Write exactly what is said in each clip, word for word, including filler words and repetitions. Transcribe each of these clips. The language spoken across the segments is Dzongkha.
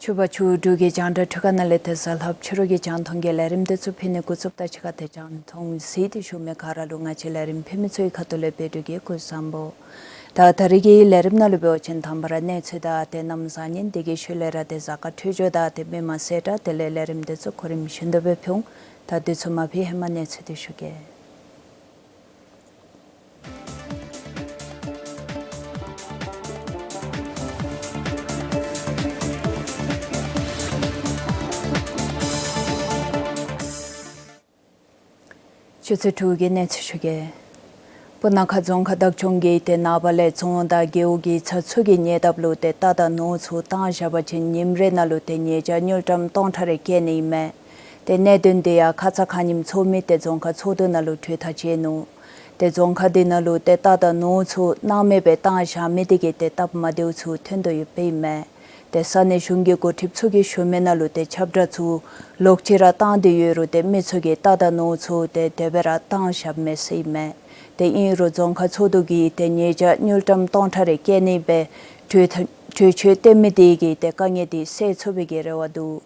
ཕྱུ་པ་ཕྱུགས་འབྲུག་གི་རྒྱང་བསྒྲགས་ཁང་ནང་ལས་ཏེ་གཟའ་ལྷགཔ་ཕྱི་རུ་གི་རྒྱང་མཐོང་གི་ལས་རིམ་འདི་ཚུ་ཕུལ་ནི་འགོ་བཙུགསཔ་ད་ཕྱི་ཁ་ཏེ་རྒྱང་མཐོང་གཟིགས་ཏེ་བཞུགས་མི་ག་ར་ལུ་ང་བཅས་ལས་རིམ་ཕུལ་མི་ཚུ་གི་ཁ་ཐུག་ལས་འབད་འབྲུག་གི་སྐུ་གཟུགས་བཟང་པོ། ད་ད་རིས་ཀྱི་ལས་རིམ་ནང་ལུ་འབད་བ་ཅིན་དང་པ་ར་གནས་ཚུལ་དང་ཏེ་གནམ་བཟང་ངན་དེ་གི་ཤུལ་ལས་ར་ཏེ་གཟའ་སྐར་འཕྲོད་སྦྱོར་དང་ཏེ་མི་མང་གསལ་བསྒྲགས་དེ་ལས་ལས་རིམ་འདི་ཚུ་གོ་རིམ་བཞིན་དུ་སྦེ་ཕུལ་འོང་། ད་འདི་ཚུ་མ་ཕུལ་ཧེ་མ་གནས་ཚུལ་འདི་ཞུ་གེ། ཆུ་ཚོད་དྲུག་གི་གནས་ཚུལ་ཞུ་གེ། སྤུ་ན་ཁ་རྫོང་ཁག་བདག་སྐྱོང་གིས་ཏེ་ནངས་པ་ལས་རྫོང་དང་རྒེད་འོག་གི་ཚ་ཚུ་གི་ཉེ་འདབས་ལུ་ཏེ་རྟ་དང་ནོར་ཚུ་བཏང་བཞག་པ་ཅིན་ཉིནམ་རེ་ནང་ལུ་ཏེ་ཉེས་བྱ་དངུལ་ཀྲམ་སྟོང་ཕྲག་རེ་བཀལ་ནི་ཨིན་མས། ཏེ་གནད་དོན་དེ་ཡང་ཁ་ཙ་ཁ་ཉིནམ་ཚོགས་མི་ཏེ་རྫོང་ཁག་ཚོགས་འདུ་ནང་ལུ་གྲོས་ཐག་བཅད་ནུག། ཏེ་རྫོང་ཁག་འདི་ནང་ལུ་ཏེ་རྟ་དང་ནོར་ཚུ་སྣང་མེད་སྦེ་བཏང་བཞག་མི་དེ་གིས་ཏེ་སྟབས་མ་བདེཝ་ཚུ་ཐོན་དོ་ཡོདཔ་ཨིན་མས། ཏེ་ས་གནས་གཞུང་གི་འགོ་ཁྲིདཔ་ཚུ་གིས་ཞུ་མི་ནང་ལུ་ཏེ་ཁྱབ་བསྒྲགས་ཚུ་ལོག་ཅི་ར་བཏང་སྟེ་ཡོད་རུང་ཏེ་མི་ཚུ་གིས་རྟ་དང་ནོར་ཚུ་ཏེ་དེ་སྦེ་ར་བཏང་བཞགཔ་མས་ཟེར་ཨིན་མས། ཏེ་ཨིན་རུང་རྫོང་ཁག་ཚོགས་འདུ་གིས་ཏེ་ཉེས་བྱ་དངུལ་ཀྲམ་སྟོང་ཕྲག་རེ་བཀལ་ནི་སྦེ་གྲོས་ཐ་གྲོས་ཆོད་བཏོན་མི་དེ་གིས་ཏེ་དཀའ་ངལ་དེ་སེལ་ཚུགས་པའི་གི་རེ་བ་འདུག།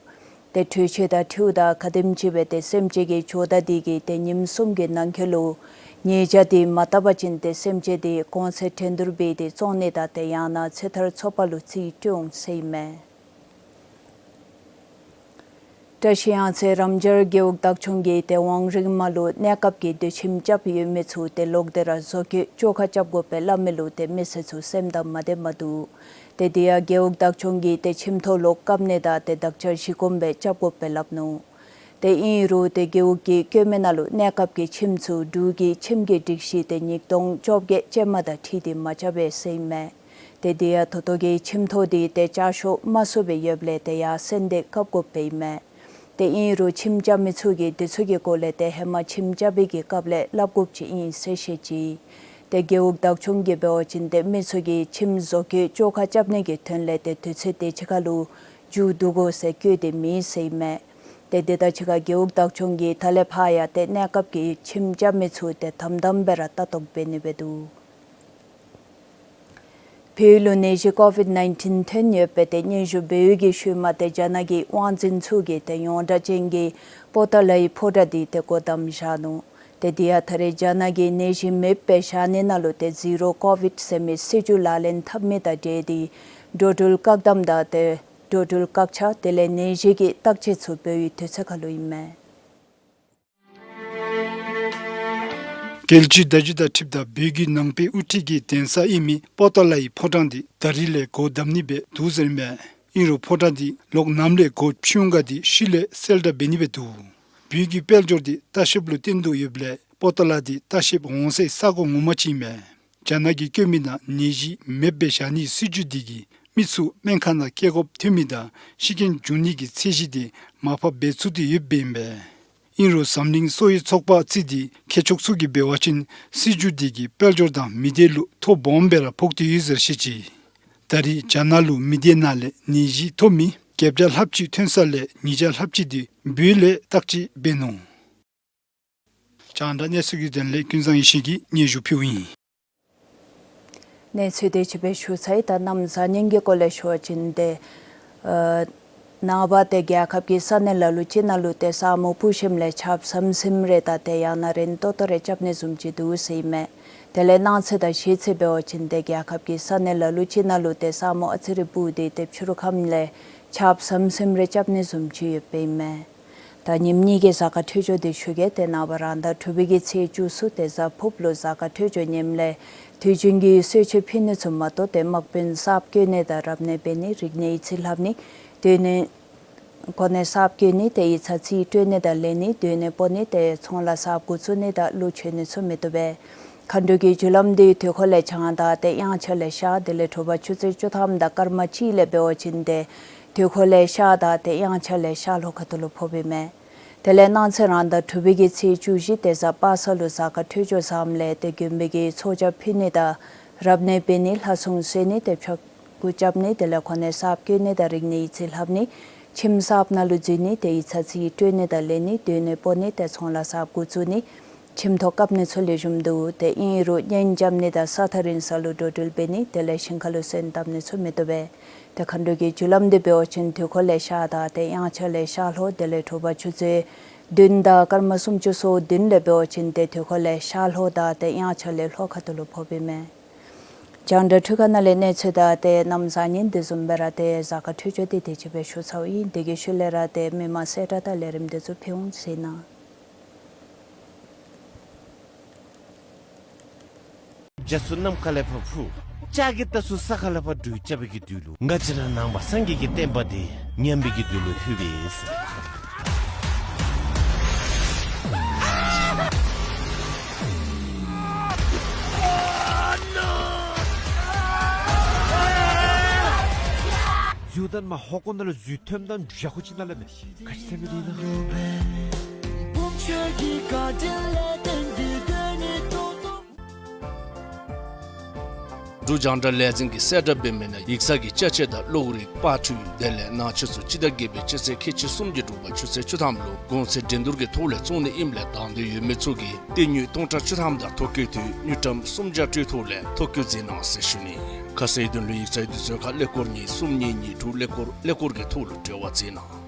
ཏེ་གྲོས་ཆོད་དང་འཁྲིལཝ་ད་ག་དེམ་ཅིག་སྦེ་ཏེ་སེམས་ཅན་གྱི་ཇོ་བདག་དེ་གིས་ཏེ་ཉིནམ་གསུམ་གྱི་ནང་འཁོད་ལུ་ཉེས་བྱ་དེ་མ་བཏབ་པ་ཅིན་ཏེ་སེམས་ཅན་དེ་གོང་ཚད་འགྲན་བསྡུར་འབད་དེ་བཙོང་ནི་དང་ཏེ་ཡང་ན་ཚེ་ཐར་ཚོགས་པ་ལུ་རྩིས་སྤྲོད་འོང་ཟེར་ཨིན་མས། བཀྲ་ཤིས་གཡང་རྩེ་རམ་ཇར་རྒེད་འོག་བདག་སྐྱོང་གིས་ཏེ་ཝང་རིང་མ་ལུ་གནས་སྐབས་ཀྱི་སྡོད་ཁྱིམ་རྐྱབ་ཡོད་མི་ཚུ་ཏེ་ལོག་སྟེ་ར་བཟོ་བཀོད་བཅོ་ཁ་རྐྱབ་དགོ་པས་སླབ་མི་ལུ་ཏེ་མི་སེར་ཚུ་སེམས་དང་མ་བདེཝ་མ་འདུག། ཏེ་དེ་ཡང་རྒེད་འོག་བདག་སྐྱོང་གིས་ཏེ་ཁྱིམ་ཐོག་ལོག་བཀབ་ནི་དང་ཏེ་དག་ཆ་གཞི་གོང་སྦེ་རྐྱབ་དགོ་པས་སླབ་ནུག། ཏེ་ཨིན་རུང་ཏེ་རྒེད་འོག་གི་བཀོད་མི་ནང་ལུ་གནས་སྐབས་ཀྱི་ཁྱིམ་ཚུ་འབྲུག་གི་ཁྱིམ་གྱི་སྒྲིག་གཞི་ཏེ་ཉིས་སྟོང་བཅོ་བརྒྱད་ཅན་མ་དང་འཁྲིལ་ཏེ་མ་རྐྱབ་པས་ཟེར་ཨིན་མས། ཏེ་དེ་ཡང་ད་ལྟོ་གི་ཁྱིམ་ཐོག་དེ་ཏེ་བཅའ་ཤོག་མ་བཟོ་བར་ཡོདཔ་ལས་ཏེ་ཡར་སེང་ལྡེང་བཀབ་དགོཔ་ཨིན་མས། ཏེ་ཨིན་རུང་ཁྱིམ་རྐྱབ་མི་ཚུ་གིས་དེ་ཚུ་གི་སྐོར་ལས་ཏེ་ཧེ་མ་ཁྱིམ་རྐྱབ་པའི་གི་སྐབས་ལས་སླབ་དགོཔ་ཅིག་ཨིན་ཟེར་བཤད་ཅི། ཏེ་རྒེད་འོག་བདག་སྐྱོང་གིས་འབད་བ་ཅིན་ཏེ་མི་ཚུ་གིས་ཁྱིམ་བཟོ་བཀོད་བཅོ་ཁ་རྐྱབ་ནི་གི་དོན་ལས་ཏེ་དུས་ཚོད་དེ་ཅིག་ཁར་ལུ་མཇུག་བསྡུ་དགོ་ཟེར་བཀོད་དེ་མེད་ཟེར་ཨིན་མས། ཏེ་དེ་དང་གཅིག་ཁར་རྒེད་འོག་བདག་སྐྱོང་གིས་ད་ལས་ཕར་ཡང་ཏེ་གནས་སྐབས་ཀྱི་ཁྱིམ་རྐྱབ་མི་ཚུ་ཏེ་དམ་དམ་སྦེ་ར་ལྟ་རྟོག་འབད་ནི་སྦེ་འདུག། བལ་ཡུལ་ལུ་ནད་གཞི་ཀོ་ཝིཌ་ནའིན་ཊིན་ཐོན་ཡོད་པའི་ཏེ་སྙན་ཞུ་འབད་བའི་གི་ཤུལ་མ་ཏེ་རྒྱ་ནག་གི་དབང་འཛིན་ཚུ་གིས་ཏེ་ཡོངས་གྲགས་ཅན་གྱི་པོ་ཏ་ལའི་ཕོ་བྲང་དེ་ཏེ་སྒོ་བསྡམས་བཞག་ནུག། ཏེ་དེ་ཡང་ད་རེས་རྒྱ་ནག་གིས་ནད་གཞི་མེདཔ་སྦེ་བཞག་ནི་ནང་ལུ་ཏེ་ཟི་རོ་ཀོ་ཝིཌ་ཟེར་མི་སྲིད་བྱུས་ལག་ལེན་འཐབ་མི་དང་འབྲེལ་ཏེ་འགྲོ་འགྲུལ་བཀག་དམ་དང་ཏེ་འགྲོ་འགྲུལ་བཀག་ཆ་དེ་ལས་ནད་གཞི་གི་བརྟག་དཔྱད་ཚུ་འབད་བའི་དུས་ཚོད་ཁར་ལུ་ཨིན་མས། རྒྱལ་སྤྱིའི་བརྡ་བརྒྱུད་དང་འཁྲིལཝ་ད་བོད་ཀྱི་ནང་པའི་དབུ་ཁྲིད་ཀྱི་གདན་ས་ཨིན་མི་པོ་ཏ་ལའི་ཕོ་བྲང་འདི་ད་རིས་ལས་སྒོ་བསྡམ་ནི་སྦེ་འདུག་ཟེར་ཨིན་མས། ཨིན་རུང་ཕོ་བྲང་འདི་ལོག་ནམ་ལས་སྒོ་ཕྱེ་འོང་ག་འདི་ཤུལ་ལས་གསལ་བསྒྲགས་འབད་ནི་སྦེ་འདུག། བོད་ཀྱི་དཔལ་འབྱོར་འདི་ལྟ་བཤལཔ་ལུ་བརྟེན་དོ་ཡོདཔ་ལས་པོ་ཏ་ལ་འདི་ལྟ་བཤལཔ་འོང་སའི་ས་གོ་ངོ་མ་ཅིག་ཨིན་མས། རྒྱ་ནག་གིས་བཀོད་མི་ནང་ནད་གཞི་མེདཔ་སྦེ་བཞག་ནིའི་སྲིད་བྱུས་འདི་གིས་མི་ཚུ་སྨན་ཁང་ནང་སྐྱེལ་དགོཔ་ཐོན་མི་དང་ཤི་རྐྱེན་འབྱུང་ནི་གི་ཚད་གཞི་འདི་མར་ཕབ་འབད་ཚུགས་ཏེ་ཡོདཔ་ཨིན་པས། ཨིན་རུང་འཛམ་གླིང་གསོ་བའི་ཚོགས་པ་རྩིས་ཏེ་མཁས་མཆོག་ཚུ་གིས་འབད་བ་ཅིན་སྲིད་བྱུས་འདི་གིས་དཔལ་འབྱོར་དང་མི་སྡེ་ལུ་ཐོ་སྦོམ་སྦེ་ར་ཕོག་སྟེ་ཡོད་ཟེར་བཤད་ཅི། ད་རེས་རྒྱ་ནག་ལུ་མི་སྡེ་ནང་ལས་ནད་གཞི་ཐོབ་མི་བརྒྱད་བརྒྱ་ལྷགཔ་ཅིག་ཐོན་ས་ལས་ཉིས་བརྒྱ་ལྷགཔ་ཅིག་འདི་བོད་ལས་བརྟག་དཔྱད་འབད་ནུག། རྒྱང་བསྒྲགས་གནས་ཚུལ་གྱི་དོན་ལས་ཀུན་བཟང་ཡེ་ཤེས་ཀྱིས་སྙན་ཞུ་ཕུལཝ་ཨིན། གནས་ཚུལ་དེ་ཅིག་སྦེ་ཞུ་ཚར་ཡི། ད་གནམ་གཤིས་ཉེན་ཁའི་སྐོར་ལས་ཞུ་བ་ཅིན་ཏེ་ཨ་ནངས་པ་ཏེ་རྒྱལ་ཁབ་ཀྱི་ས་གནས་ལ་ལུ་ཅིག་ནང་ལུ་ཏེ་ས་སྨུག་སྤུབ་ཞིནམ་ལས་ཆརཔ་ཟིམ་ཟིམ་རེ་དང་ཏེ་ཡང་ན་རན་ཏོག་ཏོ་རེ་རྐྱབ་ནི་བཟུམ་ཅིག་འདུག་ཟེར་ཨིན་མས། དེ་ལས་གནངས་ཚེ་དང་གཞེས་ཚེ་འབད་བ་ཅིན་ཏེ་རྒྱལ་ཁབ་ཀྱི་ས་གནས་ལ་ལུ་ཅིག་ནང་ལུ་ཏེ་ས་སྨུག་ཨ་ཙི་རེ་སྤུབ་སྟེ་ཏེ་ཕྱི་རུ་ཁམས་ལས་ཆརཔ་ཟིམ་ཟིམ་རེ་རྐྱབ་ནི་བཟུམ་ཅིག་ཡོདཔ་ཨིན་མས། ད་ཉིནམ་གཉིས་ཀྱི་གཟའ་སྐར་འཕྲོད་སྦྱོར་དེ་ཞུ་གེ། ཏེ་ནངས་པ་རང་ཟླ་དྲུག་པའི་གི་ཚེས་བཅུ་གསུམ་ཏེ་གཟའ་ཕུརཔ་ལུ་གཟའ་སྐར་འཕྲོད་སྦྱོར་ཉིནམ་ལས་དུས་རྒྱུན་གྱི་གསོལ་མཆོད་ཕུལ་ནི་ཚུ་མ་གཏོགས་ཏེ་དམག་དཔོན་གསརཔ་བསྐོ་ནི་དང་རབ་གནས་འབད་ནི་རིག་གནས་ཡིག་རྩིས་ལྷབ་ནི་སྡོད་ནི་གོ་གནས་གསརཔ་བསྐོ་ནི་ཏེ་ཡིག་ཚང་རྩིས་སྤྲོད་ནི་དང་ལེན་ནི་སྡོད་གནས་སྤོ་ནི་ཏེ་ཚོང་ལཱ་གསརཔ་འགོ་བཙུགས་ནི་དང་གླུ་མཆོད་ནི་ཚུ་མི་བཏུབ་པས། མཁའ་འགྲོ་གི་རྒྱུ་ལམ་འདི་དུས་འཁོར་ལས་བྱང་དང་ཏེ་དབྱངས་འཆར་ལས་ཤར་དེ་ལས་དྲོ་པ་ཆུ་ཚོད་བཅུ་ཐམ་དང་སྐར་མ་གཅིག་ལས་འབད་བ་ཅིན་ཏེ་དུས་འཁོར་ལས་ཤར་དང་ཏེ་དབྱངས་འཆར་ལས་ཤར་ལྷོ་ཁ་ཐུག་ལུ་ཕོགཔ་ཨིན་མས། དེ་ལས་གནངས་ཚེ་རང་ཟླ་དྲུག་པའི་གི་ཚེས་བཅུ་བཞི་ཏེ་གཟའ་པ་སངས་ལུ་གཟའ་སྐར་འཕྲོད་སྦྱོར་བཟངམ་ལས་ཏེ་དགོན་པའི་གི་ཚོགས་བཅར་ཕུལ་ནི་དང་རབ་གནས་འབད་ནི་ལྷ་སྲུང་གསོལ་ནི་ཏེ་ཕྱག་སྐུ་རྐྱབ་ནི་དེ་ལས་གོ་གནས་གསརཔ་བསྐོ་ནི་དང་རིག་གནས་ཡིག་རྩིས་ལྷབ་ནི་ཁྱིམ་གསརཔ་ནང་ལུ་འཛུལ་ནི་ཏེ་ཡིག་ཚང་རྩིས་སྤྲོད་ནི་དང་ལེན་ནི་སྡོད་གནས་སྤོ་ནི་ཏེ་ཚོང་ལཱ་གསརཔ་འགོ་བཙུགས་ནི་ཁྱིམ་ཐོག་བཀབ་ནི་ཚུ་ལེགས་ཤོམ་འདུག། ཏེ་ཨིན་རུང་གཉེན་རྐྱབ་ནི་དང་ས་ཐག་རིང་ས་ལུ་འགྲོ་འགྲུལ་འབད་ནི་དེ་ལས་ཞིང་ཁ་ལུ་སོན་བཏབ་ནི་ཚུ་མི་བཏུབ་པས། ཏེ་མཁའ་འགྲོ་གི་རྒྱུ་ལམ་འདི་འབད་བ་ཅིན་དུས་འཁོར་ལས་ཤར་དང་ཏེ་དབྱངས་འཆར་ལས་ཤར་ལྷོ་དེ་ལས་དྲོ་པ་ཆུ་ཚོད་བདུན་དང་སྐར་མ་སུམ་ཅུ་སོ་བདུན་ལས་འབད་བ་ཅིན་ཏེ་དུས་འཁོར་ལས་ཤར་ལྷོ་དང་ཏེ་དབྱངས་འཆར་ལས་ལྷོ་ཁ་ཐུག་ལུ་ཕོགཔ་ཨིན་མས། རྒྱང་བསྒྲགས་འཕྲུལ་ཁང་ནང་ལས་གནས་ཚུལ་དང་ཏེ་གནམ་གཤིས་ཉིན་དེ་བཟུམ་སྦེ་ར་ཏེ་གཟའ་སྐར་འཕྲོད་སྦྱོར་དེ་དེ་ཅིག་སྦེ་ཞུ་ཚརཝ་ཨིན། དེ་གི་ཤུལ་ལས་ར་ཏེ་མི་མང་གསལ་བསྒྲགས་དང་ལས་རིམ་དེ་ཚུ་ཕུལ་འོང་ཟེར་ན། རྒྱ་མཚོ་ནམ་མཁའ་ལས་ཕར་འཕུར། ལྕགས་ཀྱི་རྟ་ཚུ་ས་ཁ་ལས་ཕར་འགྲོས་རྐྱབ་པའི་གི་དུས་ལུ་ང་བཅས་ར་ནང་པ་སངས་རྒྱས་ཀྱི་བསྟན་པ་འདི་ཉམས་པའི་གི་དུས་ལུ་ལྷོད་པས་ཟེར། འཛུལ་དོ་མ་ཧོ་ཀོ་ནང་ལུ་འཛུལ་ཐོནམ་ད་འདྲུ་ཡ་ཁོ་ཅིག་ནང་ལས་མེད། ག་ཅི་ཟེར་མི་འདི་ན། འབྲུག་རྒྱང་བསྒྲགས་ལས་འཛིན་གྱིས་གསལ་བསྒྲགས་འབད་མི་ནང་ཡིག་ཚང་གི་ཅ་ཆས་དང་གློག་རིག་པར་འཕྲུལ་དེ་ལས་ནང་ཆས་ཚུ་སྤྱི་ཟླ་བརྒྱད་པའི་སྤྱི་ཚེས་ཁལ་གཅིག་གསུམ་གྱི་དྲོ་པ་ཆུ་ཚོད་བཅུ་ཐམ་ལུ་གོང་ཚད་འགྲན་བསྡུར་གྱི་ཐོག་ལས་བཙོང་ནི་ཨིནམ་ལས་དང་འདོད་ཡོད་མི་ཚུ་གིས་སྟེར་དངུལ་སྟོང་ཕྲག་བཅུ་ཐམ་དང་ཐོ་བཀོད་དུས་དངུལ་ཀྲམ་སུམ་བརྒྱ་སྤྲོད་ཐོག་ལས་ཐོ་བཀོད་མཛད་གནང་ཟེར་ཞུ་ནི། ཁ་གསལ་དོན་ལུ་ཡིག་ཚང་དུས་ཚོད་ཁར་ཀླད་ཀོར་གཉིས་གསུམ་གཉིས་གཉིས་དྲུག་ཀླད་ཀོར་ཀླད་ཀོར་གྱི་ཐོག་ལུ་འབྲེལ་བ་མཛད་གནང་།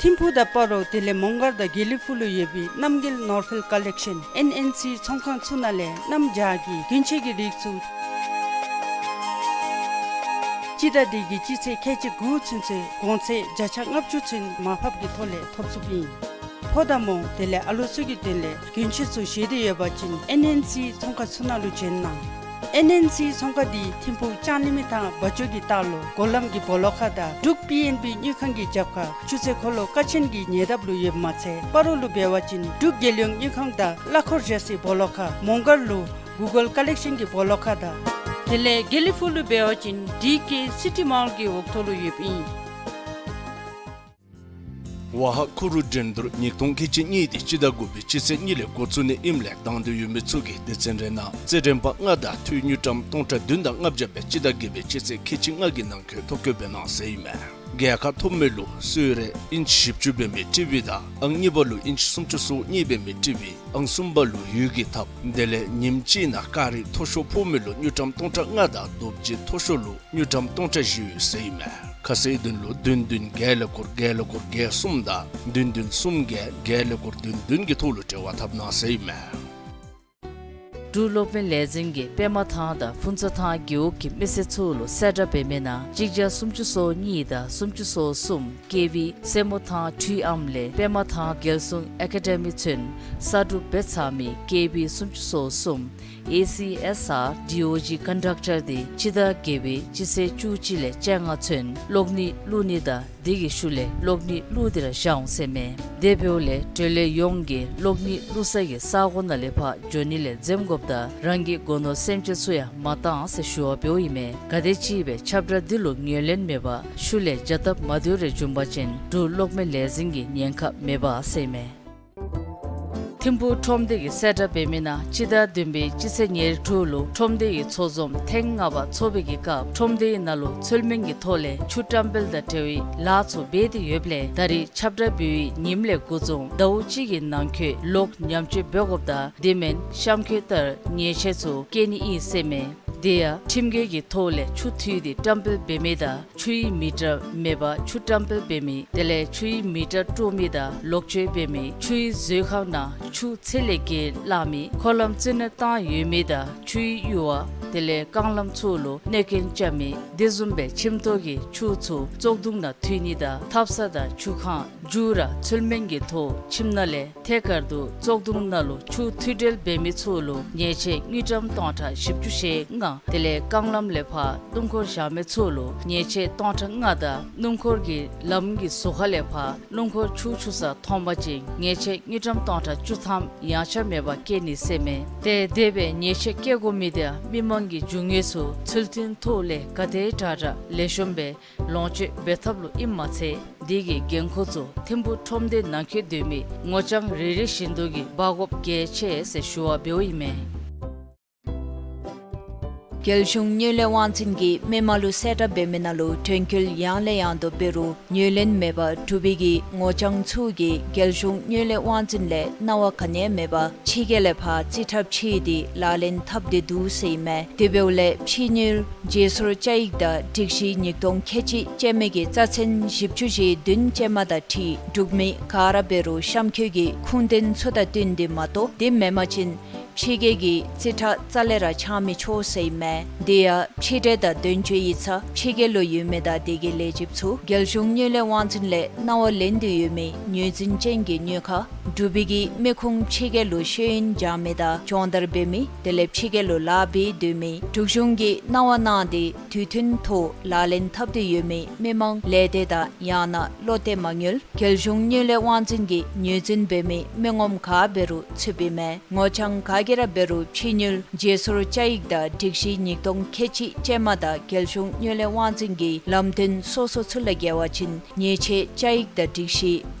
ཐིམ་ཕུག་དང་སྤ་རོ་དེ་ལས་མོང་སྒར་དང་དགེ་ལེགས་ཕུག་ལུ་ཡོད་པའི་རྣམ་རྒྱལ་ནོར་འཕེལ་ཀ་ལེག་ཤཱན་ཨེན་ཨེན་སི་ཚོང་ཁང་ཚུ་ནང་ལས་གནམ་བྱཱར་གྱི་གྱོན་ཆས་ཀྱི་རིགས་ཚུ་སྤྱི་ཟླ་འདི་གི་སྤྱི་ཚེས་ཁལ་གཅིག་དགུ་ཚུན་ཚོད་གོང་ཚད་བརྒྱ་ཆ་ལྔ་བཅུ་ཚུན་མར་ཕབ་ཀྱི་ཐོག་ལས་ཐོབ་ཚུགསཔ་ཨིན། ཕོ་དང་མོ་དེ་ལས་ཨ་ལོ་ཚུ་གི་དོན་ལས་གྱོན་ཆས་ཚུ་བཞེས་འདོད་ཡོད་པ་ཅིན་ཨེན་ཨེན་སི་ཚོང་ཁང་ཚུ་ནང་ལུ་བྱོན་གནང་། ཨེན་ཨེན་སི་ཚོང་ཁང་འདི་ཐིམ་ཕུག་ལྕང་གླིང་མི་ཐང་བ་ཅོ་གི་ལྟག་ལུ་སྒོ་ལམ་གྱི་སྦོ་ལོགས་ཁ་དང་འབྲུག་པི་ཨེན་བི་དངུལ་ཁང་གི་རྒྱབ་ཁར་ཆུ་ཚོད་འཁོར་ལོ་ཀ་ཆེན་གྱི་ཉེ་འདབས་ལུ་ཡོདཔ་མ་ཚད་སྤ་རོ་ལུ་འབད་བ་ཅིན་འབྲུག་རྒྱལ་ཡོངས་དངུལ་ཁང་དང་གླ་འཁོར་བཞག་སའི་སྦོ་ལོགས་ཁ། མོང་སྒར་ལུ་གུ་གལ་ཀ་ལེག་ཤཱན་གྱི་སྦོ་ལོགས་ཁ་དང་དེ་ལས་དགེ་ལེགས་ཕུག་ལུ་འབད་བ་ཅིན་ཌི་ཀེ་སི་ཊི་མཱོལ་གྱི་འོག་ཐོག་ལུ་ཡོདཔ་ཨིན། ཝ་ཧ་ཁུ་རུ་འགྲན་བསྡུར་ཉིས་སྟོང་ཁལ་གཅིག་གཉིས་འདི་སྤྱི་ཟླ་དགུ་པའི་སྤྱི་ཚེས་གཉིས་ལས་འགོ་བཙུགས་ནི་ཨིནམ་ལས་དང་འདོད་ཡོད་མི་ཚུ་གིས་སྡེ་ཚན་རེ་ནང་རྩེད་འགྲན་པ་ལྔ་དང་འཐུས་དངུལ་ཀྲམ་སྟོང་ཕྲག་བདུན་དང་ལྔ་བརྒྱ་སྦེ་སྤྱི་ཟླ་བརྒྱད་པའི་སྤྱི་ཚེས་ཁལ་གཅིག་ལྔ་གི་ནང་འཁོད་ཐོ་བཀོད་འབད་གནང་ཟེར་ཨིན་མས། རྒྱལ་ཁ་ཐོབ་མི་ལུ་གསོལ་རས་ཨིན་ཅི་བཞི་བཅུ་འབད་མི་ཊི་བི་དང་ཨང་གཉིས་པ་ལུ་ཨིན་ཅི་སུམ་ཅུ་སོ་གཉིས་འབད་མི་ཊི་བི་ཨང་གསུམ་པ་ལུ་འོད་ཀྱི་ཐགཔ་དེ་ལས་ཉིནམ་གཅིག་ནང་ཀ་རི་མཐོ་ཤོས་ཕོག་མི་ལུ་དངུལ་ཀྲམ་སྟོང་ཕྲག་ལྔ་དང་རྡོ་རྗེ་མཐོ་ཤོས་ལུ་དངུལ་ཀྲམ་སྟོང་ཕྲག་བཞི་ཡོད་ཟེར་ཨིན་མས། ཁ་གསལ་དོན་ལུ་བདུན་བདུན་བརྒྱད་ཀླད་ཀོར་བརྒྱད་ཀླད་ཀོར་བརྒྱད་གསུམ་དང་བདུན་བདུན་གསུམ་བརྒྱད་བརྒྱད་ཀླད་ཀོར་བདུན་བདུན་གྱི་ཐོག་ལུ་འབྲེལ་བ་འཐབ་གནང་ཟེར་ཨིན་མས། འབྲུག་གློག་བརྙན་ལས་འཛིན་གྱིས་པདྨ་ཐང་དང་ཕུན་ཚོགས་ཐང་རྒེད་འོག་གི་མི་སེར་ཚུ་ལུ་གསལ་བསྒྲགས་འབད་མི་ནང་གཅིག་བརྒྱ་སུམ་ཅུ་སོ་གཉིས་དང་སུམ་ཅུ་སོ་གསུམ་ཀེ་བི་སེ་མོ་ཐང་འཕྲུལ་ཨམ་ལས་པདྨ་ཐང་རྒྱལ་སྲུང་ཨེ་ཀ་ཌེ་མི་ཚུན་གསར་སྒྲུབ་འབད་ཚར་མི་ཀེ་བི་སུམ་ཅུ་སོ་གསུམ་ཨེ་སི་ཨེས་ཨར་ཌི་ཨོ་ཇི་ཀོན་ཌག་ཊར་འདི་སྤྱི་ཟླ་བརྒྱད་པའི་སྤྱི་ཚེས་བཅུ་གཅིག་ལས་བཅོ་ལྔ་ཚུན་གློག་ནི་བླུག་ནི་དང་ དེ་གི་ཤུལ་ལས་གློག་བརྙན་བླུགས་ཏེ་ར་བཞག་འོང་ཟེར་མས། དེ་འབདཝ་ལས་འབྲེལ་ཡོད་ཡོངས་ཀྱིས་གློག་བརྙན་བླུགས་ས་གི་ས་གོ་ནང་ལས་ཕར་འགྱོ་ནི་ལས་འཛེམ་དགོཔ་དང་རང་གི་སྒོ་ནོར་སེམས་ཅན་ཚུ་ཡང་མ་བཏང་ཟེར་ཞུ་བ་འབདཝ་ཨིན་མས། ག་དེ་ཅིག་སྦེ་ཁྱབ་བསྒྲགས་འདི་ལུ་ངོས་ལེན་མེད་པར་ཤུལ་ལས་བྱ་སྟབས་མ་བདེཝ་རེ་བྱུང་པ་ཅིན་འབྲུག་གློག་མེ་ལས་འཛིན་གྱི་ཉེན་ཁ་མེད་པ་ཟེར་མས། ཐིམ་ཕུག་ཁྲོམ་སྡེ་གིས་གསལ་བསྒྲགས་འབད་མི་ནང་སྤྱི་ཟླ་བདུན་པའི་སྤྱི་ཚེས་ཉེར་དྲུག་ལུ་ཁྲོམ་སྡེ་གི་ཚོགས་འཛོམས་ཐེངས་ལྔ་པ་ཚོགས་པའི་གི་སྐབས་ཁྲོམ་སྡེའི་ནང་ལུ་ཚུལ་མིན་གྱི་ཐོག་ལས་ཆུ་བཀྲམ་སྤེལ་དང་འབྲེལ་བའི་ལཱ་ཚུ་འབད་དེ་ཡོདཔ་ལས་ད་རིས་ཁྱབ་བསྒྲགས་འབད་བའི་ཉིནམ་ལས་འགོ་བཟུང་ཟླཝ་གཅིག་གི་ནང་འཁོད་ལོག་ཉམས་བཅོས་འབད་དགོཔ་དང་དེ་མེན་གཤམ་འཁོད་ལྟར་ཉེས་ཆད་ཚུ་བཀལ་ནི་ཨིན་ཟེར་མས། དེ་ཡང་ཁྲིམས་འགལ་གྱི་ཐོག་ལས་ཆུ་འཐུས་ཏེ་བཀྲམ་སྤེལ་འབད་མི་དང་ཆུའི་མི་ཊར་མེད་པར་ཆུ་བཀྲམ་སྤེལ་འབད་མི་དེ་ལས་ཆུའི་མི་ཊར་དཀྲོག་མི་དང་ལོག་སྤྱོད་འབད་མི་ཆུའི་མཛོད་ཁང་ནང་ཆུ་ཚད་ལས་བརྒལ་བླངས་མི་འཁོར་ལམ་རྩིས་ནོར་བཏང་ཡོད་མི་དང་ཆུའི་གཡུར་བ་དེ་ལས་རྐང་ལམ་ཚུ་ལུ་གནོད་སྐྱོན་རྐྱབ་མི་དེ་བཟུམ་སྦེ་ཁྱིམ་ཐོག་གི་ཆུ་ཚུ་བཙོག་དུང་ནང་འཐུ་ནི་དང་ཐབ་ཚང་དང་ཆུ་ཁང་མཇུག་ར་ཚུལ་མིན་གྱི་ཐོག་ཁྱིམ་ནང་ལས་ཐད་ཀར་དུ་བཙོག་དུང་ནང་ལུ་ཆུ་འཐུ་སྤེལ་འབད་མི་ཚུ་ལུ་ཉེས་ཆད་དངུལ་ཀྲམ་སྟོང་ཕྲག་བཞི་བཅུ་ཞེ་ལྔ་དེ་ལས་རྐང་ལམ་ལས་ཕར་སྣུམ་འཁོར་བཞག་མི་ཚུ་ལུ་ཉེས་ཆད་སྟོང་ཕྲག་ལྔ་དང་སྣུམ་འཁོར་གྱི་ལམ་གྱི་ཟུར་ཁ་ལས་ཕར་སྣུམ་འཁོར་ཆུ་འཁྱུ་ས་མཐོང་པ་ཅིན་ཉེས་ཆད་དངུལ་ཀྲམ་སྟོང་ཕྲག་བཅུ་ཐམ་ཡངས་ཆག་མེད་པར་བཀལ་ནི་ཟེར་མས། ཏེ་དེ་སྦེ་ཉེས་ཆད་བཀལ་དགོ་མི་དེ་མི་མང་གི་རྒྱུ་དངོས་ཚུ་ཚུལ་མཐུན་ཐོག་ལས་ག་དེ་དྲག་དྲག་ལེགས་ཤོམ་སྦེ་ལོངས་སྤྱོད་འབད་ཐབས་ལུ་ཨིནམ་མ་ཚད་དེ་གི་འགན་ཁུར་ཚུ་ཐིམ་ཕུག་ཁྲོམ་སྡེ་ནང་འཁོད་སྡོད་མི་ངོ་རྐྱང་རེ་རེ་བཞིན་དུ་གིས་འབག་དགོཔ་གལ་ཆེ་ཟེར་ཞུ་བ་འབདཝ་ཨིན་མས། རྒྱལ་གཞུང་དངུལ་ལས་དབང་འཛིན་གྱིས་མི་མང་ལུ་གསལ་བསྒྲགས་འབད་མི་ནང་ལུ་དྲན་སྐུལ་ཡང་ལས་ཡང་དུ་འབད་རུང་ངོས་ལེན་མེད་པར་འབྲུག་པའི་གི་ངོ་རྐྱང་ཚུ་གིས་རྒྱལ་གཞུང་དངུལ་ལས་དབང་འཛིན་ལས་གནང་བ་ག་ནི་ཡང་མེད་པར་ཕྱི་རྒྱལ་ལས་ཕར་རྩིས་ཁྲ་ཕྱེ་སྟེ་ལག་ལེན་འཐབ་སྟེ་འདུག་ཟེར་ཨིན་མས། དེ་འབདཝ་ལས་ཕྱི་དངུལ་རྗེས་སོར་བཅའ་ཡིག་དང་སྒྲིག་གཞི་ཉིས་སྟོང་ཁལ་གཅིག་ཅན་མའི་གི་རྩ་ཚན་བཞི་བཅུ་ཞེ་བདུན་ཅན་མ་དང་འཁྲིལ་འབྲུག་མི་ག་ར་འབད་རུང་གཤམ་འཁོད་ཀྱི་ཁུངས་ལྡན་ཚུ་དང་བསྟུན་ཏེ་མ་གཏོགས་དེ་མེན་པ་ཅིན་ཕྱི་རྒྱལ་གྱི་རྩིས་ཁྲ་རྩ་ལས་ར་འཆང་མི་ཆོག་ཟེར་ཨིན་མས། དེ་ཡང་ཕྱི་འབྲེལ་དང་དོན་གཅོད་ཡིག་ཚང་ཕྱི་རྒྱལ་ལུ་ཡོད་མི་དང་དེ་གི་ལས་བྱེདཔ་ཚུ་རྒྱལ་གཞུང་དངུལ་ལས་དབང་འཛིན་ལས་གནང་བ་ལེན་ཏེ་ཡོད་མི་ངོས་འཛིན་ཅན་གྱི་དངུལ་ཁང་འབྲུག་པའི་གི་མི་ཁུངས་ཕྱི་རྒྱལ་ལུ་ཤེས་ཡོན་སྦྱང་མི་དང་སྦྱོང་བརྡར་འབད་མི་དེ་ལས་ཕྱི་རྒྱལ་ལུ་ལཱ་འབད་སྡོད་མི་འབྲུག་གཞུང་གིས་གནང་བ་གནང་སྟེ་དུས་མཐུན་ཐོག་ལག་ལེན་འཐབ་སྟེ་ཡོད་མི་མི་མང་ལས་སྡེ་དང་ཡང་ན་བློ་གཏད་མ་དངུལ་རྒྱལ་གཞུང་དངུལ་ལས་དབང་འཛིན་གྱིས་ངོས་འཛིན་འབད་མི་མི་ངོམ་ག་འབད་རུང་ཚུདཔ་ཨིན་མས། ངོ་རྐྱང་ག་གིས་ར་འབད་རུང་ཕྱི་དངུལ་རྗེས་སོར་བཅའ་ཡིག་དང་སྒྲིག་གཞི་ཉིས་སྟོང་ཁལ་གཅིག་ཅན་མ་དང་རྒྱལ་གཞུང་དངུལ་ལས་དབང་འཛིན་གྱི་ལམ་སྟོན་སོ་སོ་ཚུ་ལས་འགལ་བ་ཅིན་ཉེས་ཆད་བཅའ་ཡིག་དང་སྒྲིག་གཞི་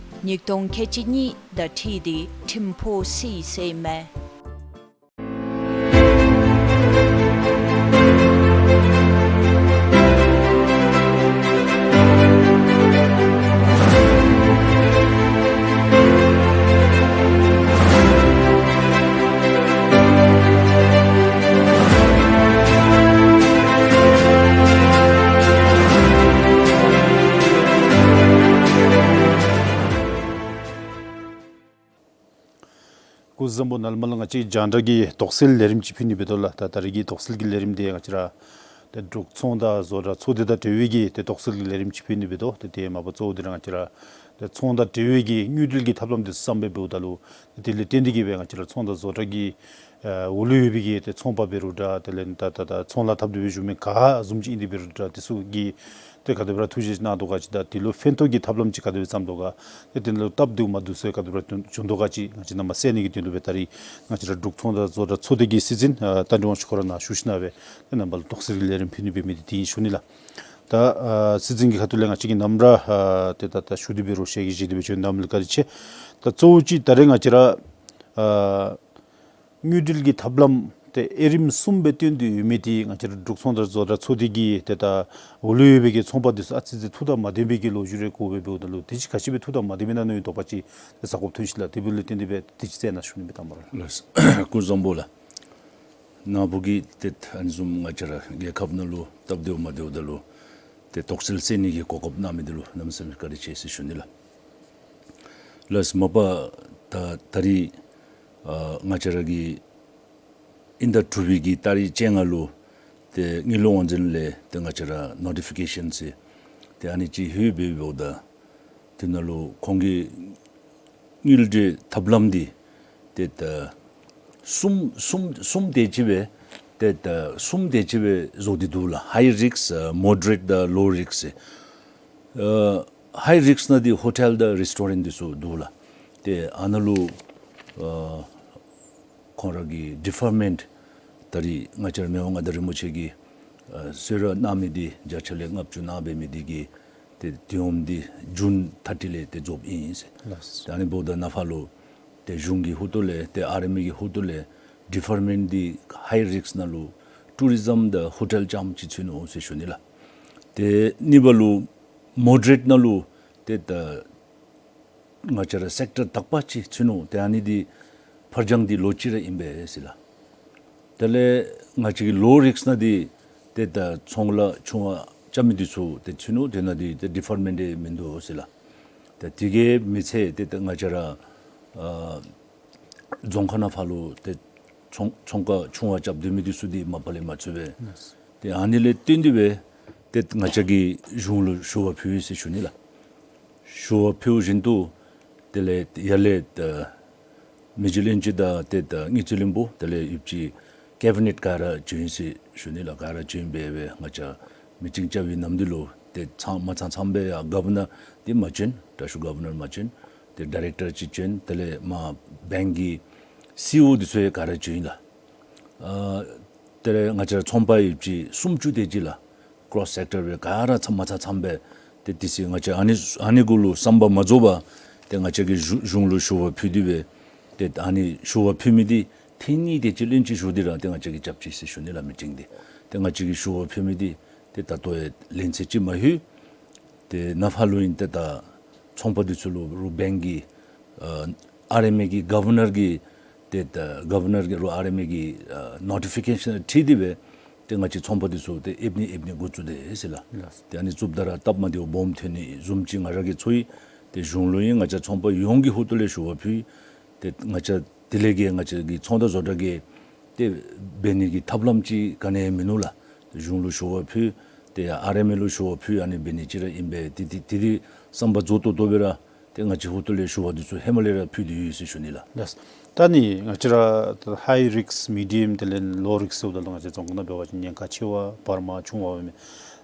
ཉིས་སྟོང་ཁལ་གཅིག་གཉིས་དང་འཁྲིལ་ཏེ་ཁྲིམས་ཕོག་སྲིད་ཟེར་ཨིན་མས། སྐུ་གཟུགས་བཟང་པོ། ནཱ་ལས་མར་ལུ་ང་བཅས་རྒྱང་བསྒྲགས་ཀྱི་དོགས་སེལ་ལས་རིམ་ཅིག་ཕུལ་ནི་འབད་དོ་ལགས། ད་ད་རིས་ཀྱི་དོགས་སེལ་གྱི་ལས་རིམ་འདི་ང་བཅས་ར་ཏེ་འབྲུག་ཚོང་དང་བཟོ་གྲྭ་ཚོགས་སྡེ་དང་འབྲེལ་བའི་གི་ཏེ་དོགས་སེལ་གྱི་ལས་རིམ་ཅིག་ཕུལ་ནི་འབད་དོ། ཏེ་དེ་མ་པ་གཙོ་བོ་འདི་ར་ང་བཅས་ར་ཏེ་ཚོང་དང་འབྲེལ་བའི་གི་དངུལ་འབྲེལ་གྱི་ཐབས་ལམ་འདི་བསམ་པའི་འབདཝ་ད་ལུ་དེ་ལས་བརྟེན་ཏེ་གིས་སྦེ་ང་བཅས་ར་ཚོང་དང་བཟོ་གྲྭ་གི་ཨ་འོག་ལུ་ཡོད་པའི་གི་ཏེ་ཚོང་པ་འབད་རུང་འདྲ་དེ་ལས་ད་ད་ད་ཚོང་ལཱ་འཐབ་སྟེ་སྦེ་བཞུགས་མི་ག་བཟུམ་ཅིག་ཨིན་ཏེ་འབད་རུང་འདྲ་དེ་ཚུ་གིས་ཏེ་ག་དེ་སྦེ་ར་ཐུགས་རྗེ་གནང་དོ་ག་ཅིག་དང་དེ་ལུ་ཕན་ཐོགས་ཀྱི་ཐབས་ལམ་ཅིག་ག་དེ་སྦེ་བརྩམ་དོ་ག། ཏེ་དེ་ལུ་སྟབས་བདེཝ་མ་བདེཝ་ཚུ་ག་དེ་སྦེ་ར་བྱུང་དོ་ག་ཅིག་ང་བཅས་ར་ནང་མར་གསན་ནི་གི་དོན་ལུ་སྦེ་ད་རིས་ང་བཅས་ར་འབྲུག་ཚོང་དང་བཟོ་གྲྭ་ཚོགས་སྡེ་གི་སྲིད་འཛིན་ཨ་རྟ་མགྲིན་དབང་ཕྱུག་ཁོ་ར་ནཱ་བཞུགས་ཞིནམ་སྦེ་ཏེ་རྣམ་པ་ལུ་དོགས་སེལ་གྱི་ལས་རིམ་ཕུལ་ནི་འབད་མི་འདི་དེ་ཨིན་ཞུ་ནི་ལགས། ད་ཨ་སྲིད་འཛིན་གྱི་ཁ་ཐུག་ལས་ང་བཅས་ཀྱིས་ནམ་ར་ཨ་ཏེ་ད་ད་ཞུ་སྟེ་འབད་རུང་ཞལ་གྱིས་བཞེས་ཏེ་སྦེ་བྱོན་གནང་མི་ལུ་བཀའ་དྲིན་ཆེ། ད་གཙོ་བོ་ཅིག་ད་རེས་ང་བཅས་ར་ཨ་དངུལ་འབྲེལ་གྱི་ཐབས་ལམ་ཏེ་དབྱེ་རིམ་གསུམ་སྦེ་བཏོན་ཏེ་ཡོད་མི་འདི་ང་བཅས་ར་འབྲུག་ཚོང་དང་བཟོ་གྲྭ་ཚོགས་སྡེ་གི་ཏེ་ད་འོག་ལུ་ཡོད་པའི་གི་ཚོང་པ་འདི་ཚུ་ཨ་ཙི་ཙི་ཐུགས་དང་མ་ལྡན་པའི་གི་ལོ་རྒྱུས་རེ་གོཝ་སྦེ་འབདཝ་ད་ལུ་དེ་ཅིག་ག་ཅི་སྦེ་ཐུགས་དང་མ་ལྡན་མི་ཨིན་ན་མནོ་བའི་དོགས་པ་ཅིག་ཟ་དགོཔ་ཐོན་ཅི་ལགས། དེ་འབདཝ་ལས་བརྟེན་ཏེ་སྦེ་དེ་ཅིག་བསྩལ་གནང་ཞུ་ནི་སྦེ་དང་པ་ར་ལགས། ལགས་སོ། སྐུ་གཟུགས་བཟང་པོ་ལགས། ནཱ་བུ་གིས་ཏེ་ཨ་ནི་བཟུམ་ང་བཅས་ར་རྒྱལ་ཁབ་ནང་ལུ་སྟབས་བདེཝ་མ་བདེཝ་ད་ལུ་ཏེ་དོགས་སེལ་གསན་ནི་གི་གོ་སྐབས་གནང་མི་འདི་ལུ་གནམ་མེད་ས་མེད་བཀའ་དྲིན་ཆེ་ཟེར་ཞུ་ནི་ལགས། ལགས་སོ། མ་པ་ད་ད་རིས་ཨ་ང་བཅས་ར་གི་དབྱིན་ཟླ་དྲུག་པའི་གི་ཏ་རིག་བཅོ་ལྔ་ལུ་ཏེ་དངུལ་ལས་དབང་འཛིན་ལས་ཏེ་ང་བཅས་ར་ནོ་ཊི་ཕི་ཀེ་ཤཱན་ཟེར་ཏེ་ཨ་ནི་ཅིག་ལྷོད་པའི་འབདཝ་ད་དེ་ནང་ལུ་ཁོང་གི་དངུལ་འབྲེལ་ཐབས་ལམ་འདི་ཏེ་ད་གསུམ་གསུམ་གསུམ་དེ་ཅིག་སྦེ་ཏེ་ད་གསུམ་དེ་ཅིག་སྦེ་བཟོ་སྟེ་འདུག་ལགས། ཧའི་རིསཀ་ཨ་མོ་ཌ་རེཊ་དང་ལོ་རིསཀ་ཟེར། ཨ་ ཧའི་རིསཀ་ནང་འདི་ཧོ་ཊེལ་དང་རེསི་ཊོ་རེནཊ་འདི་ཚུ་འདུག་ལགས། ཏེ་ཨ་ནཱ་ལུ་ཨ་ཁོང་ར་གི་ཌི་ཕར་མེནཊ་ད་རིས་ང་བཅས་ར་མི་དབང་མངའ་བདག་རིན་པོ་ཆེ་གིས་ཨ་གསོལ་རས་གནང་མི་འདི་བརྒྱ་ཆ་ལས་ལྔ་བཅུ་གནང་འབད་མི་འདི་གིས་ཏེ་དུས་ཡུན་འདི་ཇུན་ཐར་ཊི་ལས་ཏེ་རྫོགསཔ་ཨིན་ཟེར། ལགས། ཏེ་ཨ་ནི་འབདཝ་ད་ནཱ་ཕར་ལུ་ཏེ་གཞུང་གི་ཧོངས་ལས་ཏེ་ཨར་ཨེམ་ཨེ་གི་ཧོངས་ལས་ཌི་ཕར་མེནཊ་འདི་ཧའི་རིསཀ་ནང་ལུ་ཊུ་རི་ཛམ་དང་ཧོ་ཊེལ་རྐྱངམ་ཅིག་ཚུད་ནུག་ཟེར་ཞུ་ནི་ལགས། ཏེ་གཉིས་པ་ལུ་མོ་ཌ་རེཊ་ནང་ལུ་ཏེ་ད་ང་བཅས་ར་སེཀ་ཊར་དག་པ་ཅིག་ཚུད་ནུག། ཏེ་ཨ་ནི་འདི་ཕར་འགྱངས་འདི་ལོ་གཅིག་ར་ཨིན་པས་ཟེར་ལགས། དེ་ལས་ང་བཅས་ཀྱི་ལོ་རིསཀ་ནང་འདི་ཏེ་ད་ཚོང་ལཱ་ཆུང་བ་རྐྱབ་མི་འདི་ཚུ་ཏེ་ཚུད་ནུག། དེ་ནང་འདི་ཏེ་ཌི་ཕར་མེནཊ་འདི་མིན་འདུག་ཟེར་ལགས། ཏེ་དེ་གིས་མི་ཚད་ཏེ་ད་ང་བཅས་ར་ཨ་རྫོང་ཁག་ནང་ཕར་ལུ་ཏེ་ཚོང་ཚོང་ཁང་ཆུང་བ་རྐྱབ་སྡོད་མི་འདི་ཚུ་འདི་མ་པ་ལས་མ་ཚུད་པས། ལགས། ཏེ་ཨ་ནི་ལས་བརྟེན་ཏེ་སྦེ་ཏེ་ང་བཅས་ཀྱིས་གཞུང་ལུ་ཞུ་བ་ཕུལ་ཡི་ཟེར་ཞུ་ནི་ལགས། ཞུ་བ་ཕུལ་བཞིན་དུ་དེ་ལས་ཡར་ལས་ད་མི་རྗེ་བློན་ཆེན་དང་ཏེ་ད་དངུལ་རྩིས་བློན་པོ་དེ་ལས་ཡོད་པ་ཅིན་ཀེ་བི་ནེཊ་ག་ར་བྱོན་ཡི་ཟེར་ཞུ་ནི་ལགས། ག་ར་བྱོན་སྦེ་སྦེ་ང་བཅས་མི་ཊིང་རྐྱབ་པའི་ནམ་དུས་ལུ་ཏེ་ཚང་མ་ཚང་ཚང་སྦེ་ཡར་གོ་ཝར་ནར་འདི་མ་བྱོན། དྲག་ཤོས་གོ་ཝར་ནར་མ་བྱོན། ཏེ་ཌའི་རེཀ་ཊར་ཅིག་བྱོན། དེ་ལས་མར་བེངཀ་གི་སི་ཨི་ཨོ་འདི་ཚུ་ཡང་ག་ར་བྱོན་ཡི་ལགས། ཨ་དེ་ལས་ང་བཅས་ར་ཚོང་པ་ཡོད་པ་ཅིན་སུམ་ཅུ་དེ་ཅིག་ལགས། ཀོརོ་སི་སེཀ་ཊར་སྦེ་ག་ར་ཚང་མ་ཚང་ཚང་སྦེ་ཏེ་དེ་ཚེ་ང་བཅས་ཨ་ནི་ཨ་ནི་གུ་ལུ་བསམ་པ་མ་རྫོགས་པར་ཏེ་ང་བཅས་ཀྱིས་གཞུ་གཞུང་ལུ་ཞུ་བ་ཕུལ་ཏེ་སྦེ་ཏེ་ཨ་ནི་ཞུ་བ་ཕུལ་མི་འདི་ཐེངས་གཉིས་དེ་ཅིག་ལྷན་ཅིག་ཞུ་སྟེ་ར་ཏེ་ང་བཅས་ཀྱིས་རྐྱབ་ཅི་ཟེར་ཞུ་ནི་ལགས་མི་ཊིང་འདི། ཏེ་ང་བཅས་ཀྱིས་ཞུ་བ་ཕུལ་མི་འདི་ཏེ་ད་ལྟོ་ཡང་ལན་ཚད་ཅིག་མ་ལྷོད། ཏེ་ནཱ་ཕར་ལུ་ཨིན་ཏེ་ད་ཚོང་པ་འདི་ཚུ་ལུ་རུང་བེངཀ་གི་ཨ་ཨར་ཨེམ་ཨེ་གི་གོ་ཝར་ནར་གྱི་ཏེ་ད་གོ་ཝར་ནར་གྱི་རུང་ཨར་ཨེམ་ཨེ་གི་ཨ་ནོ་ཊི་ཕི་ཀེ་ཤཱན་ཁྲིད་དེ་སྦེ་ཏེ་ང་བཅས་ཚོང་པ་འདི་ཚུ་ཏེ་ཨེབ་ནི་ཨེབ་ནི་འགོ་བཙུགས་དེས་ཟེར་ལགས། ལགས། ཏེ་ཨ་ནི་བཙུགསཔ་ད་ར་སྟབས་མ་བདེཝ་སྦོམ་ཐོན་ནི་བཟུམ་ཅིག་ང་ར་གིས་ཚོར་ཡི། ཏེ་གཞུང་ལུ་ཨིན་ང་བཅས་ཚོང་པ་ཡོངས་ཀྱི་ཧོངས་ལས་ཞུ་བ་ཕུལ། ཏེ་ང་བཅས་དེ་ལས་ཀྱི་ང་བཅས་ཀྱི་ཚོང་དང་བཟོ་གྲྭ་གི་ཏེ་འབད་ནི་གི་ཐབས་ལམ་ཅིག་ག་ནི་ཡང་མིན་ནུག་ལགས། གཞུང་ལུ་ཞུ་བ་ཕུལ། ཏེ་ཨར་ཨེམ་ཨེ་ལུ་ཞུ་བ་ཕུལ། ཨ་ནི་འབད་ནི་ཅིག་ར་ཨིན་པས། ཏེ་ཏེ་ཏེ་ཏེ་བསམ་པ་རྫོགས་ཏོག་ཏོ་སྦེ་ར་ཏེ་ང་བཅས་ཧོངས་ལས་ཞུ་བ་འདི་ཚུ་ཧེ་མ་ལས་ར་ཕུལ་ཏེ་ཡོད་ཟེར་ཞུ་ནི་ལགས། ལགས། ད་ནི་ང་བཅས་ར་ད་ཧའི་རིསཀ་མི་ཌི་ཡམ་དེ་ལས་ལོ་རིསཀ་ཟེརཝ་ད་ལུ་ང་བཅས་རྫོང་ཁ་ནང་འབད་བ་ཅིན་ཉེན་ཁ་ཆེ་བ་བར་མ་ཆུང་བ་ཡོད་མི་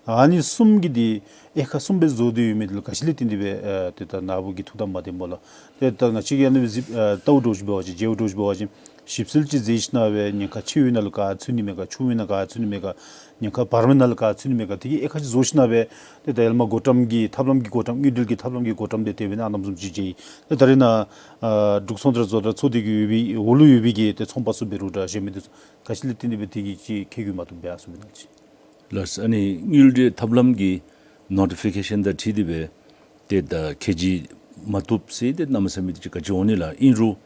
ཨ་ནི་གསུམ་གྱི་འདི་དབྱེ་ཁག་གསུམ་སྦེ་བཟོ་སྟེ་ཡོད་མི་འདི་ལུ་ག་ཅི་ལས་བརྟེན་ཏེ་སྦེ་ཨ་ཏེ་ད་ནཱ་བུ་གིས་ཐུགས་དམ་མ་བདེན་པ་ལགས། ཏེ་ད་ང་བཅས་ཀྱིས་ཨ་ནི་གཟིགས་ཨ་བལྟཝ་འདྲཝ་ཅིག་འབད་བ་ཅིན་མཇལཝ་འདྲཝ་ཅིག་འབད་བ་ཅིན་ཞིབ་འཚོལ་ཅིག་མཛད་ཞིན་ན་སྦེ་ཉེན་ཁ་ཆེ་བའི་ནང་ལུ་ག་ཚུད་ནི་མས་ག་ཆུང་བའི་ནང་ག་ཚུད་ནི་མས་ག་ཉེན་ཁ་བར་མའི་ནང་ལུ་ག་ཚུད་ནི་མས་ག་དེ་གི་དབྱེ་ཁག་ཅིག་བཟོ་ཞིན་ན་སྦེ་ཏེ་ད་ཡར་ལས་མར་བགོ་བཀྲམ་གྱི་ཐབས་ལམ་གྱི་བགོ་བཀྲམ་དངུལ་འབྲེལ་གྱི་ཐབས་ལམ་གྱི་བགོ་བཀྲམ་འདི་དེ་སྦེ་ཨིན་ན་ཨ་ནེམ་བཟུམ་ཅིག་མཇལ་ཡི། ཏེ་ད་རེས་ནཱ་ཨ་འབྲུག་ཚོང་དང་བཟོ་གྲྭ་ཚོགས་སྡེ་གི་ཡོད་པའི་འོག་ལུ་ཡོད་པའི་གི་ཏེ་ཚོང་པ་ཚུ་འབད་རུང་འདྲ་གཞན་མི་འདི་ཚུ་ག་ཅི་ལས་བརྟེན་ཏེ་སྦེ་དེ་གི་ཅིག་ཁེ་གྱོང་མ་ཐོབ་པར་ཨ་ཚུ་འབད་ནི་ཅིག། ལགས། ཨ་ནི་དངུལ་འབྲེལ་ཐབས་ལམ་གྱི་ནོ་ཊི་ཕི་ཀེ་ཤཱན་དང་འཁྲིལ་ཏེ་སྦེ་ཏེ་ད་ཁེ་གྱོང་མ་ཐོབ་ཟེར་ཏེ་གནམ་མེད་ས་མེད་ཅིག་ག་ཅི་འོང་ནི་ལགས། ཨིན་རུང་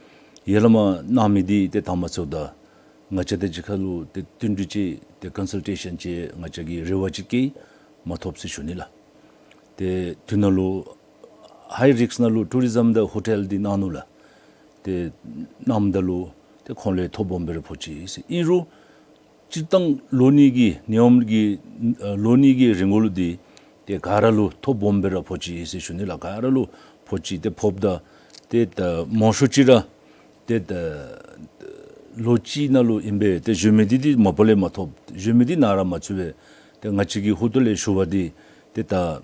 ཡར་ལས་མར་གནང་མི་འདི་ཏེ་དང་པ་ཚུ་དང་ང་བཅས་དང་གཅིག་ཁར་ལུ་ཏེ་བསྟུན་གྲོས་ཅིག་ཏེ་ཀོན་སལ་ཊེ་ཤཱན་ཅིག་ང་བཅས་ཀྱིས་རེ་བ་ཅིག་བསྐྱེད་མ་ཐོབ་ཟེར་ཞུ་ནི་ལགས། ཏེ་དེ་ནང་ལུ་ཧའི་རིསཀ་ནང་ལུ་ཊུ་རི་ཛམ་དང་ཧོ་ཊེལ་འདི་གནང་ནུག་ལགས། ཏེ་གནངམ་ད་ལུ་ཏེ་ཁོང་ལུ་ཐོ་སྦོམ་སྦེ་ར་ཕོག་ཅི་ཟེར། ཨིན་རུང་སྤྱིར་བཏང་ལོ་གཉིས་ཀྱི་ནད་ཡམས་ཀྱི་ཨ་ལོ་གཉིས་ཀྱི་རིང་ལུ་འདི་ཏེ་ག་ར་ལུ་ཐོ་སྦོམ་སྦེ་ར་ཕོག་ཅི་ཟེར་ཞུ་ནི་ལགས། ག་ར་ལུ་ཕོག་ཅི། ཏེ་ཕོགཔ་ད་ཏེ་ད་མང་ཤོས་ཅིག་ར་ཏེ་ད་ལོ་གཅིག་ནང་ལུ་ཨིན་པས། ཏེ་གཞོན་མི་འདི་འདི་མ་པ་ལས་མ་ཐོབ། གཞོན་མི་འདི་ནཱ་ར་མ་ཚུད་པས། ཏེ་ང་བཅས་ཀྱི་ཧོངས་ལས་ཞུ་བ་འདི་ཏེ་ད་ཨ་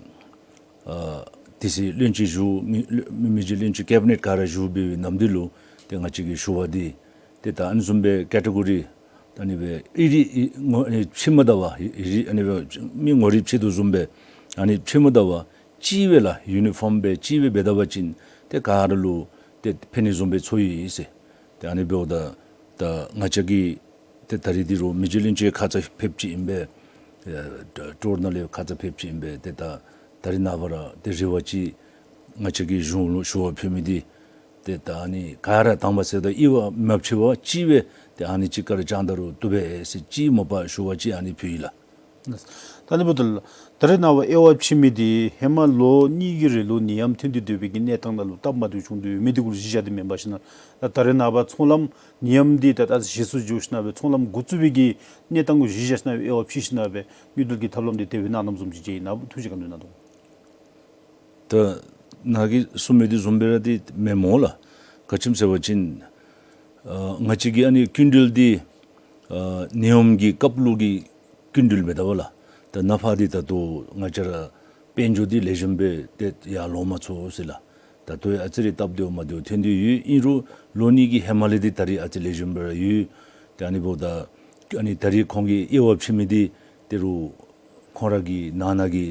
དེ་ཚེ་བློན་ཆེན་བཞུགས་མི་མི་རྗེ་བློན་ཆེན་ཀེ་བི་ནེཊ་ག་ར་བཞུགས་པའི་ནམ་དུས་ལུ་ཏེ་ང་བཅས་ཀྱི་ཞུ་བ་འདི་ཏེ་ད་ཨ་ནི་བཟུམ་སྦེ་ཀེ་ཊེ་གོ་རི་ཨ་ནི་སྦེ་ཨི་རིགས་ཨི་ངོ་ཨེ་ཕྱེ་མ་ད་བར་ཨི་རིགས་ཨ་ནི་སྦེ་མི་ངོ་རིས་ཕྱེ་དོ་བཟུམ་སྦེ་ཨ་ནི་ཕྱེ་མ་ད་བར་གཅིག་སྦེ་ལགས་ཡུ་ནི་ཕོམ་སྦེ་གཅིག་སྦེ་འབད་ད་པ་ཅིན་ཏེ་ག་ར་ལུ་ཏེ་ཕན་ནི་བཟུམ་སྦེ་ཚོར་ཡི་ཟེར། ཏེ་ཨ་ནི་འབདཝ་ད་ད་ང་བཅས་ཀྱི་ཏེ་ད་རིས་འདི་རུང་མི་རྗེ་བློན་ཆེན་ཁ་ཙ་ཕེབས་ཅི་ཨིན་པས། ཨེ་ད་ཊུར་ནང་ལས་ཁ་ཙ་ཕེབས་ཅི་ཨིན་པས། ཏེ་ད་ད་རིས་ནངས་པ་ར་ཏེ་རེ་བ་ཅིག་ང་བཅས་ཀྱིས་གཞུང་ལུ་ཞུ་བ་ཕུལ་མི་འདི་ཏེ་ད་ཨ་ནི་ག་ར་དང་པ་ཟེརཝ་ད་དབྱེ་བ་མ་ཕྱེ་བར་གཅིག་སྦེ་ཏེ་ཨ་ནི་གཅིག་ཁར་བཅང་ད་རུང་བཏུབ་པས་ཟེར་གཅིག་མ་པ་ཞུ་བ་ཅིག་ཨ་ནི་ཕུལ་ཡི་ལགས། ད་ཨ་ནི་འབདཝ་ད་ད་རེས་ནངས་པ་དབྱེ་བ་ཕྱེ་མི་འདི་ཧེ་མ་ལོ་གཉིས་ཀྱི་རིང་ལུ་ནད་ཡམས་ཐོན་ཏེ་སྡོད་པའི་གི་གནས་སྟངས་ནང་ལུ་སྟབས་མ་བདེཝ་བྱུང་སྟེ་ཡོད་མི་འདི་གུ་ལུ་གཞི་བཞག་སྟེ་མེན་པར་ཞིན་ན་ད་ད་རེས་ནངས་པ་ཚོང་ལམ་ནད་ཡམས་འདི་ད་ད་ཞི་སོར་འགྱོ་ཞིན་ན་སྦེ་ཚོང་ལམ་འགོ་བཙུགས་པའི་གི་གནས་སྟངས་གུ་གཞི་བཞག་ཞིན་ན་སྦེ་དབྱེ་བ་ཕྱེ་ཞིན་ན་སྦེ་དངུལ་འབྲེལ་གྱི་ཐབས་ལམ་འདི་དེ་སྦེ་གནང་གནངམ་བཟུམ་ཅིག་མཇལ་ཡི། ནཱ་བུ་ཐུགས་བཞེད་ག་ནི་ཡོད་ན་དོ། ད་ནཱ་གིས་གསུངས་མི་འདི་བཟུམ་སྦེ་ར་འདི་མེན་སྨོ་ལགས། ག་ཅི་སྨོ་ཟེར་བ་ཅིན་ཨ་ང་བཅས་ཀྱི་ཨ་ནི་སྐྱིན་འགྲུལ་འདི་ཨ་ནད་ཡམས་ཀྱི་སྐབས་ལུ་གི་སྐྱིན་འགྲུལ་མེན་ད་པ་ལགས། ད་ནཱ་ཕར་འདི་ད་ལྟོ་ང་བཅས་ར་ དཔལ་འབྱོར་འདི་ལེགས་ཤོམ་སྦེ་ཏེ་ཡར་ལོང་མ་ཚུགས་ཟེར་ལགས། ད་ལྟོ་ཡང་ཨ་ཙི་རེ་སྟབས་བདེཝ་མ་བདེཝ་ཐོན་ཏེ་ཡོད། ཨིན་རུང་ལོ་གཉིས་ཀྱི་ཧེ་མ་ལས་འདི་ད་རིས་ཨ་ཙི་ལེགས་ཤོམ་སྦེ་ར་ཡོད། ཏེ་ཨ་ནི་འབདཝ་ད་ཨ་ནི་ད་རིས་ཁོང་གིས་དབྱེ་བ་ཕྱེ་མི་འདི་ད་རུང་ཁོང་ར་གི་ནང་ན་གི་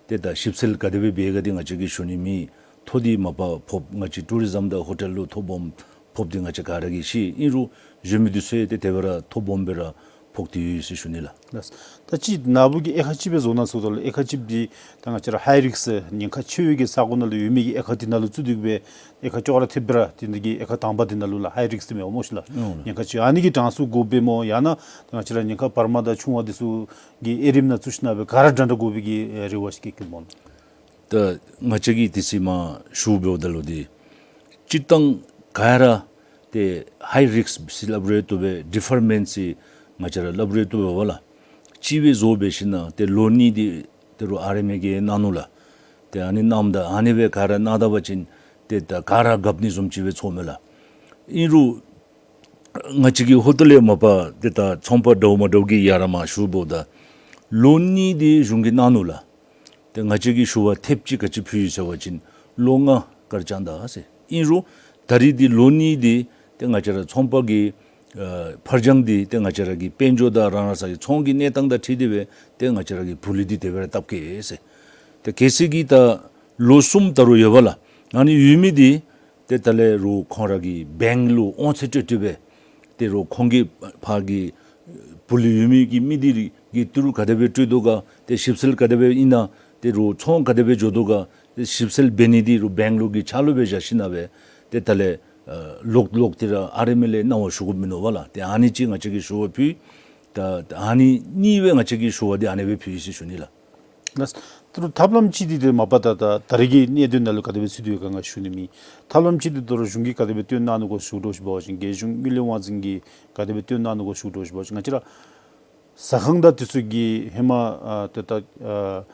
ཏེ་ད་ཞིབ་འཚོལ་ག་དེ་སྦེ་འབད་ག་འདི་ང་བཅས་ཀྱིས་ཞུ་ནི་མེད། ཐོ་འདི་མ་པ་ཕབ། ང་བཅས་ཊུ་རི་ཛམ་དང་ཧོ་ཊེལ་ལུ་ཐོ་སྦོམ་ཕབ་འདི་ང་བཅས་ག་ར་གིས་ཤེས། ཨིན་རུང་གཞན་མི་འདི་ཚུ་ཡང་ཏེ་དེ་སྦེ་ར་ཐོ་སྦོམ་སྦེ་ར་ཕོག་སྟེ་ཡོད་ཟེར་ཞུ་ནི་ལགས། ལགས། ད་ཅི་ནཱ་བུ་གིས་དབྱེ་ཁག་གཅིག་སྦེ་བཟོ་གནང་ཟེརཝ་ད་ལུ་དབྱེ་ཁག་གཅིག་འདི་ད་ང་བཅས་ར་ཧའི་རིསཀ་ཉེན་ཁ་ཆེ་བའི་གི་ས་གོ་ནང་ལུ་ཡོད་མི་གི་དབྱེ་ཁག་འདི་ནང་ལུ་བཙུགས་ཏེ་གིས་སྦེ་དབྱེ་ཁག་ཅོག་ར་འཐདཔ་སྦེ་ར་འདི་ནང་གི་དབྱེ་ཁག་དང་པ་འདི་ནང་ལུ་ལགས་ཧའི་རིསཀ་འདི་མས་པ་སྨོ་ཤིག་ལགས། ཨོ་ལགས། ཉེན་ཁ་ཆེ་ཨ་ནི་གི་གྲངས་སུ་དགོཔ་སྦེ་སྨོ། ཡང་ན་ད་ང་བཅས་ར་ཉེན་ཁ་བར་མ་དང་ཆུང་བ་འདི་ཚུ་གི་དབྱེ་རིམ་ནང་བཙུགས་ཞིནམ་སྦེ་ག་ར་འདྲ་འདྲ་དགོ་པའི་གི་རེ་བ་ཅིག་བསྐྱེད་བསྐྱེདཔ་སྨོ་ལགས། ད་ང་བཅས་ཀྱིས་དེ་ཚེ་མར་ཞུ་འབདཝ་ད་ལུ་འདི་སྤྱིར་བཏང་ག་ར་ཏེ་ཧའི་རིསཀ་ཟེར་སླབ་རུང་བཏུབ་པས། ཌི་ཕར་མེནཊ་ཟེར་ང་བཅས་ར་སླབ་རུང་བཏུབ་པས་པ་ལགས། གཅིག་སྦེ་བཟོ་འབད་ཞིནམ་ཏེ་ལོ་གཉིས་འདི་ད་རུང་ཨ་རེ་མེ་གི་གནང་ནུག་ལགས། ཏེ་ཨ་ནི་གནངམ་ད་ཨ་ནི་སྦེ་ག་ར་གནང་ད་པ་ཅིན་ཏེ་ད་ག་ར་དགའ་ནི་བཟུམ་ཅིག་སྦེ་ཚོརཝ་མས་ལགས། ཨིན་རུང་ང་བཅས་ཀྱི་ཧོ་ཊེལ་ལས་མ་པ་ཏེ་ད་ཚོང་པ་འདྲཝ་མ་འདྲཝ་གིས་ཡར་མར་ཞུ་འབདཝ་ད་ལོ་གཉིས་འདི་གཞུང་གིས་གནང་ནུག་ལགས། ཏེ་ང་བཅས་ཀྱིས་ཞུ་བ་ཐེབས་ཅིག་ག་ཅི་ཕུལ་ཡི་ཟེར་བ་ཅིན་ལོ་ལྔ་བཀའ་རྐྱང་ད་ཟེར། ཨིན་རུང་ད་རིས་འདི་ལོ་གཉིས་འདི་ཏེ་ང་བཅས་ར་ཚོང་པ་གི་ཨ་ཕར་འགྱངས་འདི་ཏེ་ང་བཅས་ར་གི་དཔལ་འབྱོར་དང་རང་རང་སོའི་ཚོང་གི་གནས་སྟངས་དང་འཁྲིལ་ཏེ་སྦེ་ཏེ་ང་བཅས་ར་གི་ཕུ་ལུ་འདི་དེ་སྦེ་ར་བཏབ་གེ་ཟེར། ཏེ་གལ་སྲིད་ཀྱི་ད་ལོ་གསུམ་ད་རུང་ཡོད་པ་ལགས། ཨ་ནི་ཡོད་མི་འདི་ཏེ་ད་ལས་རུང་ཁོང་ར་གི་བེངཀ་ལུ་དབང་ཚད་སྤྲོད་སྤྲོདཔ་སྦེ་ད་རུང་ཁོང་གི་ཕར་གི་ཕུ་ལུ་ཡོད་མི་གི་མི་འདི་གི་ཏི་རུ་ག་དེ་སྦེ་སྤྲོད་དོ་ག། ཏེ་ཞིབ་འཚོལ་ག་དེ་སྦེ་ཨིན་ན། ད་རུང་ཚོང་ག་དེ་སྦེ་འགྱོ་དོ་ག། ཏེ་ཞིབ་འཚོལ་འབད་ནི་འདི་རུང་བེངཀ་ལུ་གི་ཕྱག་ལུ་སྦེ་བཞག་ཞིནམ་སྦེ་ཏེ་ད་ལས་ཨ་ལོག་ལོག་སྟེ་ར་ཨ་རེ་མེ་ལས་གནང་བ་ཞུ་དགོཔ་མིན་ནུག་པ་ལགས། ཏེ་ཨ་ནི་ཅིག་ང་བཅས་ཀྱིས་ཞུ་བ་ཕུལ། ད་ཨ་ནི་གཉིས་སྦེ་ང་བཅས་ཀྱིས་ཞུ་བ་འདི་ཨ་ནི་སྦེ་ཕུལ་ཡི་ཟེར་ཞུ་ནི་ལགས། ལགས། ད་རུང་ཐབས་ལམ་ཅིག་འདི་ཏེ་མ་པ་ད་ད་ད་རེས་ཀྱི་གནད་དོན་ནང་ལུ་ག་དེ་སྦེ་ཚུད་དེ་ཡོད་ག་ང་ཞུ་ནི་མེད། ཐབས་ལམ་ཅིག་འདི་ད་རུང་གཞུང་གིས་ག་དེ་སྦེ་བཏོན་གནང་ནུག་གོ་ཞུ་དོ་ཞུ་བ་ཅིན་རྒྱལ་གཞུང་དངུལ་ལས་དབང་འཛིན་གྱིས་ག་དེ་སྦེ་བཏོན་གནང་ནུག་གོ་ཞུ་དོ་ཞུ་བ་ཅིན་ང་བཅས་ར་ཟ་ཁང་དང་དེ་ཚུ་གི་ཧེ་མ་ཨ་ཏེ་ད་ཨ་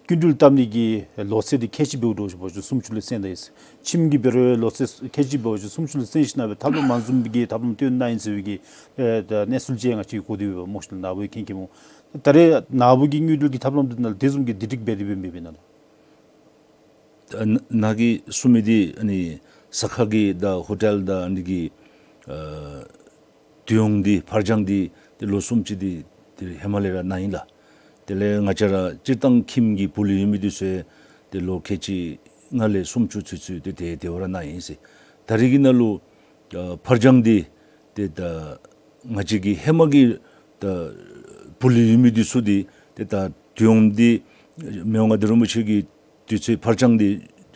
སྐྱིན་འགྲུལ་བཏབ་ནི་གི་ལོ་ཚད་འདི་ཁལ་གཅིག་འབདཝ་འདྲཝ་ཅིག་འབད་བ་ཅིན་སུམ་ཅུ་ལུ་བཙུགས་ད་ཡི། ཁྱིམ་གྱི་འབད་རུང་ལོ་ཚད་ཁལ་གཅིག་འབད་བ་ཅིན་སུམ་ཅུ་ལུ་བཙུགས་ཞིནམ་སྦེ་ཐབས་ལམ་མ་བཟུམ་གྱི་ཐབས་ལམ་བཏོན་གནང་ཡི་ཟེར་བའི་གི་ཨེ་ད་གནས་ཚུལ་ཅིག་ང་བཅས་གོ་སྟེ་ཡོདཔ་སྨོ་ཤིག་ལགས། ནཱ་བུ་མཁྱེན་མཁྱེནམ་འོང་། ད་རེས་ནཱ་བུ་གི་དངུལ་འགྲུལ་གྱི་ཐབས་ལམ་འདི་ནང་ལུ་དེ་བཟུམ་གྱི་བསྡུ་སྒྲིག་འབད་དེ་འབད་མེད་ན་ལགས། ད་ནཱ་གིས་གསུང་མི་འདི་ཨ་ནི་ཟ་ཁང་གི་དང་ཧོ་ཊེལ་དང་ཨ་ནི་གི་ཨ་དུས་ཡུན་འདི་ཕར་འགྱངས་འདི་ཏེ་ལོ་གསུམ་ཅིག་འདི་ཏེ་ཧེ་མ་ལས་ར་གནང་ཡི་ལགས། དེ་ལས་ང་བཅས་ར་སྤྱིར་བཏང་ཁྱིམ་གྱི་ཕུ་ལུ་ཡོད་མི་འདི་ཚུ་ཏེ་ལོ་ཁལ་གཅིག་ལྔ་ལས་སུམ་ཅུ་ཚུན་ཚོད་ཏེ་དེ་དེ་བ་ར་གནང་ཡི་ཟེར། ད་རེས་ཀྱི་ནང་ལུ་ཨ་ཕར་འགྱངས་འདི་ཏེ་ད་ང་བཅས་ཀྱི་ཧེ་མ་གི་ད་ཕུ་ལུ་ཡོད་མི་འདི་ཚུ་འདི་ཏེ་ད་དུས་ཡུན་འདི་མི་དབང་མངའ་བདག་རིན་པོ་ཆེ་གི་དུས་ཚོད་ཕར་འགྱངས་འདི་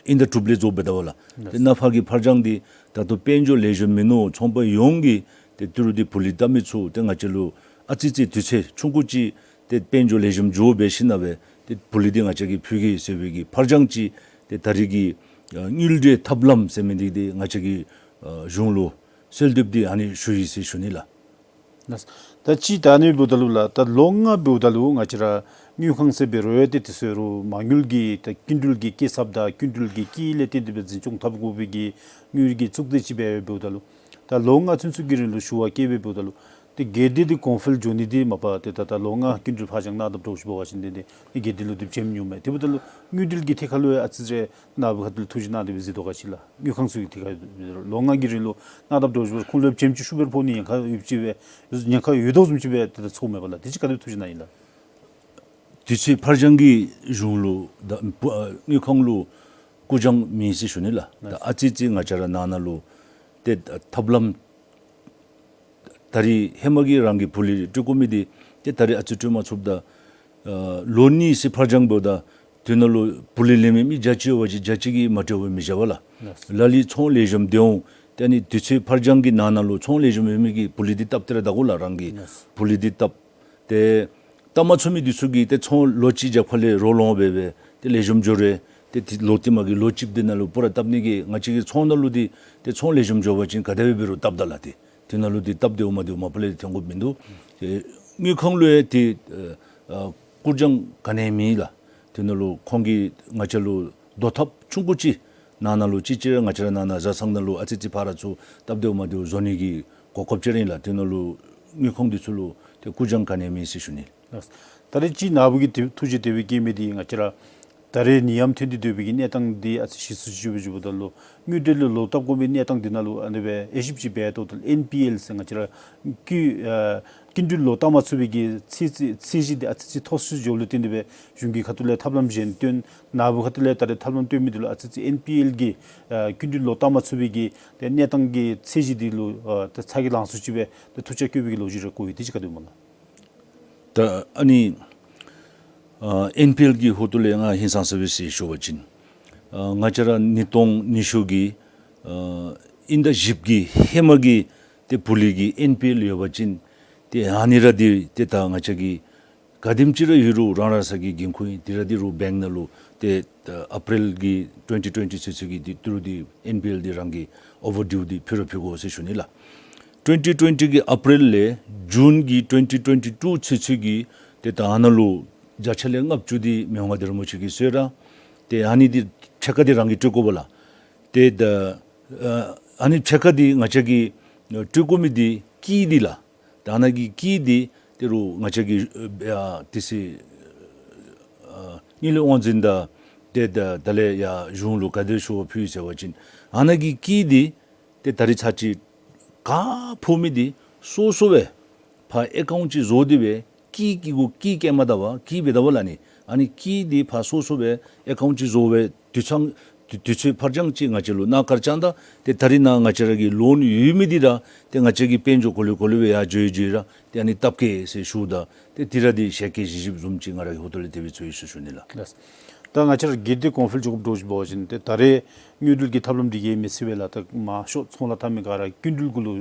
ཨིན་ཟླ་དྲུག་ལས་རྫོགས་འབད་ད་པ་ལགས། ཏེ་ནཱ་ཕར་གྱི་ཕར་འགྱངས་འདི་ད་ལྟོ་དཔལ་འབྱོར་ལེགས་ཤོམ་མིན་ནུག། ཚོང་པ་ཡོངས་ཀྱིས་ཏེ་ཏི་རུ་འདི་ཕུ་ལུ་བཏབ་མི་ཚུགས། ཏེ་ང་བཅས་ལུ་ཨ་ཙི་ཙི་དུས་ཚོད་ཆུང་ཀུ་ཅིག་ཏེ་དཔལ་འབྱོར་ལེགས་ཤོམ་འགྱོ་འབད་ཞིནམ་སྦེ་ཏེ་ཕུ་ལུ་འདི་ང་བཅས་ཀྱིས་ཕུལ་གེ་ཟེར་བའི་གི་ཕར་འགྱངས་ཅིག་ཏེ་ད་རེས་ཀྱི་ཨ་དངུལ་འབྲེལ་ཐབས་ལམ་ཟེར་མི་འདི་ཏེ་ང་བཅས་ཀྱིས་ཨ་གཞུང་ལུ་གསོལ་འདེབས་འདི་ཨ་ནི་ཞུ་ཡི་ཟེར་ཞུ་ནི་ལགས། ལགས། ད་ཅི་ད་ཨ་ནི་འབདཝ་ད་ལུ་ལགས་ད་ལོ་ལྔ་འབདཝ་ད་ལུ་ང་བཅས་ར་དངུལ་ཁང་ཟེར་འབད་རུང་ཏེ་དེ་ཚུ་རུང་མ་དངུལ་གྱི་ད་སྐྱིན་འགྲུལ་གྱི་སྐྱེད་ཚབས་དང་སྐྱིན་འགྲུལ་གྱི་དཀྱིལ་ལས་བརྟེན་ཏེ་སྦེ་འཛིན་སྐྱོང་འཐབ་དགོ་པའི་གི་དངུལ་གྱི་གཙུག་སྡེ་ཅིག་སྦེ་འབདཝ་ད་ལུ་ད་ལོ་ལྔ་ཚུན་ཚོད་ཀྱི་རིང་ལུ་ཞུ་བ་བཀོད་སྦེ་འབདཝ་ད་ལུ་ཏེ་སྒེར་སྡེ་འདི་གོང་འཕེལ་འགྱོ་ནི་འདི་མ་པ་ཏེ་ད་ད་ལོ་ལྔ་སྐྱིན་འགྲུལ་ཕར་འགྱངས་གནང་དཔ་འདྲཝ་ཅིག་འབད་བ་ཅིན་ཏེ་ཏེ་སྒེར་སྡེ་ལུ་ཏེ་བྱེམ་ཉུང་མས། དེ་འབདཝ་ད་ལུ་དངུལ་འབྲེལ་གྱི་ཐད་ཁར་ལུ་ཡང་ཨ་ཙི་ཙི་ནཱ་བུ་ཁ་ཐུག་ལུ་ཐུགས་བཞེད་གནང་སྟེ་སྦེ་གཟིགས་དོ་ག་ཅི་ལགས། དངུལ་ཁང་ཚུ་གི་ཐད་ཁར་ལོ་ལྔ་གི་རིང་ལུ་གནང་དཔ་འདྲཝ་ཅིག་འབད་ཁོང་ལུ་བྱེམ་ཅིག་ཤུགས་སྦེ་ར་ཕོག་ནི་ཉེན་ཁ་ཡོདཔ་ཅིག་སྦེ་ཉེན་ཁ་ཡོད་དོ་བཟུམ་ཅིག་སྦེ་ཏེ་ད་ཚོརཝ་མས་པ་ལགས། དེ་ཅིག་ག་དེ་སྦེ་ཐུགས་བཞེད་གནང་ཡི་ལགས། དུས་ཚོད་ཕར་འགྱངས་ཀྱིས་གཞུང་ལུ་ད་ཨ་དངུལ་ཁང་ལུ་སྐུ་རྐྱང་མེད་ཟེར་ཞུ་ནི་ལགས། ད་ཨ་ཙི་ཙི་ང་བཅས་ར་ནང་ན་ལུ་ཏེ་ཐབས་ལམ་ད་རེས་ཧེ་མ་གི་རང་གི་ཕུ་ལུ་སྤྲོད་དགོ་མི་འདི་ཏེ་ད་རེས་ཨ་ཙི་སྤྲོད་མ་ཚུགསཔ་ད་ཨ་ལོ་གཉིས་ཟེར་ཕར་འགྱངས་འབདཝ་ད་དེ་ནང་ལུ་ཕུ་ལུ་ལེན་མི་མི་བརྒྱ་ཅིག་ཡོད་པ་ཅིན་བརྒྱ་ཅིག་གིས་མ་སྤྲོད་པར་མི་བཞག་པ་ལགས། ལགས། ལ་ལུ་ཚོང་ལེགས་ཤོམ་སྡོད་འོང་། ཏེ་ཨ་ནི་དུས་ཚོད་ཕར་འགྱངས་ཀྱི་ནང་ན་ལུ་ཚོང་ལེགས་ཤོམ་ཡོད་མི་གིས་ཕུ་ལུ་འདི་བཏབ་སྟེ་ར་བདའ་དགོ་ལགས། རང་གི་ལགས། ཕུ་ལུ་འདི་བཏབ། ཏེ་བཏབ་མ་ཚུགས་མི་འདི་ཚུ་གིས་ཏེ་ཚོང་ལོ་གཅིག་རྒྱབ་ཁ་ལས་རོགས་ལོང་འབད་སྦེ་ཏེ་ལེགས་ཤོམ་འགྱོ་རུང་ཏེ་ཏེ་ལོག་སྟེ་མ་གི་ལོ་གཅིག་འདི་ནང་ལུ་པུ་ར་བཏབ་ནི་གི་ང་བཅས་ཀྱི་ཚོང་ནང་ལུ་འདི་ཏེ་ཚོང་ལེགས་ཤོམ་འགྱོ་བ་ཅིན་ག་དེ་སྦེ་འབད་རུང་བཏབ་ད་ལགས། ཏེ་དེ་ནང་ལུ་འདི་སྟབས་བདེཝ་མ་བདེཝ་མ་པ་ལས་ཐོན་དགོཔ་མིན་འདུག། ཏེ་དངུལ་ཁང་ལུ་ཡང་ཏེ་ཨ་ཨ་སྐུ་རྐྱང་ག་ནི་ཡང་མེད་ལགས། དེ་ནང་ལུ་ཁོང་གིས་ང་བཅས་ལུ་བཟོ་ཐབས་ཆུང་ཀུ་ཅིག་ནང་ན་ལུ་ཅིག་ཅིག་ར་ང་བཅས་ར་ནང་ན་བཟའ་ཚང་ནང་ལུ་ཨ་ཙི་ཙི་ཕར་ཚུར་སྟབས་བདེཝ་མ་བདེཝ་བཟོ་ནི་གི་གོ་སྐབས་ཅིག་ར་ཨིན་ལགས། དེ་ནང་ལུ་དངུལ་ཁང་འདི་ཚུ་ལུ་ཏེ་སྐུ་རྐྱང་ག་ནི་ཡང་མེད་ཟེར་ཞུ་ནི། ལགས། ད་རེས་ཅིག་ནཱ་བུ་གིས་ཐུགས་བཞེད་དེ་སྦེ་བསྐྱེད་མི་འདི་ང་བཅས་ར་ ད་རེས་ནད་ཡམས་ཐོན་ཏེ་སྡོད་པའི་གི་གནས་སྟངས་འདི་ཨ་ཙི་ཞི་སུ་ཅིག་འགྱོ་བའི་བརྗོད་པ་ད་ལུ་དངུལ་འབྲེལ་ལུ་ལོག་བཏབ་དགོ་པའི་གནས་སྟངས་འདི་ནང་ལུ་ཨ་ནི་སྦེ་དབྱེ་ཞིབ་ཅིག་འབད་དོ་ད་ལུ་ཨེན་པི་ཨེལ་ཟེར་ང་བཅས་ར་བརྒྱུད་ཨ་བརྒྱུད་འབྲེལ་ལོག་བཏབ་མ་ཚུགས་པའི་གི་ཚད་ཚད་གཞི་འདི་ཨ་ཙི་ཅིག་མཐོ་སུ་འགྱོཝ་ལུ་བརྟེན་ཏེ་སྦེ་གཞུང་གི་ཁ་ཐུག་ལས་ཐབས་ལམ་གཞན་བཏོན་ནཱ་བུ་ཁ་ཐུག་ལས་ད་རེས་ཐབས་ལམ་བཏོན་མི་འདི་ལུ་ཨ་ཙི་ཅིག་ཨེན་པི་ཨེལ་གྱི་ཨ་བརྒྱུད་འབྲེལ་ལོག་བཏབ་མ་ཚུགས་པའི་གི་ཏེ་གནས་སྟངས་ཀྱི་ཚད་གཞི་འདི་ལུ་ཨ་ཏེ་ཚ་གྱང་ལང་སུ་ཅིག་སྦེ་ཏེ་ཐུགས་འཚབ་བསྐྱེད་པའི་གི་ལོ་རྒྱུས་རེ་གོ་ཡི། དེ་ཅིག་ག་དེ་སྨོ་ལགས། ད་ཨ་ནི་ཨ་ཨེན་པི་ཨེལ་གྱི་ཧོངས་ལས་ང་ཧིང་སངས་ས་སྦེ་ཞུ་བ་ཅིན་ཨ་ང་བཅས་ར་ཉིས་སྟོང་ཉི་ཤུ་གི་ཨ་དབྱིན་ཟླ་བཞི་པ་གི་ཧེ་མ་གི་ཏེ་ཕོ་ལི་གི་ཨེན་པི་ཨེལ་ཡོད་པ་ཅིན་ཏེ་ཨ་ནི་ར་འདི་ཏེ་ད་ང་བཅས་ཀྱི་ག་དེམ་ཅིག་ར་ཡོད་རུང་རང་རང་སོའི་གི་འགན་ཁུར་ཨིན། དེ་ར་འདི་རུང་བེངཀ་ནང་ལུ་ཏེ་ཨ་ཨེ་པི་རིལ་གྱི་ཊུ་ཝེན་ཊི་ཊུ་ཝེན་ཊི་ཚུན་ཚོད་ཀྱི་འདི་ཏི་རུ་འདི་ཨེན་པི་ཨེལ་འདི་རང་གི་ཨོ་ཝར་ཌིའུ་འདི་ཕུལ་ར་ཕུལ་དགོ་ཟེར་ཞུ་ནི་ལགས། ཊུ་ཝེན་ཊི་ཊུ་ཝེན་ཊི་གི་ཨེ་པི་རིལ་ལས་ཇུན་གྱི་ཊུ་ཝེན་ཊི་ཊུ་ཝེན་ཊི་ཊུ་ཚུན་ཚོད་ཀྱི་ཏེ་ད་ཨ་ནཱ་ལུ་བརྒྱ་ཆ་ལས་ལྔ་བཅུ་འདི་མི་དབང་མངའ་བདག་རིན་པོ་ཆེ་གིས་གསོལ་ར། ཏེ་ཨ་ནི་འདི་ཕྱེད་ཀ་འདི་རང་གིས་སྤྲོད་དགོ་པས་ལགས། ཏེ་ད་ཨ་ཨ་ནི་ཕྱེད་ཀ་འདི་ང་བཅས་ཀྱིས་སྤྲོད་དགོ་མི་འདི་ཀིས་འདི་ལགས། ད་ཨ་ནཱ་གི་ཀིས་འདི་ཏི་རུ་ང་བཅས་ཀྱི་ཨ་ཏེ་སི་ཨ་དངུལ་ལས་དབང་འཛིན་དང་ཏེ་ད་ད་ལས་ཡར་གཞུང་ལུ་ག་དེ་ཞུ་བ་ཕུལ་ཡི་ཟེར་བ་ཅིན་ཨ་ནཱ་གི་ཀིས་འདི་ཏེ་ད་རིས་ཚར་ཅིག་ག་ཕོག་མི་འདི་སོ་སོ་སྦེ་ཕར་ཨེ་ཀའུནཊ་ཅིག་བཟོ་སྟེ་སྦེ་ཀིས་ཀྱི་གུ་ཀིས་བཀལ་མ་ད་པར་ཀིས་འབད་ད་པ་ལགས་ནི། ཨ་ནི་ཀིས་འདི་ཕར་སོ་སོ་སྦེ་ཨེ་ཀའུནཊ་ཅིག་བཟོ་སྦེ་དུས་ཚང་དུས་དུས་ཚོད་ཕར་འགྱངས་ཅིག་ང་བཅས་ལུ་གནང་ག་ར་བྱུང་ད་ཏེ་ད་རིས་ནཱ་ང་བཅས་ར་གི་ལོན་ཡོད་མི་འདི་ར་ཏེ་ང་བཅས་ཀྱི་དཔལ་འབྱོར་གོ་ལེ་གོ་ལེ་སྦེ་ཡར་འགྱོ་ཡི་འགྱོ་ཡི་ར་ཏེ་ཨ་ནི་སྟབས་བཀལ་ཟེར་ཞུཝ་ད་ཏེ་དེ་ར་འདི་ཞལ་བཀོད་ཞིབ་བཟུམ་ཅིག་ང་ར་གི་ཧོངས་ལས་དེ་སྦེ་ཚོར་ཡི་ཟེར་ཞུ་ནི་ལགས། ལགས། ད་ང་བཅས་ར་གལ་ཏེ་ཀོང་ཕུལ་འགྱོཝ་འདྲཝ་ཅིག་འབད་བ་ཅིན་ཏེ་ད་རེས་དངུལ་འབྲེལ་གྱི་ཐབས་ལམ་འདི་གིས་མི་ཚད་པས་ལགས། ད་མང་ཤོས་ཚོང་ལཱ་འཐབ་མི་ག་ར་སྐྱིན་འགྲུལ་གུ་ལུ་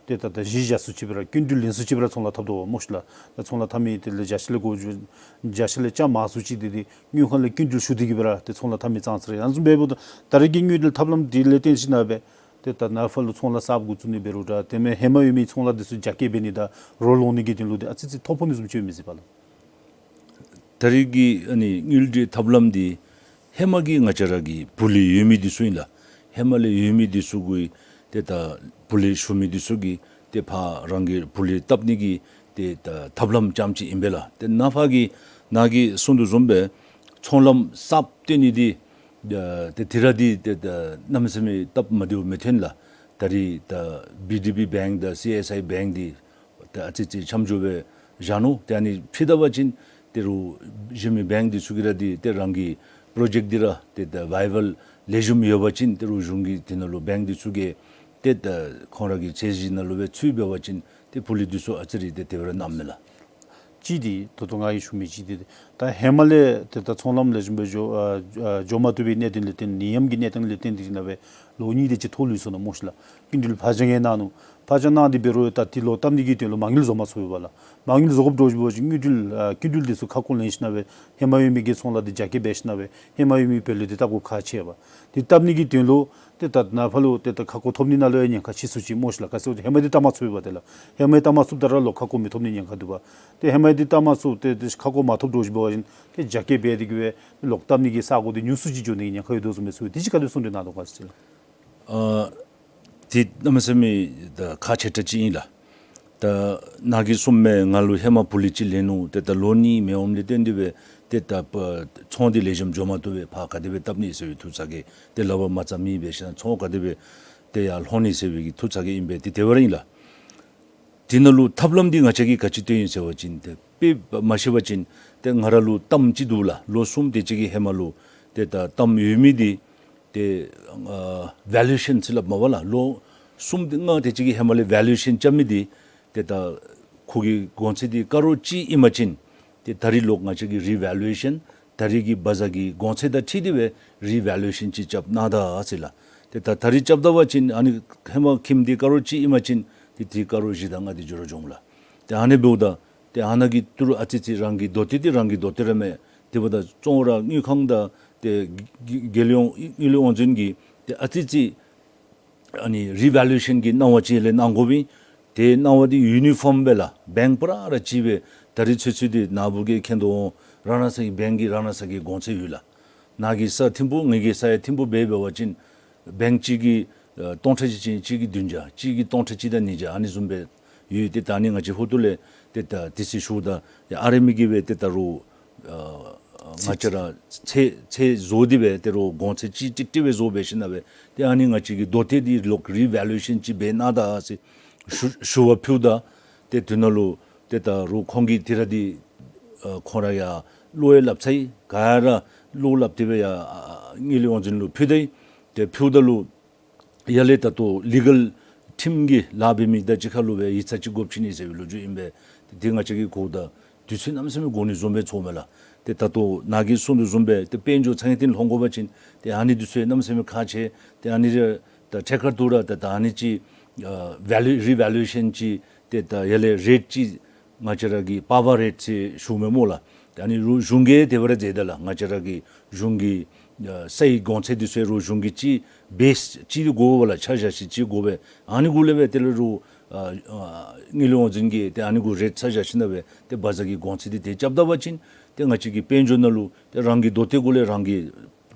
ཏེ་ད་ད་གཞི་བཞག་སུ་ཅིག་སྦེ་ར་སྐྱིན་འགྲུལ་ལེན་སུ་ཅིག་སྦེ་ར་ཚོང་ལཱ་འཐབ་དོ་བ་སྨོ་ཤི་ལགས། ད་ཚོང་ལཱ་འཐབ་མི་དེ་ལས་བརྒྱ་ཆ་ལས་གོ་བརྒྱ་ཆ་ལས་རྐྱངམ་མང་སུ་ཅིག་འདི་ཏེ་དངུལ་ཁང་ལས་སྐྱིན་འགྲུལ་ཞུ་སྟེ་གིས་སྦེ་ར་ཏེ་ཚོང་ལཱ་འཐབ་མི་ཙང་ཙ་ར་ཨིན། ཨ་ནི་བཟུམ་འབདཝ་ད་ད་རེས་ཀྱི་དངུལ་འབྲེལ་ཐབས་ལམ་འདི་ལས་བརྟེན་ཞིནམ་སྦེ་ཏེ་ད་ནཱ་ཕར་ལུ་ཚོང་ལཱ་གསརཔ་འགོ་བཙུགས་ནི་འབད་རུང་འདྲ་ཏེ་མེན་ཧེ་མ་ཡོད་མི་ཚོང་ལཱ་འདི་ཚུ་རྒྱ་སྐྱེད་འབད་ནི་དང་རོགས་ལོག་ནི་གི་དོན་ལུ་འདི་ཨ་ཙི་ཅིག་ཐོ་ཕོག་ནི་བཟུམ་ཅིག་ཡོད་མི་ཅིག་པ་ལགས། ད་རེས་ཀྱི་ཨ་ནི་དངུལ་འབྲེལ་ཐབས་ལམ་འདི་ཧེ་མ་གི་ང་བཅས་ར་གི་ཕོ་ལི་ཡོད་མི་འདི་ཚུ་ཨིན་ལགས། ཧེ་མ་ལས་ཡོད་མི་འདི་ཚུ་གུ་ཏེ་ད་ཕོ་ལི་ཞུ་མི་འདི་ཚུ་གིས་ཏེ་ཕར་རང་གི་ཕོ་ལི་བཏབ་ནི་གི་ཏེ་ད་ཐབས་ལམ་ཙམ་ཅིག་ཨིན་པས་ལགས། ཏེ་ནཱ་ཕར་གི་ནཱ་གིས་གསུངས་དོ་བཟུམ་སྦེ་ཚོང་ལམ་གསརཔ་བཏོན་ནི་འདི་ཏེ་དེ་ར་འདི་ཏེ་ད་གནམ་མེད་ས་མེད་སྟབས་མ་བདེཝ་མི་ཐོན་ལགས། ད་རེས་ད་བི་ཌི་བི་བེངཀ་དང་སི་ཨེསི་ཨའི་བེངཀ་འདི་ད་ཨ་ཙི་ཅིག་འཆམ་འཇོག་སྦེ་བཞག་ནུག། ཏེ་ཨ་ནི་ཕྱེ་ད་པ་ཅིན་ཏི་རུ་གཞན་མི་བེངཀ་འདི་ཚུ་གིས་ར་འདི་ཏེ་རང་གི་པྲོ་ཇེཀཊ་འདི་ར་ཏེ་ད་བའི་བཱལ་ལེགས་ཤོམ་ཡོད་པ་ཅིན་ཏི་རུ་གཞུང་གི་དེ་ནང་ལུ་བེངཀ་འདི་ཚུ་གིས་ཏེ་ད་ཁོང་ར་གི་ཚད་གཞི་ནང་ལུ་སྦེ་ཚུད་འབད་བ་ཅིན་ཏེ་ཕོ་ལི་འདི་ཚུ་ཨ་ཙི་རེ་ཏེ་དེ་སྦེ་ར་གནམ་མེད་ལགས། གཅིག་འདི་ད་ལྟོ་ང་གིས་ཞུ་མི་གཅིག་འདི་ད་ཧེ་མ་ལས་ཏེ་ད་ཚོང་ལམ་ལེགས་ཤོམ་སྦེ་འགྱོ་ཨ་ཨ་འགྱོ་མ་བཏུབ་པའི་གནད་དོན་ལས་བརྟེན་ནད་ཡམས་ཀྱི་གནད་དོན་ལས་བརྟེན་ཏེ་ཞིནམ་སྦེ་ལོ་གཉིས་དེ་ཅིག་ཐོག་ལུས་སོང་ནུག་སྨོ་ཤི་ལགས། སྐྱིན་འགྲུལ་ཕར་འགྱངས་གནང་ནུག། ཕར་འགྱངས་གནང་སྟེ་འབད་རུང་ད་འདི་ལོག་བཏབ་ནི་གི་དོན་ལུ་མ་དངུལ་བཟོ་མ་ཚུགས་པས་ལགས། མ་དངུལ་བཟོ་དགོཔ་འདྲཝ་ཅིག་འབད་བ་ཅིན་དངུལ་འབྲེལ་ཨ་སྐྱིན་འགྲུལ་འདི་ཚུ་ཁ་སྐོང་ལེན་ཞིནམ་སྦེ་ཧེ་མ་ཡོད་མི་གི་ཚོང་ལཱ་འདི་རྒྱ་སྐྱེད་འབད་ཞིནམ་སྦེ་ཧེ་མ་ཡོད་མི་བོད་ལས་འདི་བཏབ་དགོཔ་ཁག་ཆེ་བས། འདི་བཏབ་ནི་གི་དོན་ལུ་ཏེ་ད་ནཱ་ཕར་ལུ་ཏེ་ད་ཁ་སྐོང་ཐོབ་ནི་ནང་ལུ་ཡང་ཉེན་ཁ་ཆེ་སུ་ཅིག་སྨོ་ཤི་ལགས། ག་ཅི་ཟེར་བ་ཅིན་ཧེ་མ་འདི་བཏབ་མ་ཚུགས་པས་ཏེ་ལགས། ཧེ་མ་འདི་བཏབ་མ་ཚུགསཔ་ད་ར་ལོག་ཁ་སྐོང་མི་ཐོབ་ནི་ཉེན་ཁ་འདུག་པ། ཏེ་ཧེ་མ་འདི་བཏབ་མ་ཚུགས་ཏེ་ཏེ་ཁ་སྐོང་མ་ཐོབ་འདྲཝ་ཅིག་འབད་བ་ཅིན་ཏེ་རྒྱ་སྐྱེད་འབད་དེ་གིས་སྦེ་ལོག་བཏབ་ནི་གི་ས་གོ་འདི་ཉུང་སུ་ཅིག་འགྱོ་ནི་གི་ཉེན་ཁ་ཡོད་དོ་བཟུམ་སྦེ་ཚོར་ཡི། དེ་ཅིག་ག་དེ་གསུང་གྲོས་གནང་དོ་ག་ཟེར་ཅིག་ལགས། ཨ་ཏེ་གནམ་མེད་ས་མེད་ད་ཁག་ཆེ་དྲགས་ཅིག་ཨིན་ལགས། ད་ནཱ་གིས་གསུངམ་མས། ང་ལུ་ཧེ་མ་ཕོ་ལི་ཅིག་ལེན་ནུག། ཏེ་ད་ལོ་གཉིས་མི་འོངམ་ལས་བརྟེན་ཏེ་སྦེ་ཏེ་ད་པ་ཚོང་འདི་ལེགས་ཤོམ་འགྱོ་མ་བཏུབ་པས། ཕར་ག་དེ་སྦེ་བཏབ་ནི་ཟེར་བའི་ཐུགས་ཚ་གྱང་ཏེ་ལག་པར་མ་རྩ་མེད་སྦེ་ཞིནམ་ཚོང་ག་དེ་སྦེ་ཏེ་ཡར་ལྷོད་ནི་ཟེར་བའི་གི་ཐུགས་ཚ་གྱང་ཨིན་པས། ཏེ་དེ་སྦེ་ར་ཨིན་ལགས། དེ་ནང་ལུ་ཐབས་ལམ་འདི་ང་བཅས་ཀྱིས་ག་ཅི་བཏོན་ཡི་ཟེར་བ་ཅིན་ཏེ་དཔེ་མ་བཤད་པ་ཅིན་ཏེ་ང་ར་ལུ་གཏམ་ཅིག་འདུག་ལགས། ལོ་གསུམ་དེ་ཅིག་གི་ཧེ་མ་ལུ་ཏེ་ད་གཏམ་ཡོད་མི་འདི་ཏེ་ཨ་ཝེ་ལུ་ཨེ་ཤཱན་ཟེར་སླབ་མས་པ་ལགས། ལོ་གསུམ་དེ་ལྔ་དེ་ཅིག་གི་ཧེ་མ་ལས་ཝེ་ལུ་ཨེ་ཤཱན་རྐྱབ་མི་འདི་ཏེ་ད་ཁོ་གི་གོང་ཚད་འདི་ཀ་རོར་གཅིག་ཨིན་པ་ཅིན་ཏེ་ད་རིས་ལོག་ང་བཅས་ཀྱིས་རི་ཝེ་ལུ་ཨེ་ཤཱན་ད་རིས་ཀྱི་བ་ཛར་གྱི་གོང་ཚད་དང་འཁྲིལ་ཏེ་སྦེ་རི་ཝེ་ལུ་ཨེ་ཤཱན་ཅིག་རྐྱབ་གནང་ད་ཟེར་ལགས། ཏེ་ད་ད་རིས་རྐྱབ་ད་པ་ཅིན་ཨ་ནི་ཧེ་མ་ཁྱིམ་འདི་ཀ་རོར་གཅིག་ཨིན་པ་ཅིན་ཏེ་ཏེ་ཀ་རོར་བཞི་དང་ལྔ་འདི་འགྱོ་ར་འགྱོ་འོང་ལགས། ཏེ་ཨ་ནི་འབདཝ་ད་ཏེ་ཨ་ནཱ་གི་ཏི་རུ་ཨ་ཙི་ཅིག་རང་གི་དོ་ཏི་འདི་རང་གི་དོ་ཏི་ར་མས། དེ་འབདཝ་ད་བཙོང་ར་དངུལ་ཁང་དང་ཏེ་རྒྱལ་ཡོངས་དངུལ་ལས་དབང་འཛིན་གྱིས་ཏེ་ཨ་ཙི་ཅིག་ཨ་ནི་རི་ཝེ་ལུ་ཨེ་ཤཱན་གྱི་གནང་བ་ཅིག་ལས་གནང་དགོ་པས། ཏེ་གནང་བ་འདི་ཡུ་ནི་ཕོམ་སྦེ་ལགས། བེངཀ་པུ་ར་ར་གཅིག་སྦེ་ད་རིས་ཚུན་ཚོད་འདི་ནཱ་བུ་གིས་མཁྱེན་དོ་འོང་། རང་རང་སོའི་བེངཀ་གི་རང་རང་སོའི་གི་གོང་ཚད་ཡོད་ལགས། ནཱ་གི་ས་ཐིམ་ཕུ་ངེ་གི་ས་ཡང་ཐིམ་ཕུ་འབད་འབད་བ་ཅིན་བེངཀ་གཅིག་གིས་ཨ་སྟོང་ཕྲག་གཅིག་ཅིག་གཅིག་གིས་བདུན་བརྒྱ་གཅིག་གིས་སྟོང་ཕྲག་གཅིག་དང་ཉིས་བརྒྱ་ཨ་ནི་བཟུམ་སྦེ་ཡོད། ཏེ་ད་ཨ་ནི་ང་བཅས་ཧོ་ཏུ་ལས་ཏེ་ད་དེ་ཚུ་ཞུཝ་ད་ཡ་ཨ་རི་མི་གིས་སྦེ་ཏེ་ད་རུང་ཨ་ ང་བཅས་ར་ཚད་ཚད་བཟོ་སྟེ་སྦེ་ཏེ་རོགས་གོང་ཚད་ཅིག་ཏིག་ཏིག་སྦེ་བཟོ་འབད་ཞིནམ་ལས་ཏེ་ཨ་ནི་ང་བཅས་ཀྱི་རྡོ་ཏེ་འདི་ལོག་རི་ཝེ་ལུ་ཨེ་ཤཱན་ཅིག་འབད་གནང་ད་ཟེར་ཞུ་ཞུ་བ་ཕུལཝ་ད་ཏེ་དེ་ནང་ལུ་ཏེ་ད་རོགས་ཁོང་གིས་ཏེ་ར་འདི་ཨ་ཁོང་ར་ཡང་བློ་ཡང་སླབ་ཚར་ཡི། ག་ར་བློ་སླབ་སྟེ་སྦེ་ཡར་ཨ་དངུལ་ལས་དབང་འཛིན་ལུ་ཕུལ་ད་ཡི། ཏེ་ཕུལཝ་ད་ལུ་ཡར་ལས་ད་ལྟོ་ལི་གཱལ་ཊིམ་གྱིས་ལཱ་འབད་མི་དང་གཅིག་ཁར་ལུ་སྦེ་ཡིག་ཚང་ཅིག་དགོཔ་ཅིག་ཨིན་ཟེར་བའི་ལོ་རྒྱུས་ཨིན་པས། ཏེ་ང་བཅས་ཀྱིས་གོཝ་ད་དུས་ཚོད་གནམ་མེད་ས་མེད་འགོར་ནི་བཟུམ་སྦེ་ཚོརཝ་མས་ལགས། ཏེ་ད་ལྟོ་ནཱ་གིས་གསུང་དོ་བཟུམ་སྦེ་ཏེ་དཔལ་འབྱོར་ཚང་གི་སྟེང་ལྷོད་དགོ་པ་ཅིན་ཏེ་ཨ་ནི་དུས་ཚོད་གནམ་མེད་ས་མེད་ཁག་ཆེ། ཏེ་ཨ་ནི་ར་ད་ཐད་ཀར་དུ་ར་ད་ད་ཨ་ནི་ཅིག་ཨ་ཝེ་ལུ་རི་ཝེ་ལུ་ཨེ་ཤཱན་ཅིག་ཏེ་ད་ཡར་ལས་རེཊ་ཅིག་ང་བཅས་ར་གི་པ་ཝར་རེཊ་ཟེར་ཞུཝ་མས་སྨོ་ལགས། ཏེ་ཨ་ནི་རོགས་གཞུང་གིས་དེ་སྦེ་ར་མཛད་ད་ལགས། ང་བཅས་ར་གི་གཞུང་གི་ཨ་སའི་གོང་ཚད་འདི་ཚུ་རོགས་གཞུང་གིས་ཅིག་བེསི་ཅིག་དགོ་པས་ལགས། ཆ་བཞག་ཤེས་ཅིག་དགོ་པས། ཨ་ནི་གུ་ལས་སྦེ་དེ་ལས་རོགས་ཨ་ཨ་དངུལ་ལས་དབང་འཛིན་གྱིས་ཏེ་ཨ་ནི་གུ་རེཊ་ཆ་བཞག་ཞིནམ་ལས་སྦེ་ཏེ་བ་ཛར་གྱི་གོང་ཚད་འདི་ཏེ་རྐྱབ་ད་པ་ཅིན་ཏེ་ང་བཅས་ཀྱི་དཔལ་འབྱོར་ནང་ལུ་ཏེ་རང་གི་རྡོ་ཏེ་གུ་ལས་རང་གི་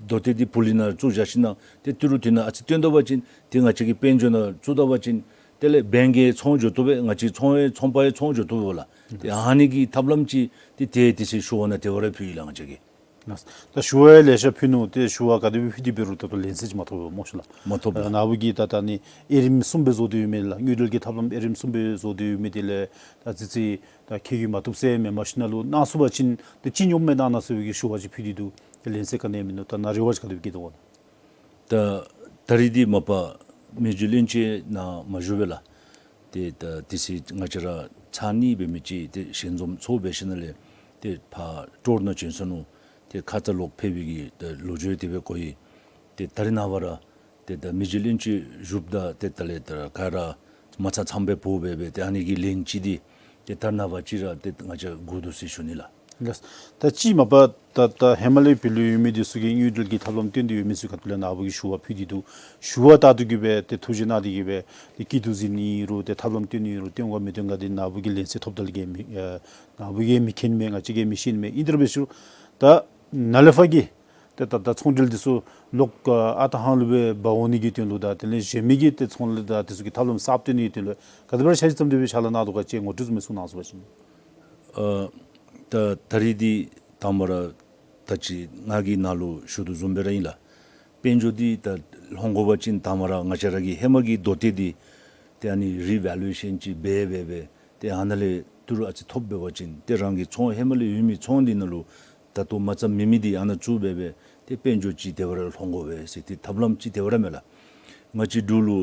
རྡོ་ཏེ་འདི་ཕུ་ལི་ནང་བཙུགས་བཞག་ཞིནམ་ལས་ཏེ་ཏི་རུ་ཏི་ནང་ཨ་ཙི་བཏོན་ད་པ་ཅིན་ཏེ་ང་བཅས་ཀྱི་དཔལ་འབྱོར་ནང་བཙུགས་ད་པ་ཅིན་དེ་ལས་བེངཀ་གིས་ཚོང་རྒྱག་བཏུབ་པས། ང་བཅས་ཚོང་ཡང་ཚོང་པ་ཡང་ཚོང་རྒྱག་བཏུབ་པས་ལགས། ཏེ་ཨ་ནི་གི་ཐབས་ལམ་ཅིག་ཏེ་ཏེ་དེ་ཚེ་ཞུ་བ་ནང་དེ་སྦེ་ར་ཕུལ་ཡི་ལགས་ང་བཅས་ཀྱིས། ད་ཞུ་བ་ཡང་ལེ་ཤ་ཕུལ་ནུག། ཏེ་ཞུ་བ་ག་དེ་སྦེ་ཕུལ་ཏེ་འབད་རུང་ད་ལྟོ་ལན་གསལ་ཅིག་མ་ཐོབ་པས་སྨོ་ཤ་ལགས། མ་ཐོབ་ལགས། ནཱ་བུ་གིས་ད་ད་ཨ་ནི་དབྱེ་རིམ་གསུམ་སྦེ་བཟོ་སྟེ་ཡོད་མི་ལགས། དངུལ་འབྲེལ་གྱི་ཐབས་ལམ་དབྱེ་རིམ་གསུམ་སྦེ་བཟོ་སྟེ་ཡོད་མི་དེ་ལས་ད་ཨ་ཙི་ཅིག་ད་ཁེ་གྱོང་མ་ཐོབ་ས་མེན། མ་གཞི་ནང་ལུ་གནང་ཚུགས་པ་ཅིན་ཏེ་ཅི་སྙོམས་མེད་གནང་གནང་ཟེར་བའི་གི་ཞུ་བ་ཅིག་ཕུལ་ཏེ་འདུག། ཏེ་ལན་གསལ་ག་ནི་ཡང་མིན་འདུག། ད་ནཱ་རེ་བ་ཅིག་ག་དེ་སྦེ་བསྐྱེད་དོ་གོ་ལགས། ད་ད་རིས་འདི་མ་པ་མི་རྗེ་བློན་ཆེན་ནཱ་མ་བཞུགས་པས་ལགས། ཏེ་ད་དེ་ཚེ་ང་བཅས་ར་ཚར་གཉིས་འབད་མི་ཅིག་ཏེ་ཞལ་འཛོམས་ཚོགས་འབད་ཞིནམ་ལས་ཏེ་ཕར་ཊུར་ནང་བྱོན་སོ་ནུག། ཏེ་ཁ་ཙ་ལོག་ཕེབས་པའི་གི་ཏེ་ལོ་རྒྱུས་དེ་སྦེ་གོ་ཡི། ཏེ་ད་རིས་ནངས་པ་ར་ཏེ་ད་མི་རྗེ་བློན་ཆེན་བཞུགསཔ་ད་ཏེ་ད་ལས་ད་ག་ར་མ་ཚང་ཚངམ་སྦེ་འབོ་སྦེ་སྦེ་ཏེ་ཨ་ནི་གི་ལན་ཅིག་འདི་ཏེ་ད་ནངས་པ་ཅིག་ར་ཏེ་ང་བཅས་དགོ་འདུག་ཟེར་ཞུ་ནི་ལགས། ལགས། ད་ཅི་མ་པ་ད་ད་ཧེ་མ་ལས་བོད་ལུ་ཡོད་མི་འདི་ཚུ་གིས་དངུལ་འབྲེལ་གྱི་ཐབས་ལམ་བཏོན་ཏེ་ཡོད་མི་ཚུ་ག་ཏེ་ལས་ནཱ་བུ་གིས་ཞུ་བ་ཕུལ་ཏེ་འདུག། ཞུ་བ་ད་ལྟོ་གི་སྦེ་ཏེ་ཐུགས་རྗེ་གནང་སྟེ་གི་སྦེ་ཏེ་སྐྱིད་སྡུག་ཟེར་ནི་ཨིན་རུང་ཏེ་ཐབས་ལམ་བཏོན་ནི་ཨིན་རུང་བཏོན་ག་མི་བཏོན་ག་འདི་ནཱ་བུ་གིས་ལན་གསལ་ཐོབ་ད་ལས་ཀྱི་མི་ཨ་ནཱ་བུ་གིས་མི་མཁྱེན་མས། ང་བཅས་ཀྱིས་མི་ཤེས་མས། ཨིན་ཏེ་ར་འབད་ཞུ། ད་ནཱ་ལས་ཕར་གྱི་ཏེ་ད་ད་ཚོང་འབྲེལ་འདི་ཚུ་ལོག་ཨ་ཨ་རྟག་ཧང་ལུ་སྦེ་འབག་འོང་ནི་གི་དོན་ལུ་དང་དེ་ལས་གཞན་མི་གི་ཏེ་ཚོང་ལས་དང་དེ་ཚུ་གི་ཐབས་ལམ་གསརཔ་བཏོན་ནི་གི་དོན་ལུ་ག་དེ་སྦེ་ར་འཆར་གཞི་བརྩམས་ཏེ་སྦེ་ཕྱག་ལཱ་གནང་དོ་ག་ཅིག་ངོ་སྤྲོད་ཙམ་སྦེ་གསུང་གནང་ཚུགས་པ་ཅིན། ཨ་ད་ད་རིས་འདི་དང་པ་ར་ད་ཅི་ང་གིས་ནཱ་ལུ་ཞུ་དོ་བཟུམ་སྦེ་ར་ཨིན་ལགས། དཔལ་འབྱོར་འདི་ད་ལྷོད་དགོ་པ་ཅིན་དང་པ་ར་ང་བཅས་ར་གི་ཧེ་མ་གི་རྡོ་ཏེ་འདི་ཏེ་ཨ་ནི་རི་ཝེ་ལུ་ཨེ་ཤཱན་ཅིག་འབད་འབད་འབད་ཏེ་ཨ་ནཱ་ལས་ཏི་རུ་ཨ་ཙི་ཐོབ་འབད་བ་ཅིན་ཏེ་རང་གི་ཚོང་ཧེ་མ་ལས་ཡོད་མི་ཚོང་འདི་ནང་ལུ་ད་ལྟོ་མ་རྩ་མེད་མི་འདི་ཨ་ནཱ་བཙུགས་འབད་འབད་ཏེ་དཔལ་འབྱོར་ཅིག་དེ་སྦེ་ར་ལྷོད་དགོ་པས་ཟེར་ཏེ་ཐབས་ལམ་ཅིག་དེ་སྦེ་ར་མས་ལགས། ང་བཅས་འབྲུག་ལུ་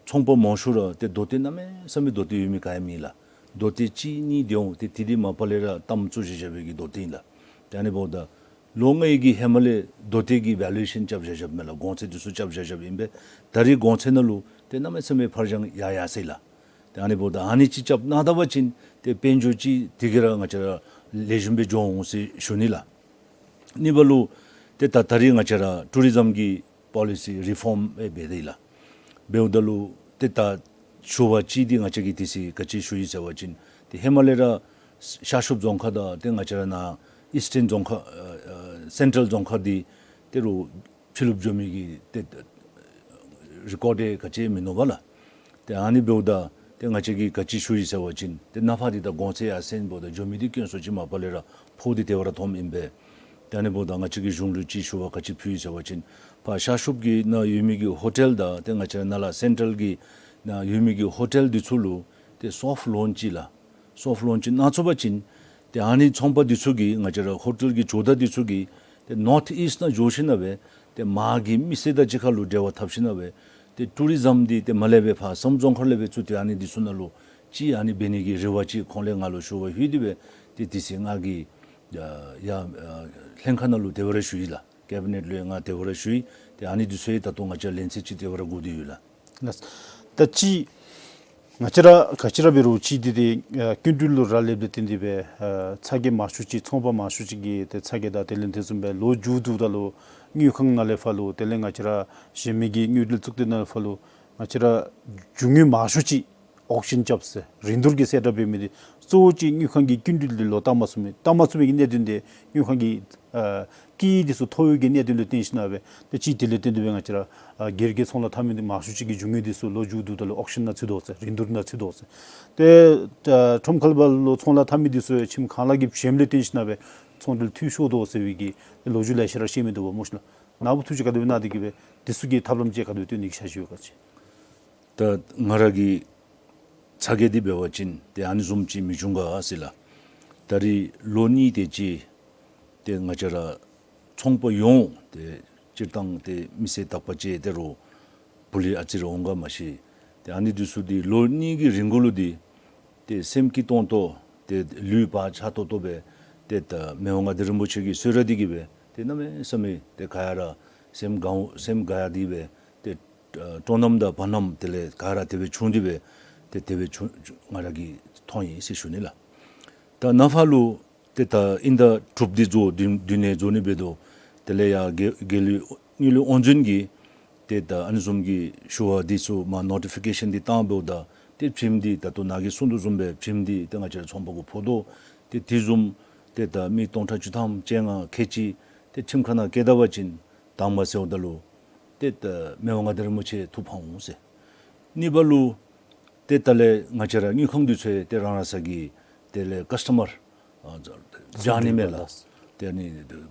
ཚོང་པ་མང་ཤོས་ར་ཏེ་རྡོ་ཏེ་གནམ་མེད་ས་མེད་རྡོ་ཏེ་ཡོད་མི་ག་ཡང་མེད་ལགས། རྡོ་ཏེ་གཅིག་གཉིས་དེ་འོང་ཏེ་དེ་འདི་མ་པ་ལས་ར་གཏའམ་བཙུགས་བཞག་བཞག་པའི་གི་རྡོ་ཏེ་ཨིན་ལགས། ཏེ་ཨ་ནི་འབདཝ་ད་ལོ་ལྔའི་གི་ཧེ་མ་ལས་རྡོ་ཏེ་གི་ཝེ་ལུ་ཨེ་ཤཱན་རྐྱབ་བཞག་བཞགཔ་མས་ལགས། གོང་ཚད་འདི་ཚུ་རྐྱབ་བཞག་བཞགཔ་ཨིན་པས། ད་རིས་གོང་ཚད་ནང་ལུ་ཏེ་གནམ་མེད་ས་མེད་ཕར་འགྱངས་ཡར་ཡར་སོ་ཡི་ལགས། ཏེ་ཨ་ནི་འབདཝ་ད་ཨ་ནི་ཅིག་རྐྱབ་གནང་ད་པ་ཅིན་ཏེ་དཔལ་འབྱོར་ཅིག་དེ་གིས་ར་ང་བཅས་ར་ལེགས་ཤོམ་སྦེ་འགྱོ་འོང་ཟེར་ཞུ་ནི་ལགས། གཉིས་པ་ལུ་ཏེ་ད་ད་རིས་ང་བཅས་ར་ཊུ་རི་ཛམ་གྱི་པོ་ལི་སི་རི་ཕོམ་ཨེ་འབད་དེ་ལགས། འབདཝ་ད་ལུ་ཏེ་ད་ཞུ་བ་ཅིག་འདི་ང་བཅས་ཀྱིས་དེ་ཚེ་ག་ཅི་ཞུ་ཡི་ཟེར་བ་ཅིན་ཏེ་ཧེ་མ་ལས་ར་ཤར་ཕྱོགས་རྫོང་ཁག་དང་ཏེ་ང་བཅས་ར་ནཱ་ཨིསི་ཊརན་རྫོང་ཁག་ཨ་ཨ་སེན་ཊྲལ་རྫོང་ཁག་འདི་ཏེ་རོགས་ཕྱི་ལུ་འགྱོ་མི་གི་ཏེ་རི་ཀོཌ་ཡང་ག་ཅི་མིན་ནུག་པ་ལགས། ཏེ་ཨ་ནི་འབདཝ་ད་ཏེ་ང་བཅས་ཀྱིས་ག་ཅི་ཞུ་ཡི་ཟེར་བ་ཅིན་ཏེ་ནཱ་ཕར་འདི་ད་གོང་ཚད་ཡར་སེང་འབདཝ་ད་འགྱོ་མི་འདི་དཀོན་སུ་ཅིག་མ་པ་ལས་ར་ཕོག་སྟེ་དེ་སྦེ་ར་ཐོནམ་ཨིན་པས། ཏེ་ཨ་ནི་འབདཝ་ད་ང་བཅས་ཀྱིས་གཞུང་ལུ་ཅིག་ཞུ་བ་ག་ཅི་ཕུལ་ཡི་ཟེར་བ་ཅིན་ཕར་ཤར་ཕྱོགས་ཀྱི་ནང་ཡོད་མི་གི་ཧོ་ཊེལ་དང་ཏེ་ང་བཅས་ནཱ་ལས་སེན་ཊྲལ་གྱི་ནང་ཡོད་མི་གི་ཧོ་ཊེལ་འདི་ཚུ་ལུ་ཏེ་སོཕཊ་ལོན་ཅིག་ལགས། སོཕཊ་ལོན་ཅིག་གནང་ཚུགས་པ་ཅིན་ཏེ་ཨ་ནི་ཚོང་པ་འདི་ཚུ་གིས་ང་བཅས་ར་ཧོ་ཊེལ་གྱི་ཇོ་བདག་འདི་ཚུ་གིས་ཏེ་ནོརཐ་ཨིསཊ་ནང་འགྱོ་ཞིནམ་ལས་སྦེ་ཏེ་མར་གྱི་མི་སེར་དང་གཅིག་ཁར་ལུ་འབྲེལ་བ་འཐབ་ཞིནམ་ལས་སྦེ་ཏེ་ཊུ་རི་ཛམ་འདི་ཏེ་མར་ལས་སྦེ་ཕར་སམ་རྫོང་ཁག་ལས་སྦེ་བཙུགས་ཏེ་ཨ་ནི་འདི་ཚུ་ནང་ལུ་ཅིག་ཨ་ནི་འབད་ནི་གི་རེ་བ་ཅིག་ཁོང་ལས་ང་ལུ་ཞུ་བ་ཕུལ་ཏེ་སྦེ་ཏེ་དེ་ཚེ་ང་གིས་ཡ་ཡ་ལྷན་ཁག་ནང་ལུ་དེ་སྦེ་ར་ཞུ་ཡི་ལགས། ཀེ་བི་ནེཊ་ལུ་ཡང་ང་དེ་སྦེ་ར་ཞུ་ཡི། ཏེ་ཨ་ནི་འདི་ཚུ་ཡང་ད་ལྟོ་ང་བཅས་ལན་ཚད་ཅིག་དེ་སྦེ་ར་དགོ་དོ་ཡོད་ལགས། ལགས། ད་ཅི་ང་བཅས་ར་ག་ཅི་ར་འབད་རུང་ཅིག་འདི་ཏེ་ཨ་སྐྱིན་འགྲུལ་ལུ་རག་ལས་པའི་ཏེ་འདི་སྦེ་ཨ་ཚ་གྱང་མང་ཤོས་ཅིག་ཚོང་པ་མང་ཤོས་ཅིག་གིས་ཏེ་ཚ་གྱང་དང་དེ་ལས་དེ་བཟུམ་སྦེ་ལོ་མཇུག་བསྡུཝ་ད་ལུ་དངུལ་ཁང་ནང་ལས་ཕར་ལུ་དེ་ལས་ང་བཅས་ར་གཞན་མི་གི་དངུལ་འབྲེལ་གཙུག་སྡེ་ནང་ལས་ཕར་ལུ་ང་བཅས་ར་རྒྱུ་དངོས་མང་ཤོས་ཅིག་ཨོག་ཤཱན་རྐྱབ་ཟེར་རིན་བསྡུར་གྱི་གསལ་བསྒྲགས་འབད་མི་འདི་གཙོ་བོ་ཅིག་དངུལ་ཁང་གི་སྐྱིན་འགྲུལ་འདི་ལོག་བཏང་མ་ཚུགས་མི་བཏང་མ་ཚུགས་མི་གི་གནད་དོན་འདི་དངུལ་ཁང་གི་ཨ་སྐྱིད་འདི་ཚུ་མཐོ་བའི་གི་གནད་དོན་ལུ་བརྟེན་ཞིནམ་ལས་སྦེ་ཏེ་ཅིག་དེ་ལས་བརྟེན་ཏེ་སྦེ་ང་བཅས་ར་ཨ་སྒེར་གྱི་ཚོང་ལཱ་འཐབ་མི་འདི་མང་ཤོས་ཅིག་གི་རྒྱུ་དངོས་འདི་ཚུ་ལོ་མཇུག་བསྡུཝ་ད་ལུ་ཨོག་ཤཱན་ནང་ཚུད་དོ་ཟེར་རིན་བསྡུར་ནང་ཚུད་དོ་ཟེར། ཏེ་ཨ་ཁྲོམ་ཁ་ལས་ཕར་ལུ་ཚོང་ལཱ་འཐབ་མི་འདི་ཚུ་ཁྱིམ་ཁང་གླ་གི་ཞནམ་ལས་བརྟེན་ཞིནམ་ལས་སྦེ་ ཚོང་འབྲེལ་འཐུས་ཤོར་དོ་ཟེར་བའི་གི་ལོ་རྒྱུས་ལེ་ཤ་ར་བཤད་མི་འདུག་པ་སྨོ་ཤི་ལགས། ནཱ་བུ་ཐུགས་རྗེ་ག་དེ་སྦེ་གནང་སྟེ་གི་སྦེ་དེ་ཚུ་གི་ཐབས་ལམ་ཅིག་ག་དེ་སྦེ་སྟོན་ནི་གི་འཆར་གཞི་ཡོད་ག་ཅིག། ད་ང་ར་གི་ཚ་གྱང་འདི་འབད་བ་ཅིན་ཏེ་ཨ་ནི་བཟུམ་ཅིག་མི་འབྱུང་ག་ཟེར་ལགས། ད་རིས་ལོ་གཉིས་དེ་ཅིག་ཏེ་ང་བཅས་ར་ཚོང་པ་ཡོངས་ཏེ་སྤྱིར་བཏང་ཏེ་མི་སེར་དག་པ་ཅིག་ཏེ་རུང་བུ་ལི་ཨ་ཙི་རེ་འོང་ག་མ་ཤེས། ཏེ་ཨ་ནི་འདི་ཚུ་འདི་ལོ་གཉིས་ཀྱི་རིང་གུ་ལུ་འདི་ཏེ་སེམས་སྐྱིད་ཏོང་ཏོ་ཏེ་ལུས་བག་ཆགས་ཏོག་ཏོ་སྦེ་ཏེ་ད་མི་དབང་མངའ་བདག་རིན་པོ་ཆེ་གི་གསོལ་རས་འདི་གིས་སྦེ་ཏེ་གནམ་མེད་ས་མེད་ཏེ་ག་ཡ་ར་སེམས་དགའ་སེམས་དགའ་ཡ་འདི་སྦེ་ཏེ་ཨ་སྤྲོ་སྣང་དང་བར་སྣང་དེ་ལས་ག་ར་དེ་སྦེ་བྱུང་སྟེ་སྦེ་ཏེ་དེ་སྦེ་བྱུང་ང་ར་གིས་མཐོང་ཡི་ཟེར་ཞུ་ནི་ལགས། ད་ནཱ་ཕར་ལུ་ཏེ་ད་དབྱིན་ཟླ་དྲུག་འདི་རྫོགས་བདུན་བདུན་ནང་རྫོགས་ནི་འབད་དོ། དེ་ལས་ཡར་དགེ་དགེ་ལེགས་དངུལ་ལས་དབང་འཛིན་གྱིས་ཏེ་ད་ཨ་ནི་བཟུམ་གྱི་ཞུ་བ་འདི་ཚུ་མར་ནོ་ཊི་ཕི་ཀེ་ཤཱན་འདི་བཏང་འབདཝ་ད་ཏེ་བྱེམ་འདི་ད་ལྟོ་ནཱ་གིས་གསུངས་དོ་བཟུམ་སྦེ་བྱེམ་འདི་ཏེ་ང་བཅས་ར་ཚོང་པ་གུ་ཕོག་དོ། ཏེ་དེ་བཟུམ་ཏེ་ད་མི་སྟོང་ཕྲག་བཅུ་ཐམ་བཅོ་ལྔ་ཁལ་གཅིག་ཏེ་ཁྲིམས་ཁང་ནང་བཀལ་ད་པ་ཅིན་དང་པ་ཟེརཝ་ད་ལུ་ཏེ་ད་མི་དབང་མངའ་བདག་རིན་པོ་ཆེ་ཐུགས་ཕངས་འོང་ཟེར། གཉིས་པ་ལུ་ཏེ་ད་ལས་ང་བཅས་ར་དངུལ་ཁང་འདི་ཚུ་ཡང་ཏེ་རང་རང་སོ་གི་དེ་ལས་ཀཱསི་ཊ་མར་ཨ་བྱང་ནི་མས་ལགས། ཏེ་ཨ་ནི་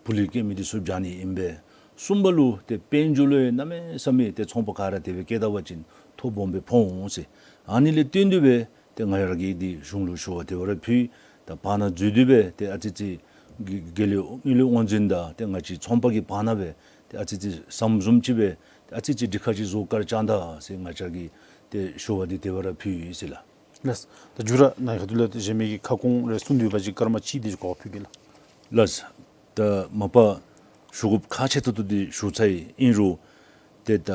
བུ་ལི་སྐྱེལ་མི་འདི་ཚུ་བྱང་ནི་ཨིན་པས། གསུམ་པ་ལུ་ཏེ་དཔལ་འབྱོར་ལུ་ཡང་གནམ་མེད་ས་མེད་ཏེ་ཚོང་པ་ག་ར་དེ་སྦེ་བཀལ་ད་པ་ཅིན་ཐོ་སྦོམ་སྦེ་ཕོག་འོང་ཟེར། ཨ་ནི་ལས་བརྟེན་ཏེ་སྦེ་ཏེ་ང་ར་གིས་འདི་གཞུང་ལུ་ཞུ་བ་དེ་སྦེ་ར་ཕུལ། ད་བར་ན་འཛུལ་ཏེ་སྦེ་ཏེ་ཨ་ཙི་ཅིག་དགེ་དགེ་ལེགས་དངུལ་ལས་དབང་འཛིན་དང་ཏེ་ང་བཅས་ཚོང་པ་གི་བར་ན་སྦེ་ཏེ་ཨ་ཙི་ཅིག་ཟམ་བཟུམ་ཅིག་སྦེ་ཏེ་ཨ་ཙི་ཅིག་སྒྲིག་ཁ་ཅིག་བཟོ་བཀར་བཅར་ད་ཟེར་ང་བཅས་ཀྱིས་ཏེ་ཞུ་བ་འདི་དེ་སྦེ་ར་ཕུལ་ཡི་ཟེར་ལགས། ལགས། ད་མཇུག་ར་ནཱ་གི་ཁ་ཐུག་ལས་ཏེ་གཞན་མི་གིས་ཁ་སྐོང་རེ་གསུང་འདོད་པ་ཅིག་སྐར་མ་གཅིག་དེ་ཅིག་གོ་སྐབས་ཕུལ་གེ་ལགས། ལགས། ད་མ་པ་ཞུ་དགོཔ་ཁག་ཆེ་ཏོག་ཏོ་འདི་ཞུ་ཚར་ཡི། ཨིན་རུང་ཏེ་ད་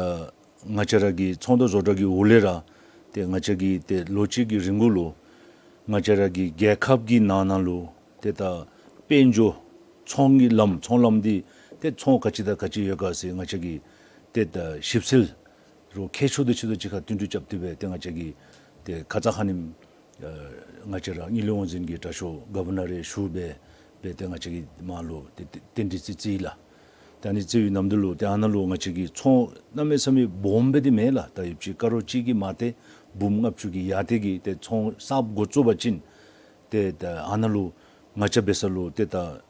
ང་བཅས་ར་གི་ཚོང་དང་བཟོ་གྲྭ་གི་འོག་ལས་ར་ཏེ་ང་བཅས་ཀྱིས་ཏེ་ལོ་གཅིག་གི་རིང་གུ་ལུ་ང་བཅས་ར་གི་རྒྱལ་ཁབ་ཀྱི་ནང་ན་ལུ་ཏེ་ད་དཔལ་འབྱོར་ཚོང་གི་ལམ་ཚོང་ལམ་འདི་ཏེ་ཚོང་ག་ཅི་དང་ག་ཅི་ཡོད་ག་ཟེར་ང་བཅས་ཀྱིས་ཏེ་ད་ཞིབ་འཚོལ་རུ་མཁས་མཆོག་འདི་ཚུ་དང་གཅིག་ཁར་བསྟུན་གྲོས་རྐྱབ་སྟེ་སྦེ་ཏེ་ང་བཅས་ཀྱིས་ཏེ་ཁ་ཙ་ཁ་ཉིནམ་ཨ་ང་བཅས་ར་དངུལ་ལས་དབང་འཛིན་གྱི་དྲག་ཤོས་གོ་ཝར་ནར་རེ་ཞུ་སྦེ་སྦེ་ཏེ་ང་བཅས་ཀྱིས་མར་ལུ་ཏེ་ཏེ་རྟེན་འབྲེལ་ཅིག་བརྩི་ཡི་ལགས། ཏེ་ཨ་ནི་བརྩི་བའི་ནམ་དུས་ལུ་ཏེ་ཨ་ནཱ་ལུ་ང་བཅས་ཀྱི་ཚོང་གནམ་མེད་ས་མེད་སྦོམ་སྦེ་འདི་མེད་ལགས། ད་ཡོདཔ་ཅིག་ཀ་རོར་གཅིག་གི་མར་ཏེ་འབུམ་ལྔ་བཅུ་གི་ཡར་ཏེ་གི་ཏེ་ཚོང་གསརཔ་འགོ་བཙུགས་པ་ཅིན་ཏེ་ད་ཨ་ནཱ་ལུ་ང་བཅས་འབད་ས་ལུ་ཏེ་ད་ཨ་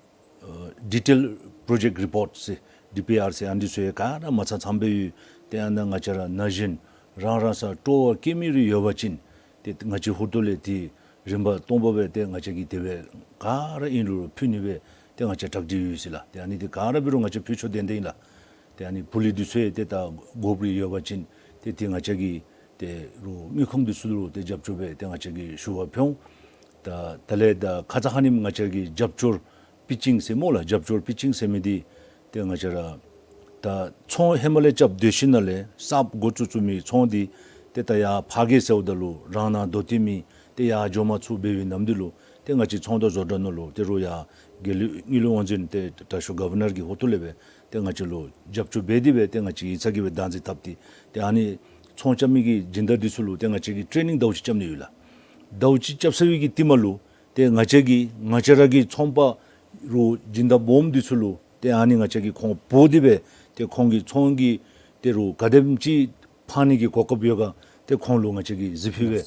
ཌི་ཊེལ་པྲོ་ཇེཀཊ་རི་པོརཊ་ཟེར་ཌི་པི་ཨར་ཟེར་ཨ་ནི་ཚུ་ཡང་ག་ར་མ་ཚང་ཚངམ་སྦེ་ཡོད། ཏེ་ཨ་ནཱ་ང་བཅས་ར་ན་གཞོན་རང་རང་སོ་སྤྲོ་བ་བསྐྱེད་མི་རེ་ཡོད་པ་ཅིན་ཏེ་ང་བཅས་ཧོར་ཐོག་ལས་ཏེ་རིམ་པ་སྟོང་པ་སྦེ་ཏེ་ང་བཅས་ཀྱིས་དེ་སྦེ་ག་ར་ཨིན་རུང་ཕུལ་ནི་སྦེ་ཏེ་ང་བཅས་གྲ་སྒྲིག་ཡོད་ཟེར་ལགས། ཏེ་ཨ་ནི་འདི་ག་ར་འབད་རུང་ང་བཅས་ཕུལ་ཆོག་དེ་འདི་ཨིན་ལགས། ཏེ་ཨ་ནི་བུ་ལི་འདི་ཚུ་ཡང་ཏེ་ད་དགོཔ་རེ་ཡོད་པ་ཅིན་ཏེ་ཏེ་ང་བཅས་ཀྱིས་ཏེ་རུང་དངུལ་ཁང་འདི་ཚུ་ལུ་ཏེ་རྒྱབ་སྐྱོར་སྦེ་ཏེ་ང་བཅས་ཀྱིས་ཞུ་བ་ཕུལ་འོང་། ད་ད་ལས་ད་ཁ་ཙ་ཁ་ཉིནམ་ང་བཅས་ཀྱིས་རྒྱབ་སྐྱོར་པི་ཅིང་ཟེར་སྨོ་ལགས། རྒྱབ་སྐྱོར་པི་ཅིང་ཟེར་མི་འདི་ཏེ་ང་བཅས་ར་ད་ཚོང་ཧེ་མ་ལས་རྐྱབ་སྡོད་ཞིནམ་ལས་གསརཔ་འགོ་བཙུགས་བཙུགས་མི་ཚོང་འདི་ཏེ་ད་ཡར་ཕར་གི་ཟེརཝ་ད་ལུ་རང་ནང་དོ་དེ་མི་ཏེ་ཡར་འགྱོ་མ་ཚུགས་འབད་བའི་ནམ་དུས་ལུ་ཏེ་ང་བཅས་ཚོང་དང་བཟོ་གྲྭ་ནང་ལུ་ཏེ་རུང་ཡར་དགེ་ལེགས་དངུལ་ལས་དབང་འཛིན་ཏེ་དྲག་ཤོས་གོ་ཝར་ནར་གྱི་ཧོངས་ལས་སྦེ་ཏེ་ང་བཅས་ལུ་རྒྱབ་སྐྱོར་འབད་དེ་སྦེ་ཏེ་ང་བཅས་ཡིག་ཚང་གིས་སྦེ་བདག་འཛིན་འཐབ་སྟེ་ཏེ་ཨ་ནི་ཚོང་རྐྱབ་མི་གི་སྦྱིན་བདག་འདི་ཚུ་ལུ་ཏེ་ང་བཅས་ཀྱིས་ཊེ་ནིང་ཟླཝ་གཅིག་རྐྱབ་ནི་ཡོད་ལགས། ཟླཝ་གཅིག་རྐྱབ་ཚར་བའི་གི་རྟིང་མ་ལུ་ཏེ་ང་བཅས་ཀྱིས་ང་བཅས་ར་གི་ཚོང་པ་རུང་སྦྱིན་བདག་སྦོམ་འདི་ཚུ་ལུ་ཏེ་ཨ་ནི་ང་བཅས་ཀྱིས་ཁོང་འབོ་སྟེ་སྦེ་ཏེ་ཁོང་གི་ཚོང་གི་ཏེ་རུང་ག་དེམ་ཅིག་ཕར་ནི་གི་གོ་སྐབས་ཡོད་ག་ཏེ་ཁོང་ལུ་ང་བཅས་ཀྱིས་གཟིགས་ཕུལ་སྦེ་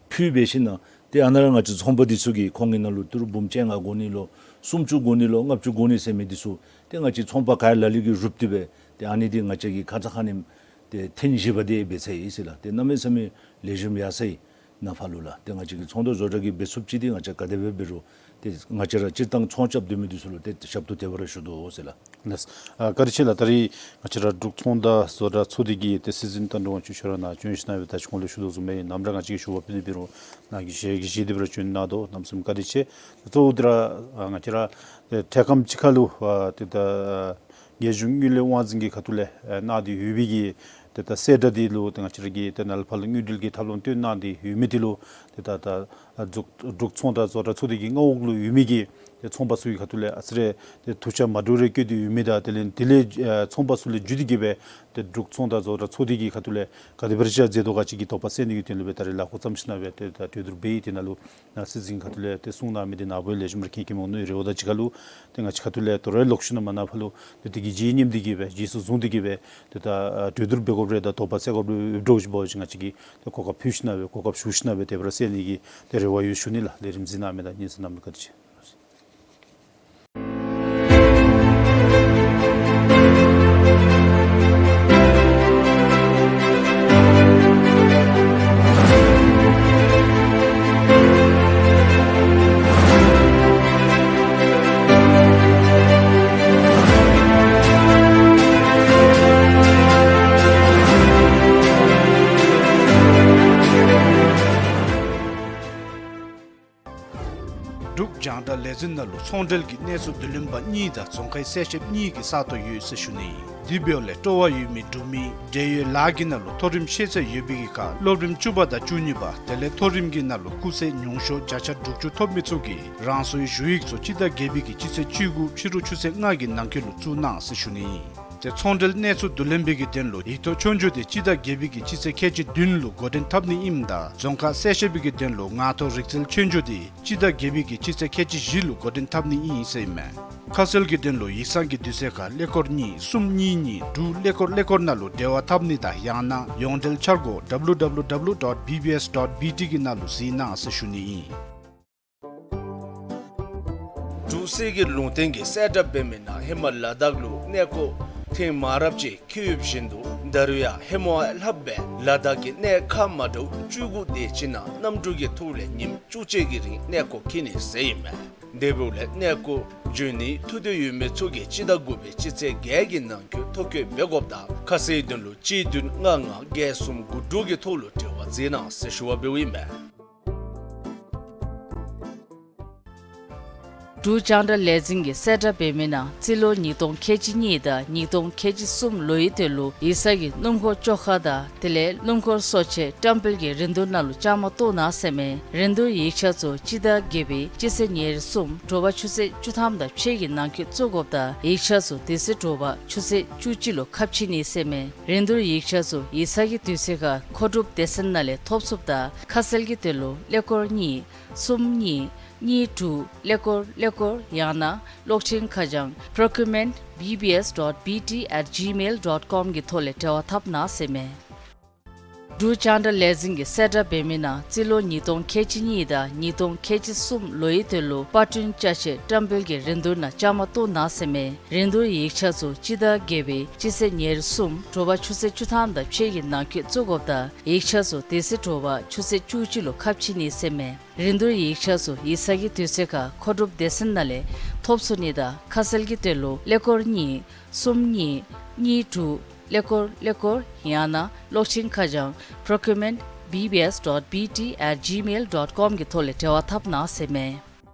ཕུལ་འབད་ཞིནམ་ཏེ་ཨ་ནཱ་ར་ང་བཅས་ཚོང་པ་འདི་ཚུ་གིས་ཁོང་གི་ནང་ལུ་ཏི་རུ་འབུམ་བཅོ་ལྔ་དགོ་ནི་ལོ་སུམ་ཅུ་དགོ་ནི་ལོ་ལྔ་བཅུ་དགོ་ནི་ཟེར་མི་འདི་ཚུ་ཏེ་ང་བཅས་ཚོང་པ་ག་ཡ་ལ་ལུ་གིས་རུབ་སྟེ་སྦེ་ཏེ་ཨ་ནི་འདི་ང་བཅས་ཀྱིས་ཁ་ཙ་ཁ་ཉིནམ་ཏེ་ཐེངས་བཞི་པ་འདི་འབད་ཚར་ཡི་ཟེར་ལགས། ཏེ་གནམ་མེད་ས་མེད་ལེགས་ཤོམ་ཡར་སོང་ཡི། ནཱ་ཕར་ལུ་ལགས། ཏེ་ང་བཅས་ཀྱིས་ཚོང་དང་བཟོ་གྲྭ་གིས་འབད་ཚུགསཔ་ཅིག་འདི་ང་བཅས་ག་དེ་སྦེ་འབད་རུང་ཏེ་ང་བཅས་ར་སྤྱིར་བཏང་ཚོང་རྐྱབ་སྡོད་མི་འདི་ཚུ་ལུ་ཏེ་ཞབས་ཏོག་དེ་སྦེ་ར་ཞུ་དོ་ཟེར་ལགས། ལགས། ཨ་བཀའ་དྲིན་ཆེ་ལགས། ད་རིས་ང་བཅས་ར་འབྲུག་ཚོང་དང་བཟོ་གྲྭ་ཚོགས་སྡེ་གི་ཏེ་སྲིད་འཛིན་དང་འབྲུག་དབང་ཕྱུག་མཆོག་ར་ནཱ་བྱོན་ཞིནམ་སྦེ་ད་ཅི་གོང་ལུ་ཞུ་དོ་བཟུམ་སྦེ་ནམ་ར་ང་བཅས་ཀྱིས་ཞུ་བ་ཕུལ་ཏེ་འབད་རུང་ནཱ་གིས་ཞལ་གྱིས་བཞེས་ཏེ་སྦེ་ར་བྱོན་གནང་དོ། གནམ་མེད་ས་མེད་བཀའ་དྲིན་ཆེ། གཙོ་བོ་འདི་ར་ཨ་ང་བཅས་ར་ཏེ་ཐད་སྐམ་ཅིག་ཁར་ལུ་ཨ་ཏེ་ད་རྒྱལ་གཞུང་དངུལ་ལས་དབང་འཛིན་གྱི་ཁ་ཐུག་ལས་ཨ་གནང་སྟེ་ཡོད་པའི་གི་ཏེ་ད་གསལ་བསྒྲགས་འདི་ལུ་ཏེ་ང་བཅས་ར་གིས་ཏེ་ནཱ་ལས་ཕར་ལུ་དངུལ་འབྲེལ་གྱི་ཐབས་ལམ་སྟོན་གནང་སྟེ་ཡོད་མི་འདི་ལུ་ཏེ་ད་ད་ཨ་འབྲུག་འབྲུག་ཚོང་དང་བཟོ་གྲྭ་ཚོགས་སྡེ་གི་མངའ་འོག་ལུ་ཡོད་མི་གི་ཏེ་ཚོང་པ་ཚུ་གི་ཁ་ཐུག་ལས་ཨ་ཙི་རེ་ཏེ་ཐུགས་ཆ་མ་འདྲཝ་རེ་བསྐྱེད་དེ་ཡོད་མི་དང་དེ་ལས་དེ་ལས་ཨ་ཚོང་པ་ཚུ་ལས་བརྒྱུད་དེ་གི་སྦེ་ཏེ་འབྲུག་ཚོང་དང་བཟོ་གྲྭ་ཚོགས་སྡེ་གི་ཁ་ཐུག་ལས་ག་དེ་སྦེ་ར་ཅིག་མཛད་དོ་ག་ཅིག་གི་དོགས་པ་སེལ་ནི་གི་དོན་ལུ་སྦེ་ད་རིས་ལཱ་འགོ་བརྩམས་ཞིནམ་སྦེ་ཏེ་ད་གྲོས་བསྡུར་འབད་ཡི། དེ་ནང་ལུ་ནཱ་སྲིད་འཛིན་ཁ་ཐུག་ལས་ཏེ་གསུང་གནང་མི་འདི་ནཱ་བུ་ལེགས་ཤོམ་ར་མཁྱེན་མཁྱེནམ་འོང་མནོ་ཡི། རེ་བ་དང་གཅིག་ཁར་ལུ་ཏེ་ང་བཅས་ཁ་ཐུག་ལས་དོ་རུང་ལོག་ཤུལ་ནང་མ་ནཱ་ཕར་ལུ་ཏེ་དེ་གི་རྗེས་མཉམ་འདི་གི་སྦེ་རྗེས་སུ་བཟུང་སྟེ་གི་སྦེ་ཏེ་ད་ཨ་གྲོས་བསྡུར་འབད་དགོཔ་རེ་དང་དོགས་པ་སེལ་དགོཔ་རེ་འབད་དོ་ཅིག་འབད་བ་ཅིན་ང་བཅས་ཀྱིས་ཏེ་གོ་སྐབས་ཕུལ་ཞིནམ་སྦེ་གོ་སྐབས་ཞུ་ཞིནམ་སྦེ་དེ་སྦེ་ར་སེལ་ནི་གི་ཏེ་རེ་བ་ཡོད་ཞུ་ནི་ལགས། ལས་རིམ་གཟིགས་གནང་མི་དང་སྙན་གསན་གནང་མི་བཀའ་དྲིན་ཆེ། རྒྱང་བསྒྲགས་ལས་འཛིན་ནང་ལུ་ཚོང་འབྲེལ་གྱི་གནས་ཚུལ་བསྡུ་ལེན་པ་གཉིས་དང་རྫོང་ཁའི་གསལ་བཤད་གཉིས་ཀྱི་ས་སྟོང་ཡོད་ཟེར་ཞུ་ནི་ཨིན། དེ་འབདཝ་ལས་སྤྲོ་བ་ཡོད་མི་འབྲུག་མི་འབྲེལ་ཡོད་ལཱ་གི་ནང་ལུ་མཐོ་རིམ་ཤེས་ཚད་ཡོད་པའི་གི་ཁར་སློབ་རིམ་བཅུ་པ་དང་བཅུ་གཉིས་པ་དེ་ལས་མཐོ་རིམ་གྱི་ནང་ལུ་སྐུགས་ཚད་ཉུང་ཤོས་བརྒྱ་ཆ་དྲུག་ཅུ་ཐོབ་མི་ཚུ་གིས་རང་སོའི་ཞུ་ཡིག་ཚུ་སྤྱི་ཟླ་བརྒྱད་པའི་གི་སྤྱི་ཚེས་བཅུ་དགུ་ཕྱི་རུ་ཆུ་ཚོད་ལྔ་གི་ནང་འཁོད་ལུ་བཙུགས་གནང་ཟེར་ཞུ་ནི་ཨིན། ཏེ་ཚོང་འབྲེལ་གནས་ཚུལ་བསྡུ་ལེན་པའི་གི་དོན་ལུ་ཡིག་ཐོག་ཆོས་རྒྱུགས་དེ་སྤྱི་ཟླ་བརྒྱད་པའི་གི་སྤྱི་ཚེས་ཁལ་གཅིག་བདུན་ལུ་འགོ་འདྲེན་འཐབ་ནི་ཨིནམ་ད་རྫོང་ཁ་གསལ་བཤད་པའི་གི་དོན་ལུ་ངག་ཐོག་རིག་རྩལ་ཆོས་རྒྱུགས་དེ་སྤྱི་ཟླ་བརྒྱད་པའི་གི་སྤྱི་ཚེས་ཁལ་གཅིག་བཞི་ལུ་འགོ་འདྲེན་འཐབ་ནི་ཨིན་ཟེར་ཨིན་མས། ཁ་གསལ་གྱི་དོན་ལུ་ཡིག་ཚང་གི་དུས་ཚོད་ཁར་ཀླད་ཀོར་གཉིས་གསུམ་གཉིས་གཉིས་དྲུག་ཀླད་ཀོར་ཀླད་ཀོར་ནང་ལུ་འབྲེལ་བ་འཐབ་ནི་དང་ཡང་ན་ཡོངས་འབྲེལ་འཆར་སྒོ་W W W dot B B S dot B T གི་ནང་ལུ་གཟིགས་གནང་ཟེར་ཞུ་ནི་ཨིན། འབྲུག་གསེར་གྱི་ལུང་བསྟན་གྱི་གསལ་བསྒྲགས་འབད་མི་ནང་ཧེ་མ་ལ་དྭགས་ལུ་གནས་སྐོར་ཐེངས་མང་རབས་ཅིག་འཁྱིད་ཡོདཔ་བཞིན་དུ་ད་རུང་ཡང་ཧེ་མ་ལྷགཔ་སྦེ་ལ་དྭགས་ཀྱི་གནས་ཁག་མ་འདྲཝ་བཅུ་དགུ་དེ་ཅིག་ནང་གནམ་གྲུ་གི་ཐོག་ལས་ཉིནམ་བཅུ་གཅིག་གི་རིང་གནས་སྐོར་འཁྱིད་ནི་ཟེར་ཨིན་མས། དེ་འབདཝ་ལས་གནས་སྐོར་འབྱོན་ནིའི་ཐུགས་འདོད་ཡོད་མི་ཚུ་གིས་སྤྱི་ཟླ་དགུ་པའི་སྤྱི་ཚེས་བརྒྱད་ཀྱི་ནང་འཁོད་ཐོ་བཀོད་འབད་དགོཔ་དང་ཁ་གསལ་དོན་ལུ་གཅིག་བདུན་ལྔ་ལྔ་བརྒྱད་གསུམ་དགུ་དྲུག་གི་ཐོག་ལུ་འབྲེལ་བ་འཛིན་གནང་ཟེར་ཞུ་བ་འབདཝ་ཨིན་མས། འབྲུག་རྒྱང་བསྒྲགས་ལས་འཛིན་གྱི་གསལ་བསྒྲགས་འབད་མི་ནང་རྩིས་ལོ་ཉིས་སྟོང་ཁལ་གཅིག་གཉིས་དང་ཉིས་སྟོང་ཁལ་གཅིག་གསུམ་ལོའི་དོན་ལུ་ཡིག་ཚང་གི་སྣུམ་འཁོར་བཅོ་ཁ་དང་དེ་ལས་སྣུམ་འཁོར་གསོ་ཆས་བཀྲམ་སྤེལ་གྱི་རིན་བསྡུར་ནང་ལུ་བཅའ་མར་གཏོགས་གནང་ཟེར་མས། རིན་བསྡུར་ཡིག་ཆ་ཚུ་སྤྱི་ཟླ་བརྒྱད་པའི་སྤྱི་ཚེས་ཉེར་གསུམ་དྲོ་པ་ཆུ་ཚོད་བཅུ་ཐམ་དང་ཕྱེད་ཀྱི་ནང་འཁོད་བཙུགས་དགོཔ་དང་ཡིག་ཆ་ཚུ་དེ་ཚེ་དྲོ་པ་ཆུ་ཚོད་བཅུ་གཅིག་ལུ་ཁ་ཕྱེ་ནི་ཟེར་མས། རིན་བསྡུར་ཡིག་ཆ་ཚུ་ཡིག་ཚང་གི་དུས་ཚོད་ཁར་མཁོ་སྒྲུབ་སྡེ་ཚན་ནང་ལས་ཐོབ་ཚུགསཔ་དང་ཁ་གསལ་གྱི་དོན་ལུ་ཀླད་ཀོར་གཉིས་གསུམ་གཉིས་གཉིས་དྲུག་ཀླད་ཀོར་ཀླད་ཀོར་ཡང་ན་གློག་འཕྲིན་ཁ་བྱང་procurement B B S dot B T at gmail dot com གི་ཐོག་ལས་འབྲེལ་བ་འཐབ་གནང་ཟེར་མས། འབྲུག་རྒྱང་བསྒྲགས་ལས་འཛིན་གྱི་གསལ་བསྒྲགས་འབད་མི་ནང་རྩིས་ལོ་ཉིས་སྟོང་ཁལ་གཅིག་གཉིས་དང་ཉིས་སྟོང་ཁལ་གཅིག་གསུམ་ལོའི་དོན་ལུ་པར་སྐྲུན་ཅ་ཆས་བཀྲམ་སྤེལ་གྱི་རིན་བསྡུར་ནང་བཅའ་མར་གཏོགས་གནང་ཟེར་མས། རིན་བསྡུར་ཡིག་ཆ་ཚུ་སྤྱི་ཟླ་བརྒྱད་པའི་སྤྱི་ཚེས་ཉེར་གསུམ་དྲོ་པ་ཆུ་ཚོད་བཅུ་ཐམ་དང་ཕྱེད་ཀྱི་ནང་འཁོད་བཙུགས་དགོཔ་དང་ཡིག་ཆ་ཚུ་དེ་ཚེ་དྲོ་པ་ཆུ་ཚོད་བཅུ་གཅིག་ལུ་ཁ་ཕྱེ་ནི་ཟེར་མས། རིན་བསྡུར་ཡིག་ཆ་ཚུ་ཡིག་ཚང་གི་དུས་ཚོད་ཁར་མཁོ་སྒྲུབ་སྡེ་ཚན་ནང་ལས་ཐོབ་ཚུགས་ནི་དང་ཁ་གསལ་གྱི་དོན་ལུ་ཀླད་ཀོར་གཉིས་གསུམ་གཉིས་གཉིས་དྲུག་ཀླད་ཀོར་ཀླད་ཀོར་ཡང་ན་གློག་འཕྲིན་ཁ་བྱང་procurement B B S dot B T at gmail dot com གི་ཐོག་ལས་འབྲེལ་བ་འཐབ་གནང་ཟེར་མས།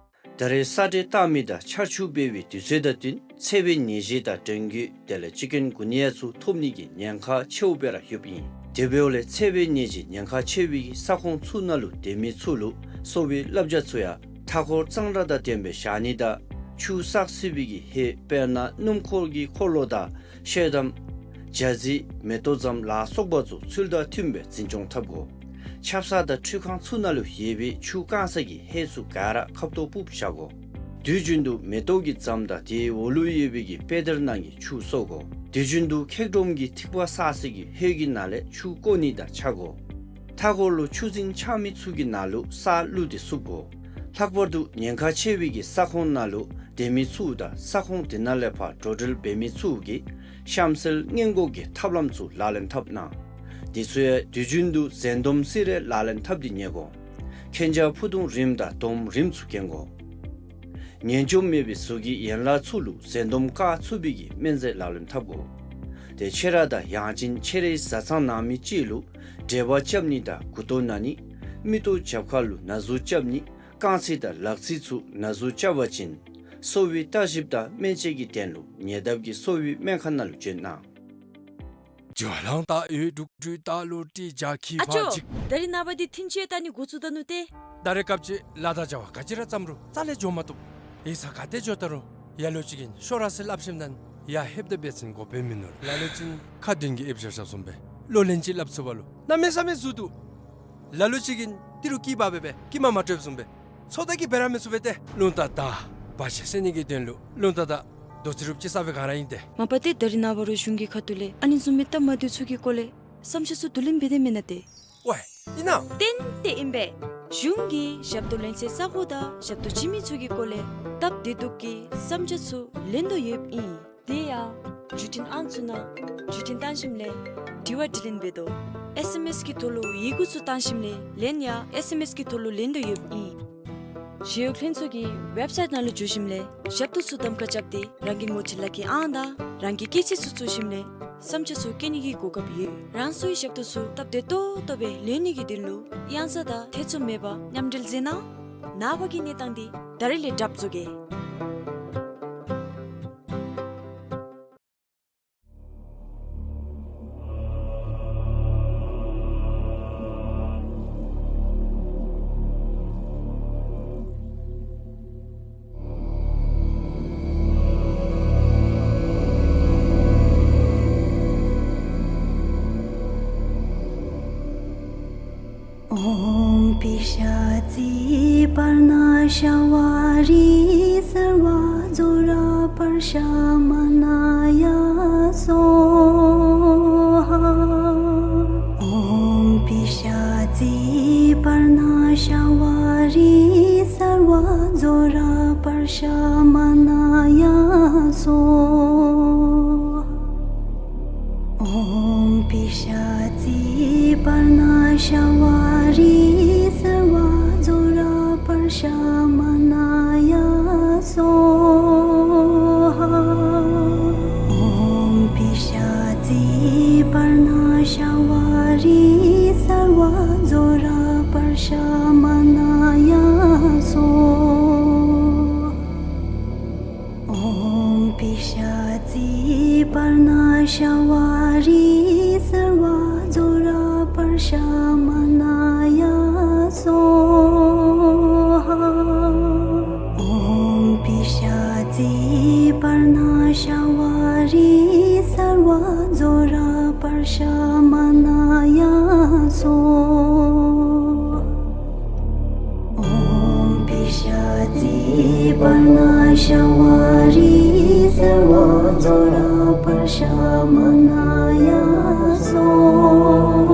ད་རེས་ས་འདྲེན་བཏང་མི་དང་ཆར་ཆུ་འབབ་པའི་དུས་ཚོད་དང་བསྟུན་འཚེ་བའི་ནད་གཞི་དང་འགྲོན་ཁྱེར་དེ་ལས་ཅི་ཀུན་གུ་ནི་ཡ་ཚུ་ཐོབ་ནི་གི་ཉེན་ཁ་ཆེཝ་སྦེ་ར་ཡོདཔ་ཨིན། དེ་འབདཝ་ལས་འཚེ་བའི་ནད་ཀྱི་ཉེན་ཁ་ཆེ་བའི་ས་ཁོངས་ཚུ་ནང་ལུ་སྡོད་མི་ཚུ་ལུ་གསོ་བའི་བསླབ་བྱ་ཚུ་ཡང་མཐའ་འཁོར་གཙང་སྦྲ་དང་ལྡནམ་སྦེ་བཞག་ནི་དང་ཆུ་བསགས་སྲིད་པའི་གི་ཧེད་དཔེར་ན་སྣུམ་འཁོར་གྱི་འཁོར་ལོ་དང་ཤེལ་དམ་ཇ་རྩི་མེ་ཏོག་ཙམ་ལ་སོགས་པ་ཚུ་ཚུལ་དང་མཐུནམ་སྦེ་འཛིན་སྐྱོང་འཐབ་དགོ། ཆབ་གསང་དང་ཁྲུས་ཁང་ཚུ་ནང་ལུ་ཡོད་པའི་ཆུ་བཀང་ས་གི་ཧེད་ཚུ་ག་ར་ཁབ་ཏོ་སྤུབས་བཞག་དགོ། དུས་རྒྱུན་དུ་མེ་ཏོག་གི་ཛམ་དང་དེའི་འོག་ལུ་ཡོད་པའི་གི་པེ་དར་ནང་གི་ཆུ་གསོ་དགོ། དུས་རྒྱུན་དུ་འཁྱག་སྒྲོམ་གྱི་ཐིགས་པ་བསགས་ས་གི་ཧེད་ཀྱི་ནང་ལས་ཆུ་བཀོ་ནི་དང་ཆ་དགོ། མཐའ་འཁོར་ལུ་ཆུ་རྫིང་ཆགས་མི་ཚུ་གི་ནང་ལུ་ས་བླུགས་ཏེ་བསུབ་དགོ། ལྷག་པར་དུ་ཉེན་ཁ་ཆེ་བའི་གི་ས་ཁོངས་ནང་ལུ་སྡོད་མི་ཚུ་དང་ས་ཁོངས་དེ་ནང་ལས་ཕར་འགྲོ་འགྲུལ་འབད་མི་ཚུ་གིས་གཤམ་གསལ་སྔོན་འགོག་གི་ཐབས་ལམ་ཚུ་ལག་ལེན་འཐབ་གནང་། དེ་ཚུ་ཡང་དུས་རྒྱུན་དུ་འཛེམ་སྡོམ་སེ་ར་ལག་ལེན་འཐབ་སྟེ་ཉལ་དགོ། མཁྱེན་རྒྱ་ཕུ་ཐུང་རིངམ་དང་སྡོམ་རིངམ་ཚུ་གྱོན་དགོ། ངན་འཇོམས་མེད་པའི་གཟུགས་ཀྱི་ཡན་ལག་ཚུ་ལུ་འཛེམ་སྡོམ་བཀག་ཚུགས་པའི་གི་སྨན་རྫས་ལག་ལེན་འཐབ་དགོ། ཏེ་ཁྱོད་ར་དང་ཡང་ཅིན་ཁྱོད་རའི་བཟའ་ཚང་ནང་མི་ཅིག་ལུ་འབྲེལ་བ་རྐྱབ་ནི་དང་མགུ་ཏོ་ན་ནི་མིག་ཏོ་རྒྱབ་ཁ་ལུ་ན་ཟུག་རྐྱབ་ནི་རྐང་ཚིགས་དང་ལག་ཚིགས་ཚུ་ན་ཟུག་རྐྱབ་པ་ཅིན་གསོ་བའི་བརྟག་ཞིབ་དང་སྨན་དཔྱད་ཀྱི་དོན་ལུ་ཉེ་འདབས་ཀྱི་གསོ་བའི་སྨན་ཁང་ནང་ལུ་བྱོན་གནང་། ཨ་ཅོ། ད་རིས་ནངས་པ་འདི་ཐིན་ཅི་ཡང་ད་ནི་འགོ་བཙུགས་ད་ནུག་ཏེ། ད་རེས་སྐབས་ཅིག་ལཱ་དང་བྱ་བ་ག་ཅི་ར་བརྩམ་རུང་རྩ་ལས་འགྱོ་མ་བཏུབ། ཡིག་ཚང་ག་ཏེ་འགྱོ་ད་རུང་ལ་ལུ་ཅིག་གིས་ཤོག་ར་ཟེར་སླབ་ཞིནམ་ད་ཡར་ལྷོདཔ་ད་འབད་བ་ཅིན་གོ་བརྡ་མིན་ནུག། ལ་ལུ་ཅིག་ཁ་བདུན་གྱིས་ཨེབ་བཞག་བཞགཔ་བཟུམ་སྦེ་ལོ་ལན་ཅིག་སླབ་ཚུགས་པ་ལུ་གནམ་མེད་ས་མེད་ཟུག་འདུག། ལ་ལུ་ཅིག་གིས་ཏི་རུ་སྐྱི་པགས་སྦེ་སྦེ་སྐྱི་མ་མ་སྤྲོདཔ་བཟུམ་སྦེ་ཚོད་ལྟ་གིས་འབད་ར་མི་ཚུགས་པས་ཏེ། རླུང་རྟ་དང་བར་ཆད་སེལ་ནི་གི་དོན་ལུ་རླུང་རྟ་དང་རྡོ་རྩེགཔ་ཅིག་གསརཔ་སྦེ་ག་ར་ཨིན་ཏེ། མ་པ་ཏེ་ད་རིས་ནངས་པ་རུང་གཞུང་གི་ཁ་ཐུག་ལས་ཨ་ནི་བཟུམ་མའི་སྟབས་མ་བདེཝ་ཚུ་གི་སྐོར་ལས་བསམ་འཆར་ཚུ་བསྡུ་ལེན་འབད་དེ་མེན་ན་ཏེ། ཝའེ་ཨིན་ན། ཏན་ཏན་ཨིན་པས། གཞུང་གིས་ཞབས་ཏོག་ལེན་སའི་ས་གོ་དང་ཞབས་ཏོག་བྱིན་མི་ཚུ་གི་སྐོར་ལས་སྟབས་བདེ་སྡུག་གི་བསམ་འཆར་ཚུ་ལེན་དོ་ཡོདཔ་ཨིན། དེ་ཡང་བརྒྱུད་འཕྲིན་ཨང་ཚུ་ནང་བརྒྱུད་འཕྲིན་བཏང་ཞིནམ་ལས་དྲི་བ་དྲིས་ལན་འབད་དོ། ཨེས་ཨེམ་ཨེས་ཀྱི་ཐོག་ལུ་ཡི་གུ་ཚུ་བཏང་ཞིནམ་ལས་ལན་ཡང་ཨེས་ཨེམ་ཨེས་ཀྱི་ཐོག་ལུ་ལེན་དོ་ཡོདཔ་ཨིན། ཞི་གཡོག་ལྷན་ཚོགས་ཀྱི་ཝེབ་སའིཊ་ནང་ལུ་འཛུལ་ཞིནམ་ལས་ཞབས་ཏོག་ཚུ་གདམ་ཁ་རྐྱབ་སྟེ་རང་གི་ངོ་སྤྲོད་ལག་ཁྱེར་ཨང་དང་རང་གི་སྐྱེས་ཆས་ཚུ་བཙུགས་ཞིནམ་ལས་བསམ་འཆར་ཚུ་བཀོད་ནི་གི་གོ་སྐབས་ཡོད། རང་སོའི་ཞབས་ཏོག་ཚུ་སྟབས་བདེ་ཏོག་ཏོ་སྦེ་ལེན་ནི་གི་དོན་ལུ་གཡང་ས་དང་ཐེ་ཚོམ་མེད་པར་མཉམ་འབྲེལ་མཛད་གནང་། ན་བ་གི་གནས་སྟངས་འདི་ད་རིས་ལས་གྲབས་བཟོ་གེ། ཨོཾ་པི་ཤ་ཙི་པར་ཎ་ཤ་བ་རི་སརྦ་ཛྭ་ར་པར་ཤ་མ་ན་ཡ་སྭཱ་ཧཱ། ཨོཾ་པི་ཤ་ཙི་པར་ཎ་ཤ་བ་རི་སརྦ་ཛྭ་ར་པར་ཤ་མ་ན་ཡ་སྭཱ་ཧཱ། ཨོཾ་པི་ཤ་ཙི་པར་ཎ་ཤ་བ་རི་སརྦ་ཛྭ་ར་པར་ཤ་མ་ན་ཡ་སྭཱ་ཧཱ། ཨོཾ་པི་ཤ་ཙི་པར་ཎ་ཤ་བ་རི་སརྦ་ཛྭ་ར་པར་ཤ་མ་ན་ཡ་སྭཱ་ཧཱ། ཨོཾ་པི་ཤ་ཙི་པར་ཎ་ཤ་བ་རི་སརྦ་ཛྭ་ར་པར་ཤ་མ་ན་ཡ་སྭཱ་ཧཱ། ཨོཾ་པི་ཤ་ཙི་པར་ཎ་ཤ་བ་རི་སརྦ་ཛྭ་ར་པར་ཤ་མ་ན་ཡ་སྭཱ་ཧཱ། ཨོཾ་པི་ཤ་ཙི་པར་ཎ་ཤ་བ་རི་སརྦ་ཛྭ་ར་པར་ཤ་མ་ན་ཡ་སྭཱ་ཧཱ།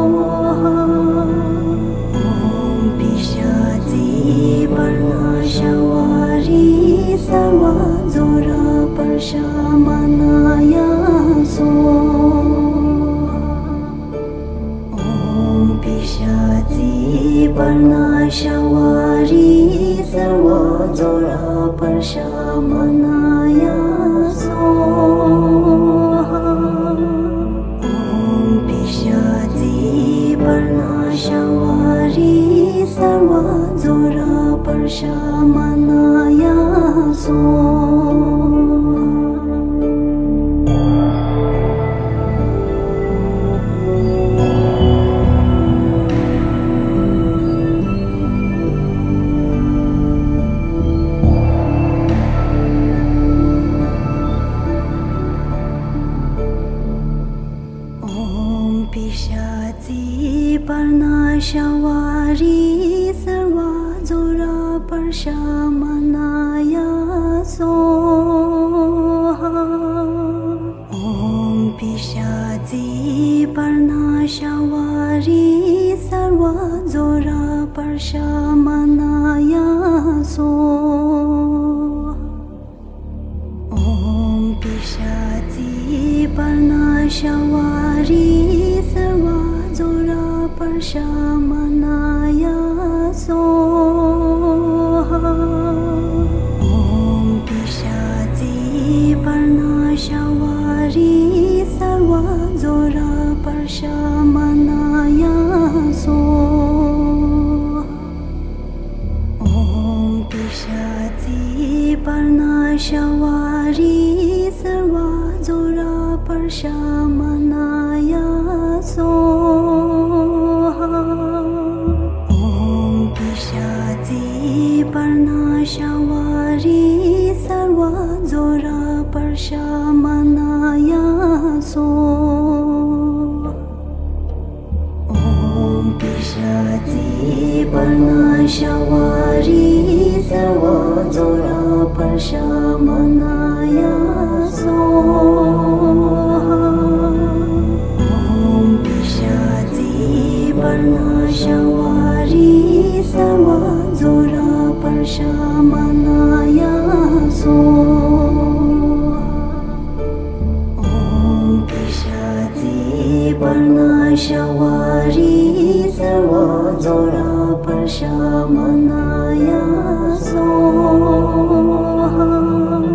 ཨོཾ་པི་ཤ་ཙི་པར་ཎ་ཤ་བ་རི་སརྦ་ཛྭ་ར་པར་ཤ་མ་ན་ཡ་སྭཱ་ཧཱ། ཨོཾ་པི་ཤ་ཙི་པར་ཎ་ཤ་བ་རི་སརྦ་ཛྭ་ར་པར་ཤ་མ་ན་ཡ་སྭཱ་ཧཱ། ཨོཾ་པི་ཤ་ཙི་པར་ཎ་ཤ་བ་རི་སརྦ་ཛྭ་ར་པར་ཤ་མ་ན་ཡ་སྭཱ་ཧཱ། ཨོཾ་པི་ཤ་ཙི་པར་ཎ་ཤ་བ་རི་སརྦ་ཛྭ་ར་པར་ཤ་མ་ན་ཡ་སྭཱ་ཧཱ། ཨོཾ་པི་ཤ་ཙི་པར་ཎ་ཤ་བ་རི་སརྦ་ཛྭ་ར་པར་ཤ་མ་ན་ཡ་སྭཱ་ཧཱ། ཨོཾ་པི་ཤ་ཙི་པར་ཎ་ཤ་བ་རི་སརྦ་ཛྭ་ར་པར་ཤ་མ་ན་ཡ་སྭཱ་ཧཱ། ཨོཾ་པི་ཤ་ཙི་པར་ཎ་ཤ་བ་རི་སརྦ་ཛྭ་ར་པར་ཤ་མ་ན་ཡ་སྭཱ་ཧཱ། ཨོཾ་པི་ཤ་ཙི་པར་ཎ་ཤ་བ་རི་སརྦ་ཛྭ་ར་པར་ཤ་མ་ན་ཡ་སྭཱ་ཧཱ། ཨོཾ་པི་ཤ་ཙི་པར་ཎ་ཤ་བ་རི་སརྦ་ཛྭ་ར་པར་ཤ་མ་ན་ཡ་སྭཱ་ཧཱ། ཨོཾ་པི་ཤ་ཙི་པར་ཎ་ཤ་བ་རི་སརྦ་ཛྭ་ར་པར་ཤ་མ་ན་ཡ་སྭཱ་ཧཱ། ཨོཾ་པི་ཤ་ཙི་པར་ཎ་ཤ་བ་རི་སརྦ་ཛྭ་ར་པར་ཤ་མ་ན་ཡ་སྭཱ་ཧཱ། ཨོཾ་པི་ཤ་ཙི་པར་ཎ་ཤ་བ་རི་སརྦ་ཛྭ་ར་པར་ཤ་མ་ན་ཡ་སྭཱ་ཧཱ།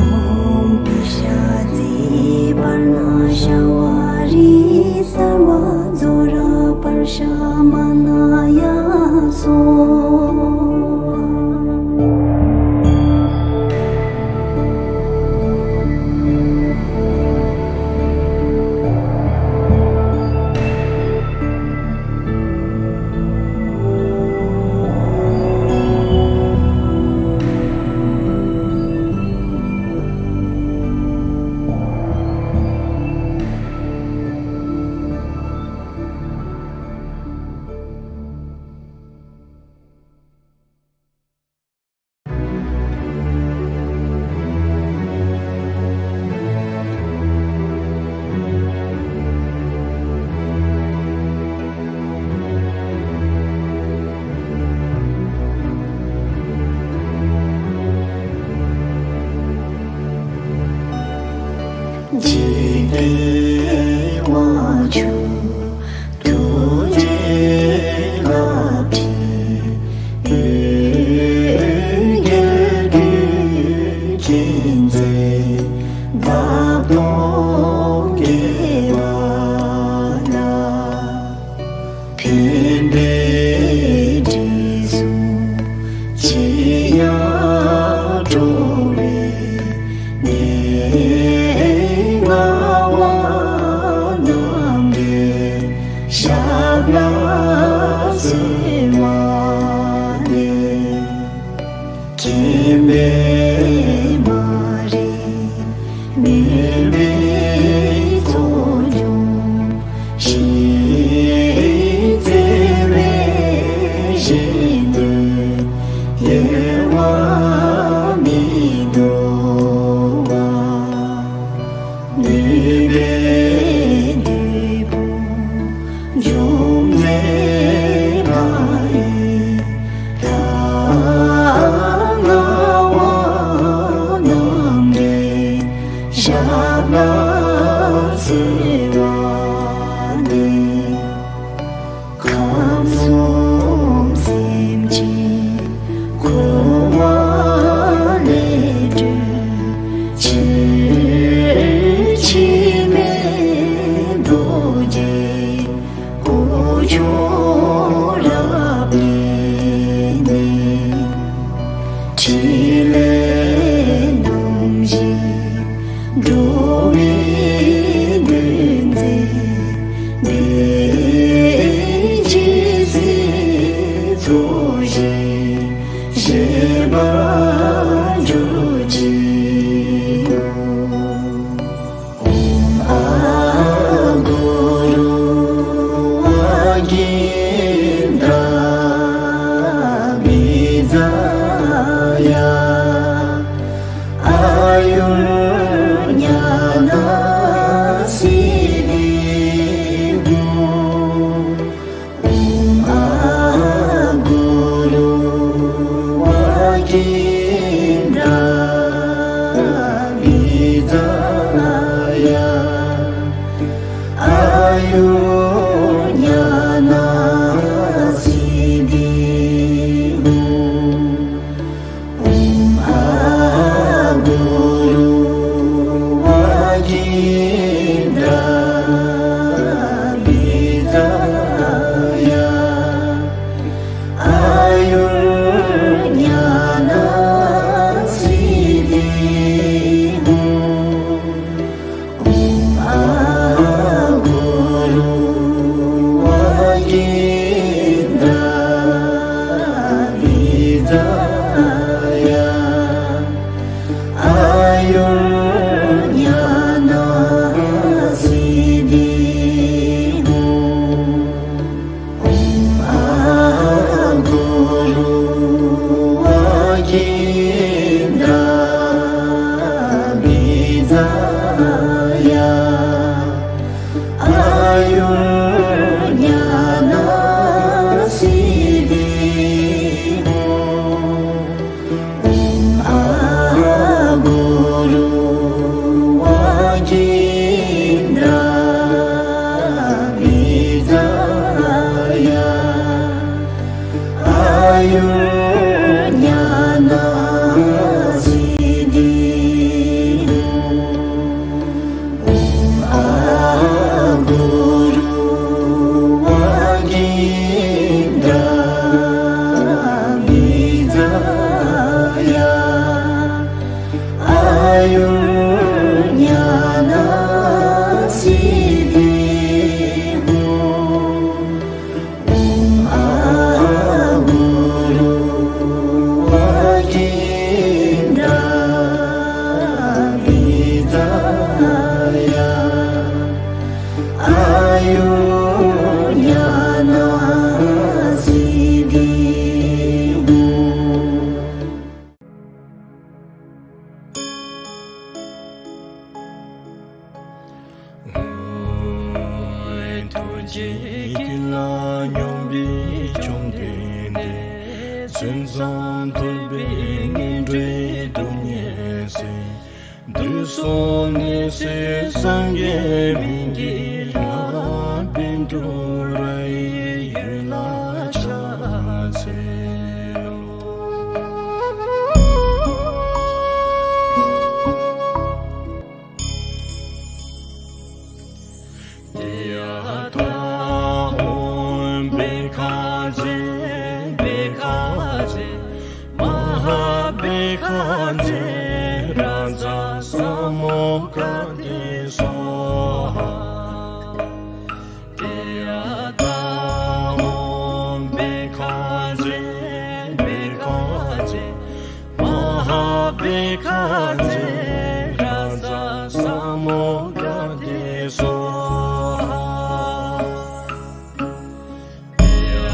ཨོཾ་པི་ཤ་ཙི་པར་ཎ་ཤ་བ་རི་སརྦ་ཛྭ་ར་པར་ཤ་མ་ན་ཡ་སྭཱ་ཧཱ། པའི་དྲི་བསུང་ཅི་ཡང་བྲོ་བའི་ནད་ངན་བ་རྣམས་ཀྱི་ཞབས་ལ་གསོལ་བ་འདེབས། མཁྱེན་པའི་མ་རིག་མུན་པའི་ཚོགས་འཇོམས་ཤིང་རྩེ་བའི་ཞལ་བསྟོད་གཡེལ་བར་མི་འདོར་བ། ནུས་པའི་བདུད་དཔུང་འཇོམས་མཛད་ལྷ་ཡི་དར་ལྔ་བ་རྣམས་ཀྱི་ཞབས་ལ་གསོལ་བ་འདེབས། ཁམས་གསུམ་སེམས་ཅན་འཁོར་བ་ལས་སྒྲོལ་ཕྱིར། འཆི་མེད་རྡོ་རྗེ་སྐུ་མཆོག་རབ་བརྙེས་ནས། ཕྲིན་ལས་རྣམ་བཞི་འགྲོ་བའི་དོན་མཛད། དེ་རྗེས་སྲས་ཚོགས་ཞིང་བཞེས་པར་གྱུར་ཅིག། ཨོཾ་ཨ་གུ་རུ་ཝ་གིནྡྲ་བི་ཛ་ཡ། ཨ་ཡུར་ཉ་ན་སིདྡྷི་ཧཱུྃ། ཨོཾ་ཨ་གུ་རུ་ཝ་གིནྡྲ་བི་ཛ་ཡ། ཨ་ཡུར་ཉ་ན་སིདྡྷི་ཧཱུྃ། ཨོཾ་ཨ་གུ་རུ་ཝ་གིནྡྲ་བི་ཛ་ཡ། ཨ་ཡུར་ཉ་ན་སིདྡྷི་ཧཱུྃ། ཨོཾ་ཨ་གུ་རུ་ཝ་གིནྡྲ་བི་ཛ་ཡ། ཨ་ཡུར་ཉ་ན་སིདྡྷི་ཧཱུྃ། ཨོཾ་ཨ་གུ་རུ་ཝ་གིནྡྲ་བི་ཛ་ཡ། ཨ་ཡུར་ཉ་ན་སིདྡྷི་ཧཱུྃ། ཨོཾ་ཨ་གུ་རུ་ཝ་གིནྡྲ་བི་ཛ་ཡ། ཨ་ཡུར་ཉ་ན་སིདྡྷི་ཧཱུྃ། ཨོཾ་ཨ་གུ་རུ་ཝ་གིནྡྲ་བི་ཛ་ཡ། ཨ་ཡུར་ཉ་ན་སིདྡྷི་ཧཱུྃ། ཨོཾ་ཨ་གུ་རུ་ཝ་གིནྡྲ་བི་ཛ་ཡ། ཨ་ཡུར་ཉ་ན་སིདྡྷི་ཧཱུྃ། ཐུགས་རྗེ་ཀུན་ལ་སྙོམས་པའི་བཅོམ་ལྡན་འདས། མཚན་བཟང་ཐོས་པའི་ངན་འགྲོའི་སྡུག་བསྔལ་སེལ། དུག་གསུམ་ནད་སེལ་སངས་རྒྱས་སྨན་གྱི་བླ། བཻ་ཌཱུརྱ་ཡི་འོད་ལ་ཕྱག་འཚལ་ལོ། ཡ་ཐཱ། ཨོཾ་བྷཻ་ཥ་ ཡ་ད་ཨོཾ་བྷཻ་ཥ་ཛྱེ་བྷཻ་ཥ་ཛྱེ་མ་ཧཱ་བྷཻ་ཥ་ཛྱེ་རཱ་ཛ་ས་མུདྒ་ཏེ་སྭཱ་ཧཱ། ཡ་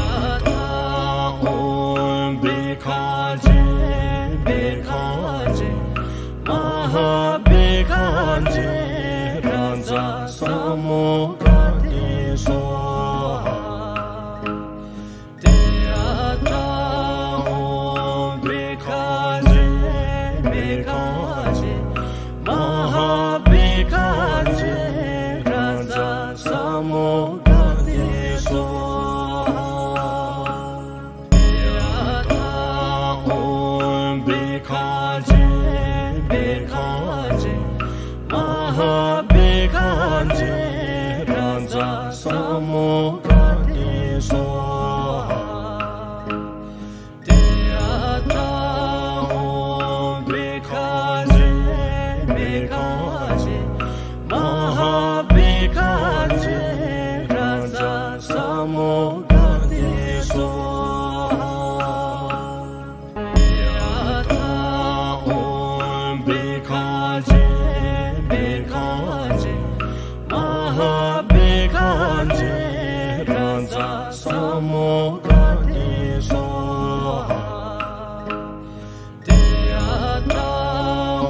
ད་ཨོཾ་བྷཻ་ཥ་ཛྱེ་བྷཻ་ཥ་ཛྱེ་མ་ཧཱ་བྷཻ་ཥ་ཛྱེ་རཱ་ཛ་ས་མུདྒ་ཏེ་སྭཱ་ཧཱ། ཏདྱ་ཐཱ། ཨོཾ་བྷཻ་ཥ་ཛྱེ་བྷཻ་ཥ་ཛྱེ་མ་ཧཱ་བྷཻ་ཥ་ཛྱེ་རཱ་ཛ་ས་མུདྒ་ཏེ་སྭཱ་ཧཱ། ཏདྱ་ཐཱ། ཨོཾ་བྷཻ་ཥ་ཛྱེ་བྷཻ་ཥ་ཛྱེ་མ་ཧཱ་བྷཻ་ཥ་ཛྱེ་རཱ་ཛ་ས་མུདྒ་ཏེ་སྭཱ་ཧཱ། ཏདྱ་ཐཱ། ཨོཾ་བྷཻ་ཥ་ཛྱེ་བྷཻ་ཥ་ཛྱེ་མ་ཧཱ་བྷཻ་ཥ་ཛྱེ་རཱ་ཛ་ས་མུདྒ་ཏེ་སྭཱ་ཧཱ། ཏདྱ་ཐཱ། ཨོཾ་བྷཻ་ཥ་ཛྱེ་བྷཻ་ཥ་ཛྱེ་མ་ཧཱ་བྷཻ་ཥ་ཛྱེ་རཱ་ཛ་ས་མུདྒ་ཏེ་སྭཱ་ཧཱ། ཏདྱ་ཐཱ།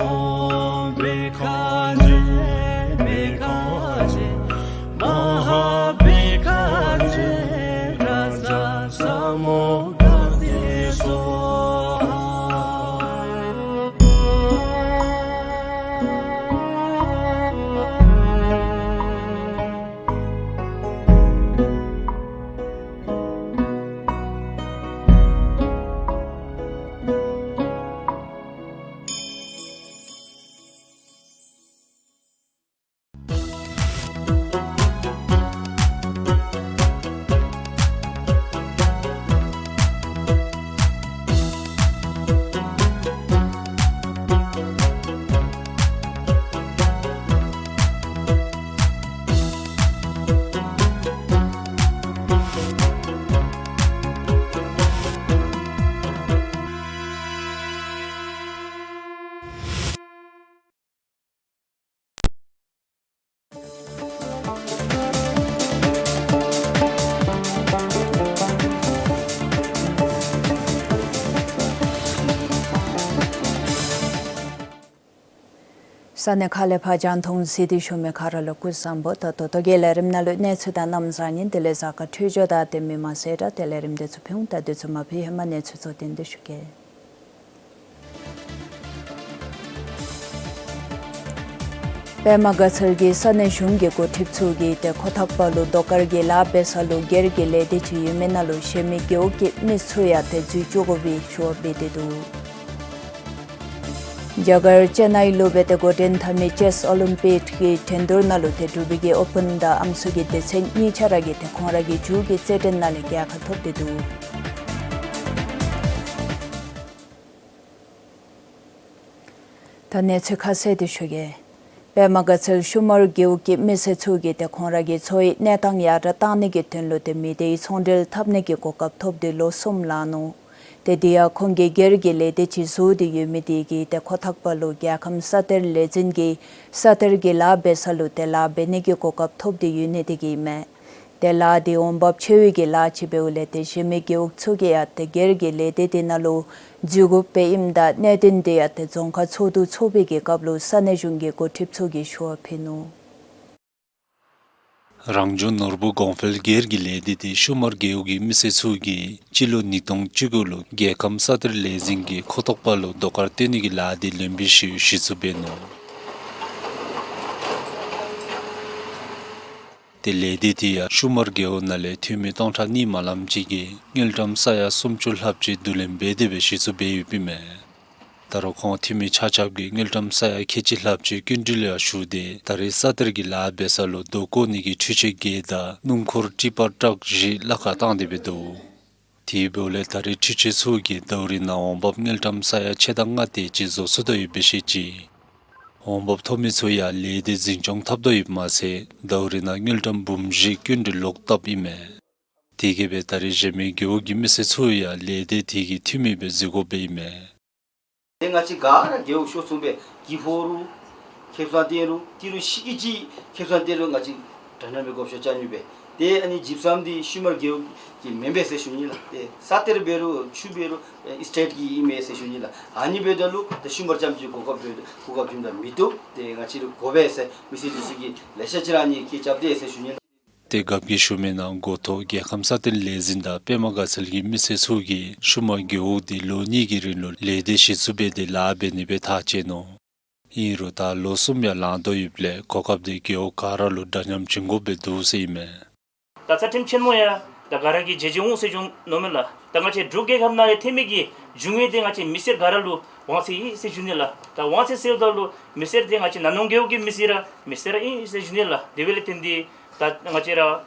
ཨོཾ་བྷཻ་ཥ་ཛྱེ་བྷཻ་ཥ་ཛྱེ་མ་ཧཱ་བྷཻ་ཥ་ཛྱེ་རཱ་ཛ་ས་མུདྒ་ཏེ་སྭཱ་ཧཱ། ས་གནས་ཁག་ལས་ཕར་རྒྱང་མཐོང་གཟིགས་ཏེ་བཞུགས་མི་ག་ར་ལུ་སྐུ་གཟུགས་བཟང་པོ། ད་ད་ལྟོ་གི་ལས་རིམ་ནང་ལུ་གནས་ཚུལ་དང་གནམ་གཤིས་དེ་ལས་གཟའ་སྐར་འཕྲོད་སྦྱོར་དང་དེ་མིན་མ་གསལ་བསྒྲགས་དེ་ལས་རིམ་དེ་ཚུ་ཕུལ་འོང་། ད་དེ་ཚུ་མ་ཕུལ་ཧེ་མ་གནས་ཚུལ་གཙོ་དོན་དེ་ཞུ་གེ། པདྨ་དགའ་ཚལ་གྱི་ས་གནས་གཞུང་གི་འགོ་ཁྲིདཔ་ཚུ་གིས་ཏེ་ཁོ་ཐག་པ་ལུ་རྡོ་དཀར་གྱི་ལཱ་འབད་ས་ལུ་སྒེར་གྱི་ལས་སྡེ་ཅིག་ཡོད་མི་ནང་ལུ་གཞན་མི་རྒེད་འོག་གི་མི་ཚུ་ཡང་ཏེ་འཛུལ་བཅུག་དགོ་པའི་ཞུ་བ་འབད་དེ་འདུག། རྒྱ་གར་ཅེ་ནའི་ལུ་འབད་དེ་འགོ་འདྲེན་འཐབ་མི་ཅེསི་ཨོ་ལིམ་པིཀ་གི་འགྲན་བསྡུར་ནང་ལུ་ཏེ་འབྲུག་པའི་གི་ཨོ་པཱན་དང་ཨམ་སྲུ་གི་སྡེ་ཚན་གཉིས་ཆ་ར་གིས་ཏེ་ཁོང་ར་གི་མཇུག་གི་རྩེད་འགྲན་ནང་ལས་རྒྱལ་ཁ་ཐོབ་སྟེ་འདུག། ད་གནས་ཚུལ་ཁ་གསལ་དེ་ཞུ་གེ། པདྨ་དགའ་ཚལ་ཤུ་མར་རྒེད་འོག་གི་མི་སེར་ཚུ་གིས་ཏེ་ཁོང་ར་གི་འཚོ་བའི་གནས་སྟངས་ཡར་དྲག་གཏང་ནི་གི་དོན་ལུ་ཏེ་མི་སྡེའི་ཚོང་འབྲེལ་འཐབ་ནི་གི་གོ་སྐབས་ཐོབ་སྟེ་ལོ་གསུམ་ལང་ནུག། ཏེ་དེ་ཡང་ཁོང་གིས་སྒེར་གྱི་ལས་སྡེ་ཅིག་བཟོ་སྟེ་ཡོད་མི་དེ་གིས་ཏེ་ཁོ་ཐག་པ་ལུ་རྒྱལ་ཁམས་ས་གཏེར་ལས་འཛིན་གྱིས་ས་གཏེར་གྱི་ལཱ་འབད་ས་ལུ་ཏེ་ལཱ་འབད་ནི་གི་གོ་སྐབས་ཐོབ་སྟེ་ཡོད་ནི་དེ་གིས་མས། ཏེ་ལཱ་དེ་འོང་འབབ་ཆེ་བའི་གི་ལཱ་ཅིག་འབདཝ་ལས་ཏེ་གཞན་མི་རྒེད་འོག་ཚུ་གིས་ཡང་ཏེ་སྒེར་གྱི་ལས་སྡེ་དེ་ནང་ལུ་འཛུལ་དགོཔ་སྦེ་ཨིནམ་ད་གནད་དོན་དེ་ཡང་ཏེ་རྫོང་ཁག་ཚོགས་འདུ་ཚོགས་པའི་གི་སྐབས་ལུ་ས་གནས་གཞུང་གི་འགོ་ཁྲིདཔ་ཚུ་གིས་ཞུ་བ་ཕུལ་ནུག། རང་བྱུང་ནོར་བུ་གོང་འཕེལ་སྒེར་གྱི་ལས་སྡེ་དེ་ཤུ་མར་རྒེད་འོག་གི་མི་སེར་ཚུ་གིས་སྤྱི་ལོ་ཉིས་སྟོང་བཅུ་དགུ་ལུ་རྒྱལ་ཁམས་ས་གཏེར་ལས་འཛིན་གྱིས་ཁོ་ཐག་པ་ལུ་རྡོ་དཀར་བཏོན་ནི་གི་ལཱ་དེ་ལེན་པའི་ཤུལ་གཞི་བཙུགས་འབད་ནུག། ཏེ་ལས་སྡེ་དེ་ཡང་ཤུ་མར་རྒེད་འོག་ནང་ལས་འཐུས་མི་སྟོང་ཕྲག་གཉིས་མ་ལངམ་ཅིག་གིས་དངུལ་ཀྲམ་ས་ཡ་སུམ་ཅུ་ལྷགཔ་ཅིག་བསྡུ་ལེན་འབད་དེ་སྦེ་གཞི་བཙུགས་འབད་ཡོདཔ་ཨིན་མས། ད་རུང་ཁོང་འཐུས་མི་ཆ་ཁྱབ་ཀྱིས་དངུལ་ཀྲམ་ས་ཡ་ཁལ་གཅིག་ལྷགཔ་ཅིག་སྐྱིན་འགྲུལ་ཡང་ཞུ་སྟེ་ད་རེས་ས་གཏེར་གྱི་ལཱ་འབད་ས་ལུ་རྡོ་བརྐོ་ནི་གི་འཕྲུལ་ཆས་བརྒྱད་དང་སྣུམ་འཁོར་ཊི་པར་ཊག་བཞི་གླ་ཁར་བཏང་སྟེ་སྦེ་འདུག། དེ་འབདཝ་ལས་ད་རེས་འཕྲུལ་ཆས་ཚུ་གིས་ཟླཝ་རེ་ནང་འོང་འབབ་དངུལ་ཀྲམ་ས་ཡ་ཕྱེད་དང་ལྔ་དེ་ཅིག་བཟོ་ཚུགས་དོ་ཡོདཔ་སྦེ་བཤད་ཅི། འོང་འབབ་ཐོབ་མི་ཚུ་ཡང་ལས་སྡེ་འཛིན་སྐྱོང་འཐབ་དོ་ཡོདཔ་མ་ཚད་ཟླཝ་རེ་ནང་དངུལ་ཀྲམ་འབུམ་བཞི་སྐྱིན་འགྲུལ་ལོག་བཏབ་ཨིན་མས། དེ་གིས་སྦེ་ད་རེས་གཞན་མི་རྒེད་འོག་གི་མི་སེར་ཚུ་ཡང་ལས་སྡེ་དེ་གི་འཐུས་མི་སྦེ་འཛུལ་དགོཔ་སྦེ་ཨིན་མས། ཏེ་ང་བཅས་ག་ར་རྒེད་འོག་ཤོར་སོང་སྦེ་གི་ཕོག་རུང་ཁེ་སང་སྟེར་རུང་ཏི་རུ་ཤི་གི་ཅིག་ཁེ་སང་སྟེར་རུང་ང་བཅས་དྲག་ནི་མི་དགོཔ་ཤོ་ཅ་ནི་སྦེ། ཏེ་ཨ་ནི་ཇིབ་སམ་འདི་ཤུལ་མ་རྒེད་འོག་གི་མེན་པས་ཟེར་ཞུ་ནི་ལགས། ཏེ་ས་གཏེར་འབད་རུང་ཆུ་འབད་རུང་ཨེ་སི་ཊེཊ་གི་ཨིན་མས་ཟེར་ཞུ་ནི་ལགས། ཨ་ནི་འབདཝ་ད་ལུ་ཏེ་ཤུལ་མ་རྐྱངམ་ཅིག་གོ་སྐབས་འབད་གོ་སྐབས་བྱིནམ་ད་མི་བཏུབ། ཏེ་ང་བཅས་ར་དགོ་པས་ཟེར་མི་སེར་འདི་ཚུ་གིས་ལེ་ཤ་ཅིག་ར་ཨ་ནི་སྐད་རྐྱབ་སྟེ་ཟེར་ཞུ་ནི་ལགས། ཏེ་རྒཔོ་གིས་ཞུ་མི་ནང་འགོ་ཐོག་རྒྱལ་ཁམས་ས་གཏེར་ལས་འཛིན་དང་པདྨ་དགའ་ཚལ་གྱི་མི་སེར་ཚུ་གིས་ཤུལ་མ་རྒེད་འོག་འདི་ལོ་གཉིས་ཀྱི་རིང་ལུ་ལས་སྡེ་གཞི་བཙུགས་འབད་དེ་ལཱ་འབད་ནི་སྦེ་ཐག་བཅད་ནུག། ཨིན་རུང་ད་ལོ་གསུམ་ཡང་ལང་དོ་ཡོདཔ་ལས་གོ་སྐབས་འདི་རྒེད་འོག་ག་ར་ལུ་འདྲ་མཉམ་བྱིན་དགོཔ་སྦེ་འདུག་ཟེར་ཨིན་མས། ད་རྩ་ཁྲིམས་ཆེན་མོ་ཡང་ད་ག་ར་གིས་མཇལ་མཇལ་འོང་ཟེར་ཞུ་ནི་མས་ལགས། ད་ང་བཅས་འབྲུག་རྒྱལ་ཁབ་ནང་ལས་ཐོན་མི་གི་རྒྱུ་དངོས་འདི་ང་བཅས་མི་སེར་ག་ར་ལུ་དབང་ཚད་ཡོད་ཟེར་ཞུ་ནི་ལགས། ད་དབང་ཚད་ཟེརཝ་ད་ལུ་མི་སེར་འདི་ང་བཅས་ནང་ནང་རྒེད་འོག་གི་མི་སེར་ར་མི་སེར་ར་ཨིན་ཟེར་ཞུ་ནི་ལགས། དེ་འབདཝ་ལས་བརྟེན་ཏེ་ད་ང་བཅས་ར་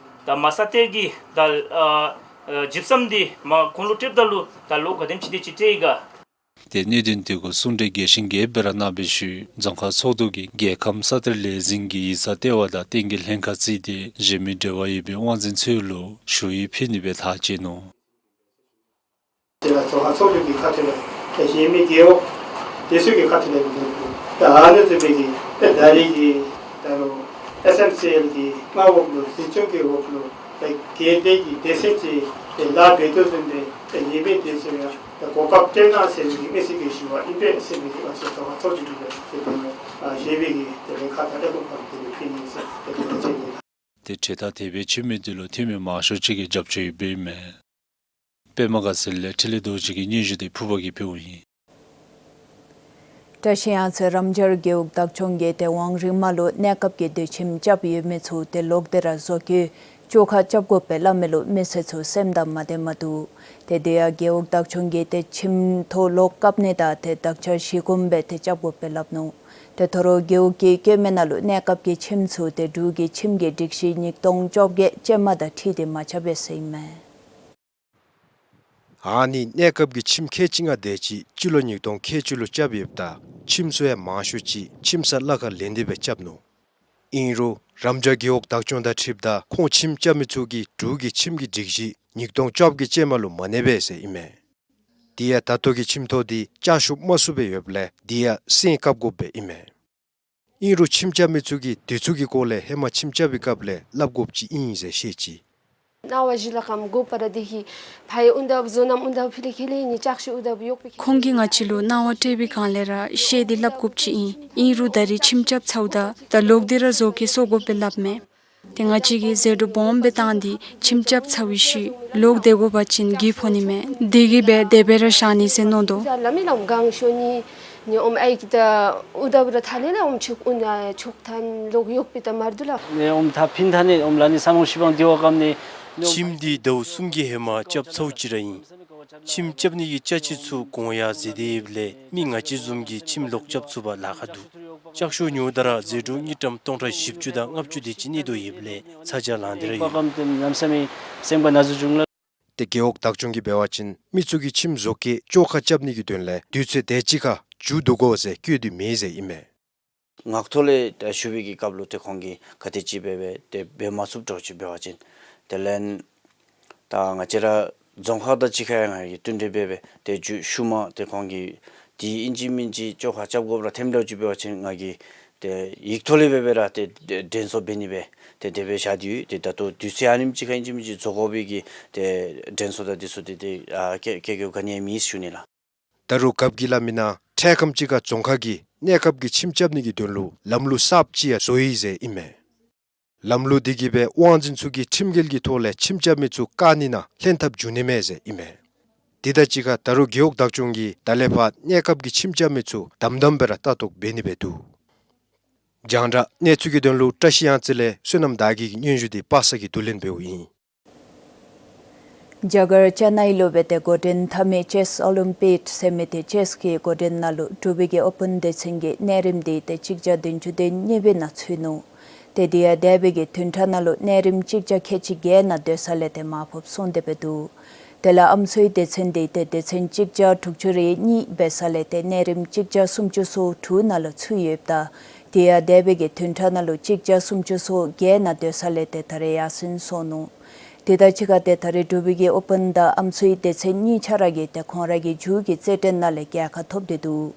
ད་མ་ས་གཏེར་གྱི་ད་ཨ་ཨ་ཇིབ་སམ་འདི་མ་ཁོང་ལུ་སྤྲོདཔ་ད་ལུ་ད་ལོ་ག་དེམ་ཅིག་དེ་ཅིག་སྤྲོད་ཡི་ག། ཏེ་གནད་དོན་དེ་གུ་གསུང་གྲོས་རྒྱས་ཤིང་རྒྱསཔ་སྦེ་ར་གནང་བའི་ཤུལ་རྫོང་ཁག་ཚོགས་འདུ་གིས་རྒྱལ་ཁམས་ས་གཏེར་ལས་འཛིན་གྱི་ཡིག་ཚང་ལྟེ་བ་དང་བསྟན་རྒྱས་ལྷན་ཁག་བརྩིས་ཏེ་གཞན་མི་འབྲེལ་བ་ཡོད་པའི་དབང་འཛིན་ཚུ་ལུ་ཞུ་ཡིག་ཕུལ་ནི་སྦེ་ཐག་བཅད་ནུག། དེ་ལས་རྫོང་ཁག་ཚོགས་འདུ་གི་ཁ་ཐུག་ལས་ཏེ་གཞན་མི་རྒེད་འོག་དེ་ཚུ་གི་ཁ་ཐུག་ལས་ཏེ་ཨ་ནི་ཚུ་སྦེ་གི་ཏེ་ད་རེས་ཀྱི་ད་རུང་ཨེསི་ཨེམ་སི་ཨེལ་གྱི་མངའ་འོག་ལུ་འཛིན་སྐྱོང་གི་འོག་ལུ་ཏེ་སྒེར་སྡེ་གི་སྡེ་ཚན་ཅིག་ཏེ་ལཱ་འབད་དོ་བཟུམ་སྦེ་ཏེ་གཞན་མི་དེ་ཚུ་ཡང་ཏེ་གོ་སྐབས་སྤྲོད་གནང་ཟེར་བའི་གི་མི་སེར་གྱི་ཞུ་བ་ཨིན་པས་ཟེར་བའི་གི་ང་བཅས་རྫོང་ཁག་ཚོགས་འདུ་གི་ཏེ་ཏེ་ཨ་ཞེ་བའི་གི་ཏེ་ལས་ཁ་དང་ལས་ཁུངས་ཁག་ཏེ་ཕུལ་ནི་ཟེར་ཏེ་ཏེ་ཏེ་ཅིག་ཨིན། ཏེ་འཕྲལ་ད་དེ་སྦེ་བྱིན་མི་འདི་ལུ་འཐུས་མི་མང་ཤོས་ཅིག་གིས་རྒྱབ་སྐྱོར་ཡོདཔ་ཨིན་མས། པདྨ་དགའ་ཚལ་ལས་འཕྲིན་ལས་རྡོ་རྗེ་གི་སྙན་ཞུ་འདི་ཕུར་པ་གིས་ཕུལཝ་ཨིན། བཀྲ་ཤིས་གཡང་རྩེ་རམ་སྦྱར་རྒེད་འོག་བདག་སྐྱོང་གིས་ཏེ་ཝང་རིང་མ་ལུ་གནས་སྐབས་ཀྱི་སྡོད་ཁྱིམ་རྐྱབ་ཡོད་མི་ཚུ་ཏེ་ལོག་སྟེ་ར་བཟོ་བཀོད་བཅོ་ཁ་རྐྱབ་དགོ་པའི་སླབ་མི་ལུ་མི་སེར་ཚུ་སེམས་དང་མ་བདེཝ་མ་འདུག། ཏེ་དེ་ཡང་རྒེད་འོག་བདག་སྐྱོང་གིས་ཏེ་ཁྱིམ་ཐོག་ལོག་བཀབ་ནི་དང་ཏེ་དག་ཆ་གཞི་སྒོམ་སྦེ་ཏེ་རྐྱབ་དགོ་པའི་སླབ་ནུག། ཏེ་ད་རུང་རྒེད་འོག་གི་བཀོད་མི་ནང་ལུ་གནས་སྐབས་ཀྱི་ཁྱིམ་ཚུ་ཏེ་འབྲུག་གི་ཁྱིམ་གྱི་སྒྲིག་གཞི་ཉིས་སྟོང་བཅོ་བརྒྱད་ཅན་མ་དང་འཁྲིལ་ཏེ་མ་རྐྱབ་པས་ཟེར་ཨིན་མས། ཨ་ནི་གནས་སྐབས་ཀྱི་ཁྱིམ་ཁལ་གཅིག་ལྔ་དེ་ཅིག་སྤྱི་ལོ་ཉིས་སྟོང་ཁལ་གཅིག་ལུ་རྐྱབ་ཡོདཔ་ད་ཁྱིམ་ཚུ་ཡང་མང་ཤོས་ཅིག་ཁྱིམ་ཚང་གླ་ཁར་ལེན་ཏེ་སྦེ་རྐྱབ་ནུག། ཨིན་རུང་རམ་སྦྱར་རྒེད་འོག་བདག་སྐྱོང་དང་འཁྲིལཝ་ད་ཁོང་ཁྱིམ་རྐྱབ་མི་ཚུ་གིས་འབྲུག་གི་ཁྱིམ་གྱི་སྒྲིག་གཞི་ཉིས་སྟོང་བཅོ་བརྒྱད་ཅན་མ་ལུ་མ་གནས་པས་ཟེར་ཨིན་མས། དེ་ཡང་ད་ལྟོ་གི་ཁྱིམ་ཐོག་འདི་བཅའ་བཤུབ་མ་ཚུགས་པར་ཡོདཔ་ལས་དེ་ཡང་སེང་བཀབ་དགོཔ་སྦེ་ཨིན་མས། ཨིན་རུང་ཁྱིམ་རྐྱབ་མི་ཚུ་གིས་དེ་ཚུ་གི་སྐོར་ལས་ཧེ་མ་ཁྱིམ་རྐྱབ་པའི་སྐབས་ལས་སླབ་དགོཔ་ཅིག་ཨིན་ཟེར་བཤད་ཅི། གནང་བ་གཞི་ལ་ཀམ་དགོ་པ་ར་དེ་གིས་ཕ་ཡི་འོང་ད་བཟོ་ནམ་འོང་ད་ཕི་ལེ་ཁེ་ལེ་ནི་ལྕགས་ཤོག་འོང་ད་གཡོག་པའི་ཁེ་ཁོང་གིས་ང་བཅས་ལུ་གནང་བ་སྤྲོད་པའི་སྒང་ལས་ར་བཤད་དེ་སླབ་དགོཔ་ཅིག་ཨིན། ཨིན་རུང་ད་རེས་ཁྱིམ་རྐྱབ་ཚརཝ་ད་ད་ལོག་སྟེ་ར་བཟོ་བཀོད་བཟོ་དགོ་པའི་སླབ་མས། ཏེ་ང་བཅས་ཀྱིས་ཟད་འགྲོ་སྦོམ་སྦེ་བཏང་སྟེ་ཁྱིམ་རྐྱབ་ཚར་བའི་ཤུལ་ལོག་སྡོད་དགོ་པ་ཅིན་གྱི་ཕོག་ནི་མས། དེ་གིས་སྦེ་དེ་སྦེ་ར་བཞག་ནི་ཟེར་མནོ་དོ། ལ་མི་ལམ་གང་ཤོ་ནི་ནི་འོམ་ཨའི་གི་ད་འུ་ད་བུ་ར་ཐ་ལེ་ལ་འོམ་ཆོག་འུ་ན་ཆོག་ཐན་ལོག་གཡོག་པའི་ད་མར་དུ་ལ། ནི་འོམ་ཐ་ཕིན་ཐ་ནི་འོམ་ལ་ནི་ས་མོ་ཤི་བང་དེ་བ་ཀམ་ནི། ཁྱིམ་འདི་ཟླཝ་གསུམ་གྱི་ཧེ་མ་རྐྱབ་ཚརཝ་ཅིག་ར་ཨིན། ཁྱིམ་རྐྱབ་ནི་གི་ཅ་ཆས་ཚུ་གོང་ཡང་ཟད་དེ་ཡོདཔ་ལས་མི་ང་བཅས་བཟུམ་གྱིས་ཁྱིམ་ལོག་རྐྱབ་ཚུགས་པར་ལཱ་ཁག་འདུག། ལྕགས་ཤོག་ཉོཝ་ད་ར་ཟད་འགྲོ་དངུལ་ཀྲམ་སྟོང་ཕྲག་བཞི་བཅུ་དང་ལྔ་བཅུ་དེ་ཅིག་གནས་དོ་ཡོདཔ་ལས་ཚ་གྱང་ལང་སྟེ་ར་ཡོད། ཏེ་རྒེད་འོག་བདག་སྐྱོང་གིས་འབད་བ་ཅིན་མི་ཚུ་གིས་ཁྱིམ་བཟོ་བཀོད་བཅོ་ཁ་རྐྱབ་ནི་གི་དོན་ལས་དུས་ཚོད་དེ་ཅིག་ཁར་མཇུག་བསྡུ་དགོ་ཟེར་བཀོད་དེ་མེད་ཟེར་ཨིན་མས། ངག་ཐོག་ལས་ད་ཞུ་བའི་གི་སྐབས་ལུ་ཏེ་ཁོང་གིས་ག་དེ་ཅིག་འབད་འབད་ཏེ་འབད་མ་ཚུགསཔ་འདྲཝ་ཅིག་འབད་བ་ཅིན་དེ་ལས་ད་ང་བཅས་ར་རྫོང་ཁག་དང་གཅིག་ཁར་ཡང་ང་གིས་བསྟུན་གྲོས་འབད་འབད་ཏེ་མཇུག་ཤུལ་མ་ཏེ་ཁོང་གིས་དེ་ཨིན་ཅི་མིན་ཅི་བཅོ་ཁ་རྐྱབ་དགོཔ་ར་ཐོནམ་འདྲཝ་ཅིག་འབད་བ་ཅིན་ང་གིས་ཏེ་ཡིག་ཐོག་ལས་འབད་འབད་ར་ཏེ་དྲན་གསོ་འབད་ནི་སྦེ་ཏེ་དེ་སྦེ་བཞག་སྟེ་ཡོད། ཏེ་ད་ལྟོ་དུས་ཚོད་ཨ་ནེམ་ཅིག་ཁར་ཨིན་ཅི་མིན་ཅི་བཟོ་དགོ་པའི་གི་ཏེ་དྲན་གསོ་དང་དེ་ཚུ་ཏེ་ཏེ་ཨ་བཀལ་བཀལ་དགོཔ་ག་ནི་ཡང་མེད་ཟེར་ཞུ་ནི་ལགས། ད་རུང་རྒཔོ་གིས་སླབ་མི་ནང་འཕྲལ་ཁམས་ཅིག་ཁར་རྫོང་ཁག་གིས་གནས་སྐབས་ཀྱི་ཁྱིམ་རྐྱབ་ནི་གི་དོན་ལུ་ལམ་ལུགས་གསརཔ་ཅིག་ཡང་བཟོ་ཡི་ཟེར་ཨིན་མས། ལམ་ལུགས་འདི་གིས་སྦེ་དབང་འཛིན་ཚུ་གིས་ཁྲིམས་འགལ་གྱི་ཐོག་ལས་ཁྱིམ་རྐྱབ་མི་ཚུ་བཀག་ནི་ནང་ལྷན་ཐབས་འབྱུང་ནི་མས་ཟེར་ཨིན་མས། དེ་དང་གཅིག་ཁར་ད་རུང་རྒེད་འོག་བདག་སྐྱོང་གིས་ད་ལས་ཕར་གནས་སྐབས་ཀྱི་ཁྱིམ་རྐྱབ་མི་ཚུ་དམ་དམ་སྦེ་ར་ལྟ་རྟོག་འབད་ནི་སྦེ་འདུག། རྒྱང་བསྒྲགས་གནས་ཚུལ་གྱི་དོན་ལུ་བཀྲ་ཤིས་གཡང་རྩེ་ལས་བསོད་ནམས་དར་རྒྱས་ཀྱི་སྙན་ཞུ་འདི་པ་སངས་ཀྱིས་བསྡུ་ལེན་འབདཝ་ཨིན། རྒྱ་གར་ཅེ་ནའི་ལུ་སྦེ་ཏེ་འགོ་འདྲེན་མཐའ་མའི་ཅེསི་ཨོ་ལིམ་པིཀ་ཟེར་མི་ཏེ་ཅེསི་གི་འགོ་འདྲེན་ནང་ལུ་འབྲུག་པའི་གི་ཨོ་པཱན་སྡེ་ཚན་གྱི་གནས་རིམ་འདི་ཏེ་གཅིག་བརྒྱ་བདུན་ཅུ་དོན་གཉིས་པའི་ནང་ཚུད་ནུག། ཏེ་དེ་ཡང་འདས་པའི་གི་བདུན་ཕྲག་ནང་ལུ་གནས་རིམ་གཅིག་བརྒྱ་ཁལ་གཅིག་བརྒྱད་ནང་སྡོད་ས་ལས་ཏེ་མར་ཕབ་སོང་སྟེ་སྦེ་འདུག། དེ་ལས་ཨམ་སྲུའི་སྡེ་ཚན་འདི་ཏེ་སྡེ་ཚན་གཅིག་བརྒྱ་དྲུག་ཅུ་རེ་གཉིས་འབད་ས་ལས་ཏེ་གནས་རིམ་གཅིག་བརྒྱ་སུམ་ཅུ་སོ་དྲུག་ནང་ལུ་ཚུད་ཡོདཔ་ད་དེ་ཡང་འདས་པའི་གི་བདུན་ཕྲག་ནང་ལུ་གཅིག་བརྒྱ་སུམ་ཅུ་སོ་བརྒྱད་ནང་སྡོད་ས་ལས་ཏེ་ད་རེས་ཡར་སེང་སོང་ནུག། དེ་དང་གཅིག་ཁར་ཏེ་ད་རེས་འབྲུག་པའི་གི་ཨོ་པཱན་དང་ཨམ་སྲུའི་སྡེ་ཚན་གཉིས་ཆ་ར་གིས་ཏེ་ཁོང་ར་གི་མཇུག་གི་རྩེད་འགྲན་ནང་ལས་རྒྱལ་ཁ་ཐོབ་སྟེ་འདུག།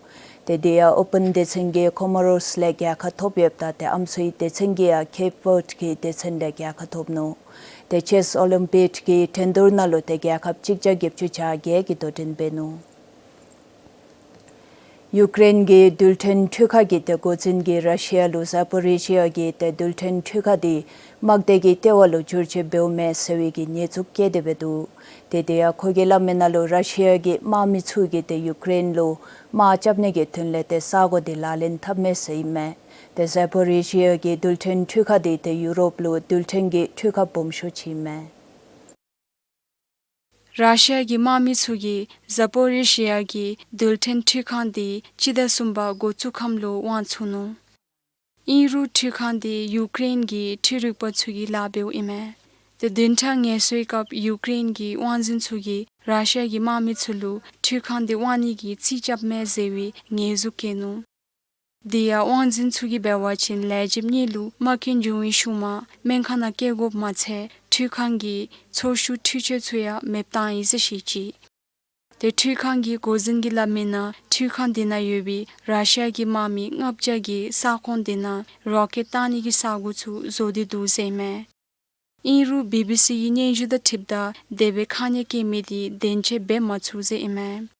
ཏེ་དེ་ཡང་ཨོ་པཱན་སྡེ་ཚན་གྱིས་ཀོ་མོ་རོས་ལས་རྒྱལ་ཁ་ཐོབ་ཡོདཔ་ད་ཏེ་ཨམ་སྲུའི་སྡེ་ཚན་གྱིས་ཡང་ཀེབ་ཝརཌ་གི་སྡེ་ཚན་ལས་རྒྱལ་ཁ་ཐོབ་ནུག། ཏེ་ཅེསི་ཨོ་ལིམ་པིག་གི་འགྲན་བསྡུར་ནང་ལུ་ཏེ་རྒྱལ་ཁབ་གཅིག་བརྒྱ་བརྒྱད་ཅུ་གྱ་བརྒྱད་ཀྱིས་དོ་འགྲན་འབད་ནུག། ཡུཀ་རེན་གྱི་རྡུལ་ཕྲན་འཕྲུལ་ཁང་གི་ཏེ་འགོ་འཛིན་གྱིས་ར་ཤི་ཡ་ལུ་ཛ་པོ་རི་ཞི་ཡ་གི་ཏེ་རྡུལ་ཕྲན་འཕྲུལ་ཁང་འདི་དམག་སྡེ་གི་ལྟེ་བ་ལུ་བསྒྱུར་བཅོས་འབདཝ་མས་ཟེར་བའི་གི་ཉེས་འཛུགས་བཀལ་ཏེ་འབད་འདུག། ཏེ་དེ་ཡང་ཁོ་གིས་སླབ་མི་ནང་ལུ་ར་ཤི་ཡ་གི་དམག་མི་ཚུ་གིས་ཏེ་ཡུཀ་རེན་ལུ་དམག་རྐྱབ་ནི་གི་དོན་ལས་ཏེ་ས་གོ་འདི་ལག་ལེན་འཐབ་མས་ཟེར་ཨིན་མས། ཏེ་ཛ་པོ་རི་ཞི་ཡ་གི་རྡུལ་ཕྲན་འཕྲུལ་ཁང་འདི་ཏེ་ཡུ་རོབ་ལུ་རྡུལ་ཕྲན་གྱི་འཕྲུལ་ཁང་སྦོམ་ཤོས་ཅིག་ཨིན་མས། ར་ཤི་ཡ་གི་དམག་མི་ཚུ་གིས་ཛ་པོ་རི་ཞི་ཡ་གི་རྡུལ་ཕྲན་འཕྲུལ་ཁང་འདི་སྤྱི་ཟླ་གསུམ་པ་འགོ་བཙུགས་ཁམས་ལུ་དབང་བཙུགས་ནུག། ཨིན་རུང་འཕྲུལ་ཁང་འདི་ཡུཀ་རེན་གྱི་འཕྲུལ་རིག་པ་ཚུ་གི་ལཱ་འབདཝ་ཨིན་མས། ཏེ་བདུན་ཕྲག་ངལ་གསོའི་སྐབས་ཡུཀ་རེན་གྱི་དབང་འཛིན་ཚུ་གིས་ར་ཤི་ཡ་གི་དམག་མི་ཚུ་ལུ་འཕྲུལ་ཁང་འདི་དབང་ནི་གི་རྩིས་རྐྱབ་མས་ཟེར་བའི་ཉེས་འཛུགས་བཀལ་ནུག། དེ་ཡང་དབང་འཛིན་ཚུ་གིས་འབད་བ་ཅིན་ལས་བྱེདཔ་གཉིས་ལུ་མ་རྐྱེན་བྱུང་བའི་ཤུལ་མ་སྨན་ཁང་ནང་བསྐྱལ་དགོཔ་མ་ཚད་འཕྲུལ་ཁང་གི་ཚོ་ཤུགས་འཕྲུལ་ཆས་ཚུ་ཡང་མེདཔ་བཏང་ཡི་ཟེར་བཤད་ཅི། ཏེ་འཕྲུལ་ཁང་གི་འགོ་འཛིན་གྱིས་སླབ་མི་ནང་འཕྲུལ་ཁང་དེ་ནང་ཡོད་པའི་ར་ཤི་ཡ་གི་དམག་མི་ལྔ་བརྒྱ་གིས་ས་ཁོངས་དེ་ནང་རོ་ཀེཊ་བཏང་ནི་གི་ས་གོ་ཚུ་བཟོ་སྟེ་འདུག་ཟེར་ཨིན་མས། ཨིན་རུང་བི་བི་སི་གི་སྙན་ཞུ་དང་འཁྲིལཝ་ད་དེ་སྦེ་ཁ་ཉེས་བཀལ་མི་དེ་བདེན་འཆར་འབད་མ་ཚུགས་ཟེར་ཨིན་མས།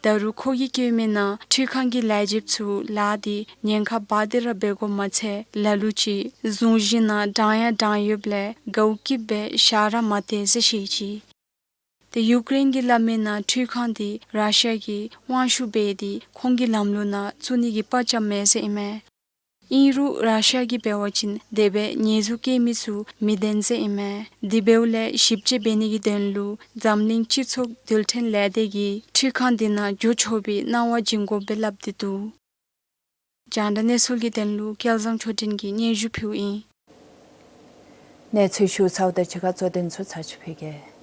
ད་རུང་ཁོ་གིས་བཀོད་མི་ནང་འཕྲུལ་ཁང་གི་ལས་བྱེདཔ་ཚུ་ལཱ་འདི་ཉེན་ཁ་འབག་སྟེ་ར་འབད་དགོཔ་མ་ཚད་ལ་ལུ་ཅིག་གཟུངས་གཞི་ནང་གྲང་ཡང་གྲང་ཡོདཔ་ལས་དགའཝ་སྐྱིདཔ་སྦེ་བཞག་ར་མ་སྟེར་ཟེར་བཤད་ཅི། ཏེ་ཡུཀ་རེན་གྱིས་སླབ་མི་ནང་འཕྲུལ་ཁང་འདི་ར་ཤི་ཡ་གིས་དབང་ཤུགས་འབད་དེ་ཁོང་གི་ལམ་ལུགས་ནང་བཙུགས་ནི་གི་དཔའ་རྐྱབ་མས་ཟེར་ཨིན་མས། ཨིན་རུང་ར་ཤི་ཡ་གིས་འབད་བ་ཅིན་དེ་སྦེ་ཉེས་འཛུགས་བཀལ་མི་ཚུ་མི་བདེན་ཟེར་ཨིན་མས། དེ་འབདཝ་ལས་ཞིབ་དཔྱད་འབད་ནི་གི་དོན་ལུ་འཛམ་གླིང་སྤྱི་ཚོགས་རྡུལ་ཕྲན་ལས་སྡེ་གིས་འཕྲུལ་ཁང་འདི་ནང་འགྱོ་ཆོག་པའི་གནང་བ་བྱིན་དགོ་པས་སླབ་སྟེ་འདུག། རྒྱང་བསྒྲགས་གནས་ཚུལ་གྱི་དོན་ལུ་སྐལ་བཟང་ཆོས་སྒྲོན་གྱིས་སྙན་ཞུ་ཕུལཝ་ཨིན། གནས་ཚུལ་ཞུ་ཚརཝ་དང་གཅིག་ཁར་གཙོ་དོན་ཚུ་ཚར་ཅིག་ཕུལ་གེ།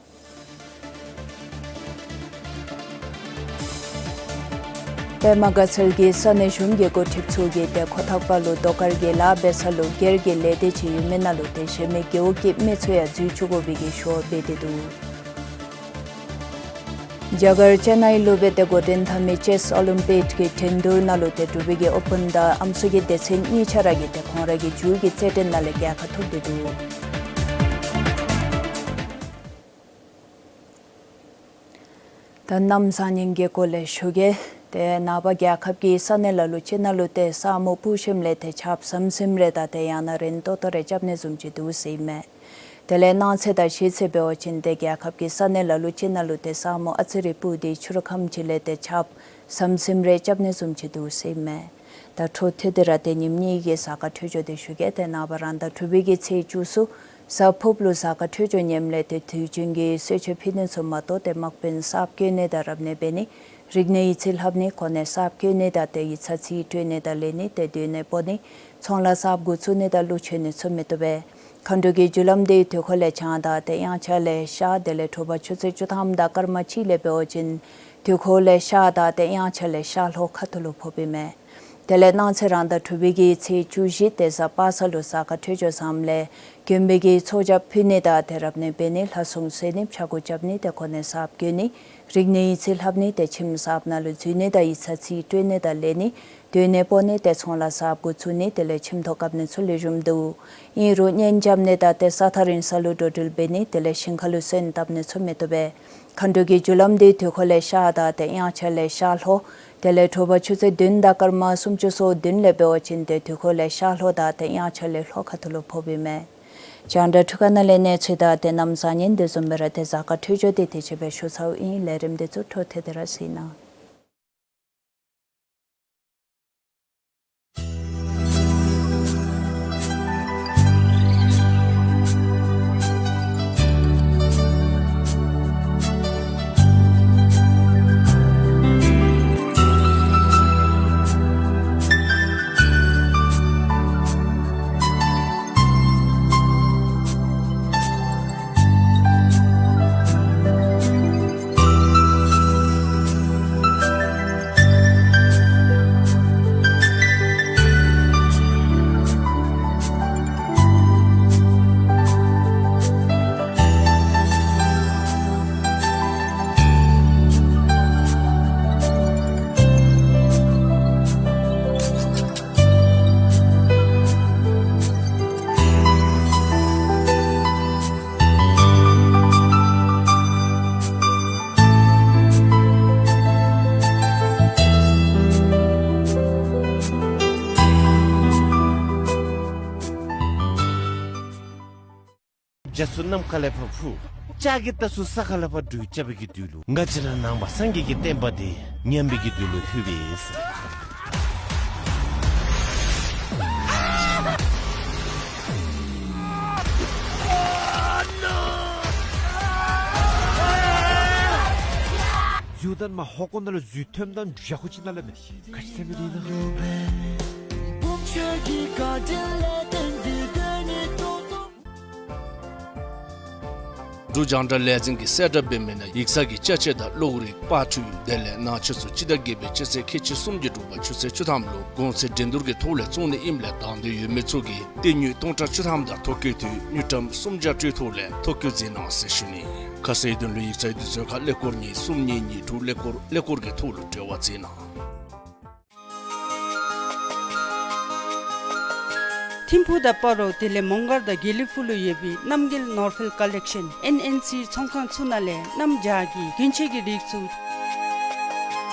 པདྨ་དགའ་ཚལ་གྱི་ས་གནས་གཞུང་གི་འགོ་ཁྲིདཔ་ཚུ་གིས་ཏེ་ཁོ་ཐག་པ་ལུ་རྡོ་དཀར་གྱི་ལཱ་འབད་ས་ལུ་སྒེར་གྱི་ལས་སྡེ་ཅིག་ཡོད་མི་ནང་ལུ་ཏེ་གཞན་མི་རྒེད་འོག་གི་མི་ཚུ་ཡང་འཛུལ་བཅུག་དགོ་པའི་གི་ཞུ་བ་འབད་དེ་འདུག། རྒྱ་གར་ཅེ་ནའི་ལུ་སྦེ་ཏེ་འགོ་འདྲེན་འཐབ་མི་ཅེསི་ཨོ་ལིམ་པིག་གི་འགྲན་བསྡུར་ནང་ལུ་ཏེ་འབྲུག་པའི་གི་ཨོ་པཱན་དང་ཨམ་སྲུ་གི་སྡེ་ཚན་གཉིས་ཆ་ར་གིས་ཏེ་ཁོང་ར་གི་མཇུག་གི་རྩེད་འགྲན་ནང་ལས་རྒྱལ་ཁ་ཐོབ་སྟེ་འདུག། ད་གནམ་བཟང་ངན་གྱི་སྐོར་ལས་ཞུ་གེ། ཏེ་ནངས་པ་རྒྱལ་ཁབ་ཀྱི་ས་གནས་ལ་ལུ་ཅིག་ནང་ལུ་ཏེ་ས་སྨུག་སྤུབས་ཞིནམ་ལས་ཏེ་ཆརཔ་ཟམ་ཟིམ་རེ་དང་ཏེ་ཡང་ན་རན་ཏོག་ཏོ་རེ་རྐྱབ་ནི་བཟུམ་ཅིག་འདུག་ཟེར་ཨིན་མས། དེ་ལས་གནངས་ཚེ་དང་གཞེས་ཚེ་འབད་བ་ཅིན་ཏེ་རྒྱལ་ཁབ་ཀྱི་ས་གནས་ལ་ལུ་ཅིག་ནང་ལུ་ཏེ་ས་སྨུག་ཨ་ཙི་རེ་སྤུབས་ཏེ་ཕྱི་རུ་ཁམས་ཅིག་ལས་ཏེ་ཆརཔ་ཟམ་ཟིམ་རེ་རྐྱབ་ནི་བཟུམ་ཅིག་འདུག་ཟེར་ཨིན་མས། ད་འཕྲོ་མཐུད་དེ་ར་ཏེ་ཉིནམ་གཉིས་ཀྱི་གཟའ་སྐར་འཕྲོད་སྦྱོར་འདི་ཞུ་གེ། ཏེ་ནངས་པ་རང་ཟླ་དྲུག་པའི་གི་ཚེས་བཅུ་གསུམ་གཟའ་ཕུརཔ་ལུ་གཟའ་སྐར་འཕྲོད་སྦྱོར་ངནམ་ལས་ཏེ་དུས་རྒྱུན་གྱི་གསོལ་མཆོད་ཕུལ་ནི་ཚུ་མ་གཏོགས་ཏེ་དམག་དཔོན་གསརཔ་བསྐོ་ནི་དང་རབ་གནས་འབད་ནི། རིག་གནས་ཡིག་རྩིས་ལྷབ་ནི། གོ་གནས་གསརཔ་བསྐོ་ནི་དང་ཏེ་ཡིག་ཚང་རྩིས་སྤྲོད་ནི་དང་ལེན་ནི། ཏེ་སྡོད་གནས་སྤོ་ནི། ཚོང་ལཱ་གསརཔ་འགོ་བཙུགས་ནི་དང་གླུ་མཆོད་ནི་ཚུ་མི་བཏུབ་པས། མཁའ་འགྲོ་གི་རྒྱུ་ལམ་འདི་དུས་འཁོར་ལས་བྱང་དང་ཏེ་དབྱངས་འཆར་ལས་ཤར། དེ་ལས་དྲོ་པ་ཆུ་ཚོད་བཅུ་ཐམ་དང་སྐར་མ་གཅིག་ལས་འབད་བ་ཅིན་དུས་འཁོར་ལས་ཤར་དང་ཏེ་དབྱངས་འཆར་ལས་ཤར་ལྷོ་ཁ་ཐུག་ལུ་ཕོགཔ་ཨིན་མས། དེ་ལས་གནངས་ཚེ་རང་ཟླ་དྲུག་པའི་གི་ཚེས་བཅུ་བཞི་ཏེ་གཟའ་པ་སངས་ལུ་གཟའ་སྐར་འཕྲོད་སྦྱོར་བཟངམ་ལས་མགོན་པོའི་གི་ཚོགས་བཅར་ཕུལ་ནི་དང་ཏེ་རབ་གནས་འབད་ནི། ལྷ་སྲུང་གསོལ་ནི། ཕྱྭ་འགུགས་རྐྱབ་ནི། ཏེ་གོ་གནས་གསརཔ་བསྐོ་ནི། རིག་གནས་ཡིག་རྩིས་ལྷབ་ནི། ཏེ་ཁྱིམ་གསརཔ་ནང་ལུ་འཛུལ་ནི་དང་ཡིག་ཚང་རྩིས་སྤྲོད་ནི་དང་ལེན་ནི། སྡོད་གནས་སྤོ་ནི། ཏེ་ཚོང་ལཱ་གསརཔ་འགོ་བཙུགས་ནི། དེ་ལས་ཁྱིམ་ཐོག་བཀབ་ནི་ཚུ་ལེགས་ཤོམ་འདུག། ཨིན་རུང་གཉེན་རྐྱབ་ནི་དང་ཏེ་ས་ཐག་རིང་ས་ལུ་འགྲོ་འགྲུལ་འབད་ནི། དེ་ལས་ཞིང་ཁ་ལུ་སོན་བཏབ་ནི་ཚུ་མི་བཏུབ་པས། མཁའ་འགྲོ་གི་རྒྱུ་ལམ་འདི་དུས་འཁོར་ལས་ཤར་དང་ཏེ་དབྱངས་འཆར་ལས་ཤར་ལྷོ། དེ་ལས་དྲོ་པ་ཆུ་ཚོད་བདུན་དང་སྐར་མ་སུམ་ཅུ་སོ་བདུན་ལས་འབད་བ་ཅིན་ཏེ་དུས་འཁོར་ལས་ཤར་ལྷོ་དང་ཏེ་དབྱངས་འཆར་ལས་ལྷོ་ཁ་ཐུག་ལུ་ཕོགཔ་ཨིན་མས། རྒྱང་བསྒྲགས་འཕྲུལ་ཁང་ནང་ལས་གནས་ཚུལ་དང་ཏེ་གནམ་བཟང་ངན་དེ་བཟུམ་སྦེ་ར་ཏེ་གཟའ་སྐར་འཕྲོད་སྦྱོར་འདི་དེ་ཅིག་སྦེ་ཞུ་ཚརཝ་ཨིན། ལས་རིམ་འདི་ཚུ་འཕྲོ་མཐུད་དེ་ར་གཟིགས་གནང་། རྒྱ་མཚོ་ནམ་མཁའ་ལས་ཕར་འཕུར། ལྕགས་ཀྱི་རྟ་ཚུ་ས་ཁ་ལས་ཕར་འགྲོལ་རྐྱབ་པའི་གི་དུས་ལུ་ང་བཅས་ར་ནང་པ་སངས་རྒྱས་ཀྱི་བསྟན་པ་འདི་ཉམས་པའི་གི་དུས་ལུ་ལྷོད་པས་ཟེར། འཛུལ་ད་མ་ཧོ་ཀོ་ནང་ལུ་འཛུལ་ཐོནམ་ད་འདྲུ་ཞག་ཁོ་ཅིག་ནང་ལས་མེད། ག་ཅི་ཟེར་མི་འདི་ན། འབྲུག་རྒྱང་བསྒྲགས་ལས་འཛིན་གྱིས་གསལ་བསྒྲགས་འབད་མི་ནང་ཡིག་ཚང་གི་ཅ་ཆས་དང་གློག་རིག་པར་འཕྲུལ་དེ་ལས་ནང་ཆས་ཚུ་སྤྱི་ཟླ་བརྒྱད་པའི་སྤྱི་ཚེས་ཁལ་གཅིག་སུམ་ཅུ་དྲུག་པ་ཆུ་ཚོད་བཅུ་ཐམ་ལུ་གོང་ཚད་འགྲན་བསྡུར་གྱི་ཐོག་ལས་བཙོང་ནི་ཨིནམ་ལས་དང་འདོད་ཡོད་མི་ཚུ་གིས་སྟེར་དངུལ་སྟོང་ཕྲག་བཅུ་ཐམ་དང་ཐོ་བཀོད་དུས་དངུལ་ཀྲམ་སུམ་བརྒྱ་སྤྲོད་ཐོག་ལས་ཐོ་བཀོད་མཛད་གནང་ཟེར་ཞུ་ནི། ཁ་གསལ་དོན་ལུ་ཡིག་ཚང་བསྡུ་སྲོལ་ཁར་ཀླད་ཀོར་གཉིས་གསུམ་གཉིས་གཉིས་དྲུག་ཀླད་ཀོར་ཀླད་ཀོར་གྱི་ཐོག་ལུ་འབྲེལ་བ་མཛད་གནང་། ཐིམ་ཕུག་དང་སྤ་རོ་དེ་ལས་མོང་སྒར་དང་དགེ་ལེགས་ཕུག་ལུ་ཡོད་པའི་རྣམ་རྒྱལ་ནོར་ཕུལ་ཀ་ལེག་ཤཱན་ཨེན་ཨེན་སི་ཚོང་ཁང་ཚུ་ནང་ལས་གནམ་བྱཱར་གྱི་གྱོན་ཆས་ཀྱི་རིགས་ཚུ་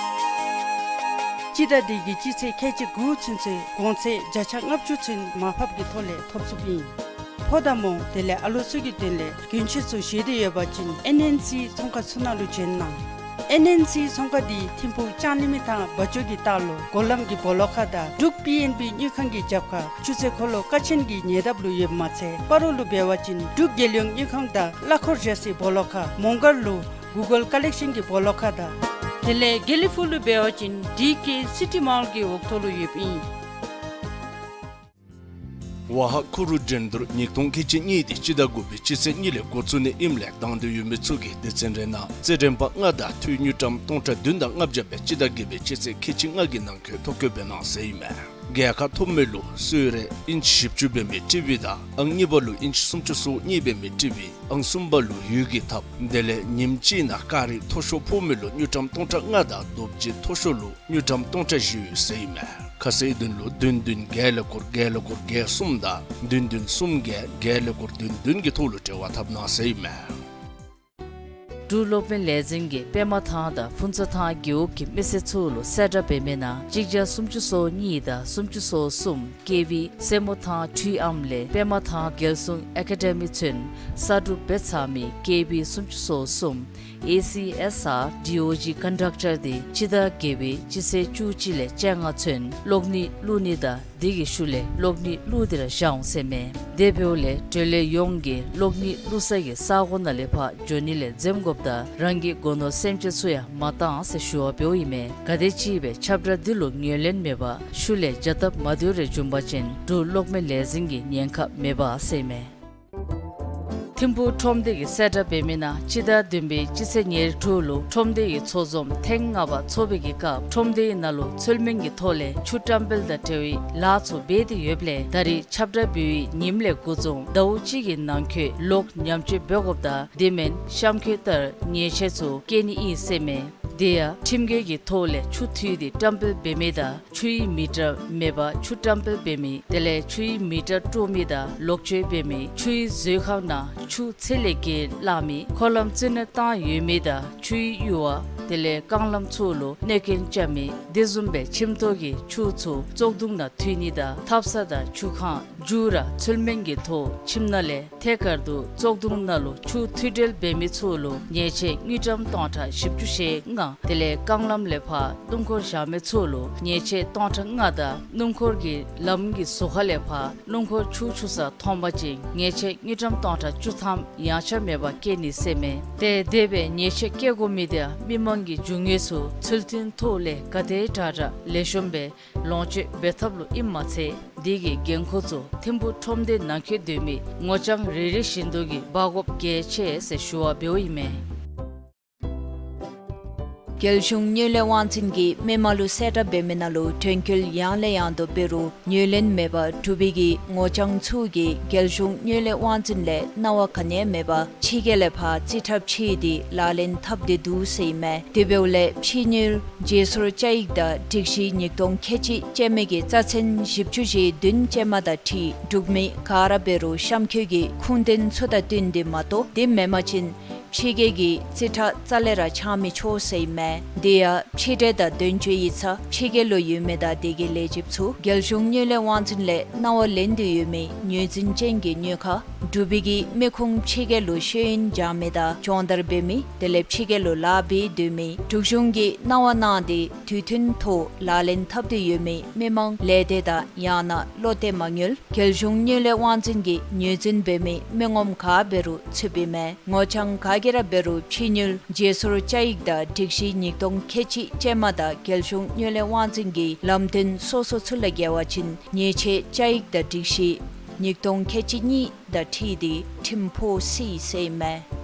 སྤྱི་ཟླ་འདི་གི་སྤྱི་ཚེས་ཁལ་གཅིག་དགུ་ཚུན་ཚོད་གོང་ཚད་བརྒྱ་ཆ་ལྔ་བཅུ་ཚུན་མར་ཕབ་ཀྱི་ཐོག་ལས་ཐོབ་ཚུགསཔ་ཨིན། ཕོ་དང་མོ་དེ་ལས་ཨ་ལོ་ཚུ་གི་དོན་ལས་གྱོན་ཆས་ཚུ་བཞེས་འདོད་ཡོད་པ་ཅིན་ཨེན་ཨེན་སི་ཚོང་ཁང་ཚུ་ནང་ལུ་བྱོན་གནང་། ཨེན་ཨེན་སི་ཚོང་ཁང་འདི་ཐིམ་ཕུག་ལྕང་གླིང་མི་ཐང་བ་ཅོ་གི་ལྟག་ལུ་སྒོ་ལམ་གྱི་སྦོ་ལོགས་ཁ་དང་འབྲུག་པི་ཨེན་བི་དངུལ་ཁང་གི་རྒྱབ་ཁ་ཆུ་ཚོད་འཁོར་ལོ་ཀ་ཆེན་གྱི་ཉེ་འདབས་ལུ་ཡོདཔ་མ་ཚད་སྤ་རོ་ལུ་འབད་བ་ཅིན་འབྲུག་རྒྱལ་ཡོངས་དངུལ་ཁང་དང་གླ་འཁོར་བཞག་སའི་སྦོ་ལོགས་ཁ་མོང་སྒར་ལུ་གུ་གཱལ་ཀ་ལེག་ཤཱན་གྱི་སྦོ་ལོགས་ཁ་དང་དེ་ལས་དགེ་ལེགས་ཕུག་ལུ་འབད་བ་ཅིན་ཌི་ཀེ་སི་ཊི་མཱལ་གྱི་འོག་ཐོག་ལུ་ཡོདཔ་ཨིན། ཝ་ཧ་ཁུ་རུ་འགྲན་བསྡུར་ཉིས་སྟོང་ཁལ་གཅིག་གཉིས་འདི་སྤྱི་ཟླ་དགུ་པའི་སྤྱི་ཚེས་གཉིས་ལས་འགོ་བཙུགས་ནི་ཨིནམ་ལས་དང་འདོད་ཡོད་མི་ཚུ་གིས་སྡེ་ཚན་རེ་ནང་རྩེད་འགྲན་པ་ལྔ་དང་འཐུས་དངུལ་ཀྲམ་སྟོང་ཕྲག་བདུན་དང་ལྔ་བརྒྱ་སྦེ་སྤྱི་ཟླ་བརྒྱད་པའི་སྤྱི་ཚེས་ཁལ་གཅིག་ལྔ་གི་ནང་འཁོད་ཐོ་བཀོད་འབད་གནང་ཟེར་ཨིན་མས། རྒྱལ་ཁ་ཐོབ་མི་ལུ་གསོལ་རས་ཨིན་ཅི་བཞི་བཅུ་འབད་མི་ཊི་ཝི་དང་ཨང་གཉིས་པ་ལུ་ཨིན་ཅི་སུམ་ཅུ་སོ་གཉིས་འབད་མི་ཊི་ཝི་ཨང་གསུམ་པ་ལུ་ཡུལ་གྱི་ཐབ་དེ་ལས་ཉིནམ་གཅིག་ནང་ཀ་རི་མཐོ་ཤོས་ཕོག་མི་ལུ་དངུལ་ཀྲམ་སྟོང་ཕྲག་ལྔ་དང་རྡོ་རྗེ་མཐོ་ཤོས་ལུ་དངུལ་ཀྲམ་སྟོང་ཕྲག་བཞི་ཡོད་ཟེར་ཨིན་མས། ཁ་གསལ་དོན་ལུ་བདུན་བདུན་བརྒྱད་ཀླད་ཀོར་བརྒྱད་ཀླད་ཀོར་བརྒྱད་གསུམ་དང་བདུན་བདུན་གསུམ་བརྒྱད་བརྒྱད་ཀླད་ཀོར་བདུན་བདུན་གྱི་ཐོག་ལུ་འབྲེལ་བ་འཐབ་གནང་ཟེར་ཨིན་མས། འབྲུག་གློག་མེ་ལས་འཛིན་གྱིས་པདྨ་ཐང་དང་ཕུན་ཚོགས་ཐང་རྒེད་འོག་གི་མི་སེར་ཚུ་ལུ་གསལ་བསྒྲགས་འབད་མི་ནང་གཅིག་བརྒྱ་སུམ་ཅུ་སོ་གཉིས་དང་སུམ་ཅུ་སོ་གསུམ་ཀེ་ཝི་སེར་མོ་ཐང་འཕྲུལ་ཨམ་ལས་པདྨ་ཐང་རྒྱལ་སྲུང་ཨེ་ཀ་ཌེ་མི་ཚུན་གསར་སྒྲུབ་འབད་ཚར་མི་ཀེ་ཝི་སུམ་ཅུ་སོ་གསུམ་ཨེ་སི་ཨེསི་ཨར་ཌི་ཨོ་ཇི་ཀོན་ཌག་ཊར་འདི་སྤྱི་ཟླ་བརྒྱད་པའི་སྤྱི་ཚེས་བཅུ་གཅིག་ལས་བཅོ་ལྔ་ཚུན་གློག་ནི་བླུག་ནི་དང་དེ་གི་ཤུལ་ལས་གློག་ནི་བླུག་སྟེ་ར་བཞག་འོང་ཟེར་མས། དེ་འབདཝ་ལས་འབྲེལ་ཡོད་ཡོངས་ཀྱིས་གློག་ནི་བླུག་ས་གི་ས་གོ་ནང་ལས་ཕར་འགྱོ་ནི་ལས་འཛེམ་དགོཔ་དང་རང་གི་སྒོ་ནོར་སེམས་ཅན་ཚུ་ཡང་མ་བཏང་ཟེར་ཞུ་བ་འབདཝ་ཨིན་མས། ག་དེམ་ཅིག་སྦེ་ཁྱབ་བསྒྲགས་འདི་ལུ་ངོས་ལེན་མེད་པར་ཤུལ་ལས་བྱ་སྟབས་མ་བདེཝ་རེ་འབྱུང་པ་ཅིན་འབྲུག་གློག་མེ་ལས་འཛིན་གྱི་ཉེན་ཁ་མེད་པ་ཟེར་མས། ཐིམ་ཕུག་ཁྲོམ་སྡེ་གིས་གསལ་བསྒྲགས་འབད་མི་ནང་སྤྱི་ཟླ་བདུན་པའི་སྤྱི་ཚེས་ཉེར་དྲུག་ལུ་ཁྲོམ་སྡེ་གི་ཚོགས་འཛོམས་ཐེངས་ལྔ་པ་ཚོགས་པའི་གི་སྐབས་ཁྲོམ་སྡེའི་ནང་ལུ་ཚུལ་མིན་གྱི་ཐོག་ལས་ཆུ་བཀྲམ་སྤེལ་དང་འབྲེལ་བའི་ལཱ་ཚུ་འབད་དེ་ཡོདཔ་ལས་ད་རིས་ཁྱབ་བསྒྲགས་འབད་བའི་ཉིནམ་ལས་འགོ་བཟུང་ཟླཝ་གཅིག་གི་ནང་འཁོད་ལོག་ཉམས་བཅོས་འབད་དགོཔ་དང་དེ་མེན་གཤམ་འཁོད་ལྟར་ཉེས་ཆད་ཚུ་བཀལ་ནི་ཨིན་ཟེར་མས། དེ་ཡང་ཁྲིམས་འགལ་གྱི་ཐོག་ལས་ཆུ་འཐུས་ཏེ་བཀྲམ་སྤེལ་འབད་མི་དང་ཆུའི་མི་ཊར་མེད་པར་ཆུ་བཀྲམ་སྤེལ་འབད་མི་དེ་ལས་ཆུའི་མི་ཊར་དཀྲོག་མི་དང་ལོག་སྤྱོད་འབད་མི་ཆུའི་མཛོད་ཁང་ནང་ཆུ་ཚད་ལས་བརྒལ་བླངས་མི་འཁོར་ལམ་རྩིས་ནོར་བཏང་ཡོད་མི་དང་ཆུའི་ཡུར་བ་དེ་ལས་རྐང་ལམ་ཚུ་ལུ་གནོད་སྐྱོན་རྐྱབ་མི་དེ་བཟུམ་སྦེ་ཁྱིམ་ཐོག་གི་ཆུ་ཚུ་བཙོག་དུང་ནང་འཐུས་ནི་དང་ཐབ་ཚང་དང་ཆུ་ཁང་རྒྱུག་ར་ཚུལ་མིན་གྱི་ཐོག་ཁྱིམ་ནང་ལས་ཐད་ཀར་དུ་བཙོག་དུང་ནང་ལུ་ཆུ་འཐུས་འགྲུལ་འབད་མི་ཚུ་ལུ་ཉེས་ཆད་དངུལ་ཀྲམ་སྟོང་ཕྲག་བཞི་བཅུ་ཞེ་ལྔ་དེ་ལས་རྐང་ལམ་ལས་ཕར་སྣུམ་འཁོར་བཞག་མི་ཚུ་ལུ་ཉེས་ཆད་སྟོང་ཕྲག་ལྔ་དང་སྣུམ་འཁོར་གྱི་ལམ་གྱི་ཟུར་ཁ་ལས་ཕར་སྣུམ་འཁོར་ཆུ་འཁྱུ་ས་མཐོང་པ་ཅིན་ཉེས་ཆད་དངུལ་ཀྲམ་སྟོང་ཕྲག་བཅུ་ཐམ་ཡངས་ཆག་མེད་པར་བཀལ་ནི་ཟེར་མས། ཏེ་དེ་སྦེ་ཉེས་ཆད་བཀལ་དགོ་མི་དེ་ཡང་མི་མང་གི་རྒྱུ་དངོས་ཚུ་ཚུལ་མཐུན་ཐོག་ལས་ག་དེ་དྲག་དྲག་ལེགས་ཤོམ་སྦེ་ལོངས་སྤྱོད་འབད་ཐབས་ལུ་ཨིནམ་མ་ཚད་དེ་གི་འགན་ཁུར་ཚུ་ཐིམ་ཕུག་ཁྲོམ་སྡེ་ནང་འཁོད་སྡོད་མི་ངོ་རྐྱང་རེ་རེ་བཞིན་དུ་གིས་འབག་དགོཔ་གལ་ཆེ་ཟེར་ཞུ་བ་འབདཝ་ཨིན་མས། རྒྱལ་གཞུང་དངུལ་ལས་དབང་འཛིན་གྱིས་མི་མང་ལུ་གསལ་བསྒྲགས་འབད་མི་ནང་ལུ་དོན་འཁྱོལ་ཡང་ལས་ཡང་དུ་འབད་རུང་ངོས་ལེན་མེད་པར་འབྲུག་པའི་གི་ངོ་རྐྱང་ཚུ་གིས་རྒྱལ་གཞུང་དངུལ་ལས་དབང་འཛིན་ལས་གནང་བ་ག་ནི་ཡང་མེད་པར་ཕྱི་རྒྱལ་ལས་ཕར་རྩིས་ཁྲབ་ཕྱེ་སྟེ་ལག་ལེན་འཐབ་སྟེ་འདུག་ཟེར་ཨིན་མས། དེ་འབདཝ་ལས་ཕྱི་དངུལ་རྗེས་སོར་བཅའ་ཡིག་དང་སྒྲིག་གཞི་ཉིས་སྟོང་ཁལ་གཅིག་ཅན་མའི་གི་རྩ་ཚན་བཞི་བཅུ་ཞེ་བདུན་ཅན་མ་དང་འཁྲིལ་འབྲུག་མི་ག་ར་འབད་རུང་གཤམ་འཁོད་ཀྱི་ཁུངས་ལྡན་ཚུ་དང་བསྟུན་ཏེ་མ་གཏོགས་དེ་མེན་པ་ཅིན་ ཕྱི་རྒྱལ་གྱི་རྩིས་ཁྲ་རྩ་ལས་ར་ཆགས་མི་ཆོག་ཟེར་ཨིན་མས། དེ་ཡང་ཕྱི་འབྲེལ་དང་དོན་གཅོད་ཡིག་ཚང་ཕྱི་རྒྱལ་ལུ་ཡོད་མི་དང་དེ་གི་ལས་བྱེདཔ་ཚུ་རྒྱལ་གཞུང་དངུལ་ལས་དབང་འཛིན་ལས་གནང་བ་ལེན་དོ་ཡོད་མི་ངོས་འཛིན་ཅན་གྱི་དངུལ་ཁང་འབྲུག་པའི་གི་མི་ཁུངས་ཕྱི་རྒྱལ་ལུ་ཤེས་ཡོན་སྦྱང་མི་དང་སྦྱོང་བརྡར་འབད་མི་དེ་ལས་ཕྱི་རྒྱལ་ལུ་ལཱ་འབད་སྡོད་མི་འབྲུག་གཞུང་གིས་གནང་བ་གནང་སྟེ་དུས་མཐུན་ཐོག་ལག་ལེན་འཐབ་སྟེ་ཡོད་མི་མི་མང་ལས་སྡེ་དང་ཡང་ན་བློ་གཏད་མ་དངུལ་རྒྱལ་གཞུང་དངུལ་ལས་དབང་འཛིན་གྱིས་ངོས་འཛིན་འབད་མི་མི་ངོམ་ག་འབད་རུང་ཚུདཔ་ཨིན་མས། ངོ་རྐྱང་ག་གིས་ར་འབད་རུང་ཕྱི་དངུལ་བརྗེ་སོར་བཅའ་ཡིག་དང་སྒྲིག་གཞི་ཉིས་སྟོང་ཁལ་གཅིག་ཅན་མ་དང་རྒྱལ་གཞུང་དངུལ་ལས་དབང་འཛིན་གྱི་ལམ་སྟོན་སོ་སོ་ཚུ་ལས་འགལ་བ་ཅིན་ཉེས་ཆད་བཅའ་ཡིག་དང་སྒྲིག་གཞི་ཉིས་སྟོང་ཁལ་གཅིག་གཉིས་དང་འཁྲིལ་ཏེ་ཁྲིམས་ཕོག་སྲིད་ཟེར་ཨིན་མས།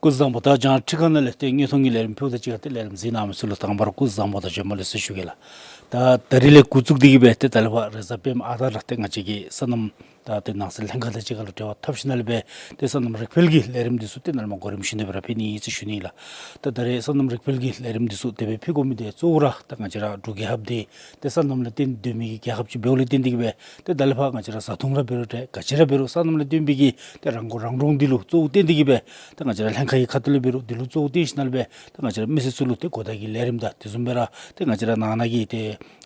སྐུ་གཟུགས་བཟང་པོ། ད་རྒྱང་ཁྲིད་ཁང་ནང་ལས་ཏེ་དངོས་མཐོང་གི་ལས་རིམ་ཕུལཝ་ད་གཅིག་ཁར་ཏེ་ལས་རིམ་གཟིགས་གནང་མི་ཚུ་ལུ་དང་པ་ར་སྐུ་གཟུགས་བཟང་པོ་དང་བྱོན་པ་ལེགས་སོ་ཞུ་གེ་ལགས། ད་ད་རིས་ལས་འགོ་བཙུགས་ཏེ་གི་སྦེ་ཏེ་ད་ལས་ཕར་རེས་གཟའ་སྤེནམ་ཨ་རྟག་ར་ཏེ་ང་བཅས་ཀྱི་སོ་ནམ་ད་ཏེ་ནགས་ཚལ་ལྷན་ཁག་དང་གཅིག་ཁར་ལུ་འབྲེལ་བ་འཐབ་ཞིནམ་ལས་སྦེ་ཏེ་སོ་ནམ་རིག་འཕེལ་གྱི་ལས་རིམ་འདི་ཚུ་ཏེ་ནཱ་ལས་མར་གོ་རིམ་བཞིན་དུ་སྦེ་ར་ཕུལ་ནི་ཨིན་ཟེར་ཞུ་ནི་ཨིན་ལགས། ད་ད་རིས་སོ་ནམ་རིག་འཕེལ་གྱི་ལས་རིམ་འདི་ཚུ་དེ་སྦེ་ཕུལ་དགོ་མི་འདི་གཙོ་བོ་ར་ད་ང་བཅས་ར་འབྲུག་རྒྱལ་ཁབ་འདི་ཏེ་སོ་ནམ་ལུ་བརྟེན་སྡོད་མི་གི་རྒྱལ་ཁབ་ཅིག་འབདཝ་ལས་བརྟེན་ཏེ་གི་སྦེ་ཏེ་ད་ལས་ཕར་ང་བཅས་ར་བཟའ་འཐུང་ར་འབད་རུང་ཏེ་ག་ཅི་ར་འབད་རུང་སོ་ནམ་ལས་བརྟེན་པའི་གི་ཏེ་རང་མགོ་རང་འདྲོངས་འདི་ལུ་གཙོ་བོ་བརྟེན་ཏེ་གི་སྦེ་ཏེ་ང་བཅས་ར་ལྷན་ཁག་གི་ཁ་ཐུག་ལས་འབད་རུང་འདི་ལུ་གཙོ་བོ་བརྟེན་ཞིནམ་ལས་སྦེ་ཏེ་ང་བཅས་ར་མི་སེར་ཚུ་ལུ་ཏེ་གོ་བརྡ་གི་ལས་རིམ་དང་དེ་བཟུམ་སྦེ་ར་ཏེ་ང་བཅས་ར་ནང་ན་གི་ཏེ་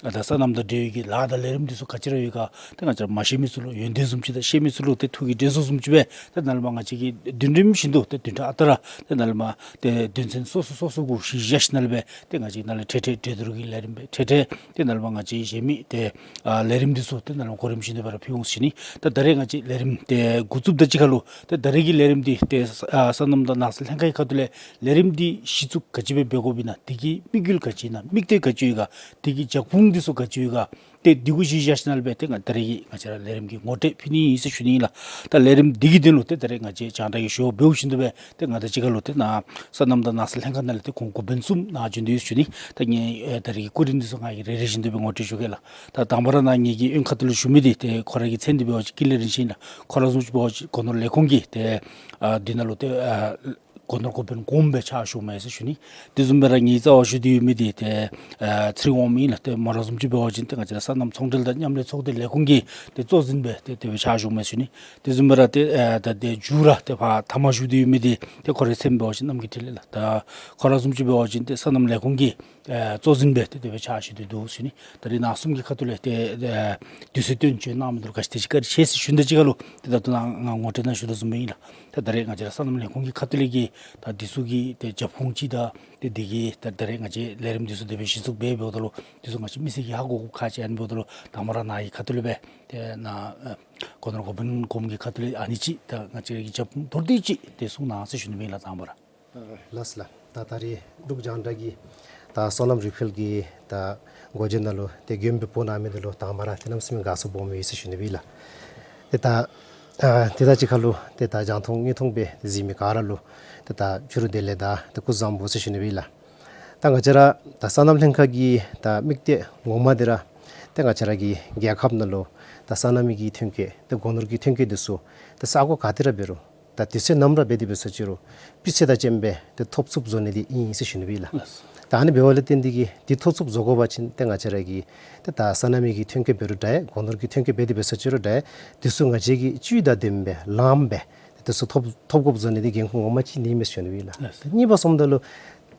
ཨ་ད་སོ་ནམ་དང་འབྲེལ་བའི་གི་ལཱ་དང་ལས་རིམ་འདི་ཚུ་ག་ཅི་ར་ཡོད་ག་ཏེ་ང་བཅས་ར་མ་ཤེས་མི་ཚུ་ལུ་ཡོན་ཏན་བཟུམ་ཅིག་དང་ཤེས་མི་ཚུ་ལུ་ཏེ་ཐུགས་ཀྱི་དྲན་གསོ་བཟུམ་ཅིག་སྦེ་ཏེ་ནཱ་ལས་མར་ང་བཅས་ཀྱིས་བདུན་ཕྲག་བདུན་ཕྲག་ཨ་རྟག་ར་ཏེ་ནཱ་ལས་མར་ཏེ་དོན་ཚན་སོ་སོ་སོ་སོ་གུ་གཞི་བཞག་ཞིནམ་ལས་སྦེ་ཏེ་ང་བཅས་ནཱ་ལས་འཕྲལ་འཕྲལ་གྲོས་བསྡུར་གྱི་ལས་རིམ་སྦེ་འཕྲལ་འཕྲལ་ཏེ་ནཱ་ལས་མར་ང་བཅས་གཞན་མི་ཏེ་ཨ་ལས་རིམ་འདི་ཚུ་ཏེ་ནཱ་ལས་མར་གོ་རིམ་བཞིན་དུ་སྦེ་ར་ཕུལ་འོང་ཟེར་ཞུ་ནི། ད་ད་རེས་ང་བཅས་ལས་རིམ་ཏེ་འགོ་བཙུགསཔ་ད་གཅིག་ཁར་ལུ་ཏེ་ད་རེས་ཀྱི་ལས་རིམ་འདི་ཏེ་ཨ་སོ་ནམ་དང་ནགས་ཚལ་ལྷན་ཁག་གི་ཁ་ཐུག་ལས་ལས་རིམ་འདི་གཞི་བཙུགས་ག་ཅི་སྦེ་འབད་དགོཔ་ཨིན་ན། དེ་གི་དམིགས་ཡུལ་ག་ཅི་ཨིན་ན། དམིགས་གཏད་ག་ཅི་ཡོད་ག། དེ་གི་རྒྱབ་ཁུངས་འདི་ཚུ་ག་ཅི་ཡོད་ག། ཏེ་འདི་གུ་གཞི་བཞག་ཞིནམ་ལས་སྦེ་ཏེ་ང་ད་རེས་ཀྱི་ང་བཅས་ར་ལས་རིམ་གྱི་ངོ་སྤྲོད་ཕུལ་ནི་ཨིན་ཟེར་ཞུ་ནི་ཨིན་ལགས། ད་ལས་རིམ་འདི་གི་དོན་ལུ་ཏེ་ད་རེས་ང་བཅས་རྒྱང་བསྒྲགས་ཀྱི་ཞུ་བ་འབདཝ་བཞིན་དུ་སྦེ་ཏེ་ང་དང་གཅིག་ཁར་ལུ་ཏེ་ནཱ་སོ་ནམ་དང་ནགས་ཚལ་ལྷན་ཁག་ནང་ལས་ཏེ་ཁོང་འགོ་དཔོན་གསུམ་ནཱ་བྱོན་དོ་ཡོད་ཟེར་ཞུ་ནི། ད་ངེའི་ཨེ་ད་རེས་ཀྱི་སྐུ་མགྲོན་འདི་ཚུ་ང་གིས་རེ་རེ་བཞིན་དུ་སྦེ་ངོ་སྤྲོད་ཞུ་གེ་ལགས། ད་དང་པ་ར་ནཱ་ངེ་གི་གཡོན་ཁ་ཐུག་ལུ་བཞུགས་མི་འདི་ཏེ་ཁོ་ར་གི་མཚན་འདི་འབད་བ་ཅིན་ཀུན་ལེགས་རིན་ཆེན་ཨིན་ལགས། ཁོ་ར་བཟུམ་ཅིག་འབད་བ་ཅིན་སྒོ་ནོར་ལས་ཁུངས་ཀྱི་ཏེ་ཨ་འདི་ནང་ལུ་ཏེ་ཨ་སྒོ་ནོར་འགོ་དཔོན་གོངམ་སྦེ་ཕྱག་ཞུཝ་མས་ཟེར་ཞུ་ནི། དེ་བཟུམ་སྦེ་ར་ངེའི་རྩ་བར་བཞུགས་ཏེ་ཡོད་མི་འདི་ཏེ་ཨ་ཚེ་རིང་དབང་མོ་ཨིན་ལགས། ཏེ་མོ་ར་བཟུམ་ཅིག་འབད་བ་ཅིན་ཏེ་ང་བཅས་ར་སོ་ནམ་ཚོང་འབྲེལ་དང་མཉམ་ལས་ཚོགས་སྡེ་ལས་ཁུངས་ཀྱི་ཏེ་གཙོ་འཛིན་སྦེ་ཏེ་དེ་སྦེ་ཕྱག་ཞུཝ་མས་ཟེར་ཞུ་ནི། དེ་བཟུམ་སྦེ་ར་ཏེ་ཨ་ད་ཏེ་མཇུག་ར་ཏེ་ཕར་མཐའ་མར་བཞུགས་ཏེ་ཡོད་མི་འདི་ཏེ་ཁོ་རའི་མཚན་འབད་བ་ཅིན་རྣམ་རྒྱལ་འཕྲིན་ལས་ལགས། ད་ཁོ་ར་བཟུམ་ཅིག་འབད་བ་ཅིན་ཏེ་སོ་ནམ་ལས་ཁུངས་ཀྱི་ཨེ་གཙོ་འཛིན་སྦེ་ཏེ་དེ་སྦེ་ཕྱག་ཞུ་སྟེ་འདུག་ཟེར་ཞུ་ནི། ད་རེས་ནཱ་གསུམ་གྱི་ཁ་ཐུག་ལས་ཏེ་ཨེ་དུས་ཚོད་བཏོན་བྱོན་གནང་མི་འདི་ལུ་བཀྲིན་ཆེ་ཟེར་ཞུ་ནི། དེ་གཅིག་ཁར་ལུ་ཏེ་ད་ལྟོ་ནཱ་ང་ངོ་སྤྲོད་ནང་ཞུ་དོ་བཟུམ་སྦེ་ཨིན་ལགས། ད་ད་རེས་ང་བཅས་ར་སོ་ནམ་ལས་ཁུངས་ཀྱི་ཁ་ཐུག་ལས་ཀྱི་ད་འདི་ཚུ་གི་ཏེ་རྒྱབ་ཁུངས་ཅིག་དང་ཏེ་འདི་གི་ད་ད་རེས་ང་བཅས་ལས་རིམ་འདི་ཚུ་དེ་སྦེ་གཞི་བཙུགས་འབད་འབདཝ་ད་ལུ་འདི་ཚུ་ང་བཅས་མི་སེར་གྱིས་ཧ་གོ་དགོཔ་ཁག་ཆེ་ཨིན་འབདཝ་ད་ལུ་དང་པ་ར་ནཱ་གི་ཁ་ཐུག་ལས་སྦེ་ཏེ་ནཱ་ཨེ་སྒོ་ནོར་འགོ་དཔོན་གོངམ་གྱི་ཁ་ཐུག་ལས་ཨ་ནི་ཅིག་ད་ང་བཅས་ར་གི་རྒྱབ་ཁུངས་མདོར་བསྡུས་ཅིག་ཏེ་གསུང་གནང་ཟེར་ཞུ་ནི་སྦེ་ཨིན་ལགས། དང་པ་ར། ལགས་སོ་ལགས། ད་ད་རེས་འབྲུག་རྒྱང་བསྒྲགས་ཀྱི་ད་སོ་ནམ་རིག་འཕེལ་གྱི་ད་སྒོ་འབྱེད་ནང་ལུ་ཏེ་མགྱོནམ་སྦེ་འབོ་གནང་མི་འདི་ལུ་དང་པ་ར་ཏེ་གནམ་མེད་ས་མེད་དགའ་ཚོར་སྦོམ་ཡོད་ཟེར་ཞུ་ནི་སྦེ་ཨིན་ལགས། ཏེ་ད་ཨ་དེ་དང་གཅིག་ཁར་ལུ་ཏེ་ད་རྒྱང་མཐོང་དངོས་མཐོང་སྦེ་གཟིགས་མི་ག་ར་ལུ་ཏེ་ད་ཕྱི་རུ་བདེ་ལེགས་དང་ཏེ་སྐུ་གཟུགས་བཟང་པོ་ཟེར་ཞུ་ནི་སྦེ་ཨིན་ལགས། ད་ང་བཅས་ར་ད་སོ་ནམ་ལྷན་ཁག་གི་ད་དམིགས་གཏད་ངོ་མ་འདི་ར་ཏེ་ང་བཅས་ར་གི་རྒྱལ་ཁབ་ནང་ལུ་ད་སོ་ནམ་གྱི་ཐོན་སྐྱེད་ཏེ་སྒོ་ནོར་གྱི་ཐོན་སྐྱེད་འདི་ཚུ་ཏེ་ས་གོ་ག་ཏེ་ར་འབད་རུང་ད་དུས་ཚོད་ནམ་ར་འབད་དེ་འབད་ས་ཅི་རུང་སྤུས་ཚད་དང་ལྡནམ་སྦེ་ཏེ་ཐོབ་ཚུགསཔ་བཟོ་ནི་འདི་ཨིན་ཟེར་ཞུ་ནི་སྦེ་ཨིན་ལགས། ད་ཨ་ནི་འབདཝ་ལས་བརྟེན་ཏེ་གི་འདི་ཐོབ་ཚུགསཔ་བཟོ་དགོ་པ་ཅིན་ཏེ་ང་བཅས་ར་གི་ཏེ་ད་སོ་ནམ་གྱི་ཐོན་སྐྱེད་འབད་རུང་འདྲ་སྒོ་ནོར་གྱི་ཐོན་སྐྱེད་འབད་དེ་འབད་ས་ཅི་རུང་འདྲ་འདི་ཚུ་ང་བཅས་ཀྱིས་བཅུད་དང་ལྡནམ་སྦེ་ལངམ་སྦེ་ཏེ་འདི་ཚུ་ཐོབ་ཐོབ་དགོཔ་བཟོ་ནི་འདི་འགན་ཁུར་ངོ་མ་ཅིག་ཨིན་མས་ཟེར་ཞུ་ནི་སྦེ་ཨིན་ལགས། ལགས། ད་གཉིས་པ་སོངམ་ད་ལུ་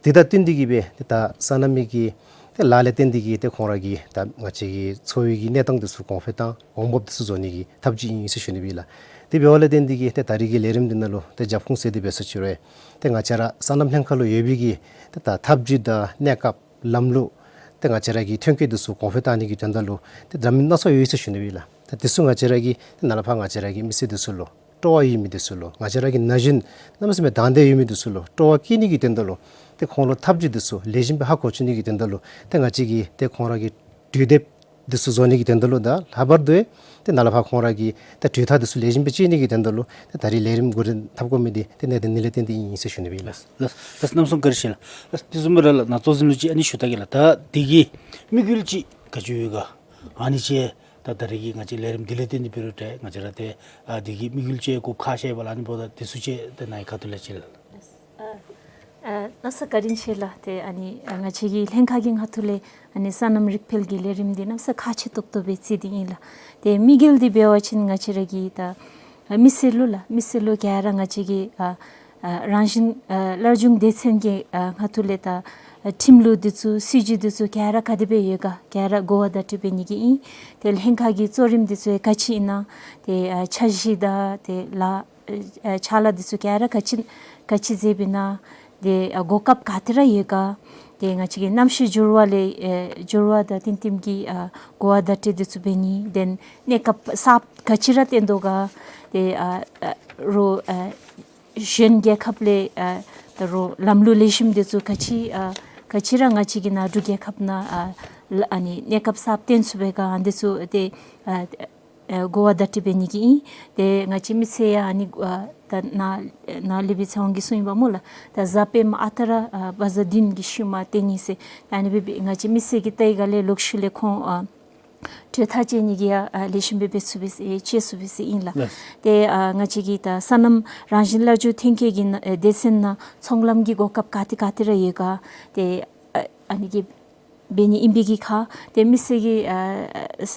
དེ་དང་བསྟུན་ཏེ་གི་སྦེ་ཏེ་ད་སོ་ནམ་གྱི་ཏེ་ལཱ་ལས་བརྟེན་ཏེ་གི་ཏེ་ཁོང་ར་གི་ད་ང་བཅས་ཀྱི་འཚོ་བའི་གི་གནས་སྟངས་འདི་ཚུ་གོང་འཕེལ་དང་གོང་འབབ་འདི་ཚུ་བཟོ་ནི་གི་ཐབས་ཇུས་ཨིན་ཟེར་ཞུ་ནི་སྦེ་ཨིན་ལགས། དེ་འབདཝ་ལས་བརྟེན་ཏེ་གི་ཏེ་ད་རེས་ཀྱི་ལས་རིམ་འདི་ནང་ལུ་ཏེ་རྒྱབ་ཁུངས་ཟེར་དེ་འབད་ས་ཅི་རུང་ཏེ་ང་བཅས་ར་སོ་ནམ་ལྷན་ཁག་ལུ་ཡོད་པའི་གི་ཏེ་ད་ཐབས་ཇུས་དང་གནས་སྐབས་ལམ་ལུགས་ཏེ་ང་བཅས་ར་གི་ཐོན་སྐྱེད་འདི་ཚུ་གོང་འཕེལ་བཏང་ནི་གི་དོན་དག་ལུ་ཏེ་འདྲ་མིན་སྣ་ཚོགས་ཡོད་ཟེར་ཞུ་ནི་སྦེ་ཨིན་ལགས། ད་འདི་ཚུ་ང་བཅས་ར་གིས་ཏེ་ནཱ་ལས་ཕར་ང་བཅས་ར་གི་མི་སེར་འདི་ཚུ་ལུ་སྤྲོ་བ་ཡོད་མི་འདི་ཚུ་ལུ་ང་བཅས་ར་གི་ན་གཞོན་གནམ་མེད་ས་མེད་དང་འདོད་ཡོད་མི་འདི་ཚུ་ལུ་སྤྲོ་བ་བསྐྱེད་ནི་གི་དོན་དག་ལུ་ཏེ་ཁོང་ལུ་ཐབས་ཇུས་འདི་ཚུ་ལེགས་ཤོམ་སྦེ་ཧ་གོ་བཅུག་ནི་གི་དོན་དག་ལུ་ཏེ་ང་བཅས་ཀྱིས་ཏེ་ཁོང་ར་གི་གྲོས་འདེབས་ འདི་ཚུ་བཟོ་ནི་གི་དོན་དག་ལུ་དང་ལྷག་པར་དུ་ཏེ་ནཱ་ལས་ཕར་ཁོང་ར་གི་ད་གྲོས་ཐག་འདི་ཚུ་ལེགས་ཤོམ་སྦེ་བཅད་ནི་གི་དོན་དག་ལུ་ཏེ་ད་རིས་ལས་རིམ་འགོ་འདྲེན་འཐབ་དགོ་མི་འདི་ཏེ་གནད་དོན་ནི་ལས་བརྟེན་ཏེ་ཨིན་ཟེར་ཞུ་ནི་སྦེ་ཨིན་ལགས། ལགས་ལགས་ལགས། གནམ་མེད་ས་མེད་བཀའ་དྲིན་ཆེ་ལགས། ལགས་དེ་བཟུམ་སྦེ་ར་ལགས་ནཱ་གཙོ་འཛིན་ལུ་ཅིག་ཨ་ནི་ཞུ་ད་གེ་ལགས། ད་འདི་གི་དམིགས་ཡུལ་ཅིག་ག་ཅི་ཡོད་ག་ཨ་ནི་ཅིག་ད་ད་རིས་ཀྱི་ང་བཅས་ལས་རིམ་འདི་ལས་བརྟེན་ཏེ་འབད་རུང་ཏེ་ང་བཅས་ར་ཏེ་ཨ་འདི་གི་དམིགས་ཡུལ་ཅིག་གུ་ཁག་ཆེ་བ་ལགས། ཨ་ནི་འབདཝ་ད་འདི་ཚུ་ཅིག་ཏེ་ནཱ་གི་ཁ་ཐུག་ལས་ཅིག་ལགས། ཨ་ཨ་གནམ་མེད་ས་མེད་བཀའ་དྲིན་ཆེ་ལགས། ཏེ་ཨ་ནི་ཨ་ང་བཅས་ཀྱི་ལྷན་ཁག་གི་ཁ་ཐུག་ལས་ཨ་ནི་སོ་ནམ་རིག་འཕེལ་གྱི་ལས་རིམ་འདི་གནམ་མེད་ས་མེད་ཁག་ཆེ་ཏོག་ཏོ་སྦེ་བརྩི་སྟེ་ཨིན་ལགས། ཏེ་དམིགས་ཡུལ་འདི་འབད་བ་ཅིན་ང་བཅས་ར་གི་ད་ཨ་མི་སེར་ལུ་ལགས་མི་སེར་ལུ་ག་ར་ང་བཅས་ཀྱི་ཨ་ཨ་རང་བཞིན་ཨ་སླར་འབྱུང་སྡེ་ཚན་གྱི་ཨ་ཁ་ཐུག་ལས་ད་ཨ་ཁྲིམས་ལུགས་འདི་ཚུ་སྲིད་བྱུས་འདི་ཚུ་ག་ར་ག་དེ་སྦེ་ཡོད་ག་ག་ར་གོ་བ་བརྡ་སྤྲོད་འབད་ནི་གི་ཨིན། ཏེ་ལྷན་ཁག་གི་གཙོ་རིམ་འདི་ཚུ་ག་ཅི་ཨིན་ན་ཏེ་ཨ་འཆར་གཞི་དང་ཏེ་ལཱ་ཨ་ཕྱག་ལཱ་འདི་ཚུ་ག་ར་ག་ཅི་ག་ཅི་མཛད་པས་ན། ཏེ་ཨ་གོ་སྐབས་ག་ཏེ་ར་ཡོད་ག། ཏེ་ང་བཅས་ཀྱི་གནམ་གཤིས་འགྱུར་བ་ལས་ཨེ་འགྱུར་བ་དང་བསྟུན་བསྟུན་གྱི་ཨ་གོ་བ་བརྡ་སྤྲོད་འདི་ཚུ་འབད་ནི། ཏེ་གནས་སྐབས་གསརཔ་ག་ཅི་ར་བཏོན་དོ་ག། ཏེ་ཨ་ཨ་རོགས་ཨ་གཞན་རྒྱལ་ཁབ་ལས་ཨ་ད་རོགས་ལམ་ལུགས་ལེགས་ཤོམ་འདི་ཚུ་ག་ཅི་ཨ་ག་ཅི་ར་ང་བཅས་ཀྱི་ནང་འབྲུག་རྒྱལ་ཁབ་ནང་ཨ་ལ་ཨ་ནི་གནས་སྐབས་གསརཔ་བཏོན་ཚུགས་པས་ག། ཨ་འདི་ཚུ་ཏེ་ཨ་ཨ་གོ་བ་བརྡ་སྤྲོད་འབད་ནི་གི་ཨིན། ཏེ་ང་བཅས་མི་སེར་ཡང་ཨ་ནི་ཨ་ད་ནཱ་ནཱ་ལས་སྦེ་ཚེ་དབང་གིས་གསུངས་ཡི་པ་སྨོ་ལགས། ད་གཟའ་སྤེནམ་ཨ་རྟག་ར་ཨ་བ་ཛ་བདུན་གྱི་ཤུལ་མ་བཏོན་ནི་ཟེར། ཨ་ནི་སྦེ་སྦེ་ང་བཅས་མི་སེར་གྱིས་བལྟ་བའི་སྒང་ལས་ལོག་ཤུལ་ལས་ཁོང་ཨ་གྲོས་ཐག་བཅད་ནི་གི་ཡང་ཨ་ལེགས་ཤོམ་སྦེ་འབད་ཚུགས་པས་ཟེར་བཅད་ཚུགས་པས་ཟེར་ཨིན་ལགས། ལགས། ཏེ་ཨ་ང་བཅས་ཀྱི་ད་སོ་ནམ་རང་བཞིན་སླར་འབྱུང་ཐོན་སྐྱེད་ཀྱི་ནང་ཨེ་སྡེ་ཚན་ནང་ཚོང་ལམ་གྱི་གོ་སྐབས་ག་ཏེ་ག་ཏེ་ར་ཡོད་ག། ཏེ་ཨ་ཨ་ནི་གི་འབད་ནི་ཨིན་པའི་གི་ཁར་ཏེ་མི་སེར་གྱི་ཨ་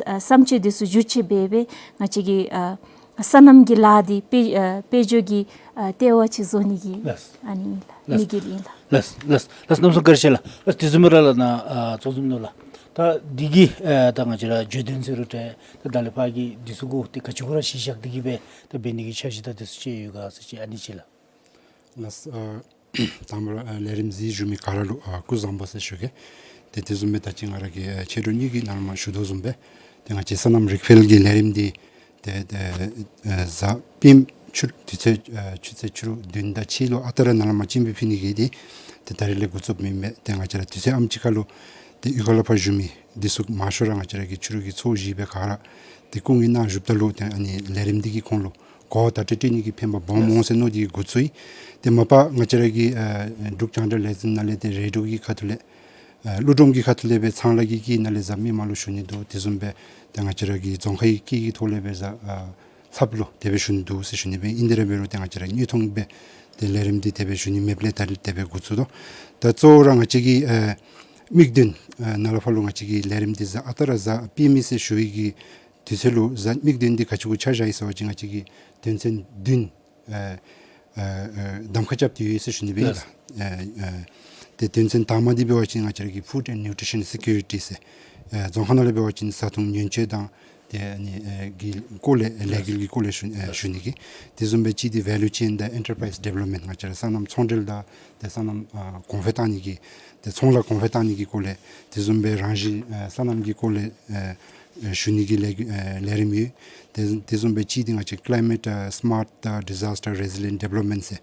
ཨ་བསམ་སྤྱོད་འདི་ཚུ་བསྒྱུར་བཅོས་འབད་སྦེ་ང་བཅས་ཀྱི་ཨ་སོ་ནམ་གྱི་ལཱ་འདི་དཔལ་ཨ་དཔལ་འབྱོར་གྱི་ཨ་ལྟེ་བ་ཅིག་བཟོ་ནི་གི་ལགས། ཨ་ནི་ཨིན་ལགས། ལགས། དམིགས་ཡུལ་ཨིན་ལགས། ལགས་ལགས་ལགས། གནམ་མེད་ས་མེད་བཀའ་དྲིན་ཆེ་ལགས། ལགས་དེ་བཟུམ་སྦེ་ར་ལགས་ནཱ་ཨ་གཙོ་འཛིན་ནོར་ལགས། ད་འདི་གིས་ཨ་ད་ང་བཅས་ར་བརྗོད་དོན་ཟེར་རུང་ཏེ་ད་ད་ལས་ཕར་གྱི་འདི་ཚུ་གུ་ཏེ་ག་ཅི་གུ་ར་གཞི་བཞག་སྟེ་གིས་སྦེ་ད་འབད་ནི་གི་འཆར་གཞི་དང་འདི་ཚུ་ཅིག་ཡོད་ག་ཟེར་ཅིག་ཨ་ནི་ཅིག་ལགས། ལགས། ཨ་དང་པ་ར་ཨ་ལས་རིམ་གཟིགས་བཞུགས་མི་ག་ར་ལུ་ཨ་སྐུ་གཟུགས་བཟང་པོ་ཟེར་ཞུ་གེ། ཏེ་དེ་བཟུམ་སྦེ་ད་ཅི་ང་ར་གིས་ཨ་ཕྱི་རུ་གཉིས་ཀྱི་ནང་ལུ་མར་ཞུ་དོ་བཟུམ་སྦེ་ཏེ་ང་བཅས་སོ་ནམ་རིག་འཕེལ་གྱི་ལས་རིམ་འདི་ཏེ་ཏེ་ཨ་གཟའ་སྤེནམ་ཕྱི་རུ་དུས་ཚོད་ཨ་ཆུ་ཚོད་ཕྱི་རུ་བདུན་དང་ཕྱེད་ལུ་ཨ་རྟག་ར་ནཱ་ལས་མར་སྤྱན་འབུལ་ཕུལ་ནི་གི་འདི་ཏེ་ད་རིས་ལས་འགོ་བཙུགསཔ་ཨིན་པས། ཏེ་ང་བཅས་ར་དུས་ཚོད་ཨམ་ཅིག་ཁར་ལུ་ཏེ་གཡུས་ཁ་ལས་ཕར་བཞུགས་མི་འདི་ཚུ་མང་ཤོས་ར་ང་བཅས་ར་གི་ཕྱི་རུ་གི་ཚོགས་བཞི་སྦེ་ག་ར་ཏེ་སྐུ་ངལ་གནང་བཞུགསཔ་ད་ལུ་ཏེ་ཨ་ནི་ལས་རིམ་འདི་གིས་ཁོང་ལུ་གོ་བ་བརྡ་སྤྲོད་སྤྲོད་ནི་གི་ཕན་པ་སྦོམ་འོང་ཟེར་མནོ་སྟེ་འགོ་བཙུགས་ཡི། ཏེ་མ་པ་ང་བཅས་ར་གི་ཨ་འབྲུག་རྒྱང་བསྒྲགས་ལས་འཛིན་ནང་ལས་ཏེ་རེ་ཌི་ཡོ་གི་ཁ་ཐུག་ལས་ཨ་ཀླུ་སྒྲུབ་ཀྱི་ཁ་ཐུག་ལས་སྦེ་ཚངས་ལ་གི་དཀྱིལ་ནང་ལས་གཟའ་མིག་དམར་ལུ་ཞུ་ནི་འདུག། དེ་བཟུམ་སྦེ་ཏེ་ང་བཅས་ར་གི་རྫོང་ཁའི་དཀྱིལ་གྱི་ཐོག་ལས་སྦེ་གཟའ་ཨ་ལྷགཔ་ལུ་དེ་སྦེ་ཞུ་ནི་འདུག་ཟེར་ཞུ་ནི་སྦེ། ཨིན་དེ་ར་འབད་རུང་ཏེ་ང་བཅས་ར་དངོས་མཐོང་སྦེ་ཏེ་ལས་རིམ་འདི་དེ་སྦེ་ཞུ་ནི་མེདཔ་ལས་ད་རིས་དེ་སྦེ་འགོ་བཙུགས་དོ། ད་གཙོ་བོ་ར་ང་བཅས་ཀྱི་ཨ་དམིགས་དོན་ཨ་ནཱ་ལས་ཕར་ལུ་ང་བཅས་ཀྱི་ལས་རིམ་འདི་གཟའ་ཨ་རྟག་ར་གཟའ་སྤེན་པ་ཟེར་ཞུ་བའི་གི་དུས་ཚོད་ལུ་གཟའ་དམིགས་དོན་འདི་ག་ཅི་གུ་ཆ་བཞག་ཡི་ཟེར་བ་ཅིན་ང་བཅས་ཀྱིས་དོན་ཚན་བདུན་ཨ་ཨ་ཨ་གདམ་ཁ་རྐྱབ་སྟེ་ཡོད་ཟེར་ཞུ་ནི་སྦེ་ཨིན་ལགས། ལགས། ཨ་ཨ་ཏེ་དོན་ཚན་དང་པ་འདི་འབད་བ་ཅིན་ང་བཅས་ར་གི་Food and Nutrition Security ཟེར་ཨ་རྫོང་ཁ་ནང་ལས་འབད་བ་ཅིན་བཟའ་འཐུང་ཉེན་བཅོལ་དང་ཏེ་ཨ་ནི་ཨ་གི་སྐོར་ལས་ལས་འགུལ་གྱི་སྐོར་ལས་ཞུ་ཨ་ཞུ་ནི་གི། དེ་བཟུམ་སྦེ་གཅིག་འདི་Value Chain དང་Enterprise Development ང་བཅས་ར་སོ་ནམ་ཚོང་འབྲེལ་དང་ཏེ་སོ་ནམ་ཨ་གོང་འཕེལ་བཏང་ནི་གི་ཏེ་ཚོང་ལཱ་གོང་འཕེལ་བཏང་ནི་གི་སྐོར་ལས། དེ་བཟུམ་སྦེ་རང་བཞིན་ཨ་སོ་ནམ་གྱི་སྐོར་ལས་ཨ་ཨ་ཞུ་ནི་གི་ལས་ཨ་ལས་རིམ་ཡོད། ཏེ་དེ་བཟུམ་སྦེ་གཅིག་འདི་ང་བཅས་Climate ཨ་Smart དང་Disaster Resilient Development ཟེར་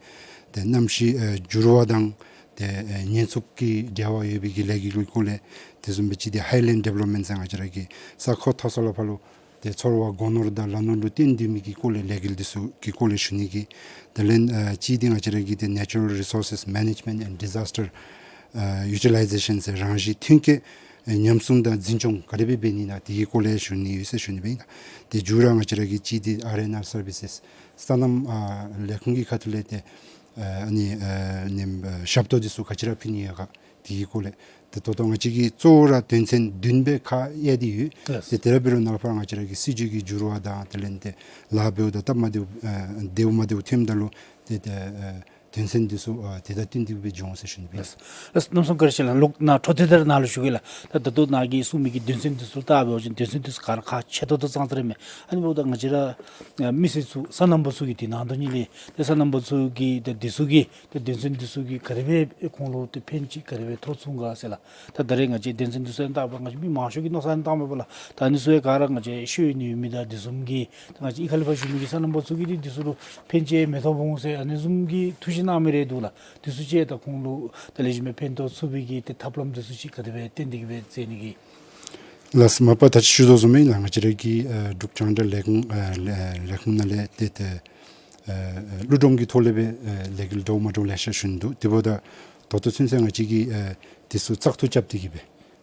ཏེ་གནམ་གཤིས་ཨ་འགྱུར་བ་དང་ཏེ་ཨ་ཉེན་ཚབས་ཀྱི་འབྲེལ་བ་ཡོད་པའི་གི་ལས་འགུལ་གྱི་སྐོར་ལས། དེ་བཟུམ་སྦེ་གཅིག་འདི་Highland Development ཟེར་ང་བཅས་ར་གི་ས་ཁོངས་མཐོ་ས་ལས་ཕར་ལུ་ཏེ་ཚོར་བ་སྒོ་ནོར་དང་ལ་ནོར་ལུ་བརྟེན་སྡོད་མི་གི་སྐོར་ལས་ལས་འགུལ་འདི་ཚུ་གི་སྐོར་ལས་ཞུ་ནི་གི། དེ་ལས་ཨ་གཅིག་འདི་ང་བཅས་ར་གི་ཏེ་Natural Resources Management and Disaster ཨ་Utilization ཟེར་རང་བཞིན་ཐོན་སྐྱེད་ཨ་ཉམས་སྲུང་དང་འཛིན་སྐྱོང་ག་དེ་སྦེ་འབད་ནི་ན་དེ་གི་སྐོར་ལས་ཞུ་ནི་ཡོད་ཟེར་ཞུ་ནི་སྦེ་ཨིན་ལགས། ཏེ་མཇུག་ར་ང་བཅས་ར་གི་གཅིག་འདི་R and R Services སོ་ནམ་ཨ་ལས་ཁུངས་ཀྱི་ཁ་ཐུག་ལས་ཏེ་ཨ་ཨ་ནི་ཨ་ནི་ཨ་ཞབས་ཏོག་འདི་ཚུ་ག་ཅི་ར་ཕུལ་ནི་ཡོད་ག་དེ་གི་སྐོར་ལས། ཏེ་ད་ལྟོ་ང་བཅས་ཀྱི་གཙོ་བོ་ར་དོན་ཚན་བདུན་སྦེ་ཁག་དབྱེ་སྟེ་ཡོད། ལགས། ཏེ་དེ་ར་འབད་རུང་ནཱ་ལས་ཕར་ང་བཅས་ར་གི་སྲིད་བྱུས་ཀྱི་འགྱུར་བ་དང་དེ་ལས་ཏེ་ལཱ་འབདཝ་དང་སྟབས་མ་བདེཝ་ཨ་བདེཝ་མ་བདེཝ་ཐོནམ་ད་ལུ་ཏེ་ཏེ་ཨ་དོན་ཚན་འདི་ཚུ་ཨ་དེ་དང་བསྟུན་ཏེ་སྦེ་འགྱོ་འོང་ཟེར་ཞུ་ནི་སྦེ། ལགས། ལགས་གནམ་མེད་ས་མེད་བཀའ་དྲིན་ཆེ་ལགས། ལོག་ནཱ་འཕྲོ་མཐུད་དེ་ར་ནཱ་ལུ་ཞུ་གེ་ལགས། ད་ད་ལྟོ་ནཱ་གིས་གསུངས་མི་གི་དོན་ཚན་འདི་ཚུ་ལྟ་འབད་བ་ཅིན་དོན་ཚན་འདི་ཚུ་ག་ར་ཁག་ཆེ་ཏོག་ཏོ་ཙང་ཙ་ར་མས། ཨ་ནི་འབདཝ་ད་ང་བཅས་ར་ཨ་མི་སེར་ཚུ་སོ་ནམ་པ་ཚུ་གིས་དེ་ནང་དོན་ཉིད་ལས་ཏེ་སོ་ནམ་པ་ཚུ་གིས་ཏེ་འདི་ཚུ་གི་ཏེ་དོན་ཚན་འདི་ཚུ་གིས་ག་དེ་སྦེ་ཁོང་ལུ་ཏེ་ཕན་ཅིག་ག་དེ་སྦེ་ཐོགས་ཚུགས་ག་ཟེར་ལགས། ད་ད་རེས་ང་བཅས་དོན་ཚན་འདི་ཚུ་ཡང་བལྟ་བ་ང་བཅས་མི་མང་ཤོས་ཀྱིས་མནོ་བསམ་བཏངམ་མས་པ་ལགས། ད་ཨ་ནི་ཚུ་ཡང་ག་ར་ང་བཅས་ཤེས་ཡོན་ཡོད་མི་དང་དེ་བཟུམ་གྱི་ད་ང་བཅས་གཡུས་ཁ་ལས་ཕར་བཞུགས་མི་གི་སོ་ནམ་པ་ཚུ་གིས་ཏེ་འདི་ཚུ་ལུ་ཕན་ཅིག་མི་ཐོགས་འོང་ཟེར་ཨ་ནི་བཟུམ་གྱི་ཐུགས་བཞེད་གནང་མི་རེ་འདུག་ལགས། འདི་ཚུ་ཅིག་ད་ཁོང་ལུ་ད་ལེགས་ཤོམ་སྦེ་ཕན་ཐོགས་ཚུགས་པའི་གི་ཏེ་ཐབས་ལམ་འདི་ཚུ་ཅིག་ག་དེ་སྦེ་བཏོན་ཏེ་གི་སྦེ་མཛད་ནི་གི། ལགས། མ་པ་ད་ཅི་ཞུ་དོ་བཟུམ་སྦེ་ལགས། ང་བཅས་ར་གི་ཨ་འབྲུག་རྒྱང་བསྒྲགས་ལས་ཁུངས་ཨ་ལས་ལས་ཁུངས་ནང་ལས་ཏེ་ཏེ་ཨ་ཨ་ཀླུ་སྒྲུབ་ཀྱི་ཐོག་ལས་སྦེ་ཨ་ལས་འགུལ་འདྲཝ་མ་འདྲཝ་ལེ་ཤ་ཞུ་ནི་འདུག། དེ་འབདཝ་ད་ད་ལྟོ་ཚུན་ཚོད་ང་བཅས་ཀྱིས་ཨ་དེ་ཚུ་བཙག་འཐུ་རྐྱབ་སྟེ་གིས་སྦེ་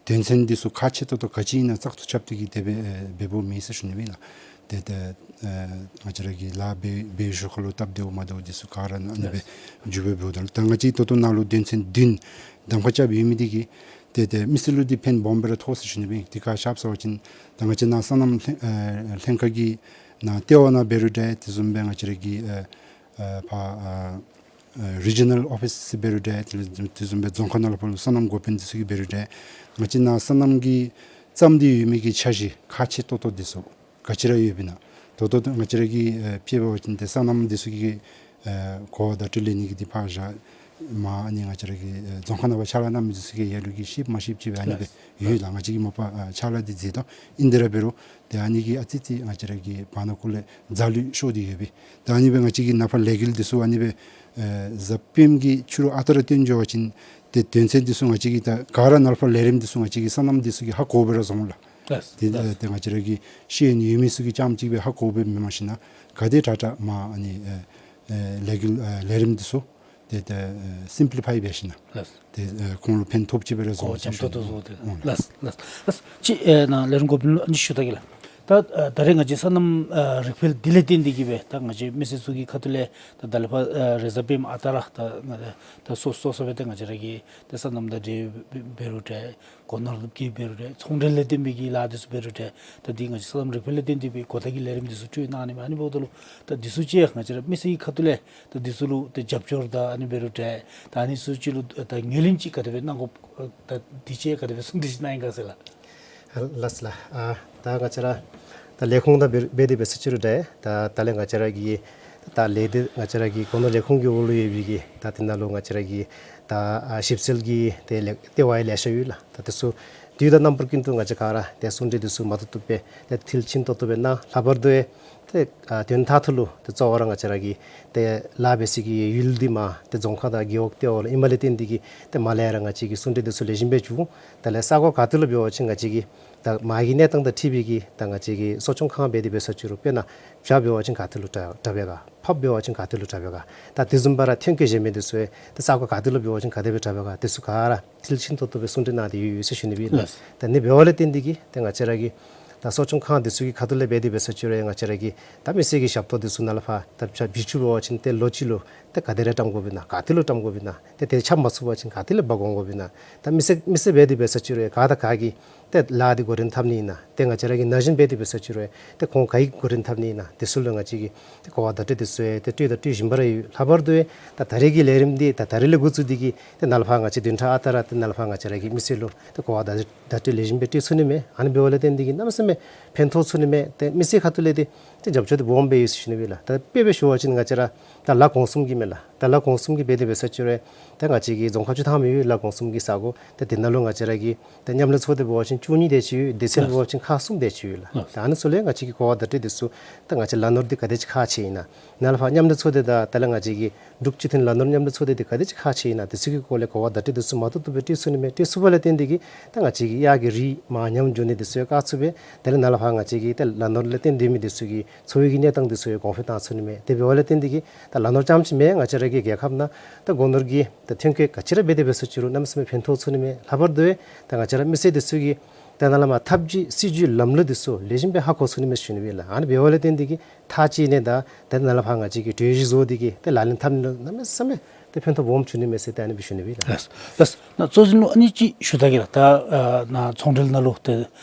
དོན་ཚན་འདི་ཚུ་ཁག་ཆེ་ཏོག་ཏོ་ག་ཅི་ཨིན་ན་བཙག་འཐུ་རྐྱབ་སྟེ་གིས་དེ་སྦེ་ཨེ་འབད་འབདཝ་མེད་ཟེར་ཞུ་ནི་ཨིན་ལགས། ཏེ་ཏེ་ཨེ་ང་བཅས་ར་གིས་ལཱ་འབད་འབད་ཞོར་ཁ་ལུ་སྟབས་བདེཝ་མ་བདེཝ་འདི་ཚུ་ག་ར་ཨ་ནི་སྦེ་མཇུག་སྦེ་འབདཝ་ད་ལུ་ད་ང་བཅས་ད་ལྟོ་ནཱ་ལུ་དོན་ཚན་བདུན་གདམ་ཁ་རྐྱབ་ཡོད་མི་འདི་གིས་ཏེ་ཏེ་མི་སེར་ལུ་འདི་ཕན་སྦོམ་སྦེ་ར་ཐོགས་ཟེར་ཞུ་ནི་ཨིན། དེ་ག་ཅི་སླབ་ཟེར་བ་ཅིན་ད་ང་བཅས་ནཱ་སོ་ནམ་ལྷན་ཨེ་ལྷན་ཁག་གི་ནཱ་ལྟེ་བ་ནང་འབད་རུང་འདྲ་དེ་བཟུམ་སྦེ་ང་བཅས་ར་གི་ཨེ་ཨ་ཕར་ཨ་ཨ་རི་ཇི་ནཱལ་ཨོ་ཕིསི་འབད་རུང་འདྲ་དེ་ལས་དེ་བཟུམ་སྦེ་རྫོང་ཁག་ནང་ལུ་ཕར་ལུ་སོ་ནམ་འགོ་དཔོན་འདི་ཚུ་གིས་འབད་རུང་འདྲ་ང་བཅས་ནཱ་སོ་ནམ་གྱི་བརྩམས་ཏེ་ཡོད་མི་གི་འཆར་གཞི་ཁག་ཆེ་ཏོག་ཏོ་འདི་ཚུ་ག་ཅི་ར་ཡོདཔ་ཨིན་ན། ད་ལྟོ་ང་བཅས་ར་གིས་ཨེ་དཔེ་འབད་བ་ཅིན་ཏེ་སོ་ནམ་འདི་ཚུ་གི་ཨེ་གོ་བ་བརྡ་སྤྲོད་ལེན་ནི་གི་འདི་ཕར་བཞག་མར་ཨ་ནི་ང་བཅས་ར་གི་ཨེ་རྫོང་ཁག་ནང་ཕར་ཕྱག་ལཱ་གནང་མི་འདི་ཚུ་གིས་ལ་ལུ་གིས་ཤེསཔ་མ་ཤེསཔ་ཅིག་སྦེ་ཨ་ནི་སྦེ་ལགས། ཡོད་ལགས། ང་བཅས་ཀྱིས་མ་པ་ཨ་ཕྱག་ལཱ་འདི་མཛད་དོ། ཨིན་དེ་ར་འབད་རུང་ཏེ་ཨ་ནི་གིས་ཨ་ཙི་ཙི་ང་བཅས་ར་གི་བར་ན་ཀུ་ལས་རྫ་ལུད་ཤོར་ཏེ་ཡོད་པས། ཏེ་ཨ་ནི་སྦེ་ང་བཅས་ཀྱིས་ནཱ་ཕར་ལས་འགུལ་འདི་ཚུ་ཨ་ནི་སྦེ་ཨེ་གཟའ་སྤེནམ་གི་ཕྱི་རུ་ཨ་རྟག་ར་བཏོན་འགྱོ་བ་ཅིན་ཏེ་དོན་ཚན་འདི་ཚུ་ང་བཅས་ཀྱིས་ད་ག་ར་ནཱ་ལས་ཕར་ལས་རིམ་འདི་ཚུ་ང་བཅས་ཀྱིས་སོ་ནམ་འདི་ཚུ་གིས་ཧ་གོཝ་སྦེ་ར་བཟོ་འོང་ལགས། ལགས། ཏེ་ལགས། ཏེ་ང་བཅས་ར་གི་ཤེས་ཡོན་ཡོད་མི་ཚུ་གིས་རྐྱངམ་གཅིག་སྦེ་ཧ་གོཝ་སྦེ་མེན། མ་གཞི་ནཱ་ག་དེ་དྲག་དྲག་མར་ཨ་ནི་ཨེ་ཨེ་ལས་འགུལ་ཨེ་ལས་རིམ་འདི་ཚུ་ཏེ་ཏེ་ཨེ་སིམ་པི་ལི་ཕའི་འབད་ཞིན་ན་ལགས། ཏེ་ཨེ་ཁོང་ལུ་ཕན་ཐོགས་ཅིག་སྦེ་ར་བཟོ་གོ་ཅམ་ཏོག་ཏོ་བཟོ་སྟེ། ཨོ་ལགས། ལགས་ལགས་ལགས། ཅིག་ཨེ་ནཱ་ལས་རིམ་འགོ་དཔོན་ལུ་ཨ་ནི་ཞུ་ད་གེ་ལགས། ད་ཨེ་ད་རེས་ང་བཅས་སོ་ནམ་ཨེ་རིག་འཕེལ་འདི་ལས་བརྟེན་ཏེ་གིས་སྦེ་ད་ང་བཅས་མི་སེར་ཚུ་གི་ཁ་ཐུག་ལས་ད་ད་ལས་ཕར་ཨེ་རེས་གཟའ་སྤེནམ་ཨ་རྟག་ར་ད་ད་སོ་སོ་སོ་སྦེ་ད་ང་བཅས་ར་གི་ད་སོ་ནམ་དང་འབྲེལ་འབད་རུང་འདྲ་སྒོ་ནོར་གྱི་འབད་རུང་འདྲ་ཚོང་འབྲེལ་ལས་བརྟེན་པའི་གི་ལཱ་འདི་ཚུ་འབད་རུང་འདྲ་ད་འདི་ང་བཅས་སོ་ནམ་རིག་འཕེལ་ལས་བརྟེན་ཏེ་སྦེ་གོ་བརྡ་གི་ལས་རིམ་འདི་ཚུ་སྤྲོད་གནང་ནི་མས། ཨ་ནི་འབདཝ་ད་ལུ་ད་འདི་ཚུ་ཅིག་ང་བཅས་ར་མི་སེར་གྱི་ཁ་ཐུག་ལས་ད་འདི་ཚུ་ལུ་ད་རྒྱབ་སྐྱོར་དང་ཨ་ནི་འབད་རུང་འདྲ་ད་ཨ་ནི་ཚུ་ཅིག་ལུ་ད་ངོས་ལེན་ཅིག་ག་དེ་སྦེ་གནང་དགོཔ་ད་འདི་ཅིག་ག་དེ་སྦེ་གསུང་གྲོས་ཅིག་གནང་ཡི་ག་ཟེར་ལགས། ལགས་ལགས། ཨ་ད་ང་བཅས་ར་ད་ལས་ཁུངས་དང་འབད་འབད་དེ་འབད་ས་ཅིག་རུང་འདྲ་ད་ད་ལས་ང་བཅས་ར་གི་ད་ལས་སྡེ་ང་བཅས་ར་གི་སྒོ་ནོར་ལས་ཁུངས་ཀྱི་འོག་ལུ་ཡོད་པའི་གི་ད་དེ་ནང་ལུ་ང་བཅས་ར་གི་ད་ཨ་ཞིབ་འཚོལ་གྱི་ཏེ་ལས་ལྟེ་བ་ཡང་ལེ་ཤ་ཡོད་ལགས། ད་དེ་ཚུ་དུས་དང་རྣམ་པ་ཀུན་ཏུ་ང་བཅས་ག་ར་ཏེ་གསུང་གྲོས་འདི་ཚུ་མ་ཐུབ་ཐུབ་སྦེ་ཏེ་མཐིལ་ཕྱིན་ཏོག་ཏོ་སྦེ་གནང་། ལྷག་པར་དུ་ཏེ་ཨ་དོན་དག་ཐོག་ལུ་ཏེ་གཙོ་བོ་ར་ང་བཅས་ར་གི་ཏེ་ལཱ་འབད་སའི་གི་ཡུལ་འདི་མར་ཏེ་རྫོང་ཁག་དང་རྒེད་འོག་ལྟེ་བ་ལུ་ཨིནམ་ལས་བརྟེན་ཏེ་གིས་ཏེ་མར་ལས་ར་ང་བཅས་ཀྱིས་གསུང་གྲོས་འདི་ཚུ་ལེགས་ཤོམ་སྦེ་བྱུང་། ད་ལས་ས་གོ་ག་ཏེ་ལུ་འབད་བ་ཅིན་ང་བཅས་ཀྱིས་ད་མར་གྱི་གནས་སྟངས་དང་འཁྲིལ་བའི་གི་ད་ང་བཅས་ཀྱི་གསོ་སྐྱོང་ཁང་འབད་དེ་འབད་ས་ཅིག་རུང་དཔེར་ན་བྱཱར་འབད་བ་ཅིན་ག་ཏེ་ལུ་དྲག་དྲག་པས་ག། ཕགཔ་འབད་བ་ཅིན་ག་ཏེ་ལུ་དྲག་པས་ག། ད་དེ་བཟུམ་སྦེ་ར་ཐོན་སྐྱེད་གཞན་མི་འདི་ཚུ་ཡང་ཏེ་ས་གོ་ག་ཏེ་ལུ་འབད་བ་ཅིན་ག་དེ་སྦེ་དྲག་པས་ག། དེ་ཚུ་ག་ར་མཐིལ་ཕྱིན་ཏོག་ཏོ་སྦེ་གསུང་གྲོས་གནང་སྟེ་ཡོད་ཡོད་ཟེར་ཞུ་ནི་སྦེ་ཨིན་ལགས། ལགས། ད་ཨ་ནི་འབདཝ་ལས་བརྟེན་ཏེ་གིས་ཏེ་ང་བཅས་ར་གི་ད་གསོ་སྐྱོང་ཁང་འདི་ཚུ་གི་ཁ་ཐུག་ལས་འབད་དེ་འབད་ས་ཅིག་རུང་ཡང་ང་བཅས་ར་གི་ད་མི་སེར་གྱི་ཞབས་ཏོག་འདི་ཚུ་ནཱ་ལས་ཕར་ད་བྱཱར་བྱཱར་བྱུ་འབད་བ་ཅིན་ཏེ་ལོ་གཅིག་ལུ་ཏེ་ག་དེ་ར་བཀྲམ་དགོཔ་ཨིན་ན། ག་ཏེ་ལུ་བཀྲམ་དགོཔ་ཨིན་ན། ཏེ་དེ་ཆ་མ་ཚུགས་པ་ཅིན་ག་ཏེ་ལས་འབག་འོང་དགོཔ་ཨིན་ན། ད་མི་སེར་མི་སེར་འབད་དེ་འབད་ས་ཅིག་རུང་ཡང་ག་དང་ག་གིས་ཏེ་ལཱ་འདི་འགོ་འདྲེན་འཐབ་ནི་ཨིན་ན། ཏེ་ང་བཅས་ར་གི་ན་གཞོན་འབད་དེ་འབད་ས་ཅིག་རུང་ཡང་ཏེ་ཁོང་ག་གིས་འགོ་འདྲེན་འཐབ་ནི་ཨིན་ན། དེ་ཚུ་ལུ་ང་བཅས་ཀྱིས་ཏེ་གོ་བ་བརྡ་སྤྲོད་འདི་ཚུ་ཡང་ཏེ་སྤྲོད་དང་སྤྲོད་བཞིན་པ་ར་ཡོད། ལྷག་པར་དུ་ཡང་ད་ད་རེས་ཀྱི་ལས་རིམ་འདི་ད་ད་རེས་ལས་འགོ་བཙུགས་ཏེ་གིས་ཏེ་ནཱ་ལས་ཕར་ང་བཅས་བདུན་ཕྲག་ཨ་རྟག་ར་ཏེ་ནཱ་ལས་ཕར་ང་བཅས་ར་གི་མི་སེར་ལུ་ཏེ་གོ་བ་བརྡ་བརྡ་སྤྲོད་ལེགས་ཤོམ་སྦེ་སྤྲོད་ཚུགས་ནི་མས། ཨ་ནི་འབདཝ་ལས་བརྟེན་ཏེ་གིས་གནམ་མེད་ས་མེད་ཕན་ཐོགས་ཚུགས་ནི་མས། ཏེ་མི་སེར་ཁ་ཐུག་ལས་འདི་ཏེ་རྒྱབ་སྐྱོར་འདི་སྦོམ་སྦེ་ཡོད་ཟེར་ཞུ་ནི་སྦེ་ཨིན་ལགས། ད་དཔེ་སྦེ་ཞུ་བ་ཅིན་ང་བཅས་ར་ད་ལ་གོང་གསུམ་གྱི་མས་ལགས། ད་ལ་གོང་གསུམ་གྱི་འབད་དེ་འབད་ས་ཅིག་རུང་ཡང་ད་ང་བཅས་ཀྱི་རྫོང་ཁག་བཅུ་ཐམ་ཡོད་ལ་གོང་གསུམ་གྱི་ས་གོ། ད་དེ་ནང་ལུ་ང་བཅས་ར་གི་ད་མཉམ་ལས་ཚོགས་སྡེ་འབད་བ་ཅིན་བཅུ་གཉིས་དེ་ཅིག་ཡོད། སྡེ་ཚན་འབད་བ་ཅིན་ཁག་གསུམ་དེ་ཅིག་ཡོད་ལགས། ད་ཨ་ནི་ཚུ་ལས་ང་བཅས་ཀྱིས་གོ་བ་བརྡ་སྤྲོད་འདི་ཚུ་ད་ང་བཅས་ལ་ནོར་འདི་ག་དེ་ཅིག་ཁག་ཆེ་ཨིན་ན། ནཱ་ལས་ཕར་མཉམ་ལས་ཚོགས་སྡེ་དང་ད་ལས་ང་བཅས་ཀྱི་འབྲུག་སྤྱི་མཐུན་ལ་ནོར་མཉམ་ལས་ཚོགས་སྡེ་འདི་ག་དེ་ཅིག་ཁག་ཆེ་ཨིན་ན། དེ་ཚུ་གི་སྐོར་ལས་གོ་བ་བརྡ་སྤྲོད་འདི་ཚུ་མ་ཐུབ་ཐུབ་སྦེ་སྤྲོད་ཚུགས་ནི་མས། སྤྲོད་ཚུགས་པ་ལས་བརྟེན་ཏེ་གིས་ད་ང་བཅས་ཀྱི་གཡག་གི་རིགས་མར་ཉམས་འགྱོ་ནི་འདི་ཚུ་ཡང་བཀག་ཚུགས་པས། དེ་ལས་ནཱ་ལས་ཕར་ང་བཅས་ཀྱི་ད་ལ་ནོར་ལས་བརྟེན་སྡོད་མི་འདི་ཚུ་གི་འཚོ་བའི་གི་གནས་སྟངས་འདི་ཚུ་ཡང་གོང་འཕེལ་བཏང་ཚུགས་ནི་མས། དེ་འབདཝ་ལས་བརྟེན་ཏེ་གིས་ད་ལ་ནོར་རྐྱངམ་ཅིག་མེན། ང་བཅས་ར་གི་རྒྱལ་ཁབ་ནང་ད་སྒོ་ནོར་གྱི་ད་ཐོན་སྐྱེད་ག་ཅི་ར་འབད་དེ་འབད་ས་ཅིག་རུང་གནམ་མེད་ས་མེད་ཕན་ཐོགས་ཚུགས་ནི་མས། ལྷག་པར་དུ་ད་ང་བཅས་ར་མི་སེར་འདི་ཚུ་གིས་ད་ནཱ་ལས་མར་ཐབས་ཇུས་སྲིད་ཇུས་ལམ་ལུགས་འདི་ཚུ་ལེགས་ཤོམ་སྦེ་ཧ་གོ་ཚུགས་ནི་མས་ཞུ་ནི་སྦེ་ལགས། ཨ་ནི་འབདཝ་ལས་བརྟེན་ཏེ་གིས་ཐག་བཅད་ནི་དང་ད་ནཱ་ལས་ཕར་ང་བཅས་ཀྱིས་གྲོས་གཞི་བཟོ་སྟེ་གིས་ད་ལག་ལེན་འཐབ་ནི་ལུ་གནམ་མེད་ས་མེད་ཏེ་ཕན་ཐོགས་སྦོམ་བྱུང་ནི་མས་ཟེར་ཏེ་ཨ་ནི་སྦེ་ཞུ་ནི་སྦེ་ལགས། ལགས་ལགས། ནཱ་གཙོ་འཛིན་ལུ་ཨ་ནི་ཅིག་ཞུ་ད་གེ་ལགས། ད་ཨ་ནཱ་ཚོང་འབྲེལ་ནང་ལུ་ཏེ་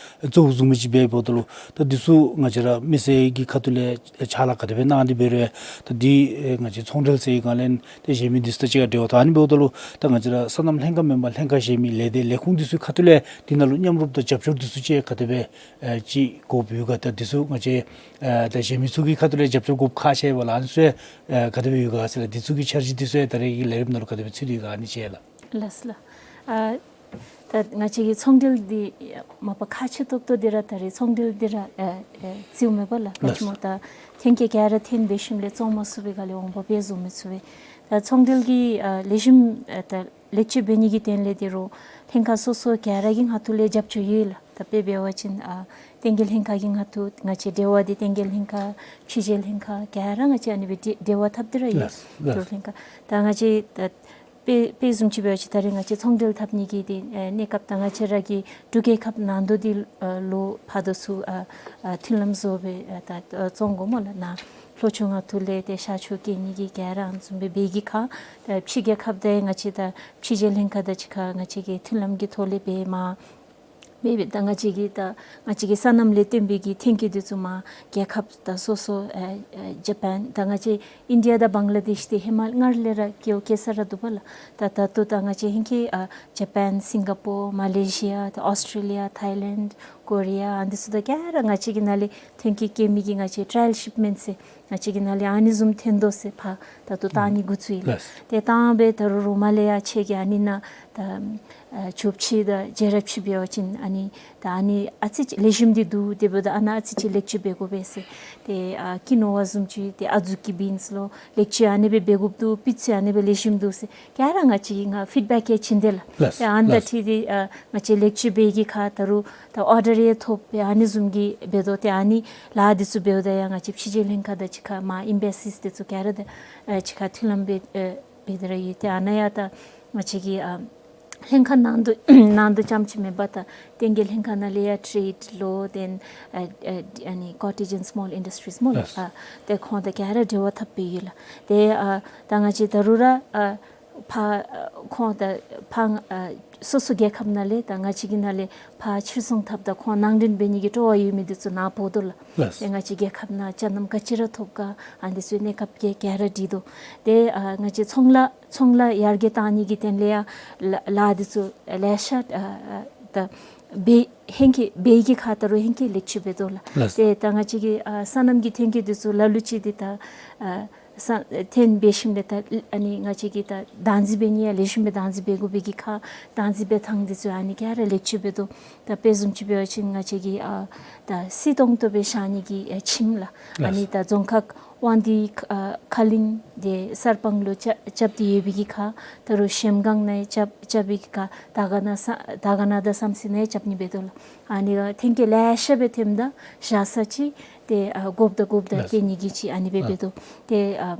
གཙོ་བོ་བཟུང་མི་ཅིག་འབདཝ་ད་ལུ་ད་འདི་ཚུ་ང་བཅས་ར་མི་སེར་གྱི་ཁ་ཐུག་ལས་ཕྱག་ལཱ་ག་དེ་སྦེ་གནང་སྟེ་འབད་རུང་ད་འདི་ཨེ་ང་བཅས་ཚོང་འབྲེལ་ཟེར་ག་ལས་ཏེ་གཞན་མི་འདི་ཚུ་དང་གཅིག་ཁར་འབྲེལ་བ་ད་ཨ་ནི་འབདཝ་ད་ལུ་ད་ང་བཅས་ར་སོ་ནམ་ལྷན་ཁག་མེན་པར་ལྷན་ཁག་གཞན་མི་ལས་སྡེ་ལས་ཁུངས་འདི་ཚུ་ཁ་ཐུག་ལས་འདི་ནང་ལུ་མཉམ་རུབ་དང་རྒྱབ་སྐྱོར་འདི་ཚུ་ཅིག་ག་དེ་སྦེ་ཨེ་ཅིག་དགོཔ་ཡོད་ག། ད་འདི་ཚུ་ང་བཅས་ཨེ་ད་གཞན་མི་ཚུ་གི་ཁ་ཐུག་ལས་རྒྱབ་སྐྱོར་དགོཔ་ཁག་ཆེ་བས་ལགས། ཨ་ནི་ཚུ་ཨེ་ག་དེ་སྦེ་ཡོད་ག་ཟེར་ལགས། འདི་ཚུ་གི་འཆར་གཞི་འདི་ཚུ་ཨེ་ད་རེས་ཀྱི་ལས་རིམ་ནང་ལུ་ག་དེ་སྦེ་ཚུད་དེ་ཡོད་ག་ཨ་ནི་ཅིག་ལགས། ལགས་ལགས། ཨ་ད་ང་བཅས་ཀྱི་ཚོང་འབྲེལ་འདི་མ་པ་ཁག་ཆེ་ཏོག་ཏོ་འདི་ར་ད་རེས་ཚོང་འབྲེལ་འདི་ར་ཨེ་ཨེ་བརྩིཝ་མས་པ་ལགས། ག་ཅི་སྨོ་ད་ཐོན་སྐྱེད་ག་ར་ཐོན་འབད་ཞིནམ་ལས་བཙོང་མ་ཚུགས་པའི་སྒང་ལས་འོང་འབབ་སྦེ་བཟོ་མི་ཚུགས་པས། ད་ཚོང་འབྲེལ་གྱི་ཨ་ལེགས་ཤོམ་ཨ་ད་ལེགས་བཅོས་འབད་ནི་གི་དོན་ལས་འདི་རུང་ལྷན་ཁག་སོ་སོ་ག་ར་གི་ཁ་ཐུག་ལས་རྒྱབ་སྐྱོར་ཡོད་ལགས། ད་དཔེ་འབད་བ་ཅིན་ཨ་བསྟན་རྒྱས་ལྷན་ཁག་གིས་ང་ཐུག་ང་བཅས་འབྲེལ་བ་འདི་བསྟན་རྒྱས་ལྷན་ཁག་ཕྱི་རྒྱལ་ལྷན་ཁག་ག་ར་ང་བཅས་ཨ་ནི་སྦེ་འབྲེལ་བ་འཐབ་སྟེ་ར་ཡོད། ལགས་སོ། ལགས་སོ། ལྷན་ཁག་ད་ང་བཅས་ད་དཔེ་དཔེ་བཟུམ་ཅིག་འབད་བ་ཅིན་ད་རེས་ང་བཅས་ཚོང་འབྲེལ་འཐབ་ནི་གི་འདི་ཨེ་གནས་སྐབས་ད་ང་བཅས་ར་གི་འབྲུག་རྒྱལ་ཁབ་ནང་དོག་འདི་ཨ་ལོག་ཕར་དོ་ཚུ་ཨ་ཨ་མཐུན་ལམ་བཟོ་སྦེ་ཨ་ད་ཨ་བཙོང་དགོ་སྨོ་ལགས། ནཱ་ལྷོ་ཕྱོགས་ང་ཐུག་ལས་ཏེ་ཤར་ཕྱོགས་སྐྱེལ་ནི་གི་ག་ར་ཨ་ནི་བཟུམ་སྦེ་འབད་གི་ཁར་ད་ཕྱི་རྒྱལ་ཁབ་དང་ང་བཅས་ད་ཕྱི་རྒྱལ་ལྷན་ཁག་དང་གཅིག་ཁར་ང་བཅས་ཀྱིས་མཐུན་ལམ་གྱི་ཐོག་ལས་འབད་མ་མེད་པས། ད་ང་བཅས་ཀྱི་ད་ང་བཅས་ཀྱི་སོ་ནམ་ལས་བརྟེན་པའི་གི་ཐོན་སྐྱེད་འདི་ཚུ་མར་རྒྱལ་ཁབ་ད་སོ་སོ་ཨེ་ཨེ་ཇ་པཱན་ད་ང་བཅས་ཨིན་ཌི་ཡ་དང་བང་ལ་དེཤ་འདི་ཧེ་མ་སྔར་ལས་ར་སྐྱེ་བ་སྐྱེ་ས་ར་འདུག་པ་ལགས། ད་ད་ལྟོ་ད་ང་བཅས་ཧེང་སྐལ་ཨ་ཇ་པཱན་སིང་ག་པོར་མ་ལེ་ཤི་ཡ་ད་ཨོསི་ཊྲེ་ལི་ཡ་ཐའི་ལེནཌ་ཀོ་རི་ཡ་ཨ་འདི་ཚུ་ད་ག་ར་ང་བཅས་ཀྱི་ནང་ལས་ཐོན་སྐྱེད་སྐྱེལ་མི་གི་ང་བཅས་ཊ་ར་ཡལ་ཤིཔ་མེནཊ་ཟེར་ང་བཅས་ཀྱི་ནང་ལས་ཨ་ནི་བཟུམ་ཐོན་དོ་ཟེར་ཕར་ད་ལྟོ་བཏང་ནི་འགོ་བཙུགས་ཡི་ལགས། ལགས། ཏེ་བཏང་སྦེ་ད་རུང་རོགས་མ་ལས་ཡར་ཆེ་གི་ཨ་ནི་ནང་ད་ཨ་ཆོས་ཕྱི་དང་རྒྱལ་རབས་ཕྱི་འབད་བ་ཅིན་ཨ་ནི་ད་ཨ་ནི་ཨ་ཙི་ཅིག་ལེགས་ཤོམ་འདི་འདུག། དེ་འབདཝ་ད་ཨ་ནཱ་ཨ་ཙི་ཅིག་ལེགས་བཅོས་འབད་དགོ་པས་ཟེར། ཏེ་ཨ་ཀི་ནོ་བ་བཟུམ་ཅིག་ཏེ་ཨ་ཛུ་ཀི་བིནསི་ལུ་ལེགས་བཅོས་ཨ་ནི་སྦེ་འབད་དགོཔ་འདུག། སྤུས་ཚད་ཨ་ནི་སྦེ་ལེགས་ཤོམ་འདུག་ཟེར་ག་ར་ང་བཅས་ཀྱིས་ང་ཕིཌ་བེཀ་ཡང་བྱིན་དེས་ལགས། ལགས། ཏེ་ཨ་ནི་དང་ལགས། འཁྲིལ་ཏེ་ཨ་ང་བཅས་ལེགས་བཅོས་འབད་གི་ཁར་ད་རུང་ད་ཨོར་ཌར་ཡང་ཐོབ་སྦེ་ཨ་ནི་བཟུམ་གྱི་འབད་དོ། ཏེ་ཨ་ནི་ལཱ་འདི་ཚུ་འབདཝ་ད་ཡང་ང་བཅས་ཕྱི་རྒྱལ་ལྷན་ཁག་དང་གཅིག་ཁར་མར་ཨེམ་བེ་སིས་འདི་ཚུ་ག་ར་དང་ཨ་གཅིག་ཁར་མཐུན་ལམ་འབད་ཨ་འབད་དེ་ར་ཡོད། ཏེ་ཨ་ནཱ་ཡང་ད་ང་བཅས་ཀྱི་ཨ་ལྷན་ཁག་ནང་དོག་ནང་དོག་རྐྱངམ་ཅིག་མེན་པར་ད་བསྟན་རྒྱས་ལྷན་ཁག་ནང་ལས་ཡང་ཊེ་རེཌ་ལོ་དེན་ཨ་ཨ་ཨ་ནི་ཀོ་ཊེཇ་ཨེནཌ་སི་མོལ་ཨིན་ཌསི་ཊྲིས་སྨོ་ལགས། ལགས། ཨ་ཏེ་ཁོང་དང་ག་ར་འབྲེལ་བ་འཐབ་སྦེ་ཡོད་ལགས། ཏེ་ཨ་ད་ང་བཅས་ད་རུང་ར་ཨ་ཕར་ཨ་ཁོང་དང་ཕར་ཨ་སོ་སོ་རྒྱལ་ཁབ་ནང་ལས་ད་ང་བཅས་ཀྱི་ནང་ལས་ཕར་ཕྱིར་ཚོང་འཐབ་ད་ཁོང་ནང་འདྲེན་འབད་ནི་གི་སྤྲོ་བ་ཡོད་མི་འདི་ཚུ་ནཱ་འབོ་དོ་ལགས། ལགས། ཏེ་ང་བཅས་རྒྱལ་ཁབ་ནང་ཅ་ནམ་ག་ཅི་ར་ཐོབ་ག་ཨ་འདི་ཚུ་གནས་སྐབས་ཀྱི་ག་ར་འདི་དོ། ཏེ་ཨ་ང་བཅས་ཚོང་ལཱ་ཚོང་ལཱ་ཡར་རྒྱས་གཏང་ནི་གི་དོན་ལས་ཡང་ལཱ་ལཱ་འདི་ཚུ་ལེ་ཤ་ཨ་ཨ་ད་འབད་ཧེང་སྐལ་འབད་གི་ཁར་ད་རུང་ཧེང་སྐལ་ལེགས་བཅོས་འབད་དོ་ལགས། ལགས། ཏེ་ད་ང་བཅས་ཀྱི་ཨ་སོ་ནམ་གྱི་ཐོན་སྐྱེད་འདི་ཚུ་ལ་ལུ་ཅིག་འདི་ད་ཨ་ས་ཐོན་འབད་ཞིནམ་ལས་ད་ཨ་ནི་ང་བཅས་ཀྱིས་ད་བདག་འཛིན་འབད་ནི་ཡང་ལེགས་ཤོམ་སྦེ་བདག་འཛིན་འབད་དགོ་པའི་གི་ཁར་བདག་འཛིན་འབད་ཐངས་འདི་ཚུ་ཨ་ནི་ག་ར་ལེགས་བཅོས་འབད་དོ། ད་དཔེ་བཟུམ་ཅིག་འབད་བ་ཅིན་ང་བཅས་ཀྱིས་ཨ་ད་བསིལ་ཏོང་ཏོ་སྦེ་བཞག་ནི་གི་ཨ་ཁྱིམ་ལགས། ཨ་ནི་ལགས། ད་རྫོང་ཁག་དབང་འདུས་ཨ་ཁ་གླིང་དེ་གསར་སྤང་ལུ་རྐྱབ་རྐྱབ་སྟེ་ཡོད་པའི་གི་ཁར་ད་རུང་གཞལམ་སྒང་ནང་རྐྱབ་རྐྱབ་པའི་གི་ཁར་དར་དཀར་ན་ས་དར་དཀར་ན་དང་བསམ་རྩེ་ནང་རྐྱབ་ནི་འབད་དོ་ལགས། ཨ་ནི་ཐོན་སྐྱེད་ལེ་ཤ་སྦེ་ཐོནམ་ད་བཞག་ས་ཅིག་ཏེ་ཨ་དགོཔ་ད་དགོཔ་ད་ལགས། སྟོན་ནི་གི་ཅིག་ཨ་ནི་སྦེ་ཨ་འབད་དོ། ཏེ་ཨ་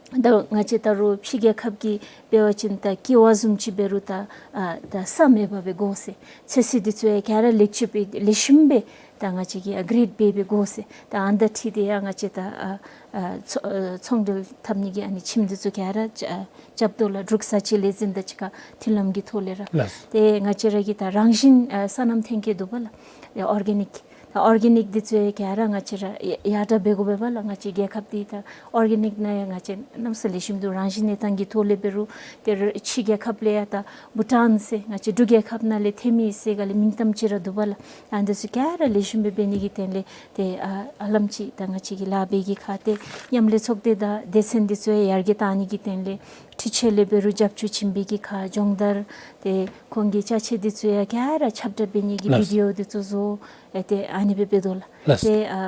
ད་ང་བཅས་ད་རུང་ཕྱི་རྒྱལ་ཁབ་ཀྱི་འབད་བ་ཅིན་ད་ཀེ་བ་བཟུམ་ཅིག་འབད་རུང་ད་ཨ་ད་ས་མེད་པར་སྦེ་དགོ་ཟེར། ཚོད་བསྲེ་འདི་ཚུ་ཡང་ག་ར་ལེགས་བཅོས་འབད་ལེགས་ཤོམ་སྦེ་ད་ང་བཅས་ཀྱིས་ཨ་གེ་རེཌ་འབད་འབད་དགོ་ཟེར། ད་ཨ་ནི་དང་འཁྲིལ་ཏེ་ཡང་ང་བཅས་ད་ཨ་ཨ་ཚོ་ཨ་ཚོང་འབྲེལ་འཐབ་ནི་གི་ཨ་ནི་ཁྱིམ་འདི་ཚུ་ག་ར་རྐྱབ་རྐྱབ་དོ་ལགས། འབྲུག་ས་སྤྱི་ལས་འཛིན་དང་གཅིག་ཁར་མཐུན་ལམ་གྱི་ཐོག་ལས་ར། ལགས། ཏེ་ང་བཅས་ར་གི་ད་རང་བཞིན་ཨ་སོ་ནམ་ཐོན་སྐྱེད་འདུག་པ་ལགས། ཡ་ཨོར་གེ་ནིཀ་ད་ཨོར་གེ་ནིཀ་འདི་ཚུ་ཡང་ག་ར་ང་བཅས་ར་ཡ་ཡར་དྲག་འབད་དགོ་པས་པ་ལགས། ང་བཅས་རྒྱལ་ཁབ་འདི་ད་ཨོར་གེ་ནིཀ་ནང་ཡང་ང་བཅས་གནམ་ས་ལེགས་ཤོམ་འདུག། རང་བཞིན་གནས་སྟངས་ཀྱི་ཐོག་ལས་འབད་རུང་ཏེ་ར་ཕྱི་རྒྱལ་ཁབ་ལས་ཡང་ད་བྷུ་ཊཱན་ཟེར་ང་བཅས་འབྲུག་རྒྱལ་ཁབ་ནང་ལས་ཐོན་མི་ཟེར་ག་ལས་མིང་གཏམ་ཅིག་ར་འདུག་པ་ལགས། ཨ་འདི་ཚུ་ག་ར་ལེགས་ཤོམ་སྦེ་འབད་ནི་གི་དོན་ལས་ཏེ་ཨ་ཧ་ལམ་ཅིག་ད་ང་བཅས་ཀྱི་ལཱ་འབད་གི་ཁར་ཏེ་མཉམ་ལས་ཚོགས་སྡེ་དང་སྡེ་ཚན་འདི་ཚུ་ཡང་ཡར་རྒྱས་གཏང་ནི་གི་དོན་ལས་འཕྲུལ་ཆས་ལས་འབད་རུང་རྒྱབ་སྐྱོར་བྱིན་པའི་གི་ཁར་སྦྱོང་བརྡར་ཏེ་ཁོང་གི་ཅ་ཆས་འདི་ཚུ་ཡང་ག་ར་ཁྱབ་བསྒྲགས་འབད་ནི་གི་ལགས། བི་ཌི་ཨོ་འདི་ཚུ་བཟོ་ཨེ་ཏེ་ཨ་ནི་སྦེ་འབད་དོ་ལགས། ལགས། ཏེ་ཨ་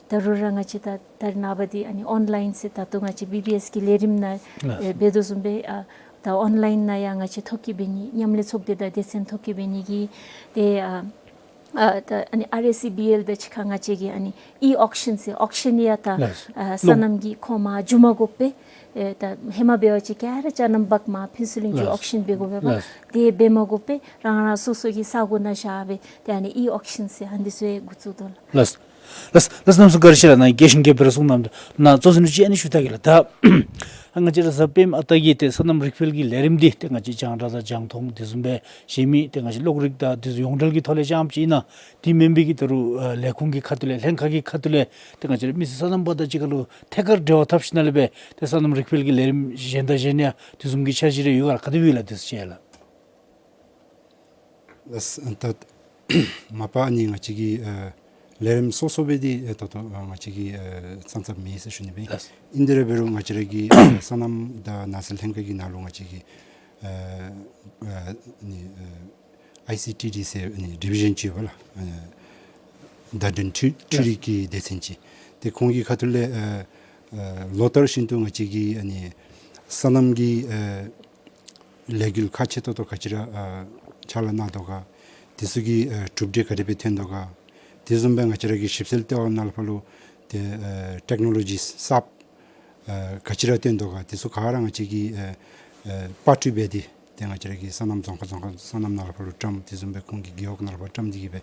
ད་རུང་ར་ང་བཅས་ད་ད་རེས་ནངས་པ་འདི་ཨ་ནི་ཨོན་ལའིན་ཟེར་ད་ལྟོ་ང་བཅས་བི་བི་ཨེསི་གི་ལས་རིམ་ནང་ལགས། ཨེ་འབད་དོ་བཟུམ་སྦེ་ཨ་ད་ཨོན་ལའིན་ནང་ཡང་ང་བཅས་ཐོ་བཀོད་འབད་ནི་མཉམ་ལས་ཚོགས་སྡེ་དང་སྡེ་ཚན་ཐོ་བཀོད་འབད་ནི་གི་ཏེ་ཨ་ཨ་ད་ཨ་ནི་ཨར་ཨེསི་སི་བི་ཨེལ་དང་གཅིག་ཁར་ང་བཅས་ཀྱིས་ཨ་ནི་ཨི་ཨོག་ཤཱན་ཟེར་ཨོག་ཤཱན་ཡང་ད་ལགས། ཨ་ལོ། སོ་ནམ་གྱི་ཁོ་མར་འགྱོ་མ་དགོ་པས། ཨེ་ད་ཧེ་མ་འབད་བ་ཅིན་ག་ར་ཅ་ནམ་བག་མར་ཕུན་ཚོགས་གླིང་ལུ་ལགས། ཨོག་ཤཱན་འབད་དགོ་པས་པ། ལགས། དེ་འབད་མ་དགོ་པས་རང་རང་སོ་སོ་གི་ས་གོ་ནང་བཞག་སྦེ་ཏེ་ཨ་ནི་ཨི་ཨོག་ཤཱན་ཟེར་ཨ་འདི་ཚུ་ཡང་འགོ་བཙུགས་དོ་ལགས། ལགས། ལགས། ལགས། གནམ་མེད་ས་མེད་བཀའ་དྲིན་ཆེ་ལགས། ནཱ་རྒྱས་ཤིང་རྒྱས་པར་གསུངས་གནང་། ནཱ་གཙོ་ཟུར་ཅིག་ཨ་ནི་ཞུ་ད་གེ་ལགས། ད་ང་བཅས་ར་གཟའ་སྤེནམ་ཨ་རྟག་གི་ཏེ་སོ་ནམ་རིག་འཕེལ་གྱི་ལས་རིམ་འདི་ཏེ་ང་བཅས་རྒྱང་བསྒྲགས་དང་རྒྱང་མཐོང་དེ་བཟུམ་སྦེ་གཞན་མི་ཏེ་ང་བཅས་གློག་རིག་དང་དེ་ཚུ་ཡོངས་འབྲེལ་གྱི་ཐོག་ལས་རྐྱངམ་ཅིག་ཨིན་ན། དེ་མེན་པའི་གི་ད་རུང་ཨ་ལས་ཁུངས་ཀྱི་ཁ་ཐུག་ལས་ལྷན་ཁག་གི་ཁ་ཐུག་ལས་ཏེ་ང་བཅས་ར་མི་སེར་སོ་ནམ་པ་དང་གཅིག་ཁར་ལུ་ཐད་ཀར་འབྲེལ་བ་འཐབ་ཞིནམ་ལས་སྦེ་ཏེ་སོ་ནམ་རིག་འཕེལ་གྱི་ལས་རིམ་གཞན་དང་གཞན་ཡང་དེ་བཟུམ་གྱི་འཆར་གཞི་རེ་ཡོད་ག་ལགས། ག་དེ་སྦེ་ལགས། དེ་ཚུ་ཅིག་ལགས། ལགས། ད་མ་པ་ཨ་ནི་ང་བཅས་ཀྱི་ཨ་ལས་རིམ་སོ་སོ་སྦེ་འདི་ཨ་ད་ལྟོ་ཨ་ང་བཅས་ཀྱིས་ཨ་བཙག་འཐབ་མེད་ཟེར་ཞུ་ནི་སྦེ། ལགས། ཨིན་དེ་ར་འབད་རུང་ང་བཅས་ར་གི་ཨ་སོ་ནམ་དང་ནགས་ཚལ་ལྷན་ཁག་གི་ནང་ལུ་ང་བཅས་ཀྱི་ཨ་ཨ་ནི་ཨ་ཨའི་སི་ཊི་ཌི་ཟེར་ཨ་ནི་ཌི་བི་ཞཱན་ཅིག་ཡོད་པ་ལགས། ཨ་བརྡ་དོན་འཕྲུལ་འཕྲུལ་རིག་གི་སྡེ་ཚན་ཅིག། ཏེ་ཁོང་གི་ཁ་ཐུག་ལས་ཨ་ཨ་ལོ་ལྟར་བཞིན་དུ་ང་བཅས་ཀྱི་ཨ་ནི་སོ་ནམ་གྱི་ཨ་ལས་འགུལ་ཁག་ཆེ་ཏོག་ཏོ་ག་ཅི་ར་ཨ་ཕྱག་ལཱ་གནང་དོ་ག། དེ་ཚུ་གི་ཨ་གྲུབ་འབྲས་ག་དེ་སྦེ་ཐོན་དོ་ག། དེ་བཟུམ་སྦེ་ང་བཅས་ར་གི་ཞིབ་འཚོལ་ལྟེ་བ་ནང་ལུ་ཕར་ལུ་ཏེ་ཨ་ཊེཀ་ནོ་ལོ་ཇིས་གསརཔ་ཨ་ག་ཅི་ར་ཐོན་དོ་ག། དེ་ཚུ་ག་ར་ང་བཅས་ཀྱིས་ཨ་ཨ་པར་སྐྲུན་འབད་དེ་ཏེ་ང་བཅས་ར་གི་སོ་ནམ་རྫོང་ཁག་རྫོང་ཁག་སོ་ནམ་ནང་ལུ་ཕར་ལུ་བཀྲམ། དེ་བཟུམ་སྦེ་ཁོང་གི་རྒེད་འོག་ནང་ལུ་ཕར་བཀྲམ་སྟེ་གི་སྦེ་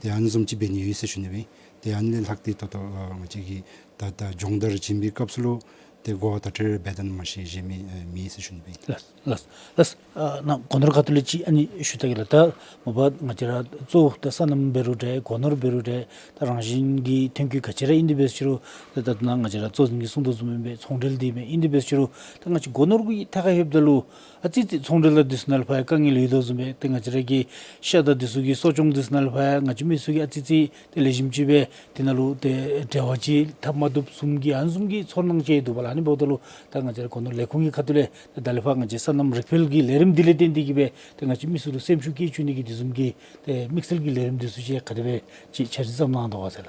ཏེ་ཨ་ནི་བཟུམ་ཅིག་འབད་ནི་ཡོད་ཟེར་ཞུ་ནི་སྦེ། ཏེ་ཨ་ནི་ལས་ལྷག་སྟེ་ད་ལྟོ་ཨ་ང་བཅས་ཀྱིས་ད་ད་སྦྱོང་བརྡར་བྱིན་པའི་སྐབས་སུ་ལུ་ཏེ་གོ་བ་བརྡ་སྤྲོད་རེ་འབད་དོ་ནི་མ་གཞི་གཞན་མི་ཨ་མེད་ཟེར་ཞུ་ནི་སྦེ། ལགས་ལགས་ལགས། ཨ་ནཱ་སྒོ་ནོར་ཁ་ཐུག་ལས་ཅིག་ཨ་ནི་ཞུ་ད་གེ་ལགས། ད་མ་པ་ང་བཅས་ར་གཙོ་བོ་ད་སོ་ནམ་འབད་རུང་འདྲ་སྒོ་ནོར་འབད་རུང་འདྲ་ད་རང་བཞིན་གྱི་ཐོན་སྐྱེད་ག་ཅི་ར་ཨིན་དེ་འབད་ཟེར་རུང་ད་ད་ནཱ་ང་བཅས་ར་གཙོ་འཛིན་གྱིས་གསུངས་དོ་བཟུམ་སྦེ་ཚོང་འབྲེལ་འདི་མས། ཨིན་དེ་འབད་ཟེར་རུང་ད་ང་བཅས་སྒོ་ནོར་གྱི་ཐད་ཁར་ལྷོདཔ་ད་ལུ་ཨ་ཙི་ཙི་ཚོང་འབྲེལ་དང་འདི་ཚུ་ནང་ལུ་ཕར་ཡང་དཀའ་ངལ་ཡོད་དོ་བཟུམ་སྦེ་ཏེ་ང་བཅས་ར་གི་ཤ་དང་འདི་ཚུ་གི་གསོ་སྐྱོང་འདི་ཚུ་ནང་ལུ་ཕར་ཡང་ང་བཅས་མི་ཚུ་གིས་ཨ་ཙི་ཙི་ཏེ་ལེགས་ཤོམ་ཅིག་སྦེ་དེ་ནང་ལུ་ཏེ་འབྲེལ་བ་ཅིག་འཐབ་མ་བཏུབ་བཟུམ་གྱི་ཨ་ནི་བཟུམ་གྱི་ཚོར་སྣང་ཅིག་ཡོད་དོ་བ་ལགས། ཨ་ནི་འབདཝ་ད་ལུ་ད་ང་བཅས་ར་སྒོ་ནོར་ལས་ཁུངས་ཀྱི་ཁ་ཐུག་ལས་ད་ད་ལས་ཕར་ང་བཅས་སོ་ནམ་རིག་འཕེལ་གྱི་ལས་རིམ་འདི་ལས་བརྟེན་ཏེ་གི་སྦེ་ཏེ་ང་བཅས་མི་ཚུ་ལུ་སེམས་ཤུགས་སྐྱེད་བཅུག་ནི་གི་དེ་བཟུམ་གྱི་ཏེ་དམིགས་བསལ་གྱི་ལས་རིམ་འདི་ཚུ་ཅིག་ག་དེ་སྦེ་ཅིག་འཆར་གཞི་བརྩམས་གནང་དོ་ག་ཟེར་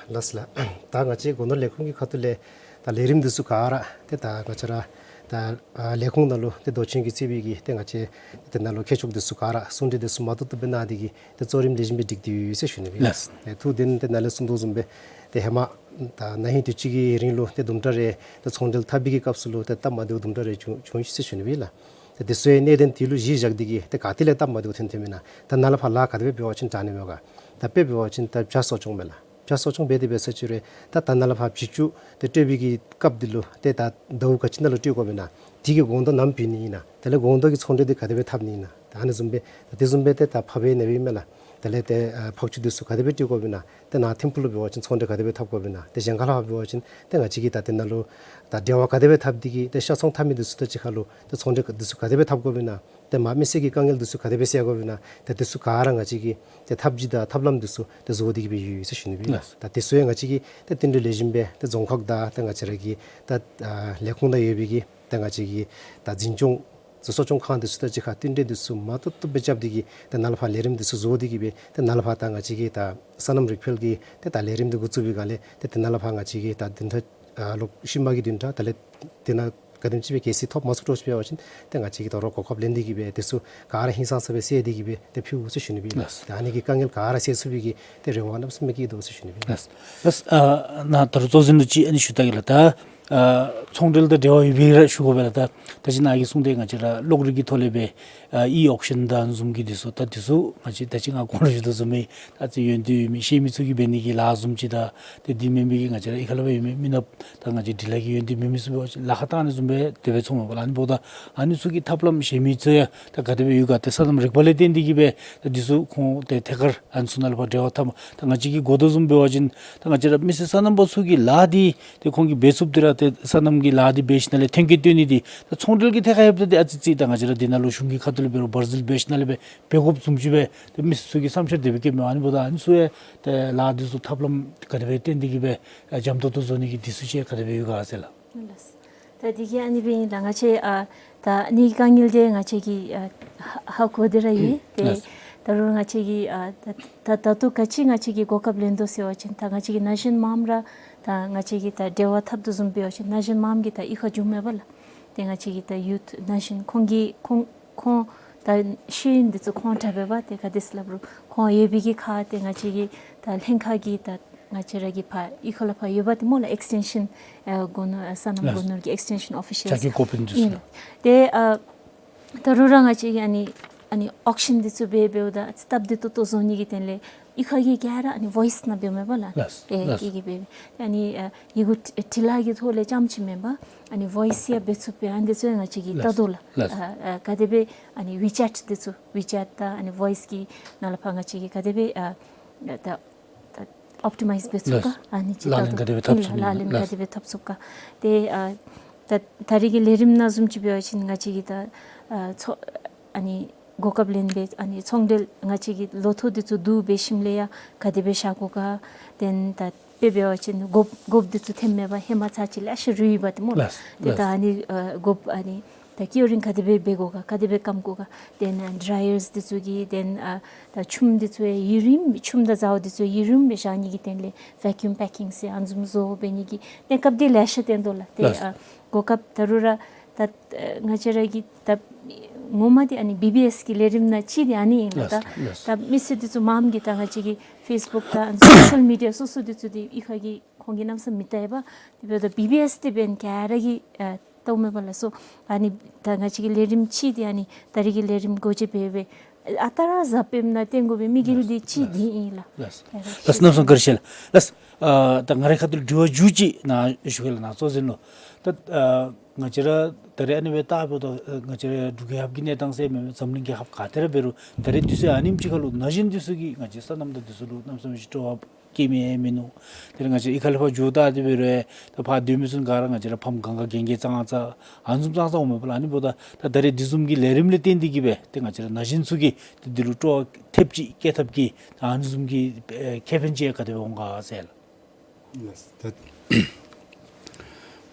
ལགས། ལགས་ལགས། ད་ང་བཅས་སྒོ་ནོར་ལས་ཁུངས་ཀྱི་ཁ་ཐུག་ལས་ད་ལས་རིམ་འདི་ཚུ་ག་ར་ཏེ་ད་ང་བཅས་ར་ད་ཨ་ལས་ཁུངས་ནང་ལུ་ཏེ་མདོ་ཆེན་གྱིས་གཙོས་པའི་གི་ཏེ་ང་བཅས་ཏེ་ནཱ་ལུ་མཁས་མཆོག་འདི་ཚུ་ག་ར་གསུང་གྲོས་འདི་ཚུ་མ་ཏོག་ཏོ་སྦེ་གནང་སྟེ་གི་ཏེ་གཙོ་རིམ་ལེགས་ཤོམ་སྦེ་སྒྲིག་སྟེ་ཡོད་ཟེར་ཞུ་ནི་སྦེ་ལགས། ཨེ་ཐུགས་བདེན་ཏེ་ནཱ་ལས་གསུངས་དོ་བཟུམ་སྦེ་ཏེ་ཧེ་མ་ད་ན་ཧིང་དུས་ཅི་གི་རིང་ལུ་ཏེ་དུམ་གྲ་རེ་ཏེ་ཚོང་འབྲེལ་འཐབ་པའི་གི་སྐབས་སུ་ལུ་ཏེ་སྟབས་མ་བདེཝ་དུམ་གྲ་རེ་བྱུང་བྱུང་ཡི་ཟེར་ཞུ་ནི་སྦེ་ལགས། ཏེ་དེ་ཚུ་ཡང་གནད་དོན་དེ་ལུ་གཞི་བཞག་སྟེ་གི་ཏེ་ག་ཏེ་ལས་སྟབས་མ་བདེཝ་ཐོན་ཐོནམ་ཨིན་ན། ད་ནཱ་ལས་ཕར་ལཱ་ག་དེ་སྦེ་འབད་བ་ཅིན་དྲག་ནི་སྨོ་ག། ད་དཔེ་འབད་བ་ཅིན་ད་བྱ་གསོ་སྐྱོང་མས་ལགས། བྱ་གསོ་སྐྱོང་འབད་དེ་འབད་ས་ཅིག་རུང་ད་ད་ནཱ་ལས་ཕར་བྱི་ཅུང་ཏེ་སྤྲོད་པའི་གི་སྐབས་འདི་ལུ་ཏེ་ད་ཟླཝ་ག་ཅི་ནང་ལུ་སྤྲོད་དགོཔ་ཨིན་ན། དེ་གི་གོང་དུ་ནམ་བྱིན་ནི་ཨིན་ན། དེ་ལས་གོང་དུ་གི་ཚོང་འབྲེལ་འདི་ག་དེ་སྦེ་འཐབ་ནི་ཨིན་ན། ད་ཨ་ནི་བཟུམ་སྦེ་ད་དེ་བཟུམ་སྦེ་ཏེ་ད་ཕགཔ་ནང་འབདཝ་ཨིན་མས་ལགས། དེ་ལས་ཏེ་ཨ་ཕག་ཆུ་འདི་ཚུ་ག་དེ་སྦེ་སྤྲོད་དགོཔ་ཨིན་ན། ཏེ་ནཱ་ཐིམ་ཕུག་ལུ་འབད་བ་ཅིན་ཚོང་འབྲེལ་ག་དེ་སྦེ་འཐབ་དགོཔ་ཨིན་ན། ཏེ་གཞན་ཁ་ལས་ཕར་འབད་བ་ཅིན་ཏེ་ང་བཅས་ཀྱིས་ད་དེ་ནང་ལུ་ད་འབྲེལ་བ་ག་དེ་སྦེ་འཐབ་སྟེ་གི་ཏེ་ཤ་ཚོང་འཐབ་མི་འདི་ཚུ་དང་གཅིག་ཁར་ལུ་ཏེ་ཚོང་འབྲེལ་འདི་ཚུ་ག་དེ་སྦེ་འཐབ་དགོཔ་ཨིན་ན། ཏེ་མ་མི་སེར་གྱི་དཀའ་ངལ་འདི་ཚུ་ག་དེ་སྦེ་སེལ་དགོཔ་ཨིན་ན། ཏེ་འདི་ཚུ་ག་ར་ང་བཅས་ཀྱིས་ཏེ་ཐབས་བྱུས་དང་ཐབས་ལམ་འདི་ཚུ་ཏེ་བཟོ་སྟེ་གི་སྦེ་ཡོད་ཟེར་ཞུ་ནི་སྦེ་ལགས། ད་དེ་ཚུ་ཡང་ང་བཅས་ཀྱིས་ཏེ་བསྟུན་གྲོས་ལེགས་ཤོམ་སྦེ་ཏེ་རྫོང་ཁག་དང་ཏེ་ང་བཅས་ར་གི་ད་ཨ་ལས་ཁུངས་དང་ཡོད་པའི་གི་ཏེ་ང་བཅས་ཀྱི་ད་འཛིན་སྐྱོང་གསོ་སྐྱོང་ཁང་འདི་ཚུ་དང་གཅིག་ཁར་བསྟུན་གྲོས་འདི་ཚུ་མ་ཏོག་ཏོ་སྦེ་རྐྱབ་སྟེ་གི་ཏེ་ནཱ་ལས་ཕར་ལས་རིམ་འདི་ཚུ་བཟོ་སྟེ་གི་སྦེ་ཏེ་ནཱ་ལས་ཕར་ད་ང་བཅས་ཀྱི་ད་སོ་ནམ་རིག་འཕེལ་གྱི་ཏེ་ད་ལས་རིམ་འདི་འགོ་བཙུགས་པའི་སྒང་ལས་ཏེ་ཏེ་ནཱ་ལས་ཕར་ང་བཅས་ཀྱི་ད་བདུན་ཕྲག་ཨ་ལོ་ཤུལ་མ་གི་བདུན་ཕྲག་དེ་ལས་དེ་ནང་ག་དེམ་ཅིག་སྦེ་གལ་སྲིད་ཐོབ་མ་ཚུགས་དྲགས་ཅིག་འབད་བ་ཅིན་ཏེ་ང་བཅས་ཀྱིས་ད་རུང་གོ་སྐབས་ལེན་ཏེ་གི་སྦེ་དེ་ཚུ་ག་ར་ཧིང་སངས་ས་སྦེ་སེལ་ཏེ་གི་སྦེ་ཏེ་ཕུལ་ཟེར་ཞུ་ནི་སྦེ་ལགས། ད་ཨ་ནི་གི་དཀའ་ངལ་ག་ར་སེལ་ཚུགས་པའི་གི་ཏེ་རེ་བ་གནམ་མེད་ས་མེད་ཀྱི་ཡོད་དོ་ཟེར་ཞུ་ནི་སྦེ་ལགས། ལགས། ལགས། ཨ་ནཱ་ད་རུང་གཙོ་འཛིན་ལུ་ཅིག་ཨ་ནི་ཞུ་ད་གེ་ལགས། ད་ཨ་ཚོང་འབྲེལ་དང་འབྲེལ་བ་ཡོད་པའི་ར་ཞུ་དགོ་པས་ལགས། ད་ད་ཅི་ནཱ་གིས་གསུངས་ཏེ་ང་བཅས་ར་གློག་རིག་གི་ཐོག་ལས་སྦེ་ཨ་ཨི་ཨོག་ཤན་དང་བཟུམ་གྱི་འདི་ཚུ་ད་འདི་ཚུ་ང་བཅས་ད་ཅི་ང་གོང་ལུ་ཞུ་དོ་བཟུམ་སྦེ་ད་ཅི་ཡོན་ཏན་ཡོད་མི་ཤེས་མི་ཚུ་གིས་འབད་ནི་གི་ལཱ་བཟུམ་ཅིག་དང་ཏེ་འདི་མེན་པའི་གི་ང་བཅས་ར་ཨི་ཁ་ལས་ཕར་ཡོད་མི་མི་ནགཔ་ད་ང་བཅས་འབྲི་ལྷག་གི་ཡོན་ཏན་མེད་མི་ཚུ་འབད་བ་ཅིན་ལཱ་ཁག་བཏང་ནི་བཟུམ་སྦེ་དེ་སྦེ་ཚོརཝ་མས་པ་ལགས། ཨ་ནི་འབདཝ་ད་ཨ་ནི་ཚུ་གི་ཐབས་ལམ་གཞན་མི་ཚུ་ཡང་ད་ག་དེ་སྦེ་ཡོད་ག། ཏེ་སོ་ནམ་རིག་པ་ལས་བརྟེན་ཏེ་གི་སྦེ་ད་འདི་ཚུ་ཁོང་ཏེ་ཐད་ཀར་ཨ་ནི་ཚུ་ནང་ལུ་ཕར་འབྲེལ་བ་འཐབ། ད་ང་བཅས་ཀྱིས་གོ་དོ་བཟུམ་འབད་བ་ཅིན་ད་ང་བཅས་ར་མི་སེར་སོ་ནམ་པ་ཚུ་གི་ལཱ་འདི་ཏེ་ཁོང་གིས་འབད་ཚུགསཔ་འདི་ར་ཏེ་སོ་ནམ་གྱི་ལཱ་འདི་འབད་ཞིནམ་ལས་ཐོན་སྐྱེད་བཏོན་ནི་འདི་ད་ཚོང་འབྲེལ་གྱི་ཐད་ཁར་ལྷོདཔ་ད་ཏེ་ཨ་ཙི་ཅིག་ད་ང་བཅས་ར་འདི་ནང་ལུ་གཞུང་གི་ཁ་ཐུག་ལས་འབད་རུང་འབར་འཛུལ་འབད་ཞིནམ་ལས་སྦེ་འབད་དགོཔ་བཟུམ་ཅིག་སྦེ་ཏེ་མི་སེར་ཚུ་གིས་བསམ་འཆར་དེ་སྦེ་བཀོདཔ་མས། ཨ་ནི་འབདཝ་ད་ཨ་ནི་ཚུ་ཡང་ཏེ་ལཱ་འདི་ཚུ་ཐབས་ལམ་ག་དེ་སྦེ་བཏོན་ཏེ་གི་སྦེ་ཨ་འཇམ་ཏོང་ཏོ་བཟོ་ནི་གི་འདི་ཚུ་ཅིག་ག་དེ་སྦེ་ཡོད་ག་ཟེར་ལགས། ལགས། ད་འདི་གི་ཨ་ནི་སྦེ་ཨིན་ལགས། ང་བཅས་ཨ་ད་ཨ་ནི་དཀའ་ངལ་འདི་ང་བཅས་ཀྱིས་ཨ་ཧ་ཧ་གོ་སྟེ་ར་ཡོད། ཏེ་ལགས། ད་རུང་ང་བཅས་ཀྱིས་ཨ་ད་ད་ད་ལྟོ་ག་ཅི་ང་བཅས་ཀྱིས་གོ་སྐབས་ལེན་དོ་ཟེར་བ་ཅིན་ད་ང་བཅས་ཀྱིས་ན་གཞོན་མངམ་ར་ད་ང་བཅས་ཀྱིས་ད་འབྲེལ་བ་འཐབ་དོ་བཟུམ་འབད་བ་ཅིན་ན་གཞོན་མངམ་གིས་ད་གཡུས་ཁར་འགྱོཝ་མས་པ་ལགས། ཏེ་ང་བཅས་ཀྱི་ད་ཡུཐ་ན་གཞོན་ཁོང་གིས་ཁོང་ཁོང་ད་ཤེས་ཡོན་འདི་ཚུ་ཁོང་དྲག་པས་པ། ཏེ་ག་དེ་ཟེར་སླབ་རུང་ཁོང་ཡོད་པའི་གི་ཁར་ཏེ་ང་བཅས་ཀྱི་ད་ལྷན་ཁག་གི་ད་ང་བཅས་ར་གི་ཕར་གཡུས་ཁ་ལས་ཕར་ཡོད་པ་ཏེ་སྨོ་ལགས། ཨེགས་ཊེན་ཤཱན་ཨ་སྒོ་ནོར་ཨ་སོ་ནམ་ལགས། སྒོ་ནོར་གྱི་ཨེགས་ཊེན་ཤཱན་ཨོ་ཕི་ཤཱལསི་ཕྱག་སྐྱིད་ཀོ་པན་འདི་ཚུ་ཨིན་ལགས། ཏེ་ཨ་ད་རུང་ར་ང་བཅས་ཀྱིས་ཨ་ནི་ཨ་ནི་ཨོག་ཤཱན་འདི་ཚུ་འབད་འབདཝ་ད་སྟབས་བདེ་ཏོག་ཏོ་བཟོ་ནི་གི་དོན་ལས་གཡུས་ཁ་གི་ག་ར་ཨ་ནི་ཝོའིསི་ནང་འབདཝ་མས་པ་ལགས། ལགས། ཨེ་ལགས། གི་གི་འབད་ཨ་ནི་ཨ་ཡི་གུ་འབྲི་ལྷག་གི་ཐོག་ལས་རྐྱངམ་ཅིག་མེན་པར་ཨ་ནི་ཝོའིསི་ཡང་འབད་ཚུགས་པས། ཨ་ནི་འདི་ཚུ་ཡང་ང་བཅས་ཀྱིས་ལྟ་དོ་ལགས། ལགས། ཨ་ཨ་ག་དེ་སྦེ་ཨ་ནི་ཝི་ཅེཊ་འདི་ཚུ་ཝི་ཅེཊ་དང་ཨ་ནི་ཝོའིསི་གི་ནང་ལས་ཕར་ང་བཅས་ཀྱིས་ག་དེ་སྦེ་ཨ་ད་ད་ཨོབ་ཊི་མའིཛ་འབད་ཚུགས་ག། ལགས། ཨ་ནི་ཅིག་ལག་ལེན་ད་ག་དེ་སྦེ་འཐབ་ཚུགས་ཨིན་ལགས། ལག་ལེན་ག་ལགས། དེ་སྦེ་འཐབ་ཚུགས་ག། ཏེ་ཨ་ད་ད་རེས་ཀྱི་ལས་རིམ་ནང་བཟུམ་ཅིག་འབད་བ་ཅིན་ང་བཅས་ཀྱིས་ད་ཨ་ཚོ་ཨ་ནི་གོ་སྐབས་ལེན་སྦེ་ཨ་ནི་ཚོང་འབྲེལ་ང་བཅས་ཀྱི་ལོ་ཐོག་འདི་ཚུ་བསྡུ་འབད་ཞིནམ་ལས་ཡང་ག་དེ་སྦེ་བཞག་དགོ་ག། ཏེ་ད་དཔེ་འབད་བ་ཅིན་སྒོ་སྒོ་འདི་ཚུ་ཐོནམ་མས་པ། ཧེ་མ་ཚར་ཅིག་ལེ་ཤ་རུལ་ཡི་པ་ཏེ་སྨོ་ལགས། ལགས། ཏེ་ད་ལགས། ཨ་ནི་ཨ་སྒོ་ཨ་ནི་ད་ཀིའུ་རིང་ག་དེ་སྦེ་འབད་དགོ་ག། ག་དེ་སྦེ་སྐམ་དགོ་ག། ཏེ་ནཱ་ཌྲའི་ཡརསི་འདི་ཚུ་གིས་ཏེ་ཨ་ད་ཆུམ་འདི་ཚུ་ཡུན་རིངམོ་ཆུམ་དང་ཟཝ་འདི་ཚུ་ཡུན་རིངམོ་སྦེ་བཞག་ནི་གི་དོན་ལས་བེ་ཀིའུམ་པེ་ཀིང་ཟེར་ཨ་ནི་བཟུམ་བཟོ་འབད་ནི་གི་གནས་སྐབས་འདི་ལེ་ཤ་སྟོན་དོ་ལགས། ཏེ་ལགས། ཨ་གོ་སྐབས་ད་རུང་ར་ད་ཨ་ང་བཅས་ར་གི་ད་ ངོ་མ་འདི་ཨ་ནི་བི་བི་ཨེསི་གི་ལས་རིམ་ནང་གཅིག་འདི་ཨ་ནི་ཨིན་ལགས། ད་ལགས་ལགས། ད་མི་སེར་འདི་ཚུ་མངམ་གིས་ད་ང་བཅས་ཀྱི་ཕེསི་བུཀ་དང་སོ་ཤལ་མི་ཌི་ཡ་སོ་སོ་འདི་ཚུ་འདི་གཡུས་ཁ་གི་ཁོང་གིས་གནམ་མེད་ས་མེད་མི་ལྟ་བས། དེ་འབདཝ་ད་བི་བི་ཨེསི་འདི་འབདན་ག་ར་གིས་ཨ་ལྟཝ་མས་པ་ལགས། སོ་ཨ་ནི་ད་ང་བཅས་ཀྱི་ལས་རིམ་གཅིག་འདི་ཨ་ནི་ད་རེས་ཀྱི་ལས་རིམ་འགོ་འབྱེད་འབད་བའི་ཨ་རྟག་ར་གཟའ་སྤེནམ་ནང་སྟོན་དགོ་པའི་དམིགས་ཡུལ་འདི་གཅིག་འདི་ཨིན་ལགས། ལགས་ལགས། གནམ་མེད་ས་མེད་བཀའ་དྲིན་ཆེ་ལགས། ལགས། ཨ་ད་ང་རའི་ཁ་ཐུག་ལས་དྲི་བ་མཇུག་ཅིག་ནཱ་ཞུ་གེ་ལགས། ནཱ་གཙོ་འཛིན་ལུ། ད་ཨ་ང་བཅས་ར་ད་རེས་ཨ་ནི་སྦེ་བལྟ་འབདཝ་ད་ཨ་ང་བཅས་ར་འབྲུག་རྒྱལ་ཁབ་ཀྱི་གནས་སྟངས་ཟེར་མེན་མེན་འཛམ་གླིང་རྒྱལ་ཁབ་ག་ཏེ་ར་འབད་རུང་ད་རེས་དུས་ཚོད་ཨ་ནེམ་ཅིག་ཁར་ལུ་ན་གཞོན་འདི་ཚུ་གིས་ང་བཅས་སོ་ནམ་དང་འདི་ཚུ་ལུ་གནམ་མེད་ས་མེད་ཅིག་སྤྲོ་བ་བསྐྱེད་མི་མིན་ནུག། དེ་ལས་ང་བཅས་གཡུས་ཁ་ལས་ཕར་འགྱོ་བལྟ་སྟེ་འབད་རུང་ད་ཕར་སྡོད་མི་ཚུ་ག་ར་ང་བཅས་ར་ཕམ་གང་ག་རྒན་རྒས་ཙང་ཙང་ཨ་ནི་བཟུམ་ཙང་ཙང་འོང་མས་པ་ལགས། ཨ་ནི་འབདཝ་ད་ད་ད་རེས་འདི་བཟུམ་གྱི་ལས་རིམ་ལས་བརྟེན་ཏེ་གིས་སྦེ་ཏེ་ང་བཅས་ར་ན་གཞོན་ཚུ་གིས་ཏེ་འདི་ལུ་སྤྲོ་བ་ཐེབས་ཅིག་བསྐྱེད་ཐབས་ཀྱི་ད་ཨ་ནི་བཟུམ་གྱི་ཨེ་ཁེ་ཕན་ཅིག་ག་དེ་སྦེ་འོང་ག་ཟེར་ལགས། ལགས། ད་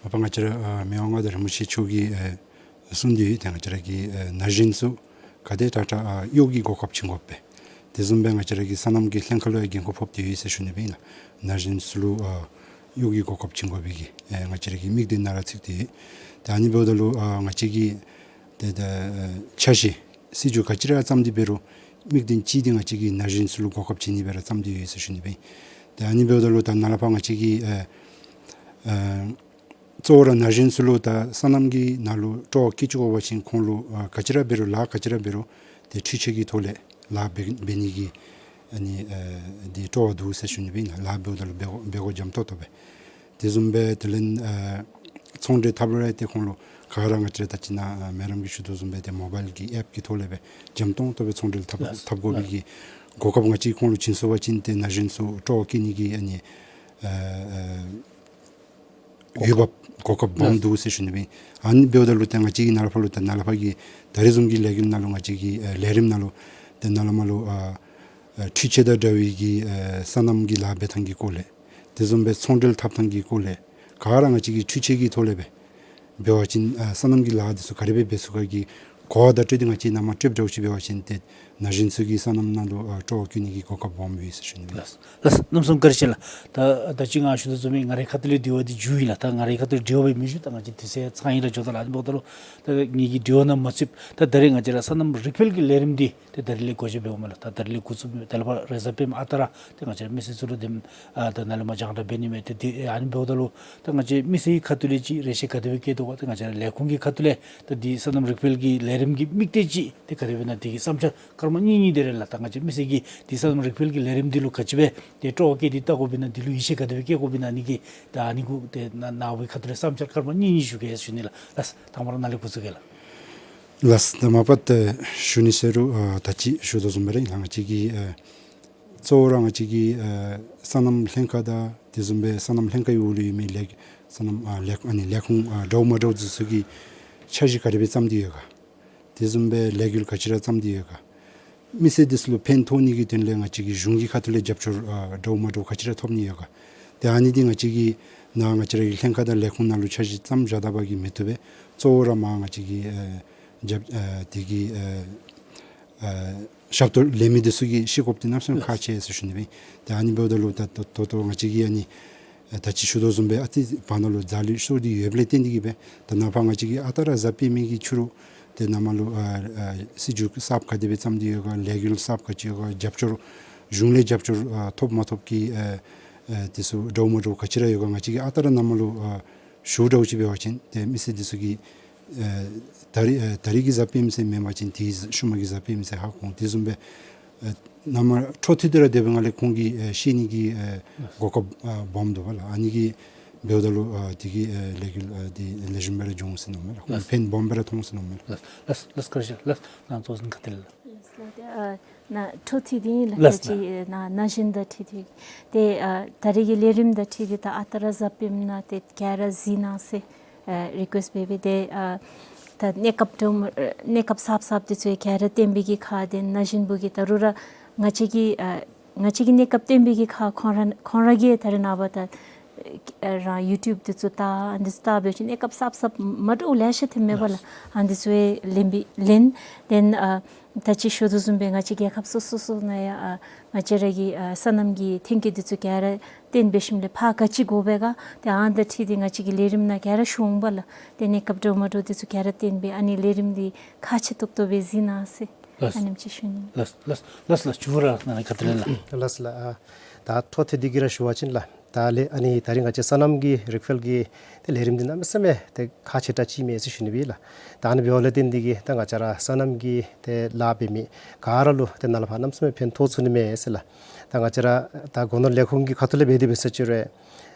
མ་པ་ང་བཅས་ར་ཨ་མི་དབང་མངའ་བདག་རིན་པོ་ཆེ་མཆོག་གིས་ཨེ་གསུངས་ཏེ་ཡོད། ཏེ་ང་བཅས་ར་གི་ཨེ་ན་གཞོན་ཚུ་ག་དེ་དྲག་དྲག་ཨ་གཡོག་གི་གོ་སྐབས་བྱིན་དགོ་པས། དེ་བཟུམ་སྦེ་ང་བཅས་ར་གི་སོ་ནམ་གྱི་ལྷན་ཁག་ལུ་ཡང་འགན་ཁུར་ཕོག་སྟེ་ཡོད་ཟེར་ཞུ་ནི་སྦེ་ཨིན་ལགས། ན་གཞོན་ཚུ་ལུ་ཨ་གཡོག་གི་གོ་སྐབས་བྱིན་དགོ་པའི་གི་ཨེ་ང་བཅས་ར་གི་དམིགས་དོན་ནང་ར་ཚུད་དེ་ཡོད། ཏེ་ཨ་ནི་འབདཝ་ད་ལུ་ཨ་ང་བཅས་ཀྱི་ཏེ་ད་ཨེ་འཆར་གཞི་སྲིད་བྱུས་ག་ཅི་ར་བརྩམས་ཏེ་འབད་རུང་དམིགས་དོན་གཅིག་འདི་ང་བཅས་ཀྱིས་ན་གཞོན་ཚུ་ལུ་གོ་སྐབས་བྱིན་ནི་སྦེ་ར་བརྩམས་ཏེ་ཡོད་ཟེར་ཞུ་ནི་སྦེ་ཨིན། ཏེ་ཨ་ནི་འབདཝ་ད་ལུ་ད་ནཱ་ལས་ཕར་ང་བཅས་ཀྱིས་ཨེ་ཨེ་གཙོ་བོ་ར་ན་གཞོན་ཚུ་ལུ་ད་སོ་ནམ་གྱི་ནང་ལུ་སྤྲོ་བ་བསྐྱེད་བཅུག་དགོ་པ་ཅིན་ཁོང་ལུ་ཨ་ག་ཅི་ར་འབད་རུང་ལཱ་ག་ཅི་ར་འབད་རུང་ཏེ་འཕྲུལ་ཆས་ཀྱི་ཐོག་ལས་ལཱ་འབད་འབད་ནི་གི་ཨ་ནི་ཨེ་འདི་སྤྲོ་བ་འདུག་ཟེར་ཞུ་ནི་སྦེ་ཨིན་ལགས། ལཱ་འབདཝ་ད་ལུ་འབད་དགོ་འབད་དགོཔ་འཇམ་ཏོག་ཏོ་སྦེ། དེ་བཟུམ་སྦེ་དེ་ལས་ཨ་ཚོང་འབྲེལ་འཐབ་རུང་ཏེ་ཁོང་ལུ་ག་ར་ང་བཅས་ར་ད་ཅི་ནཱ་ཨ་མེ་རམ་གྱིས་ཞུ་དོ་བཟུམ་སྦེ་ཏེ་མོ་བཱའིལ་གྱི་ཨེཔ་ཀྱི་ཐོག་ལས་སྦེ་འཇམ་ཏོང་ཏོ་སྦེ་ཚོང་འབྲེལ་འཐབ་ལགས་འཐབ་དགོ་པའི་ལགས་གི་གོ་སྐབས་ང་བཅས་ཁོང་ལུ་བྱིན་སོང་པ་ཅིན་ཏེ་ན་གཞོན་ཚུ་སྤྲོ་བ་བསྐྱེད་ནི་གི་ཨ་ནི་ཨ་ཨ་འོས་འབབ་གོ་སྐབས་སྦོམ་འདུག་ཟེར་ཞུ་ནི་སྦེ། ཨ་ནི་འབདཝ་ད་ལུ་ཏེ་ང་བཅས་ཀྱིས་ནཱ་ལས་ཕར་ལུ་ཏེ་ནཱ་ལས་ཕར་གྱི་ད་རེས་བཟུམ་གྱི་ལས་འགུལ་ནང་ལུ་ང་བཅས་ཀྱི་ཨེ་ལས་རིམ་ནང་ལུ་ཏེ་ནཱ་ལས་མར་ལུ་ཨ་ཨ་འཕྲུལ་ཆས་དང་འདྲ་བའི་གི་ཨེ་སོ་ནམ་གྱི་ལཱ་འབད་ཐངས་ཀྱི་སྐོར་ལས་དེ་བཟུམ་སྦེ་ཚོང་འབྲེལ་འཐབ་ཐངས་ཀྱི་སྐོར་ལས་ག་ར་ང་བཅས་ཀྱིས་འཕྲུལ་ཆས་ཀྱི་ཐོག་ལས་སྦེ་འབད་བ་ཅིན་ཨ་སོ་ནམ་གྱི་ལཱ་འདི་ཚུ་ག་དེ་སྦེ་འབད་ཚུགས་ག་གི་གོ་བ་དང་སྤྲོད་དེ་ང་བཅས་ནཱ་མར་སྤྲོདཔ་འདྲཝ་ཅིག་འབད་བ་ཅིན་ཏེ་ན་གཞོན་ཚུ་གིས་སོ་ནམ་ནང་ལུ་ཨ་སྤྲོ་བ་བསྐྱེད་ནི་གི་གོ་སྐབས་སྦོམ་ཡོད་ཟེར་ཞུ་ནི་ཨིན། ལགས་ལགས། གནམ་མེད་ས་མེད་བཀའ་དྲིན་ཆེ་ལགས། ད་ད་ཅི་ང་ཞུ་དོ་བཟུམ་སྦེ་ང་རའི་ཁ་ཐུག་ལས་དྲི་བ་འདི་མཇུག་ཨིན་ལགས། ད་ང་རའི་ཁ་ཐུག་ལས་དྲི་བ་འབད་མི་མཇུག་ད་ང་བཅས་དུས་ཚོད་ཚང་ཡི་ར་འགྱོ་དོ་ལགས། ཨ་ནི་འབདཝ་ད་ལུ་ད་ངེ་གི་དྲི་བ་ནང་མ་ཚུདཔ་ད་ད་རེས་ང་བཅས་ར་སོ་ནམ་རིག་སྤེལ་གྱི་ལས་རིམ་འདི་ཏེ་ད་རེས་ལས་འགོ་འབྱེད་འབདཝ་མས་ལགས། ད་ད་རེས་ལས་འགོ་བཙུགས་མས། ད་ལས་ཕར་རེས་གཟའ་སྤེནམ་ཨ་རྟག་ར་ཏེ་ང་བཅས་ར་མི་སེར་ཚུ་ལུ་དེམ་ཨ་ད་ནཱ་ལས་མར་སྦྱང་བརྡར་འབད་ནི་མས། ཏེ་དེ་ཨ་ནི་འབདཝ་ད་ལུ་ད་ང་བཅས་མི་སེར་གྱི་ཁ་ཐུག་ལས་ཅིག་རེ་ཆེ་ག་དེ་སྦེ་བསྐྱེད་དོ་ག། ཏེ་ང་བཅས་ར་ལས་ཁུངས་ཀྱི་ཁ་ཐུག་ལས་ད་འདི་སོ་ནམ་རིག་སྤེལ་གྱི་ལས་རིམ་གྱི་དམིགས་གཏད་ཅིག་ཏེ་ག་དེ་སྦེ་ཨིན་ན་དེ་གི་བསམ་འཆར་སྐར་མ་གཉིས་གཉིས་དེ་རེ་ལགས། ད་ང་བཅས་མི་སེར་གྱིས་འདི་སོ་ནམ་རིག་སྤེལ་གྱི་ལས་རིམ་འདི་ལུ་ག་ཅི་སྦེ་ཏེ་སྤྲོ་བ་བསྐྱེད་དེ་བལྟ་དགོཔ་ཨིན་ན་འདི་ལུ་ཡིད་ཆེས་ག་དེ་སྦེ་བསྐྱེད་དགོཔ་ཨིན་ན་ཨ་ནི་གི་ད་ཨ་ནི་གུ་ཏེ་ནཱ་ནཱ་བུའི་ཁ་ཐུག་ལས་བསམ་འཆར་སྐར་མ་གཉིས་གཉིས་ཞུ་གེ་ཞུ་ནི་ལགས། ལགས། དང་པ་ར་ནཱ་ལས་འགོ་བཙུགས་གེ་ལགས། ལགས། ད་མ་པ་ཏེ་ཞུ་ནི་ཟེར་རུང་ཨ་ད་ཅི་ཞུ་དོ་བཟུམ་སྦེ་ར་ཨིན་ལགས། ང་བཅས་ཀྱི་ཨ་གཙོ་བོ་ར་ང་བཅས་ཀྱི་ཨ་སོ་ནམ་ལྷན་ཁག་དང་དེ་བཟུམ་སྦེ་སོ་ནམ་ལྷན་ཁག་གི་འོག་ལུ་ཡོད་མི་ལས་སོ་ནམ་ཨ་ལས་ཨ་ནི་ལས་ཁུངས་ཨ་འདྲཝ་མ་འདྲཝ་འདི་ཚུ་གིས་འཆར་གཞི་ག་དེ་སྦེ་བརྩམས་ཏེ་ཡོད་ག། དེ་བཟུམ་སྦེ་ལས་འགུལ་ག་ཅི་ར་བརྩམས་ཏེ་ཡོད་ག། མི་སེར་འདི་ཚུ་ལུ་ཕན་ཐོགས་ནི་གི་དོན་ལས་ང་བཅས་ཀྱི་གཞུང་གི་ཁ་ཐུག་ལས་རྒྱབ་སྐྱོར་ཨ་འདྲཝ་མ་འདྲཝ་ག་ཅི་ར་ཐོབ་ནི་ཡོད་ག། ཏེ་ཨ་ནི་འདི་ང་བཅས་ཀྱིས་ནཱ་ང་བཅས་ར་གི་ལྷན་ཁག་དང་ལས་ཁུངས་ནང་ལུ་འཆར་གཞི་བརྩམས་བཞག་ད་པ་གིས་མི་བཏུབ་པས། གཙོ་བོ་ར་མར་ང་བཅས་ཀྱི་ཨ་རྒྱབ་ཨ་དེ་གི་ཨ་ཨ་ཞབས་ཏོག་ལེན་མི་འདི་ཚུ་གིས་ཤེས་དགོཔ་འདི་གནམ་མེད་ས་མེད་ཁག་ཆེ་ཟེར་ཞུ་ནི་སྦེ། ཏེ་ཨ་ནི་འབདཝ་ད་ལུ་ད་ད་ད་ལྟོ་ང་བཅས་ཀྱིས་ཨ་ནི་ཨ་ད་ཅི་ཞུ་དོ་བཟུམ་སྦེ་ཨ་ཙི་བར་ན་ལུ་རྩ་ལུས་ཤོར་ཏེ་ཡོདཔ་ལས་བརྟེན་ཏེ་གིས་སྦེ་ད་ནཱ་ཕར་ང་བཅས་ཀྱིས་ཨ་རྟག་ར་གཟའ་སྤེན་པའི་གི་ཕྱི་རུ་ཏེ་ནཱ་མར་ལུ་ཨ་ཨ་སྲིད་བྱུས་གསརཔ་ག་དེ་སྦེ་བརྩམས་ཏེ་ཡོད་ག། ལས་འགུལ་གསརཔ་ག་ཅི་ཡོད་ག། རྒྱབ་སྐྱོར་གཞུང་ལས་རྒྱབ་སྐྱོར་ཨ་ཐོབ་མ་ཐོབ་ཀྱི་ཨ་ཨ་འདི་ཚུ་འདྲཝ་མ་འདྲཝ་ག་ཅི་ར་ཡོད་ག། ང་བཅས་ཀྱིས་ཨ་རྟག་ར་ནཱ་མར་ལུ་ཨ་ཞུ་འདྲཝ་ཅིག་འབད་བ་ཅིན་ཏེ་མི་སེར་འདི་ཚུ་གིས་ཨ་ད་རིས་ཨ་ད་རིས་ཀྱི་གཟའ་སྤེན་པ་ཚེ་མེན་པ་ཅིན་དེའི་ཤུལ་མ་གི་གཟའ་སྤེན་པ་ཚེ་ཧ་གོ་འོང་། དེ་བཟུམ་སྦེ་ཨ་ནཱ་མར་འཕྲོ་མཐུད་དེ་ར་སྡོད་པའི་སྒང་ལས་ཁོང་གིས་ཨ་ཤེས་ནི་གི་ཨ་གོ་སྐབས་ཨ་སྦོམ་འདུག་པ་ལགས། ཨ་ནི་གིས་འབདཝ་ད་ལུ་ཨ་དེ་གིས་ཨ་ལས་འགུལ་ཨ་འདི་ལེགས་ཤོམ་སྦེ་ར་འགྱོ་འོང་ཟེར་མནོཝ་མས་ལགས། ཁོང་ལགས། ཕན་སྦོམ་སྦེ་ར་ཐོགས་འོང་ཟེར་མནོཝ་མས་ལགས། ལགས་ལགས་ལགས། བཀའ་དྲིན་ཆེ་ལགས། ནཱ་གཙོ་འཛིན་ཁ་ཐུག་ལས་ལགས། ལགས་ལགས། ཨ་ནཱ་འཕྲོ་མཐུད་དེ་ཨིན་ལགས། ལགས་ད་ཅི་ཨ་ནཱ་ན་གཞོན་དང་འཁྲིལ་ཏེ་ཏེ་ཨ་ད་རེས་ཀྱི་ལས་རིམ་དང་འཁྲིལ་ཏེ་ད་ཨ་རྟག་ར་གཟའ་སྤེནམ་ནང་ཏེ་ག་ར་གཟིགས་གནང་ཟེར་ཨ་རི་ཀུ་ཨེསཊ་འབད་འབད་དེ་ཨ་ད་གནས་སྐབས་དུམ་ཨ་གནས་སྐབས་གསརཔ་གསརཔ་འདི་ཚུ་ག་ར་བཏོན་པའི་གི་ཁར་ཏེ་ན་གཞོན་བུ་གིས་ད་རུང་ར་ང་བཅས་ཀྱི་ཨ་ང་བཅས་ཀྱི་གནས་སྐབས་བཏོན་པའི་གི་ཁར་ཁོང་ར་ཁོང་ར་གིས་ད་རེས་ནངས་པ་ད་ ཨ་རང་ཡུ་ཊུབ་འདི་ཚུ་ལྟ་འདི་ཚུ་ལྟ་འབད་བ་ཅིན་གནས་སྐབས་གསརཔ་གསརཔ་མ་འདྲཝ་ལེ་ཤ་ཐོནམ་མས་པ་ལགས། ལགས། ཨ་འདི་ཚུ་ཡང་ལེན་པའི་ལེན། དེ་ལས་ཨ་ད་ཅི་ཞུ་དོ་བཟུམ་སྦེ་ང་བཅས་རྒྱལ་ཁབ་སོ་སོ་སོ་ནང་ཡང་ཨ་ང་བཅས་ར་གི་ཨ་སོ་ནམ་གྱི་ཐོན་སྐྱེད་འདི་ཚུ་ག་ར་བཏོན་འབད་ཞིནམ་ལས་ཕར་ག་ཅི་དགོ་པས་ག་ཏེ་ཨ་ནི་དང་འཁྲིལ་ཏེ་ང་བཅས་ཀྱི་ལས་རིམ་ནང་ག་ར་ཞུ་འོང་པ་ལགས། ཏེ་གནས་སྐབས་འདྲཝ་མ་འདྲཝ་འདི་ཚུ་ག་ར་བཏོན་སྦེ་ཨ་ནི་ལས་རིམ་འདི་ཁག་ཆེ་ཏོག་ཏོ་སྦེ་གཟིགས་གནང་ཟེར། ལགས། ཨ་ནེམ་ཅིག་ཞུ་ནི། ལགས་ལགས་ལགས་ལགས། ཇུ་ར་ནཱ་ལས་ཁ་ཐུག་ལས་ལགས། ལགས་ལགས། ཨ་ད་འཕྲོ་མཐུད་དེ་གི་ར་ཞུ་བ་ཅིན་ལགས། ད་ལས་ཨ་ནི་ད་རིས་ང་བཅས་སོ་ནམ་གྱི་རིག་རྩལ་གྱི་ཏེ་ལས་རིམ་འདི་གནམ་མེད་ས་མེད་ཏེ་ཁག་ཆེ་དྲགས་ཅིག་མས་ཟེར་ཞུ་ནི་སྦེ་ལགས། ད་ཨ་ནི་འབདཝ་ལས་བརྟེན་ཏེ་གི་ད་ང་བཅས་ར་སོ་ནམ་གྱི་ཏེ་ལཱ་འབད་མི་ག་ར་ལུ་ཏེ་ནཱ་ལས་ཕར་གནམ་མེད་ས་མེད་ཕན་ཐོགས་ཚུགས་ནི་མས་ཟེར་ལགས། ད་ང་བཅས་ར་ད་སྒོ་ནོར་ལས་ཁུངས་ཀྱི་ཁ་ཐུག་ལས་འབད་དེ་འབད་ས་ཅིག་རུང་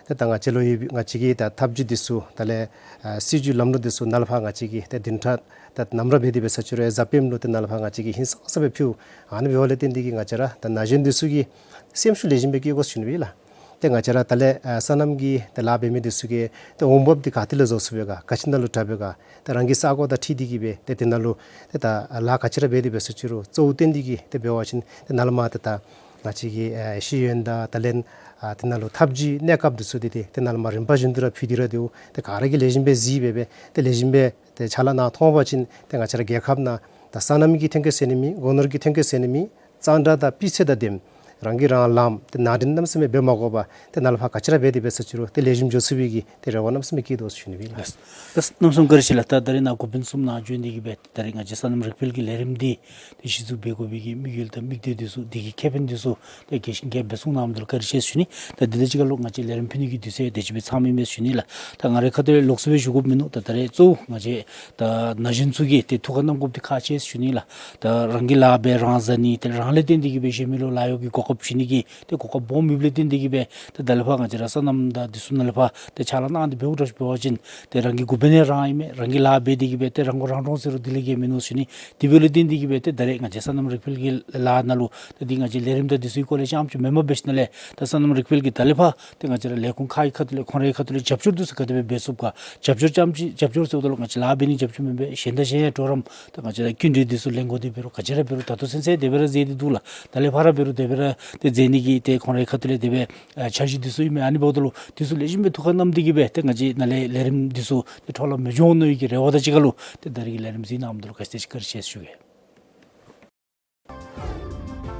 ཏེ་ད་ང་བཅས་ལུ་ཡོད་པའི་ང་བཅས་ཀྱི་ད་ཐབས་ཇུས་འདི་ཚུ་དེ་ལས་ཨ་སྲིད་བྱུས་ལམ་ལུགས་འདི་ཚུ་ནཱ་ལས་ཕར་ང་བཅས་ཀྱིས་ཏེ་བདུན་ཕྲག་ད་ནམ་ར་འབད་དེ་འབད་ས་ཅིག་རུང་གཟའ་སྤེནམ་ལུ་ཏེ་ནཱ་ལས་ཕར་ང་བཅས་ཀྱིས་ཧིང་སངས་ས་སྦེ་ཕུལ། ཨ་ནི་འབདཝ་ལས་བརྟེན་ཏེ་གི་ང་བཅས་ར་ད་ན་གཞོན་འདི་ཚུ་གིས་སེམས་ཤུགས་ལེགས་ཤོམ་སྦེ་བསྐྱེད་དགོ་ཟེར་ཞུ་ནི་སྦེ་ལགས། ཏེ་ང་བཅས་ར་དེ་ལས་ཨ་སོ་ནམ་གྱི་ཏེ་ལཱ་འབད་མི་འདི་ཚུ་གིས་ཏེ་འོང་འབབ་འདི་ག་ཏེ་ལས་བཟོ་ཚུགས་པས་ག་ག་ཅི་ནང་ལུ་དྲག་པས་ག་ཏེ་རང་གི་ས་གོ་དང་འཁྲིལ་ཏེ་གི་སྦེ་ཏེ་དེ་ནང་ལུ་ཏེ་ད་ལཱ་ག་ཅི་ར་འབད་དེ་འབད་ས་ཅིག་རུང་གཙོ་བོ་བཏོན་ཏེ་གི་ཏེ་འབད་བ་ཅིན་ཏེ་ནཱ་ལས་མར་ཏེ་ད་ང་བཅས་ཀྱི་ཨ་ཤེས་ཡོན་དང་དེ་ལས་ཨ་དེ་ནང་ལུ་ཐབས་ཇུས་གནས་སྐབས་འདི་ཚུ་འདི་ཏེ་དེ་ནང་ལས་མར་རིམ་པ་བཞིན་དུ་ར་ཕུལ་ཏེ་ར་སྡོད། ཏེ་ག་ར་གིས་ལེགས་ཤོམ་སྦེ་གཟིགས་སྦེ་སྦེ་ཏེ་ལེགས་ཤོམ་སྦེ་ཏེ་ཕྱག་ལཱ་གནང་ཐོབ་པ་ཅིན་ཏེ་ང་བཅས་ར་རྒྱལ་ཁབ་ནང་ད་སོ་ནམ་གྱི་ཐོན་སྐྱེད་ཟེར་ནི་མེད། སྒོ་ནོར་གྱི་ཐོན་སྐྱེད་ཟེར་ནི་མེད། གཙང་སྦྲ་དང་སྤུས་ཚད་དང་ལྡནམ་རང་གིས་རང་ལངམ་ཏེ་ནང་འདྲེན་གནམ་མེད་ས་མེད་འབད་མ་དགོ་པར་ཏེ་ནཱ་ལས་ཕར་ག་ཅི་ར་འབད་དེ་འབད་ས་ཅིག་རུང་ཏེ་ལེགས་ཤོམ་འགྱོ་ཚུགས་པའི་གི་ཏེ་རེ་བ་གནམ་མེད་ས་མེད་བསྐྱེད་དོ་ཟེར་ཞུ་ནི་སྦེ་ལགས། ལགས་ལགས། གནམ་མེད་ས་མེད་བཀའ་དྲིན་ཆེ་ལགས། ད་ད་རིས་ནཱ་འགོ་དཔོན་གསུམ་ནཱ་བྱོན་ཏེ་གི་སྦེ་ད་རིས་ང་བཅས་སོ་ནམ་རིག་རྩལ་གྱི་ལས་རིམ་འདི་ཏེ་གཞི་བཙུགས་འབད་དགོ་པའི་གི་དམིགས་ཡུལ་དང་དམིགས་གཏད་འདི་ཚུ་འདི་གི་ཁེ་ཕན་འདི་ཚུ་ཏེ་རྒྱས་ཤིང་རྒྱས་པ་སྦེ་གསུངས་གནངམ་ད་ལུ་བཀའ་དྲིན་ཆེ་ཟེར་ཞུ་ནི། ད་འདི་དང་གཅིག་ཁར་ལུ་ང་བཅས་ལས་རིམ་ཕུལ་ནི་གི་དུས་ཚོད་དེ་ཅིག་སྦེ་ཚང་མི་མས་ཟེར་ཞུ་ནི་ལགས། ད་ང་རའི་ཁ་ཐུག་ལས་ལོགས་སུ་སྦེ་ཞུ་དགོཔ་མིན་ནུག། ད་ད་རེས་གཙོ་བོ་ང་བཅས་ད་ན་གཞོན་ཚུ་གིས་ཏེ་ཐུགས་ཁར་བསྣམ་དགོཔ་འདི་ཁག་ཆེ་ཟེར་ཞུ་ནི་ལགས། ད་རང་གི་ལཱ་འབད་རང་ཟ་ནི་ཏེ་རང་ལས་བརྟེན་ཏེ་གི་སྦེ་གཞན་མི་ལུ་ལཱ་གཡོག་གི་གོ་སྐབས་བྱིན་ནི་གི་ཏེ་གོ་སྐབས་སྦོམ་ཡོདཔ་ལས་བརྟེན་ཏེ་གི་སྦེ་ཏེ་ད་ལས་ཕར་ང་བཅས་ར་སོ་ནམ་དང་འདི་ཚུ་ནཱ་ལས་ཕར་ཏེ་ཕྱག་ལཱ་གནང་སྟེ་འབདཝ་འདྲཝ་ཅིག་འབད་བ་ཅིན་ཏེ་རང་གི་འགོ་དཔོན་ཡང་རང་ཨིན་མས། རང་གིས་ལཱ་འབད་དེ་གི་སྦེ་ཏེ་རང་མགོ་རང་འདྲོངས་ཟེར་རུང་དེ་ལས་བརྒལ་མིན་ནུག་ཟེར་ཞུ་ནི། དེ་འབདཝ་ལས་བརྟེན་ཏེ་གི་སྦེ་ཏེ་ད་རེས་ང་བཅས་སོ་ནམ་རིག་རྩལ་གྱི་ལཱ་ནང་ལུ་ད་འདི་ང་བཅས་ལས་རིམ་དང་འདི་ཚུ་གི་སྐོར་ལས་རྐྱངམ་ཅིག་མེནམ་འབད་ཞིནམ་ལས་ད་སོ་ནམ་རིག་རྩལ་གྱི་ད་ལས་ཕར་ཏེ་ང་བཅས་ར་ལས་ཁུངས་ཁག་གི་ཁ་ཐུག་ལས་ཁོང་རའི་ཁ་ཐུག་ལས་རྒྱབ་སྐྱོར་འདི་ཚུ་ག་དེ་སྦེ་འབད་ཚུགས་ག། རྒྱབ་སྐྱོར་རྐྱངམ་ཅིག་རྒྱབ་སྐྱོར་ཟེརཝ་ད་ལུ་ང་བཅས་ལཱ་འབད་ནི་རྒྱབ་སྐྱོར་མེན་པས། གཞན་དང་གཞན་ཡང་གྲོགས་རམ་ད་ང་བཅས་ར་སྐྱིན་འགྲུལ་འདི་ཚུ་ལེན་དགོ་དེ་འབད་རུང་ག་ཅི་ར་འབད་རུང་ད་ལྟོ་ཚུན་ཚོད་དེ་སྦེ་ར་མཛད་དེ་འདུག་ལགས། ད་ལས་ཕར་ར་འབད་རུང་དེ་སྦེ་ར་ཏེ་མཛད་ནི་གི་ཏེ་ཁོང་རའི་ཁ་ཐུག་ལས་དེ་སྦེ་ཨ་འཆར་གཞི་འདི་ཚུ་ཨིན་མས། ཨ་ནི་འབདཝ་ད་ལུ་འདི་ཚུ་ལེགས་ཤོམ་སྦེ་ཐུགས་ཁར་བསྣམས་ཏེ་གི་སྦེ་ཏེ་ང་བཅས་ནཱ་ལས་ལས་རིམ་འདི་ཚུ་ཏེ་འཕྲོ་བརླག་མི་འགྱོ་ནི་གི་རེ་བ་དང་གཅིག་ཁར་ལུ་ཏེ་ད་རིས་ཀྱི་ལས་རིམ་གཟིགས་གནངམ་ད་ལུ་ག་ཅི་དེ་ཅིག་བཀའ་དྲིན་ཆེ་ཟེར་ཞུ་གེ།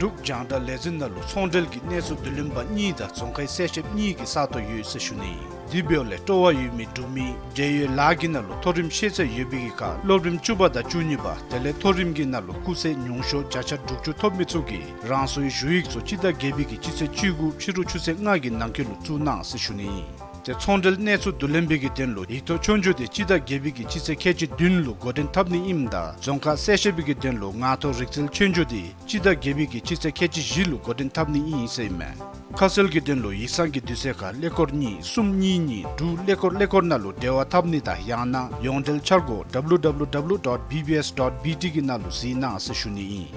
འབྲུག་རྒྱང་བསྒྲགས་ལས་འཛིན་ནང་ལུ་ཚོང་འབྲེལ་གྱི་གནས་ཚུལ་བསྡུ་ལེན་པ་གཉིས་དང་རྫོང་ཁའི་གསལ་བཤདཔ་གཉིས་ཀྱི་ས་སྟོང་ཡོད་ཟེར་ཞུ་ནི། དེ་འབདཝ་ལས་སྤྲོ་བ་ཡོད་མི་འབྲུག་མི་འབྲེལ་ཡོད་ལཱ་གི་ནང་ལུ་མཐོ་རིམ་ཤེས་ཚད་ཡོད་པའི་གི་ཁར་སློབ་རིམ་བཅུ་པ་དང་བཅུ་གཉིས་པ་དེ་ལས་མཐོ་རིམ་གྱི་ནང་ལུ་སྐུགས་ཚད་ཉུང་ཤོས་བརྒྱ་ཆ་དྲུག་ཅུ་ཐོབ་མི་ཚུ་གིས་རང་སོའི་ཞུ་ཡིག་ཚུ་སྤྱི་ཟླ་བརྒྱད་པའི་གི་སྤྱི་ཚེས་བཅུ་དགུ་ཕྱི་རུ་ཆུ་ཚོད་ལྔ་གི་ནང་འཁོད་ལུ་བཙུགས་གནང་ཟེར་ཞུ་ནི་ཨིན། ཏེ་ཚོང་འབྲེལ་གནས་ཚུལ་བསྡུ་ལེན་པའི་གི་དོན་ལུ་ཡིག་ཐོག་ཆོས་རྒྱུགས་དེ་སྤྱི་ཟླ་བརྒྱད་པའི་གི་སྤྱི་ཚེས་ཁལ་གཅིག་བདུན་ལུ་འགོ་འདྲེན་འཐབ་ནི་ཨིནམ་ད་རྫོང་ཁ་གསལ་བཤད་པའི་གི་དོན་ལུ་ངག་ཐོག་རིག་རྩལ་ཆོས་རྒྱུགས་དེ་སྤྱི་ཟླ་བརྒྱད་པའི་གི་སྤྱི་ཚེས་ཁལ་གཅིག་བཞི་ལུ་འགོ་འདྲེན་འཐབ་ནི་ཨིན་ཟེར་ཨིན་མས། ཁ་གསལ་གྱི་དོན་ལུ་ཡིག་ཚང་གི་དུས་ཚོད་ཁར་ཀླད་ཀོར་གཉིས་གསུམ་གཉིས་གཉིས་དྲུག་ཀླད་ཀོར་ཀླད་ཀོར་ནང་ལུ་འབྲེལ་བ་འཐབ་ནི་དང་ཡང་ན་ཡོངས་འབྲེལ་འཆར་སྒོ་W W W dot B B S dot B T གི་ནང་ལུ་གཟིགས་གནང་ཟེར་ཞུ་ནི་ཨིན།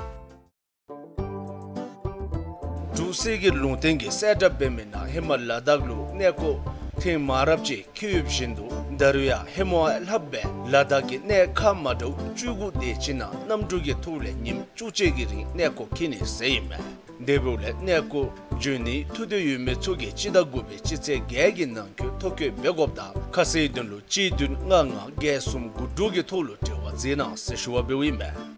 འབྲུག་གསེར་གྱི་ལུང་བསྟན་གྱིས་གསལ་བསྒྲགས་འབད་མི་ནང་ཧེ་མ་ལ་དྭགས་ལུ་གནས་སྐོར་ཐེངས་མང་རབས་ཅིག་འཁྱིད་ཡོདཔ་བཞིན་དུ་ད་རུང་ཡང་ཧེ་མ་ལྷག་སྦེ་ལ་དྭགས་ཀྱི་གནས་ཁག་མ་འདྲཝ་བཅུ་དགུ་དེ་ཅིག་ནང་གནམ་གྲུ་གི་ཐོག་ལས་ཉིནམ་བཅུ་གཅིག་གི་རིང་གནས་སྐོར་འཁྱིད་ནི་ཟེར་ཨིན་མས། དེ་འབདཝ་ལས་གནས་སྐོར་འབྱོན་ནིའི་ཐུགས་འདོད་ཡོད་མི་ཚུ་གིས་སྤྱི་ཟླ་དགུ་པའི་སྤྱི་ཚེས་བརྒྱད་ཀྱི་ནང་འཁོད་ཐོ་བཀོད་འབད་དགོཔ་དང་ཁ་གསལ་དོན་ལུ་གཅིག་བདུན་ལྔ་ལྔ་བརྒྱད་གསུམ་དགུ་དྲུག་གི་ཐོག་ལུ་འབྲེལ་བ་མཛད་གནང་ཟེར་ཞུ་བ་འབདཝ་ཨིན་མས།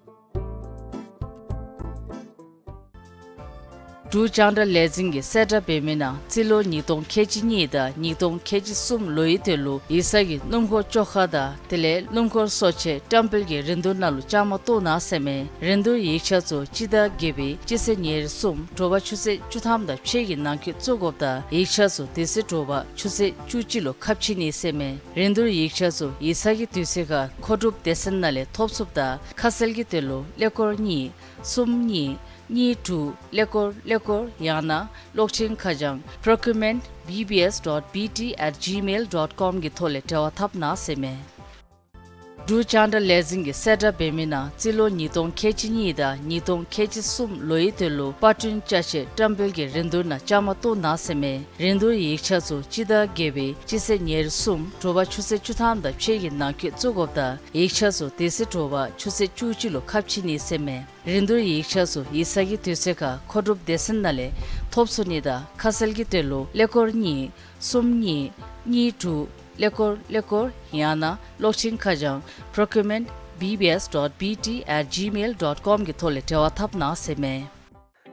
འབྲུག་རྒྱང་བསྒྲགས་ལས་འཛིན་གྱིས་གསལ་བསྒྲགས་འབད་མི་ནང་རྩིས་ལོ་ཉིས་སྟོང་ཁལ་གཅིག་གཉིས་དང་ཉིས་སྟོང་ཁལ་གཅིག་གསུམ་ལོའི་དོན་ལུ་ཡིག་ཚང་གི་སྣུམ་འཁོར་བཅོ་ཁ་དང་དེ་ལས་སྣུམ་འཁོར་གསོ་ཆས་བཀྲམ་སྤེལ་གྱི་རིན་བསྡུར་ནང་ལུ་བཅའ་མར་གཏོགས་གནང་ཟེར་མས། རིན་བསྡུར་ཡིག་ཆ་ཚུ་སྤྱི་ཟླ་བརྒྱད་པའི་སྤྱི་ཚེས་ཉེར་གསུམ་དྲོ་པ་ཆུ་ཚོད་བཅུ་ཐམ་དང་ཕྱེད་ཀྱི་ནང་འཁོད་བཙུགས་དགོཔ་དང་ཡིག་ཆ་ཚུ་དེ་ཚེ་དྲོ་པ་ཆུ་ཚོད་བཅུ་གཅིག་ལུ་ཁ་ཕྱེ་ནི་ཟེར་མས། རིན་བསྡུར་ཡིག་ཆ་ཚུ་ཡིག་ཚང་གི་དུས་ཚོད་ཁར་མཁོ་སྒྲུབ་སྡེ་ཚན་ནང་ལས་ཐོབ་ཚུགསཔ་དང་ཁ་གསལ་གྱི་དོན་ལུ་ཀླད་ཀོར་གཉིས་གསུམ་གཉིས་གཉིས་དྲུག་ཀླད་ཀོར་ཀླད་ཀོར་ཡང་ན་གློག་འཕྲིན་ཁ་བྱང་procurement B B S dot B T at gmail dot com གི་ཐོག་ལས་འབྲེལ་བ་འཐབ་གནང་ཟེར་མས། འབྲུག་རྒྱང་བསྒྲགས་ལས་འཛིན་གྱིས་གསལ་བསྒྲགས་འབད་མི་ནང་རྩིས་ལོ་ཉིས་སྟོང་ཁལ་གཅིག་གཉིས་དང་ཉིས་སྟོང་ཁལ་གཅིག་གསུམ་ལོའི་དོན་ལུ་པར་སྐྲུན་ཅ་ཆས་བཀྲམ་སྤེལ་གྱི་རིན་བསྡུར་ནང་བཅའ་མར་གཏོགས་གནང་ཟེར་མས། རིན་བསྡུར་ཡིག་ཆ་ཚུ་སྤྱི་ཟླ་བརྒྱད་པའི་སྤྱི་ཚེས་ཉེར་གསུམ་དྲོ་པ་ཆུ་ཚོད་བཅུ་ཐམ་དང་ཕྱེད་ཀྱི་ནང་འཁོད་བཙུགས་དགོཔ་དང་ཡིག་ཆ་ཚུ་དེ་ཚེ་དྲོ་པ་ཆུ་ཚོད་བཅུ་གཅིག་ལུ་ཁ་ཕྱེ་ནི་ཟེར་མས། རིན་བསྡུར་ཡིག་ཆ་ཚུ་ཡིག་ཚང་གི་དུས་ཚོད་ཁར་མཁོ་སྒྲུབ་སྡེ་ཚན་ནང་ལས་ ཐོབ་ཚུགས་ནི་དང་ཁ་གསལ་གྱི་དོན་ལུ་ཀླད་ཀོར་གཉིས་གསུམ་གཉིས་གཉིས་དྲུག་ཀླད་ཀོར་ཀླད་ཀོར་ཡང་ན་གློག་འཕྲིན་ཁ་བྱང་procurement B B S dot B T at gmail dot com གི་ཐོག་ལས་འབྲེལ་བ་འཐབ་གནང་ཟེར་མས།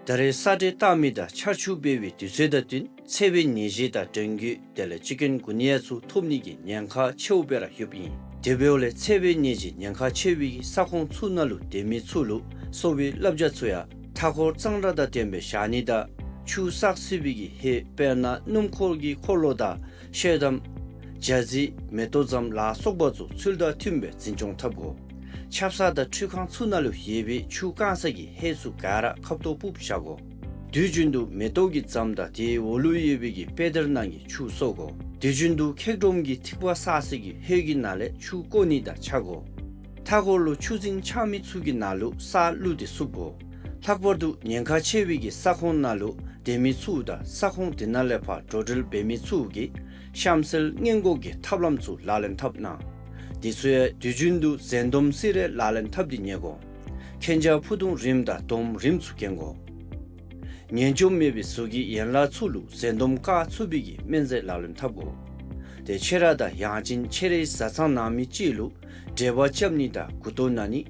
ད་རེས་ས་འདྲེན་བཏང་མི་དང་ཆར་ཆུ་འབེལ་བའི་དུས་ཚོད་དང་བསྟུན་འཚེ་བའི་ནད་གཞི་དང་ཌེང་གུ་དེ་ལས་ཅི་ཀུན་གུ་ནི་ཡ་ཚུ་ཐོབ་ནི་གི་ཉེན་ཁ་ཆེཝ་སྦེ་ར་ཡོདཔ་ཨིན། དེ་འབདཝ་ལས་འཚེ་བའི་ནད་གཞི་ཉེན་ཁ་ཆེ་བའི་གི་ས་ཁོངས་ཚུ་ནང་ལུ་སྡོད་མི་ཚུ་ལུ་གསོ་བའི་བསླབ་བྱ་ཚུ་ཡང་མཐའ་འཁོར་གཙང་སྦྲ་དང་ལྡནམ་སྦེ་བཞག་ནི་དང་ཆུ་བསགས་སྲིད་པའི་གི་ཧེ་དཔེར་ན་སྣུམ་འཁོར་གྱི་འཁོར་ལོ་དང་ཤེལ་དམ་ཇ་རྩི་མེ་ཏོག་ཙམ་ལ་སོགས་པ་ཚུ་ཚུལ་དང་མཐུནམ་སྦེ་འཛིན་སྐྱོང་འཐབ་དགོ། ཆབ་གསང་དང་ཁྲུས་ཁང་ཚུ་ནང་ལུ་ཡོད་པའི་ཆུ་བཀང་ས་གི་ཧེ་ཚུ་ག་ར་ཁབ་ཏོ་སྦུབ་བཞག་དགོ། དུས་རྒྱུན་དུ་མེ་ཏོག་གི་ཙམ་དང་དེའི་འོག་ལུ་ཡོད་པའི་གི་པེ་དར་ནང་གི་ཆུ་གསོ་དགོ། དུས་རྒྱུན་དུ་ཁེག་སྒྲོམ་གྱི་ཐིགས་པ་བསགས་ས་གི་ཧེ་གི་ནང་ལས་ཆུ་བཀོ་ནི་དང་ཆ་དགོ། མཐའ་འཁོར་ལུ་ཆུ་རྫིང་ཆགས་མི་ཚུ་གི་ནང་ལུ་ས་བླུགས་ཏེ་བསུབ་དགོ། ལྷག་པར་དུ་ཉེན་ཁ་ཆེ་བའི་གི་ས་ཁོངས་ནང་ལུ་སྡོད་མི་ཚུ་དང་ས་ཁོངས་དེ་ནང་ལས་ཕར་འགྲོ་འགྲུལ་འབད་མི་ཚུ་གིས་གཤམ་གསལ་སྔོན་འགོག་གི་ཐབས་ལམ་ཚུ་ལག་ལེན་འཐབ་གནང་། དེ་ཚུ་ཡང་དུས་རྒྱུན་དུ་འཛིན་སྡོམ་སེ་ར་ལག་ལེན་འཐབ་སྟེ་ཉལ་དགོ། མཁྱེན་རྒྱ་ཕུ་ཐུང་རིམས་དང་སྡོམ་རིམས་ཚུ་གྱོན་དགོ། ངན་འཇོམས་མེད་པའི་གཟུགས་ཀྱི་ཡན་ལག་ཚུ་ལུ་འཛིན་སྡོམ་བཀག་ཚུགས་པའི་གི་སྨན་རྫས་ལག་ལེན་འཐབ་དགོ། དེ་ཁྱེད་ར་དང་ཡང་ཅིན་ཁྱེད་རའི་བཟའ་ཚང་ནང་མི་ཅིག་ལུ་འབྲེལ་བ་རྐྱབ་ནི་དང་མགུ་ཏོ་ན་ནི་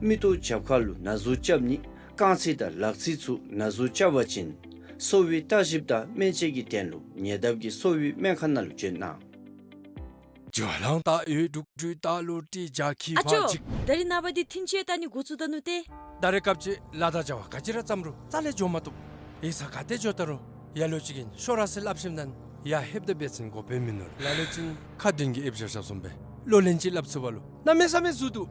མིག་ཏོ་རྒྱབ་ཁ་ལུ་ན་ཟུག་རྐྱབ་ནི་རྐང་ཚིགས་དང་ལག་ཚིགས་ཚུ་ན་ཟུག་རྐྱབ་པ་ཅིན་གསོ་བའི་བརྟག་ཞིབ་དང་སྨན་དཔྱད་ཀྱི་དོན་ལུ་ཉེ་འདབས་ཀྱི་གསོ་བའི་སྨན་ཁང་ནང་ལུ་བྱོན་གནང་། ཨ་ཅོ། ད་རེས་ནངས་པ་འདི་ཐིན་ཅེ་ད་ནི་འགོ་བཙུགས་ད་ནུག་ཏེ། ད་རེས་སྐབས་ཅིག་ལཱ་དང་བྱ་བ་ག་ཅི་ར་བརྩམ་རུང་རྩ་ལས་འགྱོ་མ་བཏུབ། ཡིག་ཚང་ག་ཏེ་འགྱོ་ད་རུང་ལ་ལུ་ཅིག་གིས་ཤོག་ར་ཟེར་སླབ་ཞིནམ་ད་ཡར་ལྷོདཔ་ད་འབད་བ་ཅིན་གོ་བརྡ་མིན་ནུག། ལ་ལུ་ཅིག་ཁ་འདོན་གྱི་ཨེབ་བཞག་བཞགཔ་བཟུམ་སྦེ་གློག་ལན་ཅིག་སླབ་ཚུགས་པ་ལུ་གནམ་མེད་ས་མེད་ཟུར་འདུག།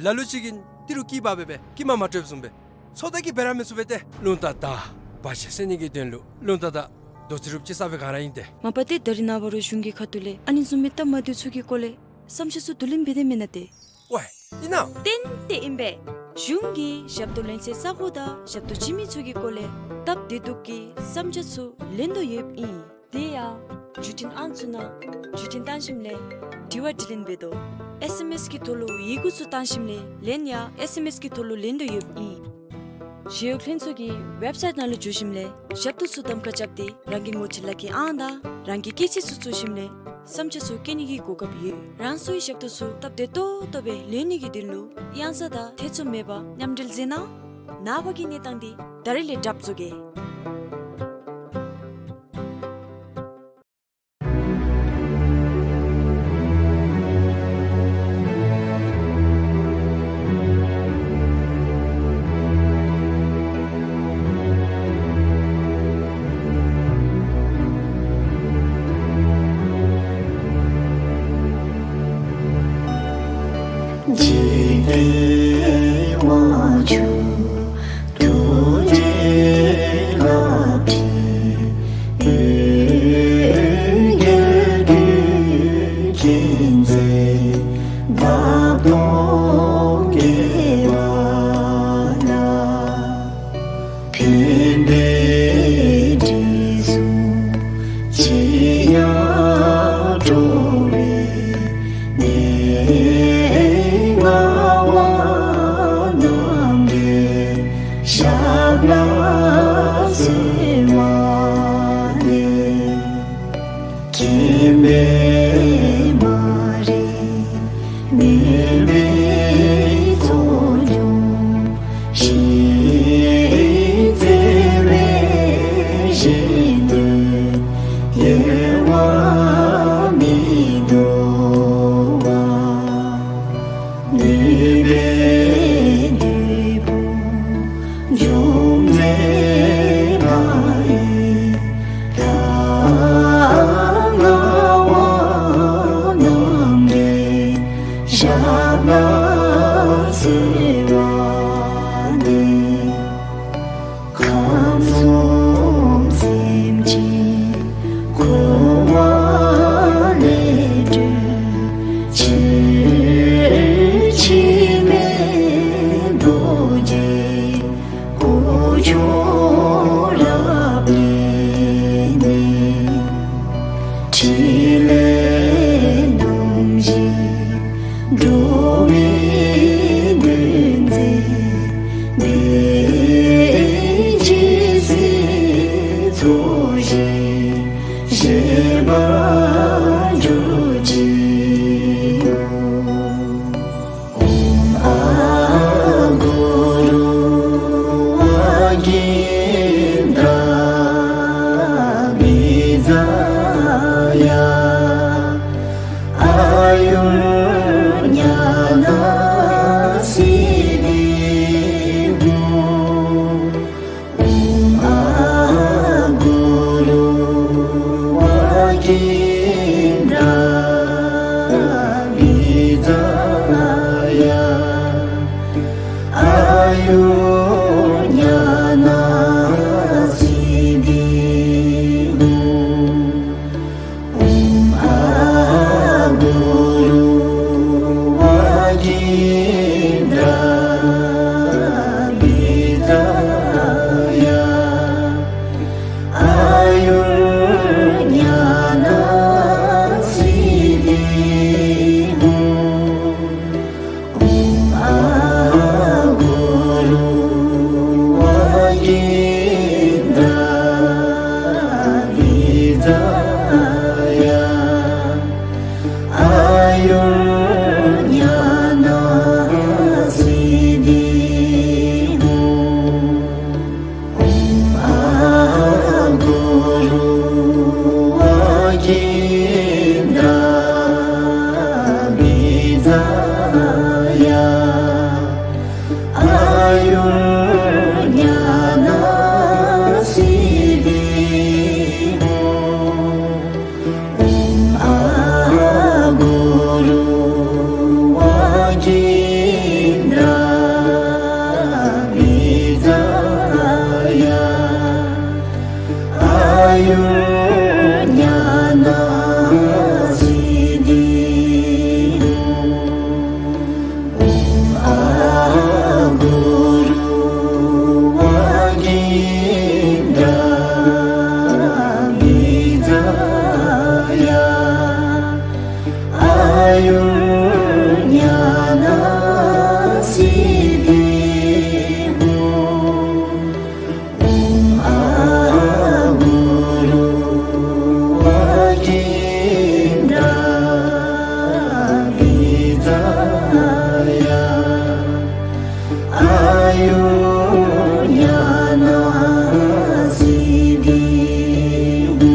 ལ་ལུ་ཅིག་གིས་ཏི་རུ་སྐྱིད་པ་སྦེ་སྦེ་སྐྱིད་མ་མ་སྤྲོད་བཟུམ་སྦེ་ཚོད་ལྟ་གིས་འབད་ར་མི་ཚུགས་པས་ཏེ། རླུང་རྟ་དང་བར་ཆད་སེལ་ནི་གི་དོན་ལུ་རླུང་རྟ་དང་རྡོ་རྩེག་རུབ་ཅིག་ས་སྦེ་ག་ར་ཨིན་ཏེ། མ་པ་ཏེ་ད་རེས་ནངས་པ་རུང་གཞུང་གི་ཁ་ཐུག་ལས་ཨ་ནི་བཟུམ་མའི་སྟབས་མ་བདེཝ་ཚུ་གི་སྐོར་ལས་བསམ་འཆར་ཚུ་བསྡུ་ལེན་འབད་དེ་མེན་ན་ཏེ། ཝའེ་ཨིན་ན། ཏན་ཏན་ཨིན་པས། གཞུང་གིས་ཞབས་ཏོག་ལེན་སའི་ས་གོ་དང་ཞབས་ཏོག་བྱིན་མི་ཚུ་གི་སྐོར་ལས་སྟབས་བདེ་སྡུག་གི་བསམ་འཆར་ཚུ་ལེན་དོ་ཡོདཔ་ཨིན། དེ་ཡང་བརྒྱུད་འཕྲིན་ཨང་ཚུ་ནང་བརྒྱུད་འཕྲིན་བཏང་ཞིནམ་ལས་དྲི་བ་དྲིས་ལན་འབད་དོ། ཨེས་ཨེམ་ཨེས་ཀྱི་ཐོག་ལུ་ཡི་གུ་ཚུ་བཏང་ཞིནམ་ལས་ལན་ཡང་ཨེས་ཨེམ་ཨེས་ཀྱི་ཐོག་ལུ་ལེན་དོ་ཡོདཔ་ཨིན། ཞི་གཡོག་ལྷན་ཚོགས་ཀྱི་ཝེབ་སའིཊ་ནང་ལུ་འཛུལ་ཞིནམ་ལས་ཞབས་ཏོག་ཚུ་གདམ་ཁ་རྐྱབ་སྟེ་རང་གི་ངོ་སྤྲོད་ལག་ཁྱེར་ཨང་དང་རང་གི་སྐྱེས་ཚེས་ཚུ་བཙུགས་ཞིནམ་ལས་བསམ་འཆར་ཚུ་བཀོད་ནི་གི་གོ་སྐབས་ཡོད། རང་སོའི་ཞབས་ཏོག་ཚུ་སྟབས་བདེ་ཏོག་ཏོ་སྦེ་ལེན་ནི་གི་དོན་ལུ་གཡང་ས་དང་ཐེ་ཚོམ་མེད་པར་མཉམ་འབྲེལ་མཛད་གནང་། ནངས་པ་གི་གནས་སྟངས་འདི་ད་རེས་ལས་གྲབས་བཟོ་གེ། མར་གྱུར་ཅིག། ཨོཾ་ཨ་གུ་རུ་ཝ་གིནྡྲ་བི་ཛ་ཡ། ཨ་ཡུར་ཉ་ན་སིདྡྷི་ཧཱུྃ། ཨོཾ་ཨ་གུ་རུ་ཝ་གིནྡྲ་བི་ཛ་ཡ། ཨ་ཡུར་ཉ་ན་སིདྡྷི་ཧཱུྃ། ཨོཾ་ཨ་གུ་རུ་ཝ་གིནྡྲ་བི་ཛ་ཡ། ཨ་ཡུར་ཉ་ན་སིདྡྷི་ཧཱུྃ། ཨོཾ་ཨ་གུ་རུ་ཝ་གིནྡྲ་བི་ཛ་ཡ། ཨ་ཡུར་ཉ་ན་སིདྡྷི་ཧཱུྃ། ཨོཾ་ཨ་གུ་རུ་ཝ་གིནྡྲ་བི་ཛ་ཡ། ཨ་ཡུར་ཉ་ན་སིདྡྷི་ཧཱུྃ། ཨོཾ་ཨ་གུ་རུ་ཝ་གིནྡྲ་བི་ཛ་ཡ། ཨ་ཡུར་ཉ་ན་སིདྡྷི་ཧཱུྃ། ཨོཾ་ཨ་གུ་རུ་ཝ་གིནྡྲ་བི་ཛ་ཡ། ཨ་ཡུར་ཉ་ན་སིདྡྷི་ཧཱུྃ། ཨོཾ་ཨ་གུ་རུ་ཝ་གིནྡྲ་བི་ཛ་ཡ། ཨ་ཡུར་ཉ་ན་སིདྡྷི་ཧཱུྃ།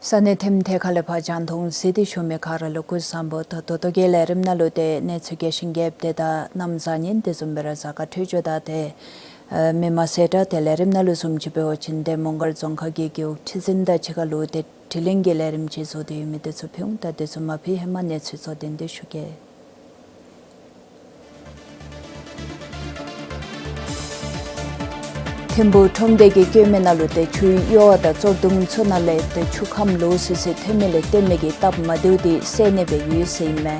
ས་གནས་ཐིམ་ཐེ་ཁ་ལས་ཕར་རྒྱང་མཐོང་གཟིགས་ཏེ་བཞུགས་མི་ག་ར་ལུ་སྐུ་གཟུགས་བཟང་པོ། ད་ད་ལྟོ་གི་ལས་རིམ་ནང་ལུ་ཏེ་གནས་ཚུལ་རྒྱས་ཤིང་རྒྱསཔ་དེ་དང་གནམ་བཟང་ངན་དེ་བཟུམ་སྦེ་ར་གཟའ་སྐར་འཕྲོད་སྦྱོར་དང་ཏེ་ཨ་མི་མང་ཟེར་ད་ཏེ་ལས་རིམ་ནང་ལུ་བཟུམ་ཅིག་འབད་བ་ཅིན་ཏེ་མོང་སྒར་རྫོང་ཁག་གི་རྒེད་འོག་ཁྲི་འཛིན་དང་གཅིག་ཁར་ལུ་ཏེ་དྲི་ལན་གྱི་ལས་རིམ་ཅིག་བཟོ་སྟེ་ཡོད་མི་དེ་ཚུ་ཕུལ་འོང་། ད་དེ་ཚུ་མ་ཕུལ་ཧེ་མ་གནས་ཚུལ་ཚུ་དོན་བསྡུ་ཞུ་གེ། ཐིམ་ཕུག་ཁྲོམ་སྡེ་གི་བསྐྱོད་མི་ནང་ལུ་ཏེ་ཆུའི་གཡུར་བ་དང་བཙོག་དུང་ཚུ་ནང་ལས་ཏེ་ཆུ་ཁམས་ལོག་སི་སི་ཐོན་མི་ལས་བརྟེན་མི་གི་སྟབས་མ་བདེཝ་དེ་སེལ་ནི་སྦེ་ཡོད་ཟེར་ཨིན་མས།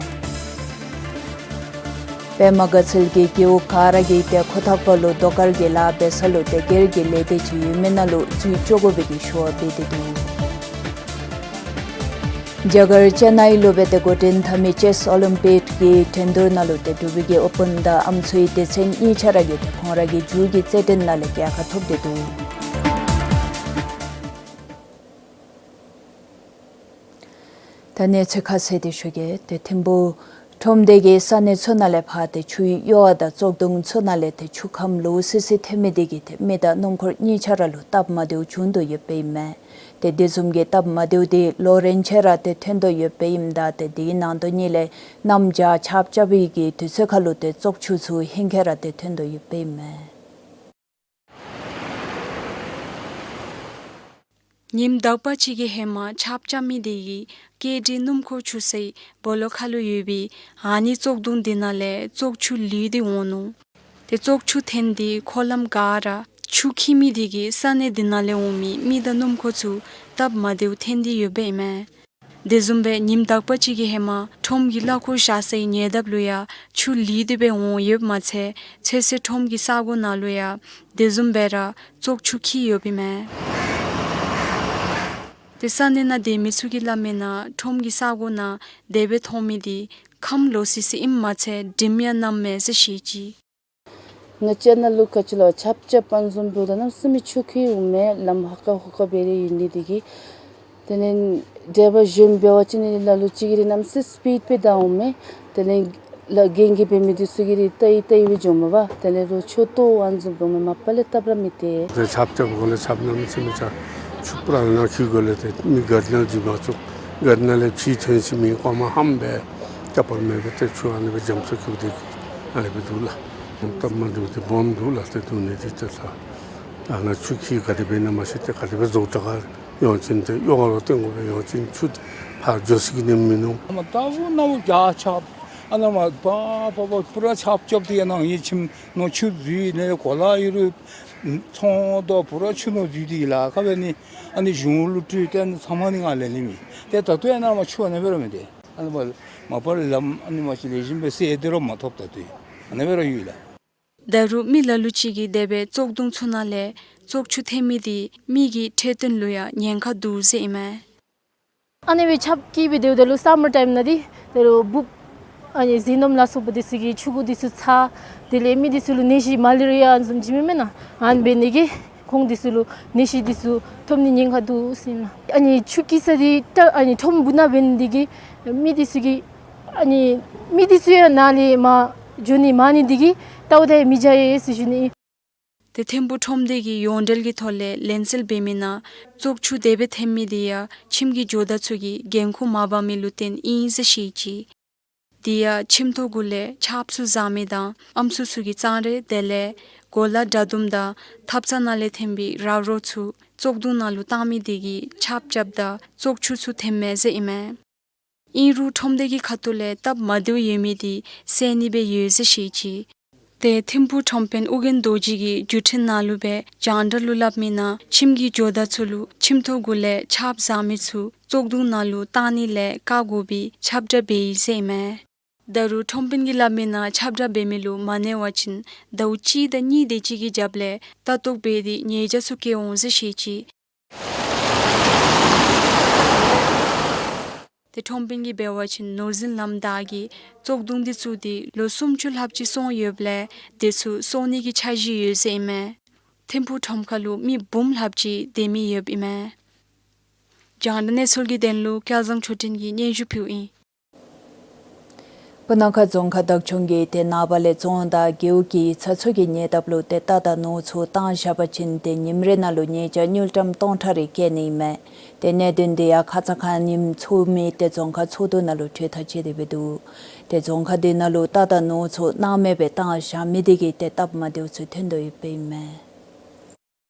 པདྨ་དགའ་ཚལ་གྱི་རྒེད་འོག་ག་ར་གིས་ཏེ་ཁོ་ཐག་པ་ལུ་རྡོ་དཀར་གྱི་ལཱ་འབད་ས་ལུ་ཏེ་སྒེར་གྱི་ལས་སྡེ་ཅིག་ཡོད་མི་ནང་ལུ་འཛུལ་བཅོ་དགོ་པའི་གི་ཞུ་བ་འབད་དེ་འདུག། རྒྱ་གར་ཅེ་ནའི་ལུ་སྦེ་ཏེ་འགོ་འདྲེན་འཐབ་མི་ཅེསི་ཨོ་ལིམ་པིཀ་གི་འགྲན་བསྡུར་ནང་ལུ་ཏེ་འབྲུག་པའི་གི་དབུ་དཔོན་དང་ཨམ་སྲུའི་སྡེ་ཚན་གཉིས་ཆ་ར་གིས་ཏེ་ཁོང་ར་གི་འབྲུག་གི་རྩེད་འགྲན་ནང་ལས་རྒྱལ་ཁ་ཐོབ་སྟེ་འདུག། ད་གནས་ཚུལ་ཁ་གསལ་ཏེ་ཞུ་གེ། ཏེ་ཐིམ་ཕུག་ཁྲོམ་སྡེ་གི་ས་གནས་ཚུ་ནང་ལས་ཕར་ཏེ་ཆུའི་གཡུར་བ་དང་བཙོག་དུང་ཚུ་ནང་ལས་ཏེ་ཆུ་ཁམས་ལོག་སི་སི་ཐོན་མི་དེ་གིས་ཏེ་མི་དང་སྣུམ་འཁོར་གཉིས་ཆ་ར་ལུ་སྟབས་མ་བདེཝ་བྱུང་དོ་ཡོདཔ་ཨིན་མས། ཏེ་དེ་བཟུམ་གྱི་སྟབས་མ་བདེཝ་དེ་ལོ་རིམ་བཞིན་ར་ཏེ་ཐོན་དོ་ཡོདཔ་ཨིནམ་ད་ཏེ་དེའི་ནང་དོན་ཉིད་ལས་གནམ་བྱཱར་ཆརཔ་རྐྱབ་པའི་གི་དུས་ཚོད་ཁར་ལུ་ཏེ་བཙོག་ཆུ་ཚུ་ཧེང་སྐལ་ར་ཏེ་ཐོན་དོ་ཡོདཔ་ཨིན་མས། ཉིནམ་དག་པ་ཅིག་གི་ཧེ་མ་ཆརཔ་རྐྱབ་མི་དེ་གིས་ཀེ་ཌི་སྣུམ་འཁོར་ཆུ་སའི་སྦོ་ལོགས་ཁར་ལུ་ཡོད་པའི་ཨ་ནི་བཙོག་དུང་དེ་ནང་ལས་བཙོག་ཆུ་ལུད་དེ་འོང་ནུག། ཏེ་བཙོག་ཆུ་ཐོན་ཏེ་འཁོར་ལམ་ག་ར་ཆུ་འཁྱིལ་མི་དེ་གིས་ས་གནས་དེ་ནང་ལས་འོང་མི་མི་དང་སྣུམ་འཁོར་ཚུ་སྟབས་མ་བདེཝ་ཐོན་ཏེ་ཡོདཔ་ཨིན་མས། དེ་བཟུམ་སྦེ་ཉིནམ་དག་པ་ཅིག་གི་ཧེ་མ་ཁྲོམ་གྱི་གླ་འཁོར་བཞག་སའི་ཉེ་འདབས་ལུ་ཡང་ཆུ་ལུད་དེ་སྦེ་འོང་ཡོདཔ་མ་ཚད་ཚོད་བསྲེ་ཁྲོམ་གྱི་ས་གོ་ནང་ལུ་ཡང་དེ་བཟུམ་སྦེ་ར་བཙོག་ཆུ་འཁྱིལ་ཡོདཔ་ཨིན་མས། ཏེ་ས་གནས་ནང་སྡོད་མི་ཚུ་གིས་སླབ་མིའི་ནང་ཁྲོམ་གྱི་ས་གོ་ནང་དེ་སྦེ་མཐོང་མི་འདི་ཁམས་ལོག་སི་སི་ཨིནམ་མ་ཚད་དྲིམ་ཡང་མནམ་མས་ཟེར་བཤད་ཅི། ང་བཅས་ནཱ་ལུ་ག་ཅི་ལོ་ཆརཔ་རྐྱབ་པ་བཟུམ་འབདཝ་ད་གནམ་མེད་ས་མེད་ཆུ་འཁྱིལ་འོང་མས། ལམ་ཧ་ཀ་ཧུ་ཀ་སྦེ་ར་ཡོད་ནི་དེ་གིས། དེ་ལས་འདྲེ་བ་གཞོན་འབད་བ་ཅིན་ལ་ལུ་ཅིག་གིས་ར་གནམ་མེད་ས་མེད་སི་པིཌ་སྦེ་བདའ་འོང་མས། དེ་ལས་ལ་རྒན་རྒས་འབད་མི་འདི་ཚུ་གིས་ར་ཏེ་ཏེ་སྦེ་འགྱོཝ་མས་པ། དེ་ལས་རོགས་ཆུ་བཏོག་པ་བཟུམ་འབདཝ་མས། མ་པ་ལས་སྟབས་ར་མི་བདེ། ཏེ་ཆརཔ་རྐྱབ་དགོ་ལས་ཆརཔ་གནམ་མེད་ས་མེད་ཆུ་པུ་ར་ནང་འཁྱིལ་དགོ་ལས་ཏེ་མི་ག་ཏེ་ནང་འཛུལ་མ་ཚུགས། ག་ཏེ་ནང་ལས་ཕྱི་ཐོན་ཞིནམ་མི་གོ་མ་ཧམ་སྦེ་སྐྱབས་པར་མེད་པས། ཏེ་ཆུ་ཨ་ནི་སྦེ་རྒྱ་མཚོ་འཁྱིལ་ཏེ་གིས་ཨ་ནི་སྦེ་འདུག་ལགས། སྟབས་མ་བདེཝ་འདི་སྦོམ་འདུག་ལགས། ཏེ་འདུག་ནི་འདི་ཏེ་ལགས། ད་ནཱ་ཆུ་འཁྱིལ་ག་དེ་སྦེ་ཨིན་ན་མ་ཤེས། ཏེ་ག་དེ་སྦེ་བཟོ་དྲག་ག་ཡོང་ཅི་ན་ཏེ་གཡོག་ལུ་བཏོན་དགོ་པས། ཡོང་ཅི་ན་ཆུ་ཕར་འགྱོ་ས་གི་ནི་མིན་ནུག། ཨ་མ་ད་བུ་ནཱ་བུ་རྒྱ་ཆརཔ་ཨ་ནཱ་མ་པ་པ་པ་པུ་ར་ཆརཔ་རྐྱབ་སྟེ་ཡར་ནང་ཡི་ཁྱིམ་ནང་ཆུ་འཛུལ་ནི་གོ་ལ་ཡི་རུ་ཚོང་དོ་པུ་ར་ཆུ་ནང་འཛུལ་ཏེ་ཡི་ལགས། ཁ་སྦེ་ནི་ཨ་ནི་གཞུང་ལུ་སྤྲོད་དེ་ཨ་ནི་ཚང་མ་ནི་ང་ལས་ལེན་མི་ཏེ་ད་ལྟོ་ཡང་ནཱ་མ་ཆུ་ཨ་ནི་སྦེ་ར་མི་འདི་ཨ་ནི་མ་མ་པ་ལམ་ཨ་ནི་མ་ཅིག་ལེགས་ཤོམ་སྦེ་སེལ་ཏེ་ར་མ་ཐོབ། ད་ལྟོ་ཡང་ཨ་ནི་སྦེ་ར་ཡོད་ལགས། ད་རུང་མི་ལ་ལུ་ཅིག་གིས་དེ་སྦེ་བཙོག་དུང་ཚུ་ནང་ལས་བཙོག་ཆུ་ཐོན་མི་འདི་མི་གི་འཕྲོད་བསྟེན་ལུ་ཡང་ཉེན་ཁ་འདུག་ཟེར་ཨིན་མས། ཨ་ནི་སྦེ་ཆརཔ་འཁྱིལ་སྦེ་སྡོདཔ་ད་ལུ་སམ་མར་ཊའིམ་ནང་འདི་ད་རུང་འབུཔ་ཨ་ནི་བཟི་ནོརམ་ལ་སོགས་པ་འདི་ཚུ་གིས་ཆུ་གུ་འདི་ཚུ་ཚ། དེ་ལས་མི་འདི་ཚུ་ལུ་ནད་གཞི་མ་ལེ་རི་ཡ་བཟུམ་ཅིག་མེན་མེན་ན་ཨ་ནི་འབད་ནི་གིས་ཁོང་འདི་ཚུ་ལུ་ནད་གཞི་འདི་ཚུ་ཐོབ་ནི་ཉེན་ཁ་འདུག་ཟེར་ཨིན་ན། ཨ་ནི་ཆུ་འཁྱིལ་ས་འདི་ཏ་ཨ་ནི་ཁྲོམ་སྦུག་ན་འབད་ནི་འདི་གིས་མི་འདི་ཚུ་གིས་ཨ་ནི་མི་འདི་ཚུ་ཡང་ནཱ་ལས་མར་འགྱོ་ནི་མང་ནི་འདི་གིས་ལྟཝ་ད་ཡང་མི་བྱ་ཡི་ཟེར་ཞུ་ནི། ཏེ་ཐིམ་ཕུག་ཁྲོམ་སྡེ་གིས་ཡོངས་འབྲེལ་གྱི་ཐོག་ལས་ལན་གསལ་འབད་མི་ནང་བཙོག་ཆུ་དེ་སྦེ་ཐོན་མི་འདི་ཡང་ཁྱིམ་གྱི་ཇོ་བདག་ཚུ་གིས་འགན་ཁུར་མ་འབག་མི་ལུ་བརྟེན་ཨིན་ཟེར་བཤད་ཅི། དེ་ཡང་ཁྱིམ་ཐོག་གུ་ལས་ཆརཔ་ཚུ་བཟའ་མི་དང་ཨམ་སྲུ་ཚུ་གི་གཙང་རས་དེ་ལས་གོ་ལ་དྲ་དུམ་དང་ཐབ་ཚང་ནང་ལས་ཐོན་པའི་ར་རོ་ཚུ་བཙོག་དུང་ནང་ལུ་བཏང་མི་དེ་གིས་ཆརཔ་རྐྱབ་ད་བཙོག་ཆུ་ཚུ་ཐོནམ་མས་ཟེར་ཨིན་མས། ཨིན་རུང་ཁྲོམ་སྡེ་གི་ཁ་ཐུག་ལས་སྟབས་མ་བདེཝ་ཡོད་མི་དེ་སེལ་ནི་སྦེ་ཡོད་ཟེར་བཤད་ཅི། ཏེ་ཐིམ་ཕུག་ཁྲོམ་དཔོན་ཨོ་རྒྱན་རྡོ་རྗེ་གིས་བརྒྱུད་འཕྲིན་ནང་ལུ་སྦེ་རྒྱང་བསྒྲགས་ལུ་སླབ་མི་ནང་ཁྱིམ་གྱི་ཇོ་བདག་ཚུ་ལུ་ཁྱིམ་ཐོག་གུ་ལས་ཆརཔ་བཟའ་མི་ཚུ་བཙོག་དུང་ནང་ལུ་བཏང་ནི་ལས་བཀག་དགོ་པའི་ཁྱབ་བསྒྲགས་འབད་ཡི་ཟེར་ཨིན་མས། ད་རུང་ཁྲོམ་དཔོན་གྱིས་སླབ་མི་ནང་ཁྱབ་བསྒྲགས་འབད་མི་ལུ་མ་གནས་པ་ཅིན་ཟླཝ་གཅིག་དང་གཉིས་དེ་ཅིག་གི་རྒྱབ་ལས་ལྟ་རྟོག་འབད་དེ་ཉེས་བྱ་ཚུ་བཀལ་འོང་ཟེར་བཤད་ཅི། ཏེ་ཁྲོམ་དཔོན་གྱིས་འབད་བ་ཅིན་ནོར་འཛིན་ལམ་བདའ་གིས་བཙོག་དུང་འདི་བཙུགས་ཏེ་ལོ་སུམ་ཅུ་ལྷགཔ་ཅིག་སོང་ཡོདཔ་ལས་དེ་ཚུ་གསོ་ནི་གི་འཆར་གཞི་ཡོད་ཟེར་ཨིན་མས། ཐིམ་ཕུག་ཁྲོམ་ཁ་ལུ་མི་འབུམ་ལྷགཔ་ཅིག་སྡོད་མི་ཡོདཔ་ཨིན་མས། རྒྱང་བསྒྲགས་གནས་ཚུལ་གྱི་དོན་ལུ་སྐལ་བཟང་ཆོས་སྒྲོན་གྱིས་སྙན་ཞུ་ཕུལཝ་ཨིན། སྤུ་ན་ཁ་རྫོང་ཁག་བདག་སྐྱོང་གིས་ཏེ་ནངས་པ་ལས་རྫོང་དང་རྒེད་འོག་གི་ཡིག་ཚང་ཚུ་གི་ཉེ་འདབས་ལུ་ཏེ་རྟ་དང་ནོར་ཚུ་བཏང་བཞག་པ་ཅིན་ཏེ་ཉིནམ་རེ་ནང་ལུ་ཉེས་བྱ་དངུལ་ཀྲམ་སྟོང་ཕྲག་རེ་བཀལ་ནི་ཨིན་མས། ཏེ་གནད་དོན་འདི་ཡང་ཁ་ཙ་ཁ་ཉིནམ་ཚོགས་མི་ཏེ་རྫོང་ཁག་ཚོགས་འདུ་ནང་ལུ་གྲོས་ཐག་བཅད་དེ་སྦེ་འདུག། ཏེ་རྫོང་ཁག་འདི་ནང་ལུ་རྟ་དང་ནོར་ཚུ་སྣང་མེད་སྦེ་བཏང་བཞག་མི་དེ་གིས་ཏེ་སྟབས་མ་བདེཝ་ཚུ་ཐོན་དོ་ཡོདཔ་ཨིན་མས།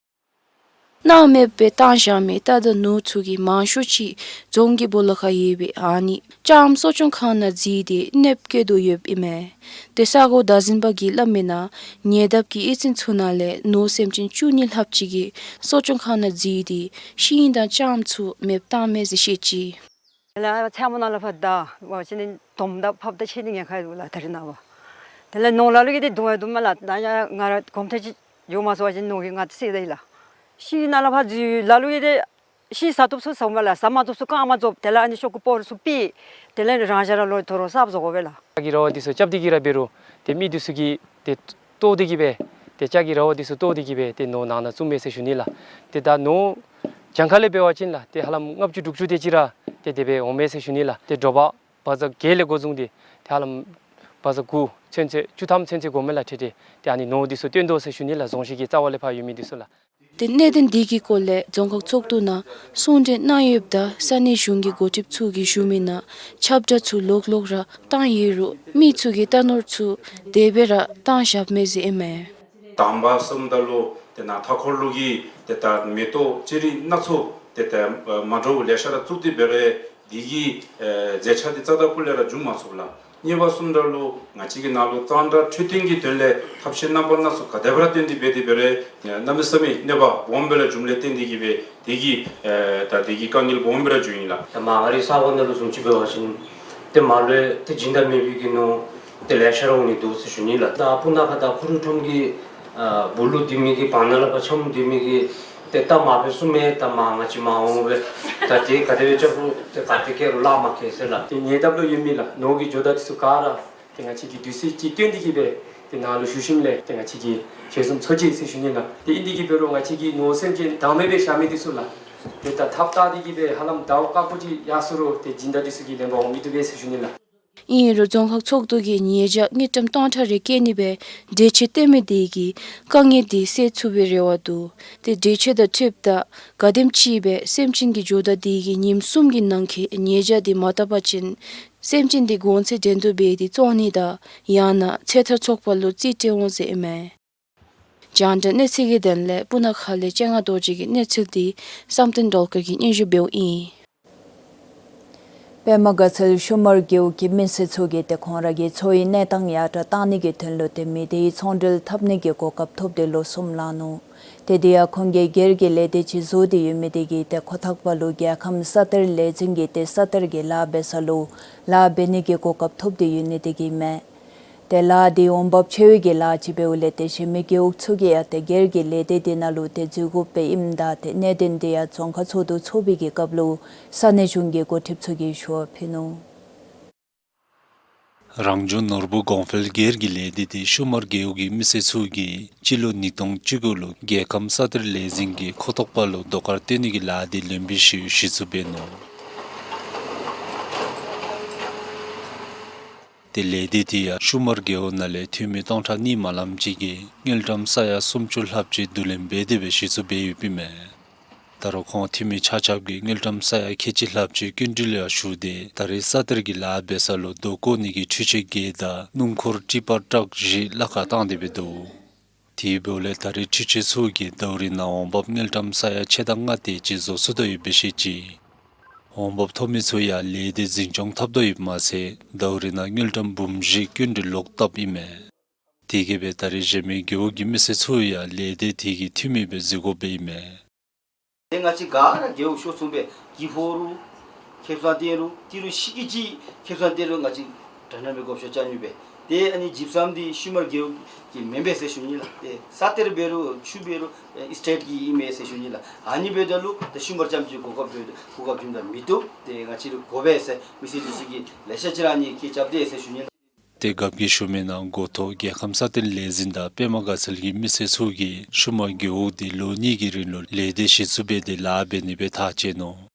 སྣང་མེད་སྦེ་བཏང་བཞག་མི་རྟ་དང་ནོར་ཚུ་གི་མང་ཤོས་ཅིག་རྫོང་གི་སྦོ་ལོགས་ཁར་ཡོད་པའི་ཨ་ནི་ལྕམ་གསོ་སྐྱོང་ཁང་ནང་འཛུལ་ཏེ་གནོདཔ་བཀལ་དོ་ཡོདཔ་ཨིན་མས། ཏེ་ས་གོ་བདག་འཛིན་པ་གིས་སླབ་མི་ནང་ཉེ་འདབས་ཀྱི་ཡིག་ཚང་ཚུ་ནང་ལས་ནོར་སེམས་ཅན་བཅུ་གཉིས་ལྷགཔ་ཅིག་གིས་གསོ་སྐྱོང་ཁང་ནང་འཛུལ་ཏེ་ཤིང་དང་ལྕམ་ཚུ་མེདཔ་བཏངམ་མས་ཟེར་བཤད་ཅི། དེ་ལས་མཚན་མོ་ནང་ལས་ཕར་བདའ་བ་ཅིན་དོམ་དང་ཕགཔ་དང་ཕྱད་ནི་ཉེན་ཁ་ཡོད་ལགས་ད་རིས་ནངས་པ། དེ་ལས་ནོར་ལ་ལུ་གིས་ཏེ་བརྡུང་ཡང་བརྡུངམ་མས་ལགས། ད་ཡང་ང་ར་གོམ་ཐེངས་ཅིག་འགྱོ་མ་ཚུགས་པ་ཅིན་ནོར་གྱིས་ང་བསད་ད་ཡི་ལགས། ཤིང་ནང་ལས་ཕར་འཛུལ་ལ་ལུ་གིས་ཏེ་ཤིང་ཟ་བཏུབ་ཚུ་ཟཝ་མས་ལགས། ཟ་མ་བཏུབ་ཚུ་བཀག་མ་བཅུག། དེ་ལས་ཨ་ནི་ཤོག་གུ་སྤོ་རུ་ཚུ་ཕུད། དེ་ལས་རང་ཤ་ར་ལོག་དོ་རུང་གསརཔ་བཟོ་དགོ་པས་ལགས། ལྕགས་ཀྱི་ར་བ་འདི་ཚུ་རྐྱབ་སྟེ་གིས་ར་འབད་རུང་ཏེ་མི་འདི་ཚུ་གིས་ཏེ་བཏོག་སྟེ་གིས་སྦེ་ཏེ་ལྕགས་ཀྱི་ར་བ་འདི་ཚུ་བཏོག་སྟེ་གིས་སྦེ་ཏེ་ནོར་ནང་ན་བཙུགས་མས་ཟེར་ཞུ་ནི་ལགས། ཏེ་ད་ནོར་གྱངས་ཁ་ལས་འབད་བ་ཅིན་ལགས་ཏེ་ཧ་ལམ་ལྔ་བཅུ་དྲུག་ཅུ་དེ་ཅིག་ར་ཏེ་དེ་སྦེ་འོང་མས་ཟེར་ཞུ་ནི་ལགས། ཏེ་དྲོ་པ་བ་ཛ་བརྒྱད་ལས་འགོ་བཟུང་སྟེ་ཏེ་ཧ་ལམ་བ་ཛ་དགུ་ཚུན་ཚོད་བཅུ་ཐམ་ཚུན་ཚོད་འགོརཝ་མས་ལགས། ཏེ་ཏེ་ཨ་ནི་ནོར་འདི་ཚུ་བཏོན་དོ་ཟེར་ཞུ་ནི་ལགས། རྫོང་གཞི་གི་རྩ་བ་ལས་ཕར་ཡོད་མི་འདི་ཚུ་ལགས། ཏེ་གནད་དོན་འདི་གི་སྐོར་ལས་རྫོང་ཁག་ཚོགས་འདུ་ནང་གསུང་གྲོས་གནང་ཡོདཔ་ད་ས་གནས་གཞུང་གི་འགོ་ཁྲིདཔ་ཚུ་གིས་ཞུ་མི་ནང་ཁྱབ་བསྒྲགས་ཚུ་ལོག་ལོག་ར་བཏང་ཡོད་རུང་མི་ཚུ་གིས་རྟ་ནོར་ཚུ་དེ་སྦེ་ར་བཏང་བཞགཔ་མས་ཟེར་ཨིན་མས། དང་པ་བཟུམ་ད་ལུ་ཏེ་ནཱ་མཐའ་འཁོར་ལུ་གི་ཏེ་ད་མེ་ཏོག་ཅི་རིགས་སྣ་ཚོགས་ཏེ་ད་མ་འདྲཝ་ལེ་ཤ་ར་བཙུགས་ཏེ་འབད་རུང་འདི་གི་ཨེ་མཛེས་ཆ་འདི་རྩ་དང་སྤུ་ལས་ར་འགྱུར་མ་ཚུགས་ལགས། གཉིས་པ་གསུམ་དེ་ལུ་ང་བཅས་ཀྱི་ནང་ལུ་གཙང་སྦྲ་འཕྲོད་བསྟེན་གྱི་དོན་ལས་ཐབས་ཤེས་རྣམ་པ་སྣ་ཚོགས་ག་དེ་སྦེ་ར་བཏོན་ཏེ་འབད་དེ་འབད་རུང་གནམ་མེད་ས་མེད་གནོད་པ་སྦོམ་སྦེ་ར་འབྱུངམ་ལས་བརྟེན་ཏེ་གིས་སྦེ་དེ་གིས་ཨེ་ད་དེ་གིས་དཀའ་ངལ་སྦོམ་སྦེ་ར་བྱུང་ཡི་ལགས། ད་མར་ང་རའི་ས་གོ་ནང་ལུ་བཟུམ་ཅིག་འབད་བ་ཅིན་ཏེ་མར་ལུ་ཡང་ཏེ་སྦྱིན་བདག་མེད་པའི་གི་ནོར་ཏེ་ལེ་ཤ་ར་འོང་ནི་འདུག་ཟེར་ཞུ་ནི་ལགས། ད་སྤུ་ན་ཁ་དང་ཁུ་རུ་ཁྲོམ་གྱི་ཨ་སྦུག་ལུ་སྡོད་མི་གི་བར་ན་ལས་ཕར་ཆམ་སྡོད་མི་གི་ཏེ་ད་མར་སྦེ་གསུངམ་མས། ད་མར་ང་བཅས་མར་འོང་སྦེ་ད་དེ་ག་དེ་སྦེ་རྐྱབ་རུང་ཏེ་ག་ཏེ་བཀལ་རུང་ལཱ་མ་ཁེལ་ཟེར་ལགས། ཏེ་ཉེ་འདབས་ལུ་ཡོད་མི་ལགས་ནོར་གྱི་ཇོ་བདག་འདི་ཚུ་ག་ར་ཏེ་ང་བཅས་ཀྱིས་དུས་ཚོད་ཅིག་བཏོན་ཏེ་གིས་སྦེ་ཏེ་ནཱ་ལུ་ཞུ་ཞིནམ་ལས་ཏེ་ང་བཅས་ཀྱིས་ཞལ་འཛོམས་འཚོ་ཅི་ཟེར་ཞུ་ནི་ལགས། ཏེ་ཨིན་ཏེ་གིས་འབད་རུང་ང་བཅས་ཀྱིས་ནོར་སེམས་ཅན་བདག་མེད་སྦེ་བཞག་མི་འདི་ཚུ་ལགས་ཏེ་ད་ཐགཔ་བཏགས་ཏེ་གིས་སྦེ་ཧ་ལམ་ཟླཝ་དཀརཔོ་ཅིག་ཡར་སོང་རུང་ཏེ་སྦྱིན་བདག་འདི་ཚུ་གིས་ལེན་པར་འོང་མི་བཏུབ་པས་ཟེར་ཞུ་ནི་ལགས། ཨིན་རུང་རྫོང་ཁག་ཚོགས་འདུ་གིས་ཉེས་བྱ་དངུལ་ཀྲམ་སྟོང་ཕྲག་རེ་བཀལ་ནི་སྦེ་འགྲེལ་བརྗོད་བཏོན་མི་དེ་གིས་དཀའ་ངལ་དེ་སེལ་ཚུགས་པའི་རེ་བ་འདུག། ཏེ་འགྲེལ་བརྗོད་དང་འཁྲིལཝ་ད་ག་དེམ་ཅིག་སྦེ་སེམས་ཅན་གྱི་ཇོ་བདག་དེ་གིས་ཉིནམ་གསུམ་གྱི་ནང་འཁོད་ཉེས་བྱ་དེ་མ་བཏབ་པ་ཅིན་སེམས་ཅན་དེ་གོང་ཚད་འགྲན་བསྡུར་འབད་དེ་བཙོང་ནི་དང་ཡང་ན་ཚེ་ཐར་ཚོགས་པ་ལུ་རྩིས་སྤྲོད་འོང་ཟེར་ཨིན་མས། རྒྱང་བསྒྲགས་གནས་ཚུལ་གྱི་དོན་ལས་སྤུ་ན་ཁ་ལས་སྤྱན་སྔ་རྡོ་རྗེ་གི་གནས་ཚུལ་དེ་བསམ་གཏན་སྒྲོལ་དཀར་གྱིས་སྙན་ཞུ་འབདཝ་ཨིན། པདྨ་དགའ་ཚལ་ཤུ་མར་རྒེད་འོག་གི་མི་སེར་ཚུ་གིས་ཏེ་ཁོང་ར་གི་འཚོ་བའི་གནས་སྟངས་ཡར་དྲག་གཏང་ནི་གི་དོན་ལུ་ཏེ་མི་སྡེའི་ཚོང་འབྲེལ་འཐབ་ནི་གི་གོ་སྐབས་ཐོབ་སྟེ་ལོ་གསུམ་ལང་ནུག། ཏེ་དེ་ཡང་ཁོང་གིས་སྒེར་གྱི་ལས་སྡེ་ཅིག་བཟོ་སྟེ་ཡོད་མི་དེ་གིས་ཏེ་ཁོ་ཐག་པ་ལུ་རྒྱལ་ཁམས་ས་གཏེར་ལས་འཛིན་གྱིས་ཏེ་ས་གཏེར་གྱི་ལཱ་འབད་ས་ལུ་ལཱ་འབད་ནི་གི་གོ་སྐབས་ཐོབ་སྟེ་ཡོད་ནི་དེ་གིས་མས། ཏེ་ལཱ་དེ་འོང་འབབ་ཆེ་བའི་གི་ལཱ་ཅིག་འབདཝ་ལས་ཏེ་གཞན་མི་རྒེད་འོག་ཚུ་གིས་ཡང་ཏེ་སྒེར་གྱི་ལས་སྡེ་དེ་ནང་ལུ་ཏེ་འཛུལ་དགོཔ་སྦེ་ཨིནམ་ད་ཏེ་གནད་དོན་དེ་ཡང་རྫོང་ཁག་ཚོགས་འདུ་ཚོགས་པའི་གི་སྐབས་ལུ་ས་གནས་གཞུང་གི་འགོ་ཁྲིདཔ་ཚུ་གིས་ཞུ་བ་ཕུལ་ནུག། རང་བྱུང་ནོར་བུ་གོང་འཕེལ་སྒེར་གྱི་ལས་སྡེ་དེ་ཤུ་མར་རྒེད་འོག་གི་མི་སེར་ཚུ་གིས་སྤྱི་ལོ་ཉིས་སྟོང་བཅུ་དགུ་ལུ་རྒྱལ་ཁམས་ས་གཏེར་ལས་འཛིན་གྱིས་ཁོ་ཐག་པ་ལུ་རྡོ་དཀར་བཏོན་ནི་གི་ལཱ་དེ་ལེན་པའི་ཤུལ་གཞི་བཙུགས་འབད་ནུག། ཏེ་ལས་སྡེ་དེ་ཡང་ཤུ་མར་རྒེད་འོག་ནང་ལས་འཐུས་མི་སྟོང་ཕྲག་གཉིས་མ་ལངམ་ཅིག་གིས་དངུལ་ཀྲམ་ས་ཡ་སུམ་ཅུ་ལྷགཔ་ཅིག་བསྡུ་ལེན་འབད་དེ་སྦེ་གཞི་བཙུགས་འབད་ཡོདཔ་ཨིན་མས། ད་རུང་ཁོང་འཐུས་མི་ཆ་ཁྱབ་ཀྱིས་དངུལ་ཀྲམ་ས་ཡ་ཁལ་གཅིག་ལྷགཔ་ཅིག་སྐྱིན་འགྲུལ་ཡང་ཞུ་སྟེ་ད་རེས་ས་གཏེར་གྱི་ལཱ་འབད་ས་ལུ་རྡོ་བརྐོ་ནི་གི་འཕྲུལ་ཆས་བརྒྱད་དང་སྣུམ་འཁོར་ཊི་པར་ཊག་བཞི་གླ་ཁར་བཏང་སྟེ་སྦེ་འདུག། དེ་འབདཝ་ལས་ད་རེས་འཕྲུལ་ཆས་ཚུ་གིས་ཟླཝ་རེ་ནང་འོང་འབབ་དངུལ་ཀྲམ་ས་ཡ་ཕྱེད་དང་ལྔ་དེ་ཅིག་བཟོ་ཚུགས་དོ་ཡོདཔ་སྦེ་བཤད་ཅི། འོང་འབབ་ཐོབ་མི་ཚུ་ཡང་ལས་སྡེ་འཛིན་སྐྱོང་འཐབ་དོ་ཡོདཔ་མ་ཚད་ཟླཝ་རེ་ནང་དངུལ་ཀྲམ་འབུམ་བཞི་སྐྱིན་འགྲུལ་ལོག་བཏབ་ཨིན་མས། དེ་གིས་སྦེ་ད་རེས་གཞན་མི་རྒེད་འོག་གི་མི་སེར་ཚུ་ཡང་ལས་སྡེ་དེ་གི་འཐུས་མི་སྦེ་འཛུལ་དགོཔ་སྦེ་ཨིན་མས། ཏེ་ང་བཅས་ག་ར་རྒེད་འོག་ཕྱོགས་མཚུངས་སྦེ་གྱི་ཧོ་རུང་ཁེ་སང་བཏོན་རུང་ཏི་རུ་ཤི་ཀི་ཅིག་ཁེ་སང་བཏོན་རུང་ང་བཅས་དྲག་ནང་མི་གོ་ཤོ་ཅ་ཉུ་སྦེ། ཏེ་ཨ་ནི་ཇིབ་སམ་འདི་ཤུ་མར་རྒེད་འོག་གི་མེན་པས་ཟེར་ཞུ་ནི་ལགས། ཏེ་ས་གཏེར་འབད་རུང་ཆུ་འབད་རུང་ཨེ་སི་ཊེཊ་ཀྱི་ཨིན་མས་ཟེར་ཞུ་ནི་ལགས། ཨ་ནི་འབདཝ་ད་ལུ་ཏེ་ཤུ་མར་རྐྱངམ་ཅིག་གོ་སྐབས་འབད་གོ་སྐབས་བྱུངམ་ད་མི་བཏུབ། ཏེ་ང་བཅས་ལུ་དགོ་པས་ཟེར་མི་སེར་འདི་ཚུ་གིས་ལེ་ཤ་ཅིག་ར་ཨ་ནི་སྐད་རྐྱབ་དེས་ཟེར་ཞུ་ནི་ལགས། ཏེ་རྒཔོ་གིས་ཞུ་མིའི་ནང་འགོ་ཐོག་རྒྱལ་ཁམས་ས་གཏེར་ལས་འཛིན་དང་པདྨ་དགའ་ཚལ་གྱི་མི་སེར་ཚུ་གིས་ཤུ་མར་རྒེད་འོག་དེ་ལོ་གཉིས་ཀྱི་རིང་ལུ་ལས་སྡེ་གཞི་བཙུགས་འབད་དེ་ལཱ་འབད་ནི་སྦེ་ཐག་བཅད་ནུག།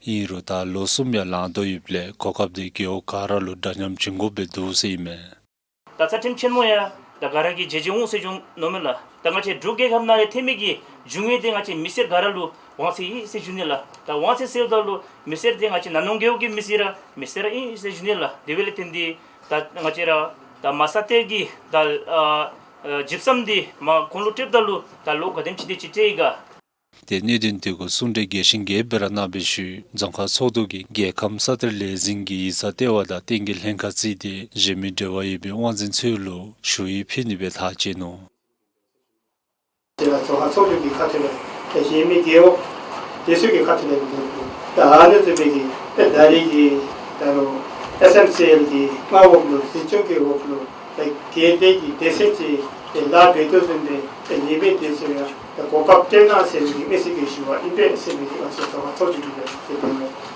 ཨིན་རུང་ད་ལོ་གསུམ་ཡང་ལང་དོ་ཡོདཔ་ལས་གོ་སྐབས་དེ་རྒེད་འོག་ག་ར་ལུ་འདྲ་མཉམ་བྱིན་དགོཔ་སྦེ་འདུག་ཟེར་ཨིན་མས། ད་རྩ་ཁྲིམས་ཆེན་མོ་ཡང་ད་ག་ར་གིས་མཇལ་མཇལ་འོང་ཟེར་ཞུ་ནི་མས་ལགས། ད་ང་བཅས་འབྲུག་རྒྱལ་ཁབ་ནང་ཡང་འཐོན་མི་གི་རྒྱུ་དངོས་དེ་ང་བཅས་མི་སེར་ག་ར་ལུ་དབང་ཚད་ཡོད་ཟེར་ཞུ་ནི་ལགས། ད་དབང་ཚད་ཟེརཝ་ད་ལུ་མི་སེར་དེ་ང་བཅས་ན་ནོང་རྒེད་འོག་གི་མི་སེར་ར་མི་སེར་ར་ཨིན་ཟེར་ཞུ་ནི་ལགས། དེ་འབདཝ་ལས་བརྟེན་ཏེ་ད་ང་བཅས་ར་ད་མར་ས་གཏེར་གྱི་ད་ཨ་ཨ་ཇིབ་སམ་འདི་མར་ཁོང་ལུ་སྤྲོདཔ་ད་ལུ་ད་ལོ་ག་དེམ་ཅིག་དེ་ཅིག་སྤྲོད་ཡི་ག། ཏེ་གནད་དོན་དེ་གུ་གསུང་གྲོས་རྒྱས་ཤིང་རྒྱསཔ་སྦེ་ར་གནང་བའི་ཤུལ་རྫོང་ཁག་ཚོགས་འདུ་གིས་རྒྱལ་ཁམས་ས་གཏེར་ལས་འཛིན་གྱི་ཡིག་ཚང་ལྟེ་བ་དང་བསྟན་རྒྱས་ལྷན་ཁག་བརྩིས་ཏེ་གཞན་མི་འབྲེལ་བ་ཡོད་པའི་དབང་འཛིན་ཚུ་ལུ་ཞུ་ཡིག་ཕུལ་ནི་སྦེ་ཐག་བཅད་ནུག། དེ་ལས་རྫོང་ཁག་ཚོགས་འདུ་གི་ཁ་ཐུག་ལས་ཏེ་གཞན་མི་རྒེད་འོག་དེ་ཚུ་གི་ཁ་ཐུག་ལས་ད་ཨ་ནི་ཚུ་སྦེ་གི་ཏེ་ད་རེས་ཀྱི་ད་རུང་ཨེསི་ཨེམ་སི་ཨེལ་གྱི་མངའ་འོག་ལུ་འཛིན་སྐྱོང་གི་འོག་ལུ་ཏེ་སྒེར་སྡེ་གི་སྡེ་ཚན་ཅིག་ཏེ་ལཱ་འབད་དོ་བཟུམ་སྦེ་ཏེ་ཉེས་པའི་སྡེ་ཚུ་ཡང་ཏེ་གོ་སྐབས་སྤྲོད་གནང་ཟེར་བའི་གི་མི་སེར་གྱི་ཞུ་བ་ཨིན་པས་ཟེར་བའི་གི་ང་བཅས་རྫོང་ཁག་ཚོགས་འདུ་གི་ཏེ་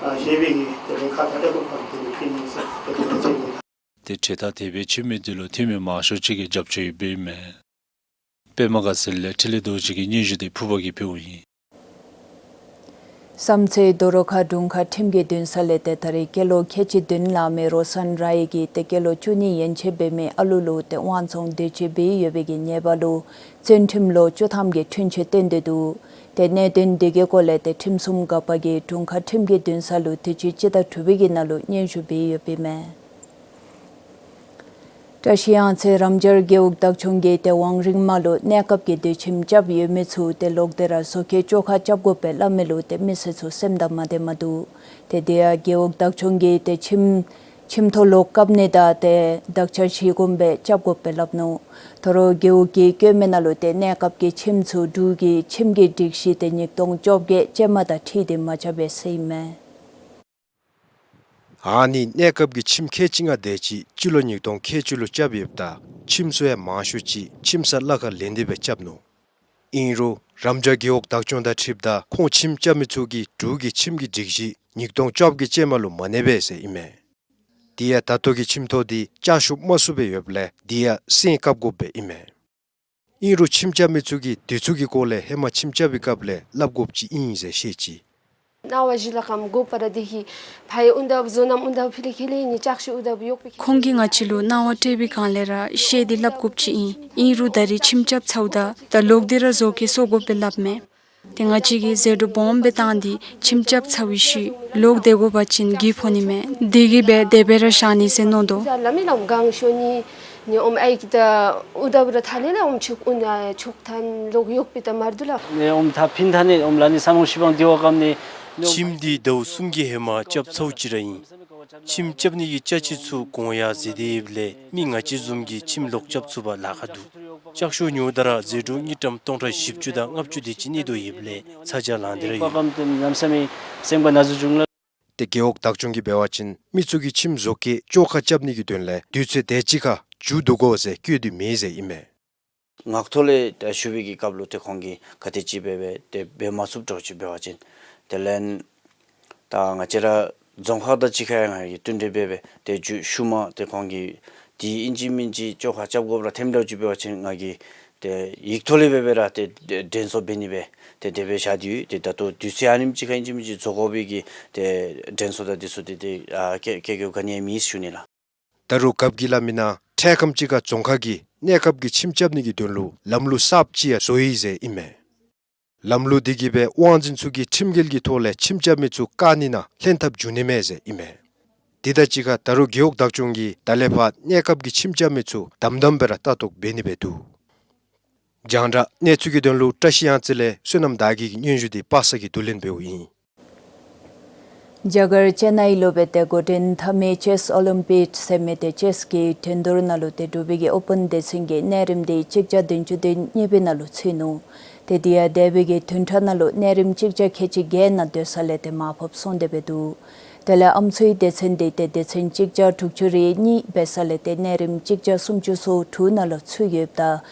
ཨ་གཞན་མི་གི་ཏེ་ལས་ཁག་དང་ལས་ཁུངས་ཁག་གི་ཏེ་ཕུལ་ནི་ཟེར་ཏེ་དེ་སྦེ་བྱིན་ནི། ཏེ་གྲོས་ཐག་དེ་སྦེ་བྱིན་མི་དེ་ལུ་འཐུས་མི་མང་ཤོས་ཅིག་གིས་རྒྱབ་སྐྱོར་ཡོདཔ་ཨིན་མས། པདྨ་དགའ་ཚལ་ལས་འཕྲིན་ལས་རྡོ་རྗེ་གི་སྙན་ཞུ་དེ་ཕུར་པ་གིས་ཕུལཝ་ཨིན། བསམ་རྩེ་རྡོ་རོ་ཁ་དྲུང་ཁག་ཁྲིམས་ཀྱི་འདུན་ས་ལས་ཏེ་ད་རེས་སྐྱེས་ལོ་ཁལ་གཅིག་བདུན་ལང་མི་རོ་སན་ར་ཡེ་གིས་ཏེ་སྐྱེས་ལོ་བཅུ་གཉིས་ཡན་ཆད་འབད་མི་ཨ་ལུ་ལུ་ཏེ་དབང་བཙོང་འདོད་སྤྱོད་འབད་ཡོད་པའི་གི་ཉེས་པ་ལུ་བཙོན་ཁྲིམས་ལོ་བཅུ་ཐམ་གྱི་འཁྲུན་ཆོད་བཏོན་ཏེ་འདུག། ཏེ་གནད་དོན་དེ་གི་སྐོར་ལས་ཏེ་ཁྲིམས་སྲུང་འགག་པ་གིས་དྲུང་ཁག་ཁྲིམས་ཀྱི་འདུན་ས་ལུ་དུས་ཅི་སྤྱི་ཟླ་དྲུག་པའི་གི་ནང་ལུ་སྙན་ཞུ་འབད་ཡོདཔ་ཨིན་མས། བཀྲ་ཤིས་གཡང་རྩེ་རམ་སྦྱར་རྒེད་འོག་བདག་སྐྱོང་གིས་ཏེ་ཝང་རིང་མ་ལུ་གནས་སྐབས་ཀྱི་དུས་ཁྱིམ་རྐྱབ་ཡོད་མི་ཚུ་ཏེ་ལོག་སྟེ་ར་བཟོ་བཀོད་བཅོ་ཁ་རྐྱབ་དགོ་པས་སླབ་མི་ལུ་ཏེ་མི་སེར་ཚུ་སེམས་དང་མ་བདེ་མ་འདུག། ཏེ་དེ་ཡང་རྒེད་འོག་བདག་སྐྱོང་གིས་ཏེ་ཁྱིམ་ ཁྱིམ་ཐོག་ལོག་བཀབ་ནི་དང་ཏེ་དག་ཆ་གཞི་གོངམ་སྦེ་རྐྱབ་དགོཔ་སྦེ་སླབ་ནུག། ད་རུང་རྒེད་འོག་གིས་བཀོད་མི་ནང་ལུ་ཏེ་གནས་སྐབས་ཀྱི་ཁྱིམ་ཚུ་འབྲུག་གི་ཁྱིམ་གྱི་སྒྲིག་གཞི་ཏེ་ཉིས་སྟོང་བཅོ་བརྒྱད་ཅན་མ་དང་འཁྲིལ་ཏེ་མ་རྐྱབ་པས་ཟེར་ཨིན་མས། ཨ་ནི་གནས་སྐབས་ཀྱི་ཁྱིམ་ཁལ་གཅིག་ལྔ་དེ་ཅིག་སྤྱི་ལོ་ཉིས་སྟོང་ཁལ་གཅིག་ལུ་རྐྱབ་ཡོདཔ་ད་ཁྱིམ་ཚུ་ཡང་མང་ཤོས་ཅིག་ཁྱིམ་ས་གླ་ཁར་ལེན་ཏེ་སྦེ་རྐྱབ་ནུག། ཨིན་རུང་རམ་འབྱར་རྒེད་འོག་བདག་སྐྱོང་དང་འཁྲིལཝ་ད་ཁོང་ཁྱིམ་རྐྱབ་མི་ཚུ་གིས་འབྲུག་གི་ཁྱིམ་གྱི་སྒྲིག་གཞི་ཉིས་སྟོང་བཅོ་བརྒྱད་ཅན་མ་ལུ་མ་གནས་པས་ཟེར་ཨིན་མས། དེ་ཡང་ད་ལྟོ་གི་ཁྱིམ་ཐོག་འདི་བཅའ་བཤུབ་མ་ཚུགས་པར་ཡོདཔ་ལས་དེ་ཡང་སེང་བཀབ་དགོཔ་སྦེ་ཨིན་མས། ཨིན་རུང་ཁྱིམ་རྐྱབ་མི་ཚུ་གིས་དེ་ཚུ་གི་སྐོར་ལས་ཧེ་མ་ཁྱིམ་རྐྱབ་པའི་སྐབས་ལས་སླབ་དགོཔ་ཅིག་ཨིན་ཟེར་བཤད་ཅི། གནང་བ་གཞི་ལ་ཀམ་དགོ་པ་ར་དེ་གིས་ཕར་ཡང་འོང་ད་བཟོ་ནམ་འོང་ད་ཕི་ལེ་ཁེ་ལེ་ནི་ལྕགས་ཤོག་འོང་ད་གཡོག་པའི་ཁོང་གིས་ང་བཅས་ལུ་གནང་བ་སྤྲོད་པའི་སྒང་ལས་ར་བཤད་དེ་སླབ་དགོཔ་ཅིག་ཨིན། ཨིན་རུང་ད་རིས་ཁྱིམ་རྐྱབ་ཚརཝ་ད་ད་ལོག་སྟེ་ར་བཟོ་བཀོད་སོང་དགོཔ་སྦེ་སླབ་མས། ཏེ་ང་བཅས་ཀྱིས་ཟད་འགྲོ་སྦོམ་སྦེ་བཏང་སྟེ་ཁྱིམ་རྐྱབ་ཚར་བའི་ཤུལ་ལོག་སྡོད་དགོ་པ་ཅིན་གྱི་ཕོག་ནི་མས། དེ་གིས་སྦེ་དེ་སྦེ་ར་བཞག་ནི་ཟེར་མནོ་དོ། ལ་མི་ལམ་གང་ཤོ་ནི་ནི་ཨོམ་ཨའི་གི་ད་འོང་ད་བུ་ར་ཐ་ལེ་ལ་ཨོམ་ཆུག་འོང་ཆུག་ཐན་ལོག་གཡོག་པའི་ད་མར་དུ་ལ། ནི་ཨོམ་ཐ་ཕིན་ཐ་ནི་ཨོམ་ལ་ནི་ས་ནོང་ཤི་བང་དེ་བ་ཀམ་ནི། ཁྱིམ་འདི་ཟླཝ་གསུམ་གྱི་ཧེ་མ་རྐྱབ་ཚརཝ་ཅིག་ར་ཨིན། ཁྱིམ་རྐྱབ་ནི་གི་ཅ་ཆས་ཚུ་གོང་ཡར་འཛེགས་ཏེ་ཡོདཔ་ལས་མི་ང་བཅས་བཟུམ་གྱིས་ཁྱིམ་ལོག་རྐྱབ་ཚུགས་པར་ལཱ་ཁག་འདུག། ལྕགས་ཤོག་ཉོཝ་ད་ར་ཟད་འགྲོ་དངུལ་ཀྲམ་སྟོང་ཕྲག་བཞི་བཅུ་དང་ལྔ་བཅུ་དེ་ཅིག་གནས་དོ་ཡོདཔ་ལས་ཚ་གྱང་ལང་སྟེ་ར་ཡོད། ཏེ་རྒེད་འོག་བདག་སྐྱོང་གིས་འབད་བ་ཅིན་མི་ཚུ་གིས་ཁྱིམ་བཟོ་བཀོད་བཅོ་ཁ་རྐྱབ་ནི་གི་དོན་ལས་དུས་ཚོད་དེ་ཅིག་ཁར་མཇུག་བསྡུ་དགོ་ཟེར་བཀོད་དེ་མེད་ཟེར་ཨིན་མས། ངག་ཐོག་ལས་ད་ཞུ་བའི་གི་སྐབས་ལུ་ཏེ་ཁོང་གིས་ག་དེ་ཅིག་འབད་འབད་ཏེ་འབད་མ་ཚུགསཔ་འདྲཝ་ཅིག་འབད་བ་ཅིན་དེ་ལས་ད་ང་བཅས་ར་རྫོང་ཁག་དང་གཅིག་ཁར་ཡང་ང་གིས་བསྟུན་གྲོས་འབད་འབད་ཏེ་མཇུག་ཤུལ་མ་ཏེ་ཁོང་གིས་དེ་ཨིན་ཅི་མིན་ཅི་བཅོ་ཁ་རྐྱབ་དགོཔ་ར་ཐོནམ་འདྲཝ་ཅིག་འབད་བ་ཅིན་ང་གིས་ཏེ་ཡིག་ཐོག་ལས་འབད་འབད་ར་ཏེ་དྲན་གསོ་འབད་ནི་སྦེ་ཏེ་དེ་སྦེ་བཞག་སྟེ་ཡོད། ཏེ་ད་ལྟོ་དུས་ཚོད་ཨ་ནེམ་ཅིག་ཁར་ཨིན་ཅི་མིན་ཅི་བཟོ་དགོ་པའི་གི་ཏེ་དྲན་གསོ་དང་དེ་ཚུ་ཏེ་ཏེ་ཨ་བཀལ་བཀལ་དགོཔ་ག་ནི་ཡང་མེད་ཞུ་ནི་ལགས། ད་རུང་རྒཔོ་གིས་སླབ་མི་ནང་འཕྲལ་ཁམས་ཅིག་ཁར་རྫོང་ཁག་གིས་གནས་སྐབས་ཀྱི་ཁྱིམ་རྐྱབ་ནི་གི་དོན་ལུ་ལམ་ལུགས་གསརཔ་ཅིག་ཡང་བཟོ་ཡི་ཟེར་ཨིན་མས། ལམ་ལུགས་འདི་གིས་སྦེ་དབང་འཛིན་ཚུ་གིས་ཁྲིམས་འགལ་གྱི་ཐོག་ལས་ཁྱིམ་རྐྱབ་མི་ཚུ་བཀག་ནི་ནང་ལྷན་ཐབས་འབྱུང་ནི་མས་ཟེར་ཨིན་མས། དེ་དང་གཅིག་ཁར་ད་རུང་རྒེད་འོག་བདག་སྐྱོང་གིས་ད་ལས་ཕར་གནས་སྐབས་ཀྱི་ཁྱིམ་རྐྱབ་མི་ཚུ་དམ་དམ་སྦེ་ར་ལྟ་རྟོག་འབད་ནི་སྦེ་འདུག། རྒྱང་བསྒྲགས་གནས་ཚུལ་གྱི་དོན་ལུ་བཀྲ་ཤིས་གཡང་རྩེ་ལས་བསོད་ནམས་དར་རྒྱས་ཀྱི་སྙན་ཞུ་འདི་པ་སངས་ཀྱིས་བསྡུ་ལེན་འབདཝ་ཨིན། རྒྱ་གར་ཅེ་ནའི་ལུ་འབད་དེ་འགོ་འདྲེན་འཐབ་མི་ཅེསི་ཨོ་ལིམ་པིག་ཟེར་མི་ཏེ་ཅེསི་གི་འགྲན་བསྡུར་ནང་ལུ་ཏེ་འབྲུག་པའི་གི་ཨོ་པཱན་སྡེ་ཚན་གྱི་གནས་རིམ་འདི་གཅིག་བརྒྱ་བདུན་ཅུ་དོན་གཉིས་པའི་ནང་ལུ་ཚུད་ནུག། ཏེ་དེ་ཡང་འདས་པའི་གི་བདུན་ཕྲག་ནང་ལུ་གནས་རིམ་གཅིག་བརྒྱ་ཁལ་གཅིག་བརྒྱད་ནང་སྡོད་ས་ལས་ཏེ་མར་ཕབ་སོང་སྟེ་འབད་འདུག། དེ་ལས་ཨམ་སྲུའི་སྡེ་ཚན་འདི་ཏེ་སྡེ་ཚན་གཅིག་བརྒྱ་དྲུག་ཅུ་རེ་གཉིས་འབད་ས་ལས་ཏེ་གནས་རིམ་གཅིག་བརྒྱ་སུམ་ཅུ་སོ་དྲུག་ནང་ལུ་ཚུད་ཡོདཔ་ད་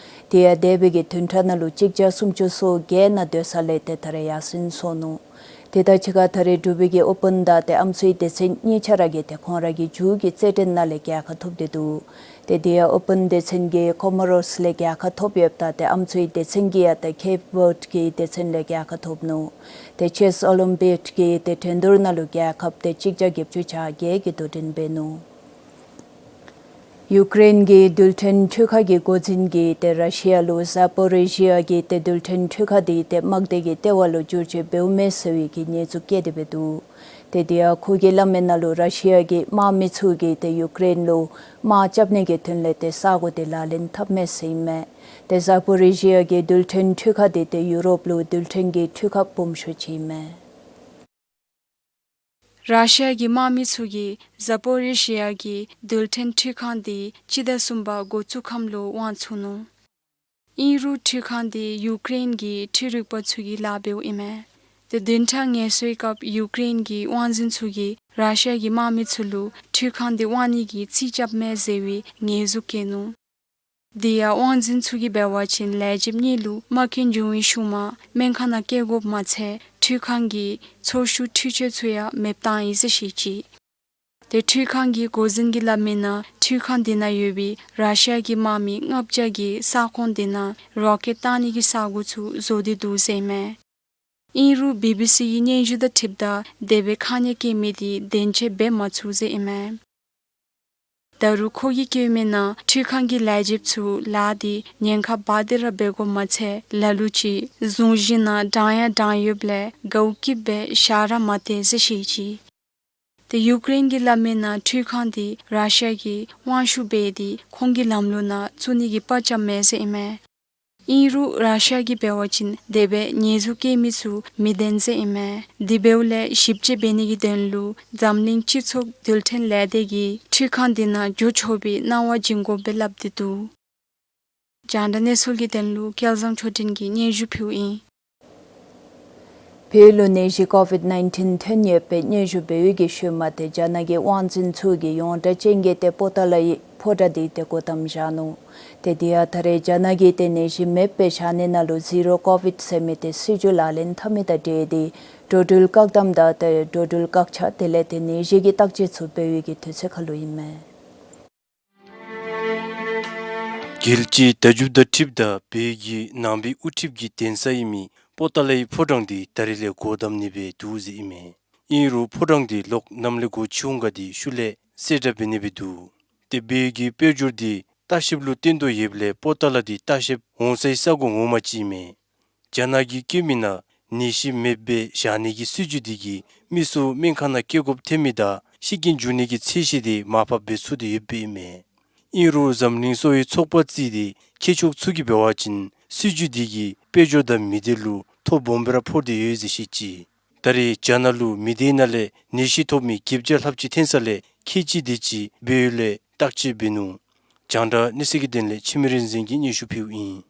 དེ་ཡང་འདས་པའི་གི་བདུན་ཕྲག་ནང་ལུ་གཅིག་བརྒྱ་སུམ་ཅུ་སོ་བརྒྱད་ནང་སྡོད་ས་ལས་ཏེ་ད་རེས་ཡར་སེང་སོང་ནུག། དེ་དང་གཅིག་ཁར་ད་རེས་འབྲུག་པའི་གི་ཨོ་པཱན་དང་ཏེ་ཨམ་སྲུའི་སྡེ་ཚན་གཉིས་ཆ་ར་གིས་ཏེ་ཁོང་ར་གི་མཇུག་གི་རྩེད་འགྲན་ནང་ལས་རྒྱལ་ཁ་ཐོབ་སྟེ་འདུག། ཏེ་དེ་ཡང་ཨོ་པཱན་སྡེ་ཚན་གྱིས་ཀོ་མོ་རོསི་ལས་རྒྱལ་ཁ་ཐོབ་ཡོདཔ་ད་ཏེ་ཨམ་སྲུའི་སྡེ་ཚན་གྱིས་ཡང་ཏེ་ཀེབ་ཝརཌ་ཀྱི་སྡེ་ཚན་ལས་རྒྱལ་ཁ་ཐོབ་ནུག། ཏེ་ཅེསི་ཨོ་ལིམ་པིག་གི་ཏེ་འགྲན་བསྡུར་ནང་ལུ་རྒྱལ་ཁབ་ཏེ་གཅིག་བརྒྱ་བརྒྱད་ཅུ་གྱ་བརྒྱད་ཀྱིས་དོ་འགྲན་འབད་ནུག། ཡུཀ་རེན་གྱི་རྡུལ་ཕྲན་འཕྲུལ་ཁང་གི་འགོ་འཛིན་གྱིས་ཏེ་ར་ཤི་ཡ་ལུ་ཛ་པོ་རི་ཞི་ཡ་གི་ཏེ་རྡུལ་ཕྲན་འཕྲུལ་ཁང་འདི་ཏེ་དམག་སྡེ་གི་ལྟེ་བ་ལུ་འགྱུར་བཅོས་འབདཝ་མས་ཟེར་བའི་གི་ཉེས་འཛུགས་བཀལ་ཏེ་འབད་འདུག། ཏེ་དེ་ཡང་ཁོ་གིས་སླབ་མི་ནང་ལུ་ར་ཤི་ཡ་གི་དམག་མི་ཚུ་གིས་ཏེ་ཡུཀ་རེན་ལུ་དམག་རྐྱབ་ནི་གི་དོན་ལས་ཏེ་ས་གོ་འདི་ལག་ལེན་འཐབ་མས་ཟེར་ཨིན་མས། ཏེ་ཛ་པོ་རི་ཞི་ཡ་གི་རྡུལ་ཕྲན་འཕྲུལ་ཁང་འདི་ཏེ་ཡུ་རོབ་ལུ་རྡུལ་ཕྲན་གྱི་འཕྲུལ་ཁང་སྦོམ་ཤོས་ཅིག་ཨིན་མས། ར་ཤི་ཡ་གི་དམག་མི་ཚུ་གིས་ཛ་པོ་རི་ཞི་ཡ་གི་རྡུལ་ཕྲན་འཕྲུལ་ཁང་འདི་སྤྱི་ཟླ་གསུམ་པ་འགོ་བཙུགས་ཁམས་ལུ་དབང་བཙུགས་ནུག། ཨིན་རུང་འཕྲུལ་ཁང་འདི་ཡུཀ་རེན་གྱི་འཕྲུལ་རིག་པ་ཚུ་གིས་ལཱ་འབདཝ་ཨིན་མས། ཏེ་བདུན་ཕྲག་ངལ་གསོའི་སྐབས་ཡུཀ་རེན་གྱི་དབང་འཛིན་ཚུ་གིས་ར་ཤི་ཡ་གི་དམག་མི་ཚུ་ལུ་འཕྲུལ་ཁང་འདི་དབང་ནི་གི་རྩིས་རྐྱབ་མས་ཟེར་བའི་ཉེས་འཛུགས་བཀལ་ནུག། དེ་ཡང་དབང་འཛིན་ཚུ་གིས་འབད་བ་ཅིན་ལས་བྱེདཔ་གཉིས་ལུ་རྨ་སྐྱོན་བྱུང་བའི་ཤུལ་མ་སྨན་ཁང་ནང་བསྐྱལ་དགོཔ་མ་ཚད་འཕྲུལ་ཁང་གི་ཚོགས་ཞུགས་འཕྲུལ་ཆས་ཚུ་ཡང་མེདཔ་བཏང་ཡི་ཟེར་བཤད་ཅི། ཏེ་འཕྲུལ་ཁང་གི་འགོ་འཛིན་གྱིས་སླབ་མི་ནང་འཕྲུལ་ཁང་དེ་ནང་ཡོད་པའི་ར་ཤི་ཡ་གི་དམག་མི་ལྔ་བརྒྱ་གིས་ས་ཁོངས་དེ་ནང་རོ་ཀེཊ་བཏང་ནི་གི་ས་གོ་ཚུ་བཟོ་སྟེ་འདུག་ཟེར་ཨིན་མས། ཨིན་རུང་བི་བི་སི་གི་སྙན་ཞུ་དང་འཁྲིལཝ་ད་དེ་སྦེ་ཁ་ཉེས་བཀལ་མི་དེ་བདེན་འཚོལ་འབད་མ་ཚུགས་ཟེར་ཨིན་མས། ད་རུང་ཁོ་གིས་བཀོད་མི་ནང་འཕྲུལ་ཁང་གི་ལས་བྱེདཔ་ཚུ་ལཱ་འདི་ཉེན་ཁ་འབག་སྟེ་ར་འབད་དགོཔ་མ་ཚད་ལ་ལུ་ཅིག་གཟུངས་གཞི་ནང་འགྲངས་ཡང་འགྲངས་ཡོདཔ་ལས་དགའཝ་སྐྱིདཔ་སྦེ་བཞག་ར་མ་སྟེར་ཟེར་བཤད་ཅི། ཏེ་ཡུཀ་རེན་གྱིས་སླབ་མི་ནང་འཕྲུལ་ཁང་འདི་ར་ཤི་ཡ་གིས་དབང་ཤུགས་འབད་དེ་ཁོང་གི་ལམ་ལུགས་ནང་བཙུགས་ནི་གི་པར་རྐྱབ་མས་ཟེར་ཨིན་མས། ཨིན་རུང་ར་ཤི་ཡ་གིས་འབད་བ་ཅིན་དེ་སྦེ་ཉེས་འཛུགས་བཀལ་མི་ཚུ་མི་བདེན་ཟེར་ཨིན་མས། དེ་འབདཝ་ལས་ཞིབ་དཔྱད་འབད་ནི་གི་དོན་ལུ་འཛམ་གླིང་སྤྱི་ཚོགས་རྡུལ་ཕྲན་ལས་སྡེ་གིས་འཕྲུལ་ཁང་འདི་ནང་འགྱོ་ཆོག་པའི་གནང་བ་བྱིན་དགོ་པས་སླབ་སྟེ་འདུག། རྒྱང་བསྒྲགས་གནས་ཚུལ་གྱི་དོན་ལུ་སྐལ་བཟང་ཆོས་སྒྲོན་གྱིས་སྙན་ཞུ་ཕུལཝ་ཨིན། བོད་ལུ་ནད་གཞི་ཀོ་ཝིཌ་ནའིན་ཊིན་ཐོན་ཡོད་པའི་སྙན་ཞུ་འབད་བའི་གི་ཤུལ་མ་ཏེ་རྒྱ་ནག་གི་དབང་འཛིན་ཚུ་གིས་ཡོངས་གྲགས་ཅན་གྱི་ཏེ་པོ་ཏ་ལའི་ཕོ་བྲང་འདི་ཏེ་སྒོ་བསྡམས་བཞག་ནུག། ཏེ་དེ་ཡང་ད་རེས་རྒྱ་ནག་གི་ཏེ་ནད་གཞི་མེདཔ་སྦེ་བཞག་ནི་ནང་ལུ་ཟི་རོ་ཀོ་ཝིཌ་ཟེར་མི་ཏེ་སྲིད་བྱུས་ལག་ལེན་འཐབ་མི་དང་འབྲེལ་ཏེ་འགྲོ་འགྲུལ་བཀག་དམ་དང་ཏེ་འགྲོ་འགྲུལ་བཀག་ཆ་དེ་ལས་ཏེ་ནད་གཞི་གི་བརྟག་དཔྱད་ཚུ་འབད་བའི་གི་དུས་ཚོད་ཁར་ལུ་ཨིན་མས། རྒྱལ་སྤྱིའི་བརྡ་བརྒྱུད་དང་འཁྲིལཝ་ད་བོད་ཀྱི་ནང་པའི་དབུ་ཁྲིདཔ་གི་གདན་ས་ཨིན་མི་པོ་ཏ་ལའི་ཕོ་བྲང་འདི་ད་རིས་ལས་སྒོ་བསྡམ་ནི་སྦེ་འདུག་ཟེར་ཨིན་མས། ཨིན་རུང་ཕོ་བྲང་འདི་ལོག་ནམ་ལས་སྒོ་ཕྱེ་འོང་ག་དེ་ཤུལ་ལས་གསལ་བསྒྲགས་འབད་ནི་སྦེ་འདུག། ཏེ་བོད་ཀྱི་དཔལ་འབྱོར་འདི་ལྟ་བཤལཔ་ལུ་བརྟེན་དོ་ཡོདཔ་ལས་པོ་ཏ་ལ་འདི་ལྟ་བཤལཔ་འོང་སའི་ས་སྒོ་ངོ་མ་ཅིག་ཨིན་མས། རྒྱ་ནག་གིས་བཀོད་མི་ནང་ནད་གཞི་མེདཔ་སྦེ་བཞག་ནི་གི་སྲིད་བྱུས་འདི་གིས་མི་ཚུ་སྨན་ཁང་ནང་བསྐྱལ་དགོཔ་ཐོན་མི་དང་ཤི་རྐྱེན་འབྱུང་ནི་གི་ཚད་གཞི་འདི་མར་ཕབ་འབད་ཚུགས་ཏེ་ཡོདཔ་ཨིན་མས། ཨིན་རུང་འཛམ་གླིང་གསོ་བའི་ཚོགས་པ་རྩིས་ཏེ་མཁས་མཆོག་ཚུ་གིས་འབད་བ་ཅིན་སྲིད་བྱུས་འདི་གིས་དཔལ་འབྱོར་དང་མི་སྡེ་ལུ་ཐོ་སྦོམ་སྦེ་ར་ཕོག་སྟེ་ཡོད་ཟེར་བཤད་ཅི། ད་རེས་རྒྱ་ནག་ལུ་མི་སྡེ་ནང་ལས་ནད་གཞི་ཐོབ་མི་བརྒྱད་བརྒྱ་ལྷགཔ་ཅིག་ཐོན་ས་ལས་ཁལ་གཅིག་དེ་ཅིག་བོད་ཡུལ་ལས་བརྟག་དཔྱད་འབད་ནུག། རྒྱང་བསྒྲགས་གནས་ཚུལ་གྱི་དོན་ལས་འཆི་མེད་རིག་འཛིན་གྱིས་སྙན་ཞུ་ཕུལཝ་ཨིན།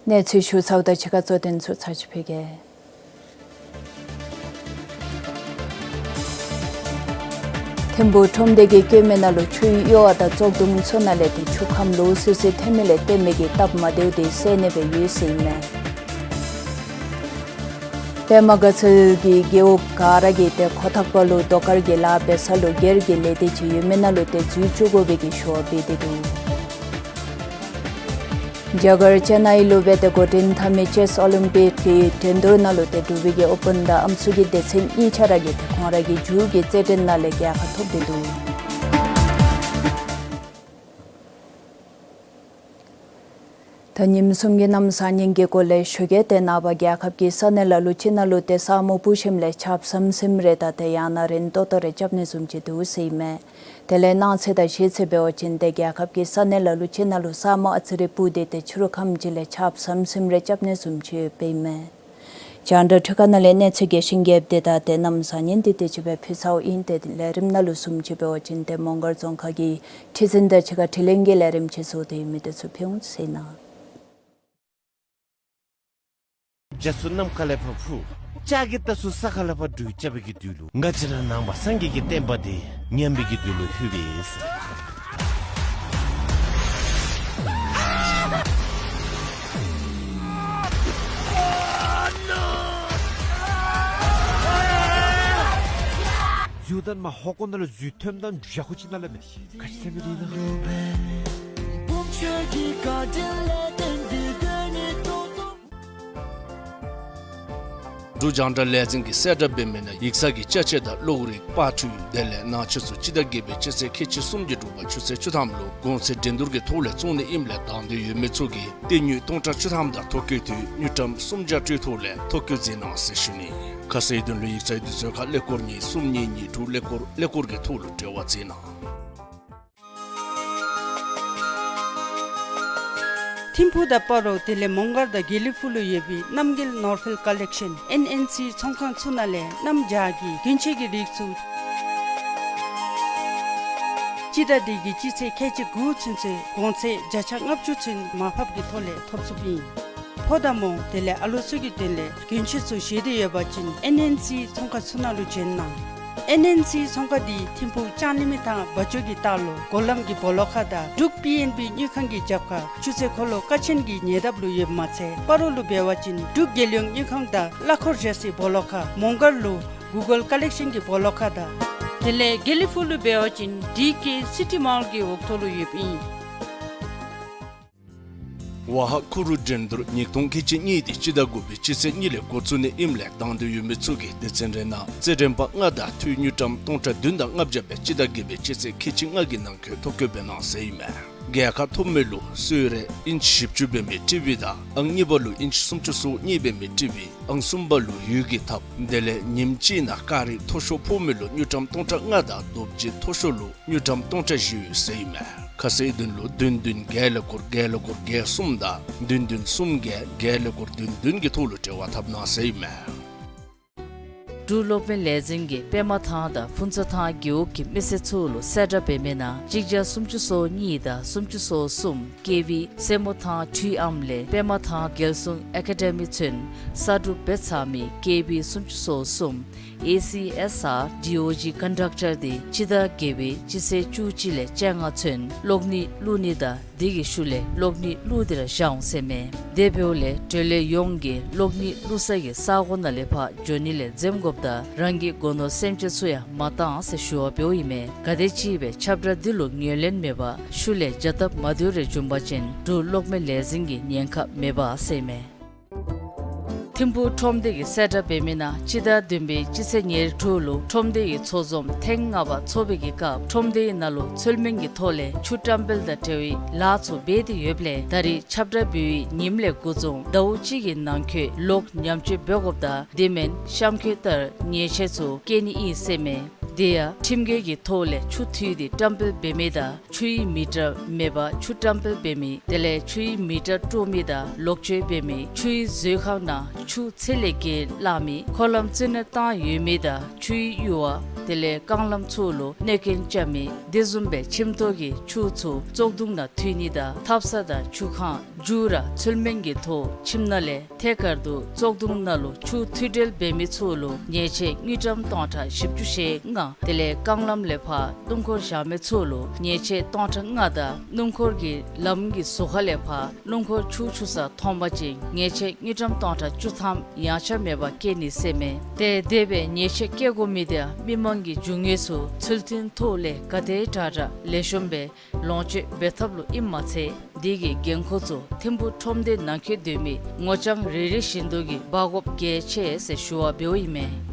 གནས་ཚུལ་ཞུ་ཚརཝ་ད་ཕྱི་ཁ་གཙོ་དོན་ཚུ་ཚར་ཅིག་ཕུལ་གེ། ཐིམ་ཕུག་ཁྲོམ་སྡེ་གིས་བཀོད་མི་ནང་ལུ་ཆུའི་གཡུར་བ་དང་བཙོག་དུམ་ཚུ་ནང་ལས་ཏེ་ཆུ་ཁམས་ལོག་སི་སི་ཐོན་མི་ལས་བརྟེན་པའི་གི་སྟབས་མ་བདེཝ་འདི་སེལ་ནི་སྦེ་ཡོད་ཟེར་ཨིན་མས། པདྨ་དགའ་ཚལ་གྱི་རྒེད་འོག་ག་ར་གིས་ཏེ་ཁོ་ཐག་པ་ལུ་རྡོ་དཀར་གྱི་ལཱ་འབད་ས་ལུ་སྒེར་གྱི་ལས་སྡེ་ཅིག་ཡོད་མི་ནང་ལུ་ཏེ་འཛུལ་བཅུག་དགོ་པའི་གི་ཞུ་བ་འབད་དེ་འདུག། རྒྱ་གར་ཅེན་ནའི་ལུ་སྦེ་ཏེ་འགོ་འདྲེན་འཐབ་མི་ཅེསི་ཨོ་ལིམ་པིག་གི་འགྲན་བསྡུར་ནང་ལུ་ཏེ་འབྲུག་པའི་གི་ཨོ་པཱན་དང་ཨམ་སྲུ་གི་སྡེ་ཚན་གཉིས་ཆ་ར་གིས་ཏེ་ཁོང་ར་གི་རྒྱུད་ཀྱི་རྩེད་འགྲན་ནང་ལས་རྒྱལ་ཁ་ཐོབ་སྟེ་འདུག། ད་ཉིནམ་གསུམ་གྱི་གནམ་བཟང་ངན་གྱི་སྐོར་ལས་ཞུ་གེ། ཏེ་ནངས་པ་རྒྱལ་ཁབ་ཀྱི་ས་གནས་ལ་ལུ་ཅིག་ནང་ལུ་ཏེ་ས་སྨུག་སྤུབས་ཞིནམ་ལས་ཆརཔ་ཟམ་ཟིམ་རེ་དང་ཏེ་ཡང་ན་རན་ཏོག་ཏོ་རེ་རྐྱབ་ནི་བཟུམ་ཅིག་འདུག་ཟེར་ཨིན་མས། དེ་ལས་གནངས་ཚེ་དང་གཞེས་ཚེ་འབད་བ་ཅིན་ཏེ་རྒྱལ་ཁབ་ཀྱི་ས་གནས་ལ་ལུ་ཅིག་ནང་ལུ་ས་སྨུག་ཨ་ཙི་རེ་སྤུབས་ཏེ་ཏེ་ཕྱི་རུ་ཁམས་ཅིག་ལས་ཆརཔ་ཟམ་ཟིམ་རེ་རྐྱབ་ནི་བཟུམ་ཅིག་ཡོདཔ་ཨིན་མས། རྒྱང་བསྒྲགས་འཕྲུལ་ཁང་ནང་ལས་གནས་ཚུལ་རྒྱས་ཤིང་རྒྱསཔ་འདི་དང་ཏེ་གནམ་བཟང་ངན་འདི་དེ་ཅིག་སྦེ་ཕུལ་ཚརཝ་ཨིན། ཏེ་ལས་རིམ་ནང་ལུ་བཟུམ་ཅིག་འབད་བ་ཅིན་ཏེ་མོང་སྒར་རྫོང་ཁག་གི་ཁྲི་འཛིན་དང་གཅིག་ཁར་དྲི་ལན་གྱི་ལས་རིམ་ཅིག་བཟོ་སྟེ་ཡོད་མི་དེ་ཚུ་ཕུལ་འོང་ཟེར་ཨིན་ན། རྒྱ་མཚོ་ནམ་མཁའ་ལས་ཕར་འཕུར། ལྕགས་ཀྱི་རྟ་ཚུ་ས་ཁ་ལས་ཕར་འགྲུལ་རྐྱབ་པའི་གི་དུས་ལུ་ང་བཅས་ར་ནང་པ་སངས་རྒྱས་ཀྱི་བསྟན་པ་འདི་ཉམས་པའི་གི་དུས་ལུ་ལྷོད་པས། འཛུལ་དོན་མ་ཧོ་ཀོ་ནང་ལུ་འཛུལ་ཐོནམ་ད་འཇའ་ཧུ་ཅིག་ནང་ལས་མེད། ག་ཅི་ཟེར་མི་འདི་ན། འབྲུག་རྒྱང་བསྒྲགས་ལས་འཛིན་གྱིས་གསལ་བསྒྲགས་འབད་མི་ནང་ཡིག་ཚང་གི་ཅ་ཆས་དང་གློག་རིག་པར་འཕྲུལ་དེ་ལས་ནང་ཆས་ཚུ་སྤྱི་ཟླ་བརྒྱད་པའི་སྤྱི་ཚེས་ཁལ་གཅིག་གསུམ་གྱི་དྲོ་པ་ཆུ་ཚོད་བཅུ་ཐམ་ལུ་གོང་ཚད་འགྲན་བསྡུར་གྱི་ཐོག་ལས་བཙོང་ནི་ཨིནམ་ལས་དང་འདོད་ཡོད་མི་ཚུ་གིས་ཏེ་དངུལ་སྟོང་ཕྲག་བཅུ་ཐམ་དང་ཐོ་བཀོད་དུས་དངུལ་ཀྲམ་སུམ་བརྒྱ་སྤྲོད་ཐོག་ལས་ཐོ་བཀོད་མཛད་གནང་ཟེར་ཞུ་ནི། ཁ་གསལ་དོན་ལུ་ཡིག་ཚང་དུས་ཚོད་ཁར་ཀླད་ཀོར་གཉིས་གསུམ་གཉིས་གཉིས་དྲུག་ཀླད་ཀོར་ཀླད་ཀོར་གྱི་ཐོག་ལུ་འབྲེལ་བ་མཛད་གནང་། ཐིམ་ཕུག་དང་སྤ་རོ་དེ་ལས་མོང་སྒར་དང་དགེ་ལེགས་ཕུག་ལུ་ཡོད་པའི་རྣམ་རྒྱལ་ནོར་ཕེལ་ཀ་ལེག་ཤཱན་ཨེན་ཨེན་སི་ཚོང་ཁང་ཚུ་ནང་ལས་གནམ་བྱཱར་གྱི་གྱོན་ཆས་ཀྱི་རིགས་ཚུ་སྤྱི་ཟླ་འདི་གི་སྤྱི་ཚེས་ཁལ་གཅིག་དགུ་ཚུན་ཚོད་གོང་ཚད་བརྒྱ་ཆ་ལྔ་བཅུ་ཚུན་མར་ཕབ་ཀྱི་ཐོག་ལས་ཐོབ་ཚུགསཔ་ཨིན། ཕོ་དང་མོ་དེ་ལས་ཨ་ལོ་ཚུ་གི་དོན་ལས་གྱོན་ཆས་ཚུ་བཞེས་འདོད་ཡོད་པ་ཅིན་ཨེན་ཨེན་སི་ཚོང་ཁང་ཚུ་ནང་ལུ་བྱོན་གནང་། ཨེན་ཨེན་སི་ཚོང་ཁང་འདི་ཐིམ་ཕུག་ལྕང་གླིང་མི་ཐང་བ་ཇོ་གི་ལྟག་ལུ་སྒོ་ལམ་གྱི་སྦོ་ལོགས་ཁ་དང་འབྲུག་པི་ཨེན་བི་དངུལ་ཁང་གི་རྒྱབ་ཁ་ཆུ་ཚོད་འཁོར་ལོ་ཀ་ཆེན་གྱི་ཉེ་འདབས་ལུ་ཡོདཔ་མ་ཚད་སྤ་རོ་ལུ་འབད་བ་ཅིན་འབྲུག་རྒྱལ་ཡོངས་དངུལ་ཁང་དང་གླ་འཁོར་བཞག་སའི་སྦོ་ལོགས་ཁ། མོང་སྒར་ལུ་གུ་གལ་ཀ་ལེག་ཤཱན་གྱི་སྦོ་ལོགས་ཁ་དང་དེ་ལས་དགེ་ལེགས་ཕུག་ལུ་འབད་བ་ཅིན་ཌི་ཀེ་སི་ཊི་མཱོལ་གྱི་འོག་ཐོག་ལུ་ཡོདཔ་ཨིན། ཝ་ཧ་ཁུ་རུ་འགྲན་བསྡུར་ཉིས་སྟོང་ཁལ་གཅིག་གཉིས་འདི་སྤྱི་ཟླ་དགུ་པའི་སྤྱི་ཚེས་གཉིས་ལས་འགོ་བཙུགས་ནི་ཨིནམ་ལས་དང་འདོད་ཡོད་མི་ཚུ་གིས་སྡེ་ཚན་རེ་ནང་རྩེད་འགྲན་པ་ལྔ་དང་འཐུས་དངུལ་ཀྲམ་སྟོང་ཕྲག་བདུན་དང་ལྔ་བརྒྱ་སྦེ་སྤྱི་ཟླ་བརྒྱད་པའི་སྤྱི་ཚེས་ཁལ་གཅིག་ལྔ་གི་ནང་འཁོད་ཐོ་བཀོད་འབད་གནང་ཟེར་ཨིན་མས། རྒྱལ་ཁ་ཐོབ་མི་ལུ་གསོལ་རས་ཨིན་ཅི་བཞི་བཅུ་འབད་མི་ཊི་ཝི་དང་ཨང་གཉིས་པ་ལུ་ཨིན་ཅི་སུམ་ཅུ་སོ་གཉིས་འབད་མི་ཊི་ཝི། ཨང་གསུམ་པ་ལུ་ཡུལ་གྱི་ཐབ། དེ་ལས་ཉིནམ་གཅིག་ནང་ཀ་རིག་མཐོ་ཤོས་ཕོག་མི་ལུ་དངུལ་ཀྲམ་སྟོང་ཕྲག་ལྔ་དང་རྡོ་རྗེ་མཐོ་ཤོས་ལུ་དངུལ་ཀྲམ་སྟོང་ཕྲག་བཞི་ཡོད་ཟེར་ཨིན་མས། ཁ་གསལ་དོན་ལུ་བདུན་བདུན་བརྒྱད་ཀླད་ཀོར་བརྒྱད་ཀླད་ཀོར་བརྒྱད་གསུམ་དང་བདུན་བདུན་གསུམ་བརྒྱད་བརྒྱད་ཀླད་ཀོར་བདུན་བདུན་གྱི་ཐོག་ལུ་འབྲེལ་བ་འཐབ་གནང་ཟེར་ཨིན་མས། འབྲུག་གློག་མེ་ལས་འཛིན་གྱིས་པདྨ་ཐང་དང་ཕུན་ཚོགས་ཐང་རྒེད་འོག་གི་མི་སེར་ཚུ་ལུ་གསལ་བསྒྲགས་འབད་མི་ནང་གཅིག་བརྒྱ་སུམ་ཅུ་སོ་གཉིས་དང་སུམ་ཅུ་སོ་གསུམ་ཀེ་ཝི་སེར་མོ་ཐང་འཕྲུལ་ཨམ་ལས་པདྨ་ཐང་རྒྱལ་སྲུང་ཨེ་ཀ་ཌེ་མི་ཚུན་གསར་སྒྲུབ་འབད་ཚར་མི་ཀེ་ཝི་སུམ་ཅུ་སོ་གསུམ་ཨེ་སི་ཨེསི་ཨར་ཌི་ཨོ་ཇི་ཀོན་ཌག་ཊར་དེ་སྤྱི་ཟླ་བརྒྱད་པའི་སྤྱི་ཚེས་བཅུ་གཅིག་ལས་བཅོ་ལྔ་ཚུན་གློག་ནི་བླུག་ནི་དང་དེ་གི་ཤུལ་ལས་གློག་ནི་བླུག་སྟེ་ར་བཞག་འོང་ཟེར་མས། དེ་འབདཝ་ལས་འབྲེལ་ཡོད་ཡོངས་ཀྱིས་གློག་ནི་བླུག་ས་གི་ས་གོ་ནང་ལས་ཕར་འགྱོ་ནི་ལས་འཛེམ་དགོཔ་དང་རང་གི་སྒོ་ནོར་སེམས་ཅན་ཚུ་ཡང་མ་བཏང་ཟེར་ཞུ་བ་འབདཝ་ཨིན་མས། ག་དེམ་ཅིག་སྦེ་ཁྱབ་བསྒྲགས་འདི་ལུ་ངོས་ལེན་མེད་པར་ཤུལ་ལས་བྱ་སྟབས་མ་བདེཝ་རེ་བྱུང་པ་ཅིན་འབྲུག་གློག་མེ་ལས་འཛིན་གྱི་ཉེན་ཁ་མེད་པ་ཟེར་མས། ཐིམ་ཕུག་ཁྲོམ་སྡེ་གིས་གསལ་བསྒྲགས་འབད་མི་ནང་སྤྱི་ཟླ་བདུན་པའི་སྤྱི་ཚེས་ཉེར་དྲུག་ལུ་ཁྲོམ་སྡེ་གི་ཚོགས་འཛོམས་ཐེངས་ལྔ་པ་ཚོགས་པའི་གི་སྐབས་ཁྲོམ་སྡེའི་ནང་ལུ་ཚུལ་མིན་གྱི་ཐོག་ལས་ཆུ་བཀྲམ་སྤེལ་དང་འབྲེལ་བའི་ལཱ་ཚུ་འབད་དེ་ཡོདཔ་ལས་ད་རིས་ཁྱབ་བསྒྲགས་འབད་བའི་ཉིནམ་ལས་འགོ་བཟུང་ཟླཝ་གཅིག་གི་ནང་འཁོད་ལོག་ཉམས་བཅོས་འབད་དགོཔ་དང་དེ་མེན་གཤམ་འཁོད་ལྟར་ཉེས་ཆད་ཚུ་བཀལ་ནི་ཨིན་ཟེར་མས། དེ་ཡང་ཁྲིམས་འགལ་གྱི་ཐོག་ལས་ཆུ་འཐུས་ཏེ་བཀྲམ་སྤེལ་འབད་མི་དང་ཆུའི་མི་ཊར་མེད་པར་ཆུ་བཀྲམ་སྤེལ་འབད་མི་དེ་ལས་ཆུའི་མི་ཊར་དཀྲོག་མི་དང་ལོག་སྤྱོད་འབད་མི་ཆུའི་མཛོད་ཁང་ནང་ཆུ་ཚད་ལས་བརྒལ་བླངས་མི་འཁོར་ལམ་རྩིས་ནོར་བཏང་ཡོད་མི་དང་ཆུའི་ཡུར་བ་དེ་ལས་རྐང་ལམ་ཚུ་ལུ་གནོད་སྐྱོན་རྐྱབ་མི་དེ་བཟུམ་སྦེ་ཁྱིམ་ཐོག་གི་ཆུ་ཚུ་བཙོག་དུང་ནང་འཐུ་ནི་དང་ཐབ་ཚང་དང་ཆུ་ཁང་མཇུག་ར་ཚུལ་མིན་གྱི་ཐོག་ཁྱིམ་ནང་ལས་ཐད་ཀར་དུ་བཙོག་དུང་ནང་ལུ་ཆུ་འཐུ་སྤེལ་འབད་མི་ཚུ་ལུ་ཉེས་ཆད་དངུལ་ཀྲམ་སྟོང་ཕྲག་བཞི་བཅུ་ཞེ་ལྔ་དེ་ལས་རྐང་ལམ་ལས་ཕར་སྣུམ་འཁོར་བཞག་མི་ཚུ་ལུ་ཉེས་ཆད་སྟོང་ཕྲག་ལྔ་དང་སྣུམ་འཁོར་གྱི་ལམ་གྱི་ཟུར་ཁ་ལས་ཕར་སྣུམ་འཁོར་ཆུ་འཁྱུ་ས་མཐོང་པ་ཅིན་ཉེས་ཆད་དངུལ་ཀྲམ་སྟོང་ཕྲག་བཅུ་ཐམ་ཡངས་ཆག་མེད་པར་བཀལ་ནི་ཟེར་མས། ཏེ་དེ་སྦེ་ཉེས་ཆད་བཀལ་དགོ་མི་དེ་མི་མང་གི་རྒྱུ་དངོས་ཚུ་ཚུལ་མཐུན་ཐོག་ལས་ག་དེ་དྲག་དྲག་ལེགས་ཤོམ་སྦེ་ལོངས་སྤྱོད་འབད་ཐབས་ལུ་ཨིནམ་མ་ཚད་དེ་གི་འགན་ཁུར་ཚུ་ཐིམ་ཕུག་ཁྲོམ་སྡེ་ནང་འཁོད་སྡོད་མི་ངོ་རྐྱང་རེ་རེ་བཞིན་དུ་གིས་འབག་དགོཔ་གལ་ཆེ་ཟེར་ཞུ་བ་འབདཝ་ཨིན་མས།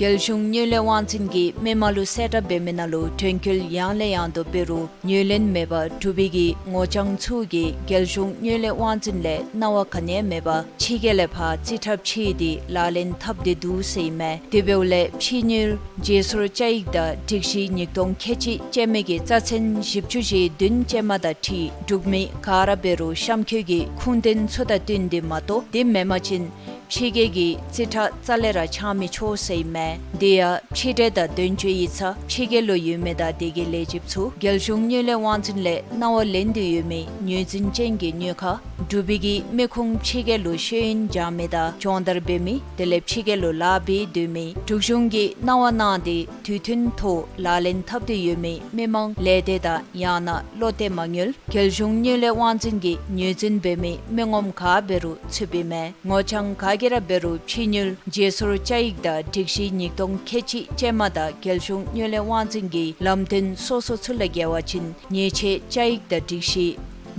རྒྱལ་གཞུང་དངུལ་ལས་དབང་འཛིན་གྱིས་མི་མང་ལུ་གསལ་བསྒྲགས་འབད་མི་ནང་ལུ་དྲན་སྐུལ་ཡང་ལས་ཡང་དུ་འབད་རུང་ངོས་ལེན་མེད་པར་འབྲུག་པའི་གི་ངོ་རྐྱང་ཚུ་གིས་རྒྱལ་གཞུང་དངུལ་ལས་དབང་འཛིན་ལས་གནང་བ་ག་ནི་ཡང་མེད་པར་ཕྱི་རྒྱལ་ལས་ཕར་རྩིས་ཁྲ་ཕྱེ་སྟེ་ལག་ལེན་འཐབ་སྟེ་འདུག་ཟེར་ཨིན་མས། དེ་འབདཝ་ལས་ཕྱི་དངུལ་བརྗེ་སོར་བཅའ་ཡིག་དང་སྒྲིག་གཞི་ཉིས་སྟོང་ཁལ་གཅིག་ཅན་མའི་གི་རྩ་ཚན་བཞི་བཅུ་ཞེ་བདུན་ཅན་མ་དང་འཁྲིལ་འབྲུག་མི་ག་ར་འབད་རུང་གཤམ་འཁོད་ཀྱི་ཁུངས་ལྡན་ཚུ་དང་བསྟུན་ཏེ་མ་གཏོགས་དེ་མེན་པ་ཅིན་ཕྱི་རྒྱལ་གྱི་རྩིས་ཁྲ་རྩ་ལས་ར་འཆང་མི་ཆོག་ཟེར་ཨིན་མས། དེ་ཡང་ཕྱི་འབྲེལ་དང་དོན་གཅོད་ཡིག་ཚང་ཕྱི་རྒྱལ་ལུ་ཡོད་མི་དང་དེ་གི་ལས་བྱེདཔ་ཚུ་རྒྱལ་གཞུང་དངུལ་ལས་དབང་འཛིན་ལས་གནང་བ་ལེན་ཏེ་ཡོད་མི་ངོས་འཛིན་ཅན་གྱི་དངུལ་ཁང་འབྲུག་པའི་གི་མི་ཁུངས་ཕྱི་རྒྱལ་ལུ་ཤེས་ཡོན་སྦྱང་མི་དང་སྦྱོང་བརྡར་འབད་མི་དེ་ལས་ཕྱི་རྒྱལ་ལུ་ལཱ་འབད་སྡོད་མི་འབྲུག་གཞུང་གིས་གནང་བ་གནང་སྟེ་དུས་མཐུན་ཐོག་ལག་ལེན་འཐབ་སྟེ་ཡོད་མི་མི་མང་ལས་སྡེ་དང་ཡང་ན་བློ་གཏད་མ་དངུལ་རྒྱལ་གཞུང་དངུལ་ལས་དབང་འཛིན་གྱིས་ངོས་འཛིན་འབད་མི་མི་ངོམ་ག་འབད་རུང་ཚུདཔ་ཨིན་མས། ངོ་རྐྱང་ག་གིས་ར་འབད་རུང་ཕྱི་དངུལ་བརྗེ་སོར་བཅའ་ཡིག་དང་སྒྲིག་གཞི་ཉིས་སྟོང་ཁལ་གཅིག་ཅན་མ་དང་རྒྱལ་གཞུང་དངུལ་ལས་དབང་འཛིན་གྱི་ལམ་སྟོན་སོ་སོ་ཚུ་ལས་འགལ་བ་ཅིན་ཉེས་ཆད་བཅའ་ཡིག་དང་སྒྲིག་གཞི་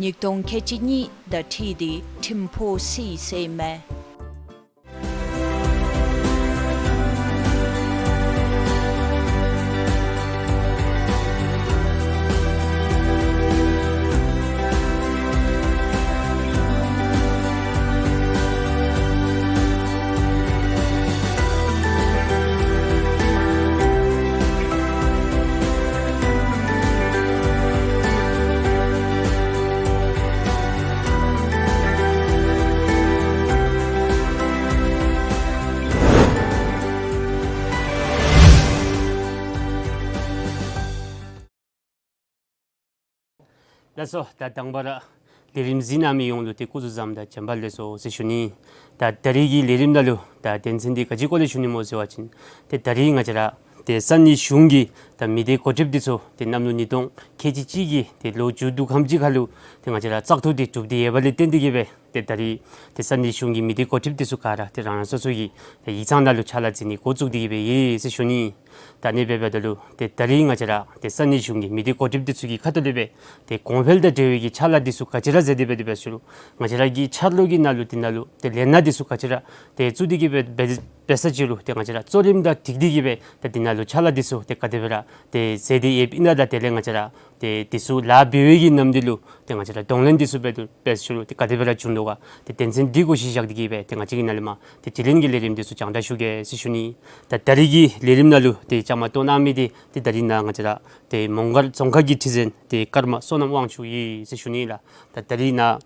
ཉིས་སྟོང་ཁལ་གཅིག་གཉིས་དང་འཁྲིལ་ཏེ་ཁྲིམས་ཕོག་སྲིད་ཟེར་ཨིན་མས། ལགས་སོ། ད་དང་པ་ར་ལས་རིམ་གཟིགས་གནང་མི་ཡོངས་ལུ་ཏེ་སྐུ་གཟུགས་བཟང་དང་བྱམས་པ་ལེགས་སོ་ཟེར་ཞུ་ནི། ད་ད་རིས་ཀྱི་ལས་རིམ་ནང་ལུ་ད་དོན་ཚན་འདི་ག་ཅི་སྐོར་ལས་ཞུ་ནི་སྨོ་ཟེར་བ་ཅིན་ཏེ་ད་རིས་ང་བཅས་ར་ཏེ་ས་གནས་གཞུང་གི་ད་མི་སྡེ་འགོ་ཁྲིདཔ་འདི་ཚུ་ཏེ་གནམ་ལོ་ཉིས་སྟོང་ཁལ་གཅིག་གཅིག་གི་ཏེ་ལོ་མཇུག་བསྡུ་ཁམས་ཅིག་ཁར་ལུ་ཏེ་ང་བཅས་ར་བཙག་འཐུ་འདི་གྲུབ་སྟེ་ཡོདཔ་ལས་བརྟེན་ཏེ་གིས་སྦེ་ཏེ་ད་རིས་ཏེ་ས་གནས་གཞུང་གི་མི་སྡེ་འགོ་ཁྲིདཔ་འདི་ཚུ་ག་ར་ཏེ་རང་རང་སོ་སོ་གི་ཏེ་ཡིག་ཚང་ནང་ལུ་ཕྱག་ལཱ་མཛད་ནི་འགོ་བཙུགས་ཏེ་གིས་སྦེ་ཡོད་ཟེར་ཞུ་ནི། ད་ཨ་ནི་སྦེ་འབདཝ་ད་ལུ་ཏེ་ད་རིས་ང་བཅས་ར་ཏེ་ས་གནས་གཞུང་གི་མི་སྡེ་འགོ་ཁྲིདཔ་འདི་ཚུ་གི་ཁ་ཐུག་ལས་སྦེ་ཏེ་གོང་འཕེལ་དང་འབྲེལ་བའི་གི་ཕྱག་ལཱ་འདི་ཚུ་ག་ཅི་ར་མཛད་དེ་འབད་དེ་འབད་ཞུ་རུང་ང་བཅས་ར་གི་ཕྱག་ལཱ་གི་ནང་ལུ་འདི་ནང་ལུ་ཏེ་ལས་སྣ་འདི་ཚུ་ག་ཅི་ར་ཏེ་བཙུགས་ཏེ་གིས་སྦེ་འབད་འབད་ས་ཅིག་རུང་ཏེ་ང་བཅས་ར་གཙོ་རིམ་དང་འཁྲིལ་ཏེ་གིས་སྦེ་ཏེ་འདི་ནང་ལུ་ཕྱག་ལཱ་འདི་ཚུ་ཏེ་ག་དེ་སྦེ་ར་ཏེ་མཛད་དེ་ཡོདཔ་ཨིན་ན་དང་དེ་ལས་ང་བཅས་ར་ ཏེ་དེ་ཚུ་ལཱ་འབད་བའི་གི་ནམ་དུས་ལུ་ཏེ་ང་བཅས་ར་གདོང་ལེན་དེ་ཚུ་འབད་དོ་འབད་ཞུ་རུང་ཏེ་ག་དེ་སྦེ་ར་བྱུང་དོ་ག་ཏེ་དོན་ཚན་འདི་གུ་གཞི་བཞག་སྟེ་གིས་སྦེ་ཏེ་ང་བཅས་ཀྱི་ནང་ལས་མར་ཏེ་དྲི་ལན་གྱི་ལས་རིམ་དེ་ཚུ་སྤྱན་འདྲེན་ཞུ་གེ་ཟེར་ཞུ་ནི། ད་ད་རིས་ཀྱི་ལས་རིམ་ནང་ལུ་ཏེ་བཅའ་མར་གཏོགས་གནང་མི་འདི་ཏེ་ད་རིས་ནཱ་ང་བཅས་ར་ཏེ་མོང་སྒར་རྫོང་ཁག་གི་ཁྲི་འཛིན་ཏེ་ཀརྨ་བསོད་ནམས་དབང་ཕྱུག་ཨིན་ཟེར་ཞུ་ནི་ལགས། ད་ད་རིས་ནཱ་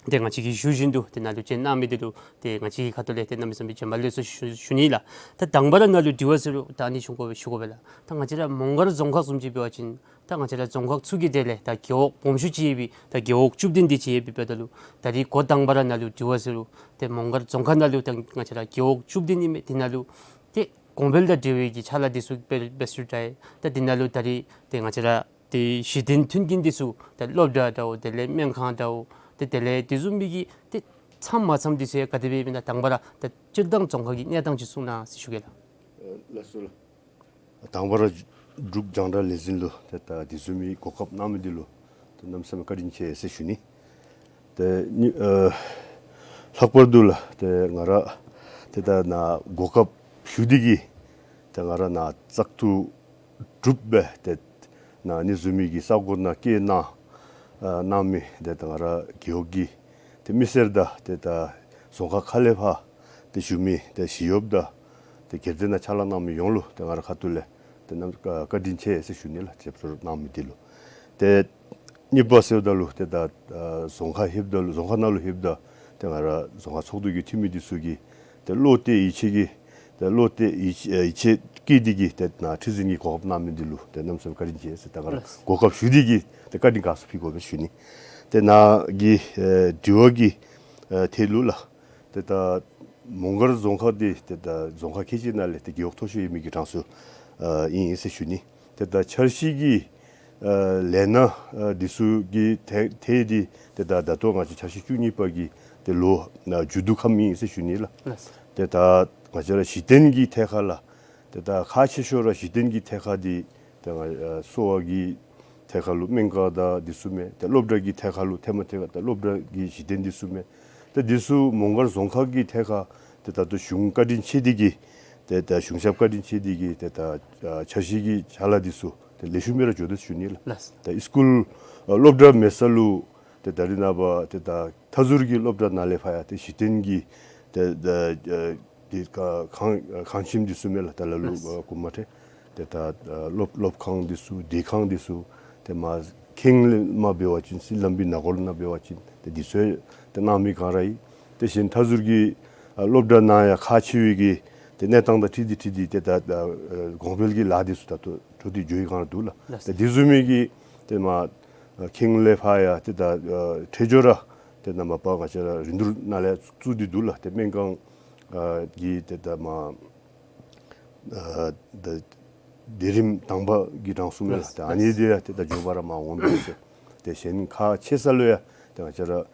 ཏེ་ང་བཅས་ཀྱིས་ཞུ་བཞིན་དུ་ཏེ་ནཱ་ལུ་བྱོན་གནང་མི་འདི་ལུ་ཏེ་ང་བཅས་ཀྱི་ཁ་ཐུག་ལས་ཏེ་གནམ་མེད་ས་མེད་བྱོན་པ་ལེགས་སོ་ཞུ་ཞུ་ནི་ལགས། ད་དང་པ་ར་ནཱ་ལུ་དྲི་བ་ཟེར་རུང་ད་ཨ་ནི་ཞུ་དགོ་པས་ཞུ་དགོ་པས་ལགས། ད་ང་བཅས་ར་མོང་སྒར་རྫོང་ཁག་བཟུམ་ཅིག་འབད་བ་ཅིན་ད་ང་བཅས་ར་རྫོང་ཁག་ཚུ་གི་གྲས་ལས་ད་རྒེད་འོག་སྦོམ་ཤོས་ཅིག་ཡོད་པའི་ད་རྒེད་འོག་བཅུ་བདུན་འདི་ཅིག་ཡོད་པའི་འབདཝ་ད་ལུ་ད་རིས་འགོ་དང་པ་ར་ནཱ་ལུ་དྲི་བ་ཟེར་རུང་ཏེ་མོང་སྒར་རྫོང་ཁག་ནང་ལུ་ད་ང་བཅས་ར་རྒེད་འོག་བཅུ་བདུན་ཨིན་མས། དེ་ནང་ལུ་ཏེ་གོང་འཕེལ་དང་འབྲེལ་བའི་གི་ཕྱག་ལཱ་འདི་ཚུ་འབད་འབད་ཚུགས་དྲག་ཡི། ད་དེ་ནང་ལུ་ད་རིས་ཏེ་ང་བཅས་ར་ཏེ་གཞི་རྟེན་མཐུན་རྐྱེན་འདི་ཚུ་ཏེ་སློབ་གྲྭ་འདྲཝ་དེ་ལས་སྨན་ཁང་འདྲཝ་ཏེ་དེ་ལས་དེ་བཟུམ་མའི་གི་ཏེ་ཚངམ་མ་ཚངམ་འདི་ཚུ་ཡང་ག་དེ་སྦེ་ཨིན་ན་དང་པ་ར་ཏེ་སྤྱིར་བཏང་རྫོང་ཁག་གི་གནས་སྟངས་ཅིག་གསུང་གནང་ཟེར་ཞུ་གེ་ལགས། ལགས་སོ་ལགས། དང་པ་ར་འབྲུག་རྒྱང་བསྒྲགས་ལས་འཛིན་ལུ་ཏེ་ད་དེ་བཟུམ་མའི་གོ་སྐབས་གནང་མི་འདི་ལུ་ཏེ་གནམ་མེད་ས་མེད་བཀའ་དྲིན་ཆེ་ཟེར་ཞུ་ནི། ཏེ་ཨ་ལྷག་པར་དུ་ལགས་ཏེ་ང་ར་ཏེ་ད་ནཱ་གོ་སྐབས་ཞུ་སྟེ་གིས་ཏེ་ང་ར་ནཱ་བཙག་འཐུ་གྲུབ་སྦེ་ཏེ་ནཱ་ཨ་ནི་བཟུམ་མའི་གི་ས་གོ་ནང་བསྐོས་གནང་ཨ་གནང་མི་ཏེ་ད་ང་ར་རྒེད་འོག་གི་ཏེ་མི་སེར་དང་ཏེ་ད་རྫོང་ཁག་ཁག་ལས་ཕར་ཏེ་བཞུགས་མི་ཏེ་ཞི་གཡོགཔ་དང་ཏེ་སྒེར་སྡེ་ནང་ཕྱག་ལཱ་གནང་མི་ཡོངས་ལུ་ཏེ་ང་ར་ཁ་ཐུག་ལས་ཏེ་གནམ་ཨ་བཀའ་དྲིན་ཆེ་ཟེར་ཞུ་ནི་ལགས། ཆེ་བསྟོད་གནང་མི་འདི་ལུ། ཏེ་གཉིས་པ་ཟེརཝ་ད་ལུ་ཏེ་ད་ཨ་རྫོང་ཁག་ལྷོདཔ་ད་ལུ་རྫོང་ཁག་ནང་ལུ་ལྷོདཔ་ད་ཏེ་ང་ར་རྫོང་ཁག་ཚོགས་འདུ་གི་འཐུས་མི་འདི་ཚུ་གིས་ཏེ་བློ་གཏད་ཡིད་ཆེས་ཀྱི་ཏེ་བློ་གཏད་ཡིད་ཆེས་ཡིད་ཆེས་བསྐྱེད་དེ་གིས་ཏེ་ནཱ་ཁྲི་འཛིན་གྱི་གོ་སྐབས་གནང་མི་འདི་ལུ་ཏེ་གནམ་མེད་ས་མེད་བཀའ་དྲིན་ཆེ་ཟེར་ཏེ་ང་ར་ལགས། གོ་སྐབས་ཞུ་སྟེ་གིས་ཏེ་བཀའ་དྲིན་དགའ་ཚོར་ཕུལ་དགོ་པས་ཞུ་ནི། ཏེ་ནཱ་གི་ཨེ་དྲི་བ་གི་ཨེ་ཐད་ལུ་ལགས། ཏེ་ད་མོང་སྒར་རྫོང་ཁག་འདི་ཏེ་ད་རྫོང་ཁག་ཁལ་གཅིག་ནང་ལས་ཏེ་རྒེད་འོག་མཐོ་ཤོས་ཡོད་མི་གི་གྲངས་སུ་ཨ་ཨིན་ཟེར་ཞུ་ནི། ཏེ་ད་འཆར་གཞི་གི་ཨ་ལས་སྣ་ཨ་འདི་ཚུ་གི་ཐད་ཐད་འདི་ཏེ་ད་ད་ལྟོ་ང་བཅས་འཆར་གཞི་བཅུ་གཉིས་པ་གི་ཏེ་ལོ་ཨ་མཇུག་བསྡུ་ཁམས་ཨིན་ཟེར་ཞུ་ནི་ལགས། ལགས། ཏེ་ད་ང་བཅས་ར་གཞི་རྟེན་གྱི་ཐད་ཁར་ལགས། ཏེ་ད་ཁག་ཆེ་ཤོས་ར་གཞི་རྟེན་གྱི་ཐད་ཁར་འདི་ཏེ་ང་ཨ་གསོ་བ་གི་ཐད་ཁར་ལུ་སྨན་ཁང་དང་འདི་ཚུ་མས། ཏེ་སློབ་གྲྭ་གི་ཐད་ཁར་ལུ་ཐེངས་མ་ཐེངས་ཁར་ཏེ་སློབ་གྲྭ་གི་གཞི་རྟེན་འདི་ཚུ་མས། ཏེ་འདི་ཚུ་མོང་སྒར་རྫོང་ཁག་གི་ཐད་ཁར་ཏེ་ད་ལྟོ་གཞུང་བཀའ་དྲིན་ཆེ་སྟེ་གིས་ཏེ་ད་གཞུང་ཞབས་བཀའ་དྲིན་ཆེ་སྟེ་གིས་ཏེ་ད་ཨ་འཆར་གཞི་གི་ཕྱག་ལཱ་འདི་ཚུ་ཏེ་ལེགས་ཤོམ་སྦེ་ར་འགྱོ་དོ་ཞུ་ནི་ལགས། ལགས། ཏེ་སི་ཀུལ་ཨ་སློབ་གྲྭ་མེད་ས་ལུ་ཏེ་ད་རིས་ནངས་པ་ཏེ་ད་མཐའ་ཟུར་གྱི་སློབ་གྲྭ་ནང་ལས་ཕར་ཡང་ཏེ་གཞི་རྟེན་གྱི་ཏེ་ད་ཨ་ཏེ་ཁང་ཁང་ཁང་ཁྱིམ་འདི་ཚུ་མས་ལགས། ད་ལ་ལུ་ལགས། ཨ་གོང་མ་ཏེ་ཏེ་ད་ཨ་སློབ་སློབ་ཁང་འདི་ཚུ་སྡོད་ཁང་འདི་ཚུ་ཏེ་མར་ཁེངས་ལས་མར་འབད་བ་ཅིན་སི་ལམ་བི་ནང་འཁོད་ནང་འབད་བ་ཅིན་ཏེ་འདི་ཚུ་ཏེ་གནང་མི་ག་ར་ཨིན། ཏེ་གཞན་མཐའ་ཟུར་གྱི་ཨ་སློབ་གྲྭ་ནང་ཡང་ཁག་ཆེ་བའི་གི་ཏེ་གནས་སྟངས་དང་འཁྲིལ་ཏེ་འཁྲིལ་ཏེ་ཏེ་ད་ཨ་གོང་འཕེལ་གྱི་ལཱ་འདི་ཚུ་ད་ལྟོ་འཕྲོ་མཐུད་འགྱོ་བའི་སྒང་ར་འདུག་ལགས། ལགས། ཏེ་འདི་བཟུམ་མའི་གི་ཏེ་མར་ཨ་ཁེངས་ལས་ཕར་ཡང་ཏེ་ད་ཨ་འཕྲལ་མགྱོགས་ར་ཏེ་ནཱ་མ་པ་ང་བཅས་ར་རིན་བསྡུར་ནང་ལས་བཙུགས་ཏེ་འདུག་ལགས། ཏེ་སྨན་ཁང་ཨ་གི་ཏེ་ད་མར་ཨ་ད་སྡེ་རིམ་དང་པ་གི་གྲངས་སུ་མས་ལགས། ལགས། ཏེ་ཨ་ནི་འདི་ཡང་ཏེ་ད་མགྱོགས་པ་ར་མར་འོང་དོ་ཟེར། ཏེ་གཞན་ཁག་ཆེ་ས་ལུ་ཡང་ཏེ་ང་བཅས་ར་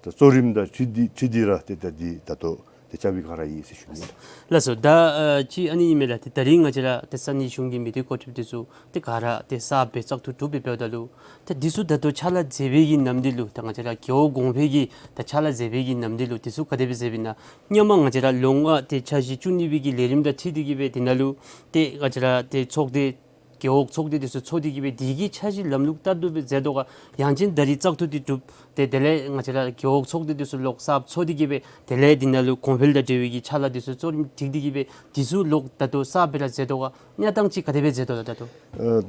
ད་གཙོ་རིམ་དང་འཁྲིལ་ཏེ་འཁྲིལ་ཏེ་ར་ཏེ་ད་འདི་ད་ལྟོ་ཏེ་རྐྱབ་པའི་སྒང་ར་ཨིན་ཟེར་ཞུ་ནི། ལགས་སོ། ད་ཨ་ཅི་ཨ་ནི་ཨིན་མས་ལགས། ཏེ་ད་རིས་ང་བཅས་ར་ཏེ་ས་གནས་གཞུང་གི་མི་སྡེ་འགོ་ཁྲིདཔ་འདི་ཚུ་ཏེ་ག་ར་ཏེ་གསརཔ་སྦེ་བཙག་འཐུ་གྲུབ་སྦེ་འབདཝ་ད་ལུ་ཏེ་འདི་ཚུ་ད་ལྟོ་ཕྱག་ལཱ་མཛད་པའི་གི་ནམ་དུས་ལུ་ཏེ་ང་བཅས་ར་རྒེད་འོག་གོང་འཕེལ་གྱི་ཏེ་ཕྱག་ལཱ་མཛད་པའི་གི་ནམ་དུས་ལུ་འདི་ཚུ་ག་དེ་སྦེ་མཛད་པས་ན། སྔོན་མ་ང་བཅས་ར་ལོ་ལྔ་ཏེ་འཆར་གཞི་བཅུ་གཉིས་པའི་གི་ལས་རིམ་དང་འཁྲིལ་ཏེ་གིས་སྦེ་འདི་ནང་ལུ་ཏེ་ང་བཅས་ར་ཏེ་ཚོགས་སྡེ་རྒེད་འོག་ཚོགས་སྡེ་འདི་ཚུ་ཚོགས་ཏེ་གིས་སྦེ་འདི་གི་འཆར་གཞི་ལམ་ལུགས་ལྟར་དུ་སྦེ་མཛད་དོ་ག། ཡང་ཅིན་ད་རིས་བཙག་འཐུ་འདི་གྲུབ་ཏེ་དེ་ལས་ང་བཅས་ར་རྒེད་འོག་ཚོགས་སྡེ་འདི་ཚུ་ལོག་གསརཔ་ཚོགས་ཏེ་གིས་སྦེ་དེ་ལས་འདི་ནང་ལུ་གོང་འཕེལ་དང་འབྲེལ་བའི་གི་ཕྱག་ལཱ་འདི་ཚུ་གཙོ་རིམ་སྒྲིག་སྟེ་གིས་སྦེ་འདི་ཚུ་ལོག་ད་ལྟོ་གསརཔ་སྦེ་ར་མཛད་དོ་ག། གནས་སྟངས་ཅིག་ག་དེ་སྦེ་མཛད་དོ་ལགས་ད་ལྟོ།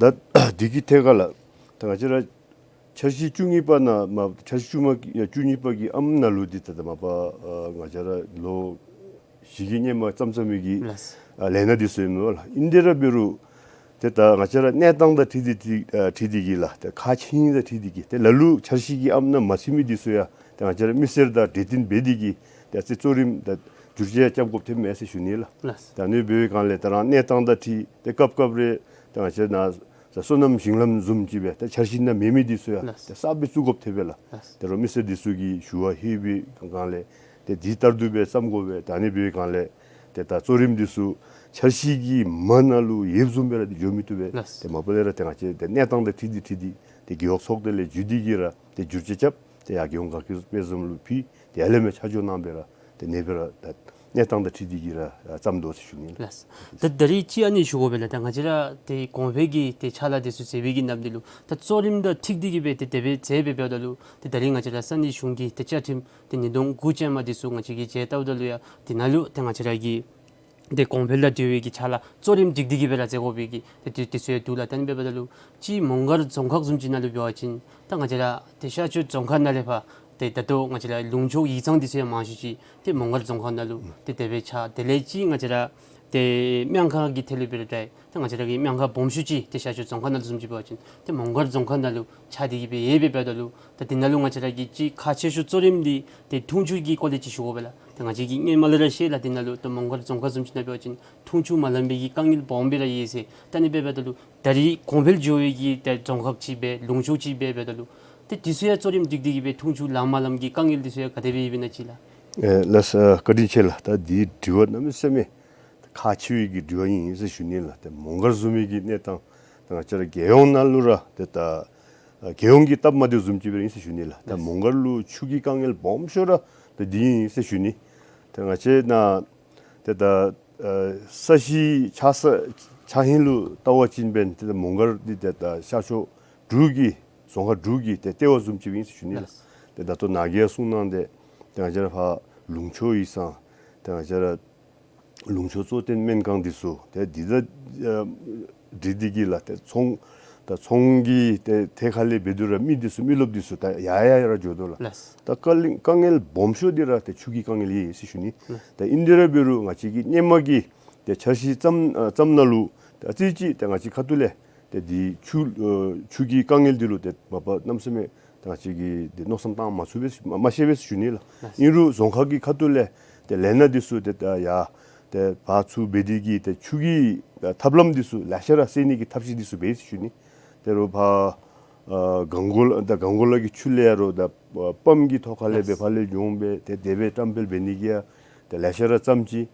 ཨ་ད་འདི་གི་ཐད་ཁར་ལགས། ད་ང་བཅས་ར་འཆར་གཞི་བཅུ་གཉིས་པ་ནང་མ་འཆར་གཞི་བཅུ་མ་གི་ཡ་བཅུ་གཉིས་པ་གི་ཨམ་ནང་ལུ་འདི་ད་ད་མ་པ་ཨ་ང་བཅས་ར་ལོ་བཞི་གི་སྔོན་མ་བརྩམས་བརྩམས་མི་གི་ལགས། ཨ་ལས་སྣ་འདི་ཚུ་ཨིན་མས་ལགས། ཨིན་ཏེ་ར་འབད་རུང་ཏེ་ད་ང་བཅས་ར་གནས་སྟངས་དང་འཁྲིལ་ཏེ་འཁྲིལ་ཨ་འཁྲིལ་ཏེ་གིས་ལགས། ཏེ་ཁག་ཆེ་ཨིན་དང་འཁྲིལ་ཏེ་གིས་ཏེ་ལ་ལུ་འཆར་གཞི་གི་ཨམ་ནང་མ་ཚུད་མི་འདི་ཚུ་ཡང་ཏེ་ང་བཅས་ར་མི་སེར་དང་གྲོས་བསྟུན་འབད་དེ་གིས་ཏེ་ཨ་ཙི་གཙོ་རིམ་ད་བསྒྱུར་བཅོས་རྐྱབ་དགོཔ་ཐོནམ་མས་ཟེར་ཞུ་ནི་ལགས། ལགས། ད་ཨ་ནི་འབད་བའི་སྒང་ལས་ད་རང་གནས་སྟངས་དང་འཁྲིལ་ཏེ་སྐབས་སྐབས་རེ་ཏེ་ང་བཅས་ནཱ་ད་སོ་ནམ་ཞིང་ལམ་བཟུམ་ཅིག་སྦེ་ད་འཆར་གཞི་ནང་མེད་མི་འདི་ཚུ་ཡང་ལགས། ཏེ་གསརཔ་སྦེ་བཙུགས་དགོཔ་ཐོན་པས་ལགས། ལགས། ད་རུང་མི་སེར་འདི་ཚུ་གིས་ཞུ་བ་ལྷོད་པའི་སྒང་ལས་ཏེ་འདི་ལྟར་དུ་སྦེ་བརྩམ་དགོ་པས། ད་ཨ་ནི་འབད་བའི་སྒང་ལས་ཏེ་ད་གཙོ་རིམ་འདི་ཚུ་འཆར་གཞི་གི་མ་ནང་ལུ་ཡོདཔ་བཟུམ་སྦེ་ར་འགྱོ་མི་བཏུབ་པས། ལགས། ཏེ་མ་པ་ལས་ར་ཏེ་ང་བཅས་ཏེ་གནས་སྟངས་དང་འཁྲིལ་ཏེ་འཁྲིལ་ཏེ་ཏེ་རྒེད་འོག་ཚོགས་སྡེ་ལས་བརྒྱུད་དེ་གིས་ར་ཏེ་བསྒྱུར་བཅོས་རྐྱབ་སྟེ་ཡར་རྒྱལ་ཡོངས་དགའ་སྐྱིད་དཔལ་འཛོམས་ལུ་ཕུལ་ཏེ་ཡར་ལས་མར་ཆ་འཇོག་གནང་སྦེ་ར་ཏེ་ཨ་ནི་སྦེ་ར་ད་ གནས་སྟངས་དང་འཁྲིལ་ཏེ་གིས་ར་བརྩམས་དོ་ཟེར་ཞུ་ནི་ལགས། ལགས། ད་ད་རིས་ཅིག་ཨ་ནི་ཞུ་དགོ་པས་ལགས། ད་ང་བཅས་ར་ཏེ་གོང་འཕེལ་གྱི་ཏེ་ཕྱག་ལཱ་འདི་ཚུ་མཛད་པའི་གི་ནམ་དུས་ལུ་ད་གཙོ་རིམ་དང་འཁྲིལ་ཏེ་གིས་སྦེ་ཏེ་དེ་སྦེ་མཛད་འབདཝ་ད་ལུ་ཏེ་ད་རིས་ང་བཅས་ར་ས་གནས་གཞུང་གི་ཏེ་བཅའ་ཁྲིམས་ཏེ་ཉིས་སྟོང་དགུ་ཅན་མ་འདི་ཚུ་ང་བཅས་ཀྱིས་མཇལ་བལྟཝ་ད་ལུ་ཡང་དེ་ནང་ལུ་ཏེ་ང་བཅས་ར་གི་ཏེ་གོང་འཕེལ་དང་འབྲེལ་བའི་གི་ཕྱག་ལཱ་གཙོ་རིམ་སྒྲིག་སྟེ་གིས་སྦེ་ར་མཛད་དགོ་པའི་གི་ཏེ་དེ་དེ་ཚུ་ཡང་འདུག་ལགས། ད་ཨ་ནི་འབདཝ་ད་ལུ་ཅིག་མོང་སྒར་རྫོང་ཁག་བཟུམ་ཅིག་ནང་ལུ་འབད་བ་ཅིན་ད་ང་བཅས་ར་ཏེ་ཤར་ཕྱོགས་རྫོང་ཁག་ནང་ལས་ཕར་ཏེ་ད་ལྟོ་ང་བཅས་ར་ལུང་ཕྱོགས་ཡིག་ཚང་འདི་ཚུ་ཡང་མང་ཤོས་ཅིག་ཏེ་མོང་སྒར་རྫོང་ཁག་ནང་ལུ་ཨུམ་ཏེ་དེ་སྦེ་ཆགས། དེ་ལས་ཅིག་ང་བཅས་ར་ཏེ་སྨན་ཁང་གི་ཐད་ལུ་འབད་རུང་ཏེ་ད་ང་བཅས་ར་གི་སྨན་ཁང་སྦོམ་ཤོས་ཅིག་ཏེ་ཤར་ཕྱོགས་རྫོང་ཁག་ནང་ལུ་བཟུམ་ཅིག་འབད་བ་ཅིན་ཏེ་མོང་སྒར་རྫོང་ཁག་ནང་ལུ་ཆགས་ཏེ་གིས་སྦེ་ཡོད་པས། འབདཝ་ད་ལུ་ད་དེ་ནང་ལུ་ང་བཅས་ར་གི་ཅིག་ཁག་ཆེ་ཤོས་གཙོ་རིམ་འདི་ཏེ་འཐུང་ཆུ་གི་སྐོར་ལས་ཅིག་ཞུ་དགོ་པས་ལགས། ད་ང་བཅས་ཀྱིས་སྔོན་མ་ལས་ར་ཤེས་ལགས། དེ་ནང་ལུ་ད་མོང་སྒར་རྫོང་ཁག་བཟུམ་ཅིག་ནང་འབད་བ་ཅིན་འཐུང་ཆུ་མ་ལང་པའི་གི་དཀའ་ངལ་སྦོམ་སྦེ་ར་ཡོད་ཟེར། ད་ཨ་ནི་འབདཝ་ད་ལུ་ད་རིས་གོང་འཕེལ་འགྱོ་བའི་གི་ད་རྫོང་ཁག་ཅིག་སྦེ་ལུང་ཕྱོགས་ཅིག་སྦེ་འབདཝ་ད་ལུ་ཏེ་དེ་ཚུ་ཡང་གཙོ་རིམ་སྒྲིག་སྟེ་གིས་སྦེ་འཐུང་ཆུ་ལང་མ་ལངམ་གི་དཀའ་ངལ་འདི་ཚུ་ཡང་ག་དེ་སྦེ་ཡོདཔ་ཨིན་ན་ཅིག་ལགས། ཨེ་ལགས་སོ། བཀའ་དྲིན་ཆེ་ལགས། ད་འདི་དྲི་བ་གནམ་མེད་ས་མེད་ཁག་ཆེ་བའི་གི་དྲི་བ་ཨིན་ཟེར་ཞུ་ནི་ལགས། ཏེ་མོང་སྒར་བཟུམ་མའི་གི་གནས་སྟངས་ད་ང་བཅས་ར་རྒྱལ་ཡོངས་ནང་ལུ་ར་ཏེ་ད་ཨ་རྒྱལ་ཡོངས་ཀྱི་སྟབས་མ་བདེཝ་བཟུམ་ཅིག་སྦེ་ཨིན་ཟེར་ཞུ་ནི་ལགས། ད་ལགས། མོང་སྒར་ལུ་ཆུ་གི་དཀའ་ངལ་སྦོམ་ཤོས་ར་ད་འདི་ཨིན་ཟེར་ཞུ་ནི། ཏེ་ང་བཅས་ནཱ་ཏེ་ད་ཨ་ས་གཞི་ཆགས་ས་ཆགས་ཧིང་ལུ་བལྟ་བ་ཅིན་འབདན་ཏེ་ད་མོང་སྒར་འདི་ཏེ་ད་ཤར་ཕྱོགས་དྲུག་གི་རྫོང་ཁག་དྲུག་གི་ཏེ་ལྟེ་བ་བཟུམ་ཅིག་ཨིན་ཟེར་ཞུ་ནི་ལགས། ལགས། ཏེ་ད་ལྟོ་ནཱ་གིས་ཡང་གསུངས་གནང་སྟེ་ཏེ་ང་བཅས་ར་ཕར་ལུང་ཕྱོགས་ཡིག་ཚང་ཏེ་ང་བཅས་ར་ལུང་ཕྱོགས་གཙོ་བསྟེན་སྨན་ཁང་འདི་ཚུ་ཏེ་འདི་ད་ཨ་འདི་འདི་གིས་ལགས་ཏེ་ཚོང་ད་ཚོང་གི་ཏེ་ཐད་ཁར་ལས་འབད་དེ་ར་མི་འདི་ཚུ་མི་རློབས་འདི་ཚུ་ད་ཡར་ཡར་ར་འགྱོ་དོ་ལགས། ལགས། ད་དཀའ་ལས་དཀའ་ངལ་སྦོམ་ཤོས་འདི་ར་ཏེ་ཆུ་གི་དཀའ་ངལ་ཨིན་ཟེར་ཞུ་ནི། ལགས། ད་ཨིན་དེ་ར་འབད་རུང་ང་བཅས་ཀྱིས་སྔོན་མ་གི་ཏེ་འཆར་གཞི་བརྩམ་ཨ་བརྩམ་ནང་ལུ་ཏེ་ཨ་ཙི་ཅིག་ཏེ་ང་བཅས་ཁ་ཐུག་ལས་ཏེ་འདི་ཆུ་ཨ་ཆུ་གི་དཀའ་ངལ་འདི་ལུ་ཏེ་མ་པ་གནམ་མེད་ས་མེད་ཏེ་ང་བཅས་ཀྱིས་ཏེ་མནོ་བསམ་བཏང་མ་ཚུགས་པས་མ་མ་ཤེས་པས་ཞུ་ནི་ལགས། ལགས། ཨིན་རུང་རྫོང་ཁག་གི་ཁ་ཐུག་ལས་ཏེ་ལས་སྣ་འདི་ཚུ་ཏེ་ད་ཡར་ཏེ་ཕར་ཚུར་འབད་དེ་གིས་ཏེ་ཆུ་གི་ཨ་ཐབས་ལམ་འདི་ཚུ་ལེ་ཤ་ར་སེལ་ནི་གི་ཐབས་ཤེས་འདི་ཚུ་འབད་ཟེར་ཞུ་ནི། ད་རུང་ཕར་ཨ་གངས་སྐོར་ད་གངས་སྐོར་ལ་གི་ཆུ་ལས་ཡར་རུང་ད་ཨ་པམཔ་གི་ཐོག་ཁ་ལས་སྦེ་ལགས། ཕར་ལས་འགྱོ་འོང་པས། ཏེ་དེ་སྦེ་བཀྲམ་སྤེལ་འབད་ནི་གི་ཡང་ཏེ་ལེ་ཤ་ར་བརྩམས་ཅི།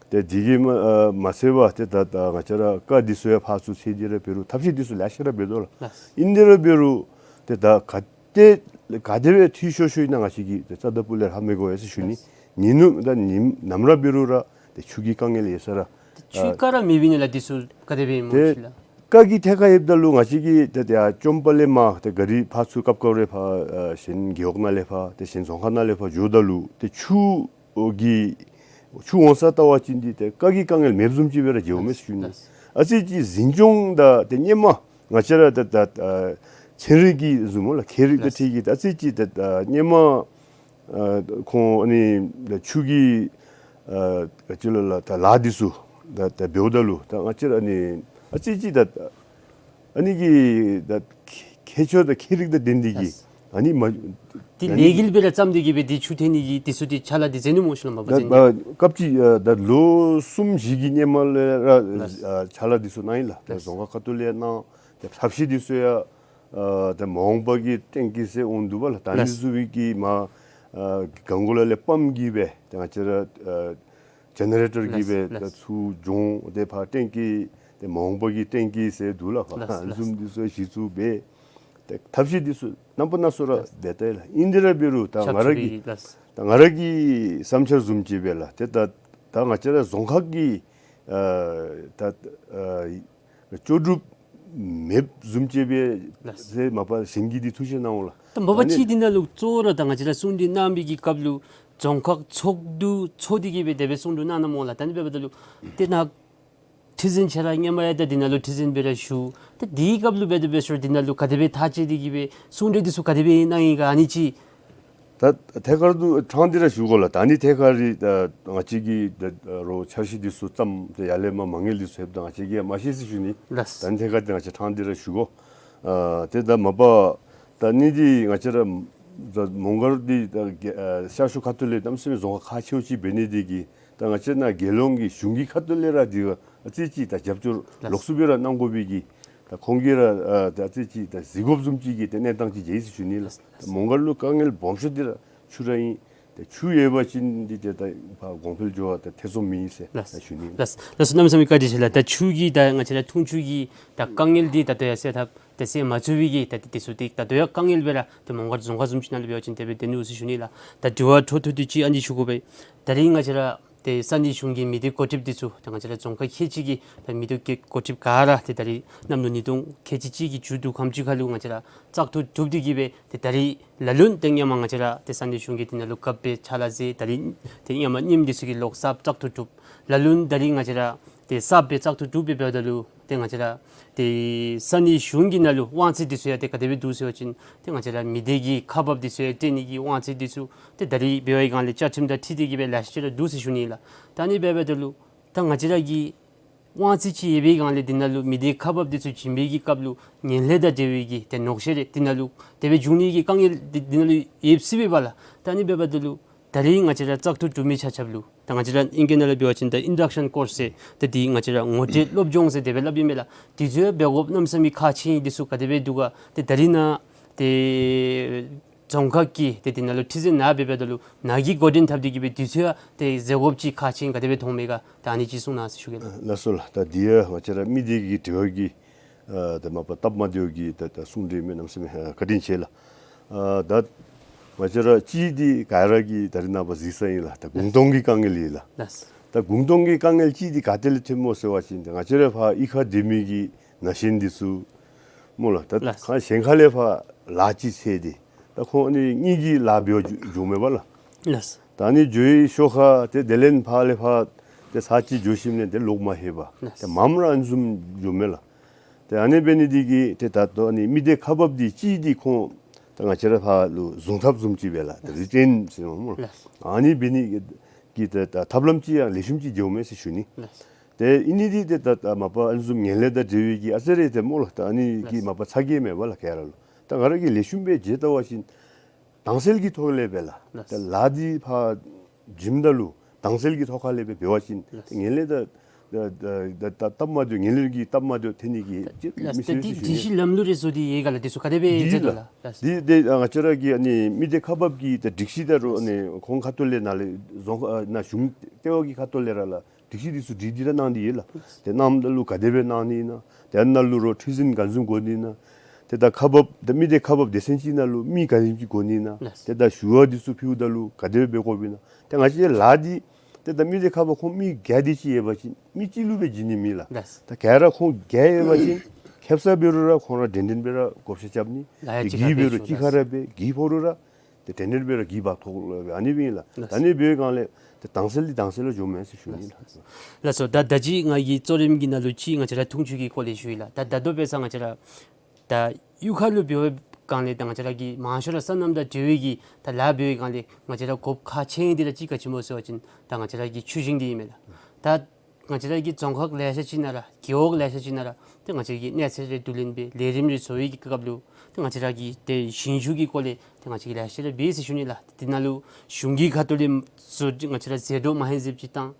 ཏེ་འདི་གིས་མ་ཨ་མ་ཚད་པར་ཏེ་ད་ད་ང་བཅས་ར་རྐ་འདི་ཚུ་ཡང་ཕར་ཚུར་ཚེ་འདི་ར་འབད་རུང་ཐབས་ཤེས་འདི་ཚུ་ལེ་ཤ་ར་འབད་དོ་ལགས། ལགས། ཨིན་དེ་ར་འབད་རུང་ཏེ་ད་ག་ཏེ་ག་དེ་སྦེ་འཐུས་ཤོར་ཤོར་ཨིན་ན་ང་བཅས་ཀྱིས་ཏེ་རྩ་དང་སྤུ་ལས་ཧ་མི་གོ་བས་ཟེར་ཞུ་ནི། ལགས། ཉིན་ནུབ་ད་ཉིནམ་ནམ་ར་འབད་རུང་ར་ཏེ་ཆུ་གི་དཀའ་ངལ་ཡོད་ས་ར། ཏེ་ཆུའི་རྐ་ར་མེདཔ་ཨིན་ན་ལགས། འདི་ཚུ་ག་དེ་སྦེ་སྨོ་ཏེ་ཤིག་ལགས། རྐ་གི་ཐད་ཁར་ཡོདཔ་ད་ལུ་ང་བཅས་ཀྱིས་ཏེ་ཏེ་ཡར་ཅོམ་པ་ལས་མར་ཏེ་ག་རི་ཕར་ཚུར་སྐབས་སྐབས་རེ་ཕར་ཨ་གཞན་རྒེད་འོག་ནང་ལས་ཕར་ཏེ་གཞན་རྫོང་ཁག་ནང་ལས་ཕར་འགྱོཝ་ད་ལུ་ཏེ་ཆུ་གི་ཆུ་འོང་ས་བལྟ་བ་ཅིན་འདི་ཏེ་རྐ་གི་དཀའ་ངལ་མེདཔ་བཟུམ་ཅིག་སྦེ་ར་མཇལཝ་མས་ཟེར་ཞུ་ནི། ལགས། ཨ་ཙི་ཅིག་འཛིན་སྐྱོང་དང་ཏེ་སྔོན་མ་ང་བཅས་ར་ད་ད་ཨ་ཚན་རིག་གི་བཟུམ་སྨོ་ལགས། མཁས་རིག་དང་ལགས། འཁྲིལ་གྱི་ད་ཨ་ཙི་ཅིག་ད་ཨ་སྔོན་མ་ཨ་ཁོང་ཨ་ནི་ད་ཆུ་གི་ཨ་ཅི་ལོ་ལགས་ད་ལཱ་འདི་ཚུ་ད་ད་འབདཝ་ད་ལུ་ད་ང་བཅས་ར་ཨ་ནི་ཨ་ཙི་ཅིག་ད་ཨ་ནི་གི་ད་ཁྱད་ཆོས་དང་མཁས་རིག་དང་ལྡན་ཏེ་གིས་ལགས། ཨ་ནི་མ་ཏེ་ཨ་ནི་ལས་འགུལ་སྦེ་ར་བརྩམས་ཏེ་གིས་སྦེ་ཏེ་ཆུ་འཐེན་ནི་གི་འདི་ཚུ་ཏེ་ཕྱག་ལཱ་འདི་མཛད་ནུག་སྨོ་ཤིག་ལགས། མ་པ་ད་མཛད་ནི། ཨ་སྐབས་ཅིག་ཨ་ད་ལོ་གསུམ་བཞི་གི་སྔོན་མ་ལས་ར་ལགས། ཨ་ཕྱག་ལཱ་འདི་ཚུ་གནང་ཡི་ལགས། ད་ལགས། རྫོང་ཁག་ཁ་ཐུག་ལས་གནང་། ཏེ་ཐབས་ཤེས་འདི་ཚུ་ཡང་ཨ་ད་མ་འོངས་པ་གི་ཏན་ཏིག་ཟེར་འོང་འདུག་པ་ལགས། ད་ཨ་ནི་ལགས། བཟུམ་སྦེ་གིས་མར་ཨ་གངས་སྐོར་ལ་ལས་པམཔ་གིས་སྦེ་ཏེ་ང་བཅས་ར་ཨ་ཇེ་ནེ་རེ་ཊར་གིས་ལགས། སྦེ་ལགས། ད་ཚུར་འགྱོ་འོང་། ཏེ་ཕར་ཏན་ཏིག་ཏེ་མ་འོངས་པ་གི་ཏན་ཏིག་ཟེར་འདུག་ལགས། ལགས། ཨ་ལགས། བཟུམ་འདི་ཚུ་གཞི་བཙུགས་འབད། ཏེ་ཐབས་ཤེས་འདི་ཚུ་རྣམ་པ་སྣ་ཚོགས་ར་ལགས། འབད་དེ་ལགས། ཨིན་དེ་ར་འབད་རུང་ད་ང་ར་གི་ལགས། ད་ང་ར་གི་བསམ་འཆར་བཟུམ་ཅིག་སྦེ་ལགས། ཏེ་ད་ད་ང་བཅས་ར་རྫོང་ཁག་གི་ཨ་ད་ཨ་ལྕོགས་གྲུབ་མེདཔ་བཟུམ་ཅིག་སྦེ་ལགས། ཟེར་མ་པ་གཞན་གྱིས་འདི་ཐུགས་བཞེད་གནང་འོང་ལགས། ད་མ་པ་ཨ་ནི་ཅིག་འདི་ནང་ལུ་གཙོ་བོ་ར་ད་ང་བཅས་ར་གསུང་གྲོས་གནང་བའི་གི་སྐབས་ལུ་རྫོང་ཁག་ཚོགས་འདུ་ཚོགས་ཏེ་གིས་སྦེ་དེ་སྦེ་གསུང་གྲོས་གནང་གནངམ་སྨོ་ལགས། ད་ཨ་ནི་འབདཝ་ད་ལུ་ཏེ་ནཱ་ཁྲི་འཛིན་ཁྱོད་ར་སྔོན་མ་ཡང་ད་འདི་ནང་ལུ་ཁྲི་འཛིན་སྦེ་ར་བཞུགས། ད་དེའི་སྐབས་ལུ་འབད་དེ་འབད་ཞུ་རུང་འདི་ནང་ལུ་ག་དེ་སྦེ་ཐག་བཅད་དེ་གིས་སྦེ་གསུང་གྲོས་འདི་ཚུ་ག་དེ་སྦེ་གནང་ཡི་ག་ཨ་ནི་ཅིག། ད་ཐད་ཀར་དུ་ཕྲང་སྟེ་ར་ཞུ་དགོ་ལགས། ད་ཨ་ནི་ཐད་ཀར་ར་ད་ང་བཅས་ཀྱིས་ད་རོགས་འཆར་གཞི་འདི་ཚུ་བརྩམས་ཏེ་ཡར་ལས་མར་མ་དངུལ་འདི་ཚུ་ལྷོདཔ་ད་ང་བཅས་ཀྱིས་ཡང་མ་ཤེས་ཟེར་ཞུ་ནི། ལགས། ད་ཨ་ནི་ཐད་ཀར་འདི་ང་བཅས་ཕྲང་སྟེ་ར་ཞུ་དགོ། ཨ་ཏེ་ད་མ་པ་ད་ཨ་ནི་འདི་ང་བཅས་ར་ད་མོང་སྒར་འདི་ད་ཨ་ཤར་ཕྱོགས་ཁ་ཐུག་ལས་གནམ་མེད་ས་མེད་རྫོང་ཁག་ཁག་ཆེཝ་ཅིག་འབད་ནི་འདི་གིས་ད་ང་བཅས་ནཱ་རྒྱལ་ཡོངས་ཀྱི་གཞུང་གི་ཁ་ཐུག་ལས་ར་འདི་ཨ་ཙི་ཅིག་ད་རྒྱབ་སྐྱོར་ལགས། ལོགས་སུ་སྦེ་ར་གནང་དགོ་པའི་གི་ད་ཁོང་གིས་ར་ཨ་ད་ཨ་ཙི་ཅིག་ད་གཟིགས་དགོཔ་བཟུམ་ཅིག་གི་ད་གནས་སྟངས་ཅིག་མཇལ་ཡི་ཟེར་ཞུ་ནི་ལགས། ད་མོང་སྒར་ལུ་དཀའ་ངལ་སྦོམ་ཤོས་འདི་ར་ཆུ་ར་ཨིན། ད་ཆུ་ཡོད་པ་ཅིན་འདི་ཏེ་ད་ཕར་གོང་འཕེལ་འགྱོ་བ་ད་ཐེ་ཚོམ་མེད་ཟེར་ལགས། ད་ཞུ་ནི་ལགས། ལགས་སོ། གནམ་མེད་ས་མེད་བཀའ་དྲིན་ཆེ་ལགས། ད་ཆུ་གི་ད་ང་བཅས་ར་འཐུང་ཆུ་གི་ད་དཀའ་ངལ་འདི་ད་ལྟོ་ཡང་སེལ་ཐབས་ཏེ་སེལ་མ་ཚུགས་པའི་གི་ད་ཏེ་དེ་ཚུ་ཏེ་ད་ལྟོ་ཡང་དཀའ་ངལ་སྦེ་ར་ཏེ་མོང་སྒར་རྫོང་ཁག་བཟུམ་ཅིག་ནང་ལུ་འབད་བ་ཅིན་དེ་སྦེ་སྡོད་ནུག་ཟེར་ཞུ་ནི་ལགས། ད་དྲི་བ་འཕྲོ་མཐུད་དེ་ཅིག་ཨ་ནི་ཞུ་དགོ་པས། ད་རིས་ང་བཅས་ར་ ཏེ་ས་གནས་གཞུང་གི་མི་སྡེ་འགོ་ཁྲིདཔ་འདི་ཚུ་ད་ང་བཅས་ར་རྫོང་ཁག་ཁལ་གཅིག་གི་ད་མི་སྡེ་འགོ་ཁྲིདཔ་ག་ར་ཏེ་ད་རིས་གནམ་ལོ་ཉིས་སྟོང་ཁལ་གཅིག་གཅིག་གི་མཇུག་བསྡུ་ཁམས་ཅིག་ཁར་ལུ་ང་བཅས་ར་བཙག་འཐུ་གྲུབ་སྟེ་གི་སྦེ་ཏེ་ད་རིས་ལ་ལུ་ཏེ་ཧེ་མ་ང་བཅས་ར་ཏེ་ས་གནས་གཞུང་གིས་འདི་ནང་ལུ་རྒཔོ་སྦེ་ཕྱག་ལཱ་མཛད། ད་རིས་ཏེ་ཧེ་མ་རྙིངམ་འདི་ཚུ་གིས་ལོག་གསརཔ་བཙག་འཐུ་གྲུབ། ལ་ལུ་ད་རིས་ང་བཅས་ར་ཏེ་གསརཔ་སྦེ་བཙག་འཐུ་གྲུབ་སྦེ་འབདཝ་ད་ལུ་ཏེ་ང་བཅས་ར་ཏེ་ས་གནས་གཞུང་གི་ནང་ལུ་དབང་ཚད་འདི་ཚུ་ཡང་ཏེ་ག་དེ་སྦེ་འདུག་ཟེར་བ་ཅིན་ཏེ་ང་བཅས་ར་མི་སྡེ་གི་ཁག་འབགཔ་འདི་ཚུ་ཡང་སྤྲོད་ནི་གི་དབང་ཚད་འདི་ཚུ་ཏེ་ད་རིས་འབད་བའི་སྒང་ལས་བཅའ་ཁྲིམས་དང་འཁྲིལ་ཏེ་གི་སྦེ་ལེ་ཤ་ཅིག་ར་འདུག་ཟེར་ཞུ་ནི་ལགས། ད་ཨ་ནི་འབདཝ་ད་ལུ་ད་ང་བཅས་ར་གི་དབང་ཚད་ཅིག་ཡོད་པའི་སྒང་ལས་འདི་ནང་ལུ་མི་སྡེ་ཁག་འབགཔ་འདི་ཚུ་བྱིན་པའི་གི་སྐབས་ལུ་ངན་ལྷད་དང་འབྲེལ་བའི་གི་ཏེ་ཉོག་བཤད་རེ་འདི་ནང་ལུ་དེ་སྦེ་འབྱུང་ནི་གི་དཀའ་ངལ་འདི་འདི་ནང་ལུ་ཡོད་སྲིད་པས་ལགས། ད་ཨ་ནི་འབདཝ་ད་ལུ་ད་རིས་ང་བཅས་ར་བཙག་འཐུ་གྲུབ་མི་ཆ་ཁྱབ་ལུ་ད་ང་བཅས་ར་ཨིང་སྐད་ནང་ལུ་འབད་བ་ཅིན་ད་ཨིན་ཌག་ཤཱན་ཀོརསི་ཟེར་ད་འདི་ང་བཅས་ར་ངོ་སྤྲོད་སློབ་སྦྱོང་ཟེར་དེ་སྦེ་སླབ་ཨིན་མས་ལགས། འདི་ཚུ་ཡང་འབད་དགོཔ་གནམ་མེད་ས་མེད་ཁག་ཆེ་ཨིན། འདི་ཚུ་ག་དེ་སྦེ་འདུག་ག་ཏེ་ད་རིས་ནཱ་ཏེ་རྫོང་ཁག་གི་ཏེ་འདི་ནང་ལུ་ཁྲི་འཛིན་ནཱ་འབད་འབདཝ་ད་ལུ་ནཱ་གིས་འགོ་འདྲེན་འཐབ་སྟེ་གི་སྦེ་འདི་ཚུ་ཡང་ཏེ་མཛད་དགོཔ་ཅིག་ཁག་ཆེ་ཨིན། ག་དེ་སྦེ་མཐོངམ་མས་ག་ད་ཨ་ནི་ཅིག་གསུང་གནང་ཟེར་ཞུ་གེ་ལགས། ལགས་སོ་ལགས། ད་འདི་ཡང་ང་བཅས་ར་མི་སྡེ་གི་དྲི་བ་གི་ཨ་ད་མ་པ་སྟབས་མ་བདེཝ་གི་ད་ད་གསུང་གྲོས་མས། གནམ་མེད་ས་མེད་བཀའ་དྲིན་ཆེ་ལགས། ཨ་ད་ང་བཅས་ར་གཅིག་འདི་ག་ར་གིས་ད་རིས་ནངས་པ་གཟིགས་ས་ཨིན་ལགས། ད་གུང་སྟོང་གི་དཀའ་ངལ་ཨིན་ལགས། ལགས། ད་གུང་སྟོང་གི་དཀའ་ངལ་གཅིག་འདི་ག་ཏེ་ལས་ཐོནམ་སྨོ་ཟེར་བ་ཅིན་ད་ང་བཅས་ར་ཕར་གཡུས་ཁར་སྡོད་མི་གི་ན་གཞོན་འདི་ཚུ་སྨོ་ལགས། ད་ལགས། ཁ་གཞན་ཁ་ལས་ཕར་ལཱ་ཅིག་འཚོལ་ཏེ་ད་ཁོང་ཨ་ནི་གཉིས་ཀྱིས་ལཱ་འབད་བར་འགྱོ་འགྱོཝ་མས་པ་ལགས། ལགས། ད་ཨ་ནི་འགྱོ་བའི་ཤུལ་ཁར་ཏེ་དེ་ལས་ཕར་ལས་ཕར་ཏེ་ཚར་གཅིག་འགྱོ་ཞིནམ་ལས་ཏེ་ལོག་མ་ལྷོད་པར་ལགས། ཏེ་མངམ་ར་ཨ་ནི་བཟུམ་འགྱོཝ་མས་ལགས། ཏེ་ཨ་ནི་འབད་ནི་འདི་གིས་ཏེ་ད་ལྟོ་ཨ་ནི་མི་སྡེ་ཁག་འབགཔ་འདི་གཅིག་འདི་ཁོང་ད་ང་བཅས་ར་ཕར་ལུ་བཟུང་ཐབས་བཟུམ་ཅིག་སྦེ་ལགས། ཏེ་རི་ཊེན་ཟེར་སྨོ་ལགས། ལགས། ཨ་ནི་འབད་ནི་གི་ད་ད་ཐབས་ལམ་ཅིག་ཡང་ལེགས་ཤོམ་ཅིག་འགྱོཝ་མས་ཟེར་ཞུ་ནི། ལགས། ཏེ་ཨིན་ནི་འདི་ཏེ་ད་ད་མ་པ་ཨ་ནི་བཟུམ་ངན་ལྷད་དང་འབྲེལ་བའི་གི་ཨ་ཙི་རེ་ཏེ་སྨོ་ལགས། ད་ཨ་ནི་གི་ལགས། མ་པ་ཚ་གྱང་མེད་པ་ལགས་ག་ར་ལུ། ད་ང་ར་གིས་ལེགས་ཤོམ་སྦེ་མཇལ་བལྟ་བ་ཅིན་དྭངས་གསལ་གྱི་ཐོག་ལས་སྦེ་ལགས། ལགས། ད་ལཱ་འདི་ཕར་བྱིནམ་ད་ལུ་དྭངས་གསལ་གྱི་ཐོག་ཁ་ལས་སྦེ་འབད་བ་ཅིན་ལགས། ངན་ལྷད་དང་ད་ད་ད་ད་སྟབས་མ་བདེཝ་ངན་ལྷད་ཀྱི་སྟབས་མ་བདེཝ་ཐོན་ནི་གི་ཅིག་ལགས། མི་ད་སྲིད་འདི་ཟེར་ཞུ་སྒྲིག་ནི། གཞི་ལམ་ལུགས་རེ་བཟོ་སྟེ་ཡོད་ག་ལགས། འདི་ཚུ་ག་དེ་སྦེ་འདི་མཛད་དོ་ལགས། ལགས། འདི་འདི་ང་བཅས་ར་གི་ཨ་ནི་མི་སྡེ་ཁག་འབགཔ་གི་ད་སྒྲིག་གཞི་ད་རུང་ཨ་ནི་ཁོང་ཁ་ཐུག་ལས་ནཱ་ལས་རྫོང་ཨ་ནཱ་གཞུང་ལྟེ་བ་གི་ཁ་ཐུག་ལས་ར་ལགས། སྒྲིག་གཞི་འདི་ཚུ་སྒྲིག་སྟེ་ར་གནང་སྟེ་ཡོད་ལགས། ཏེ་གནངམ་ད་ལུ་ག་དེ་སྦེ་གནང་ནི་ཨིན་ན། ཏེ་ཨ་ནཱ་ལུ་རོགས་ཁྲི་འཛིན་ག་བཟུམ་དགོ་ནི་ཨིན་ན། ཏེ་ད་ཁག་འབགཔ་ད་མི་སྡེ་ཁག་འབགཔ་སྡེ་ཚན་ཅིག་ནང་ལུ་མི་ག་དེམ་ཅིག་དགོ་ནི་ཨིན་ན། ལགས། ཏེ་ད་ཞུ་བ་འདི་ཚུ་ཕུལཝ་ད་ལུ་ག་དེ་སྦེ་འབད་དགོཔ་ཨིན་ན། ཏེ་ང་བཅས་ལཱ་འདི་ཏེ་ད་མི་སྡེ་ཁག་འབགཔ་ཁོང་མི་བརྒྱ་དེ་ཅིག་ཡོད་པ་ཅིན་མི་གཅིག་ལུ་སྦེ་བྱིན་ནི་མེད་ལགས། ལགས། ད་ག་ར་ཁོང་བརྒྱ་ཡོད་པ་ཅིན་ཁེབ་ས་འབད་རུང་ར་ཁོང་ར་འདྲན་འདྲ་སྦེ་ར་བགོ་བཤའ་རྐྱབ་ནི། ལཱ་ཡང་ཏེ་གཅིག་ཁར་གིས་འབད་རུང་གཅིག་ཁར་ར་སྦེ་གིས་ཕོག་རུང་ར་ཏེ་དེ་འདྲ་སྦེ་ར་གིས་འབག་ཐོག་ལུ་ཨ་ནི་སྦེ་ཨིན་ལགས། ལགས། ད་ཨ་ནི་འབད་བའི་སྒང་ལས་ཏེ་དྭངས་གསལ་འདི་དྭངས་གསལ་ལུ་འགྱོཝ་མས་ཟེར་ཞུ་ནི་ལགས། ལགས་སོ། ད་ད་ཅི་ང་གིས་གཙོ་རིམ་གྱི་ནང་ལུ་ཅིག་ང་བཅས་ར་འཐུང་ཆུ་གི་སྐོར་ལས་ཞུ་ཡི་ལགས། ད་ད་ལྟོ་འབད་ས་ང་བཅས་ར་ད་གཡུས་ཁ་ལུ་འབད་བའི་སྒང་ལས་ད་ང་བཅས་ར་གི་མང་ཤོས་ར་སོ་ནམ་དང་འབྲེལ་བའི་གི་ད་ལཱ་འབད་བའི་སྒང་ལས་ང་བཅས་ར་དགོཔ་ཁག་ཆེ་ཨིན་འདི་ར་ཅིག་ག་ཅི་སྨོ་ཟེར་བ་ཅིན་ད་ང་བཅས་ར་གི་ཆུ་ཞིང་འདི་ཨིན་མས་ལགས། ད་ང་བཅས་ར་གི་རྫོང་ཁག་ལེ་ཤ་ཅིག་ནང་ར་རྒེད་འོག་ལེ་ཤ་ཅིག་ནང་ར་ཏེ་ང་བཅས་ཀྱིས་གནས་ཚད་རེ་བསྡུ་ལེན་འབད་ལས་རིམ་རེ་བཟོ་བའི་གི་སྐབས་ལུ་ཏེ་ང་བཅས་ར་གི་ཏེ་ཞིང་ཆུ་གི་སྐོར་ལས་ཏེ་ང་བཅས་ཀྱིས་ལེ་ཤ་རེ་འབད་ཟེར་ཞུ་ནི་ལགས། ཏེ་དེ་ནང་ལུ་གཞུང་གི་ཁ་ཐུག་ལས་བཟོ་ང་བཅས་ར་ཟད་འགྲོ་མ་ཧེ་ཟེར་ཅིག་བཏང་།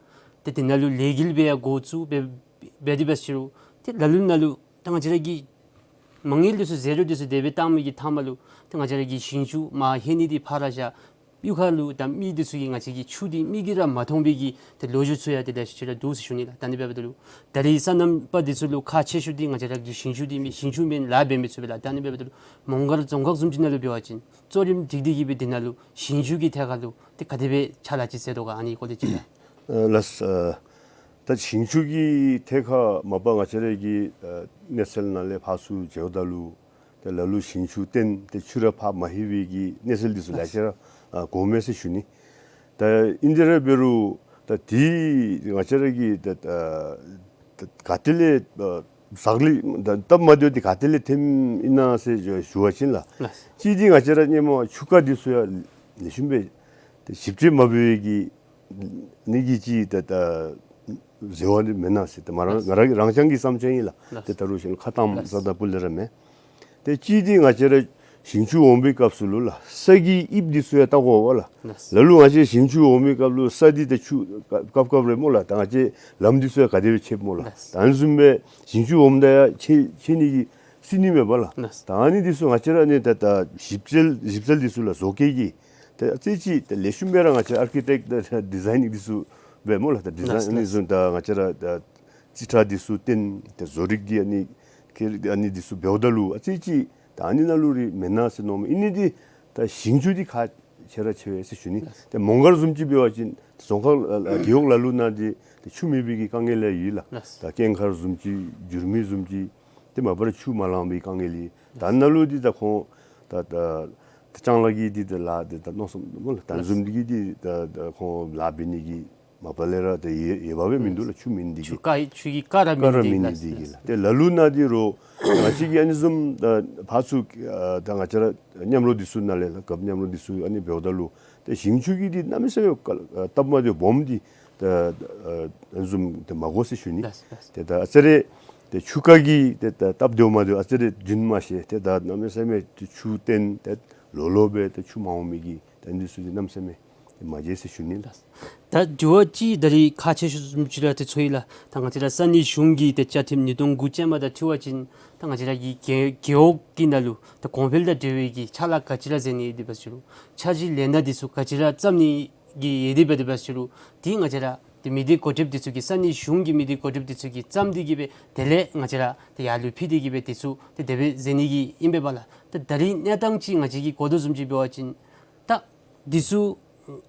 ཏེ་དེ་ནང་ལུ་ལས་འགུལ་འབད་ཡང་འགོ་བཙུགས་འབད་འབད་དེ་འབད་ཟེར་རུང་ཏེ་ལ་ལུ་ནང་ལུ་ད་ང་བཅས་ར་གི་མ་དངུལ་འདི་ཚུ་ཟད་འགྲོ་འདི་ཚུ་དེ་སྦེ་བཏང་མི་གི་མཐའ་མ་ལུ་ཏེ་ང་བཅས་ར་གི་ཞིང་ཆུ་མ་ལྷོད་ནི་འདི་ཕར་ར་བཞག། གཡུས་ཁ་ལུ་ད་མི་འདི་ཚུ་གིས་ང་བཅས་ཀྱི་ཆུ་འདི་མིག་གིས་ར་མ་མཐོང་པའི་གི་ཏེ་ལོ་རྒྱུས་ཚུ་ཡང་ཏེ་ད་ཅི་ར་འདུག་ཟེར་ཞུ་ནི་ལགས། ད་ཨ་ནི་འབདཝ་ད་ལུ་ད་རིས་སོ་ནམ་པ་འདི་ཚུ་ལུ་ཁག་ཆེ་ཤོས་འདི་ང་བཅས་ར་གི་ཞིང་ཆུ་འདི་མེད། ཞིང་ཆུ་མེད་ན་ལཱ་འབད་མི་ཚུགས་པས་ལགས། ད་ཨ་ནི་འབདཝ་ད་ལུ་མོང་སྒར་རྫོང་ཁག་བཟུམ་ཅིག་ནང་ལུ་འབད་བ་ཅིན་གཙོ་རིམ་སྒྲིག་སྟེ་གི་སྦེ་འདི་ནང་ལུ་ཞིང་ཆུ་གི་ཐད་ཁར་ལུ་ཏེ་ག་དེ་སྦེ་ཕྱག་ལཱ་ཅིག་མཛད་དོ་ག། ཨ་ནི་སྐོར་ལས་ཅིག་ལགས། ཨ་ལགས། ཨ་ད་ཞིང་ཆུ་གི་ཐད་ཁར་མ་པ་ང་བཅས་ར་གི་ཨ་གནས་ཚུལ་ནང་ལས་ཕར་ཚུར་མཇལཝ་ད་ལུ་ཏེ་ལ་ལུ་ཞིང་ཆུ་བཏོན་ཏེ་ཆུ་ར་ཕར་མ་ལྷོད་པའི་གི་གནས་ཚུལ་འདི་ཚུ་ལེ་ཤ་ར་ཨ་གོཝ་མས་ཟེར་ཞུ་ནི། ད་ཨིན་དེ་ར་འབད་རུང་ད་འདི་ང་བཅས་ར་གི་ད་ད་ད་ག་ཏེ་ལས་ཨ་ཟག་ལུས་ད་སྟབས་མ་བདེཝ་འདི་ག་ཏེ་ལས་ཐོནམ་ཨིན་ན་ཟེར་ཞུ་ཞུ་བ་ཅིན་ལགས། ལགས། གཅིག་འདི་ང་བཅས་ར་ཧེ་མ་ཆུ་རྐ་འདི་ཚུ་ཡང་ལེགས་ཤོམ་སྦེ་ཏེ་ཞིབ་དཔྱད་མ་འབད་བའི་གི་ནི་གི་ཅིག་ད་ད་ཟེར་བ་འདི་མེན་ན་ཟེར། ཏེ་མ་རང་ལགས། ང་རང་རང་རྐྱང་གི་བསམ་འཆར་ཨིན་ལགས། ལགས། ཏེ་ད་རུང་ཞིང་ཁ་གཏམ་ལགས། ས་ད་པུ་ལས་ར་མེན། ཏེ་གཅིག་འདི་ང་བཅས་ར་ཞིང་ཆུ་འོང་བའི་སྐབས་སུ་ལུ་ལགས་ས་གི་དབྱིབས་འདི་ཚུ་ཡང་བལྟ་དགོ་པས་ལགས། ལགས། ལ་ལུ་ང་བཅས་ཞིང་ཆུ་འོང་བའི་སྐབས་ལུ་ས་འདི་ད་ཆུ་སྐབས་སྐབས་རེ་སྨོ་ལགས། ད་ང་བཅས་ལམ་འདི་ཚུ་ཡང་ག་དེ་སྦེ་ཆདཔ་སྨོ་ལགས། ལགས། ད་ཨ་ནི་བཟུམ་སྦེ་ཞིང་ཆུ་འོངམ་ད་ཡང་ཆད་ཆད་ནི་གི་སྲིད་ནི་མས་པ་ལགས། ལགས། ད་ཨ་ནི་འདི་ཚུ་ང་བཅས་ར་ཨ་ནི་ད་ད་ཞིབ་འཚོལ་ཞིབ་འཚོལ་འདི་ཚུ་ལགས་བཟོ་བཀོད་ཀྱི་ད་ཨ་ཙི་ཅིག་ད་ལེགས་ཤོམ་སྦེ་ར་ང་བཅས་ཨར་ཀི་ཊེཀ་ད་ཌི་ཛའིན་འདི་ཚུ་སྦེ་སྨོ་ལགས། ད་ཌི་ཛའིན་ལགས། ཨ་ནི་བཟུམ་ད་ང་བཅས་ར་ད་རྩིས་ཁྲ་འདི་ཚུ་བཏོན་ཏེ་བཟོ་རིག་འདི་ཨ་ནི་ཁེ་ཨ་ནི་འདི་ཚུ་འབདཝ་ད་ལུ་ཨ་ཙི་ཅིག་ད་ཨ་ནི་ནང་ལུ་ར་མེན་ན་ཟེར་མནོཝ་མས། ཨིན་ནི་འདི་ད་ཞིང་ཆུ་འདི་ཁག་ ཆེ་ར་ཆེ་བས་ཟེར་ཞུ་ནི། ཏེ་མོང་སྒར་བཟུམ་ཅིག་འབད་བ་ཅིན་རྫོང་ཁག་ཨ་ཨ་རྒེད་འོག་ལ་ལུ་ནང་འདི་ཏེ་ཆུ་མེད་པའི་གི་དཀའ་ངལ་ཡོད་ལགས། ད་ཀེང་མཁར་བཟུམ་ཅིག་འགྱུར་མེད་བཟུམ་ཅིག་ཏེ་མ་པ་ར་ཆུ་མ་ལང་པའི་དཀའ་ངལ་ཡོད། ད་ནཱ་ལུ་འདི་ད་ཁོང་ད་ད་ད་ལྕང་ལཱ་གི་འདི་ད་ལཱ་འདི་ད་མནོ་བསམ་སྨོ་ལགས། ད་བཟུམ་འདི་གི་འདི་ད་ད་ཁོང་ལཱ་འབད་ནི་གི་མ་པ་ལས་ར་ཏེ་ཡོད་ཡོདཔ་སྦེ་མིན་འདུག་ལགས། ཆུ་མེད་ནི་འདི་གིས། ཆུ་རྐ་ཆུ་གི་རྐ་ར་མེད་ནི་འདི་གིས་ལགས། ཏེ་ལ་ལུ་ནང་འདི་རོགས་ང་བཅས་ཀྱི་ཨ་ནི་བཟུམ་ད་ཕར་ཚུར་ཨ་ད་ང་བཅས་ར་མཉམ་རོགས་འདི་ཚུ་ནང་ལས་ལགས། རྒཔོ་མཉམ་རོགས་འདི་ཚུ་ཨ་ནི་འབདཝ་ད་ལུ་ཏེ་ཞིང་ཆུ་གི་འདི་གནམ་མེད་ས་མེད་ཨ་སྟབས་མ་བདེཝ་སྦོམ་འདི་ད་ཨ་ཨ་ནི་བཟུམ་ཏེ་མ་དགོ་ཟེར་ཞུ་ནི། ཏེ་ད་ཨ་ཙི་རེ་ཏེ་ཆུ་རྐ་གི་ཏེ་ད་སྟབས་བདེཝ་མ་བདེཝ་ཨ་ཙི་རེ་རྒྱུན་མ་ཤེས། ཏེ་ད་གནམ་མེད་ས་མེད་ཏེ་ཆུ་བཏོན་ཏེ་ལོ་ལོ་སྦེ་ཏེ་ཆུ་མ་འོང་མི་གི་ད་འདི་ཚུ་འདི་གནམ་མེད་ས་མེད་ཏེ་མ་མཇལ་ཟེར་ཞུ་ནི་ལགས། ད་དྲི་བ་ཅིག་ད་རིས་ཁག་ཆེ་ཤོས་བཟུམ་ཅིག་ར་ཏེ་ཚོར་ཡི་ལགས། ད་ང་བཅས་ར་ས་གནས་གཞུང་གི་ཏེ་བཅའ་ཁྲིམས་ཉིས་སྟོང་དགུ་ཅན་མ་དང་འཁྲིལ་བ་ཅིན་ད་ང་བཅས་ར་གི་རྒེད་རྒེད་འོག་གི་ནང་ལུ་ད་གོང་འཕེལ་དང་འབྲེལ་བའི་གི་ཕྱག་ལཱ་ག་ཅི་ར་མཛད་ནི་ཡོད་དེ་འབད་ཟེར་རུང་འཆར་གཞི་ལས་སྣ་འདི་ཚུ་ག་ཅི་ར་བརྩམ་ནི་གི་ཡོད་དེ་འབད་དེ་འབད་ཟེར་རུང་འདི་ང་བཅས་ར་ཏེ་མི་སྡེ་འགོ་ཁྲིདཔ་འདི་ཚུ་གིས་ས་གནས་གཞུང་གི་མི་སྡེ་འགོ་ཁྲིདཔ་འདི་ཚུ་གིས་བརྩམས་ཏེ་གི་སྦེ་དེ་ལས་ང་བཅས་ར་ཏེ་ཡར་ལུ་ཕུལ་ཏེ་གི་སྦེ་འདི་ཚུ་ཏེ་དེ་སྦེ་མཛད་ནི་གི་ཨིན་པས་པ་ལགས། ད་ད་རིས་གནས་སྟངས་ཅིག་ང་བཅས་ཀྱིས་གོ་དོ་བཟུམ་ཅིག་འབད་བ་ཅིན་ད་འདི་ཚུ་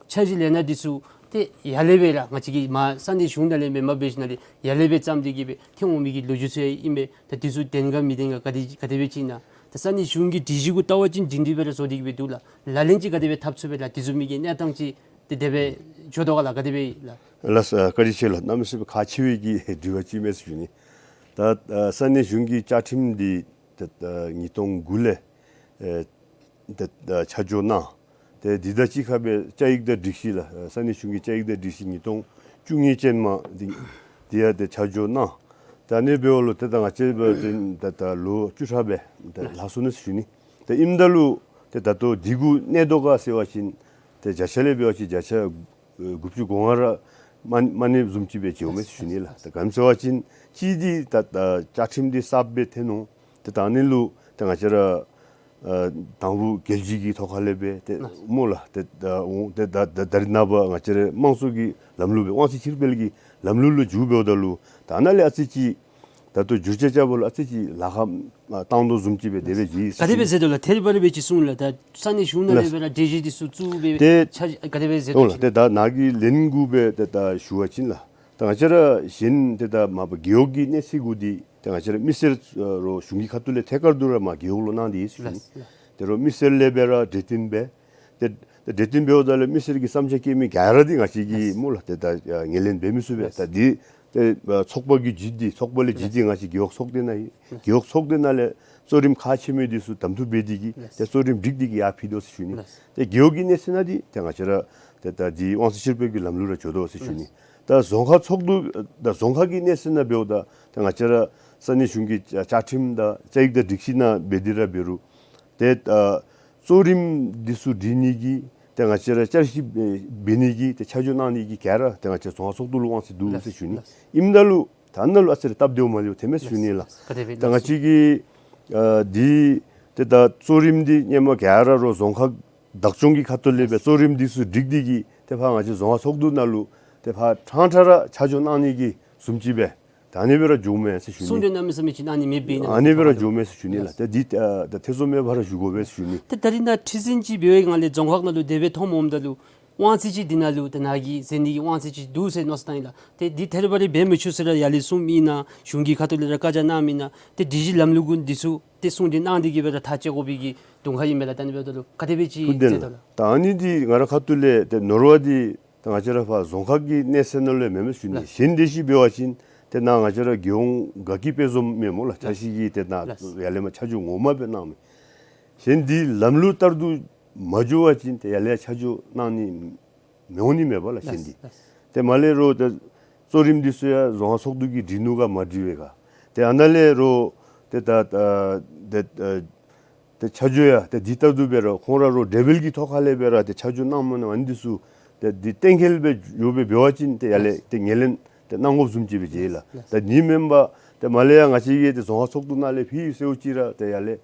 འཆར་གཞི་ལས་སྣ་འདི་ཚུ་ཏེ་ཡར་ལས་སྦེ་ར་ང་བཅས་ཀྱི་མར་ས་གནས་གཞུང་ནང་ལས་མེན་པར་འབད་ཞིནམ་ལས་ཡར་ལས་སྦེ་བརྩམས་ཏེ་གི་སྦེ་ཐོན་འོང་མི་གི་ལོ་རྒྱུས་ཚུ་ཡང་ཨིན་པས། ད་འདི་ཚུ་བདེན་ག་མི་བདེན་ག་ག་དེ་ག་དེ་སྦེ་ཅིག་ཨིན་ན། ད་ས་གནས་གཞུང་གི་སྒྲིག་གཞི་གུ་བལྟ་བ་ཅིན་སྒྲིང་སྒྲི་སྦེ་ར་བཟོ་སྟེ་གི་སྦེ་འདུག་ལགས། ལག་ལེན་ཅིག་ག་དེ་སྦེ་འཐབ་ཚུགས་པས་ལགས། འདི་བཟུམ་མའི་གི་གནས་སྟངས་ཅིག་ཏེ་དེ་སྦེ་འགྱོ་དོ་ག་ལགས། ག་དེ་སྦེ་ལགས། ལགས་སོ། བཀའ་དྲིན་ཆེ་ལགས། གནམ་མེད་ས་མེད་ཁག་ཆེ་བའི་གི་དྲི་བ་ཅིག་མས་ཟེར་ཞུ་ནི། ད་ཨ་ས་གནས་གཞུང་གི་བཅའ་ཁྲིམས་འདི་ད་ཨ་ཉིས་སྟོང་དགུ་ལས་ཨེ་ཏེ་ད་ཆ་འཇོག་གནང་། ཏེ་འདི་དང་གཅིག་ཁར་སྦེ་བཅའ་ཡིག་དང་སྒྲིག་གཞི་ལགས། ས་གནས་གཞུང་གི་བཅའ་ཡིག་དང་སྒྲིག་གཞི་ཉིས་སྟོང་བཅུ་གཉིས་ཅན་མ་འདི་འདི་ཡང་ཏེ་ཆ་འཇོག་གནང་། ད་ཨ་ནི་འབདཝ་ལུ་ཏེ་ད་ང་བཅས་འབད་ཏེ་ད་ད་ལོ་བཅུ་ཕྲག་སྦེ་ད་ལྷག་སོ་ནུག་ཟེར་ཞུ་ནི། ཏེ་ཨིནམ་ད་ལུ་ཏེ་ད་ལྟོ་འདི་གུ་གནས་དོ་ག་ཟེར་བ་ཅིན་ཏེ་བརྒྱ་ཆ་ལས་འབད་བ་ཅིན་བརྒྱ་ཆ་ཨེ་དགུ་བཅུ་གོ་ལྔ་ར་མ་མ་གནས་བཟུམ་ཅིག་སྦེ་མཇལཝ་མས་ཟེར་ཞུ་ནི་ལགས། ད་ག་ཨིནམ་ཟེར་བ་ཅིན་གཅིག་འདི་ད་ད་བཅའ་ཁྲིམས་འདི་གསརཔ་སྦེ་ཐོན་ནུག། ཏེ་ད་ཨ་ནི་ལུ་ཏེ་ང་བཅས་ར་ཨ་དང་ཕུ་རྒྱལ་སྤྱི་གི་ཐོག་ཁ་ལས་སྦེ་ཏེ་སྨོ་ལགས། ཏེ་ད་འོང་ཏེ་ད་ད་ད་རིས་ནངས་པ་ང་བཅས་ར་དམངས་གཙོ་གི་ལམ་ལུགས་སྦེ་དབང་ཚད་ཕྱིར་སྤེལ་གྱི་ལམ་ལུགས་ལུ་འགྱུར་འབདཝ་ད་ལུ་ད་ཨ་ནཱ་ལས་ཨ་ཙི་ཅིག་ད་ལྟོ་འགྱུར་བཅོས་རྐྱབ་པ་ལུ་ཨ་ཙི་ཅིག་ལཱ་ཁག་ཨ་བཏང་དོ་བཟུམ་ཅིག་སྦེ་དེ་སྦེ་མཇལ་ཡི་ཟེར་ཞུ་ནི། ག་དེ་སྦེ་མཛད་དོ་ལགས། ཐད་རི་བ་རི་སྦེ་ཅིག་གསུངས་ལགས། ད་ས་གནས་གཞུང་ནང་ལས་སྦེ་ར་སྒྲིག་གཞི་འདི་ཚུ་བཙུགས་སྦེ་ཏེ་ཆ་ག་དེ་སྦེ་མཛད་དོ་ལགས། ཏེ་ད་ནཱ་གི་ལན་གུ་སྦེ་ཏེ་ད་ཞུ་བ་ཅིན་ལགས། ད་ང་བཅས་ར་གཞན་ཏེ་ད་མ་པ་རྒེད་འོག་གི་གནས་ཚད་གུ་འདི་ཏེ་ང་བཅས་ར་མི་སེར་རོགས་གཞུང་གི་ཁ་ཐུག་ལས་ཐད་ཀར་དུ་ར་མར་རྒེད་འོག་ལུ་གནང་སྟེ་ཡོད་ཟེར་ཞུ་ནི། ཏེ་རོགས་མི་སེར་ལས་སྦེ་ར་གྲོས་བསྟུན་འབད། ཏེ་ཏེ་གྲོས་བསྟུན་འབདཝ་ད་ལས་མི་སེར་གྱི་བསམ་འཆར་བཀོད་མི་ག་ར་འདི་ང་བཅས་ཀྱིས་སྨོ་ལགས་ཏེ་ད་ཨ་ངོས་ལེན་འབད་མི་ཚུགས་པས། ད་འདི་ཏེ་ཨ་ཚོགས་པ་གི་བརྒྱུད་དེ་ཚོགས་པ་ལས་བརྒྱུད་དེ་ང་བཅས་རྒེད་འོག་ཚོགས་སྡེ་ནང་ཡོད། རྒེད་འོག་ཚོགས་སྡེ་ནང་ལས་གཙོ་རིམ་ཁག་ཆེ་མི་འདི་ཚུ་གདམ་འཐུ་འབད་དེ་གིས་ཏེ་གཙོ་རིམ་སྒྲིག་སྟེ་གིས་ཡར་ཕུལ་དོ་ཟེར་ཞུ་ནི། ཏེ་རྒེད་འོག་གི་གནས་ཚད་ནང་འདི་ཏེ་ང་བཅས་ར་ཏེ་ད་འདི་དབང་ཚད་ཕྱིར་སྤེལ་གྱི་ལམ་ལུགས་ར་འགྱོ་དོ་ཟེར་ཞུ་ནི། ད་རྫོང་ཁག་ཚོགས་འདུ་ད་རྫོང་ཁག་གི་གནས་ཚད་ནང་འབདཝ་ད་ཏེ་ང་བཅས་ར་ས་གནས་གཞུང་གི་བཅའ་བཅའ་ཁྲིམས་དང་བཅའ་ཡིག་དང་སྒྲིག་གཞི་ནང་འབད་དེ་ར་འབད་རུང་ཏེ་ཨ་གཙོ་རིམ་འདི་ཚུ་སྒྲིག་ནི་གི་ཏེ་ང་བཅས་ར་བསྐྱར་ཞིབ་འབད་ནི་གི་ཏེ་ཆ་འཇོག་གནང་ནི་གི་ག་ར་ཏེ་ང་བཅས་རྫོང་ཁག་ཚོགས་འདུ་ལུ་དབང་ཚད་འདུག་ཟེར་ཞུ་ནི། ཨིནམ་ད་ལུ་ད་ནཱ་ལུ་ཨ་ཙི་རེ་སྟབས་བདེཝ་མ་བདེཝ་ཐོནམ་མས་ཟེར་ཞུ་ནི་ལགས། ད་ང་བཅས་ཀྱི་ཨ་འདི་ཏེ་ད་གཙོ་རིམ་འདི་ཧེ་མ་ག་ར་རོགས་རྫོང་ཁག་བདག་སྐྱོང་གི་ཁ་ཐུག་ལས་སྦེ་གཙོ་རིམ་འདི་ཚུ་སྒྲིག་སྟེ་གིས་ཏེ་ཕར་ང་བཅས་རྫོང་ཁག་ཚོགས་འདུ་ནང་ལུ་ཏེ་ཕར་ཕྲང་ཕྲང་ར་ཆ་འཇོག་གནང་ནི་གི་བཟུམ་ཅིག་སྦེ་ད་ཨ་ནི་སྦེ་ར་འགྱོཝ་མས་ཟེར་ཞུ་ནི། གསུང་གྲོས་གནམ་མེད་ས་མེད་ཅིག་གནང་ནི་མེད་པས་ན། ཨ་ནི་སྦེ་ར་འགྱོཝ་མས་ཟེར་ཞུ་ནི་ལགས། ཏེ་འདི་ཨ་ད་ཐེ་ཚོམ་མེད་པར་ར་ཞུ་དགོ་པས་ཟེར་ཞུ་ནི། ཏེ་ད་རིས་ནཱ་ཁྲི་འཛིན་ཅིག་འབད་བའི་སྒང་ལས་རྫོང་ཁག་ནང་ལུ་དེ་སྦེ་ཐོནམ་འོངམ་ད་ལུ་དབང་ཚད་ཅིག་འདི་ནང་ལུ་ཏེ་ནཱ་གིས་མཛད་ནི་གི་དབང་ཚད་ཅིག་འདུག་ཟེར་མནོ་བསམ་བཏང་ཡི་ལགས། ཏེ་འདི་ཐད་རི་བ་རི་འབད་མི་ཆོག་ཟེར་ར་ཡར་ལས་གསུངམ་ཨིན་ན། གཞུང་གི་ཁ་ཐུག་ལས་ར་བཀའ་རྒྱ་གནངམ་ཨིན་ན། ཏེ་སྒྲིག་གཞི་ལམ་ལུགས་ཀུན་འདི་ཚུ་ཏེ་གསུང་གྲོས་གནང་སྟེ་གིས་སྦེ་ར་ཐག་བཅད་དགོ་པའི་གི་དོན་ཁ་ཨིན་མས་ལགས། ད་ཨ་ནི་འབདཝ་ད་ལུ་ག་དེ་སྦེ་ཅིག་མཛད་དོ་ལགས། ད་ཨ་ནི་འདི་ང་ར་ཁ་ཐུག་ལས་ཏེ་ནོར་བ་འདི་ད་ང་བཅས་ར་ཕར་རྫོང་ཁག་གི་གནས་ཚད་ནང་ལུ་མེན་མས་ཟེར་ཞུ་ནི། ལགས། གཞན་དེ་ཅིག་འབད་བ་ཅིན་ཏེ་ནཱ་ང་བཅས་ར་རྒྱལ་ཡོངས་དགའ་སྐྱིད་དཔལ་འཛོམས་མས་སྨོ་ལགས། ལགས། ཆ་ཤས་ཀྱིས་ཏེ་ནཱ་ལགས། ཡར་ལས་མར་ཆ་འཇོག་ངོ་མ་སྦེ་གནངམ་མས། གཞན་འདི་ལམ་ལུགས་ལྟར་དུ་མ་འགྱོ་བ་ཅིན་ཏེ་ཡར་ལས་ཆ་འཇོག་གནང་ནི་མི་འོང་ནི་མས་པ་ལགས། གཞན་འདི། ལགས། ཏེ་མར་ལས་རོགས་ཏེ་གཙོ་རིམ་འདི་ཚུ་ཡང་རྫོང་ཁག་ཚོགས་འདུ་གིས་སྒྲིག་ནུག་ག་མ་སྒྲིག་པས་ག། ཏེ་ཨ་ནཱ་ལས་རོགས་ཏེ་ད་ད་ཏེ་ཨ་ཏེ་ཆ་འཇོག་ཡང་ཏེ་འདི་ལྟར་དུ་འབད་རུང་ཁོང་ར་རོགས་གྲོས་འབུལ་གྱི་ཐོག་ཁ་ལས་འབད་རུང་ཏེ་ཆ་འཇོག་གནངམ་མ་གནངམ་ཨ་ནི་འདི་ཚུ་ཏེ་འདི་གཏན་འཁེལ་སྦེ་ཡོདཔ་སྦེ་འབད་བ་ཅིན་ཏེ་ཡར་ལས་ཏེ་ངོས་ལེན་ཏེ་གནང་དགོཔ་བཟུམ་ཅིག་སྦེ་མཇལ་ལགས། ད་འདི་མེན་པར་ཏེ་མར་ལས་ཡང་ང་བཅས་ཀྱིས་ཏེ་རྫོང་ཁག་ཚོགས་འདུ་ནང་ལས་ཕུལ་ཟེརཝ་ཅིག་ར་ཏེ་ཡར་ལས་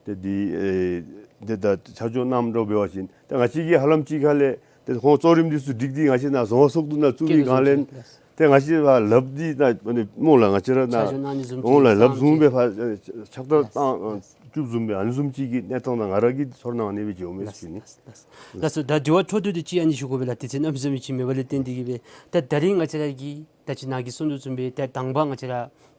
ཏེ་འདི་ཨེ་ཏེ་ད་ཆ་འཇོག་གནངམ་འདྲཝ་འབད་བ་ཅིན་ཏེ་ང་བཅས་ཀྱིས་ཧ་ལམ་ཅིག་ཁ་ལས་ཏེ་ཁོང་གཙོ་རིམ་འདི་ཚུ་སྒྲིག་སྟེ་ང་བཅས་ནཱ་རྫོང་ཁག་ཚོགས་འདུ་ནང་བཙུགས་པའི་སྒང་ལས་ ཏེ་ང་བཅས་ཕར་ལགཔ་འདི་ད་ཨ་ནི་སྨོ་ལགས། ང་བཅས་ར་ནཱ་ཆ་འཇོག་གནང་ནི་བཟུམ་ཅིག་སྨོ་ལགས། ལགཔ་བཟུམ་སྦེ་ཕར་ཕྱག་རྟགས་བཏང་བཅུགཔ་བཟུམ་སྦེ་ཨ་ནི་བཟུམ་ཅིག་གི་གནས་སྟངས་ནང་ང་ར་གི་ཚོར་སྣང་ཨ་ནི་སྦེ་བྱུངམ་མས་ཟེར་ཞུ་ནི། ལགས་སོ། ལགས་སོ། ད་དྲི་བ་འཕྲོ་མཐུད་དེ་ཅིག་ཨ་ནི་ཞུ་དགོ་པས་ལགས། དུས་ཚོད་གནམ་མེད་ས་མེད་ཅིག་མེད་པ་ལས་བརྟེན་ཏེ་གིས་སྦེ། ད་ད་རིས་ང་བཅས་ར་གི་ད་ཅི་ནཱ་གིས་གསུང་དོ་བཟུམ་སྦེ་ད་དང་པ་ང་བཅས་ར་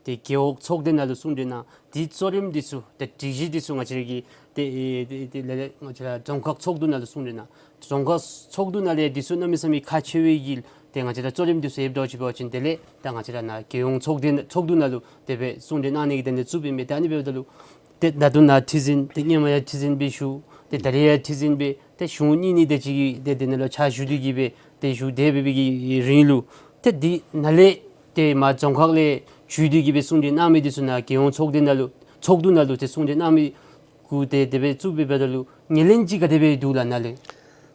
ཏེ་རྒེད་འོག་ཚོགས་སྡེ་ནང་ལུ་གསུང་གྲོས་གནང་། དེའི་གཙོ་རིམ་འདི་ཚུ་ད་སྒྲིག་གཞི་འདི་ཚུ་ང་བཅས་ར་གི་ཏེ་ཨེ་ཏེ་ཏེ་ལས་ལས་ང་བཅས་ར་རྫོང་ཁག་ཚོགས་འདུ་ནང་ལུ་གསུང་གྲོས་གནང་། རྫོང་ཁག་ཚོགས་འདུ་ནང་ལས་འདི་ཚུ་གནམ་མེད་ས་མེད་ཁག་ཆེ་བའི་གི་ཏེ་ང་བཅས་ར་གཙོ་རིམ་འདི་ཚུ་ཡོདཔ་འདྲཝ་ཅིག་འབད་བ་ཅིན་དེ་ལས་ད་ང་བཅས་ར་ནཱ་རྒྱལ་ཡོངས་ཚོགས་སྡེ་ཚོགས་འདུ་ནང་ལུ་དེ་སྦེ་གསུང་གྲོས་གནང་ནི་གི་དོན་ལས་བཙུགསཔ་ཨིན་མས། ད་ཨ་ནི་འབདཝ་ད་ལུ་ཏེ་ད་ལྟོ་ནཱ་ཁྲི་འཛིན་ཏེ་སྔོན་མ་ཡང་ཁྲི་འཛིན་སྦེ་བཞུགས། ཏེ་ད་རིས་ཡང་ཁྲི་འཛིན་སྦེ་ཏེ་གཞུང་གཉིས་གཉིས་དེ་ཅིག་གི་ཏེ་དེ་ནང་ལུ་ཕྱག་ཞུ་སྟེ་གིས་སྦེ་ཏེ་བཞུགས་ཏེ་འབད་བའི་གི་རིང་ལུ་ཏེ་འདི་ནང་ལས་ཏེ་མར་རྫོང་ཁག་ལས་བརྒྱུད་དེ་གིས་སྦེ་གསུང་གྲོས་གནང་མི་འདི་ཚུ་ནཱ་རྒྱལ་ཡོངས་ཚོགས་སྡེ་ནང་ལུ་ཚོགས་འདུ་ནང་ལུ་ཏེ་གསུང་གྲོས་གནང་མི་གུ་ཏེ་དེ་སྦེ་བཙུགས་པའི་འབདཝ་ད་ལུ་ངོས་ལེན་ཅིག་ག་དེ་སྦེ་འདུག་ལགས་ནཱ་ལས།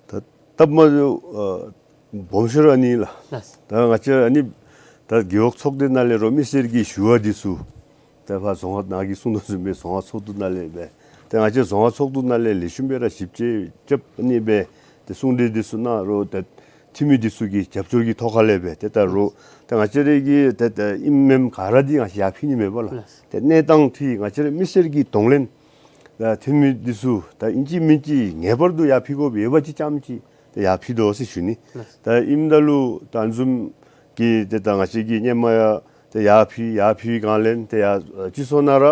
ད་སྟབས་མ་བདེཝ་ཨ་སྦོམ་ཤོས་ར་ཨ་ནི་ལགས། ལགས། ད་ང་བཅས་ཨ་ནི་ད་རྒེད་འོག་ཚོགས་སྡེ་ནང་ལས་རོགས་མི་སེར་གྱི་ཞུ་བ་འདི་ཚུ་ད་ཕར་རྫོང་ཁག་ནཱ་གིས་གསུང་དོ་བཟུམ་སྦེ་རྫོང་ཁག་ཚོགས་འདུ་ནང་ལས་སྦེ། ཏེ་ང་བཅས་རྫོང་ཁག་ཚོགས་འདུ་ནང་ལས་ལེགས་ཤོམ་སྦེ་ར་ཞིབ་དཔྱད་རྐྱབ་ཨ་ནི་སྦེ་ཏེ་གསུང་གྲོས་འདི་ཚུ་གནང་རོགས་ད་འཐུས་མི་འདི་ཚུ་གི་རྒྱབ་སྐྱོར་གྱི་ཐོག་ཁ་ལས་སྦེ་ཏེ་ད་རོགས་ད་ང་བཅས་ར་གི་ཏེ་ད་ཨིནམ་མེནམ་ག་ར་འདི་ང་བཅས་ཡར་ཕུལ་ནི་མེད་པ་ལགས། ལགས། ཏེ་གནས་སྟངས་འདི་ང་བཅས་ར་མི་སེར་གྱི་གདོང་ལེན་ད་འཐུས་མི་འདི་ཚུ་ད་ཨིན་ཅི་མིན་ཅི་ངེས་པར་དུ་ཡར་ཕུལ་དགོཔ་ཡོད་པ་ཅིག་རྐྱངམ་ཅིག་ཏེ་ཡར་ཕུལ་དོ་ཟེར་ཞུ་ནི། ལགས། ད་ཨིནམ་ད་ལུ་ད་ཨ་ནི་བཟུམ་གྱི་ཏེ་ད་ང་བཅས་ཀྱིས་སྔོན་མ་ཡང་ཏེ་ཡར་ཕུལ་ཡར་ཕུལ་བའི་སྒང་ལས་ཏེ་ཡར་སྤྱི་ཚོགས་ནང་ར་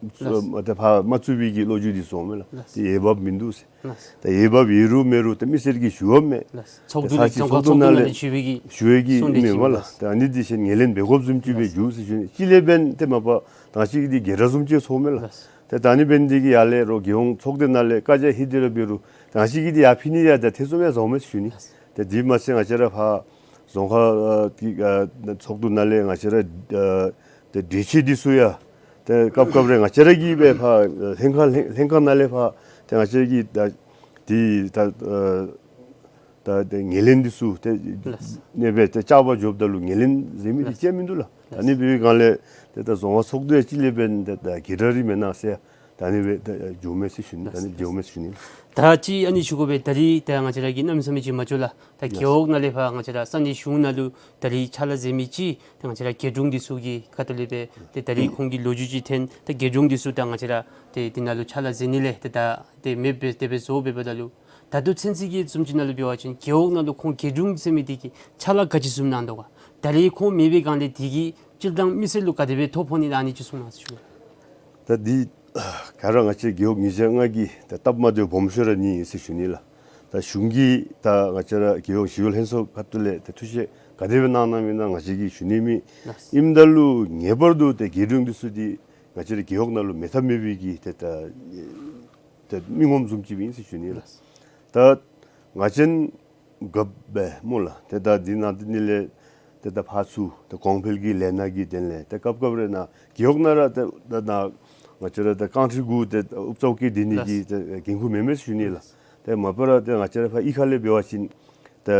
ལགས། ཏེ་ཕར་མ་བཙུགས་པའི་གི་ལོ་རྒྱུས་འདི་ཚུ་འོང་མས་ལགས། ལགས། ཏེ་འོས་འབབ་མིན་འདུག་ཟེར། ལགས། ད་འོས་འབབ་ཡོད་རུང་མེད་རུང་ད་མི་སེར་གྱིས་ཞུ་བ་མས། ལགས། ཚོགས་འདུ་ད་ས་ཅིག་རྫོང་ཁག་ཚོགས་འདུ་ཚོགས་འདུ་ནང་ནང་ལས་ལས་ཞུ་བའི་གི་ཞུ་བའི་གི་གསུང་གྲོས་ཨིན་མས་ཅིག་ལགས། ལགས། ད་ཨ་ནི་འདི་བཞིན་ངོས་ལེན་འབད་དགོཔ་བཟུམ་ཅིག་སྦེ་ལགས། འགྱོ་ཟེར་ཞུ་ནི། གཅིག་ལས་འབདན་ཏེ་མ་པ་ད་ཅིག་གི་འདི་སྒེར་བཟུམ་ཅིག་ཚོརཝ་མས་ལགས། ལགས། ཏེ་ད་ཨ་ནི་འབད་ནི་འདི་གིས་ཡར་ལས་རོགས་རྒྱལ་ཡོངས་ཚོགས་སྡེ་ནང་ལས་བཀའ་རྒྱ་ལྷོད་དེ་ར་འབད་རུང་ད་ཅིག་གི་འདི་ཡར་ཕུལ་ནི་ཡང་ད་ཐེ་ཚོམ་ཡང་བཟོཝ་མས་ཟེར་ཞུ་ནི། ལགས། ཏེ་དེ་མ་ཚད་ང་བཅས་ར་ཕར་རྫོང་ཁག་ཨ་གི་ཨ་ཚོགས་འདུ་ནང་ལས་ང་བཅས་ར་ཨ་ཏེ་གྲོས་ཆོད་འདི་ཚུ་ཡང་ཏེ་སྐབས་སྐབས་རེ་ང་བཅས་ར་གིས་སྦེ་ཕར་ལྷན་ཁག་ལྷན་ལྷན་ཁག་ནང་ལས་ཕར་ཏེ་ང་བཅས་ར་གིས་ད་འདི་ད་ཨ་ད་ཏེ་ངོས་ལེན་འདི་ཚུ་ཏེ་ལགས། ནེ་སྦེ་ཏེ་བཅར་བར་འགྱོཝ་ད་ལུ་ངོས་ལེན་མཛད་མི་འདི་ལགས། ཅིག་མིན་འདུག་ལགས། ལགས། ཨ་ནི་འབད་བའི་སྒང་ལས་ཏེ་ད་རྫོང་ཁག་ཚོགས་འདུ་ཡང་གཅིག་ལས་འབདན་ཏེ་ད་གི་ད་རིས་མེན་ན་ཟེར་ད་ཨ་ནི་སྦེ་ད་འགྱོཝ་མས་ཟེར་ཞུ་ནི། ད་ཨ་ནི་འགྱོཝ་མས་ཟེར་ཞུ་ནི། ད་ཅི་ཨ་ནི་ཞུ་དགོ་པས། ད་རིས་ད་ང་བཅས་ར་གིས་གནམ་མེད་ས་མེད་ཅིག་མ་འགྱོ་ལགས། ད་རྒེད་འོག་ནང་ལས་ཕར་ང་བཅས་ར་ས་གནས་གཞུང་ནང་ལུ་ད་རིས་ཕྱག་ལཱ་མཛད་མི་ཅིག་ད་ང་བཅས་ར་རྒེད་དྲུང་འདི་ཚུ་གི་ཁ་ཐུག་ལས་སྦེ་ཏེ་ད་རིས་ཁོང་གི་ལོ་རྒྱུས་ཅིག་ཐོན། ད་རྒེད་དྲུང་འདི་ཚུ་ད་ང་བཅས་ར་ཏེ་འདི་ནང་ལུ་ཕྱག་ལཱ་མཛད་ནི་ལས་ཏེ་ད་ཏེ་མེདཔ་སྦེ་དེ་སྦེ་བཟོ་འབདཝ་ད་ལུ་ད་ལྟོ་ཚུན་ཚོད་ཀྱི་བཟུམ་ཅིག་ནང་ལུ་འབད་བ་ཅིན་རྒེད་འོག་ནང་ལུ་ཁོང་རྒེད་དྲུང་ཟེར་མི་འདི་གིས་ཕྱག་ལཱ་ག་ཅི་བཟུམ་གནང་དོ་ག། ད་རིས་ཁོང་མེད་པའི་སྒང་ལས་འདི་གིས་སྤྱིར་བཏང་མི་སེར་ལུ་ག་དེ་སྦེ་ཐོ་ཕོག་ནི་ཨ་ནི་ཅིག་གསུང་གནང་ཟེར་ཞུ། ད་འདི་ག་ར་ང་བཅས་རྒེད་འོག་ཉིས་བརྒྱ་ལྔ་གི་ད་སྟབས་མ་བདེཝ་སྦོམ་ཤོས་ར་ཨ་ནི་ཨིན་ཟེར་ཞུ་ནི་ལགས། ད་གཞུང་གིས་ད་ང་བཅས་ར་རྒེད་འོག་ཞི་གཡོག་ལྷན་ཚོགས་ཁ་ཐུག་ལས་ད་ཐུགས་བཞེད་ག་དེ་སྦེ་གནང་གནངམ་ཨིན་ན་ང་བཅས་ཀྱིས་ཞུ་ནི་མེད། ལགས། ཨིནམ་ད་ལུ་ངེས་པར་དུ་ད་རྒེད་དྲུང་འདི་ཚུ་འདི་ང་བཅས་ར་རྒེད་འོག་ནང་ལུ་མེད་ཐབས་མེད་པའི་གི་ཏེ་ད་ཏེ་མི་ངོམ་བཟུམ་ཅིག་ཨིན་ཟེར་ཞུ་ནི་ལགས། ལགས། ད་ང་བཅས་རྒཔོ་སྦེ་སྨོ་ལགས། ཏེ་ད་འདི་ནང་འདི་ནི་ལས་ཏེ་ད་ཕར་ཚུར་ཏེ་གོང་འཕེལ་གྱི་ལས་སྣ་གི་དོན་ལས་ཏེ་སྐབས་སྐབས་རེ་ནཱ་རྒེད་འོག་ནང་ར་ཏེ་ད་ནཱ་ང་བཅས་ར་ཏེ་རྐང་ཁྲི་གུ་ཏེ་ཨུབ་རྩ་བོ་བཀལ་སྡོད་ནི་གི་ལགས། ཏེ་འགན་ཁུར་མེད་མས་ཟེར་ཞུ་ནི་ལགས། ཏེ་མ་པ་ར་ཏེ་ང་བཅས་ར་ཕར་གཡུས་ཁ་ལས་འབད་བ་ཅིན་ཏེ་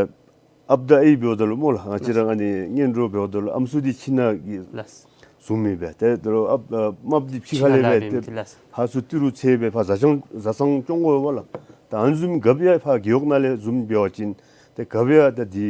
ཨཔ་དང་ཨའི་འབདཝ་ད་ལུ་སྨོ་ལགས། ང་བཅས་ར་ཨ་ནི་གཉེན་གྲོགས་འབདཝ་ད་ལུ་ཨམ་སྲུ་འདི་ཁྱིམ་ནང་གི་ལགས། བཟུམ་ཨིན་པས། ཏེ་ད་རུང་ཨཔ་ཨ་རྨགཔ་འདི་ཕྱི་ཁ་ལས་སྦེ་ཏེ་ཕར་ཚུར་ཏི་རུ་འཚོལ་སྦེ་ཕར་བཟའ་ཚང་བཟའ་ཚང་སྐྱོང་དགོ་པས་ལགས། ད་ཨ་ནི་བཟུམ་རྒཔོ་ཡང་ཕར་རྒེད་འོག་ནང་ལས་བཟུམ་འབད་བ་ཅིན་ཏེ་རྒཔོ་ཡང་ད་འདི་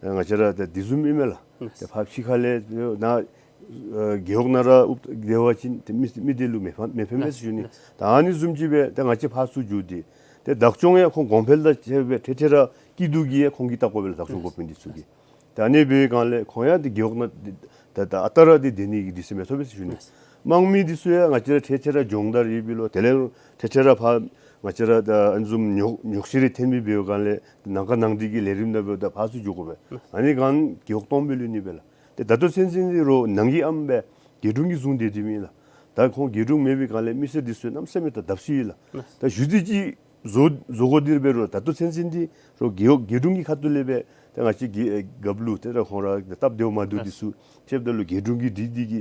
ང་བཅས་ར་ད་འདི་བཟུམ་ཨིན་མས་ལགས། ཏེ་ཕར་ཕྱི་ཁ་ལས་ནཱ་ཨ་རྒེད་འོག་ནང་ར་ཨུབ་སྡོད་པ་ཅིན་ཏེ་མི་མི་སྡེ་ལུ་མི་ཕན་མི་ཕན་མས་ཟེར་ཞུ་ནི། ད་ཨ་ནི་བཟུམ་ཅིག་སྦེ་ཏེ་ང་བཅས་ཕར་ཚུར་འགྱོ་སྟེ་ཏེ་བདག་སྐྱོང་ཡང་ཁོང་གོང་འཕེལ་དང་བཅས་པའི་འཕྲལ་འཕྲལ་ར་སྐྱིད་སྡུག་གི་ཡང་ཁོང་གིས་བལྟ་དགོ་པས་ལགས། བདག་སྐྱོང་འགོ་དཔོན་འདི་ཚུ་གིས། ད་ཨ་ནི་འབད་བའི་སྒང་ལས་ཁོང་ཡང་ཏེ་རྒེད་འོག་ནང་ད་ད་ཨ་རྟག་ར་ཏེ་སྡོད་ནི་གི་དུས་ཚོད་མི་ཐོབ་པས་ཟེར་ཞུ་ནི། དམངས་མི་འདི་ཚུ་ཡང་ང་བཅས་ར་འཕྲལ་འཕྲལ་ར་སྦྱོང་བརྡར་ཡོད་པས་ལོ། དེ་ལས་འཕྲལ་འཕྲལ་ར་ཕར་ང་བཅས་ར་ད་ཨ་ནི་བཟུམ་ཉོག་ཉོག་བཤད་རེ་འཐེན་མི་འབད་བའི་སྒང་ལས་ནང་ཁ་ནང་འགྲིག་གི་ལས་རིམ་ནང་འབདཝ་ད་ཕར་ཚུར་འགྱོ་དགོ་པས། ཨ་ནི་སྒང་རྒེད་འོག་སྟོངམ་སྦེ་ལུས་ནི་སྦེ་ལགས། ཏེ་ད་ལྟོ་ཚུན་ཚོད་འདི་རོགས་ནང་གི་ཨམ་སྦེ་རྒེད་དྲུང་གིས་བཟུང་སྡོད་དེ་མེན་ལགས། ད་ཁོང་རྒེད་དྲུང་མེད་པའི་སྒང་ལས་མི་སེར་འདི་ཚུ་གནམ་མེད་ས་མེད་ད་བརྡབ་གསིག་ཡོད་ལགས། ད་ཞུ་རྩིས་ཅིག་བཟོ་བཟོ་དགོ་དེ་འབད་རུང་ད་ལྟོ་ཚུན་ཚོད་འདི་རོགས་རྒེད་འོག་རྒེད་དྲུང་གི་ཁ་ཐུག་ལས་སྦེ་ད་ང་བཅས་ཀྱི་ཨེ་རྒཔོ་ལུ་ཏེ་ར་ཁོང་ར་སྟབས་བདེཝ་མ་བདེཝ་འདི་ཚུ་ཕྱདཔ་ད་ལུ་རྒེད་དྲུང་གིས་འདི་འདི་གི་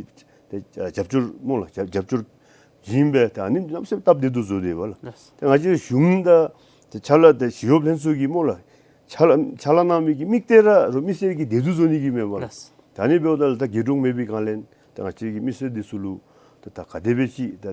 ཏེ་རྒྱབ་སྐྱོར་སྨོ་ལགས། རྒྱབ་རྒྱབ་སྐྱོར་བྱིན་སྦེ་ད་ཨ་ནི་གནམ་མེད་ས་མེད་སྟབས་བདེ་ཏོག་ཏོ་བཟོ་སྡོདཔ་ལགས། ཏེ་ང་བཅས་གཞུང་དང་ཏེ་ཕྱག་ལཱ་ཏེ་ཞི་གཡོགཔ་ལྷན་ཚོགས་ཀྱིས་སྨོ་ལགས། ཕྱག་ལཱ་ཕྱག་ལཱ་གནང་མི་གི་དམིགས་གཏད་ར་རོགས་མི་སེར་གྱི་བདེ་སྡུག་བཟོ་ནི་གི་མེན་པ་ལགས། ལགས། ད་ཨ་ནི་འབདཝ་ད་ལུ་ད་རྒེད་དྲུང་མེད་པའི་སྒང་ལས་ད་ང་བཅས་ཀྱི་མི་སེར་འདི་ཚུ་ལུ་ད་ད་ག་དེ་སྦེ་ཅིག་ད་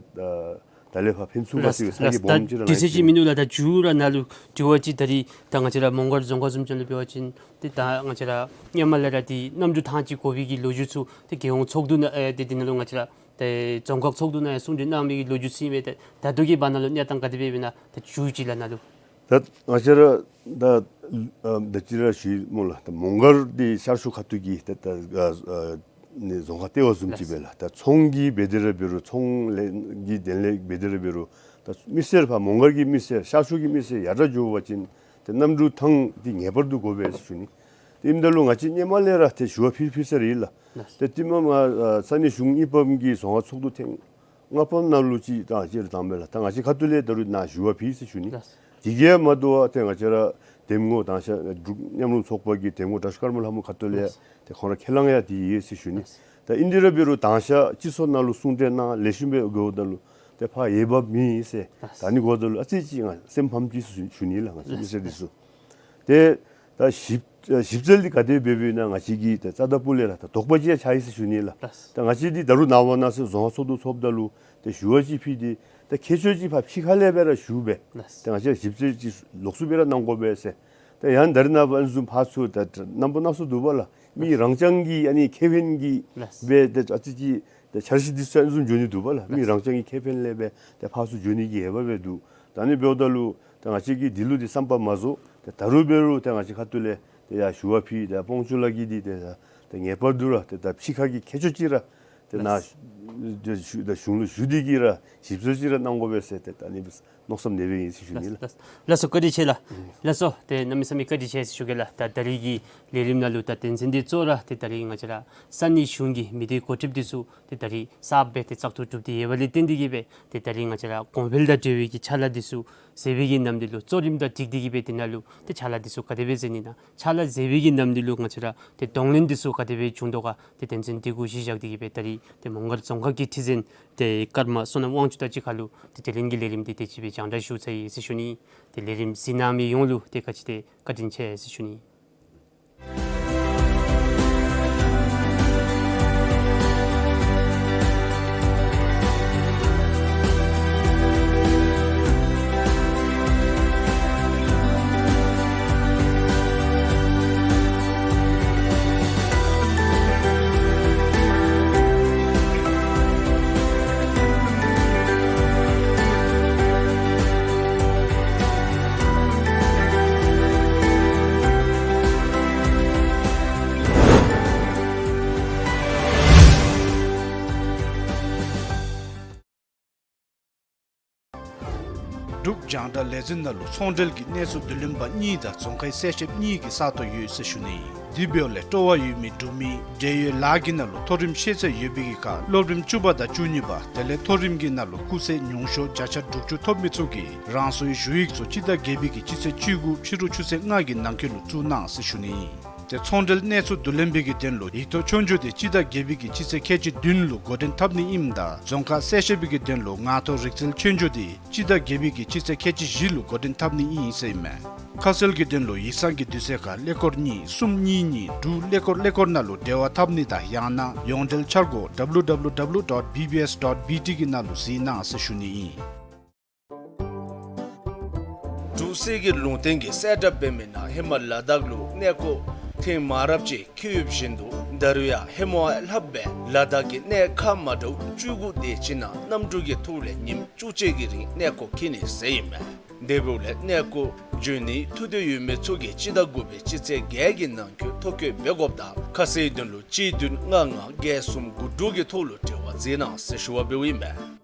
ད་ ད་ལས་ཕར་ཕན་ཚུན་ཁ་ཐུག་ས་གི་སྦོམ་ཅིག་ར་ད་དུས་ཚོད་ཅིག་མིན་འདུག་ལགས། ད་མཇུག་ར་ནཱ་ལུ་དྲི་བ་ཅིག་ད་རིས་ད་ང་བཅས་ར་མོང་སྒར་རྫོང་ཁག་བཟུམ་ཅིག་ལུ་འབད་བ་ཅིན་ཏེ་ད་ང་བཅས་ར་སྔོན་མ་ལས་ར་ཏེ་གནམ་གྲུ་ཐང་ཅིག་དགོ་པའི་གི་ལོ་རྒྱུས་ཚུ་ཏེ་རྒྱལ་ཡོངས་ཚོགས་འདུ་ནང་ཨེ་ཏེ་འདི་ནང་ལུ་ང་བཅས་ར་ཏེ་རྫོང་ཁག་ཚོགས་འདུ་ནང་ཡང་གསུང་གྲོས་གནང་མི་གི་ལོ་རྒྱུས་ཚུ་ཨིན་མས། ཏེ་ད་ལྟོ་གི་བར་ན་ལུ་གནས་སྟངས་ག་དེ་སྦེ་ཨིན་ན་ད་མཇུག་ཅིག་ལགས་ནཱ་ལུ། ད་ང་བཅས་ར་ད་ཨ་ད་ཅི་ར་ཞུ་སྨོ་ལགས། ད་མོང་སྒར་འདི་ཤར་ཕྱོགས་ཁ་ཐུག་གི་ཏེ་ད་ཨ་ཨ་ནི་རྫོང་ཁག་ལྟེ་བ་བཟུམ་ཅིག་སྦེ་ལགས། ད་ཚོང་གི་འབད་དེ་ར་འབད་རུང་ཚོང་ལས་ཀྱི་དོན་ལས་འབད་དེ་ར་འབད་རུང་ད་མི་སེར་ཕར་མོང་སྒར་གྱི་མི་སེར་ཤར་ཕྱོགས་ཀྱི་མི་སེར་ཡར་དྲག་འགྱོ་བ་ཅིན་ཏེ་གནམ་གྲུ་ཐང་འདི་ངེས་པར་དུ་དགོ་པས་ཟེར་ཞུ་ནི། ཏེ་ཨིནམ་ད་ལུ་ང་བཅས་སྔོན་མ་ལས་ར་ཏེ་ཞུ་བ་ཕུལ་ཕུལ་ས་ར་ཨིན་ལགས། ཏེ་ཏེ་མ་མ་ཨ་ས་གནས་གཞུང་གཉིས་པའམ་གི་རྫོང་ཁག་ཚོགས་འདུ་ཐེངས་ལྔ་པ་ནང་ལུ་ཅིག་ད་ཅི་ར་བཏང་མས་ལགས། ད་ང་བཅས་ཁ་ཐུག་ལས་ད་རུང་ནཱ་ཞུ་བ་ཕུལ་ཟེར་ཞུ་ནི། དེ་གིས་མ་དོ་བར་ཏེ་ང་བཅས་ར་འདེམས་ངོ་དང་ཤ་འབྲུག་མཉམ་རུབ་ཚོགས་པ་གི་འདེམས་ངོ་དྲག་ཤོས་ཀརྨ་ལྷ་མོ་ཁ་ཐུག་ལས་ཏེ་ཁོང་ར་ཁས་བླངས་ཡང་འདི་ཡོད་ཟེར་ཞུ་ནི། ད་ཨིན་དེ་ར་འབད་རུང་དང་ཤ་སྤྱི་ཚོགས་ནང་ལུ་གསུང་གྲོས་གནང་ལེགས་ཤོམ་སྦེ་འགྱོཝ་ད་ལུ་ཏེ་ཕར་འོས་འབབ་མེད་ཟེར་ད་ནི་གོཝ་ད་ལུ་ཨ་ཙི་ཅིག་ང་སེམས་ཕམ་ཅི་ཟེར་ཞུ་ནི་ལགས། ང་བཅས་མི་སེར་འདི་ཚུ་ཏེ་ད་ཞིབ་ཞིབ་འཚོལ་འདི་ག་དེ་འབད་འབདཝ་ཨིན་ན་ང་བཅས་ཀྱིས་ད་རྩ་དང་སྤུ་ལས་ར་ད་དོགས་པ་ཅིག་ཡང་ཆགས་ཡི་ཟེར་ཞུ་ནི་ལགས། ད་ང་བཅས་འདི་ད་རུང་ནངས་པ་གནངས་ཚེ་རྫོང་ཁག་ཚོགས་འདུ་ཚོགསཔ་ད་ལུ་ཏེ་ཞུ་བ་ཅིག་ཕུལ་ཏེ་ད་མཁས་མཆོག་ཅིག་ཕར་ཕྱི་ཁ་ལས་སྦེ་ར་ཞུ་སྦེ་ཏེ་ང་བཅས་ཞིབ་འཚོལ་ཅིག་ལོགས་སུ་སྦེ་ར་གནང་དགོ་པས་ཟེར། ད་ཡང་ད་རེས་ནངས་པ་ཨ་ནི་བཟུམ་ཕར་ཚུར་ད་རྣམ་པ་སྣ་ཚོགས་འདུག་པ་ལགས། མི་རང་རྐྱང་གི་ཨ་ནི་ཁེ་ཕན་གྱིས་སྦེ་ཏེ་ཨ་ཙི་ཅིག་ཏེ་འཆར་གཞི་འདི་ཚུ་ཨ་ནི་བཟུམ་འགྱོ་ནི་འདུག་པ་ལགས། མི་རང་རྐྱང་གི་ཁེ་ཕན་ལས་སྦེ་ཏེ་ཕར་ཚུར་འགྱོ་ནི་གི་འོས་འབབ་སྦེ་འདུག། ད་ནི་འབདཝ་ད་ལུ་ཏེ་ང་བཅས་ཀྱིས་འདི་ལུ་འདི་བསམ་པ་མ་རྫོགས། ཏེ་ད་རུང་འབད་རུང་ཏེ་ང་བཅས་ཁ་ཐུག་ལས་ཏེ་ཡར་ཞུ་བ་ཕུལ་ཏེ་སྤོང་ཆུ་ལ་གི་འདི་ཏེ་ཏེ་ངེས་པར་དུ་ར་ཏེ་ད་ཕྱི་ཁ་གི་མཁས་མཆོག་ཅིག་ར་ཏེ་ནཱ་ཏེ་ཞུ་ད་གཞུང་ལུ་ཞུ་སྟེ་གི་ར་ཞིབ་འཚོལ་ཅིག་ར་གནང་དགོ་པས་ཟེར་ཏེ་ད་ནི་མནོ་བསམ་ནི་སྦེ་ཨིན་ཟེར་ཞུ་ནི་ལགས། ལགས་སོ་བཀའ་དྲིན་ཆེ་ལགས། ལགས་སོ་ཏེ་གནམ་མེད་ས་མེད་བཀའ་དྲིན་ཆེ་ཟེར་ཞུ་གེ་ལགས། ད་ད་རིས་ཀྱི་ལས་རིམ་ནང་ལུ་ད་དོན་ཚན་འདི་གཙོ་བོ་ར་ཏེ་ད་རིས་ང་བཅས་ར་ས་གནས་གཞུང་གི་མི་སྡེ་འགོ་ཁྲིདཔ་འདི་ཚུ་ཏེ་ད་རིས་གསརཔ་སྦེ་ཏེ་བཙག་འཐུ་གྲུབ་སྟེ་ཡོད་པ་ལས་བརྟེན་ཏེ་གི་སྦེ་ཏེ་ད་རིས་ང་བཅས་ར་གོང་འཕེལ་དང་འབྲེལ་བའི་གི་ཕྱག་ལཱ་འདི་ཚུ་མཛད་པའི་གི་ནམ་དུས་ལུ་གཙོ་རིམ་དང་འཁྲིལ་ཏེ་གི་སྦེ་དེ་ནང་ལུ་ཏེ་ཕྱག་ལཱ་འདི་ཚུ་ག་དེ་སྦེ་མཛད་ནི་ན་ཕྱག་ལཱ་མཛད་པའི་གི་ནམ་དུས་ལུ་ང་བཅས་ར་ཏེ་གདོང་ལེན་འདི་ཚུ་ག་དེ་སྦེ་བྱུང་དོ་ག་ཏེ་དོན་ཚན་འདི་གུ་གཞི་བཞག་སྟེ་གི་སྦེ་ད་རིས་ཏེ་མོང་སྒར་རྫོང་ཁག་གི་ཁྲི་འཛིན་ཏེ་ཀརྨ་བསོད་ནམས་དབང་ཕྱུག་དང་གཅིག་ཁར་ལུ་ཏེ་དྲི་ལན་གྱི་ལས་རིམ་འདི་དེ་ཅིག་སྦེ་རྒྱང་བསྒྲགས་ཞུ་ཚར་ཡི་ཟེར་ཞུ་ནི། ཏེ་ལས་རིམ་གཟིགས་གནང་མི་ཡོངས་ལུ་ཏེ་ག་ཅི་ཏེ་བཀའ་དྲིན་ཆེ་ཟེར་ཞུ་ནི། འབྲུག་རྒྱང་བསྒྲགས་ལས་འཛིན་ནང་ལུ་ཚོང་འབྲེལ་གྱི་གནས་ཚུལ་བསྡུ་ལེན་པ་གཉིས་དང་རྫོང་ཁའི་གསལ་བཤདཔ་གཉིས་ཀྱི་ས་སྟོང་ཡོད་ཟེར་ཞུ་ནི། དེ་འབདཝ་ལས་སྤྲོ་བ་ཡོད་མི་འབྲུག་མི་འབྲེལ་ཡོད་ལཱ་གི་ནང་ལུ་མཐོ་རིམ་ཤེས་ཚད་ཡོད་པའི་གི་ཁར་སློབ་རིམ་བཅུ་པ་དང་བཅུ་གཉིས་པ་དེ་ལས་མཐོ་རིམ་གྱི་ནང་ལུ་སྐུགས་ཚད་ཉུང་ཤོས་བརྒྱ་ཆ་དྲུག་ཅུ་ཐོབ་མི་ཚུ་གིས་རང་སོའི་ཞུ་ཡིག་ཚུ་སྤྱི་ཟླ་བརྒྱད་པའི་གི་སྤྱི་ཚེས་བཅུ་དགུ་ཕྱི་རུ་ཆུ་ཚོད་ལྔ་གི་ནང་འཁོད་ལུ་བཙུགས་གནང་ཟེར་ཞུ་ནི། ཏེ་ཚོང་འབྲེལ་གནས་ཚུལ་བསྡུ་ལེན་པའི་གི་དོན་ལུ་ཡིག་ཐོག་ཆོས་རྒྱུགས་དེ་སྤྱི་ཟླ་བརྒྱད་པའི་གི་སྤྱི་ཚེས་ཁལ་གཅིག་བདུན་ལུ་འགོ་འདྲེན་འཐབ་ནི་ཨིནམ་ད་རྫོང་ཁག་གསལ་བཤད་པའི་གི་དོན་ལུ་ངག་ཐོག་རིག་རྩལ་ཆོས་རྒྱུགས་དེ་སྤྱི་ཟླ་བརྒྱད་པའི་གི་སྤྱི་ཚེས་ཁལ་གཅིག་བཞི་ལུ་འགོ་འདྲེན་འཐབ་ནི་ཨིན་ཟེར་ཨིན་མས། ཁ་གསལ་གྱི་དོན་ལུ་ཡིག་ཚང་གི་དུས་ཚོད་ཁར་ཀླད་ཀོར་གཉིས་གསུམ་གཉིས་གཉིས་དྲུག་ཀླད་ཀོར་ཀླད་ཀོར་ནང་ལུ་འབྲེལ་བ་འཐབ་ནི་དང་ཡང་ན་ཡོངས་འབྲེལ་འཆར་སྒོ་W W W dot B B S dot B T གི་ནང་ལུ་གཟིགས་གནང་ཟེར་ཞུ་ནི་ཨིན། འབྲུག་གསེར་གྱི་ལུང་བསྟན་གྱིས་གསལ་བསྒྲགས་འབད་མི་ནང་ཧེ་མ་ལ་དྭགས་ལུ་གནས་སྐོར་ཐེངས་མང་རབས་ཅིག་འཁྱིད་ཡོདཔ་བཞིན་དུ་ད་རུང་ཡང་ཧེ་མ་ལྷག་སྦེ་ལ་དྭགས་ཀྱི་གནས་ཁག་མ་འདྲཝ་བཅུ་དགུ་དེ་ཅིག་ནང་གནམ་གྲུ་གི་ཐོག་ལས་ཉིནམ་བཅུ་གཅིག་གི་རིང་གནས་སྐོར་འཁྱིད་ནི་ཟེར་ཨིན་མས། དེ་འབདཝ་ལས་གནས་སྐོར་འབྱོན་ནིའི་ཐུགས་འདོད་ཡོད་མི་ཚུ་གིས་སྤྱི་ཟླ་དགུ་པའི་སྤྱི་ཚེས་བརྒྱད་ཀྱི་ནང་འཁོད་ཐོ་བཀོད་འབད་དགོཔ་དང་ཁ་གསལ་དོན་ལུ་གཅིག་བདུན་ལྔ་ལྔ་བརྒྱད་གསུམ་དགུ་དྲུག་གི་ཐོག་ལུ་འབྲེལ་བ་མཛད་གནང་ཟེར་ཞུ་བ་འབདཝ་ཨིན་མས།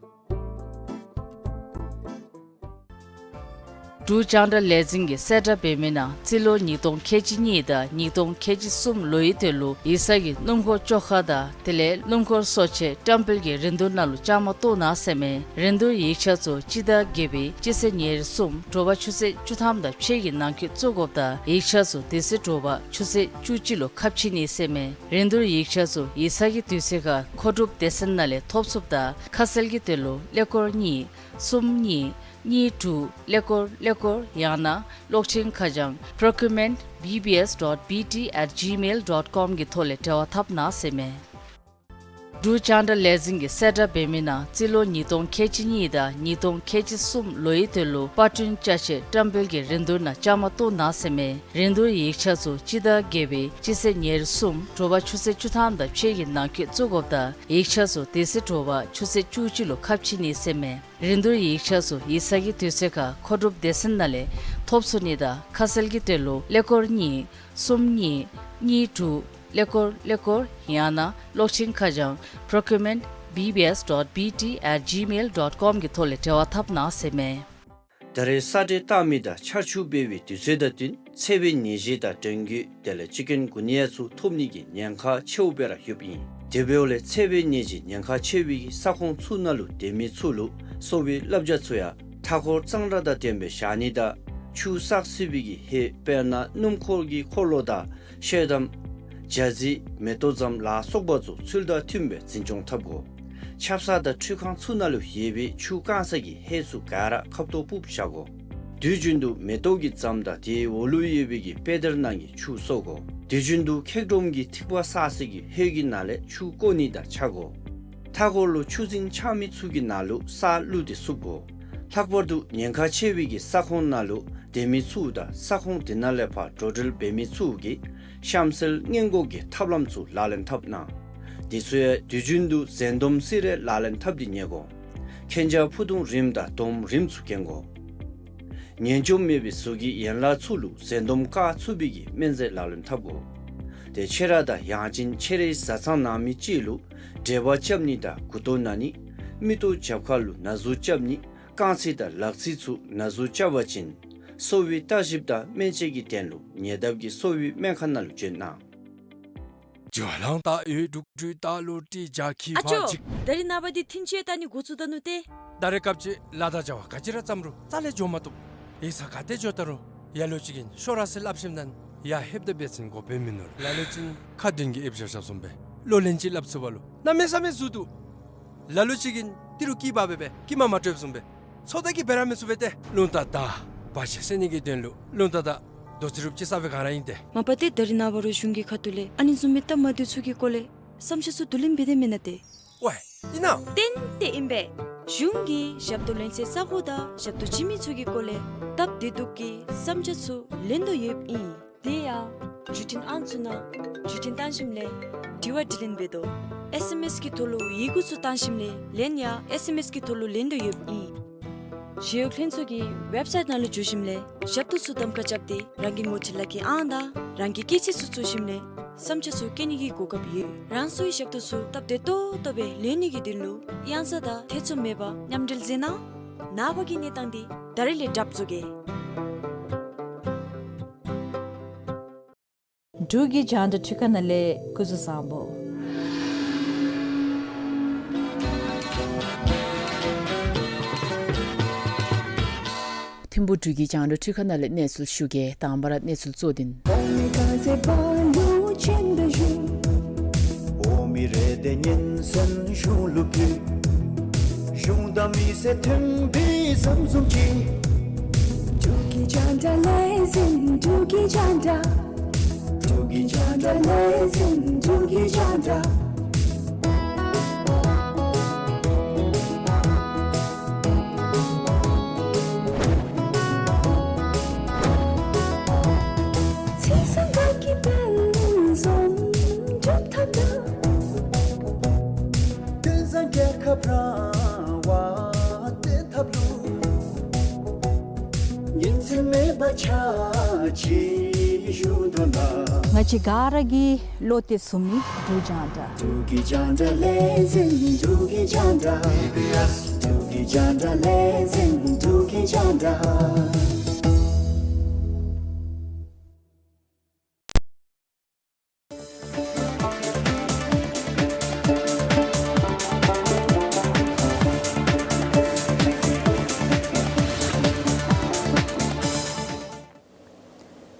འབྲུག་རྒྱང་བསྒྲགས་ལས་འཛིན་གྱིས་གསལ་བསྒྲགས་འབད་མི་ནང་རྩིས་ལོ་ཉིས་སྟོང་ཁལ་གཅིག་གཉིས་དང་ཉིས་སྟོང་ཁལ་གཅིག་གསུམ་ལོའི་དོན་ལུ་ཡིག་ཚང་གི་སྣུམ་འཁོར་བཅོ་ཁ་དང་དེ་ལས་སྣུམ་འཁོར་གསོ་ཆས་བཀྲམ་སྤེལ་གྱི་རིན་བསྡུར་ནང་ལུ་བཅའ་མར་གཏོགས་གནང་ཟེར་མས། རིན་བསྡུར་ཡིག་ཆ་ཚུ་སྤྱི་ཟླ་བརྒྱད་པའི་སྤྱི་ཚེས་ཉེར་གསུམ་དྲོ་པ་ཆུ་ཚོད་བཅུ་ཐམ་དང་ཕྱེད་ཀྱི་ནང་འཁོད་བཙུགས་དགོཔ་དང་ཡིག་ཆ་ཚུ་དེ་ཚེ་དྲོ་པ་ཆུ་ཚོད་བཅུ་གཅིག་ལུ་ཁ་ཕྱེ་ནི་ཟེར་མས། རིན་བསྡུར་ཡིག་ཆ་ཚུ་ཡིག་ཚང་གི་དུས་ཚོད་ཁར་མཁོ་སྒྲུབ་སྡེ་ཚན་ནང་ལས་ཐོབ་ཚུགསཔ་དང་ཁ་གསལ་གྱི་དོན་ལུ་ཀླད་ཀོར་གཉིས་གསུམ་གཉིས་གཉིས་དྲུག་ཀླད་ཀོར་ཀླད་ཀོར་ཡང་ན་གློག་འཕྲིན་ཁ་བྱང་procurement B B S dot B T at gmail dot com གི་ཐོག་ལས་འབྲེལ་བ་འཐབ་གནང་ཟེར་མས། འབྲུག་རྒྱང་བསྒྲགས་ལས་འཛིན་གྱིས་གསལ་བསྒྲགས་འབད་མི་ནང་རྩིས་ལོ་ཉིས་སྟོང་ཁལ་གཅིག་གཉིས་དང་ཉིས་སྟོང་ཁལ་གཅིག་གསུམ་ལོའི་དོན་ལུ་པར་སྐྲུན་བཅའ་ཆས་བཀྲམ་སྤེལ་གྱི་རིན་བསྡུར་ནང་བཅའ་མར་གཏོགས་གནང་ཟེར་མས། རིན་བསྡུར་ཡིག་ཆ་ཚུ་སྤྱི་ཟླ་བརྒྱད་པའི་སྤྱི་ཚེས་ཉེར་གསུམ་དྲོ་པ་ཆུ་ཚོད་བཅུ་ཐམ་དང་ཕྱེད་ཀྱི་ནང་འཁོད་བཙུགས་དགོཔ་དང་ཡིག་ཆ་ཚུ་དེ་ཚེ་དྲོ་པ་ཆུ་ཚོད་བཅུ་གཅིག་ལུ་ཁ་ཕྱེ་ནི་ཟེར་མས། རིན་བསྡུར་ཡིག་ཆ་ཚུ་ཡིག་ཚང་གི་དུས་ཚོད་ཁར་མཁོ་སྒྲུབ་སྡེ་ཚན་ནང་ལས་ཐོབ་ཚུགས་ནི་དང་ཁ་གསལ་གྱི་དོན་ལུ་ཀླད་ཀོར་གཉིས་གསུམ་གཉིས་གཉིས་དྲུག་ཀླད་ཀོར་ཀླད་ཀོར་ཡང་ན་གློག་འཕྲིན་ཁ་བྱང་procurement B B S dot B T at gmail dot com གི་ཐོག་ལས་འབྲེལ་བ་འཐབ་གནང་ཟེར་མས། ད་རེས་ས་འདྲེན་བཏང་མི་དང་ཆར་ཆུ་འབབ་པའི་དུས་ཚོད་དང་བསྟུན་ཚ་བའི་ནད་གཞི་དང་ཌེང་གུ་དེ་ལས་ཅིག་ཀུན་གུ་ནི་ཡ་ཚུ་ཐོབ་ནི་གི་ཉེན་ཁ་ཆེཝ་སྦེ་ར་ཡོདཔ་ཨིན། དེ་འབདཝ་ལས་ཚ་བའི་ནད་གཞི་ཉེན་ཁ་ཆེ་བའི་གི་ས་ཁོངས་ཚུ་ནང་ལུ་སྡོད་མི་ཚུ་ལུ་གསོ་བའི་བསླབ་བྱ་ཚུ་ཡང་མཐའ་འཁོར་གཙང་སྦྲ་དང་ལྡནམ་སྦེ་བཞག་ནི་དང་ཆུ་བསགས་སྲིད་པའི་གི་ཧེ་དཔེར་ན་སྣུམ་འཁོར་གྱི་འཁོར་ལོ་དང་ཤེལ་དམ་རྒྱ་རྫི་མེ་ཏོག་ཙམ་ལ་སོགས་པ་ཚུ་ཚུལ་དང་མཐུནམ་སྦེ་འཛིན་སྐྱོང་འཐབ་དགོ། ཆབ་གསང་དང་ཁྲུས་ཁང་ཚུ་ནང་ལུ་ཡོད་པའི་ཆུ་བཀང་ས་གི་ཧེ་ཚུ་ག་ར་ཁ་ཐོག་ཕུབ་བཞག་དགོ། དུས་རྒྱུན་དུ་མེ་ཏོག་གི་ཙམ་དང་དེའི་འོག་ལུ་ཡོད་པའི་གི་དཔེ་དེབ་ནང་གི་ཆུ་གསོ་དགོ། དུས་རྒྱུན་དུ་ཁེག་སྒྲོམ་གྱི་ཐིགས་པ་བསགས་ས་གི་ཧེ་གི་ནང་ལས་ཆུ་བཀོ་ནི་དང་ཆ་དགོ། མཐའ་འཁོར་ལུ་ཆུ་རྫིང་ཆགས་མི་ཚུ་གི་ནང་ལུ་ས་བླུགས་ཏེ་བསུབ་དགོ། ལྷག་པར་དུ་ཉེན་ཁ་ཆེ་བའི་གི་ས་ཁོངས་ནང་ལུ་སྡོད་མི་ཚུ་དང་ས་ཁོངས་དེ་ནང་ལས་ཕར་འགྲོ་འགྲུལ་འབད་མི་ཚུ་གིས་གཤམ་གསལ་སྔོན་འགོག་གི་ཐབས་ལམ་ཚུ་ལག་ལེན་འཐབ་གནང་། དེ་ཚུ་ཡང་དུས་རྒྱུན་དུ་གཟན་སྡོམ་སི་རེ་ལག་ལེན་འཐབ་སྟེ་ཉལ་དགོ། མཁྱེན་རྒྱ་ཕུ་ཐུང་རིངམ་དང་སྡོམ་རིངམ་ཚུ་གྱོན་དགོ། ཉེན་སྐྱོབ་མེད་པའི་གཟུགས་ཀྱི་ཡན་ལག་ཚུ་ལུ་གཟན་སྡོམ་བཀག་ཚུགས་པའི་གི་སྨན་རྫས་ལག་ལེན་འཐབ་དགོ། དེ་ཁྱེད་ར་དང་ཡང་ཅིན་ཁྱེད་རའི་བཟའ་ཚང་ནང་མི་ཅིག་ལུ་འབྲེལ་བ་རྐྱབ་ནི་དང་མགུ་ཏོ་ན་ནི། མིག་ཏོ་རྒྱབ་ཁ་ལུ་ན་ཟུག་རྐྱབ་ནི། རྐང་རྩེ་དང་ལག་རྩེ་ཚུ་ན་ཟུག་རྐྱབ་པ་ཅིན་གསོ་བའི་བརྟག་ཞིབ་དང་སྨན་དཔྱད་ཀྱི་དོན་ལུ་ཉེ་འདབས་ཀྱི་གསོ་བའི་སྨན་ཁང་ནང་ལུ་བྱོན་གནང་། ཨ་ཅོ། ད་རིས་ནངས་པ་འདི་ཐིན་ཅེ་ད་ནི་འགོ་བཙུགས་ད་ནུག་ཏེ། ད་རེས་སྐབས་ཅིག་ལཱ་དང་བྱ་བ་ག་ཅི་ར་བརྩམ་རུང་རྩ་ལས་འགྱོ་མ་བཏུབ། ཡིག་ཚང་ག་ཏེ་འགྱོ་ད་རུང་ལ་ལུ་ཅིག་གིས་ཤོག་ར་ཟེར་སླབ་ཞིནམ་ད་ཡར་ལྷོདཔ་ད་འབད་བ་ཅིན་འགོ་དཔོན་མིན་ནུག། ལ་ལུ་ཅིག་ཁ་འདོན་གྱི་ཨེབ་བཞག་བཞགཔ་བཟུམ་སྦེ་ལོ་ལན་ཅིག་སླབ་ཚུགས་པ་ལུ་གནམ་མེད་ས་མེད་ཟུར་འདུག། ལ་ལུ་ཅིག་གིས་ཏི་རུ་སྐྱིད་པ་སྦེ་སྦེ་སྐྱིད་མ་མ་སྤྲོདཔ་བཟུམ་སྦེ་ཚོད་ལྟ་གིས་འབད་ར་མི་ཚུགས་པས་ཏེ། རླུང་རྟ་དང་བར་ཆད་སེལ་ནི་གི་དོན་ལུ་རླུང་རྟ་དང་རྡོ་རྩེག་རུབ་ཅིག་ས་སྦེ་ག་ར་ཨིན་ཏེ། མ་པ་ཏེ་ད་རིས་ནངས་པ་རུང་གཞུང་གི་ཁ་ཐུག་ལས་ཨ་ནི་བཟུམ་མའི་སྟབས་མ་བདེཝ་ཚུ་གི་སྐོར་ལས་བསམ་འཆར་ཚུ་བསྡུ་ལེན་འབད་དེ་མེན་ན་ཏེ། ཝའེ། ཨིན་ན། ཏན་ཏན་ཨིན་པས། གཞུང་གིས་ཞབས་ཏོག་ལེན་སའི་ས་གོ་དང་ཞབས་ཏོག་བྱིན་མི་ཚུ་གི་སྐོར་ལས་སྟབས་བདེ་སྡུག་གི་བསམ་འཆར་ཚུ་ལེན་དོ་ཡོདཔ་ཨིན། དེ་ཡང་བརྒྱུད་འཕྲིན་ཨང་ཚུ་ནང་བརྒྱུད་འཕྲིན་བཏང་ཞིནམ་ལས་དྲི་བ་དྲིས་ལན་འབད་དོ། ཨེས་ཨེམ་ཨེས་ཀྱི་ཐོག་ལུ་ཡི་གུ་ཚུ་བཏང་ཞིནམ་ལས་ལན་ཡང་ཨེས་ཨེམ་ཨེས་ཀྱི་ཐོག་ལུ་ལེན་དོ་ཡོདཔ་ཨིན། ཞི་གཡོག་ལྷན་ཚོགས་ཀྱི་ཝེབ་སའིཊ་ནང་ལུ་འཛུལ་ཞིནམ་ལས་ཞབས་ཏོག་ཚུ་གདམ་ཁ་རྐྱབ་སྟེ་རང་གི་ངོ་སྤྲོད་ལག་ཁྱེར་ཨང་དང་རང་གི་སྐྱེས་ཚེས་ཚུ་བཙུགས་ཞིནམ་ལས་བསམ་འཆར་ཚུ་བཀོད་ནི་གི་གོ་སྐབས་ཡོད། རང་སོའི་ཞབས་ཏོག་ཚུ་སྟབས་བདེ་ཏོག་ཏོ་སྦེ་ལེན་ནི་གི་དོན་ལུ་གཡང་ས་དང་ཐེ་ཚོམ་མེད་པར་མཉམ་འབྲེལ་མཛད་གནང་། ནངས་པ་གི་གནས་སྟངས་འདི་ད་རིས་ལས་གྲབས་བཟོ་གེ། འབྲུག་གི་རྒྱང་བསྒྲགས་འཕྲུལ་ཁང་ནང་ལས་སྐུ་གཟུགས་བཟང་པོ། ཐིམ་ཕུ་འབྲུག་གི་རྒྱང་བསྒྲགས་འཕྲུལ་ཁང་ནང་ལས་གནས་ཚུལ་ཞུ་གེ། དང་པ་ར་གནས་ཚུལ་གཙོ་དོན། འབྲུག་གི་རྒྱང་བསྒྲགས་ལས་འཛིན། འབྲུག་གི་རྒྱང་བསྒྲགས། འབྲུག་གི་རྒྱང་བསྒྲགས་ལས་འཛིན། འབྲུག་གི་རྒྱང་བསྒྲགས། ཚེས་བཟང་དགའ་སྐྱིད་དཔལ་འཛོམས་འབྲུག་འཐབ་ལུ། བསྟན་འཛིན་རྒྱལ་ཁབ་རང་དབང་བརྟན་ཐབས་ལུ། ཉིན་མཚན་མེད་པར་ཕྱག་ཕྱིད་ཞུ་དོ་ལགས། ང་བཅས་ག་ར་གི་བློ་གཏད་ཚུགས་མི་འབྲུག་རྒྱང་བསྒྲགས། འབྲུག་གི་རྒྱང་བསྒྲགས་ལས་འཛིན། འབྲུག་གི་རྒྱང་བསྒྲགས། འབྲུག་གི་རྒྱང་བསྒྲགས་ལས་འཛིན། འབྲུག་གི་རྒྱང་བསྒྲགས།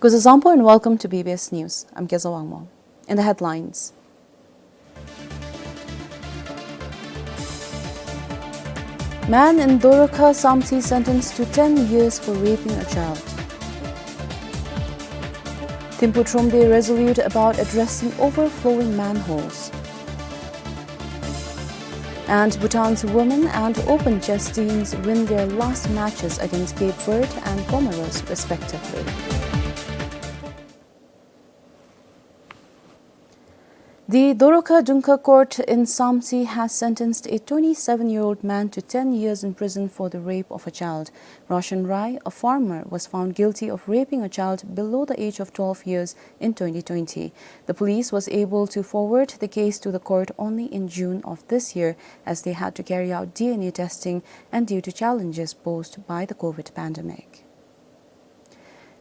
སྐུ་གཟུགས་བཟང་པོ and welcome to B B S News. I'm Keza Wangmo. In the headlines. Man in Dorakha Samtse sentenced to ten years for raping a child. Thimphu Thromde resolute about addressing overflowing manholes. And Bhutan's women and open chess teams win their last matches against Cape Verde and Comoros, respectively. The Dorukha Dungkha court in Samtse has sentenced a twenty-seven-year-old man to ten years in prison for the rape of a child. Roshan Rai, a farmer, was found guilty of raping a child below the age of twelve years in twenty twenty. The police was able to forward the case to the court only in June of this year, as they had to carry out D N A testing and due to challenges posed by the COVID pandemic.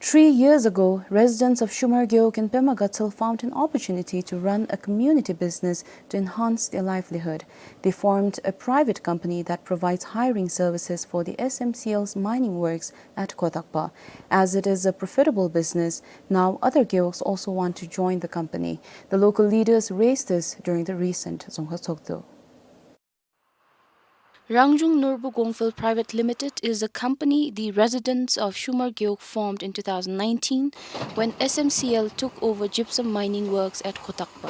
Three years ago, residents of Shumar Gewog in Pema Gatshel found an opportunity to run a community business to enhance their livelihood. They formed a private company that provides hiring services for the S M C L's mining works at Khotakpa. As it is a profitable business, now other gewogs also want to join the company. The local leaders raised this during the recent Dzongkhag Tshogdu. Rangjung Nurbu Gongfel Private Limited is a company the residents of Shumar Gewog formed in two thousand nineteen when S M C L took over gypsum mining works at Khotakpa.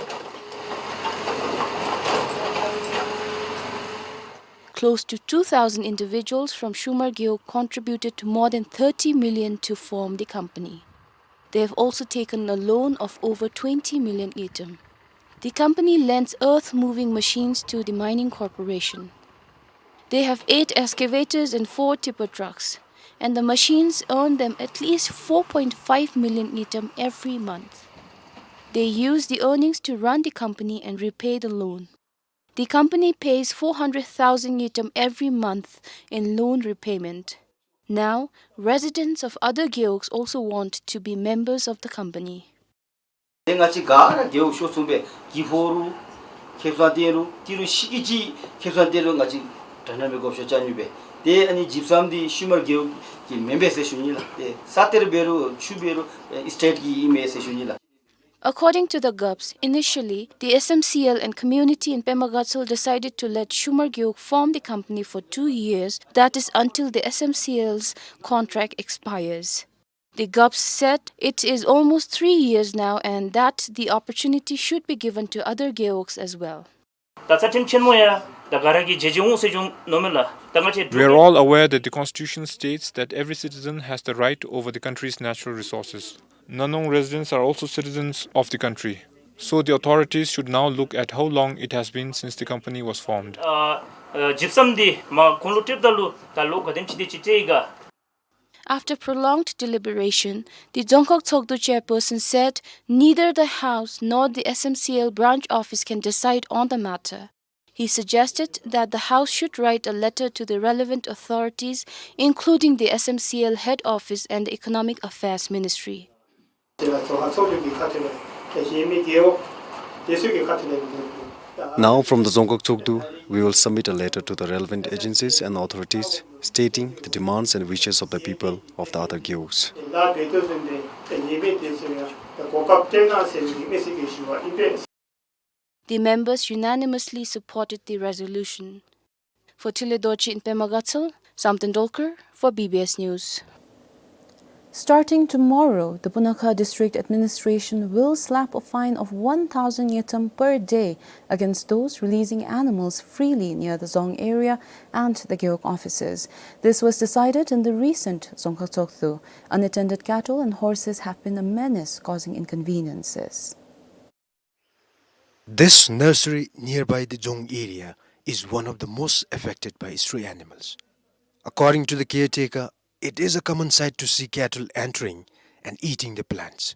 Close to two thousand individuals from Shumar Gewog contributed more than thirty million to form the company. They have also taken a loan of over twenty million ngultrum. The company lends earth-moving machines to the mining corporation. They have eight excavators and four tipper trucks, and the machines earn them at least four point five million ngultrum every month. They use the earnings to run the company and repay the loan. The company pays four hundred thousand ngultrum every month in loan repayment. Now, residents of other gewogs also want to be members of the company. ཏེ་ང་བཅས་ག་ར་རྒེད་འོག་ཤོག་ཚུགས་པའི་གི་ཕོ་རུ་ཁེབ་སང་ཏེ་རུ་ཏི་རུ་ཤི་ཀི་ཅི་ཁེབ་སང་ཏེ་རུ་ང་བཅས་དྲ་ནང་མི་གོ་ཤོ་ཅ་ཉུ་པས། ཏེ་ཨ་ནི་ཇིབ་སམ་འདི་ཤུ་མར་རྒེད་འོག་གི་མེན་པས་ཟེར་ཞུ་ནི་ལགས། ཏེ་ས་གཏེར་འབད་རུང་ཆུ་འབད་རུང་ཨེ་སི་ཊེཊ་གི་ཨིན་མས་ཟེར་ཞུ་ནི་ལགས། According to the Gups, initially, the S M C L and community in Pema Gatshel decided to let Shumar Gewog form the company for two years, that is until the S M C L's contract expires. The Gups said it is almost three years now and that the opportunity should be given to other gewogs as well. ད་རྩ་ཁྲིམས་ཆེན་མོ་ཡང་ད་ག་ར་གིས་མཇལ་མཇལཝ་འོང་ཟེར་ཞུ་ནི་མེན་ན་ལགས། ད་ང་བཅས་We are all aware that the constitution states that every citizen has the right over the country's natural resources. Nanong residents are also citizens of the country. So the authorities should now look at how long it has been since the company was formed. ཨ་ཨ་ཇིབ་སམ་འདི་མ་ཁོང་ལུ་སྤྲོདཔ་ད་ལུ་ད་ལོ་ག་དེམ་ཅིག་དེ་ཅིག་སྤྲོད་ཡི་ག། After prolonged deliberation, the Dzongkhag Tshogdu chairperson said neither the House nor the S M C L branch office can decide on the matter. He suggested that the House should write a letter to the relevant authorities, including the S M C L head office and the Economic Affairs Ministry. Now, from the Dzongkhag Tshogdu, we will submit a letter to the relevant agencies and authorities stating the demands and wishes of the people of the other gewogs. The members unanimously supported the resolution. For Thinley Dorji in Pema Gatshel, Samten Dolkar for B B S News. Starting tomorrow, the Punakha District Administration will slap a fine of one thousand ngultrum per day against those releasing animals freely near the Dzong area and the gewog offices. This was decided in the recent Dzongkhag Tshogdu. Unattended cattle and horses have been a menace, causing inconveniences. This nursery nearby the Dzong area is one of the most affected by stray animals. According to the caretaker, it is a common sight to see cattle entering and eating the plants.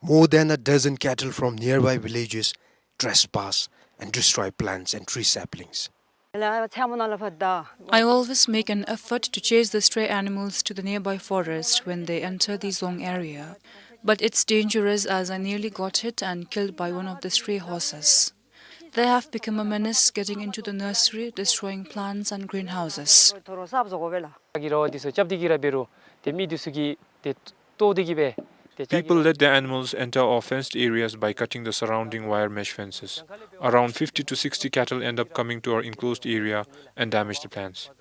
More than a dozen cattle from nearby villages trespass and destroy plants and tree saplings. I always make an effort to chase the stray animals to the nearby forest when they enter the Dzong area, but it's dangerous as I nearly got hit and killed by one of the stray horses. They have become a menace, getting into the nursery, destroying plants and greenhouses. People let their animals enter our fenced areas by cutting the surrounding wire mesh fences. Around fifty to sixty cattle end up coming to our enclosed area and damage the plants.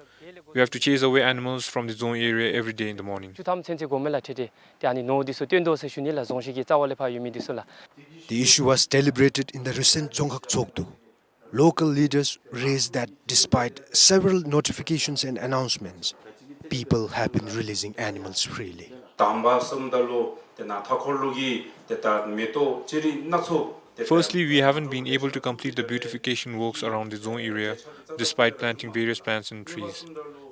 We have to chase away animals from the Dzong area every day in the morning. The issue was deliberated in the recent Dzongkhag Tshogdu. Local leaders raised that despite several notifications and announcements, people have been releasing animals freely. དང་པ་སོངམ་ད་ལུ་ཏེ་ནཱ་མཐའ་འཁོར་ལུ་གི་ཏེ་ད་མེ་ཏོག་ཅི་རིགས་སྣ་ཚོགས་ཏེ། Firstly, we haven't been able to complete the beautification works around the Dzong area despite planting various plants and trees.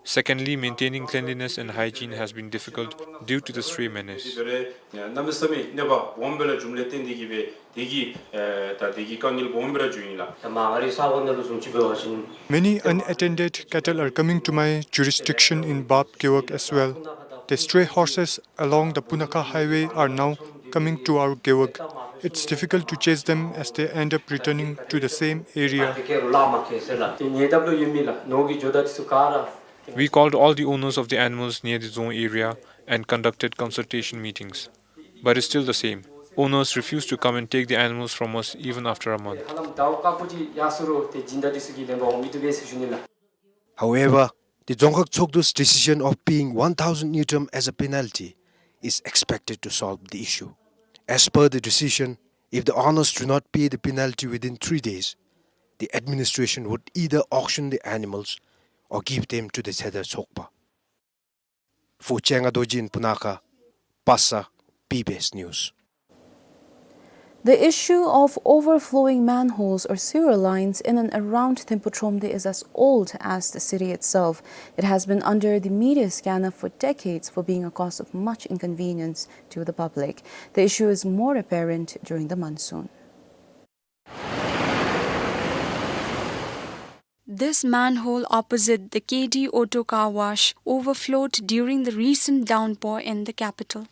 Secondly, maintaining cleanliness and hygiene has been difficult due to the stray menace. གནམ་མེད་ས་མེད་གནོད་པ་སྦོམ་སྦེ་ར་བྱུངམ་ལས་བརྟེན་ཏེ་གིས་སྦེ་དེ་གིས་ཨེ་ད་དེ་གིས་དཀའ་ངལ་སྦོམ་སྦེ་ར་བྱུང་ཡི་ལགས། ད་མ་ང་རའི་ས་གོ་ནང་ལུ་བཟུམ་ཅིག་འབད་བ་ཅིན། Many unattended cattle are coming to my jurisdiction in Bab Gewog as well. The stray horses along the Punakha highway are now coming to our Gewog. It's difficult to chase them as they end up returning to the same area. We called all the owners of the animals near the Dzong area and conducted consultation meetings. But it's still the same. Owners refuse to come and take the animals from us even after a month. However, the Dzongkhag Tshogdu's decision of paying one thousand ngultrum as a penalty is expected to solve the issue. As per the decision, if the owners do not pay the penalty within three days, the administration would either auction the animals or give them to the Tshedar Tshogpa. For Chenga Dorji in Punakha, Pasa, B B S News. The issue of overflowing manholes or sewer lines in and around Thimphu Thromde is as old as the city itself. It has been under the media scanner for decades for being a cause of much inconvenience to the public. The issue is more apparent during the monsoon. This manhole opposite the K D Auto Car Wash overflowed during the recent downpour in the capital.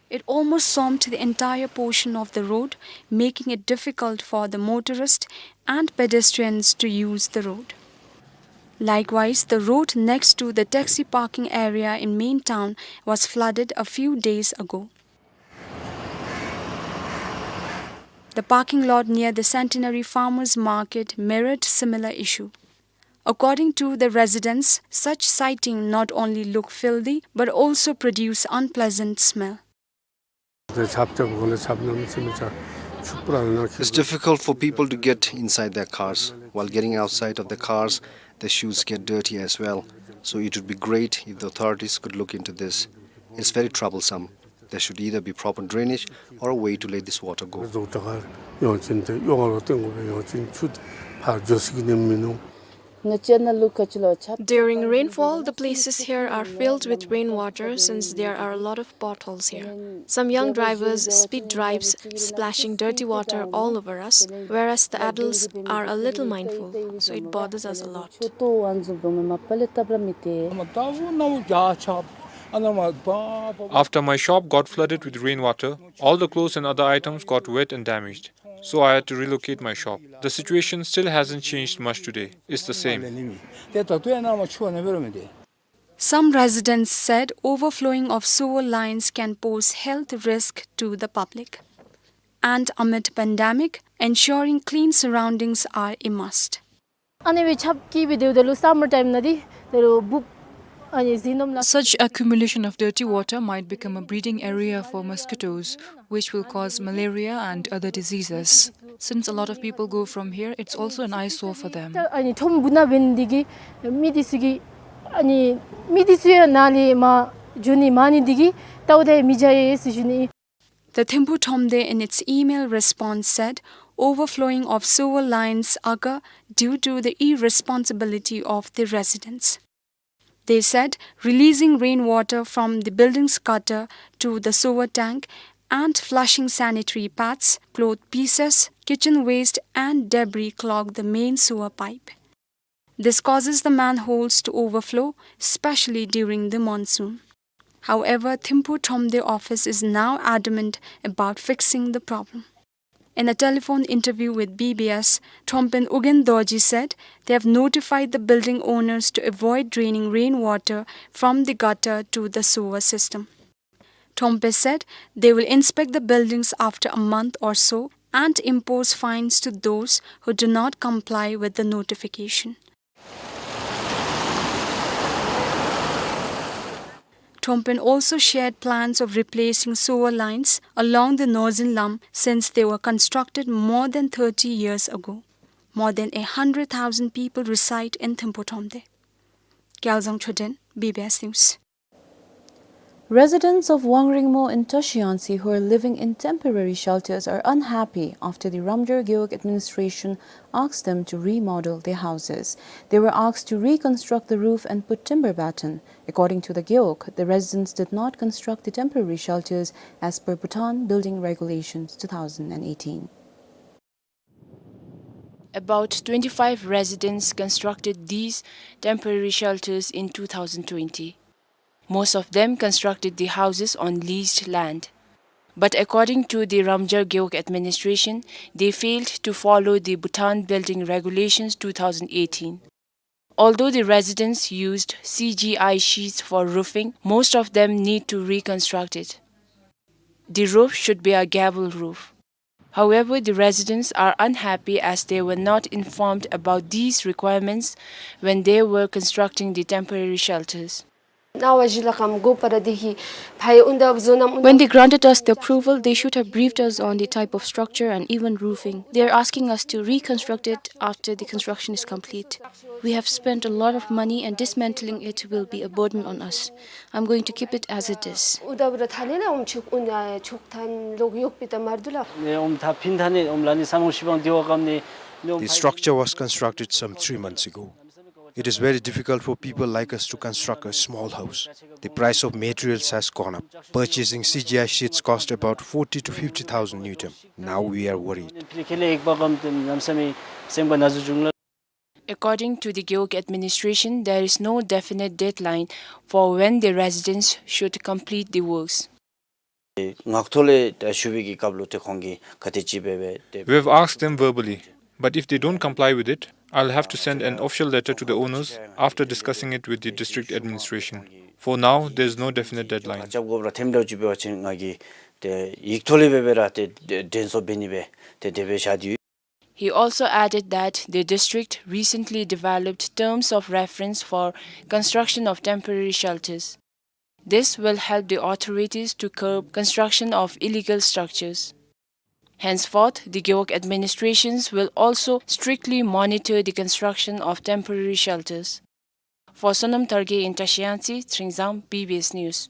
It almost swamped the entire portion of the road, making it difficult for the motorists and pedestrians to use the road. Likewise, the road next to the taxi parking area in main town was flooded a few days ago. The parking lot near the Centenary Farmers Market mirrored similar issue. According to the residents, such siding not only look filthy but also produce unpleasant smell. It's difficult for people to get inside their cars. While getting outside of the cars, the shoes get dirty as well. So it would be great if the authorities could look into this. It's very troublesome. There should either be proper drainage or a way to let this water go. During rainfall, the places here are filled with rainwater since there are a lot of potholes here. Some young drivers speed drives, splashing dirty water all over us, whereas the adults are a little mindful, so it bothers us a lot. After my shop got flooded with rainwater, all the clothes and other items got wet and damaged. So I had to relocate my shop. The situation still hasn't changed much today. It's the same. Some residents said overflowing of sewer lines can pose health risk to the public. And amid pandemic, ensuring clean surroundings are a must. ཨ་ནི་སྦེ་ཆརཔ་ཀི་སྦེ་སྡོདཔ་ད་ལུ་summer time ནང་འདི་ད་ལུ་འབུཔ་ཨ་ནི་ཟིལ་གནོན་ལ། Such accumulation of dirty water might become a breeding area for mosquitoes, which will cause malaria and other diseases. Since a lot of people go from here, it's also an eyesore for them. ཨ་ནི་ཁྲོམ་སྦུག་ནང་འབད་ནི་འདི་གིས་མི་འདི་ཚུ་གིས་ཨ་ནི་མི་འདི་ཚུ་ཡང་ནཱ་ལས་མར་འགྱོ་ནི་མ་ནི་འདི་གིས་ལྟཝ་ད་མི་བྱ་ཡི་ཟེར་ཞུ་ནི། The Thimphu Thromde, in its email response, said overflowing of sewer lines occur due to the irresponsibility of the residents. They said releasing rainwater from the building's gutter to the sewer tank and flushing sanitary pads, cloth pieces, kitchen waste and debris clog the main sewer pipe. This causes the manholes to overflow, especially during the monsoon. However, Thimphu Thromde office is now adamant about fixing the problem. In a telephone interview with B B S, Thrompen Ugyen Dorji said they have notified the building owners to avoid draining rainwater from the gutter to the sewer system. Thrompe said they will inspect the buildings after a month or so and impose fines to those who do not comply with the notification. Phnompenh also shared plans of replacing sewer lines along the Northern Lam since they were constructed more than thirty years ago. More than a hundred thousand people reside in Thimphu Thromde. Gyalzang Choden, B B S News. Residents of Wangringmo in Tashiansi who are living in temporary shelters are unhappy after the Ramjor Gewog administration asked them to remodel their houses. They were asked to reconstruct the roof and put timber batten. According to the Gewog, the residents did not construct the temporary shelters as per Bhutan Building Regulations two thousand and eighteen. About twenty-five residents constructed these temporary shelters in two thousand twenty. Most of them constructed the houses on leased land. But according to the Ramjor Gewog administration, they failed to follow the Bhutan Building Regulations two thousand eighteen. Although the residents used C G I sheets for roofing, most of them need to reconstruct it. The roof should be a gable roof. However, the residents are unhappy as they were not informed about these requirements when they were constructing the temporary shelters. When they granted us the approval, they should have briefed us on the type of structure and even roofing. They are asking us to reconstruct it after the construction is complete. We have spent a lot of money and dismantling it will be a burden on us. I'm going to keep it as it is. The structure was constructed some three months ago. It is very difficult for people like us to construct a small house. The price of materials has gone up. Purchasing C G I sheets cost about forty to fifty thousand ngultrum. Now we are worried. According to the Gewog administration, there is no definite deadline for when the residents should complete the works. ངག་ཐོག་ལས་ཞུ་བའི་གི་སྐབས་ལུ་ཏེ་ཁོང་གིས་ག་དེ་ཅིག་འབད་བས་ཏེ། We have asked them verbally, but if they don't comply with it, I'll have to send an official letter to the owners after discussing it with the district administration. For now, there's no definite deadline. རྒྱབ་དགོཔ་ར་ཐེམ་ལོ་ཅིག་འབད་བ་ཅིན་ང་གིས་ཏེ་ཡིག་ཐོག་ལས་འབད་བས་ར་ཏེ་དྲན་གསོ་འབད་ནི་སྦེ་ཏེ་དེ་སྦེ་བཞག་སྟེ་ཡོད། He also added that the district recently developed terms of reference for construction of temporary shelters. This will help the authorities to curb construction of illegal structures. Henceforth, the Gewog administrations will also strictly monitor the construction of temporary shelters. For Sonam Targe in Tashiansi, Tshering Zam, B B S News.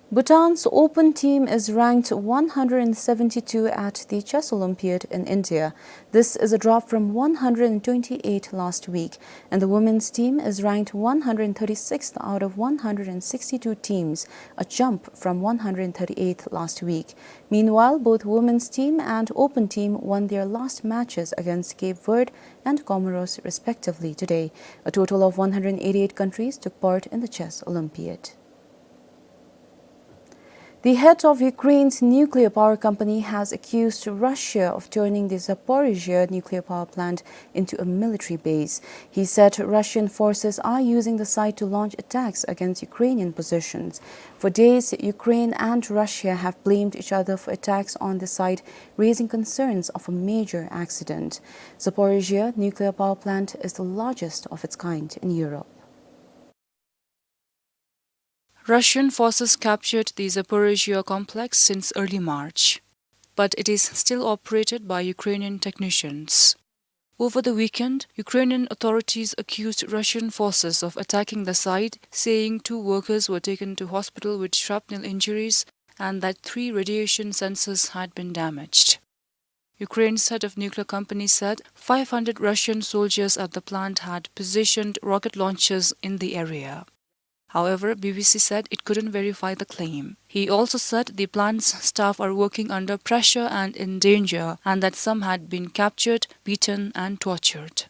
Bhutan's open team is ranked one hundred seventy-two at the Chess Olympiad in India. This is a drop from one hundred twenty-eight last week, and the women's team is ranked one hundred thirty-sixth out of one hundred sixty-two teams, a jump from one hundred thirty-eighth last week. Meanwhile, both women's team and open team won their last matches against Cape Verde and Comoros, respectively, today. A total of one hundred eighty-eight countries took part in the Chess Olympiad. The head of Ukraine's nuclear power company has accused Russia of turning the Zaporizhzhia nuclear power plant into a military base. He said Russian forces are using the site to launch attacks against Ukrainian positions. For days, Ukraine and Russia have blamed each other for attacks on the site, raising concerns of a major accident. Zaporizhzhia nuclear power plant is the largest of its kind in Europe. Russian forces captured the Zaporizhzhia complex since early March, but it is still operated by Ukrainian technicians. Over the weekend, Ukrainian authorities accused Russian forces of attacking the site, saying two workers were taken to hospital with shrapnel injuries and that three radiation sensors had been damaged. Ukraine's head of nuclear company said five hundred Russian soldiers at the plant had positioned rocket launchers in the area. However, B B C said it couldn't verify the claim. He also said the plant's staff are working under pressure and in danger, and that some had been captured, beaten, and tortured.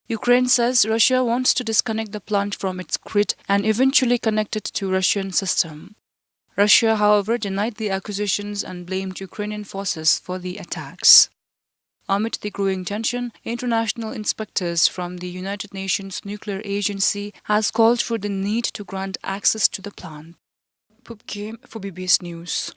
Ukraine says Russia wants to disconnect the plant from its grid and eventually connect it to Russian system. Russia, however, denied the accusations and blamed Ukrainian forces for the attacks. Amid the growing tension, international inspectors from the United Nations Nuclear Agency has called for the need to grant access to the plant. Phub Gyem for B B S News.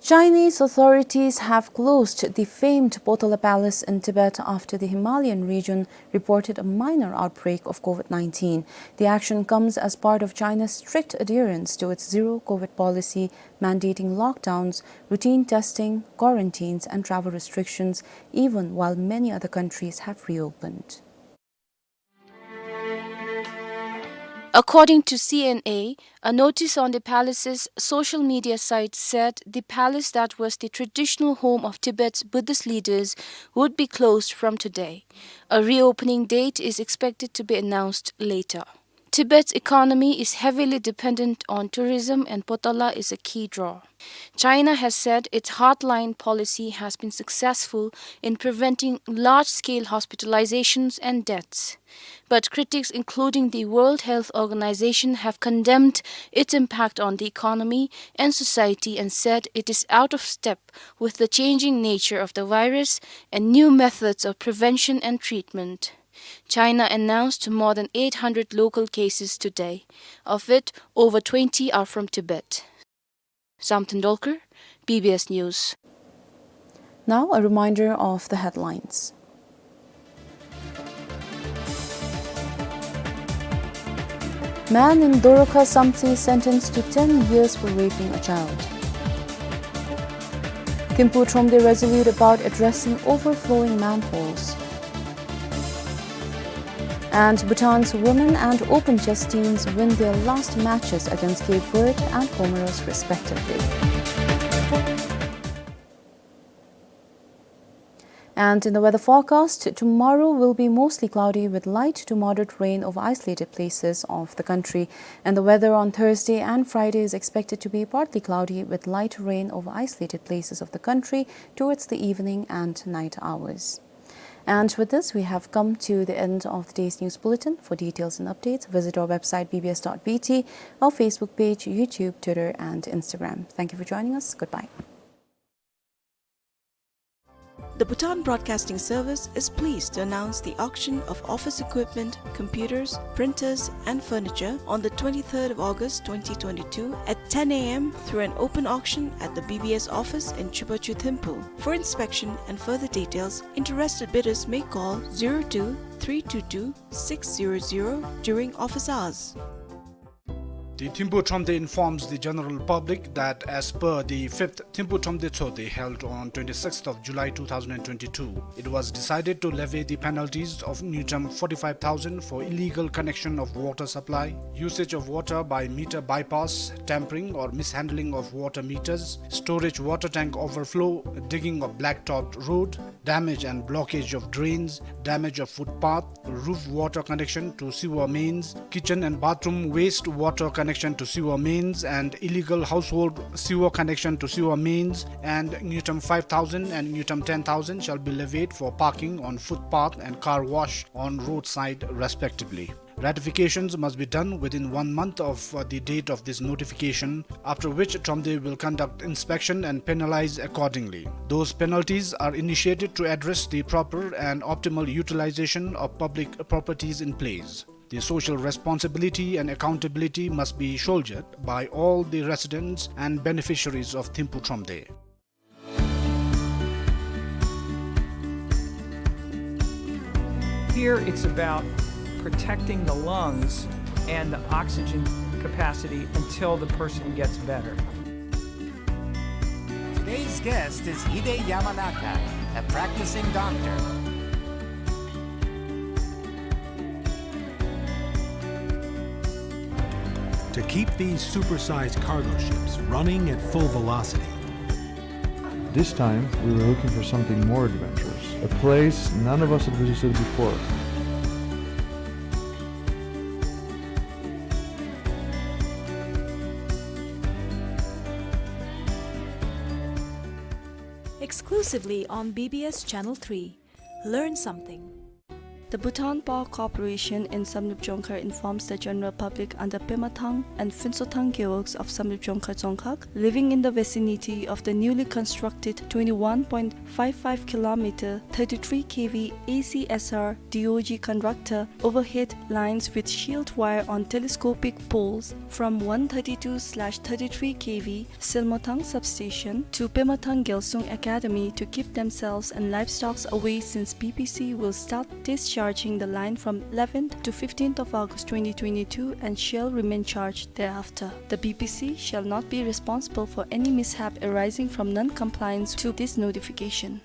Chinese authorities have closed the famed Potala Palace in Tibet after the Himalayan region reported a minor outbreak of COVID nineteen. The action comes as part of China's strict adherence to its zero COVID policy, mandating lockdowns, routine testing, quarantines, and travel restrictions, even while many other countries have reopened. According to C N A, a notice on the palace's social media site said the palace that was the traditional home of Tibet's Buddhist leaders would be closed from today. A reopening date is expected to be announced later. Tibet's economy is heavily dependent on tourism, and Potala is a key draw. China has said its hardline policy has been successful in preventing large-scale hospitalizations and deaths. But critics, including the World Health Organization, have condemned its impact on the economy and society and said it is out of step with the changing nature of the virus and new methods of prevention and treatment. China announced more than eight hundred local cases today, of which over twenty are from Tibet. Sam Tendolkar, B B S News. Now, a reminder of the headlines. Man in Dorukha Samtse sentenced to ten years for raping a child. Thimphu Thromde resolute about addressing overflowing manholes. And Bhutan's women and open chess teams win their last matches against Cape Verde and Comoros, respectively. And in the weather forecast, tomorrow will be mostly cloudy with light to moderate rain over isolated places of the country. And the weather on Thursday and Friday is expected to be partly cloudy with light rain over isolated places of the country towards the evening and night hours. And with this, we have come to the end of the day's news bulletin. For details and updates, visit our website B B S dot B T, our Facebook page, YouTube, Twitter, and Instagram. Thank you for joining us. Goodbye. The Bhutan Broadcasting Service is pleased to announce the auction of office equipment, computers, printers, and furniture on the twenty-third of August twenty twenty-two at ten A M through an open auction at the B B S office in Chubachu, Thimphu. For inspection and further details, interested bidders may call zero two three two two six zero zero during office hours. The Thimphu Thromde informs the general public that as per the fifth Thimphu Thromde Tshogde held on twenty-sixth of July two thousand and twenty-two, it was decided to levy the penalties of newton forty-five thousand for illegal connection of water supply, usage of water by meter bypass, tampering or mishandling of water meters, storage water tank overflow, digging of blacktopped road, damage and blockage of drains, damage of footpath, roof water connection to sewer mains, kitchen and bathroom waste water connection to sewer mains, and illegal household sewer connection to sewer mains, and newton five thousand and newton ten thousand shall be levied for parking on footpath and car wash on roadside, respectively. Ratifications must be done within one month of, uh, the date of this notification, after which Thromde will conduct inspection and penalize accordingly. Those penalties are initiated to address the proper and optimal utilization of public properties in place. The social responsibility and accountability must be shouldered by all the residents and beneficiaries of Thimphu Thromde. Here it's about protecting the lungs and the oxygen capacity until the person gets better. Today's guest is Hide Yamanaka, a practicing doctor. To keep these supersized cargo ships running at full velocity, this time, we were looking for something more adventurous, a place none of us had visited before. Exclusively on B B S Channel three. Learn something. The Bhutan Power Corporation in Samdrup Jongkhar informs the general public under Pemathang and Phuentshothang gewogs of Samdrup Jongkhar Dzongkhag living in the vicinity of the newly constructed twenty-one point five five kilometer thirty-three K V A C S R D O G conductor overhead lines with shield wire on telescopic poles from one thirty-two slash thirty-three K V Silmothang substation to Pemathang Gyalsung Academy to keep themselves and livestocks away, since B P C will start discharging the line from eleventh to fifteenth of August twenty twenty-two and shall remain charged thereafter. The B P C shall not be responsible for any mishap arising from non-compliance to this notification.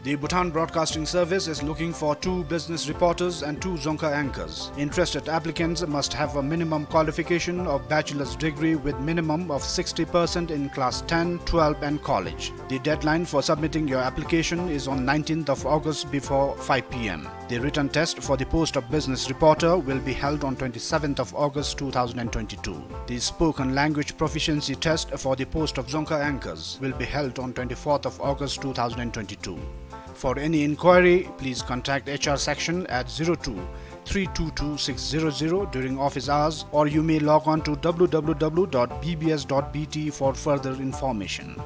The Bhutan Broadcasting Service is looking for two business reporters and two Dzongkha anchors. Interested applicants must have a minimum qualification of bachelor's degree with minimum of sixty percent in class ten, twelve and college. The deadline for submitting your application is on nineteenth of August before five p m. The written test for the post of business reporter will be held on twenty-seventh of August two thousand and twenty-two. The spoken language proficiency test for the post of Dzongkha anchors will be held on twenty-fourth of August two thousand and twenty-two. For any inquiry, please contact H R section at zero two three two two six zero zero during office hours, or you may log on to w w w dot b b s dot b t for further information.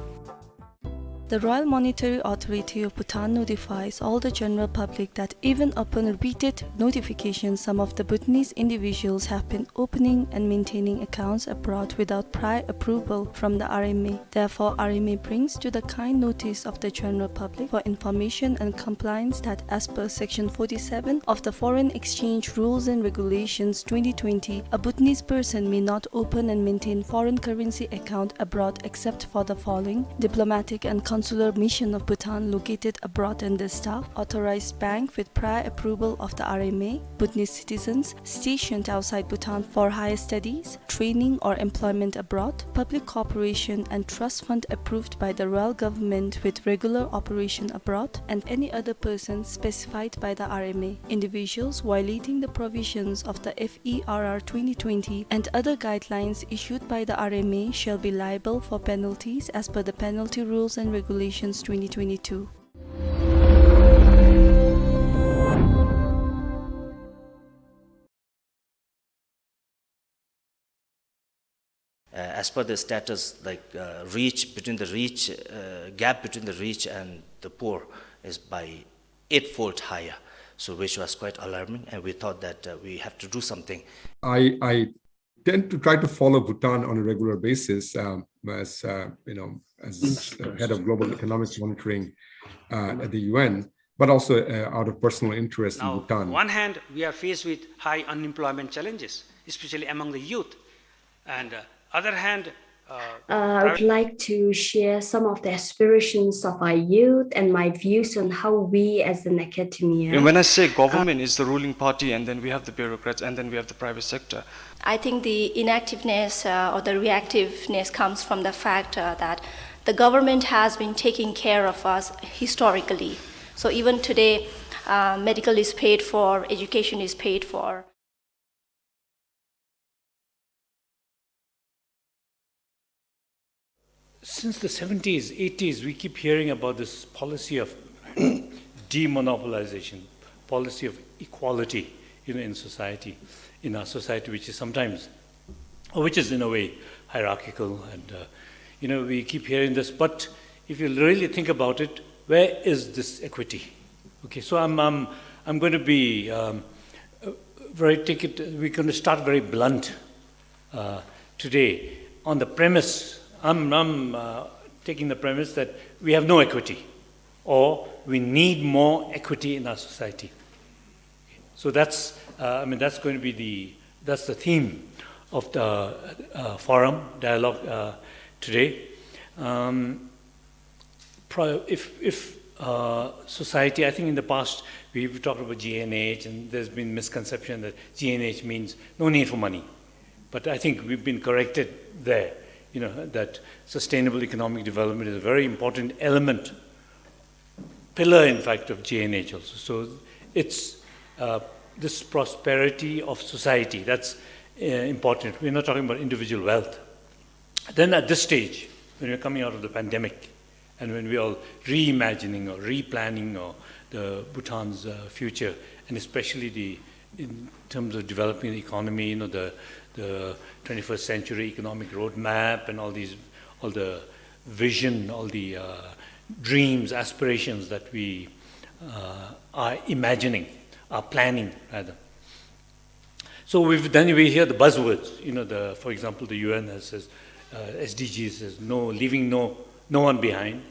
The Royal Monetary Authority of Bhutan notifies all the general public that even upon repeated notification, some of the Bhutanese individuals have been opening and maintaining accounts abroad without prior approval from the R M A. Therefore, R M A brings to the kind notice of the general public for information and compliance that, as per Section forty-seven of the Foreign Exchange Rules and Regulations twenty twenty, a Bhutanese person may not open and maintain foreign currency account abroad except for the following: diplomatic and consular mission of Bhutan located abroad and their staff, authorized bank with prior approval of the R M A, Bhutanese citizens stationed outside Bhutan for higher studies, training or employment abroad, public corporation and trust fund approved by the royal government with regular operation abroad, and any other person specified by the R M A. Individuals violating the provisions of the F E R R twenty twenty and other guidelines issued by the R M A shall be liable for penalties as per the Penalty Rules and Regulations twenty twenty-two. Uh, as per the status, like, uh, reach, between the reach, uh, gap between the reach and the poor is by eightfold higher, so which was quite alarming, and we thought that, uh, we have to do something. I, I tend to try to follow Bhutan on a regular basis, um, as, uh, you know, as, uh, head of global economics monitoring, uh, at the U N, but also, uh, out of personal interest in Bhutan. Now, on one hand, we are faced with high unemployment challenges, especially among the youth, and, uh, other hand, uh, I would like to share some of the aspirations of our youth and my views on how we as an academia. And when I say government is the ruling party, and then we have the bureaucrats, and then we have the private sector. I think the inactiveness, uh, or the reactiveness comes from the fact, uh, that the government has been taking care of us historically. So even today, uh, medical is paid for, education is paid for. Since the seventies, eighties, we keep hearing about this policy of demonopolization, policy of equality, you know, in society, in our society, which is sometimes, or which is in a way hierarchical, and, uh, you know, we keep hearing this. But if you really think about it, where is this equity? Okay, so I'm, I'm, I'm going to be, um, uh, very, take it, we're going to start very blunt, uh, today on the premise. I'm, I'm, uh, taking the premise that we have no equity, or we need more equity in our society. So that's, uh, I mean, that's going to be the, that's the theme of the, uh, forum dialogue, uh, today. Um, pro-, if, if, uh, society, I think in the past we've talked about G N H, and there's been misconception that G N H means no need for money. But I think we've been corrected there, you know, that sustainable economic development is a very important element, pillar, in fact, of G N H also. So it's, uh, this prosperity of society, that's, uh, important. We're not talking about individual wealth. Then at this stage, when we're coming out of the pandemic, And when we are reimagining or replanning or the Bhutan's uh, future, and especially the in terms of developing the economy, you know, the the twenty-first century economic roadmap and all these, all the vision, all the uh, dreams, aspirations that we uh, are imagining, are planning rather. So we've, then we hear the buzzwords. You know, the, for example, the U N has, says, uh, S D Gs says, no, leaving no, no one behind.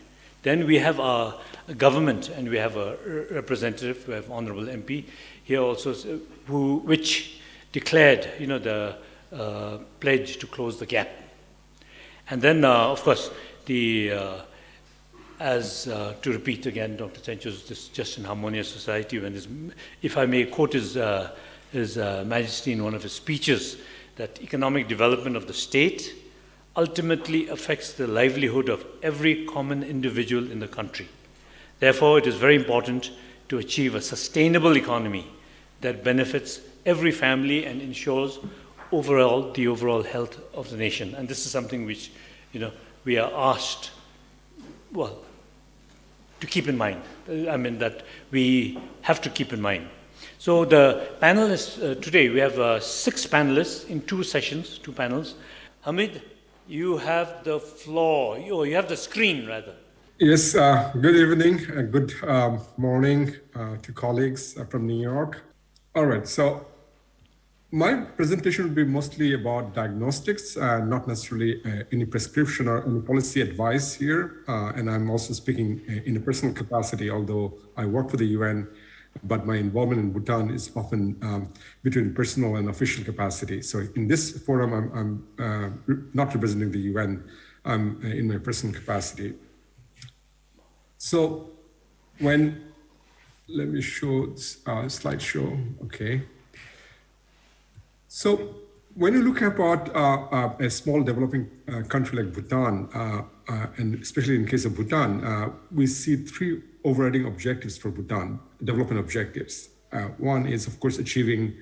Then we have our government, and we have a re- representative, we have Honorable M P here also, s- who, which declared, you know, the uh, pledge to close the gap. And then, uh, of course, the uh, as uh, to repeat again, Doctor Tsencho's, this just in harmonious society, when this, if I may quote his, uh, his uh, Majesty in one of his speeches, that economic development of the state ultimately affects the livelihood of every common individual in the country. Therefore, it is very important to achieve a sustainable economy that benefits every family and ensures overall the overall health of the nation. And this is something which, you know, we are asked, well, to keep in mind. Uh, I mean, that we have to keep in mind. So the panelists uh, today, we have uh, six panelists in two sessions, two panels. Hamid, you have the floor, you, you have the screen rather. Yes, uh, good evening and good um, morning uh, to colleagues uh, from New York. All right, so my presentation will be mostly about diagnostics, uh, not necessarily uh, any prescription or any policy advice here. Uh, and I'm also speaking uh, in a personal capacity, although I work for the U N, but my involvement in Bhutan is often um, between personal and official capacity. So in this forum, I'm, I'm uh, re- not representing the U N. I'm uh, in my personal capacity. So when, let me show this uh, slideshow. Okay. So when you look about uh, uh, a small developing uh, country like Bhutan, uh, uh, and especially in case of Bhutan, uh, we see three overriding objectives for Bhutan, development objectives. Uh, one is, of course, achieving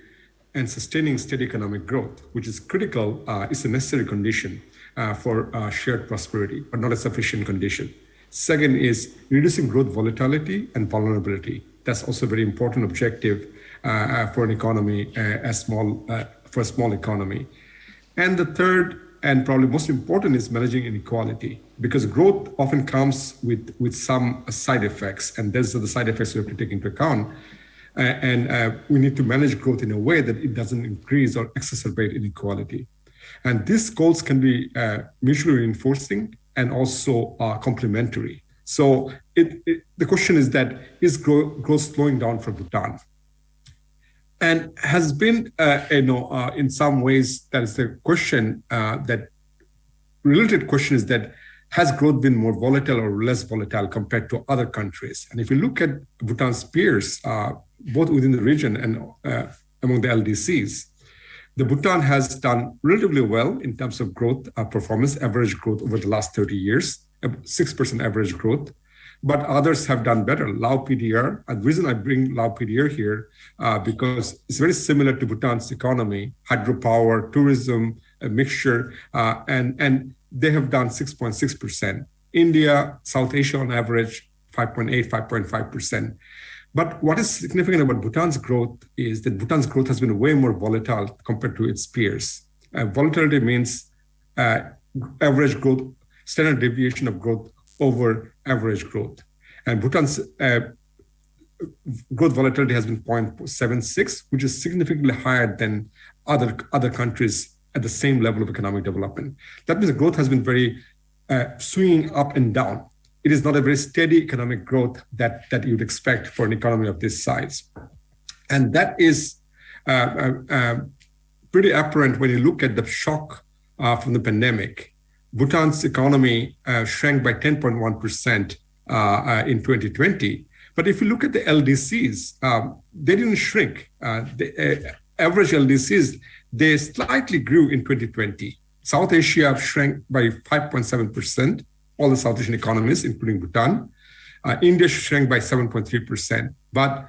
and sustaining steady economic growth, which is critical, uh, is a necessary condition uh, for uh, shared prosperity, but not a sufficient condition. Second is reducing growth volatility and vulnerability. That's also a very important objective uh, uh, for an economy, uh, a small, uh, for a small economy. And the third, and probably most important, is managing inequality, because growth often comes with, with some side effects, and those are the side effects we have to take into account. Uh, and uh, we need to manage growth in a way that it doesn't increase or exacerbate inequality. And these goals can be uh, mutually reinforcing and also uh, complementary. So it, it, the question is that is grow, growth slowing down for Bhutan? And has been, uh, you know, uh, in some ways, that is the question uh, that related question is that has growth been more volatile or less volatile compared to other countries? And if you look at Bhutan's peers, uh, both within the region and uh, among the L D Cs, the Bhutan has done relatively well in terms of growth uh, performance, average growth over the last thirty years, uh, six percent average growth. But others have done better. Lao P D R, and the reason I bring Lao P D R here, uh, because it's very similar to Bhutan's economy, hydropower, tourism, a mixture, uh, and, and they have done six point six percent. India, South Asia on average, five point eight, five point five percent. But what is significant about Bhutan's growth is that Bhutan's growth has been way more volatile compared to its peers. Uh, volatility means uh, average growth, standard deviation of growth over average growth. And Bhutan's uh, growth volatility has been zero point seven six, which is significantly higher than other, other countries at the same level of economic development. That means growth has been very uh, swinging up and down. It is not a very steady economic growth that, that you'd expect for an economy of this size. And that is uh, uh, uh, pretty apparent when you look at the shock uh, from the pandemic. Bhutan's economy uh, shrank by ten point one percent uh, uh, in twenty twenty. But if you look at the L D Cs, um, they didn't shrink. Uh, the uh, average L D Cs, they slightly grew in twenty twenty. South Asia shrank by five point seven percent, all the South Asian economies, including Bhutan. Uh, India shrank by seven point three percent. But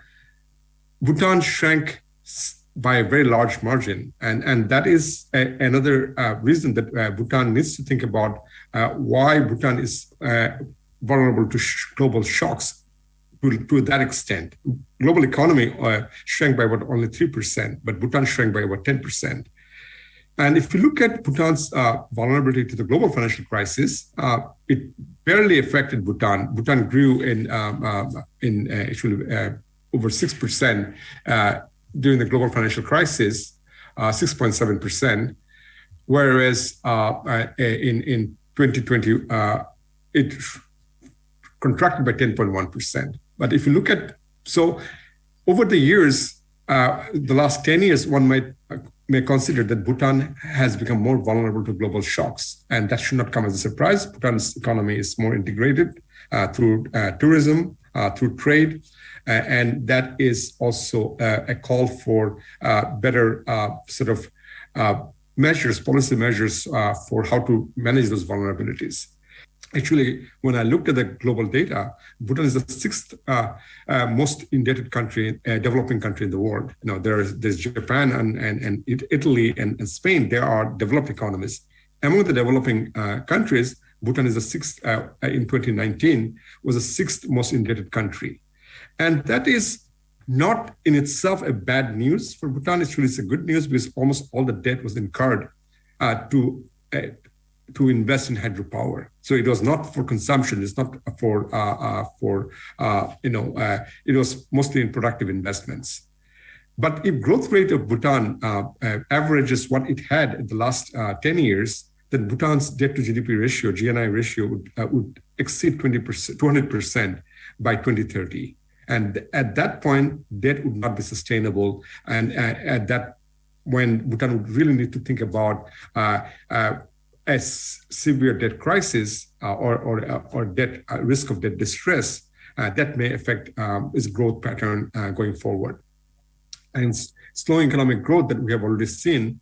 Bhutan shrank s- by a very large margin. And, and that is a, another uh, reason that uh, Bhutan needs to think about uh, why Bhutan is uh, vulnerable to sh- global shocks to, to that extent. Global economy uh, shrank by about only three percent, but Bhutan shrank by about ten percent. And if you look at Bhutan's uh, vulnerability to the global financial crisis, uh, it barely affected Bhutan. Bhutan grew in um, um, in uh, actually uh, over six percent uh, during the global financial crisis, uh, six point seven percent, whereas uh, uh, in in twenty twenty uh, it contracted by ten point one percent. But if you look at, so over the years, uh, the last ten years, one might uh, may consider that Bhutan has become more vulnerable to global shocks, and that should not come as a surprise. Bhutan's economy is more integrated uh, through uh, tourism, uh, through trade, uh, and that is also uh, a call for uh, better uh, sort of uh, measures, policy measures uh, for how to manage those vulnerabilities. Actually, when I looked at the global data, Bhutan is the sixth uh, uh, most indebted country, uh, developing country in the world. You know, there's there's Japan and and, and Italy and, and Spain. They are developed economies. Among the developing uh, countries, Bhutan is the sixth uh, uh in twenty nineteen was the sixth most indebted country, and that is not in itself a bad news for Bhutan. Actually, it's a good news because almost all the debt was incurred uh, to uh, to invest in hydropower. So it was not for consumption. It's not for uh, uh, for uh, you know. Uh, it was mostly in productive investments. But if growth rate of Bhutan uh, uh, averages what it had in the last uh, ten years, then Bhutan's debt to G D P ratio, G N I ratio, would, uh, would exceed twenty percent, two hundred percent by twenty thirty. And at that point, debt would not be sustainable. And uh, at that when Bhutan would really need to think about uh, uh, a s- severe debt crisis uh, or, or, uh, or debt uh, risk of debt distress uh, that may affect um, its growth pattern uh, going forward. And s- slowing economic growth that we have already seen,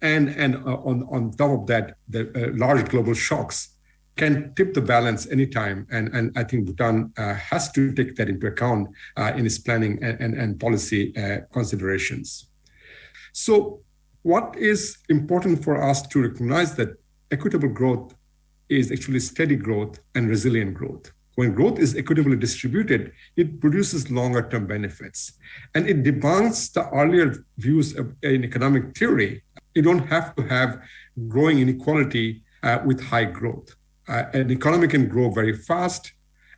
and, and uh, on, on top of that, the uh, large global shocks can tip the balance anytime. And, and I think Bhutan uh, has to take that into account uh, in its planning and, and, and policy uh, considerations. So what is important for us to recognize that equitable growth is actually steady growth and resilient growth. When growth is equitably distributed, it produces longer term benefits. And it debunks the earlier views of, in economic theory. You don't have to have growing inequality uh, with high growth. Uh, an economy can grow very fast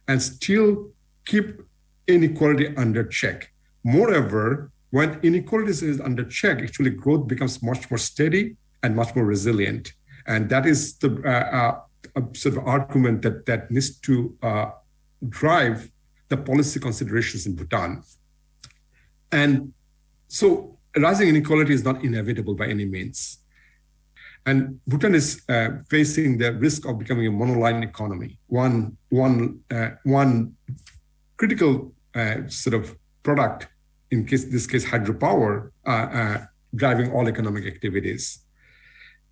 and still keep inequality under check. Moreover, when inequality is under check, actually growth becomes much more steady and much more resilient. And that is the uh, uh, uh, sort of argument that, that needs to uh, drive the policy considerations in Bhutan. And so rising inequality is not inevitable by any means. And Bhutan is uh, facing the risk of becoming a monoline economy. One, one, uh, one critical uh, sort of product, in case, this case, hydropower, uh, uh, driving all economic activities.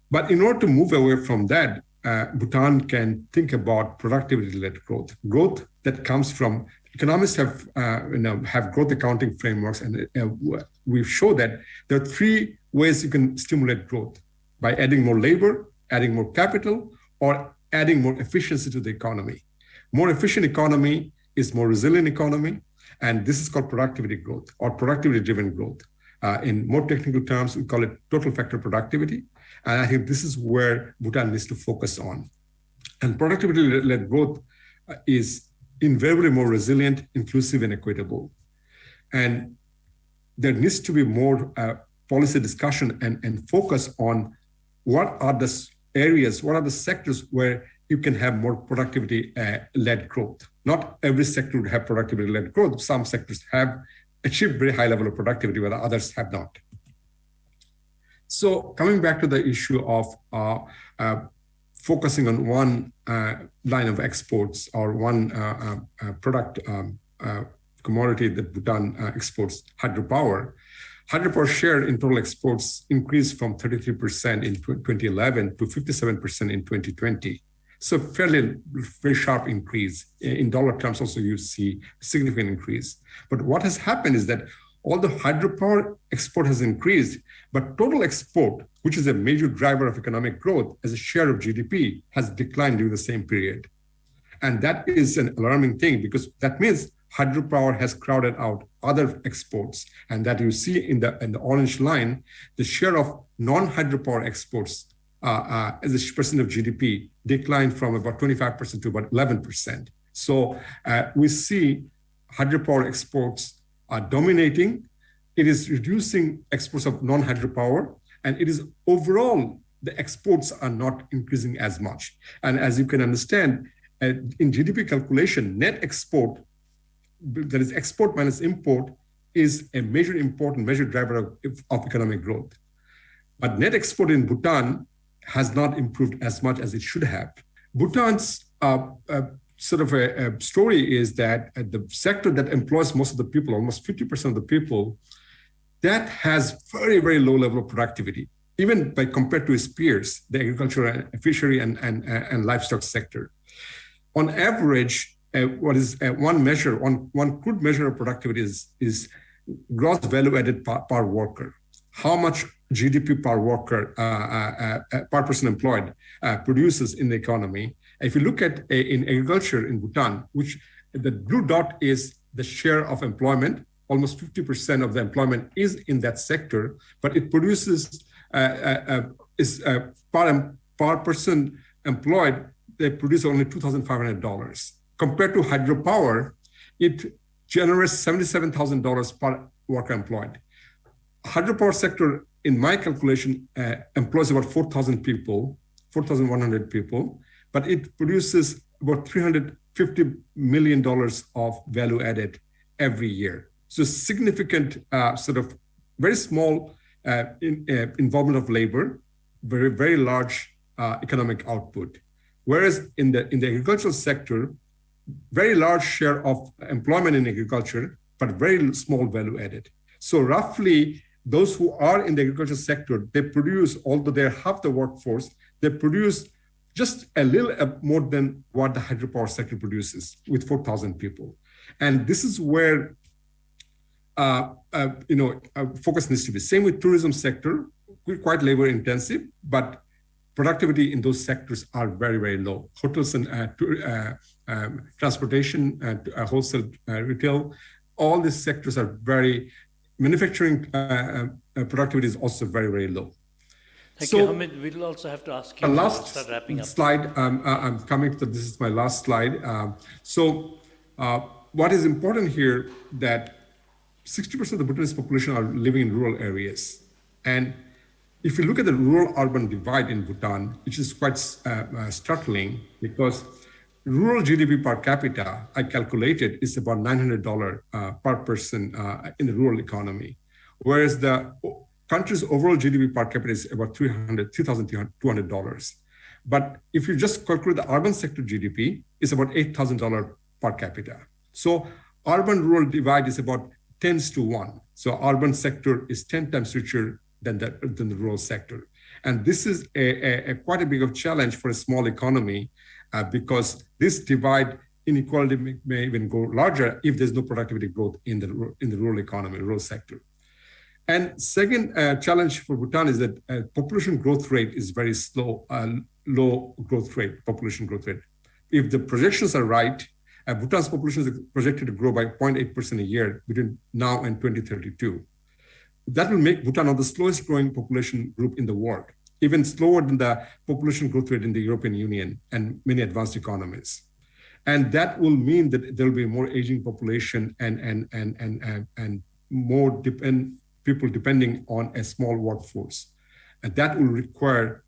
But in order to move away from that, uh, Bhutan can think about productivity-led growth, growth that comes from economists have uh, you know have growth accounting frameworks, and uh, we show that there are three ways you can stimulate growth: by adding more labor, adding more capital, or adding more efficiency to the economy. More efficient economy is more resilient economy, and this is called productivity growth or productivity-driven growth. Uh, in more technical terms, we call it total factor productivity. And I think this is where Bhutan needs to focus on. And productivity-led growth uh, is invariably more resilient, inclusive, and equitable. And there needs to be more uh, policy discussion and, and focus on what are the areas, what are the sectors where you can have more productivity-led uh, growth. Not every sector would have productivity-led growth. Some sectors have achieved very high level of productivity, while others have not. So coming back to the issue of uh, uh, focusing on one uh, line of exports or one uh, uh, uh, product um, uh, commodity that Bhutan uh, exports, hydropower. Hydropower share in total exports increased from thirty-three percent in tw- twenty eleven to fifty-seven percent in twenty twenty. So fairly very sharp increase. In dollar terms also, you see a significant increase. But what has happened is that although hydropower export has increased, but total export, which is a major driver of economic growth as a share of G D P, has declined during the same period. And that is an alarming thing because that means hydropower has crowded out other exports. And that you see in the, in the orange line, the share of non-hydropower exports uh, uh, as a percent of G D P declined from about twenty-five percent to about eleven percent. So uh, we see hydropower exports are dominating. It is reducing exports of non-hydropower, and it is overall the exports are not increasing as much. And as you can understand, uh, in G D P calculation, net export, that is export minus import, is a major important major driver of, of economic growth. But net export in Bhutan has not improved as much as it should have. Bhutan's uh, uh, sort of a, a story is that uh, the sector that employs most of the people, almost fifty percent of the people, that has very, very low level of productivity, even by compared to its peers, the agriculture and fishery and, and, and livestock sector. On average, uh, what is uh, one measure, one, one crude measure of productivity is, is gross value added per, per worker. How much G D P per worker, uh, uh, uh, per person employed uh, produces in the economy. If you look at uh, in agriculture in Bhutan, which the blue dot is the share of employment, almost fifty percent of the employment is in that sector, but it produces uh, uh, uh, is uh, per, per person employed, they produce only two thousand five hundred dollars. Compared to hydropower, it generates seventy-seven thousand dollars per worker employed. Hydropower sector, in my calculation, uh, employs about four thousand people, four thousand one hundred people, but it produces about three hundred fifty million dollars of value added every year. So significant uh, sort of very small uh, in, uh, involvement of labor, very, very large uh, economic output. Whereas in the, in the agricultural sector, very large share of employment in agriculture, but very small value added. So roughly, those who are in the agriculture sector, they produce, although they're half the workforce, they produce just a little uh, more than what the hydropower sector produces with four thousand people. And this is where uh, uh, you know, uh, focus needs to be. Same with tourism sector, quite labor intensive, but productivity in those sectors are very, very low. Hotels and uh, tour, uh, um, transportation, uh, uh, wholesale, uh, retail, all these sectors are very, manufacturing uh, uh, uh, productivity is also very, very low. Thank so, you, Hamid. We'll also have to ask you to start wrapping up. Slide, um, uh, I'm coming to, this is my last slide. Um, so uh, what is important here that sixty percent of the Bhutanese population are living in rural areas. And if you look at the rural-urban divide in Bhutan, which is quite uh, uh, startling because rural G D P per capita, I calculated, is about nine hundred dollars uh, per person uh, in the rural economy. Whereas the country's overall G D P per capita is about three hundred, three thousand two hundred dollars. But if you just calculate the urban sector G D P, it's about eight thousand dollars per capita. So urban-rural divide is about tens to one. So urban sector is ten times richer than the, than the rural sector. And this is a, a, a quite a big of challenge for a small economy uh, because this divide inequality may, may even go larger if there's no productivity growth in the, in the rural economy, rural sector. And second uh, challenge for Bhutan is that uh, population growth rate is very slow, uh, low growth rate, population growth rate. If the projections are right, uh, Bhutan's population is projected to grow by zero point eight percent a year between now and twenty thirty-two. That will make Bhutan one of the slowest growing population group in the world, even slower than the population growth rate in the European Union and many advanced economies. And that will mean that there will be more aging population and, and, and, and, and, and more depend, people depending on a small workforce. And that will require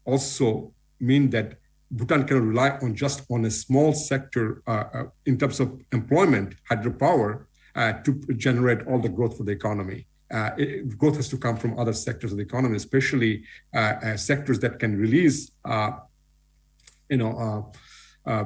also mean that Bhutan cannot rely on just on a small sector uh, uh, in terms of employment, hydropower, uh, to generate all the growth for the economy. Uh, it, growth has to come from other sectors of the economy, especially uh, uh, sectors that can release, uh, you know, uh, uh,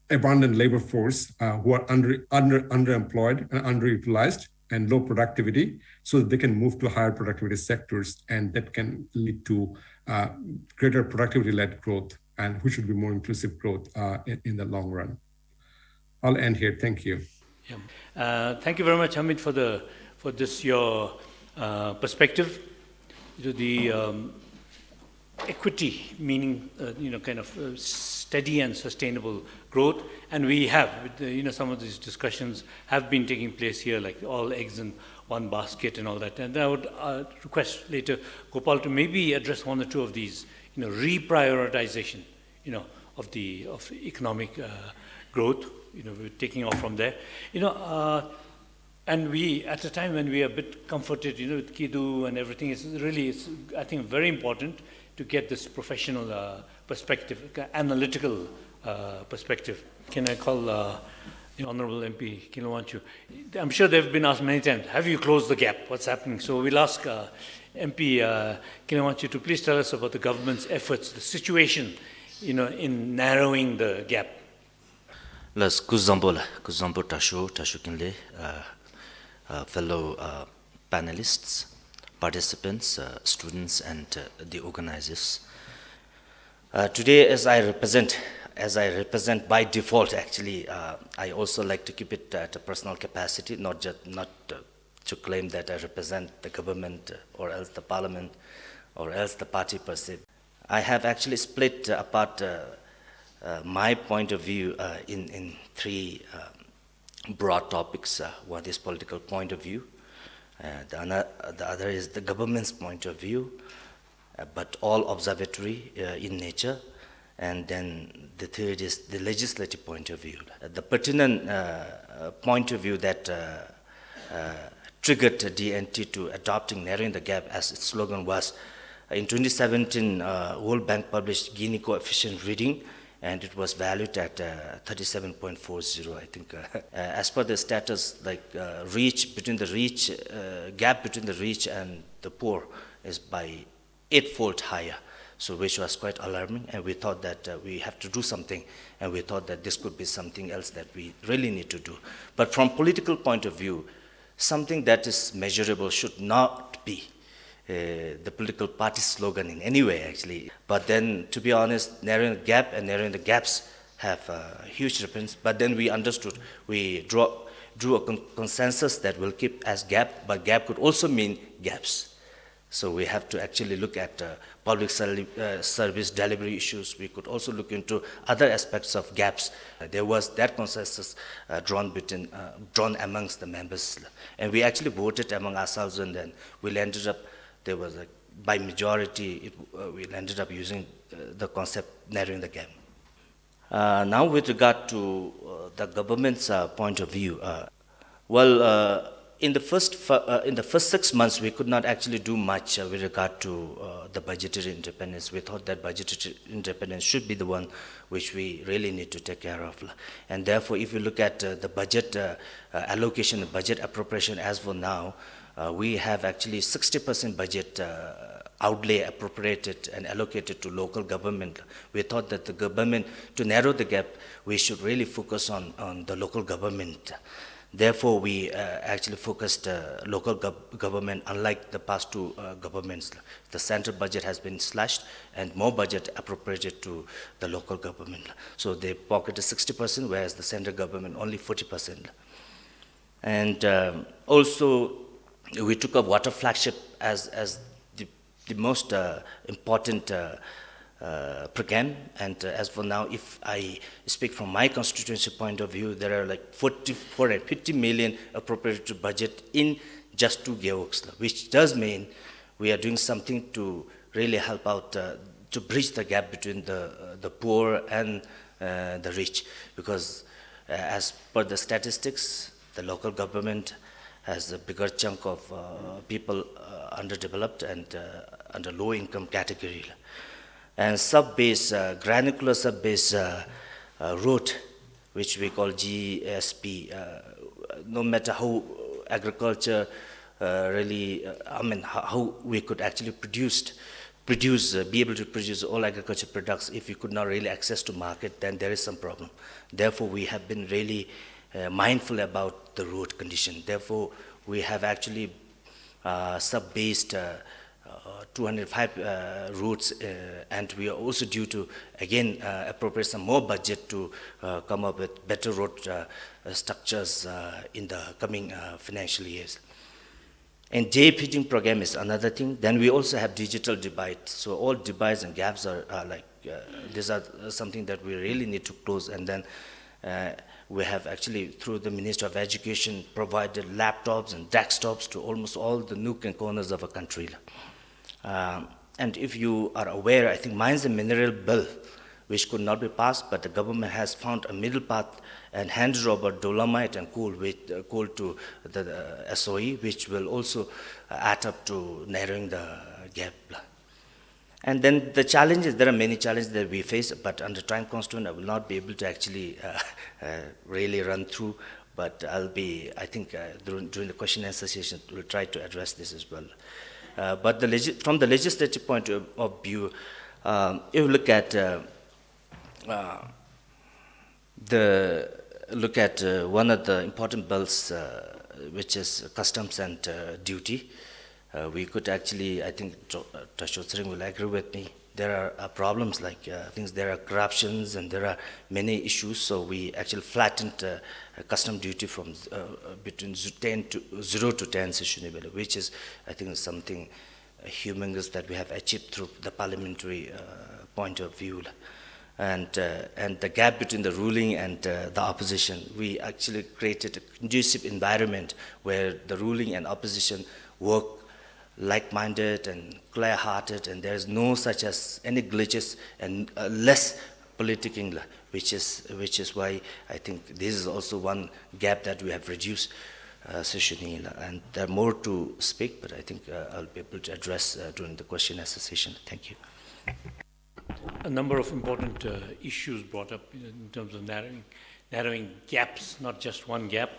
abundant labor force uh, who are under, under, underemployed and underutilized and low productivity, so that they can move to higher productivity sectors, and that can lead to uh, greater productivity-led growth, and which would be more inclusive growth uh, in, in the long run. I'll end here. Thank you. Yeah. Uh, thank you very much, Hamid, for the for this your uh, perspective. You know, the um, equity, meaning uh, you know, kind of uh, steady and sustainable growth. And we have, with the, you know, some of these discussions have been taking place here, like all eggs in one basket and all that. And I would uh, request later Gopal to maybe address one or two of these, you know, reprioritization, you know, of the of economic uh, growth. You know, we're taking off from there. You know, uh, and we, at a time when we are a bit comforted, you know, with KIDU and everything, it's really, it's, I think, very important to get this professional uh, perspective, analytical uh, perspective. Can I call uh, the Honorable M P Kinley Wangchuck? I'm sure they've been asked many times, "Have you closed the gap? What's happening?" So we'll ask uh, M P uh, Kinley Wangchuck to please tell us about the government's efforts, the situation, you know, in narrowing the gap. ལགས། སྐུ་གཟུགས་བཟང་པོ་ལགས། སྐུ་གཟུགས་བཟང་པོ་དྲག་ཤོས་དྲག་ཤོས་ཀུན་ལེགས། Uh, uh, fellow uh, panelists, participants, uh, students, and uh, the organizers. Uh, today, as I represent, as I represent by default, actually, uh, I also like to keep it at a personal capacity, not just not uh, to claim that I represent the government uh, or else the parliament or else the party per se. I have actually split uh, apart uh, uh, my point of view uh, in, in three uh, broad topics. Uh, one is political point of view, uh, the, ano- the other is the government's point of view, uh, but all observatory uh, in nature, and then the third is the legislative point of view. Uh, the pertinent uh, uh, point of view that uh, uh, triggered D N T to adopting narrowing the gap as its slogan was, uh, in twenty seventeen, uh, World Bank published Gini coefficient reading, and it was valued at uh, thirty-seven point four zero, I think. Uh, uh, as per the status, like uh, reach between the reach uh, gap between the rich and the poor is by eightfold higher, so which was quite alarming, and we thought that uh, we have to do something, and we thought that this could be something else that we really need to do. But from political point of view, something that is measurable should not be uh, the political party slogan in any way, actually. But then, to be honest, narrowing the gap and narrowing the gaps have a huge difference. But then we understood, we draw, drew a con- consensus that we'll keep as gap, but gap could also mean gaps. So we have to actually look at uh, public serv- uh, service delivery issues. We could also look into other aspects of gaps. Uh, there was that consensus uh, drawn between, uh, drawn amongst the members, and we actually voted among ourselves, and then we landed up. There was a, by majority, it, uh, we landed up using uh, the concept narrowing the gap. Uh, now, with regard to uh, the government's uh, point of view, uh, well, uh, in the first f- uh, in the first six months, we could not actually do much uh, with regard to uh, the budgetary independence. We thought that budgetary independence should be the one which we really need to take care of, and therefore, if you look at uh, the budget uh, uh, allocation, the budget appropriation as for now, uh, we have actually sixty percent budget uh, outlay appropriated and allocated to local government. We thought that the government, to narrow the gap, we should really focus on, on the local government. Therefore, we uh, actually focused uh, local gov- government, unlike the past two uh, governments. The central budget has been slashed and more budget appropriated to the local government. So they pocketed sixty percent, whereas the central government only forty percent. And um, also, we took up water flagship as, as the, the most uh, important uh, uh, program. And uh, as for now, if I speak from my constituency point of view, there are like forty, four hundred fifty million appropriated to budget in just two gewogs, which does mean we are doing something to really help out uh, to bridge the gap between the, uh, the poor and uh, the rich. Because uh, as per the statistics, the local government has a bigger chunk of uh, people uh, underdeveloped and uh, under low income category. And sub-base, uh, granular sub-base uh, uh, road, which we call G S P, uh, no matter how agriculture uh, really, uh, I mean, how, how we could actually produce, produce, uh, be able to produce all agriculture products, if we could not really access to market, then there is some problem. Therefore, we have been really uh, mindful about the road condition. Therefore, we have actually uh, sub-based uh, uh, two hundred five uh, roads, uh, and we are also due to again uh, appropriate some more budget to uh, come up with better road uh, uh, structures uh, in the coming uh, financial years. And day feeding program is another thing. Then we also have digital divide. So all divides and gaps are, are like Uh, these are, uh, something that we really need to close. And then, uh, we have actually, through the Ministry of Education, provided laptops and desktops to almost all the nook and corners of our country. Um, and if you are aware, I think Mines and Mineral Bill, which could not be passed, but the government has found a middle path and handed over dolomite and coal, with, uh, coal to the, the S O E, which will also, uh, add up to narrowing the gap. And then the challenges, there are many challenges that we face, but under time constraint, I will not be able to actually, uh, uh, really run through, but I'll be, I think, uh, during, during the question and answer session, we'll try to address this as well. Uh, but the legi-, from the legislative point of, of view, um, if you look at, uh, uh, the, look at, uh, one of the important bills, uh, which is customs and, uh, duty. Uh, we could actually, I think, Jo-, uh, Tashot Tshering will agree with me. There are, uh, problems like, uh, things, there are corruptions and there are many issues. So we actually flattened, uh, uh, custom duty from, uh, uh, between z-, ten to, zero to ten session, which is, I think, something, uh, humongous that we have achieved through the parliamentary, uh, point of view. And, uh, and the gap between the ruling and, uh, the opposition, we actually created a conducive environment where the ruling and opposition work like-minded and clear-hearted, and there is no such as any glitches and, uh, less politicking, la, which is, which is why I think this is also one gap that we have reduced, uh, session, la, and there are more to speak, but I think, uh, I'll be able to address, uh, during the question answer session. Thank you. A number of important, uh, issues brought up in terms of narrowing, narrowing gaps, not just one gap,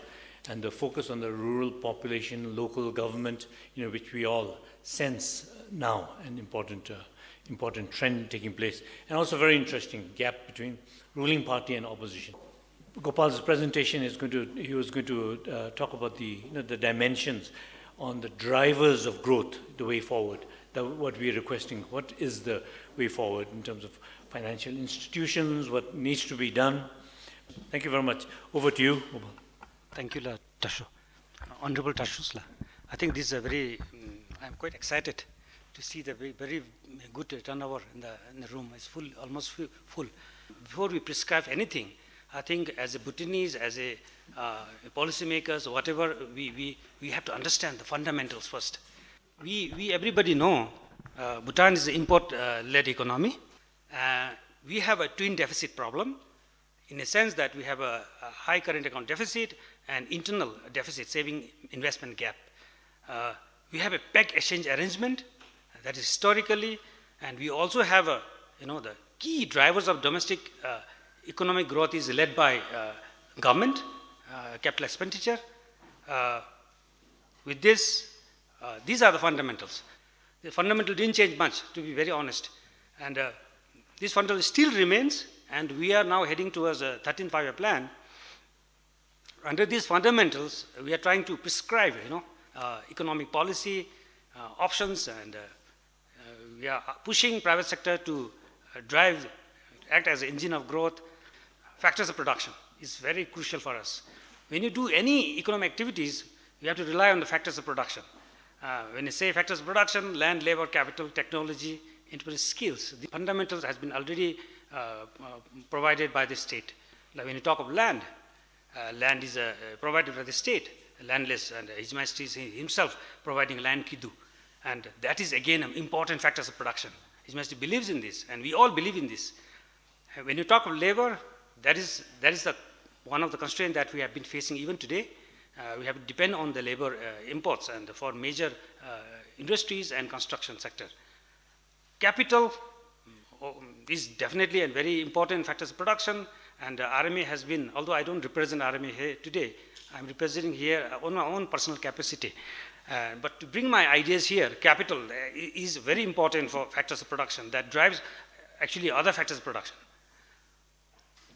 and the focus on the rural population, local government, you know, which we all sense now an important, uh, important trend taking place, and also very interesting gap between ruling party and opposition. Gopal's presentation is going to, he was going to, uh, talk about the, you know, the dimensions on the drivers of growth, the way forward, the, what we are requesting, what is the way forward in terms of financial institutions, what needs to be done. Thank you very much. Over to you, Gopal. Thank you, la, Tasho. Honorable Tashos, la. I think this is a very, mm, I'm quite excited to see the very, very good turnover in the, in the room. It's full, almost fu-, full. Before we prescribe anything, I think as a Bhutanese, as a, uh, policymakers, whatever, we, we, we have to understand the fundamentals first. We, we everybody know, uh, Bhutan is an import, uh, led economy. Uh, we have a twin deficit problem, in a sense that we have a, a high current account deficit and internal deficit, saving investment gap. Uh, we have a peg exchange arrangement that is historically, and we also have a, you know, the key drivers of domestic, uh, economic growth is led by, uh, government, uh, capital expenditure. Uh, with this, uh, these are the fundamentals. The fundamental didn't change much, to be very honest. And, uh, this fundamental still remains, and we are now heading towards a thirteenth five-year plan. Under these fundamentals, we are trying to prescribe, you know, uh, economic policy, uh, options, and, uh, uh, we are pushing private sector to, uh, drive, act as an engine of growth. Factors of production is very crucial for us. When you do any economic activities, you have to rely on the factors of production. Uh, when you say factors of production, land, labor, capital, technology, entrepreneurial skills, the fundamentals has been already, uh, uh, provided by the state. Like when you talk of land, uh, land is, uh, uh, provided by the state, landless, and His Majesty is himself providing land kidu. And that is again an important factors of production. His Majesty believes in this, and we all believe in this. Uh, when you talk of labor, that is, that is the, one of the constraints that we have been facing even today. Uh, we have to depend on the labor, uh, imports and for major, uh, industries and construction sector. Capital, mm, is definitely a very important factors of production, and, uh, R M A has been, although I don't represent R M A here today, I'm representing here, uh, on my own personal capacity. Uh, but to bring my ideas here, capital, uh, i-, is very important for factors of production that drives actually other factors of production.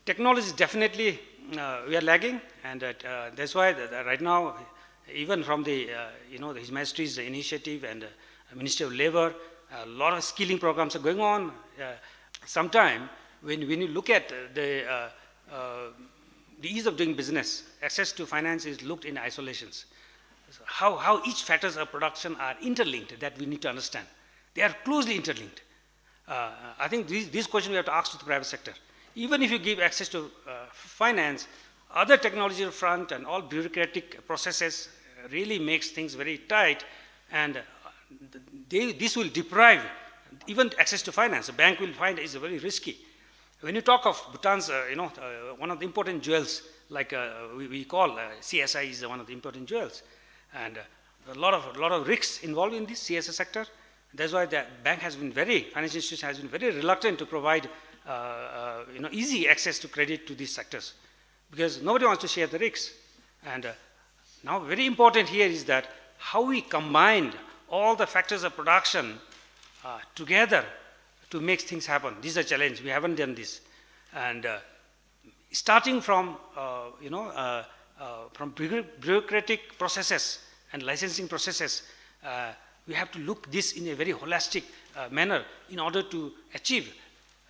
Technology is definitely, uh, we are lagging, and, uh, uh, that's why the, the, right now, even from the, uh, you know, the His Majesty's initiative and, uh, Ministry of Labor, a lot of skilling programs are going on. Uh, sometime when, when you look at the, uh, uh, the ease of doing business, access to finance is looked in isolations. So how, how each factors of production are interlinked, that we need to understand. They are closely interlinked. Uh, I think this, this question we have to ask to the private sector. Even if you give access to uh, finance, other technological front and all bureaucratic processes uh, really makes things very tight, and uh, they, this will deprive even access to finance. A bank will find is very risky. When you talk of Bhutan's, uh, you know, uh, one of the important jewels, like uh, we, we call uh, C S I is one of the important jewels, and uh, a lot of, a lot of risks involved in this C S I sector. That's why the bank has been very, financial institution has been very reluctant to provide, uh, uh, you know, easy access to credit to these sectors because nobody wants to share the risks. And uh, now, very important here is that how we combine all the factors of production uh, together to make things happen. This is a challenge. We haven't done this. And uh, starting from, uh, you know, uh, uh, from bureau- bureaucratic processes and licensing processes, uh, we have to look this in a very holistic uh, manner in order to achieve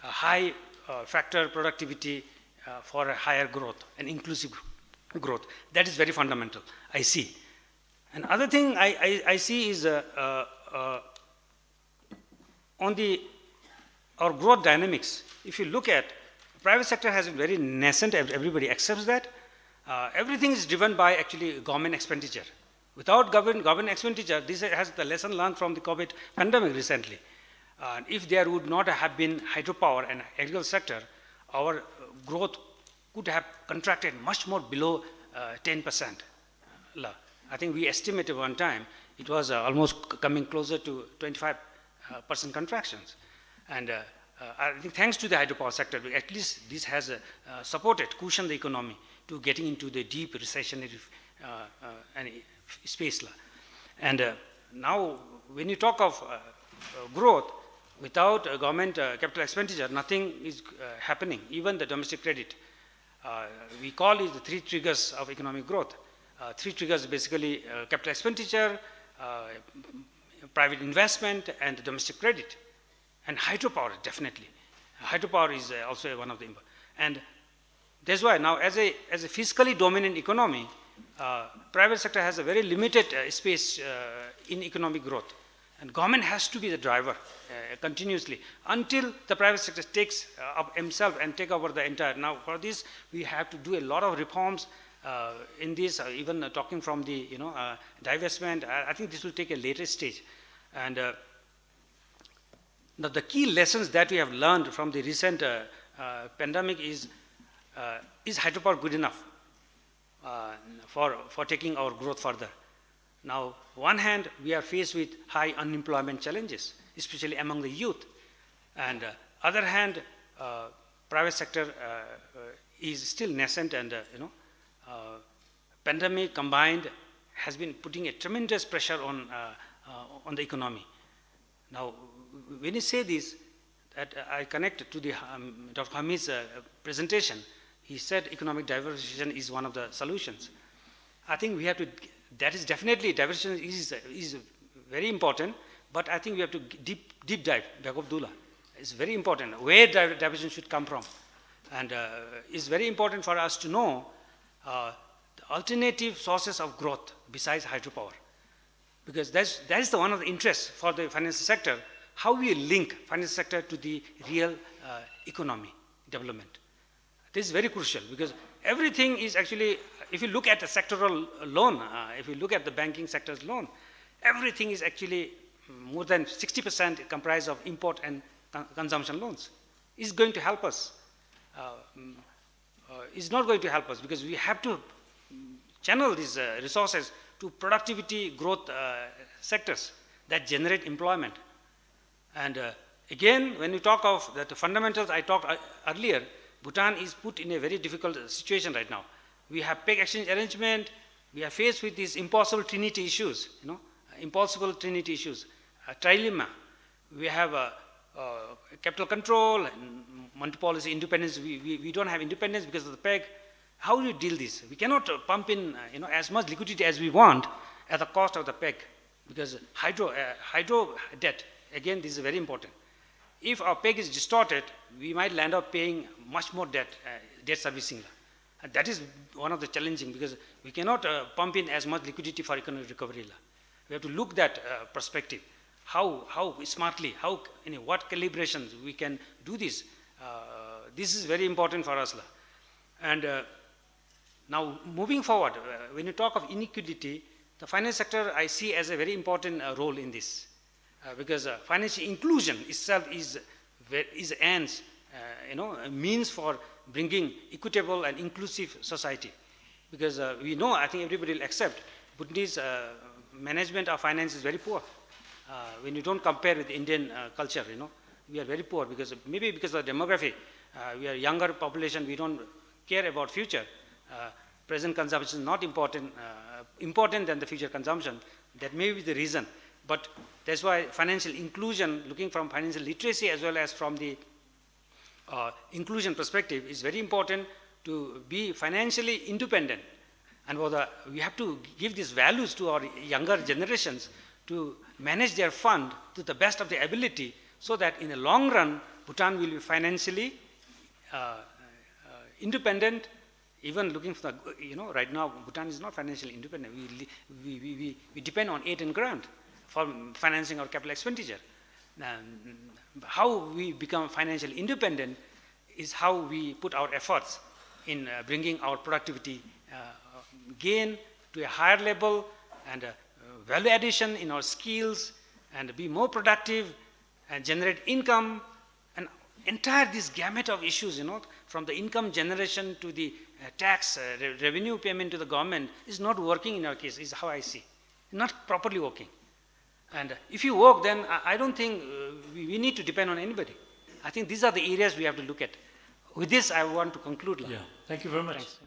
a high uh, factor productivity uh, for a higher growth and inclusive growth. That is very fundamental, I see. Another thing I, I, I see is uh, uh, uh, on the our growth dynamics. If you look at, private sector has been very nascent, ev- everybody accepts that. Uh, everything is driven by actually government expenditure. Without government, government expenditure, this has the lesson learned from the COVID pandemic recently. Uh, if there would not have been hydropower and agriculture sector, our uh, growth could have contracted much more below uh, ten percent. La. I think we estimated one time it was uh, almost c- coming closer to twenty-five uh, percent contractions. And uh, uh, I think thanks to the hydropower sector, we- at least this has uh, uh, supported, cushioned the economy to getting into the deep recessionary uh, uh, and space. La. And uh, now, when you talk of uh, uh, growth, without uh, government uh, capital expenditure, nothing is uh, happening, even the domestic credit. Uh, we call it the three triggers of economic growth. Uh, three triggers basically uh, capital expenditure, uh, private investment, and domestic credit, and hydropower, definitely. Hydropower is uh, also one of the impo- and that's why now, as a as a fiscally dominant economy, uh, private sector has a very limited uh, space uh, in economic growth. And government has to be the driver uh, continuously until the private sector takes uh, up himself and take over the entire. Now, for this, we have to do a lot of reforms uh, in this, uh, even uh, talking from the, you know, uh, divestment. I, I think this will take a later stage. And uh, now, the key lessons that we have learned from the recent uh, uh, pandemic is, uh, is hydropower good enough uh, for, for taking our growth further? Now, one hand, we are faced with high unemployment challenges, especially among the youth. And uh, other hand, uh, private sector uh, uh, is still nascent, and uh, you know, uh, pandemic combined has been putting a tremendous pressure on uh, uh, on the economy. Now, when you say this, that uh, I connect to the um, Doctor Hamid's uh, presentation. He said economic diversification is one of the solutions. I think we have to, that is definitely, diversification is, is very important, but I think we have to deep, deep dive, Jacob Dula. It's very important where di- diversification should come from. And uh, it's very important for us to know uh, the alternative sources of growth besides hydropower. Because that's, that is the one of the interests for the financial sector, how we link financial sector to the real uh, economy development. This is very crucial because everything is actually, if you look at the sectoral loan, uh, if you look at the banking sector's loan, everything is actually more than sixty percent comprised of import and con- consumption loans. Is going to help us. Uh, mm, uh, is not going to help us because we have to channel these uh, resources to productivity growth uh, sectors that generate employment. And uh, again, when we talk of that fundamentals I talked uh, earlier, Bhutan is put in a very difficult situation right now. We have peg exchange arrangement, we are faced with these impossible trinity issues, you know, impossible trinity issues, uh, trilemma. We have a, a capital control and monetary policy independence. We, we, we don't have independence because of the peg. How do you deal this? We cannot uh, pump in uh, you know, as much liquidity as we want at the cost of the peg, because hydro, uh, hydro debt, again, this is very important. If our peg is distorted, we might land up paying much more debt, uh, debt servicing. And that is one of the challenging, because we cannot uh, pump in as much liquidity for economic recovery. We have to look that uh, perspective. How, how smartly, how, in what calibrations we can do this. Uh, this is very important for us, la. And, uh, now, moving forward, uh, when you talk of inequality, the finance sector I see as a very important, uh, role in this, uh, because, uh, financial inclusion itself is ve-, is an, uh, you know, a means for bringing equitable and inclusive society. Because, uh, we know, I think everybody will accept, Bhutanese, uh, management of finance is very poor. Uh, when you don't compare with Indian, uh, culture, you know, we are very poor because of, maybe because of the demography. Uh, we are younger population, we don't care about future. Uh, present consumption is not important, uh, important than the future consumption. That may be the reason. But that's why financial inclusion, looking from financial literacy as well as from the, uh, inclusion perspective, is very important to be financially independent. And for the, we have to give these values to our younger generations to manage their fund to the best of their ability, so that in the long run, Bhutan will be financially, uh, uh, independent. Even looking for the, you know, right now, Bhutan is not financially independent. We li-, we, we, we, we depend on aid and grant for financing our capital expenditure. Um, how we become financially independent is how we put our efforts in, uh, bringing our productivity, uh, gain to a higher level and, uh, value addition in our skills and be more productive and generate income, and entire this gamut of issues, you know, from the income generation to the, uh, tax, uh, re-, revenue payment to the government is not working in our case, is how I see. Not properly working. And, uh, if you work, then I, I don't think, uh, we, we need to depend on anybody. I think these are the areas we have to look at. With this, I want to conclude, la. Yeah, thank you very much. Thanks.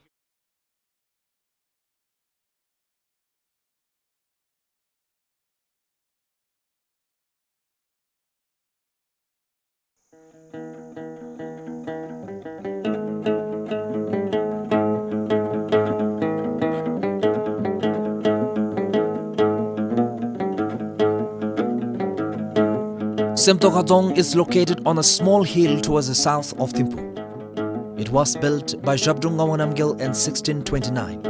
Semtokha Dzong is located on a small hill towards the south of Thimphu. It was built by Zhabdrung Ngawang Namgyal in sixteen twenty-nine.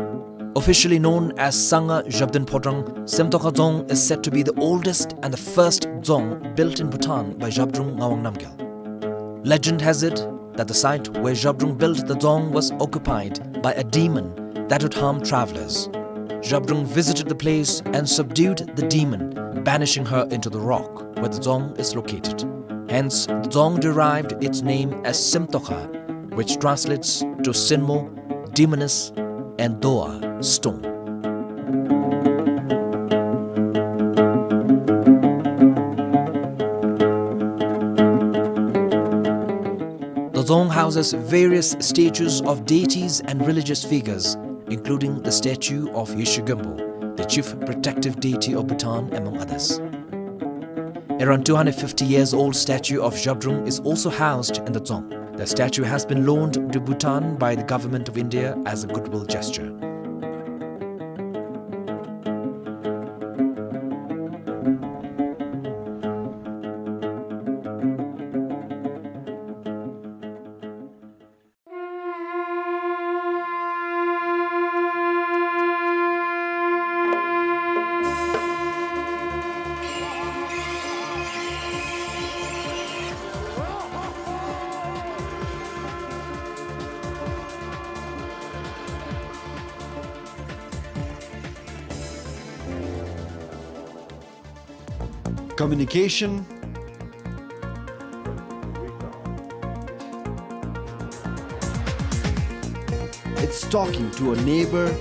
Officially known as Sangha Zhabdrung Phodrang, Semtokha Dzong is said to be the oldest and the first dzong built in Bhutan by Zhabdrung Ngawang Namgyal. Legend has it that the site where Zhabdrung built the dzong was occupied by a demon that would harm travelers. Zhabdrung visited the place and subdued the demon, banishing her into the rock where the dzong is located. Hence, the dzong derived its name as Semtokha, which translates to Sinmo, demoness, and Doa, stone. The dzong houses various statues of deities and religious figures, including the statue of Yeshe Gyompo, the chief protective deity of Bhutan, among others. Around two hundred fifty years old statue of Zhabdrung is also housed in the dzong. The statue has been loaned to Bhutan by the Government of India as a goodwill gesture. Communication. It's talking to a neighbor,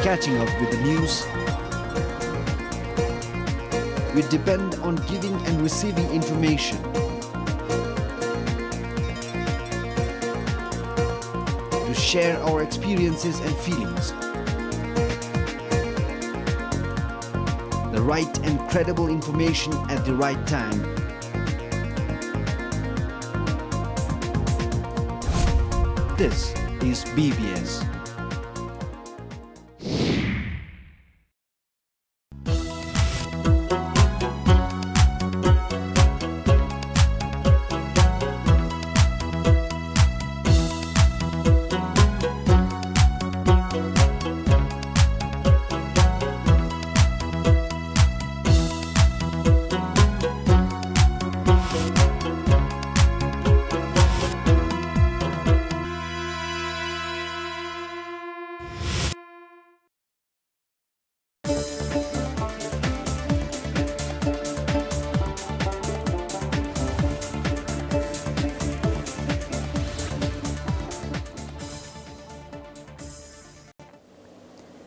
catching up with the news. We depend on giving and receiving information to share our experiences and feelings. The right and credible information at the right time. This is B B S.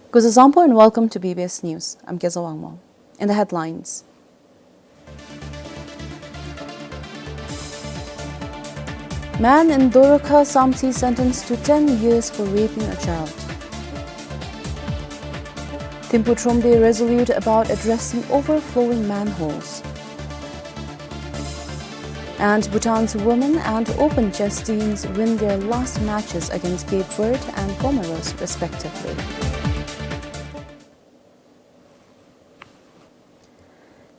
Kuzuzangpo and welcome to B B S News. I'm Keza Wangmo. In the headlines, man in Dorokha Samtse sentenced to ten years for raping a child. Thimphu Thromde resolute about addressing overflowing manholes. And Bhutan's women and open chess teams win their last matches against Cape Verde and Comoros, respectively.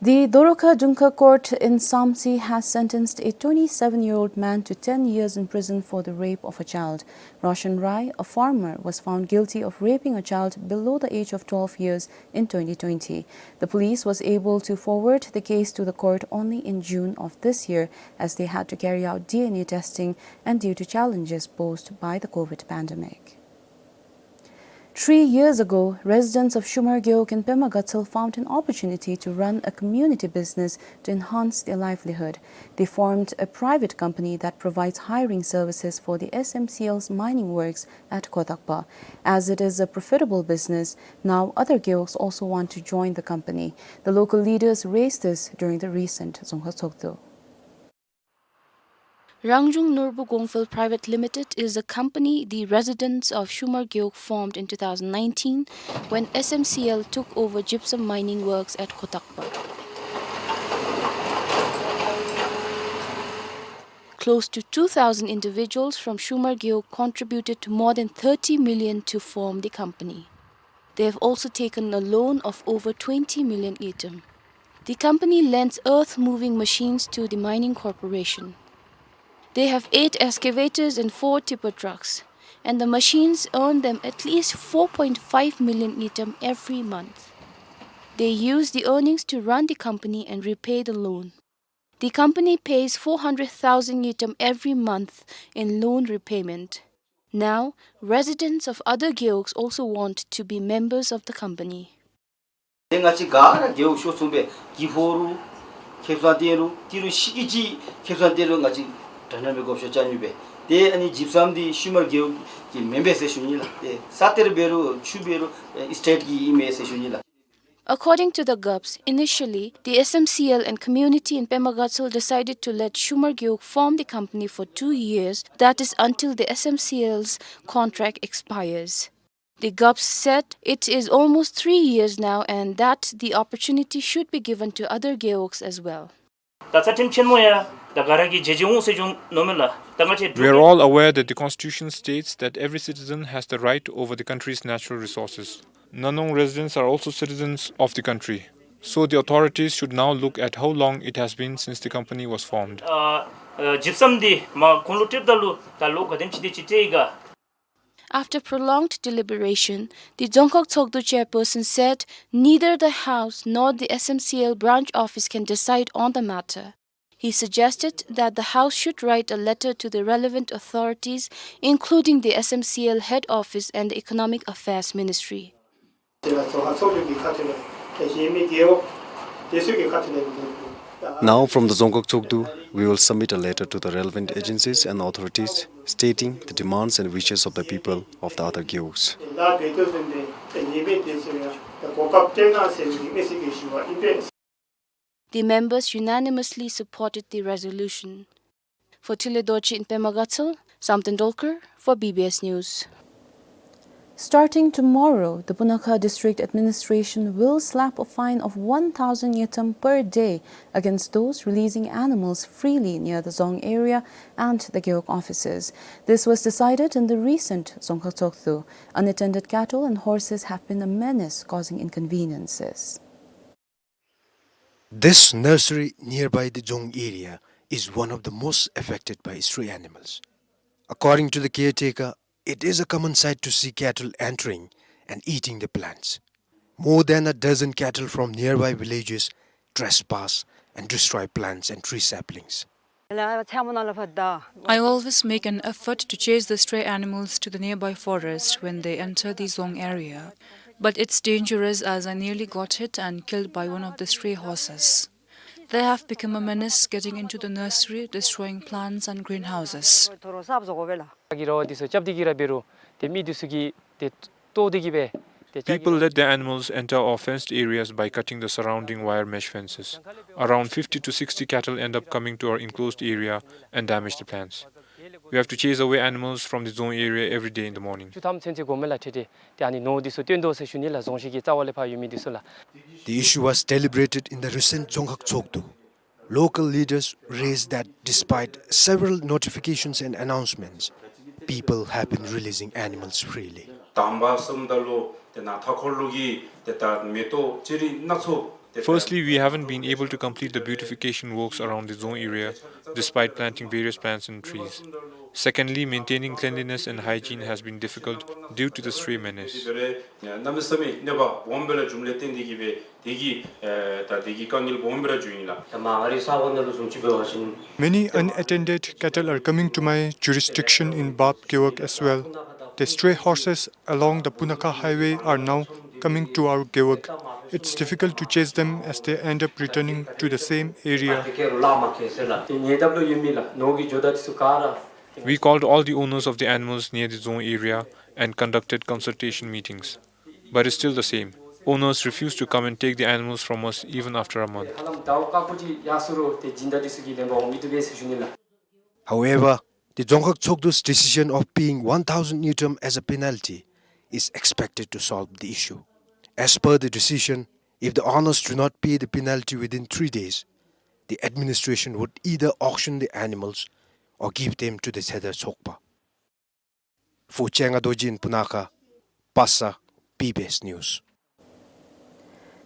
The Dorokha Dungkha Court in Samtse has sentenced a twenty-seven-year-old man to ten years in prison for the rape of a child. Roshan Rai, a farmer, was found guilty of raping a child below the age of twelve years in twenty twenty. The police was able to forward the case to the court only in June of this year, as they had to carry out D N A testing and due to challenges posed by the COVID pandemic. Three years ago, residents of Shumar Gewog in Pema Gatshel found an opportunity to run a community business to enhance their livelihood. They formed a private company that provides hiring services for the S M C L's mining works at Khotakpa. As it is a profitable business, now other gewogs also want to join the company. The local leaders raised this during the recent Dzongkhag Tshogdu. Rangjung Norbu Gongfel Private Limited is a company the residents of Shumar Gewog formed in two thousand nineteen when S M C L took over gypsum mining works at Khotakpa. Close to two thousand individuals from Shumar Gewog contributed more than thirty million to form the company. They have also taken a loan of over twenty million ngultrum. The company lends earth-moving machines to the mining corporation. They have eight excavators and four tipper trucks, and the machines earn them at least four point five million ngultrum every month. They use the earnings to run the company and repay the loan. The company pays four hundred thousand ngultrum every month in loan repayment. Now, residents of other gewogs also want to be members of the company. ཏེ་ང་བཅས་ག་ར་རྒེད་འོག་ཤོག་ཚུགས་པའི་གི་ཕོ་རུ་ཁེབ་སང་ཏེ་རུ་ཏི་རུ་ཤི་ཀི་ཅི་ཁེབ་སང་ཏེ་རུ་ང་བཅས་དྲ་ནང་མི་གོ་ཤོ་ཅ་ཉུ་པས། ཏེ་ཨ་ནི་ཇིབ་སམ་འདི་ཤུ་མར་རྒེད་འོག་གི་མེན་པས་ཟེར་ཞུ་ནི་ལགས། ཏེ་ས་ཏེ་རུ་འབད་རུང་ཆུ་འབད་རུང་ཨེ་སི་ཊེཊ་གི་ཨིན་མས་ཟེར་ཞུ་ནི་ལགས། According to the Gups, initially, the S M C L and community in Pema Gatshel decided to let Shumar Gewog form the company for two years, that is, until the S M C L's contract expires. The Gups said it is almost three years now and that the opportunity should be given to other gewogs as well. ད་རྩ་ཁྲིམས་ཆེན་མོ་ཡང་ད་ག་ར་གིས་བརྗེད་བརྗེད་འོང་ཟེར་བྱུང་མནོཝ་མས་ལགས། ད་ང་བཅས་We are all aware that the constitution states that every citizen has the right over the country's natural resources. Nanong residents are also citizens of the country. So the authorities should now look at how long it has been since the company was formed. ཨ་ཨ་ཇིབ་སམ་འདི་མ་ཁོང་ལུ་སྤྲོདཔ་ད་ལུ་ད་ལོ་ག་དེམ་ཅིག་དེ་ཅིག་སྤྲོད་ཡི་ག། After prolonged deliberation, the Dzongkhag Tshogdu chairperson said neither the house nor the S M C L branch office can decide on the matter. He suggested that the house should write a letter to the relevant authorities, including the S M C L head office and the Economic Affairs Ministry. Now, from the Dzongkhag Tshogdu, we will submit a letter to the relevant agencies and authorities stating the demands and wishes of the people of the other gewogs. The members unanimously supported the resolution. For Thinley Dorji in Pema Gatshel, Samten Dolkar for B B S News. Starting tomorrow, the Punakha District Administration will slap a fine of one thousand ngultrum per day against those releasing animals freely near the Dzong area and the gewog offices. This was decided in the recent Dzongkhag Tshogdu. Unattended cattle and horses have been a menace, causing inconveniences. This nursery nearby the Dzong area is one of the most affected by stray animals. According to the caretaker, it is a common sight to see cattle entering and eating the plants. More than a dozen cattle from nearby villages trespass and destroy plants and tree saplings. I always make an effort to chase the stray animals to the nearby forest when they enter the Dzong area, but it's dangerous as I nearly got hit and killed by one of the stray horses. They have become a menace, getting into the nursery, destroying plants and greenhouses. གི་ར་བ་འདི་ཚུ་རྐྱབ་སྟེ་གི་ར་འབད་རུང་ཏེ་མི་འདི་ཚུ་གིས་ཏེ་བཏོག་སྟེ་གི་སྦེ་ People let their animals enter our fenced areas by cutting the surrounding wire mesh fences. Around fifty to sixty cattle end up coming to our enclosed area and damage the plants. We have to chase away animals from the zone area every day in the morning. བཅུ་ཐམ་ཚུན་ཚོད་འགོརཝ་མས་ལགས། འཕྲལ་འཕྲལ་ཏེ་ཨ་ནི་ནོར་འདི་ཚུ་བཏོན་དོ་ཟེར་ཞུ་ནི་ལགས། རྫོང་གཞི་གི་རྩ་བ་ལས་ཕར་ཡོད་མི་འདི་ཚུ་ལགས། The issue was deliberated in the recent Dzongkhag Tshogdu. Local leaders raised that despite several notifications and announcements, people have been releasing animals freely. དང་པ་སོངམ་ད་ལུ་ཏེ་ནཱ་མཐའ་འཁོར་ལུ་གི་ཏེ་ད་མེ་ཏོག་ཅི་རིགས་སྣ་ཚོགས། Firstly, we haven't been able to complete the beautification works around the zone area despite planting various plants and trees. Secondly, maintaining cleanliness and hygiene has been difficult due to the stray menace. གནམ་མེད་ས་མེད་གནོད་པ་སྦོམ་སྦེ་ར་བྱུངམ་ལས་བརྟེན་ཏེ་གིས་སྦེ་དེ་གིས་ད་དེ་གི་དཀའ་ངལ་སྦོམ་སྦེ་ར་བྱུང་ཡི་ལགས། ད་མ་ང་རའི་ས་གོ་ནང་ལུ་བཟུམ་ཅིག་འབད་བ་ཅིན། Many unattended cattle are coming to my jurisdiction in Bap Gewog as well. The stray horses along the Punakha highway are now coming to our Gewog. It's difficult to chase them as they end up returning to the same area. We called all the owners of the animals near the zone area and conducted consultation meetings. But it's still the same. Owners refuse to come and take the animals from us even after a month. However, the Dzongkhag Tshogdu's decision of paying one thousand ngultrum as a penalty is expected to solve the issue. As per the decision, if the owners do not pay the penalty within three days, the administration would either auction the animals or give them to the Tshedar Tshogpa. For Chenga Dorji in Punakha, Pasa, P B S News.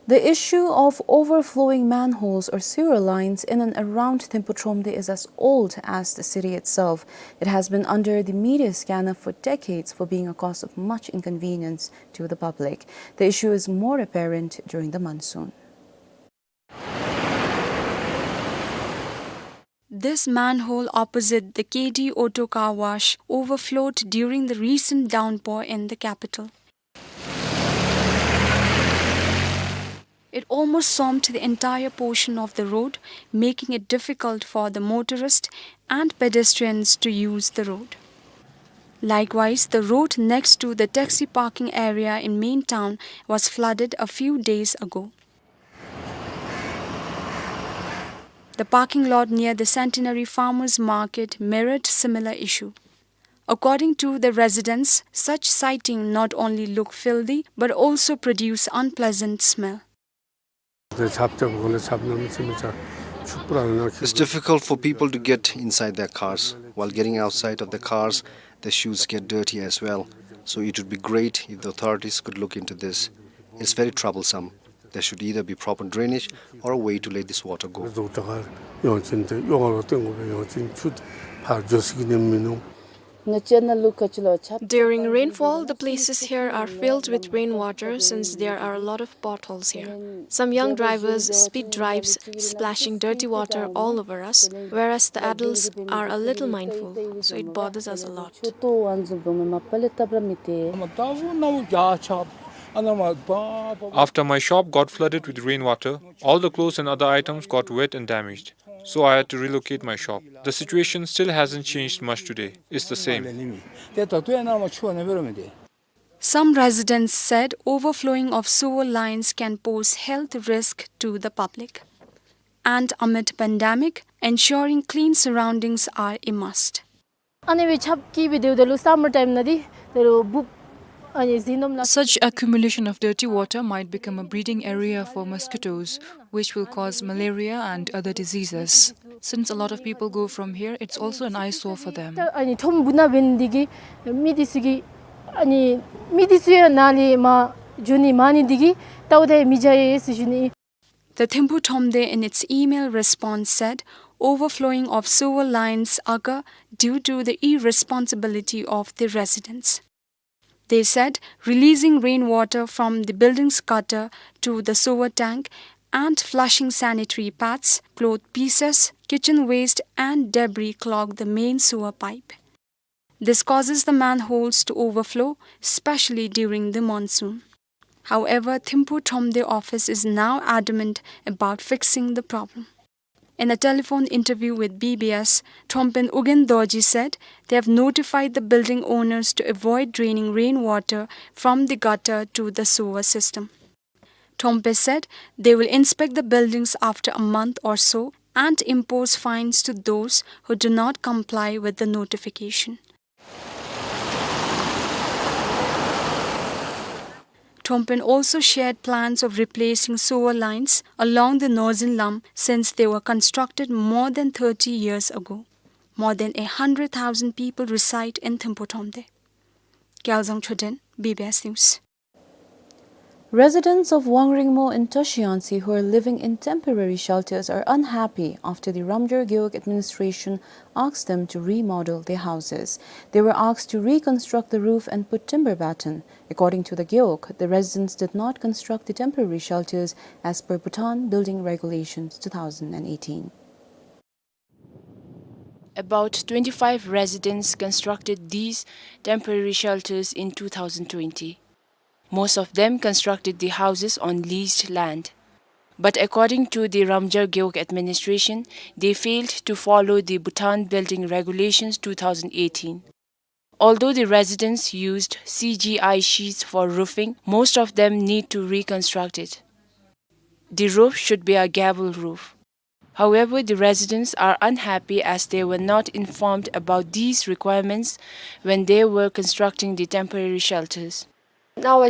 The issue of overflowing manholes or sewer lines in and around Thimphu Thromde is as old as the city itself. It has been under the media scanner for decades for being a cause of much inconvenience to the public. The issue is more apparent during the monsoon. This manhole opposite the K D Auto Car Wash overflowed during the recent downpour in the capital. It almost swamped the entire portion of the road, making it difficult for the motorists and pedestrians to use the road. Likewise, the road next to the taxi parking area in main town was flooded a few days ago. The parking lot near the Centenary Farmers Market mirrored similar issue. According to the residents, such sighting not only look filthy but also produce unpleasant smell. It's difficult for people to get inside their cars. While getting outside of the cars, the shoes get dirty as well. So it would be great if the authorities could look into this. It's very troublesome. There should either be proper drainage or a way to let this water go. During rainfall, the places here are filled with rainwater since there are a lot of potholes here. Some young drivers speed drives, splashing dirty water all over us, whereas the adults are a little mindful, so it bothers us a lot. After my shop got flooded with rainwater, all the clothes and other items got wet and damaged. So I had to relocate my shop. The situation still hasn't changed much today. It's the same. Some residents said overflowing of sewer lines can pose health risk to the public. And amid pandemic, ensuring clean surroundings are a must. ཨ་ནི་སྦེ་ཆརཔ་བཀྱེས་སྦེ་སྡོདཔ་ད་ལུ་summer time ནང་འདི་ད་ལུ་འབུཔ་ཨ་ནི་ཟིལ་གནོན་ལ། Such accumulation of dirty water might become a breeding area for mosquitoes, which will cause malaria and other diseases. Since a lot of people go from here, it's also an eyesore for them. ཨ་ནི་ཁྲོམ་སྦུག་ནང་འབད་ནི་འདི་གིས་མི་འདི་ཚུ་གིས་ཨ་ནི་མི་འདི་ཚུ་ཡང་ནཱ་ལས་མར་འགྱོ་ནི་མ་ནི་འདི་གིས་ལྟཝ་ད་མི་བྱ་ཡི་ཟེར་ཞུ་ནི། The Thimphu Thromde in its email response said overflowing of sewer lines occur due to the irresponsibility of the residents. They said releasing rainwater from the building's gutter to the sewer tank and flushing sanitary pads, cloth pieces, kitchen waste and debris clog the main sewer pipe. This causes the manholes to overflow, especially during the monsoon. However, Thimphu Thromde office is now adamant about fixing the problem. In a telephone interview with B B S, Thongpen Ugyen Dorji said they have notified the building owners to avoid draining rainwater from the gutter to the sewer system. Thongpen said they will inspect the buildings after a month or so and impose fines to those who do not comply with the notification. Thongpen also shared plans of replacing sewer lines along the Norzinlam, since they were constructed more than thirty years ago. More than a hundred thousand people reside in Thimphu Thromde. Gyalzang Choden, B B S News. Residents of Wangringmo in Toshiyangtse who are living in temporary shelters are unhappy after the Ramjar Gewog administration asked them to remodel their houses. They were asked to reconstruct the roof and put timber batten. According to the Gewog, the residents did not construct the temporary shelters as per Bhutan Building Regulations two thousand eighteen. About twenty-five residents constructed these temporary shelters in two thousand twenty. Most of them constructed the houses on leased land. But according to the Ramjar Gewog administration, they failed to follow the Bhutan Building Regulations two thousand eighteen. Although the residents used C G I sheets for roofing, most of them need to reconstruct it. The roof should be a gable roof. However, the residents are unhappy as they were not informed about these requirements when they were constructing the temporary shelters. When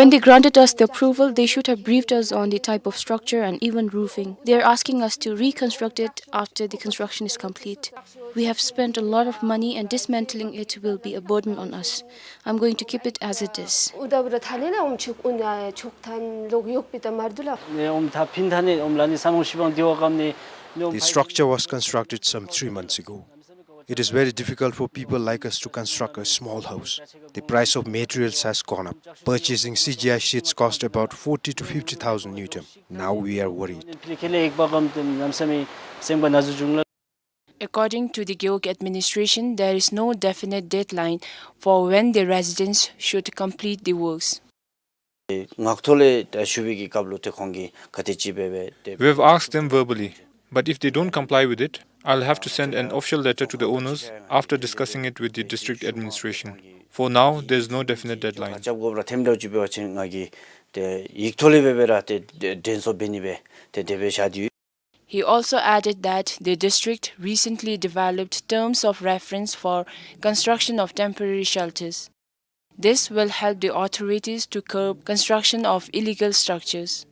they granted us the approval, they should have briefed us on the type of structure and even roofing. They are asking us to reconstruct it after the construction is complete. We have spent a lot of money and dismantling it will be a burden on us. I'm going to keep it as it is. The structure was constructed some three months ago. It is very difficult for people like us to construct a small house. The price of materials has gone up. Purchasing C G I sheets cost about forty to fifty thousand ngultrum. Now we are worried. According to the Gewog administration, there is no definite deadline for when the residents should complete the works. ངག་ཐོག་ལས་ཞུ་བའི་གི་སྐབས་ལུ་ཏེ་ཁོང་གིས་ག་དེ་ཅིག་འབད་འབད་ཏེ། We've asked them verbally, but if they don't comply with it, I'll have to send an official letter to the owners after discussing it with the district administration. For now, there's no definite deadline. རྒྱབ་དགོཔ་ར་ཐེམ་དྲགས་ཅིག་འབད་བ་ཅིན་ང་གིས་ཏེ་ཡིག་ཐོག་ལས་འབད་འབད་ར་ཏེ་དྲན་གསོ་འབད་ནི་སྦེ་ཏེ་དེ་སྦེ་བཞག་སྟེ་ཡོད། He also added that the district recently developed terms of reference for construction of temporary shelters. This will help the authorities to curb construction of illegal structures.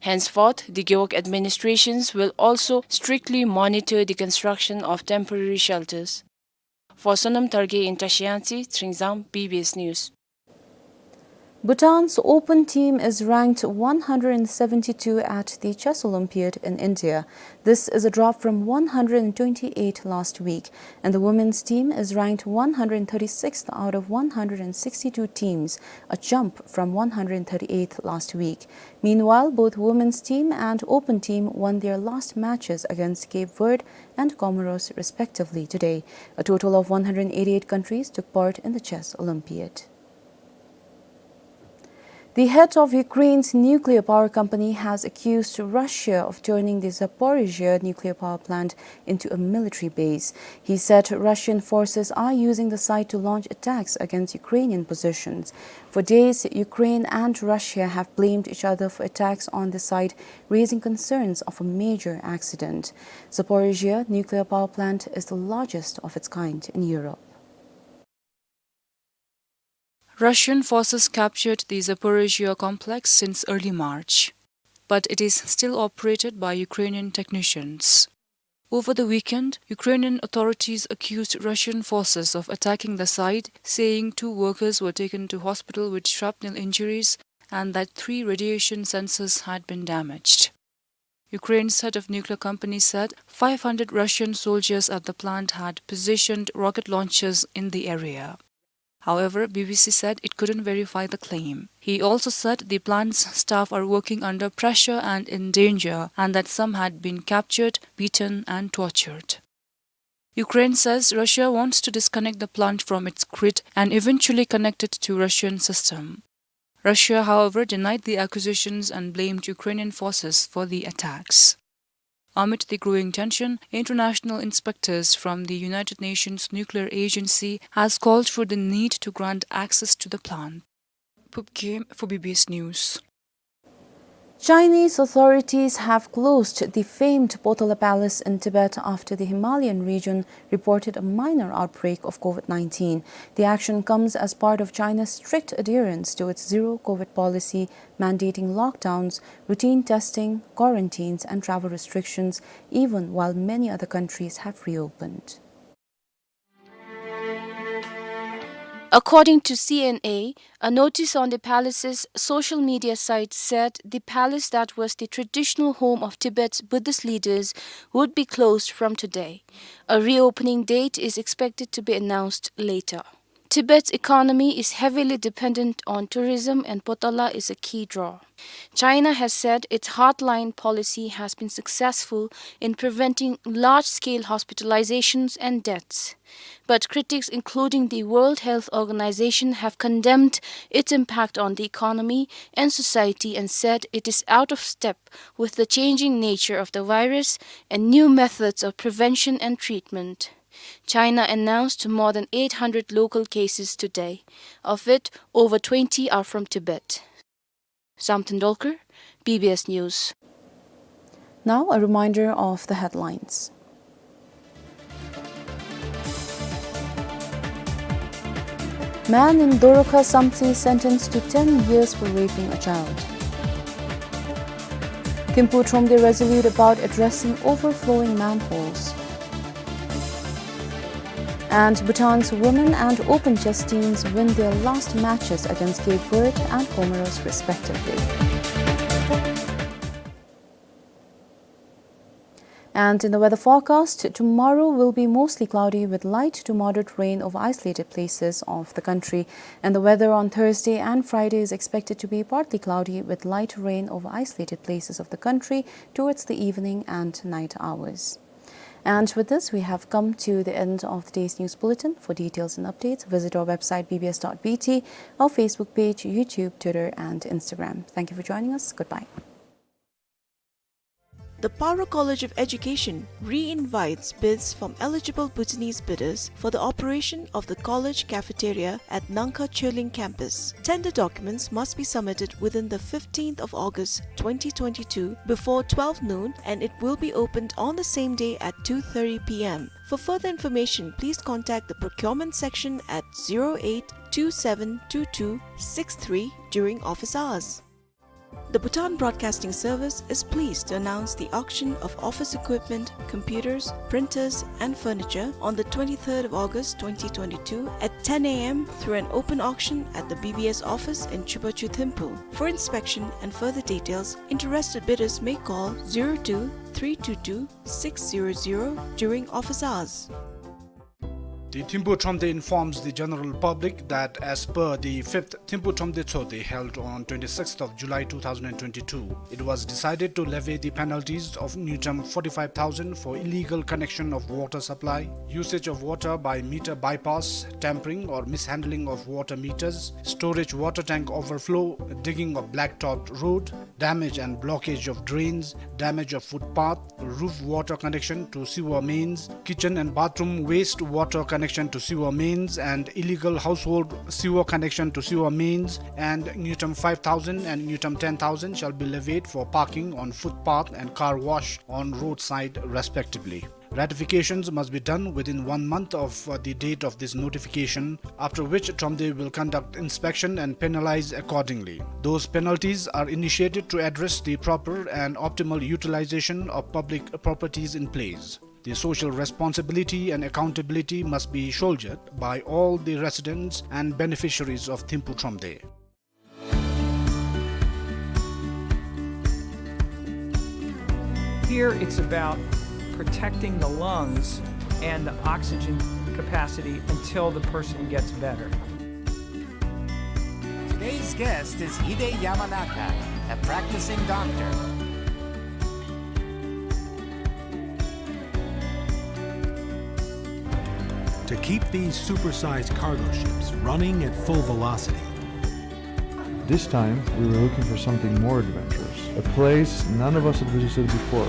Henceforth, the Gewog administrations will also strictly monitor the construction of temporary shelters. For Sonam Targe in Toshiyangtse, Tshering Zam, B B S News. Bhutan's open team is ranked one hundred seventy-two at the Chess Olympiad in India. This is a drop from one hundred twenty-eight last week, and the women's team is ranked one hundred thirty-sixth out of one hundred sixty-two teams, a jump from one hundred thirty-eighth last week. Meanwhile, both women's team and open team won their last matches against Cape Verde and Comoros respectively today. A total of one hundred eighty-eight countries took part in the Chess Olympiad. The head of Ukraine's nuclear power company has accused Russia of turning the Zaporizhzhia nuclear power plant into a military base. He said Russian forces are using the site to launch attacks against Ukrainian positions. For days, Ukraine and Russia have blamed each other for attacks on the site, raising concerns of a major accident. Zaporizhzhia nuclear power plant is the largest of its kind in Europe. Russian forces captured the Zaporizhzhia complex since early March, but it is still operated by Ukrainian technicians. Over the weekend, Ukrainian authorities accused Russian forces of attacking the site, saying two workers were taken to hospital with shrapnel injuries and that three radiation sensors had been damaged. Ukraine's head of nuclear company said five hundred Russian soldiers at the plant had positioned rocket launchers in the area. However, B B C said it couldn't verify the claim. He also said the plant's staff are working under pressure and in danger, and that some had been captured, beaten, and tortured. Ukraine says Russia wants to disconnect the plant from its grid and eventually connect it to Russian system. Russia, however, denied the accusations and blamed Ukrainian forces for the attacks. Amid the growing tension, international inspectors from the United Nations Nuclear Agency has called for the need to grant access to the plant. Phub Gyem for B B S News. Chinese authorities have closed the famed Potala Palace in Tibet after the Himalayan region reported a minor outbreak of COVID nineteen. The action comes as part of China's strict adherence to its zero COVID policy, mandating lockdowns, routine testing, quarantines, and travel restrictions, even while many other countries have reopened. According to C N A, a notice on the palace's social media site said the palace that was the traditional home of Tibet's Buddhist leaders would be closed from today. A reopening date is expected to be announced later. Tibet's economy is heavily dependent on tourism, and Potala is a key draw. China has said its hardline policy has been successful in preventing large-scale hospitalizations and deaths. But critics, including the World Health Organization, have condemned its impact on the economy and society and said it is out of step with the changing nature of the virus and new methods of prevention and treatment. China announced more than eight hundred local cases today, of which over twenty are from Tibet. Samten Dolkar, B B S News. Now, a reminder of the headlines. Man in Dorokha Samtse sentenced to ten years for raping a child. Thimphu Thromde resolute about addressing overflowing manholes. And Bhutan's women and open chess teams win their last matches against Cape Verde and Comoros, respectively. And in the weather forecast, tomorrow will be mostly cloudy with light to moderate rain over isolated places of the country. And the weather on Thursday and Friday is expected to be partly cloudy with light rain over isolated places of the country towards the evening and night hours. And with this, we have come to the end of today's news bulletin. For details and updates, visit our website B B S dot B T, our Facebook page, YouTube, Twitter, and Instagram. Thank you for joining us. Goodbye. The Paro College of Education re-invites bids from eligible Bhutanese bidders for the operation of the college cafeteria at Nangkha Choeling campus. Tender documents must be submitted within the fifteenth of August twenty twenty-two before twelve noon, and it will be opened on the same day at two thirty P M. For further information, please contact the procurement section at zero eight two seven two two six three during office hours. The Bhutan Broadcasting Service is pleased to announce the auction of office equipment, computers, printers, and furniture on the twenty-third of August twenty twenty-two at ten A M through an open auction at the B B S office in Chubachu, Thimphu. For inspection and further details, interested bidders may call zero two three two two six zero zero during office hours. The Thimphu Thromde informs the general public that as per the fifth Thimphu Thromde Chode held on twenty-sixth of July two thousand and twenty-two, it was decided to levy the penalties of ngultrum forty-five thousand for illegal connection of water supply, usage of water by meter bypass, tampering or mishandling of water meters, storage water tank overflow, digging of blacktopped road, damage and blockage of drains, damage of footpath, roof water connection to sewer mains, kitchen and bathroom waste water connection to sewer mains, and illegal household sewer connection to sewer mains, and ngultrum five thousand and ngultrum ten thousand shall be levied for parking on footpath and car wash on roadside, respectively. Ratifications must be done within one month of, uh, the date of this notification, after which Thromde will conduct inspection and penalize accordingly. Those penalties are initiated to address the proper and optimal utilization of public properties in place. The social responsibility and accountability must be shouldered by all the residents and beneficiaries of Thimphu Thromde. Here it's about protecting the lungs and the oxygen capacity until the person gets better. Today's guest is Hide Yamanaka, a practicing doctor. To keep these supersized cargo ships running at full velocity, This time, we were looking for something more adventurous, a place none of us had visited before.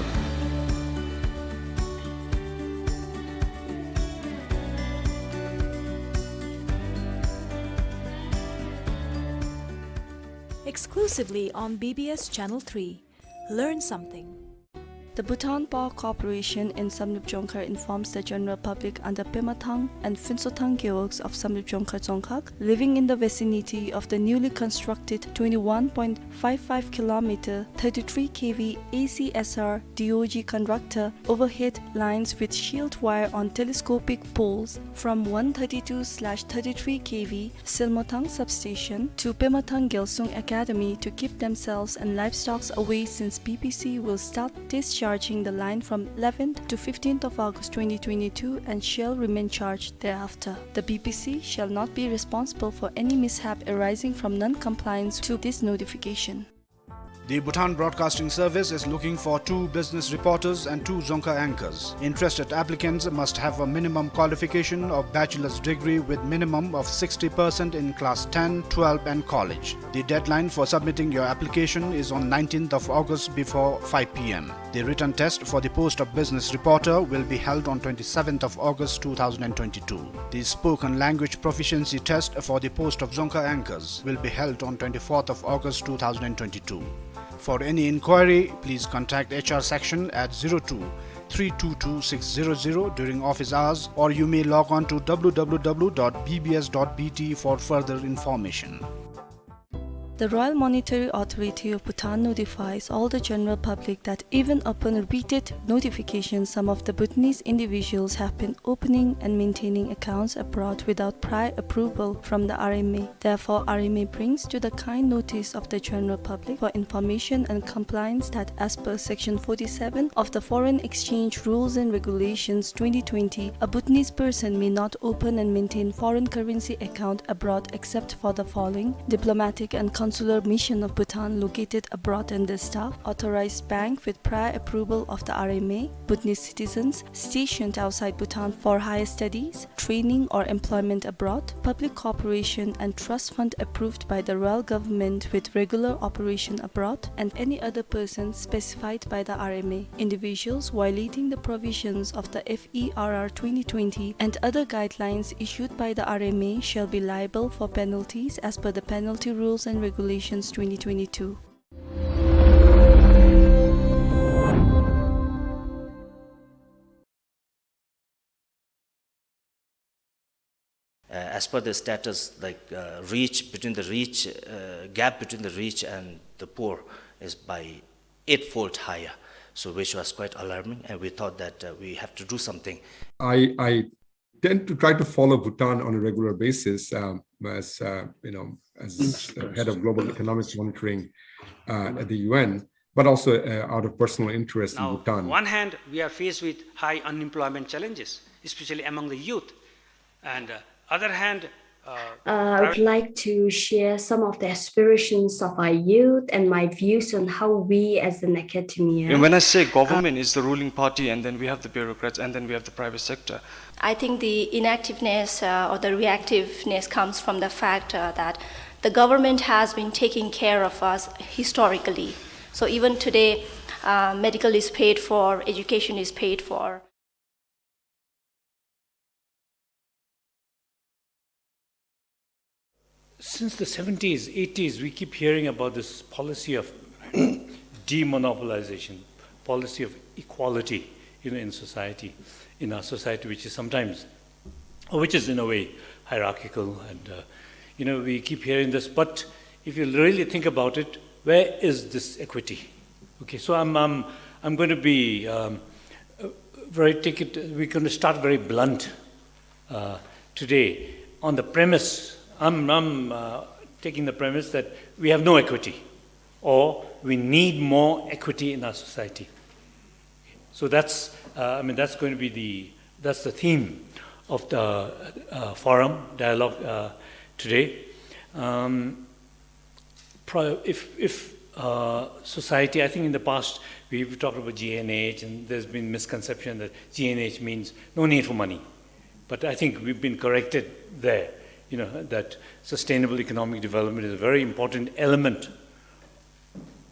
Exclusively on B B S Channel three. Learn something. The Bhutan Power Corporation in Samdrup Jongkhar informs the general public under Pemathang and Phuentshothang gewogs of Samdrup Jongkhar Dzongkhag, living in the vicinity of the newly constructed twenty-one point five five kilometer, thirty-three K V A C S R D O G conductor overhead lines with shielded wire on telescopic poles from one thirty-two slash thirty-three K V Silmothang substation to Pemathang Gyalsung Academy to keep themselves and livestocks away, since B P C will start discharging the line from eleventh to fifteenth of August twenty twenty-two and shall remain charged thereafter. The B P C shall not be responsible for any mishap arising from non-compliance to this notification. The Bhutan Broadcasting Service is looking for two business reporters and two Dzongkha anchors. Interested applicants must have a minimum qualification of bachelor's degree with minimum of sixty percent in class ten, twelve and college. The deadline for submitting your application is on nineteenth of August before five p m. The written test for the post of business reporter will be held on twenty-seventh of August two thousand and twenty-two. The spoken language proficiency test for the post of Dzongkha anchors will be held on twenty-fourth of August two thousand and twenty-two. For any inquiry, please contact H R section at zero two three two two six zero zero during office hours, or you may log on to w w w dot b b s dot b t for further information. The Royal Monetary Authority of Bhutan notifies all the general public that even upon repeated notification, some of the Bhutanese individuals have been opening and maintaining accounts abroad without prior approval from the R M A. Therefore, R M A brings to the kind notice of the general public for information and compliance that, as per Section forty-seven of the Foreign Exchange Rules and Regulations twenty twenty, a Bhutanese person may not open and maintain foreign currency account abroad except for the following: diplomatic and consular mission of Bhutan located abroad and their staff, authorized bank with prior approval of the R M A, Bhutanese citizens stationed outside Bhutan for higher studies, training or employment abroad, public corporation and trust fund approved by the royal government with regular operation abroad, and any other person specified by the R M A. Individuals violating the provisions of the F E R R twenty twenty and other guidelines issued by the R M A shall be liable for penalties as per the Penalty Rules and Regulations twenty twenty-two. Uh, as per the status, like, uh, reach, between the reach, uh, gap between the reach and the poor is by eightfold higher, so which was quite alarming, and we thought that, uh, we have to do something. I, I tend to try to follow Bhutan on a regular basis, um, as, uh, you know, as, uh, head of global economics monitoring, uh, at the U N, but also, uh, out of personal interest in Bhutan. Now, one hand, we are faced with high unemployment challenges, especially among the youth, and, uh, other hand, uh, I would like to share some of the aspirations of our youth and my views on how we as an academia. And when I say government is the ruling party, and then we have the bureaucrats, and then we have the private sector. I think the inactiveness, uh, or the reactiveness comes from the fact, uh, that the government has been taking care of us historically. So even today, uh, medical is paid for, education is paid for. Since the seventies, eighties, we keep hearing about this policy of demonopolization, policy of equality, you know, in society, in our society, which is sometimes, which is in a way hierarchical, and, uh, you know, we keep hearing this. But if you really think about it, where is this equity? Okay, so I'm, I'm, I'm going to be, um, uh, very, take it, we're gonna start very blunt, uh, today on the premise, I'm, I'm, uh, taking the premise that we have no equity, or we need more equity in our society. So that's, uh, I mean, that's going to be the, that's the theme of the, uh, forum dialogue, uh, today. Um, pro-, if, if, uh, society, I think in the past we've talked about G N H, and there's been misconception that G N H means no need for money. But I think we've been corrected there. you know, that sustainable economic development is a very important element,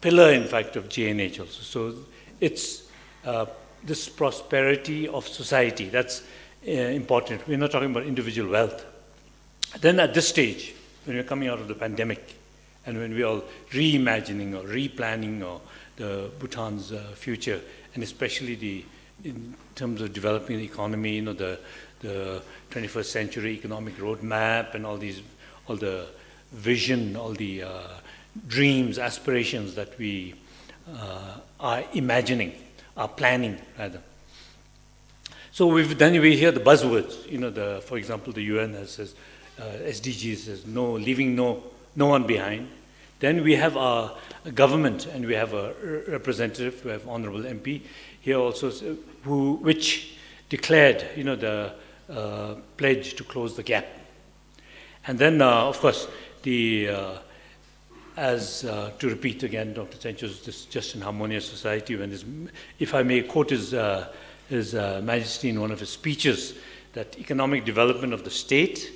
pillar, in fact, of G N H also. So it's, uh, this prosperity of society, that's, uh, important. We're not talking about individual wealth. Then at this stage, when we're coming out of the pandemic, and when we're all reimagining or replanning or the Bhutan's, uh, future, and especially the, in terms of developing the economy, you know, the, the twenty-first century economic roadmap and all these, all the vision, all the, uh, dreams, aspirations that we, uh, are imagining, are planning rather. So we've, then we hear the buzzwords, you know, the, for example, the U N has, says, uh, S D Gs says, no, leaving no, no one behind. Then we have our government and we have a re-, representative, we have Honorable M P here also, s-, who, which declared, you know, the, uh, pledge to close the gap. And then, uh, of course, the, uh, as, uh, to repeat again, Doctor Tsencho's, this just in harmonious society, when this, if I may quote his, uh, his, uh, Majesty in one of his speeches, that economic development of the state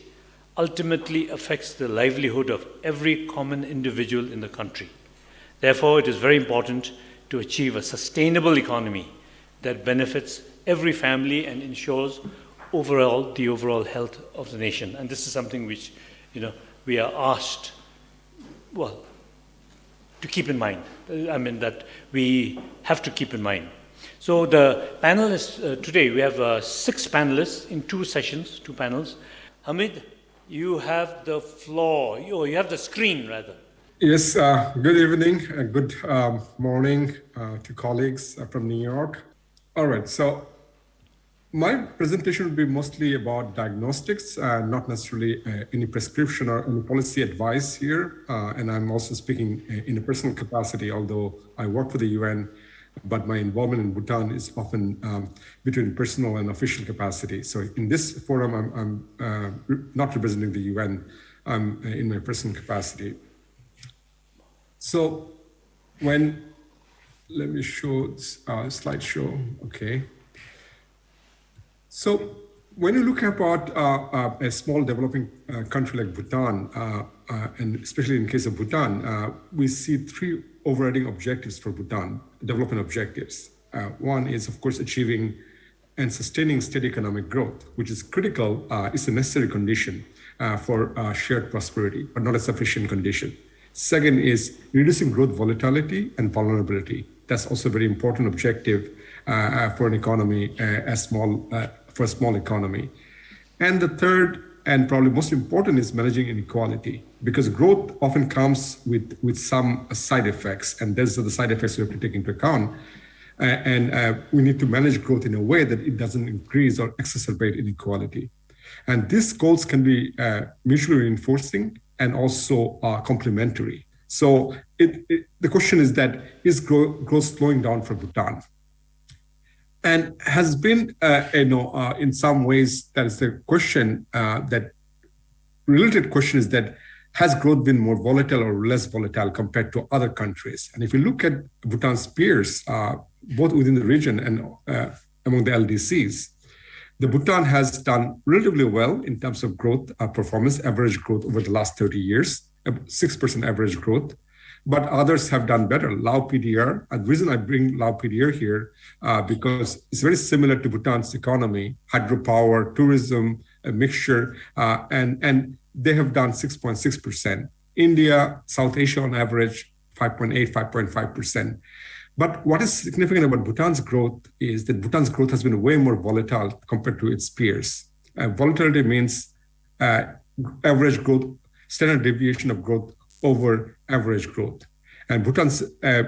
ultimately affects the livelihood of every common individual in the country. Therefore, it is very important to achieve a sustainable economy that benefits every family and ensures overall, the overall health of the nation. And this is something which, you know, we are asked, well, to keep in mind. Uh, I mean, that we have to keep in mind. So the panelists, uh, today, we have, uh, six panelists in two sessions, two panels. Hamid, you have the floor. You, you have the screen, rather. Yes, uh, good evening, uh, good, um, morning, uh, to colleagues, uh, from New York. All right, so my presentation will be mostly about diagnostics, uh, not necessarily, uh, any prescription or any policy advice here. Uh, and I'm also speaking, uh, in a personal capacity, although I work for the U N, but my involvement in Bhutan is often, um, between personal and official capacity. So in this forum, I'm, I'm, uh, re-, not representing the U N. I'm, uh, in my personal capacity. So when, let me show s-, uh, slideshow. Okay. So when you look about, uh, uh, a small developing, uh, country like Bhutan, uh, uh, and especially in case of Bhutan, uh, we see three overriding objectives for Bhutan, development objectives. Uh, one is, of course, achieving and sustaining steady economic growth, which is critical, uh, it's a necessary condition, uh, for, uh, shared prosperity, but not a sufficient condition. Second is reducing growth volatility and vulnerability. That's also a very important objective, uh, uh, for an economy, uh, a small, uh, for a small economy. And the third, and probably most important, is managing inequality, because growth often comes with, with some side effects, and those are the side effects we have to take into account. Uh, and, uh, we need to manage growth in a way that it doesn't increase or exacerbate inequality. And these goals can be, uh, mutually reinforcing and also, uh, complementary. So it, it, the question is that, is gro-, growth slowing down for Bhutan? And has been, uh, you know, uh, in some ways, that is the question, uh, that related question is that, has growth been more volatile or less volatile compared to other countries? And if you look at Bhutan's peers, uh, both within the region and, uh, among the L D Cs, the Bhutan has done relatively well in terms of growth, uh, performance, average growth over the last thirty years, uh, six percent average growth. But others have done better. Lao P D R, and the reason I bring Lao P D R here, uh, because it's very similar to Bhutan's economy, hydropower, tourism, a mixture, uh, and, and they have done six point six percent. India, South Asia on average, five point eight, five point five percent. But what is significant about Bhutan's growth is that Bhutan's growth has been way more volatile compared to its peers. Uh, volatility means, uh, average growth, standard deviation of growth over average growth. And Bhutan's, uh,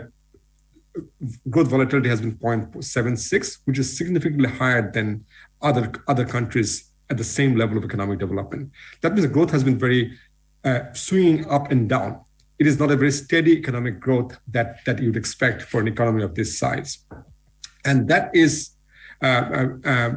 growth volatility has been zero point seven six, which is significantly higher than other, other countries at the same level of economic development. That means the growth has been very, uh, swinging up and down. It is not a very steady economic growth that, that you'd expect for an economy of this size. And that is, uh, uh, uh,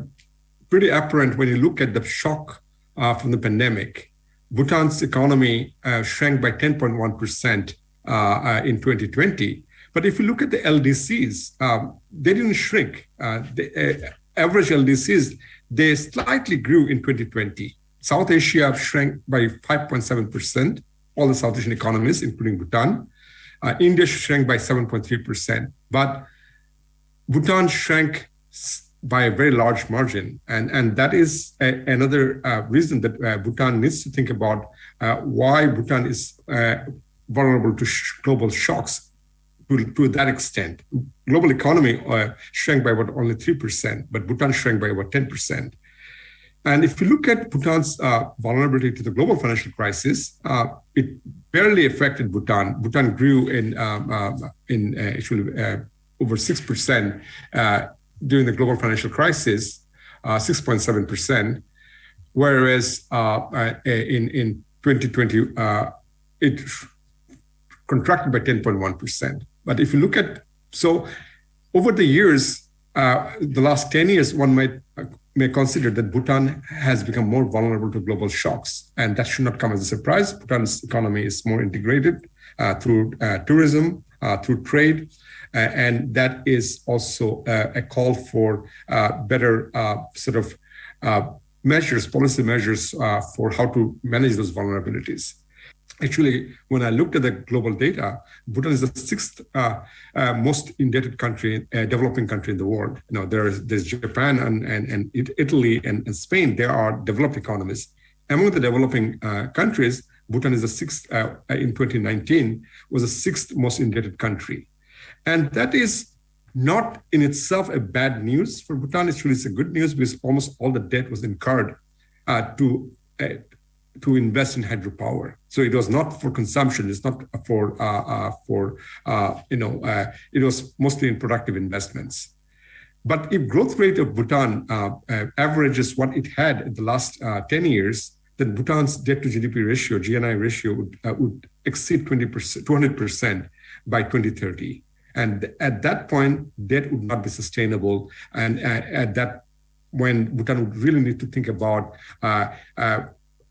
pretty apparent when you look at the shock, uh, from the pandemic. Bhutan's economy, uh, shrank by ten point one percent, uh, uh, in twenty twenty. But if you look at the L D Cs, um, they didn't shrink. Uh, the, uh, average L D Cs, they slightly grew in twenty twenty. South Asia shrank by five point seven percent, all the South Asian economies, including Bhutan. Uh, India shrank by seven point three percent, but Bhutan shrank s- by a very large margin. And, and that is a, another uh, reason that uh, Bhutan needs to think about uh, why Bhutan is uh, vulnerable to sh- global shocks to, to that extent. Global economy uh, shrank by about only three percent, but Bhutan shrank by about ten percent. And if you look at Bhutan's uh, vulnerability to the global financial crisis, uh, it barely affected Bhutan. Bhutan grew in, um, um, in uh, actually uh, over six percent uh, during the global financial crisis, uh, six point seven percent, whereas uh, uh, in, in twenty twenty, uh, it contracted by ten point one percent. But if you look at, so over the years, uh, the last ten years, one might uh, may consider that Bhutan has become more vulnerable to global shocks, and that should not come as a surprise. Bhutan's economy is more integrated uh, through uh, tourism, uh, through trade, uh, and that is also uh, a call for uh, better uh, sort of uh, measures, policy measures uh, for how to manage those vulnerabilities. Actually, when I looked at the global data, Bhutan is the sixth uh, uh, most indebted country, uh, developing country in the world. You know, there's, there's Japan and, and, and It- Italy and, and Spain. They are developed economies. Among the developing uh, countries, Bhutan is the sixth uh, in twenty nineteen, was the sixth most indebted country. And that is not in itself a bad news for Bhutan. Actually, it's a good news because almost all the debt was incurred uh, to uh, to invest in hydropower. So it was not for consumption. It's not for uh, uh, for uh, you know. Uh, it was mostly in productive investments. But if growth rate of Bhutan uh, uh, averages what it had in the last uh, ten years, then Bhutan's debt to G D P ratio, G N I ratio, would, uh, would exceed twenty percent, two hundred percent by twenty thirty. And at that point, debt would not be sustainable. And uh, at that, when Bhutan would really need to think about uh, uh,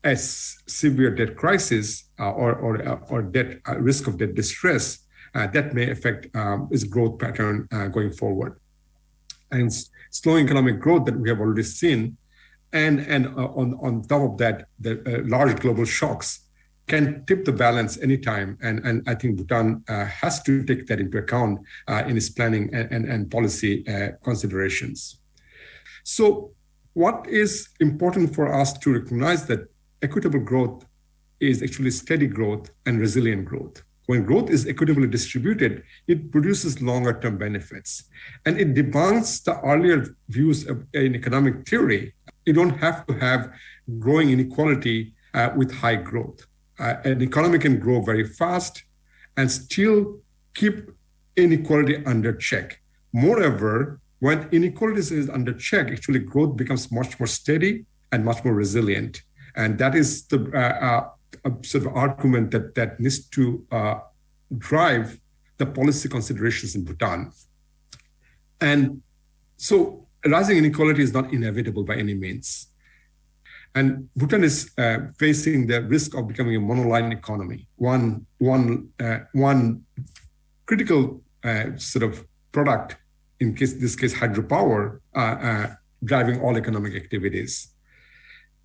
a s- severe debt crisis uh, or, or, uh, or debt uh, risk of debt distress, uh, that may affect um, its growth pattern uh, going forward. And s- slowing economic growth that we have already seen, and and uh, on on top of that, the uh, large global shocks can tip the balance anytime. And, and I think Bhutan uh, has to take that into account uh, in its planning and, and, and policy uh, considerations. So, what is important for us to recognize that equitable growth is actually steady growth and resilient growth. When growth is equitably distributed, it produces longer term benefits. And it debunks the earlier views of, in economic theory. You don't have to have growing inequality uh, with high growth. Uh, an economy can grow very fast and still keep inequality under check. Moreover, when inequality is under check, actually growth becomes much more steady and much more resilient. And that is the uh, uh, uh, sort of argument that, that needs to uh, drive the policy considerations in Bhutan. And so rising inequality is not inevitable by any means. And Bhutan is uh, facing the risk of becoming a monoline economy. One, one, uh, one critical uh, sort of product, in case, this case, hydropower, uh, uh, driving all economic activities.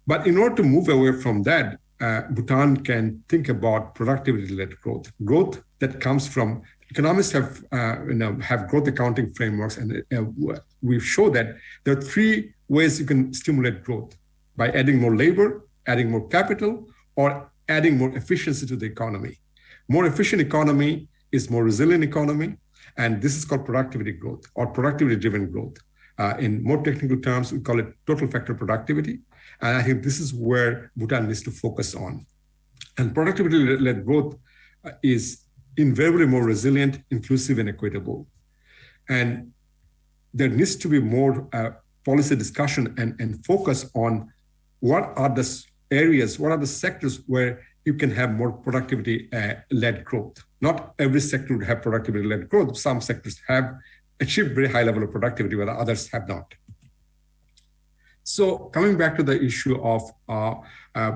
But in order to move away from that, uh, Bhutan can think about productivity-led growth, growth that comes from economists have uh, you know have growth accounting frameworks, and uh, we show that there are three ways you can stimulate growth: by adding more labor, adding more capital, or adding more efficiency to the economy. More efficient economy is more resilient economy, and this is called productivity growth or productivity-driven growth. Uh, in more technical terms, we call it total factor productivity. And I think this is where Bhutan needs to focus on. And productivity-led growth uh, is invariably more resilient, inclusive, and equitable. And there needs to be more uh, policy discussion and, and focus on what are the areas, what are the sectors where you can have more productivity uh, led growth. Not every sector would have productivity led growth. Some sectors have achieved very high level of productivity, while others have not. So coming back to the issue of uh, uh,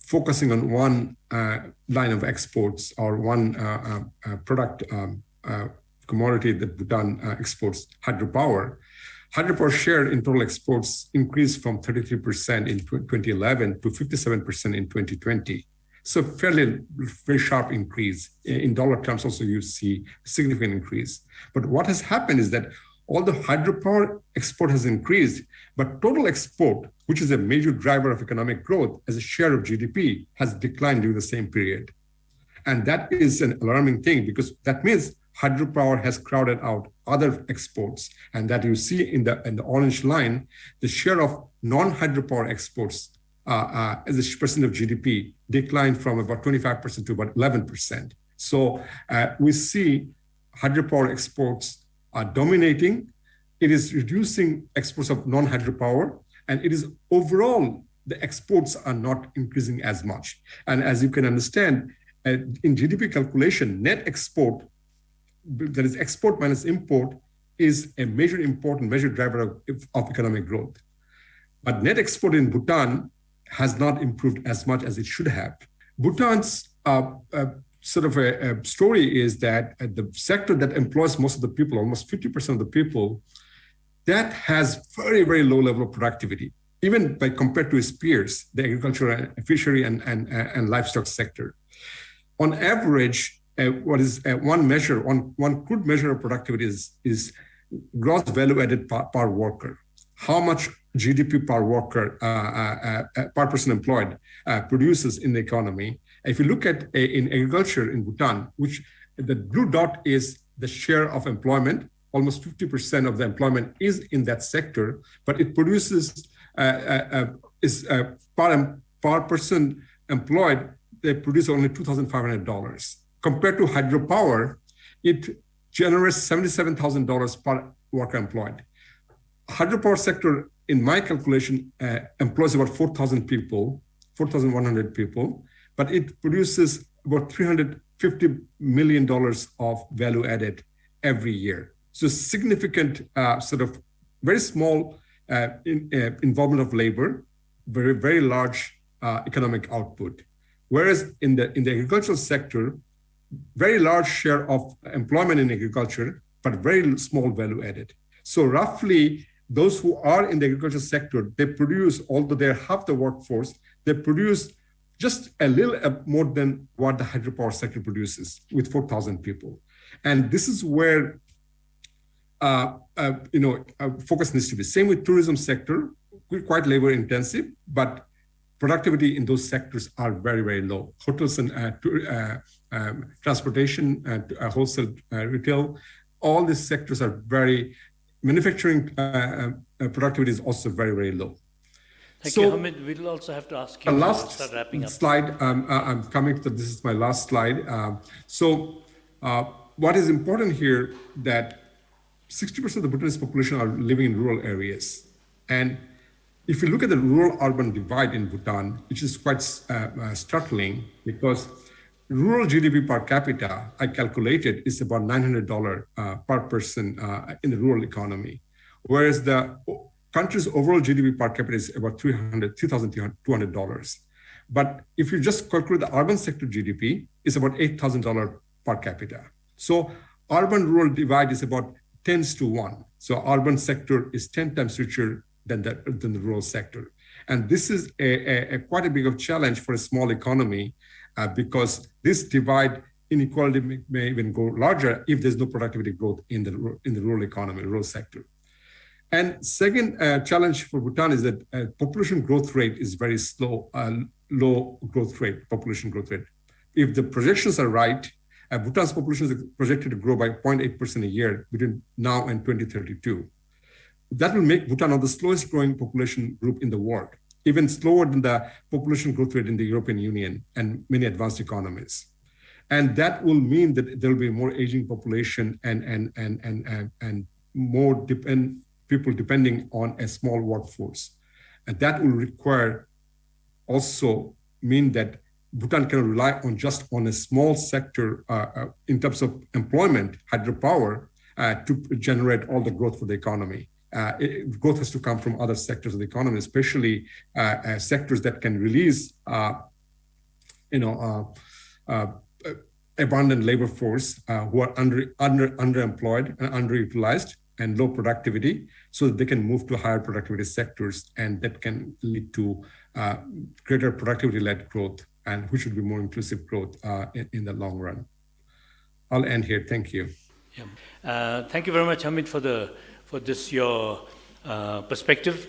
focusing on one uh, line of exports or one uh, uh, uh, product um, uh, commodity that Bhutan uh, exports, hydropower. Hydropower share in total exports increased from thirty-three percent in tw- twenty eleven to fifty-seven percent in twenty twenty. So fairly, very sharp increase. In dollar terms also, you see a significant increase. But what has happened is that although hydropower export has increased, but total export, which is a major driver of economic growth as a share of G D P, has declined during the same period. And that is an alarming thing, because that means hydropower has crowded out other exports. And that you see in the, in the orange line, the share of non-hydropower exports uh, uh, as a percent of G D P declined from about twenty-five percent to about eleven percent. So uh, we see hydropower exports are dominating. It is reducing exports of non-hydropower, and it is overall the exports are not increasing as much. And as you can understand, uh, in G D P calculation, net export, that is export minus import, is a major important major driver of, of economic growth. But net export in Bhutan has not improved as much as it should have. Bhutan's uh, uh, sort of a, a story is that uh, the sector that employs most of the people, almost fifty percent of the people, that has very, very low level of productivity, even by compared to its peers, the agriculture, and fishery, and, and, and livestock sector. On average, uh, what is uh, one measure, one, one crude measure of productivity is, is gross value added per, per worker. How much G D P per worker, uh, uh, uh, uh, per person employed, uh, produces in the economy. If you look at uh, in agriculture in Bhutan, which the blue dot is the share of employment, almost fifty percent of the employment is in that sector, but it produces uh, uh, uh, is uh, per, em- per person employed, they produce only two thousand five hundred dollars. Compared to hydropower, it generates seventy-seven thousand dollars per worker employed. Hydropower sector, in my calculation, uh, employs about four thousand people, four thousand one hundred people, but it produces about three hundred fifty million dollars of value added every year. So significant, uh, sort of very small uh, in, uh, involvement of labor, very, very large uh, economic output. Whereas in the, in the agricultural sector, very large share of employment in agriculture, but very small value added. So roughly, those who are in the agricultural sector, they produce, although they're half the workforce, they produce just a little uh, more than what the hydropower sector produces with four thousand people. And this is where uh, uh, you know, uh, focus needs to be. Same with tourism sector, qui- quite labor intensive, but productivity in those sectors are very, very low. Hotels and uh, tour- uh, um, transportation, uh, t- uh, wholesale, uh, retail, all these sectors are very, manufacturing uh, uh, uh, productivity is also very, very low. Thank So- you, Hamid. We'll also have to ask The you to last start wrapping up. slide, um, uh, I'm coming to, this is my last slide. Um, so uh, what is important here that sixty percent of the Bhutanese population are living in rural areas. And if you look at the rural-urban divide in Bhutan, which is quite uh, uh, startling because rural G D P per capita, I calculated, is about nine hundred dollars uh, per person uh, in the rural economy. Whereas the o- country's overall G D P per capita is about three hundred, three thousand two hundred dollars. But if you just calculate the urban sector G D P, it's about eight thousand dollars per capita. So urban rural divide is about ten to one. So urban sector is ten times richer than the, than the rural sector. And this is a, a, a quite a big of challenge for a small economy uh, because this divide inequality may, may even go larger if there's no productivity growth in the, ru- in the rural economy, rural sector. And second uh, challenge for Bhutan is that uh, population growth rate is very slow, uh, low growth rate, population growth rate. If the projections are right, uh, Bhutan's population is projected to grow by zero point eight percent a year between now and twenty thirty-two. That will make Bhutan one of the slowest growing population group in the world, even slower than the population growth rate in the European Union and many advanced economies. And that will mean that there will be more aging population and, and, and, and, and, and more depend, people depending on a small workforce. And that will require also mean that Bhutan cannot rely on just on a small sector uh, uh, in terms of employment, hydropower, uh, to generate all the growth for the economy. Uh, it- growth has to come from other sectors of the economy, especially uh, uh, sectors that can release, uh, you know, uh, uh, abundant labor force uh, who are under, under underemployed and underutilized, and low productivity so that they can move to higher productivity sectors, and that can lead to uh, greater productivity-led growth, and which would be more inclusive growth uh, in, in the long run. I'll end here. Thank you. Yeah. Uh, thank you very much, Hamid, for the for this your uh, perspective.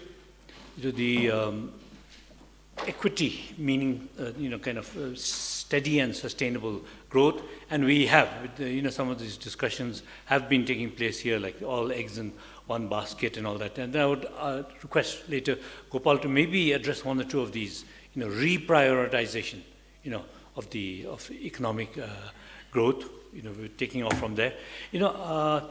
You know, the um, equity, meaning uh, you know, kind of uh, steady and sustainable growth, and we have, with the, you know, some of these discussions have been taking place here, like all eggs in one basket and all that. And I would uh, request later Gopal to maybe address one or two of these, you know, reprioritization, you know, of the of economic uh, growth. You know, we're taking off from there. You know, uh,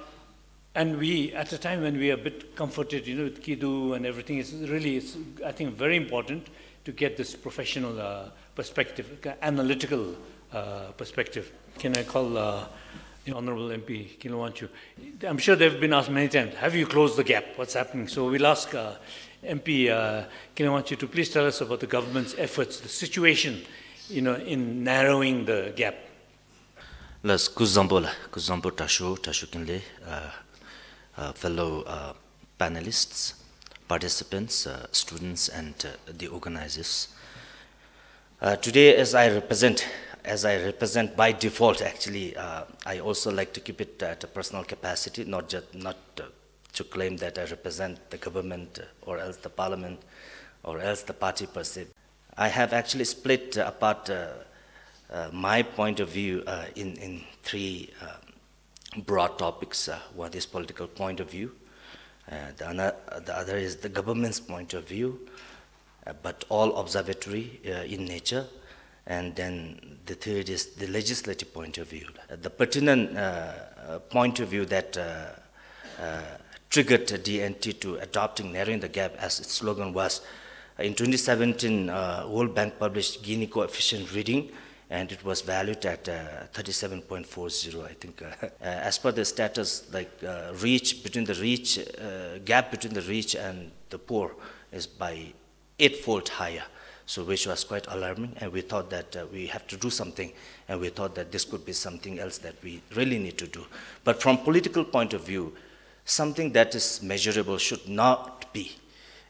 and we, at a time when we are a bit comforted, you know, with KIDU and everything, it's really, it's, I think, very important to get this professional uh, perspective, analytical uh, perspective. Can I call uh, the Honorable M P Kinley Wangchuk? I'm sure they've been asked many times, "Have you closed the gap? What's happening?" So we'll ask uh, M P uh, Kinley Wangchuk to please tell us about the government's efforts, the situation, you know, in narrowing the gap. ལགས། སྐུ་གཟུགས་བཟང་པོ་ལགས། སྐུ་གཟུགས་བཟང་པོ་དྲག་ཤོས་དྲག་ཤོས་ཀུན་ལེགས། Uh, uh, fellow uh, panelists, uh, students, and uh, the organizers. Uh, today, as I represent, as I represent by default, actually, uh, I also like to keep it at a personal capacity, not just not uh, to claim that I represent the government uh, or else the parliament or else the party per se. I have actually split uh, apart uh, uh, my point of view uh, in, in three uh, broad topics. Uh, one is political point of view, uh, the, ano- the other is the government's point of view, uh, but all observatory uh, in nature, and then the third is the legislative point of view. Uh, the pertinent uh, uh, point of view that uh, uh, triggered D N T to adopting narrowing the gap as its slogan was. In twenty seventeen, uh, World Bank published Gini coefficient reading, and it was valued at uh, thirty-seven point four zero, I think. Uh, uh, as per the status, like uh, reach between the reach uh, gap between the rich and the poor is by eightfold higher, so which was quite alarming, and we thought that uh, we have to do something, and we thought that this could be something else that we really need to do. But from political point of view, something that is measurable should not be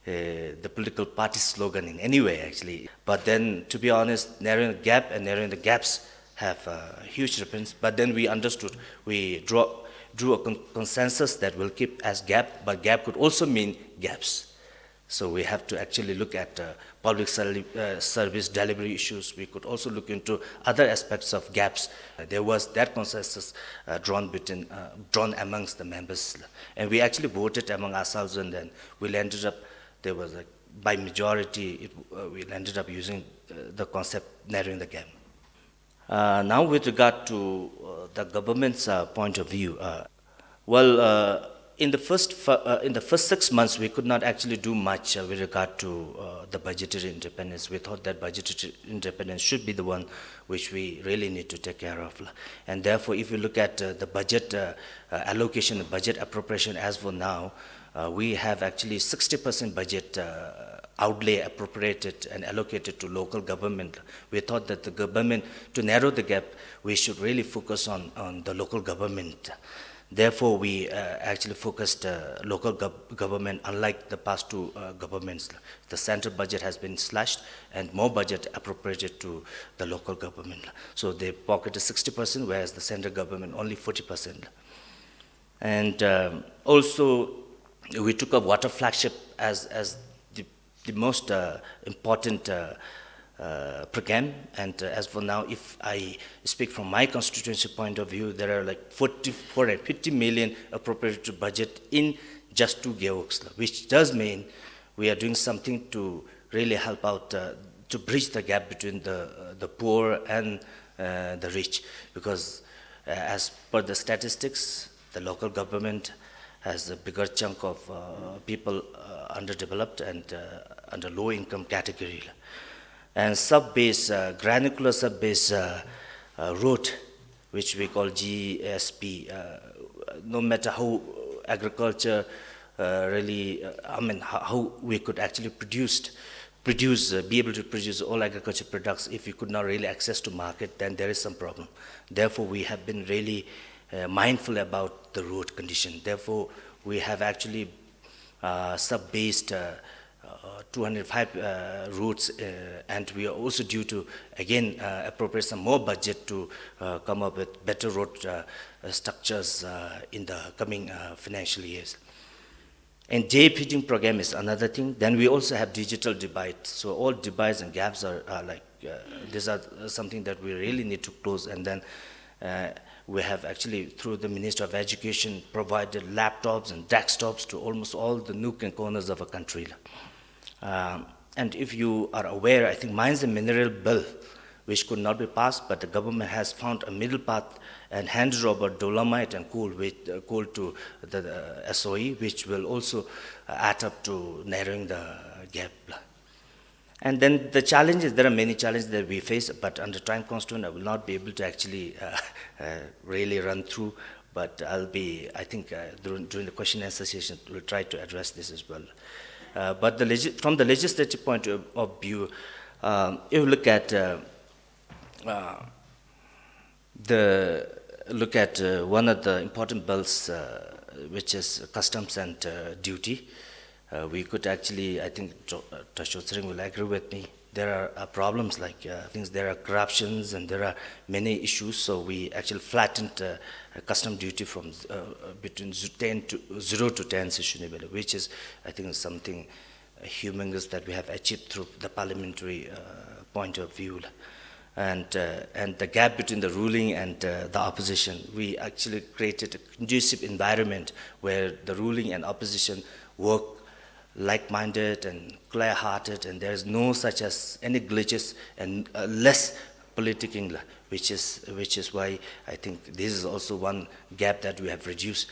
uh, the political party slogan in any way, actually. But then, to be honest, narrowing the gap and narrowing the gaps have a huge difference. But then we understood, we draw, drew a con- consensus that we'll keep as gap, but gap could also mean gaps. So we have to actually look at uh, public serli- uh, service delivery issues. We could also look into other aspects of gaps. Uh, there was that consensus uh, drawn between, uh, drawn amongst the members, and we actually voted among ourselves, and then we landed up. There was, like, by majority, it, uh, we landed up using uh, the concept narrowing the gap. Uh, now, with regard to uh, the government's uh, point of view, uh, well, uh, in the first f- uh, in the first six months, we could not actually do much uh, with regard to uh, the budgetary independence. We thought that budgetary independence should be the one which we really need to take care of, and therefore, if you look at uh, the budget uh, uh, allocation, the budget appropriation as for now, uh, we have actually sixty percent budget uh, outlay appropriated and allocated to local government. We thought that the government, to narrow the gap, we should really focus on, on the local government. Therefore, we uh, actually focused uh, local gov- government, unlike the past two uh, governments. The central budget has been slashed and more budget appropriated to the local government. So they pocketed sixty percent, whereas the central government only forty percent. And um, also, we took up Water Flagship as, as the, the most uh, important uh, uh, program. And uh, as for now, if I speak from my constituency point of view, there are like forty, four hundred fifty million appropriated to budget in just two gewoks, which does mean we are doing something to really help out uh, to bridge the gap between the, uh, the poor and uh, the rich. Because uh, as per the statistics, the local government has a bigger chunk of uh, people uh, underdeveloped and uh, under low income category. And sub-base, uh, granular sub-base uh, uh, road, which we call G S P, uh, no matter how agriculture uh, really, uh, I mean, how, how we could actually produce, produce, uh, be able to produce all agriculture products, if we could not really access to market, then there is some problem. Therefore, we have been really uh, mindful about the road condition. Therefore, We have actually uh, sub-based uh, uh, two hundred five uh, roads, uh, and we are also due to again uh, appropriate some more budget to uh, come up with better road uh, uh, structures uh, in the coming uh, financial years. And J feeding program is another thing. Then we also have digital divide. So all divides and gaps are, are like uh, these are something that we really need to close. And then uh, we have actually, through the Ministry of Education, provided laptops and desktops to almost all the nook and corners of our country. Um, and if you are aware, I think Mines and Mineral Bill, which could not be passed, but the government has found a middle path and handed over dolomite and coal, with, uh, coal to the, the S O E, which will also uh, add up to narrowing the gap. And then the challenges, there are many challenges that we face, but under time constraint, I will not be able to actually uh, uh, really run through. But I'll be, I think, uh, during, during the question and answer session, we'll try to address this as well. Uh, but the legi- from the legislative point of, of view, um, if you look at uh, uh, the look at uh, one of the important bills, uh, which is customs and uh, duty. Uh, we could actually, I think, Jo- uh, Tashot Tshering will agree with me. There are uh, problems like uh, things. There are corruptions and there are many issues. So we actually flattened uh, uh, custom duty from uh, uh, between z- ten to zero to ten session, which is, I think, something humongous that we have achieved through the parliamentary uh, point of view. And, uh, and the gap between the ruling and uh, the opposition, we actually created a conducive environment where the ruling and opposition work like-minded and clear-hearted, and there is no such as any glitches and uh, less politicking, which is, which is why I think this is also one gap that we have reduced.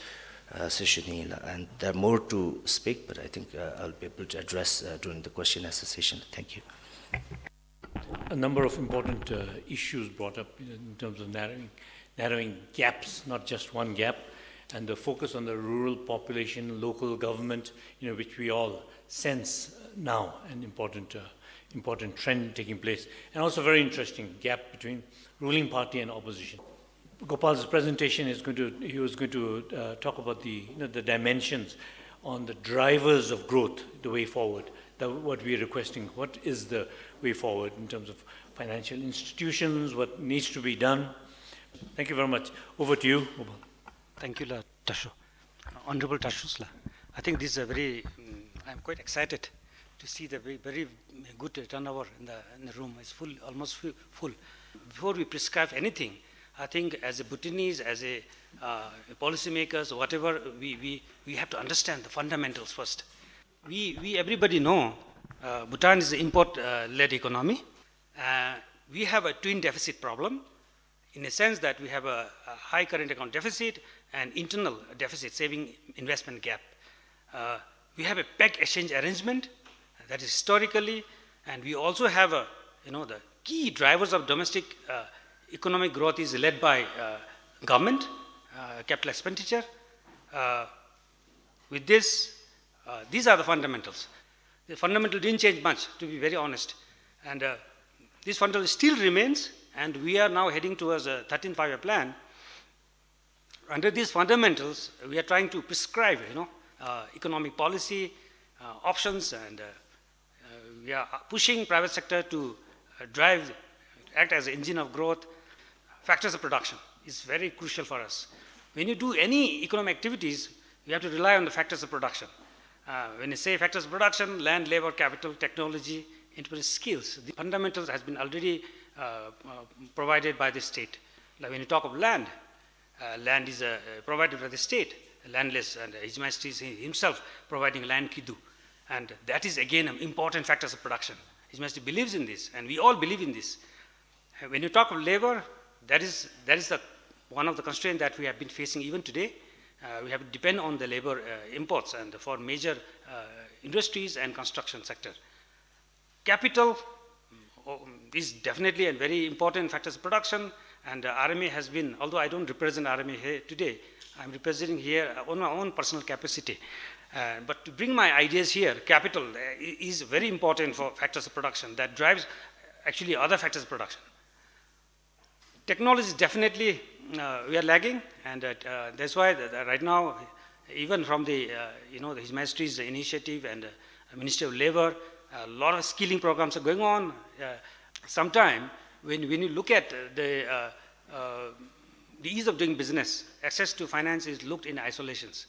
Uh, session, and there are more to speak, but I think uh, I'll be able to address uh, during the question and answer session. Thank you. A number of important uh, issues brought up in terms of narrowing, narrowing gaps, not just one gap, and the focus on the rural population, local government, you know, which we all sense now an important, uh, important trend taking place, and also very interesting gap between ruling party and opposition. Gopal's presentation is going to, he was going to uh, talk about the, you know, the dimensions on the drivers of growth, the way forward, the, what we are requesting, what is the way forward in terms of financial institutions, what needs to be done. Thank you very much. Over to you, Gopal. Thank you, la Tasho. Honorable Tashos la. I think this is a very, mm, I'm quite excited to see the very, very good turnover in the, in the room. It's full, almost full, full. Before we prescribe anything, I think as a Bhutanese, as a uh, policymakers, whatever, we, we, we have to understand the fundamentals first. We, we everybody know uh, Bhutan is an import-led economy. Uh, we have a twin deficit problem. In a sense that we have a, a high current account deficit and internal deficit, saving investment gap. Uh, we have a peg exchange arrangement that is historically, and we also have a, you know, the key drivers of domestic uh, economic growth is led by uh, government, uh, capital expenditure. Uh, with this, uh, these are the fundamentals. The fundamental didn't change much, to be very honest. And uh, this fundamental still remains, and we are now heading towards a thirteenth five-year plan. Under these fundamentals, we are trying to prescribe, you know, uh, economic policy uh, options, and uh, uh, we are pushing private sector to uh, drive, act as an engine of growth. Factors of production is very crucial for us. When you do any economic activities, you have to rely on the factors of production. Uh, when you say factors of production, land, labor, capital, technology, entrepreneurial skills, the fundamentals has been already uh, uh, provided by the state. Like when you talk of land, uh, land is uh, provided by the state, landless, and His Majesty is himself providing land kidu. And that is again an important factors of production. His Majesty believes in this, and we all believe in this. When you talk of labor, that is, that is the, one of the constraints that we have been facing even today. Uh, we have to depend on the labor uh, imports and for major uh, industries and construction sector. Capital um, is definitely a very important factor of production, and uh, R M A has been, although I don't represent R M A here today, I'm representing here uh, on my own personal capacity. Uh, but to bring my ideas here, capital uh, is very important for factors of production that drives actually other factors of production. Technology is definitely uh, we are lagging, and uh, uh, that's why the, the right now Even from the, uh, you know, the His Majesty's initiative and, uh, Ministry of Labor, a lot of skilling programs are going on. Uh, sometime when, when you look at the, uh, uh, the ease of doing business, access to finance is looked in isolations.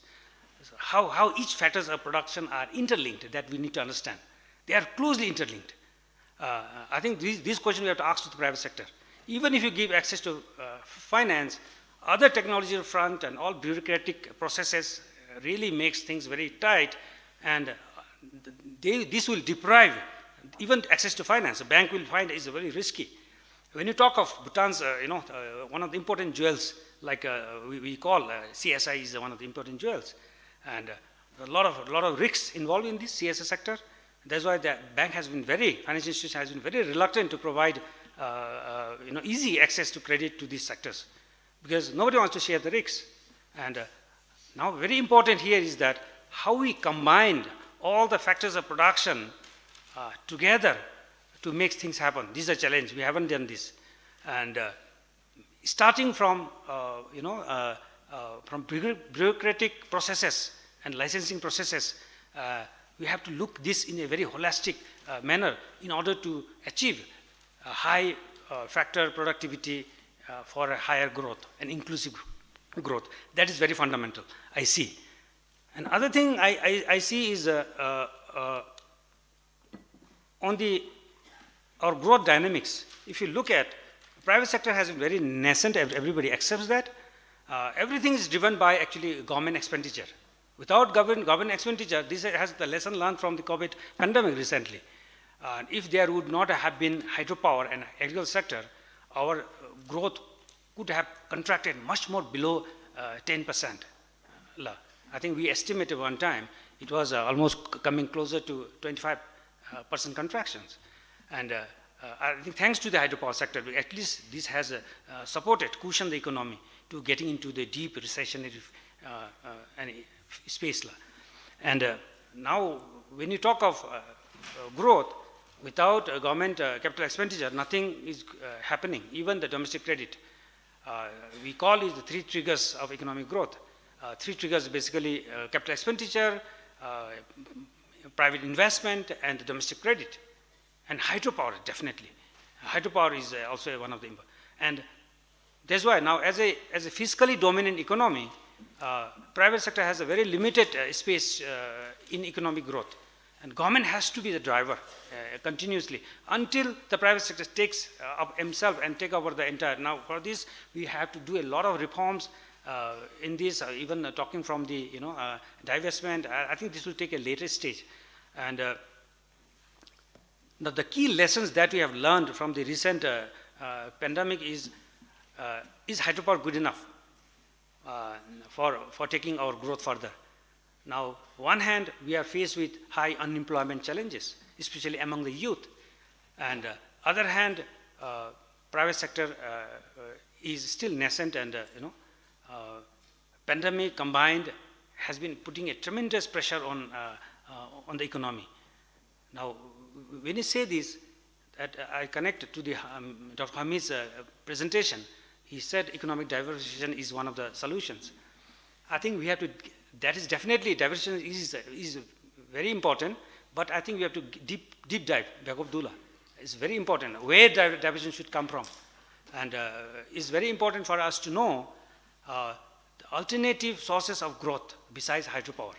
So how, how each factors of production are interlinked, that we need to understand. They are closely interlinked. Uh, I think this, this question we have to ask to the private sector. Even if you give access to, uh, finance, other technological front and all bureaucratic processes, uh, really makes things very tight, and, uh, they, this will deprive even access to finance. A bank will find is very risky. When you talk of Bhutan's, uh, you know, uh, one of the important jewels, like, uh, we, we call, uh, C S I is one of the important jewels, and, uh, a lot of, a lot of risks involved in this C S I sector. That's why the bank has been very, financial institution has been very reluctant to provide, uh, uh, you know, easy access to credit to these sectors, because nobody wants to share the risks. And, uh, now very important here is that how we combine all the factors of production, uh, together to make things happen. This is a challenge. We haven't done this. And, uh, starting from, uh, you know, uh, uh, from bureau-, bureaucratic processes and licensing processes, uh, we have to look this in a very holistic, uh, manner in order to achieve a high, uh, factor productivity, uh, for a higher growth and inclusive growth. That is very fundamental, I see. Another thing I, I, I see is, uh, uh, uh, on the, our growth dynamics. If you look at, private sector has been very nascent, ev-, everybody accepts that. Uh, everything is driven by actually government expenditure. Without government, government expenditure, this has the lesson learned from the COVID pandemic recently. Uh, if there would not have been hydropower and agriculture sector, our, uh, growth could have contracted much more below, uh, ten percent. La. I think we estimated one time it was, uh, almost c-, coming closer to twenty-five, uh, percent contractions. And, uh, uh, I think thanks to the hydropower sector, we, at least this has, uh, uh, supported, cushioned the economy to getting into the deep recessionary, uh, uh, and space. La. And, uh, now, when you talk of, uh, uh, growth, without, uh, government, uh, capital expenditure, nothing is, uh, happening, even the domestic credit. Uh, we call it the three triggers of economic growth. Uh, three triggers basically, uh, capital expenditure, uh, private investment, and domestic credit, and hydropower, definitely. Hydropower is, uh, also one of the impo-, and that's why now, as a, as a fiscally dominant economy, uh, private sector has a very limited, uh, space, uh, in economic growth. And government has to be the driver, uh, continuously until the private sector takes, uh, up himself and take over the entire. Now, for this, we have to do a lot of reforms, uh, in this, uh, even, uh, talking from the, you know, uh, divestment. I, I think this will take a later stage. And, uh, now, the key lessons that we have learned from the recent, uh, uh, pandemic is, uh, is hydropower good enough, uh, for, for taking our growth further? Now, one hand, we are faced with high unemployment challenges, especially among the youth. And, uh, other hand, uh, private sector, uh, uh, is still nascent and, uh, you know, uh, pandemic combined has been putting a tremendous pressure on, uh, uh, on the economy. Now, w-, when you say this, that, uh, I connect to the, um, Doctor Hamid's, uh, presentation. He said economic diversification is one of the solutions. I think we have to, that is definitely, diversification is, is very important, but I think we have to g-, deep, deep dive, Jacob Dula. It's very important where di-, diversification should come from. And, uh, it's very important for us to know, uh, the alternative sources of growth besides hydropower.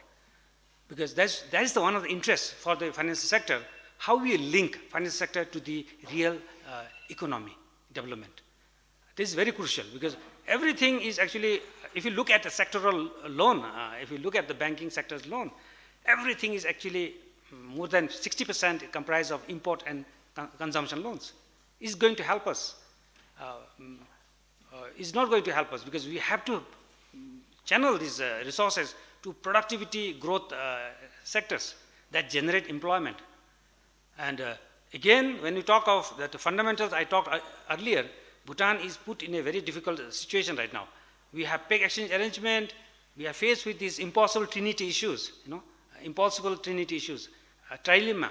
Because that's, that is the one of the interests for the financial sector, how we link financial sector to the real, uh, economy development. This is very crucial because everything is actually, if you look at the sectoral loan, uh, if you look at the banking sector's loan, everything is actually more than sixty percent comprised of import and con-, consumption loans. Is going to help us. Uh, mm, uh, is not going to help us because we have to, mm, channel these, uh, resources to productivity growth, uh, sectors that generate employment. And, uh, again, when we talk of that fundamentals I talked, uh, earlier, Bhutan is put in a very difficult situation right now. We have peg exchange arrangement, we are faced with these impossible trinity issues, you know, impossible trinity issues, uh, trilemma.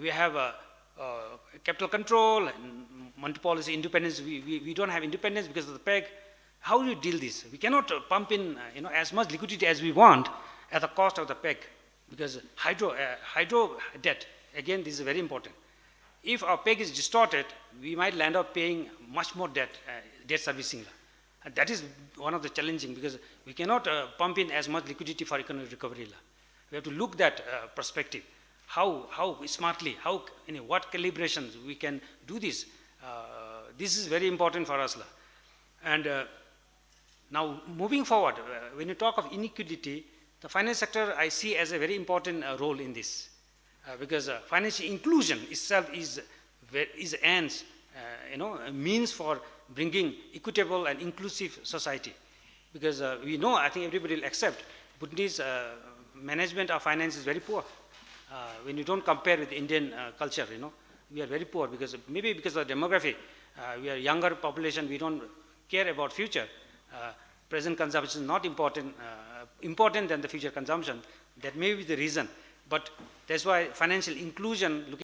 We have, uh, uh, capital control and monetary policy independence. We, we, we don't have independence because of the peg. How do you deal this? We cannot uh, pump in uh, you know as much liquidity as we want at the cost of the peg, because hydro uh, hydro debt, again, this is very important. If our peg is distorted, we might land up paying much more debt, uh, debt servicing la. And that is one of the challenging, because we cannot uh, pump in as much liquidity for economic recovery la. We have to look that uh, perspective. How how smartly, how in what calibrations we can do this. Uh, this is very important for us la. And uh, now, moving forward, uh, when you talk of inequality, the finance sector I see as a very important uh, role in this, uh, because uh, financial inclusion itself is ve- is an uh, you know a means for bringing equitable and inclusive society. Because uh, we know, I think everybody will accept, Bhutanese uh, management of finance is very poor. Uh, when you don't compare with Indian uh, culture, you know, we are very poor because maybe because of the demography, uh, we are younger population, we don't care about future. Uh, present consumption is not important, uh, important than the future consumption. That may be the reason. But that's why financial inclusion, looking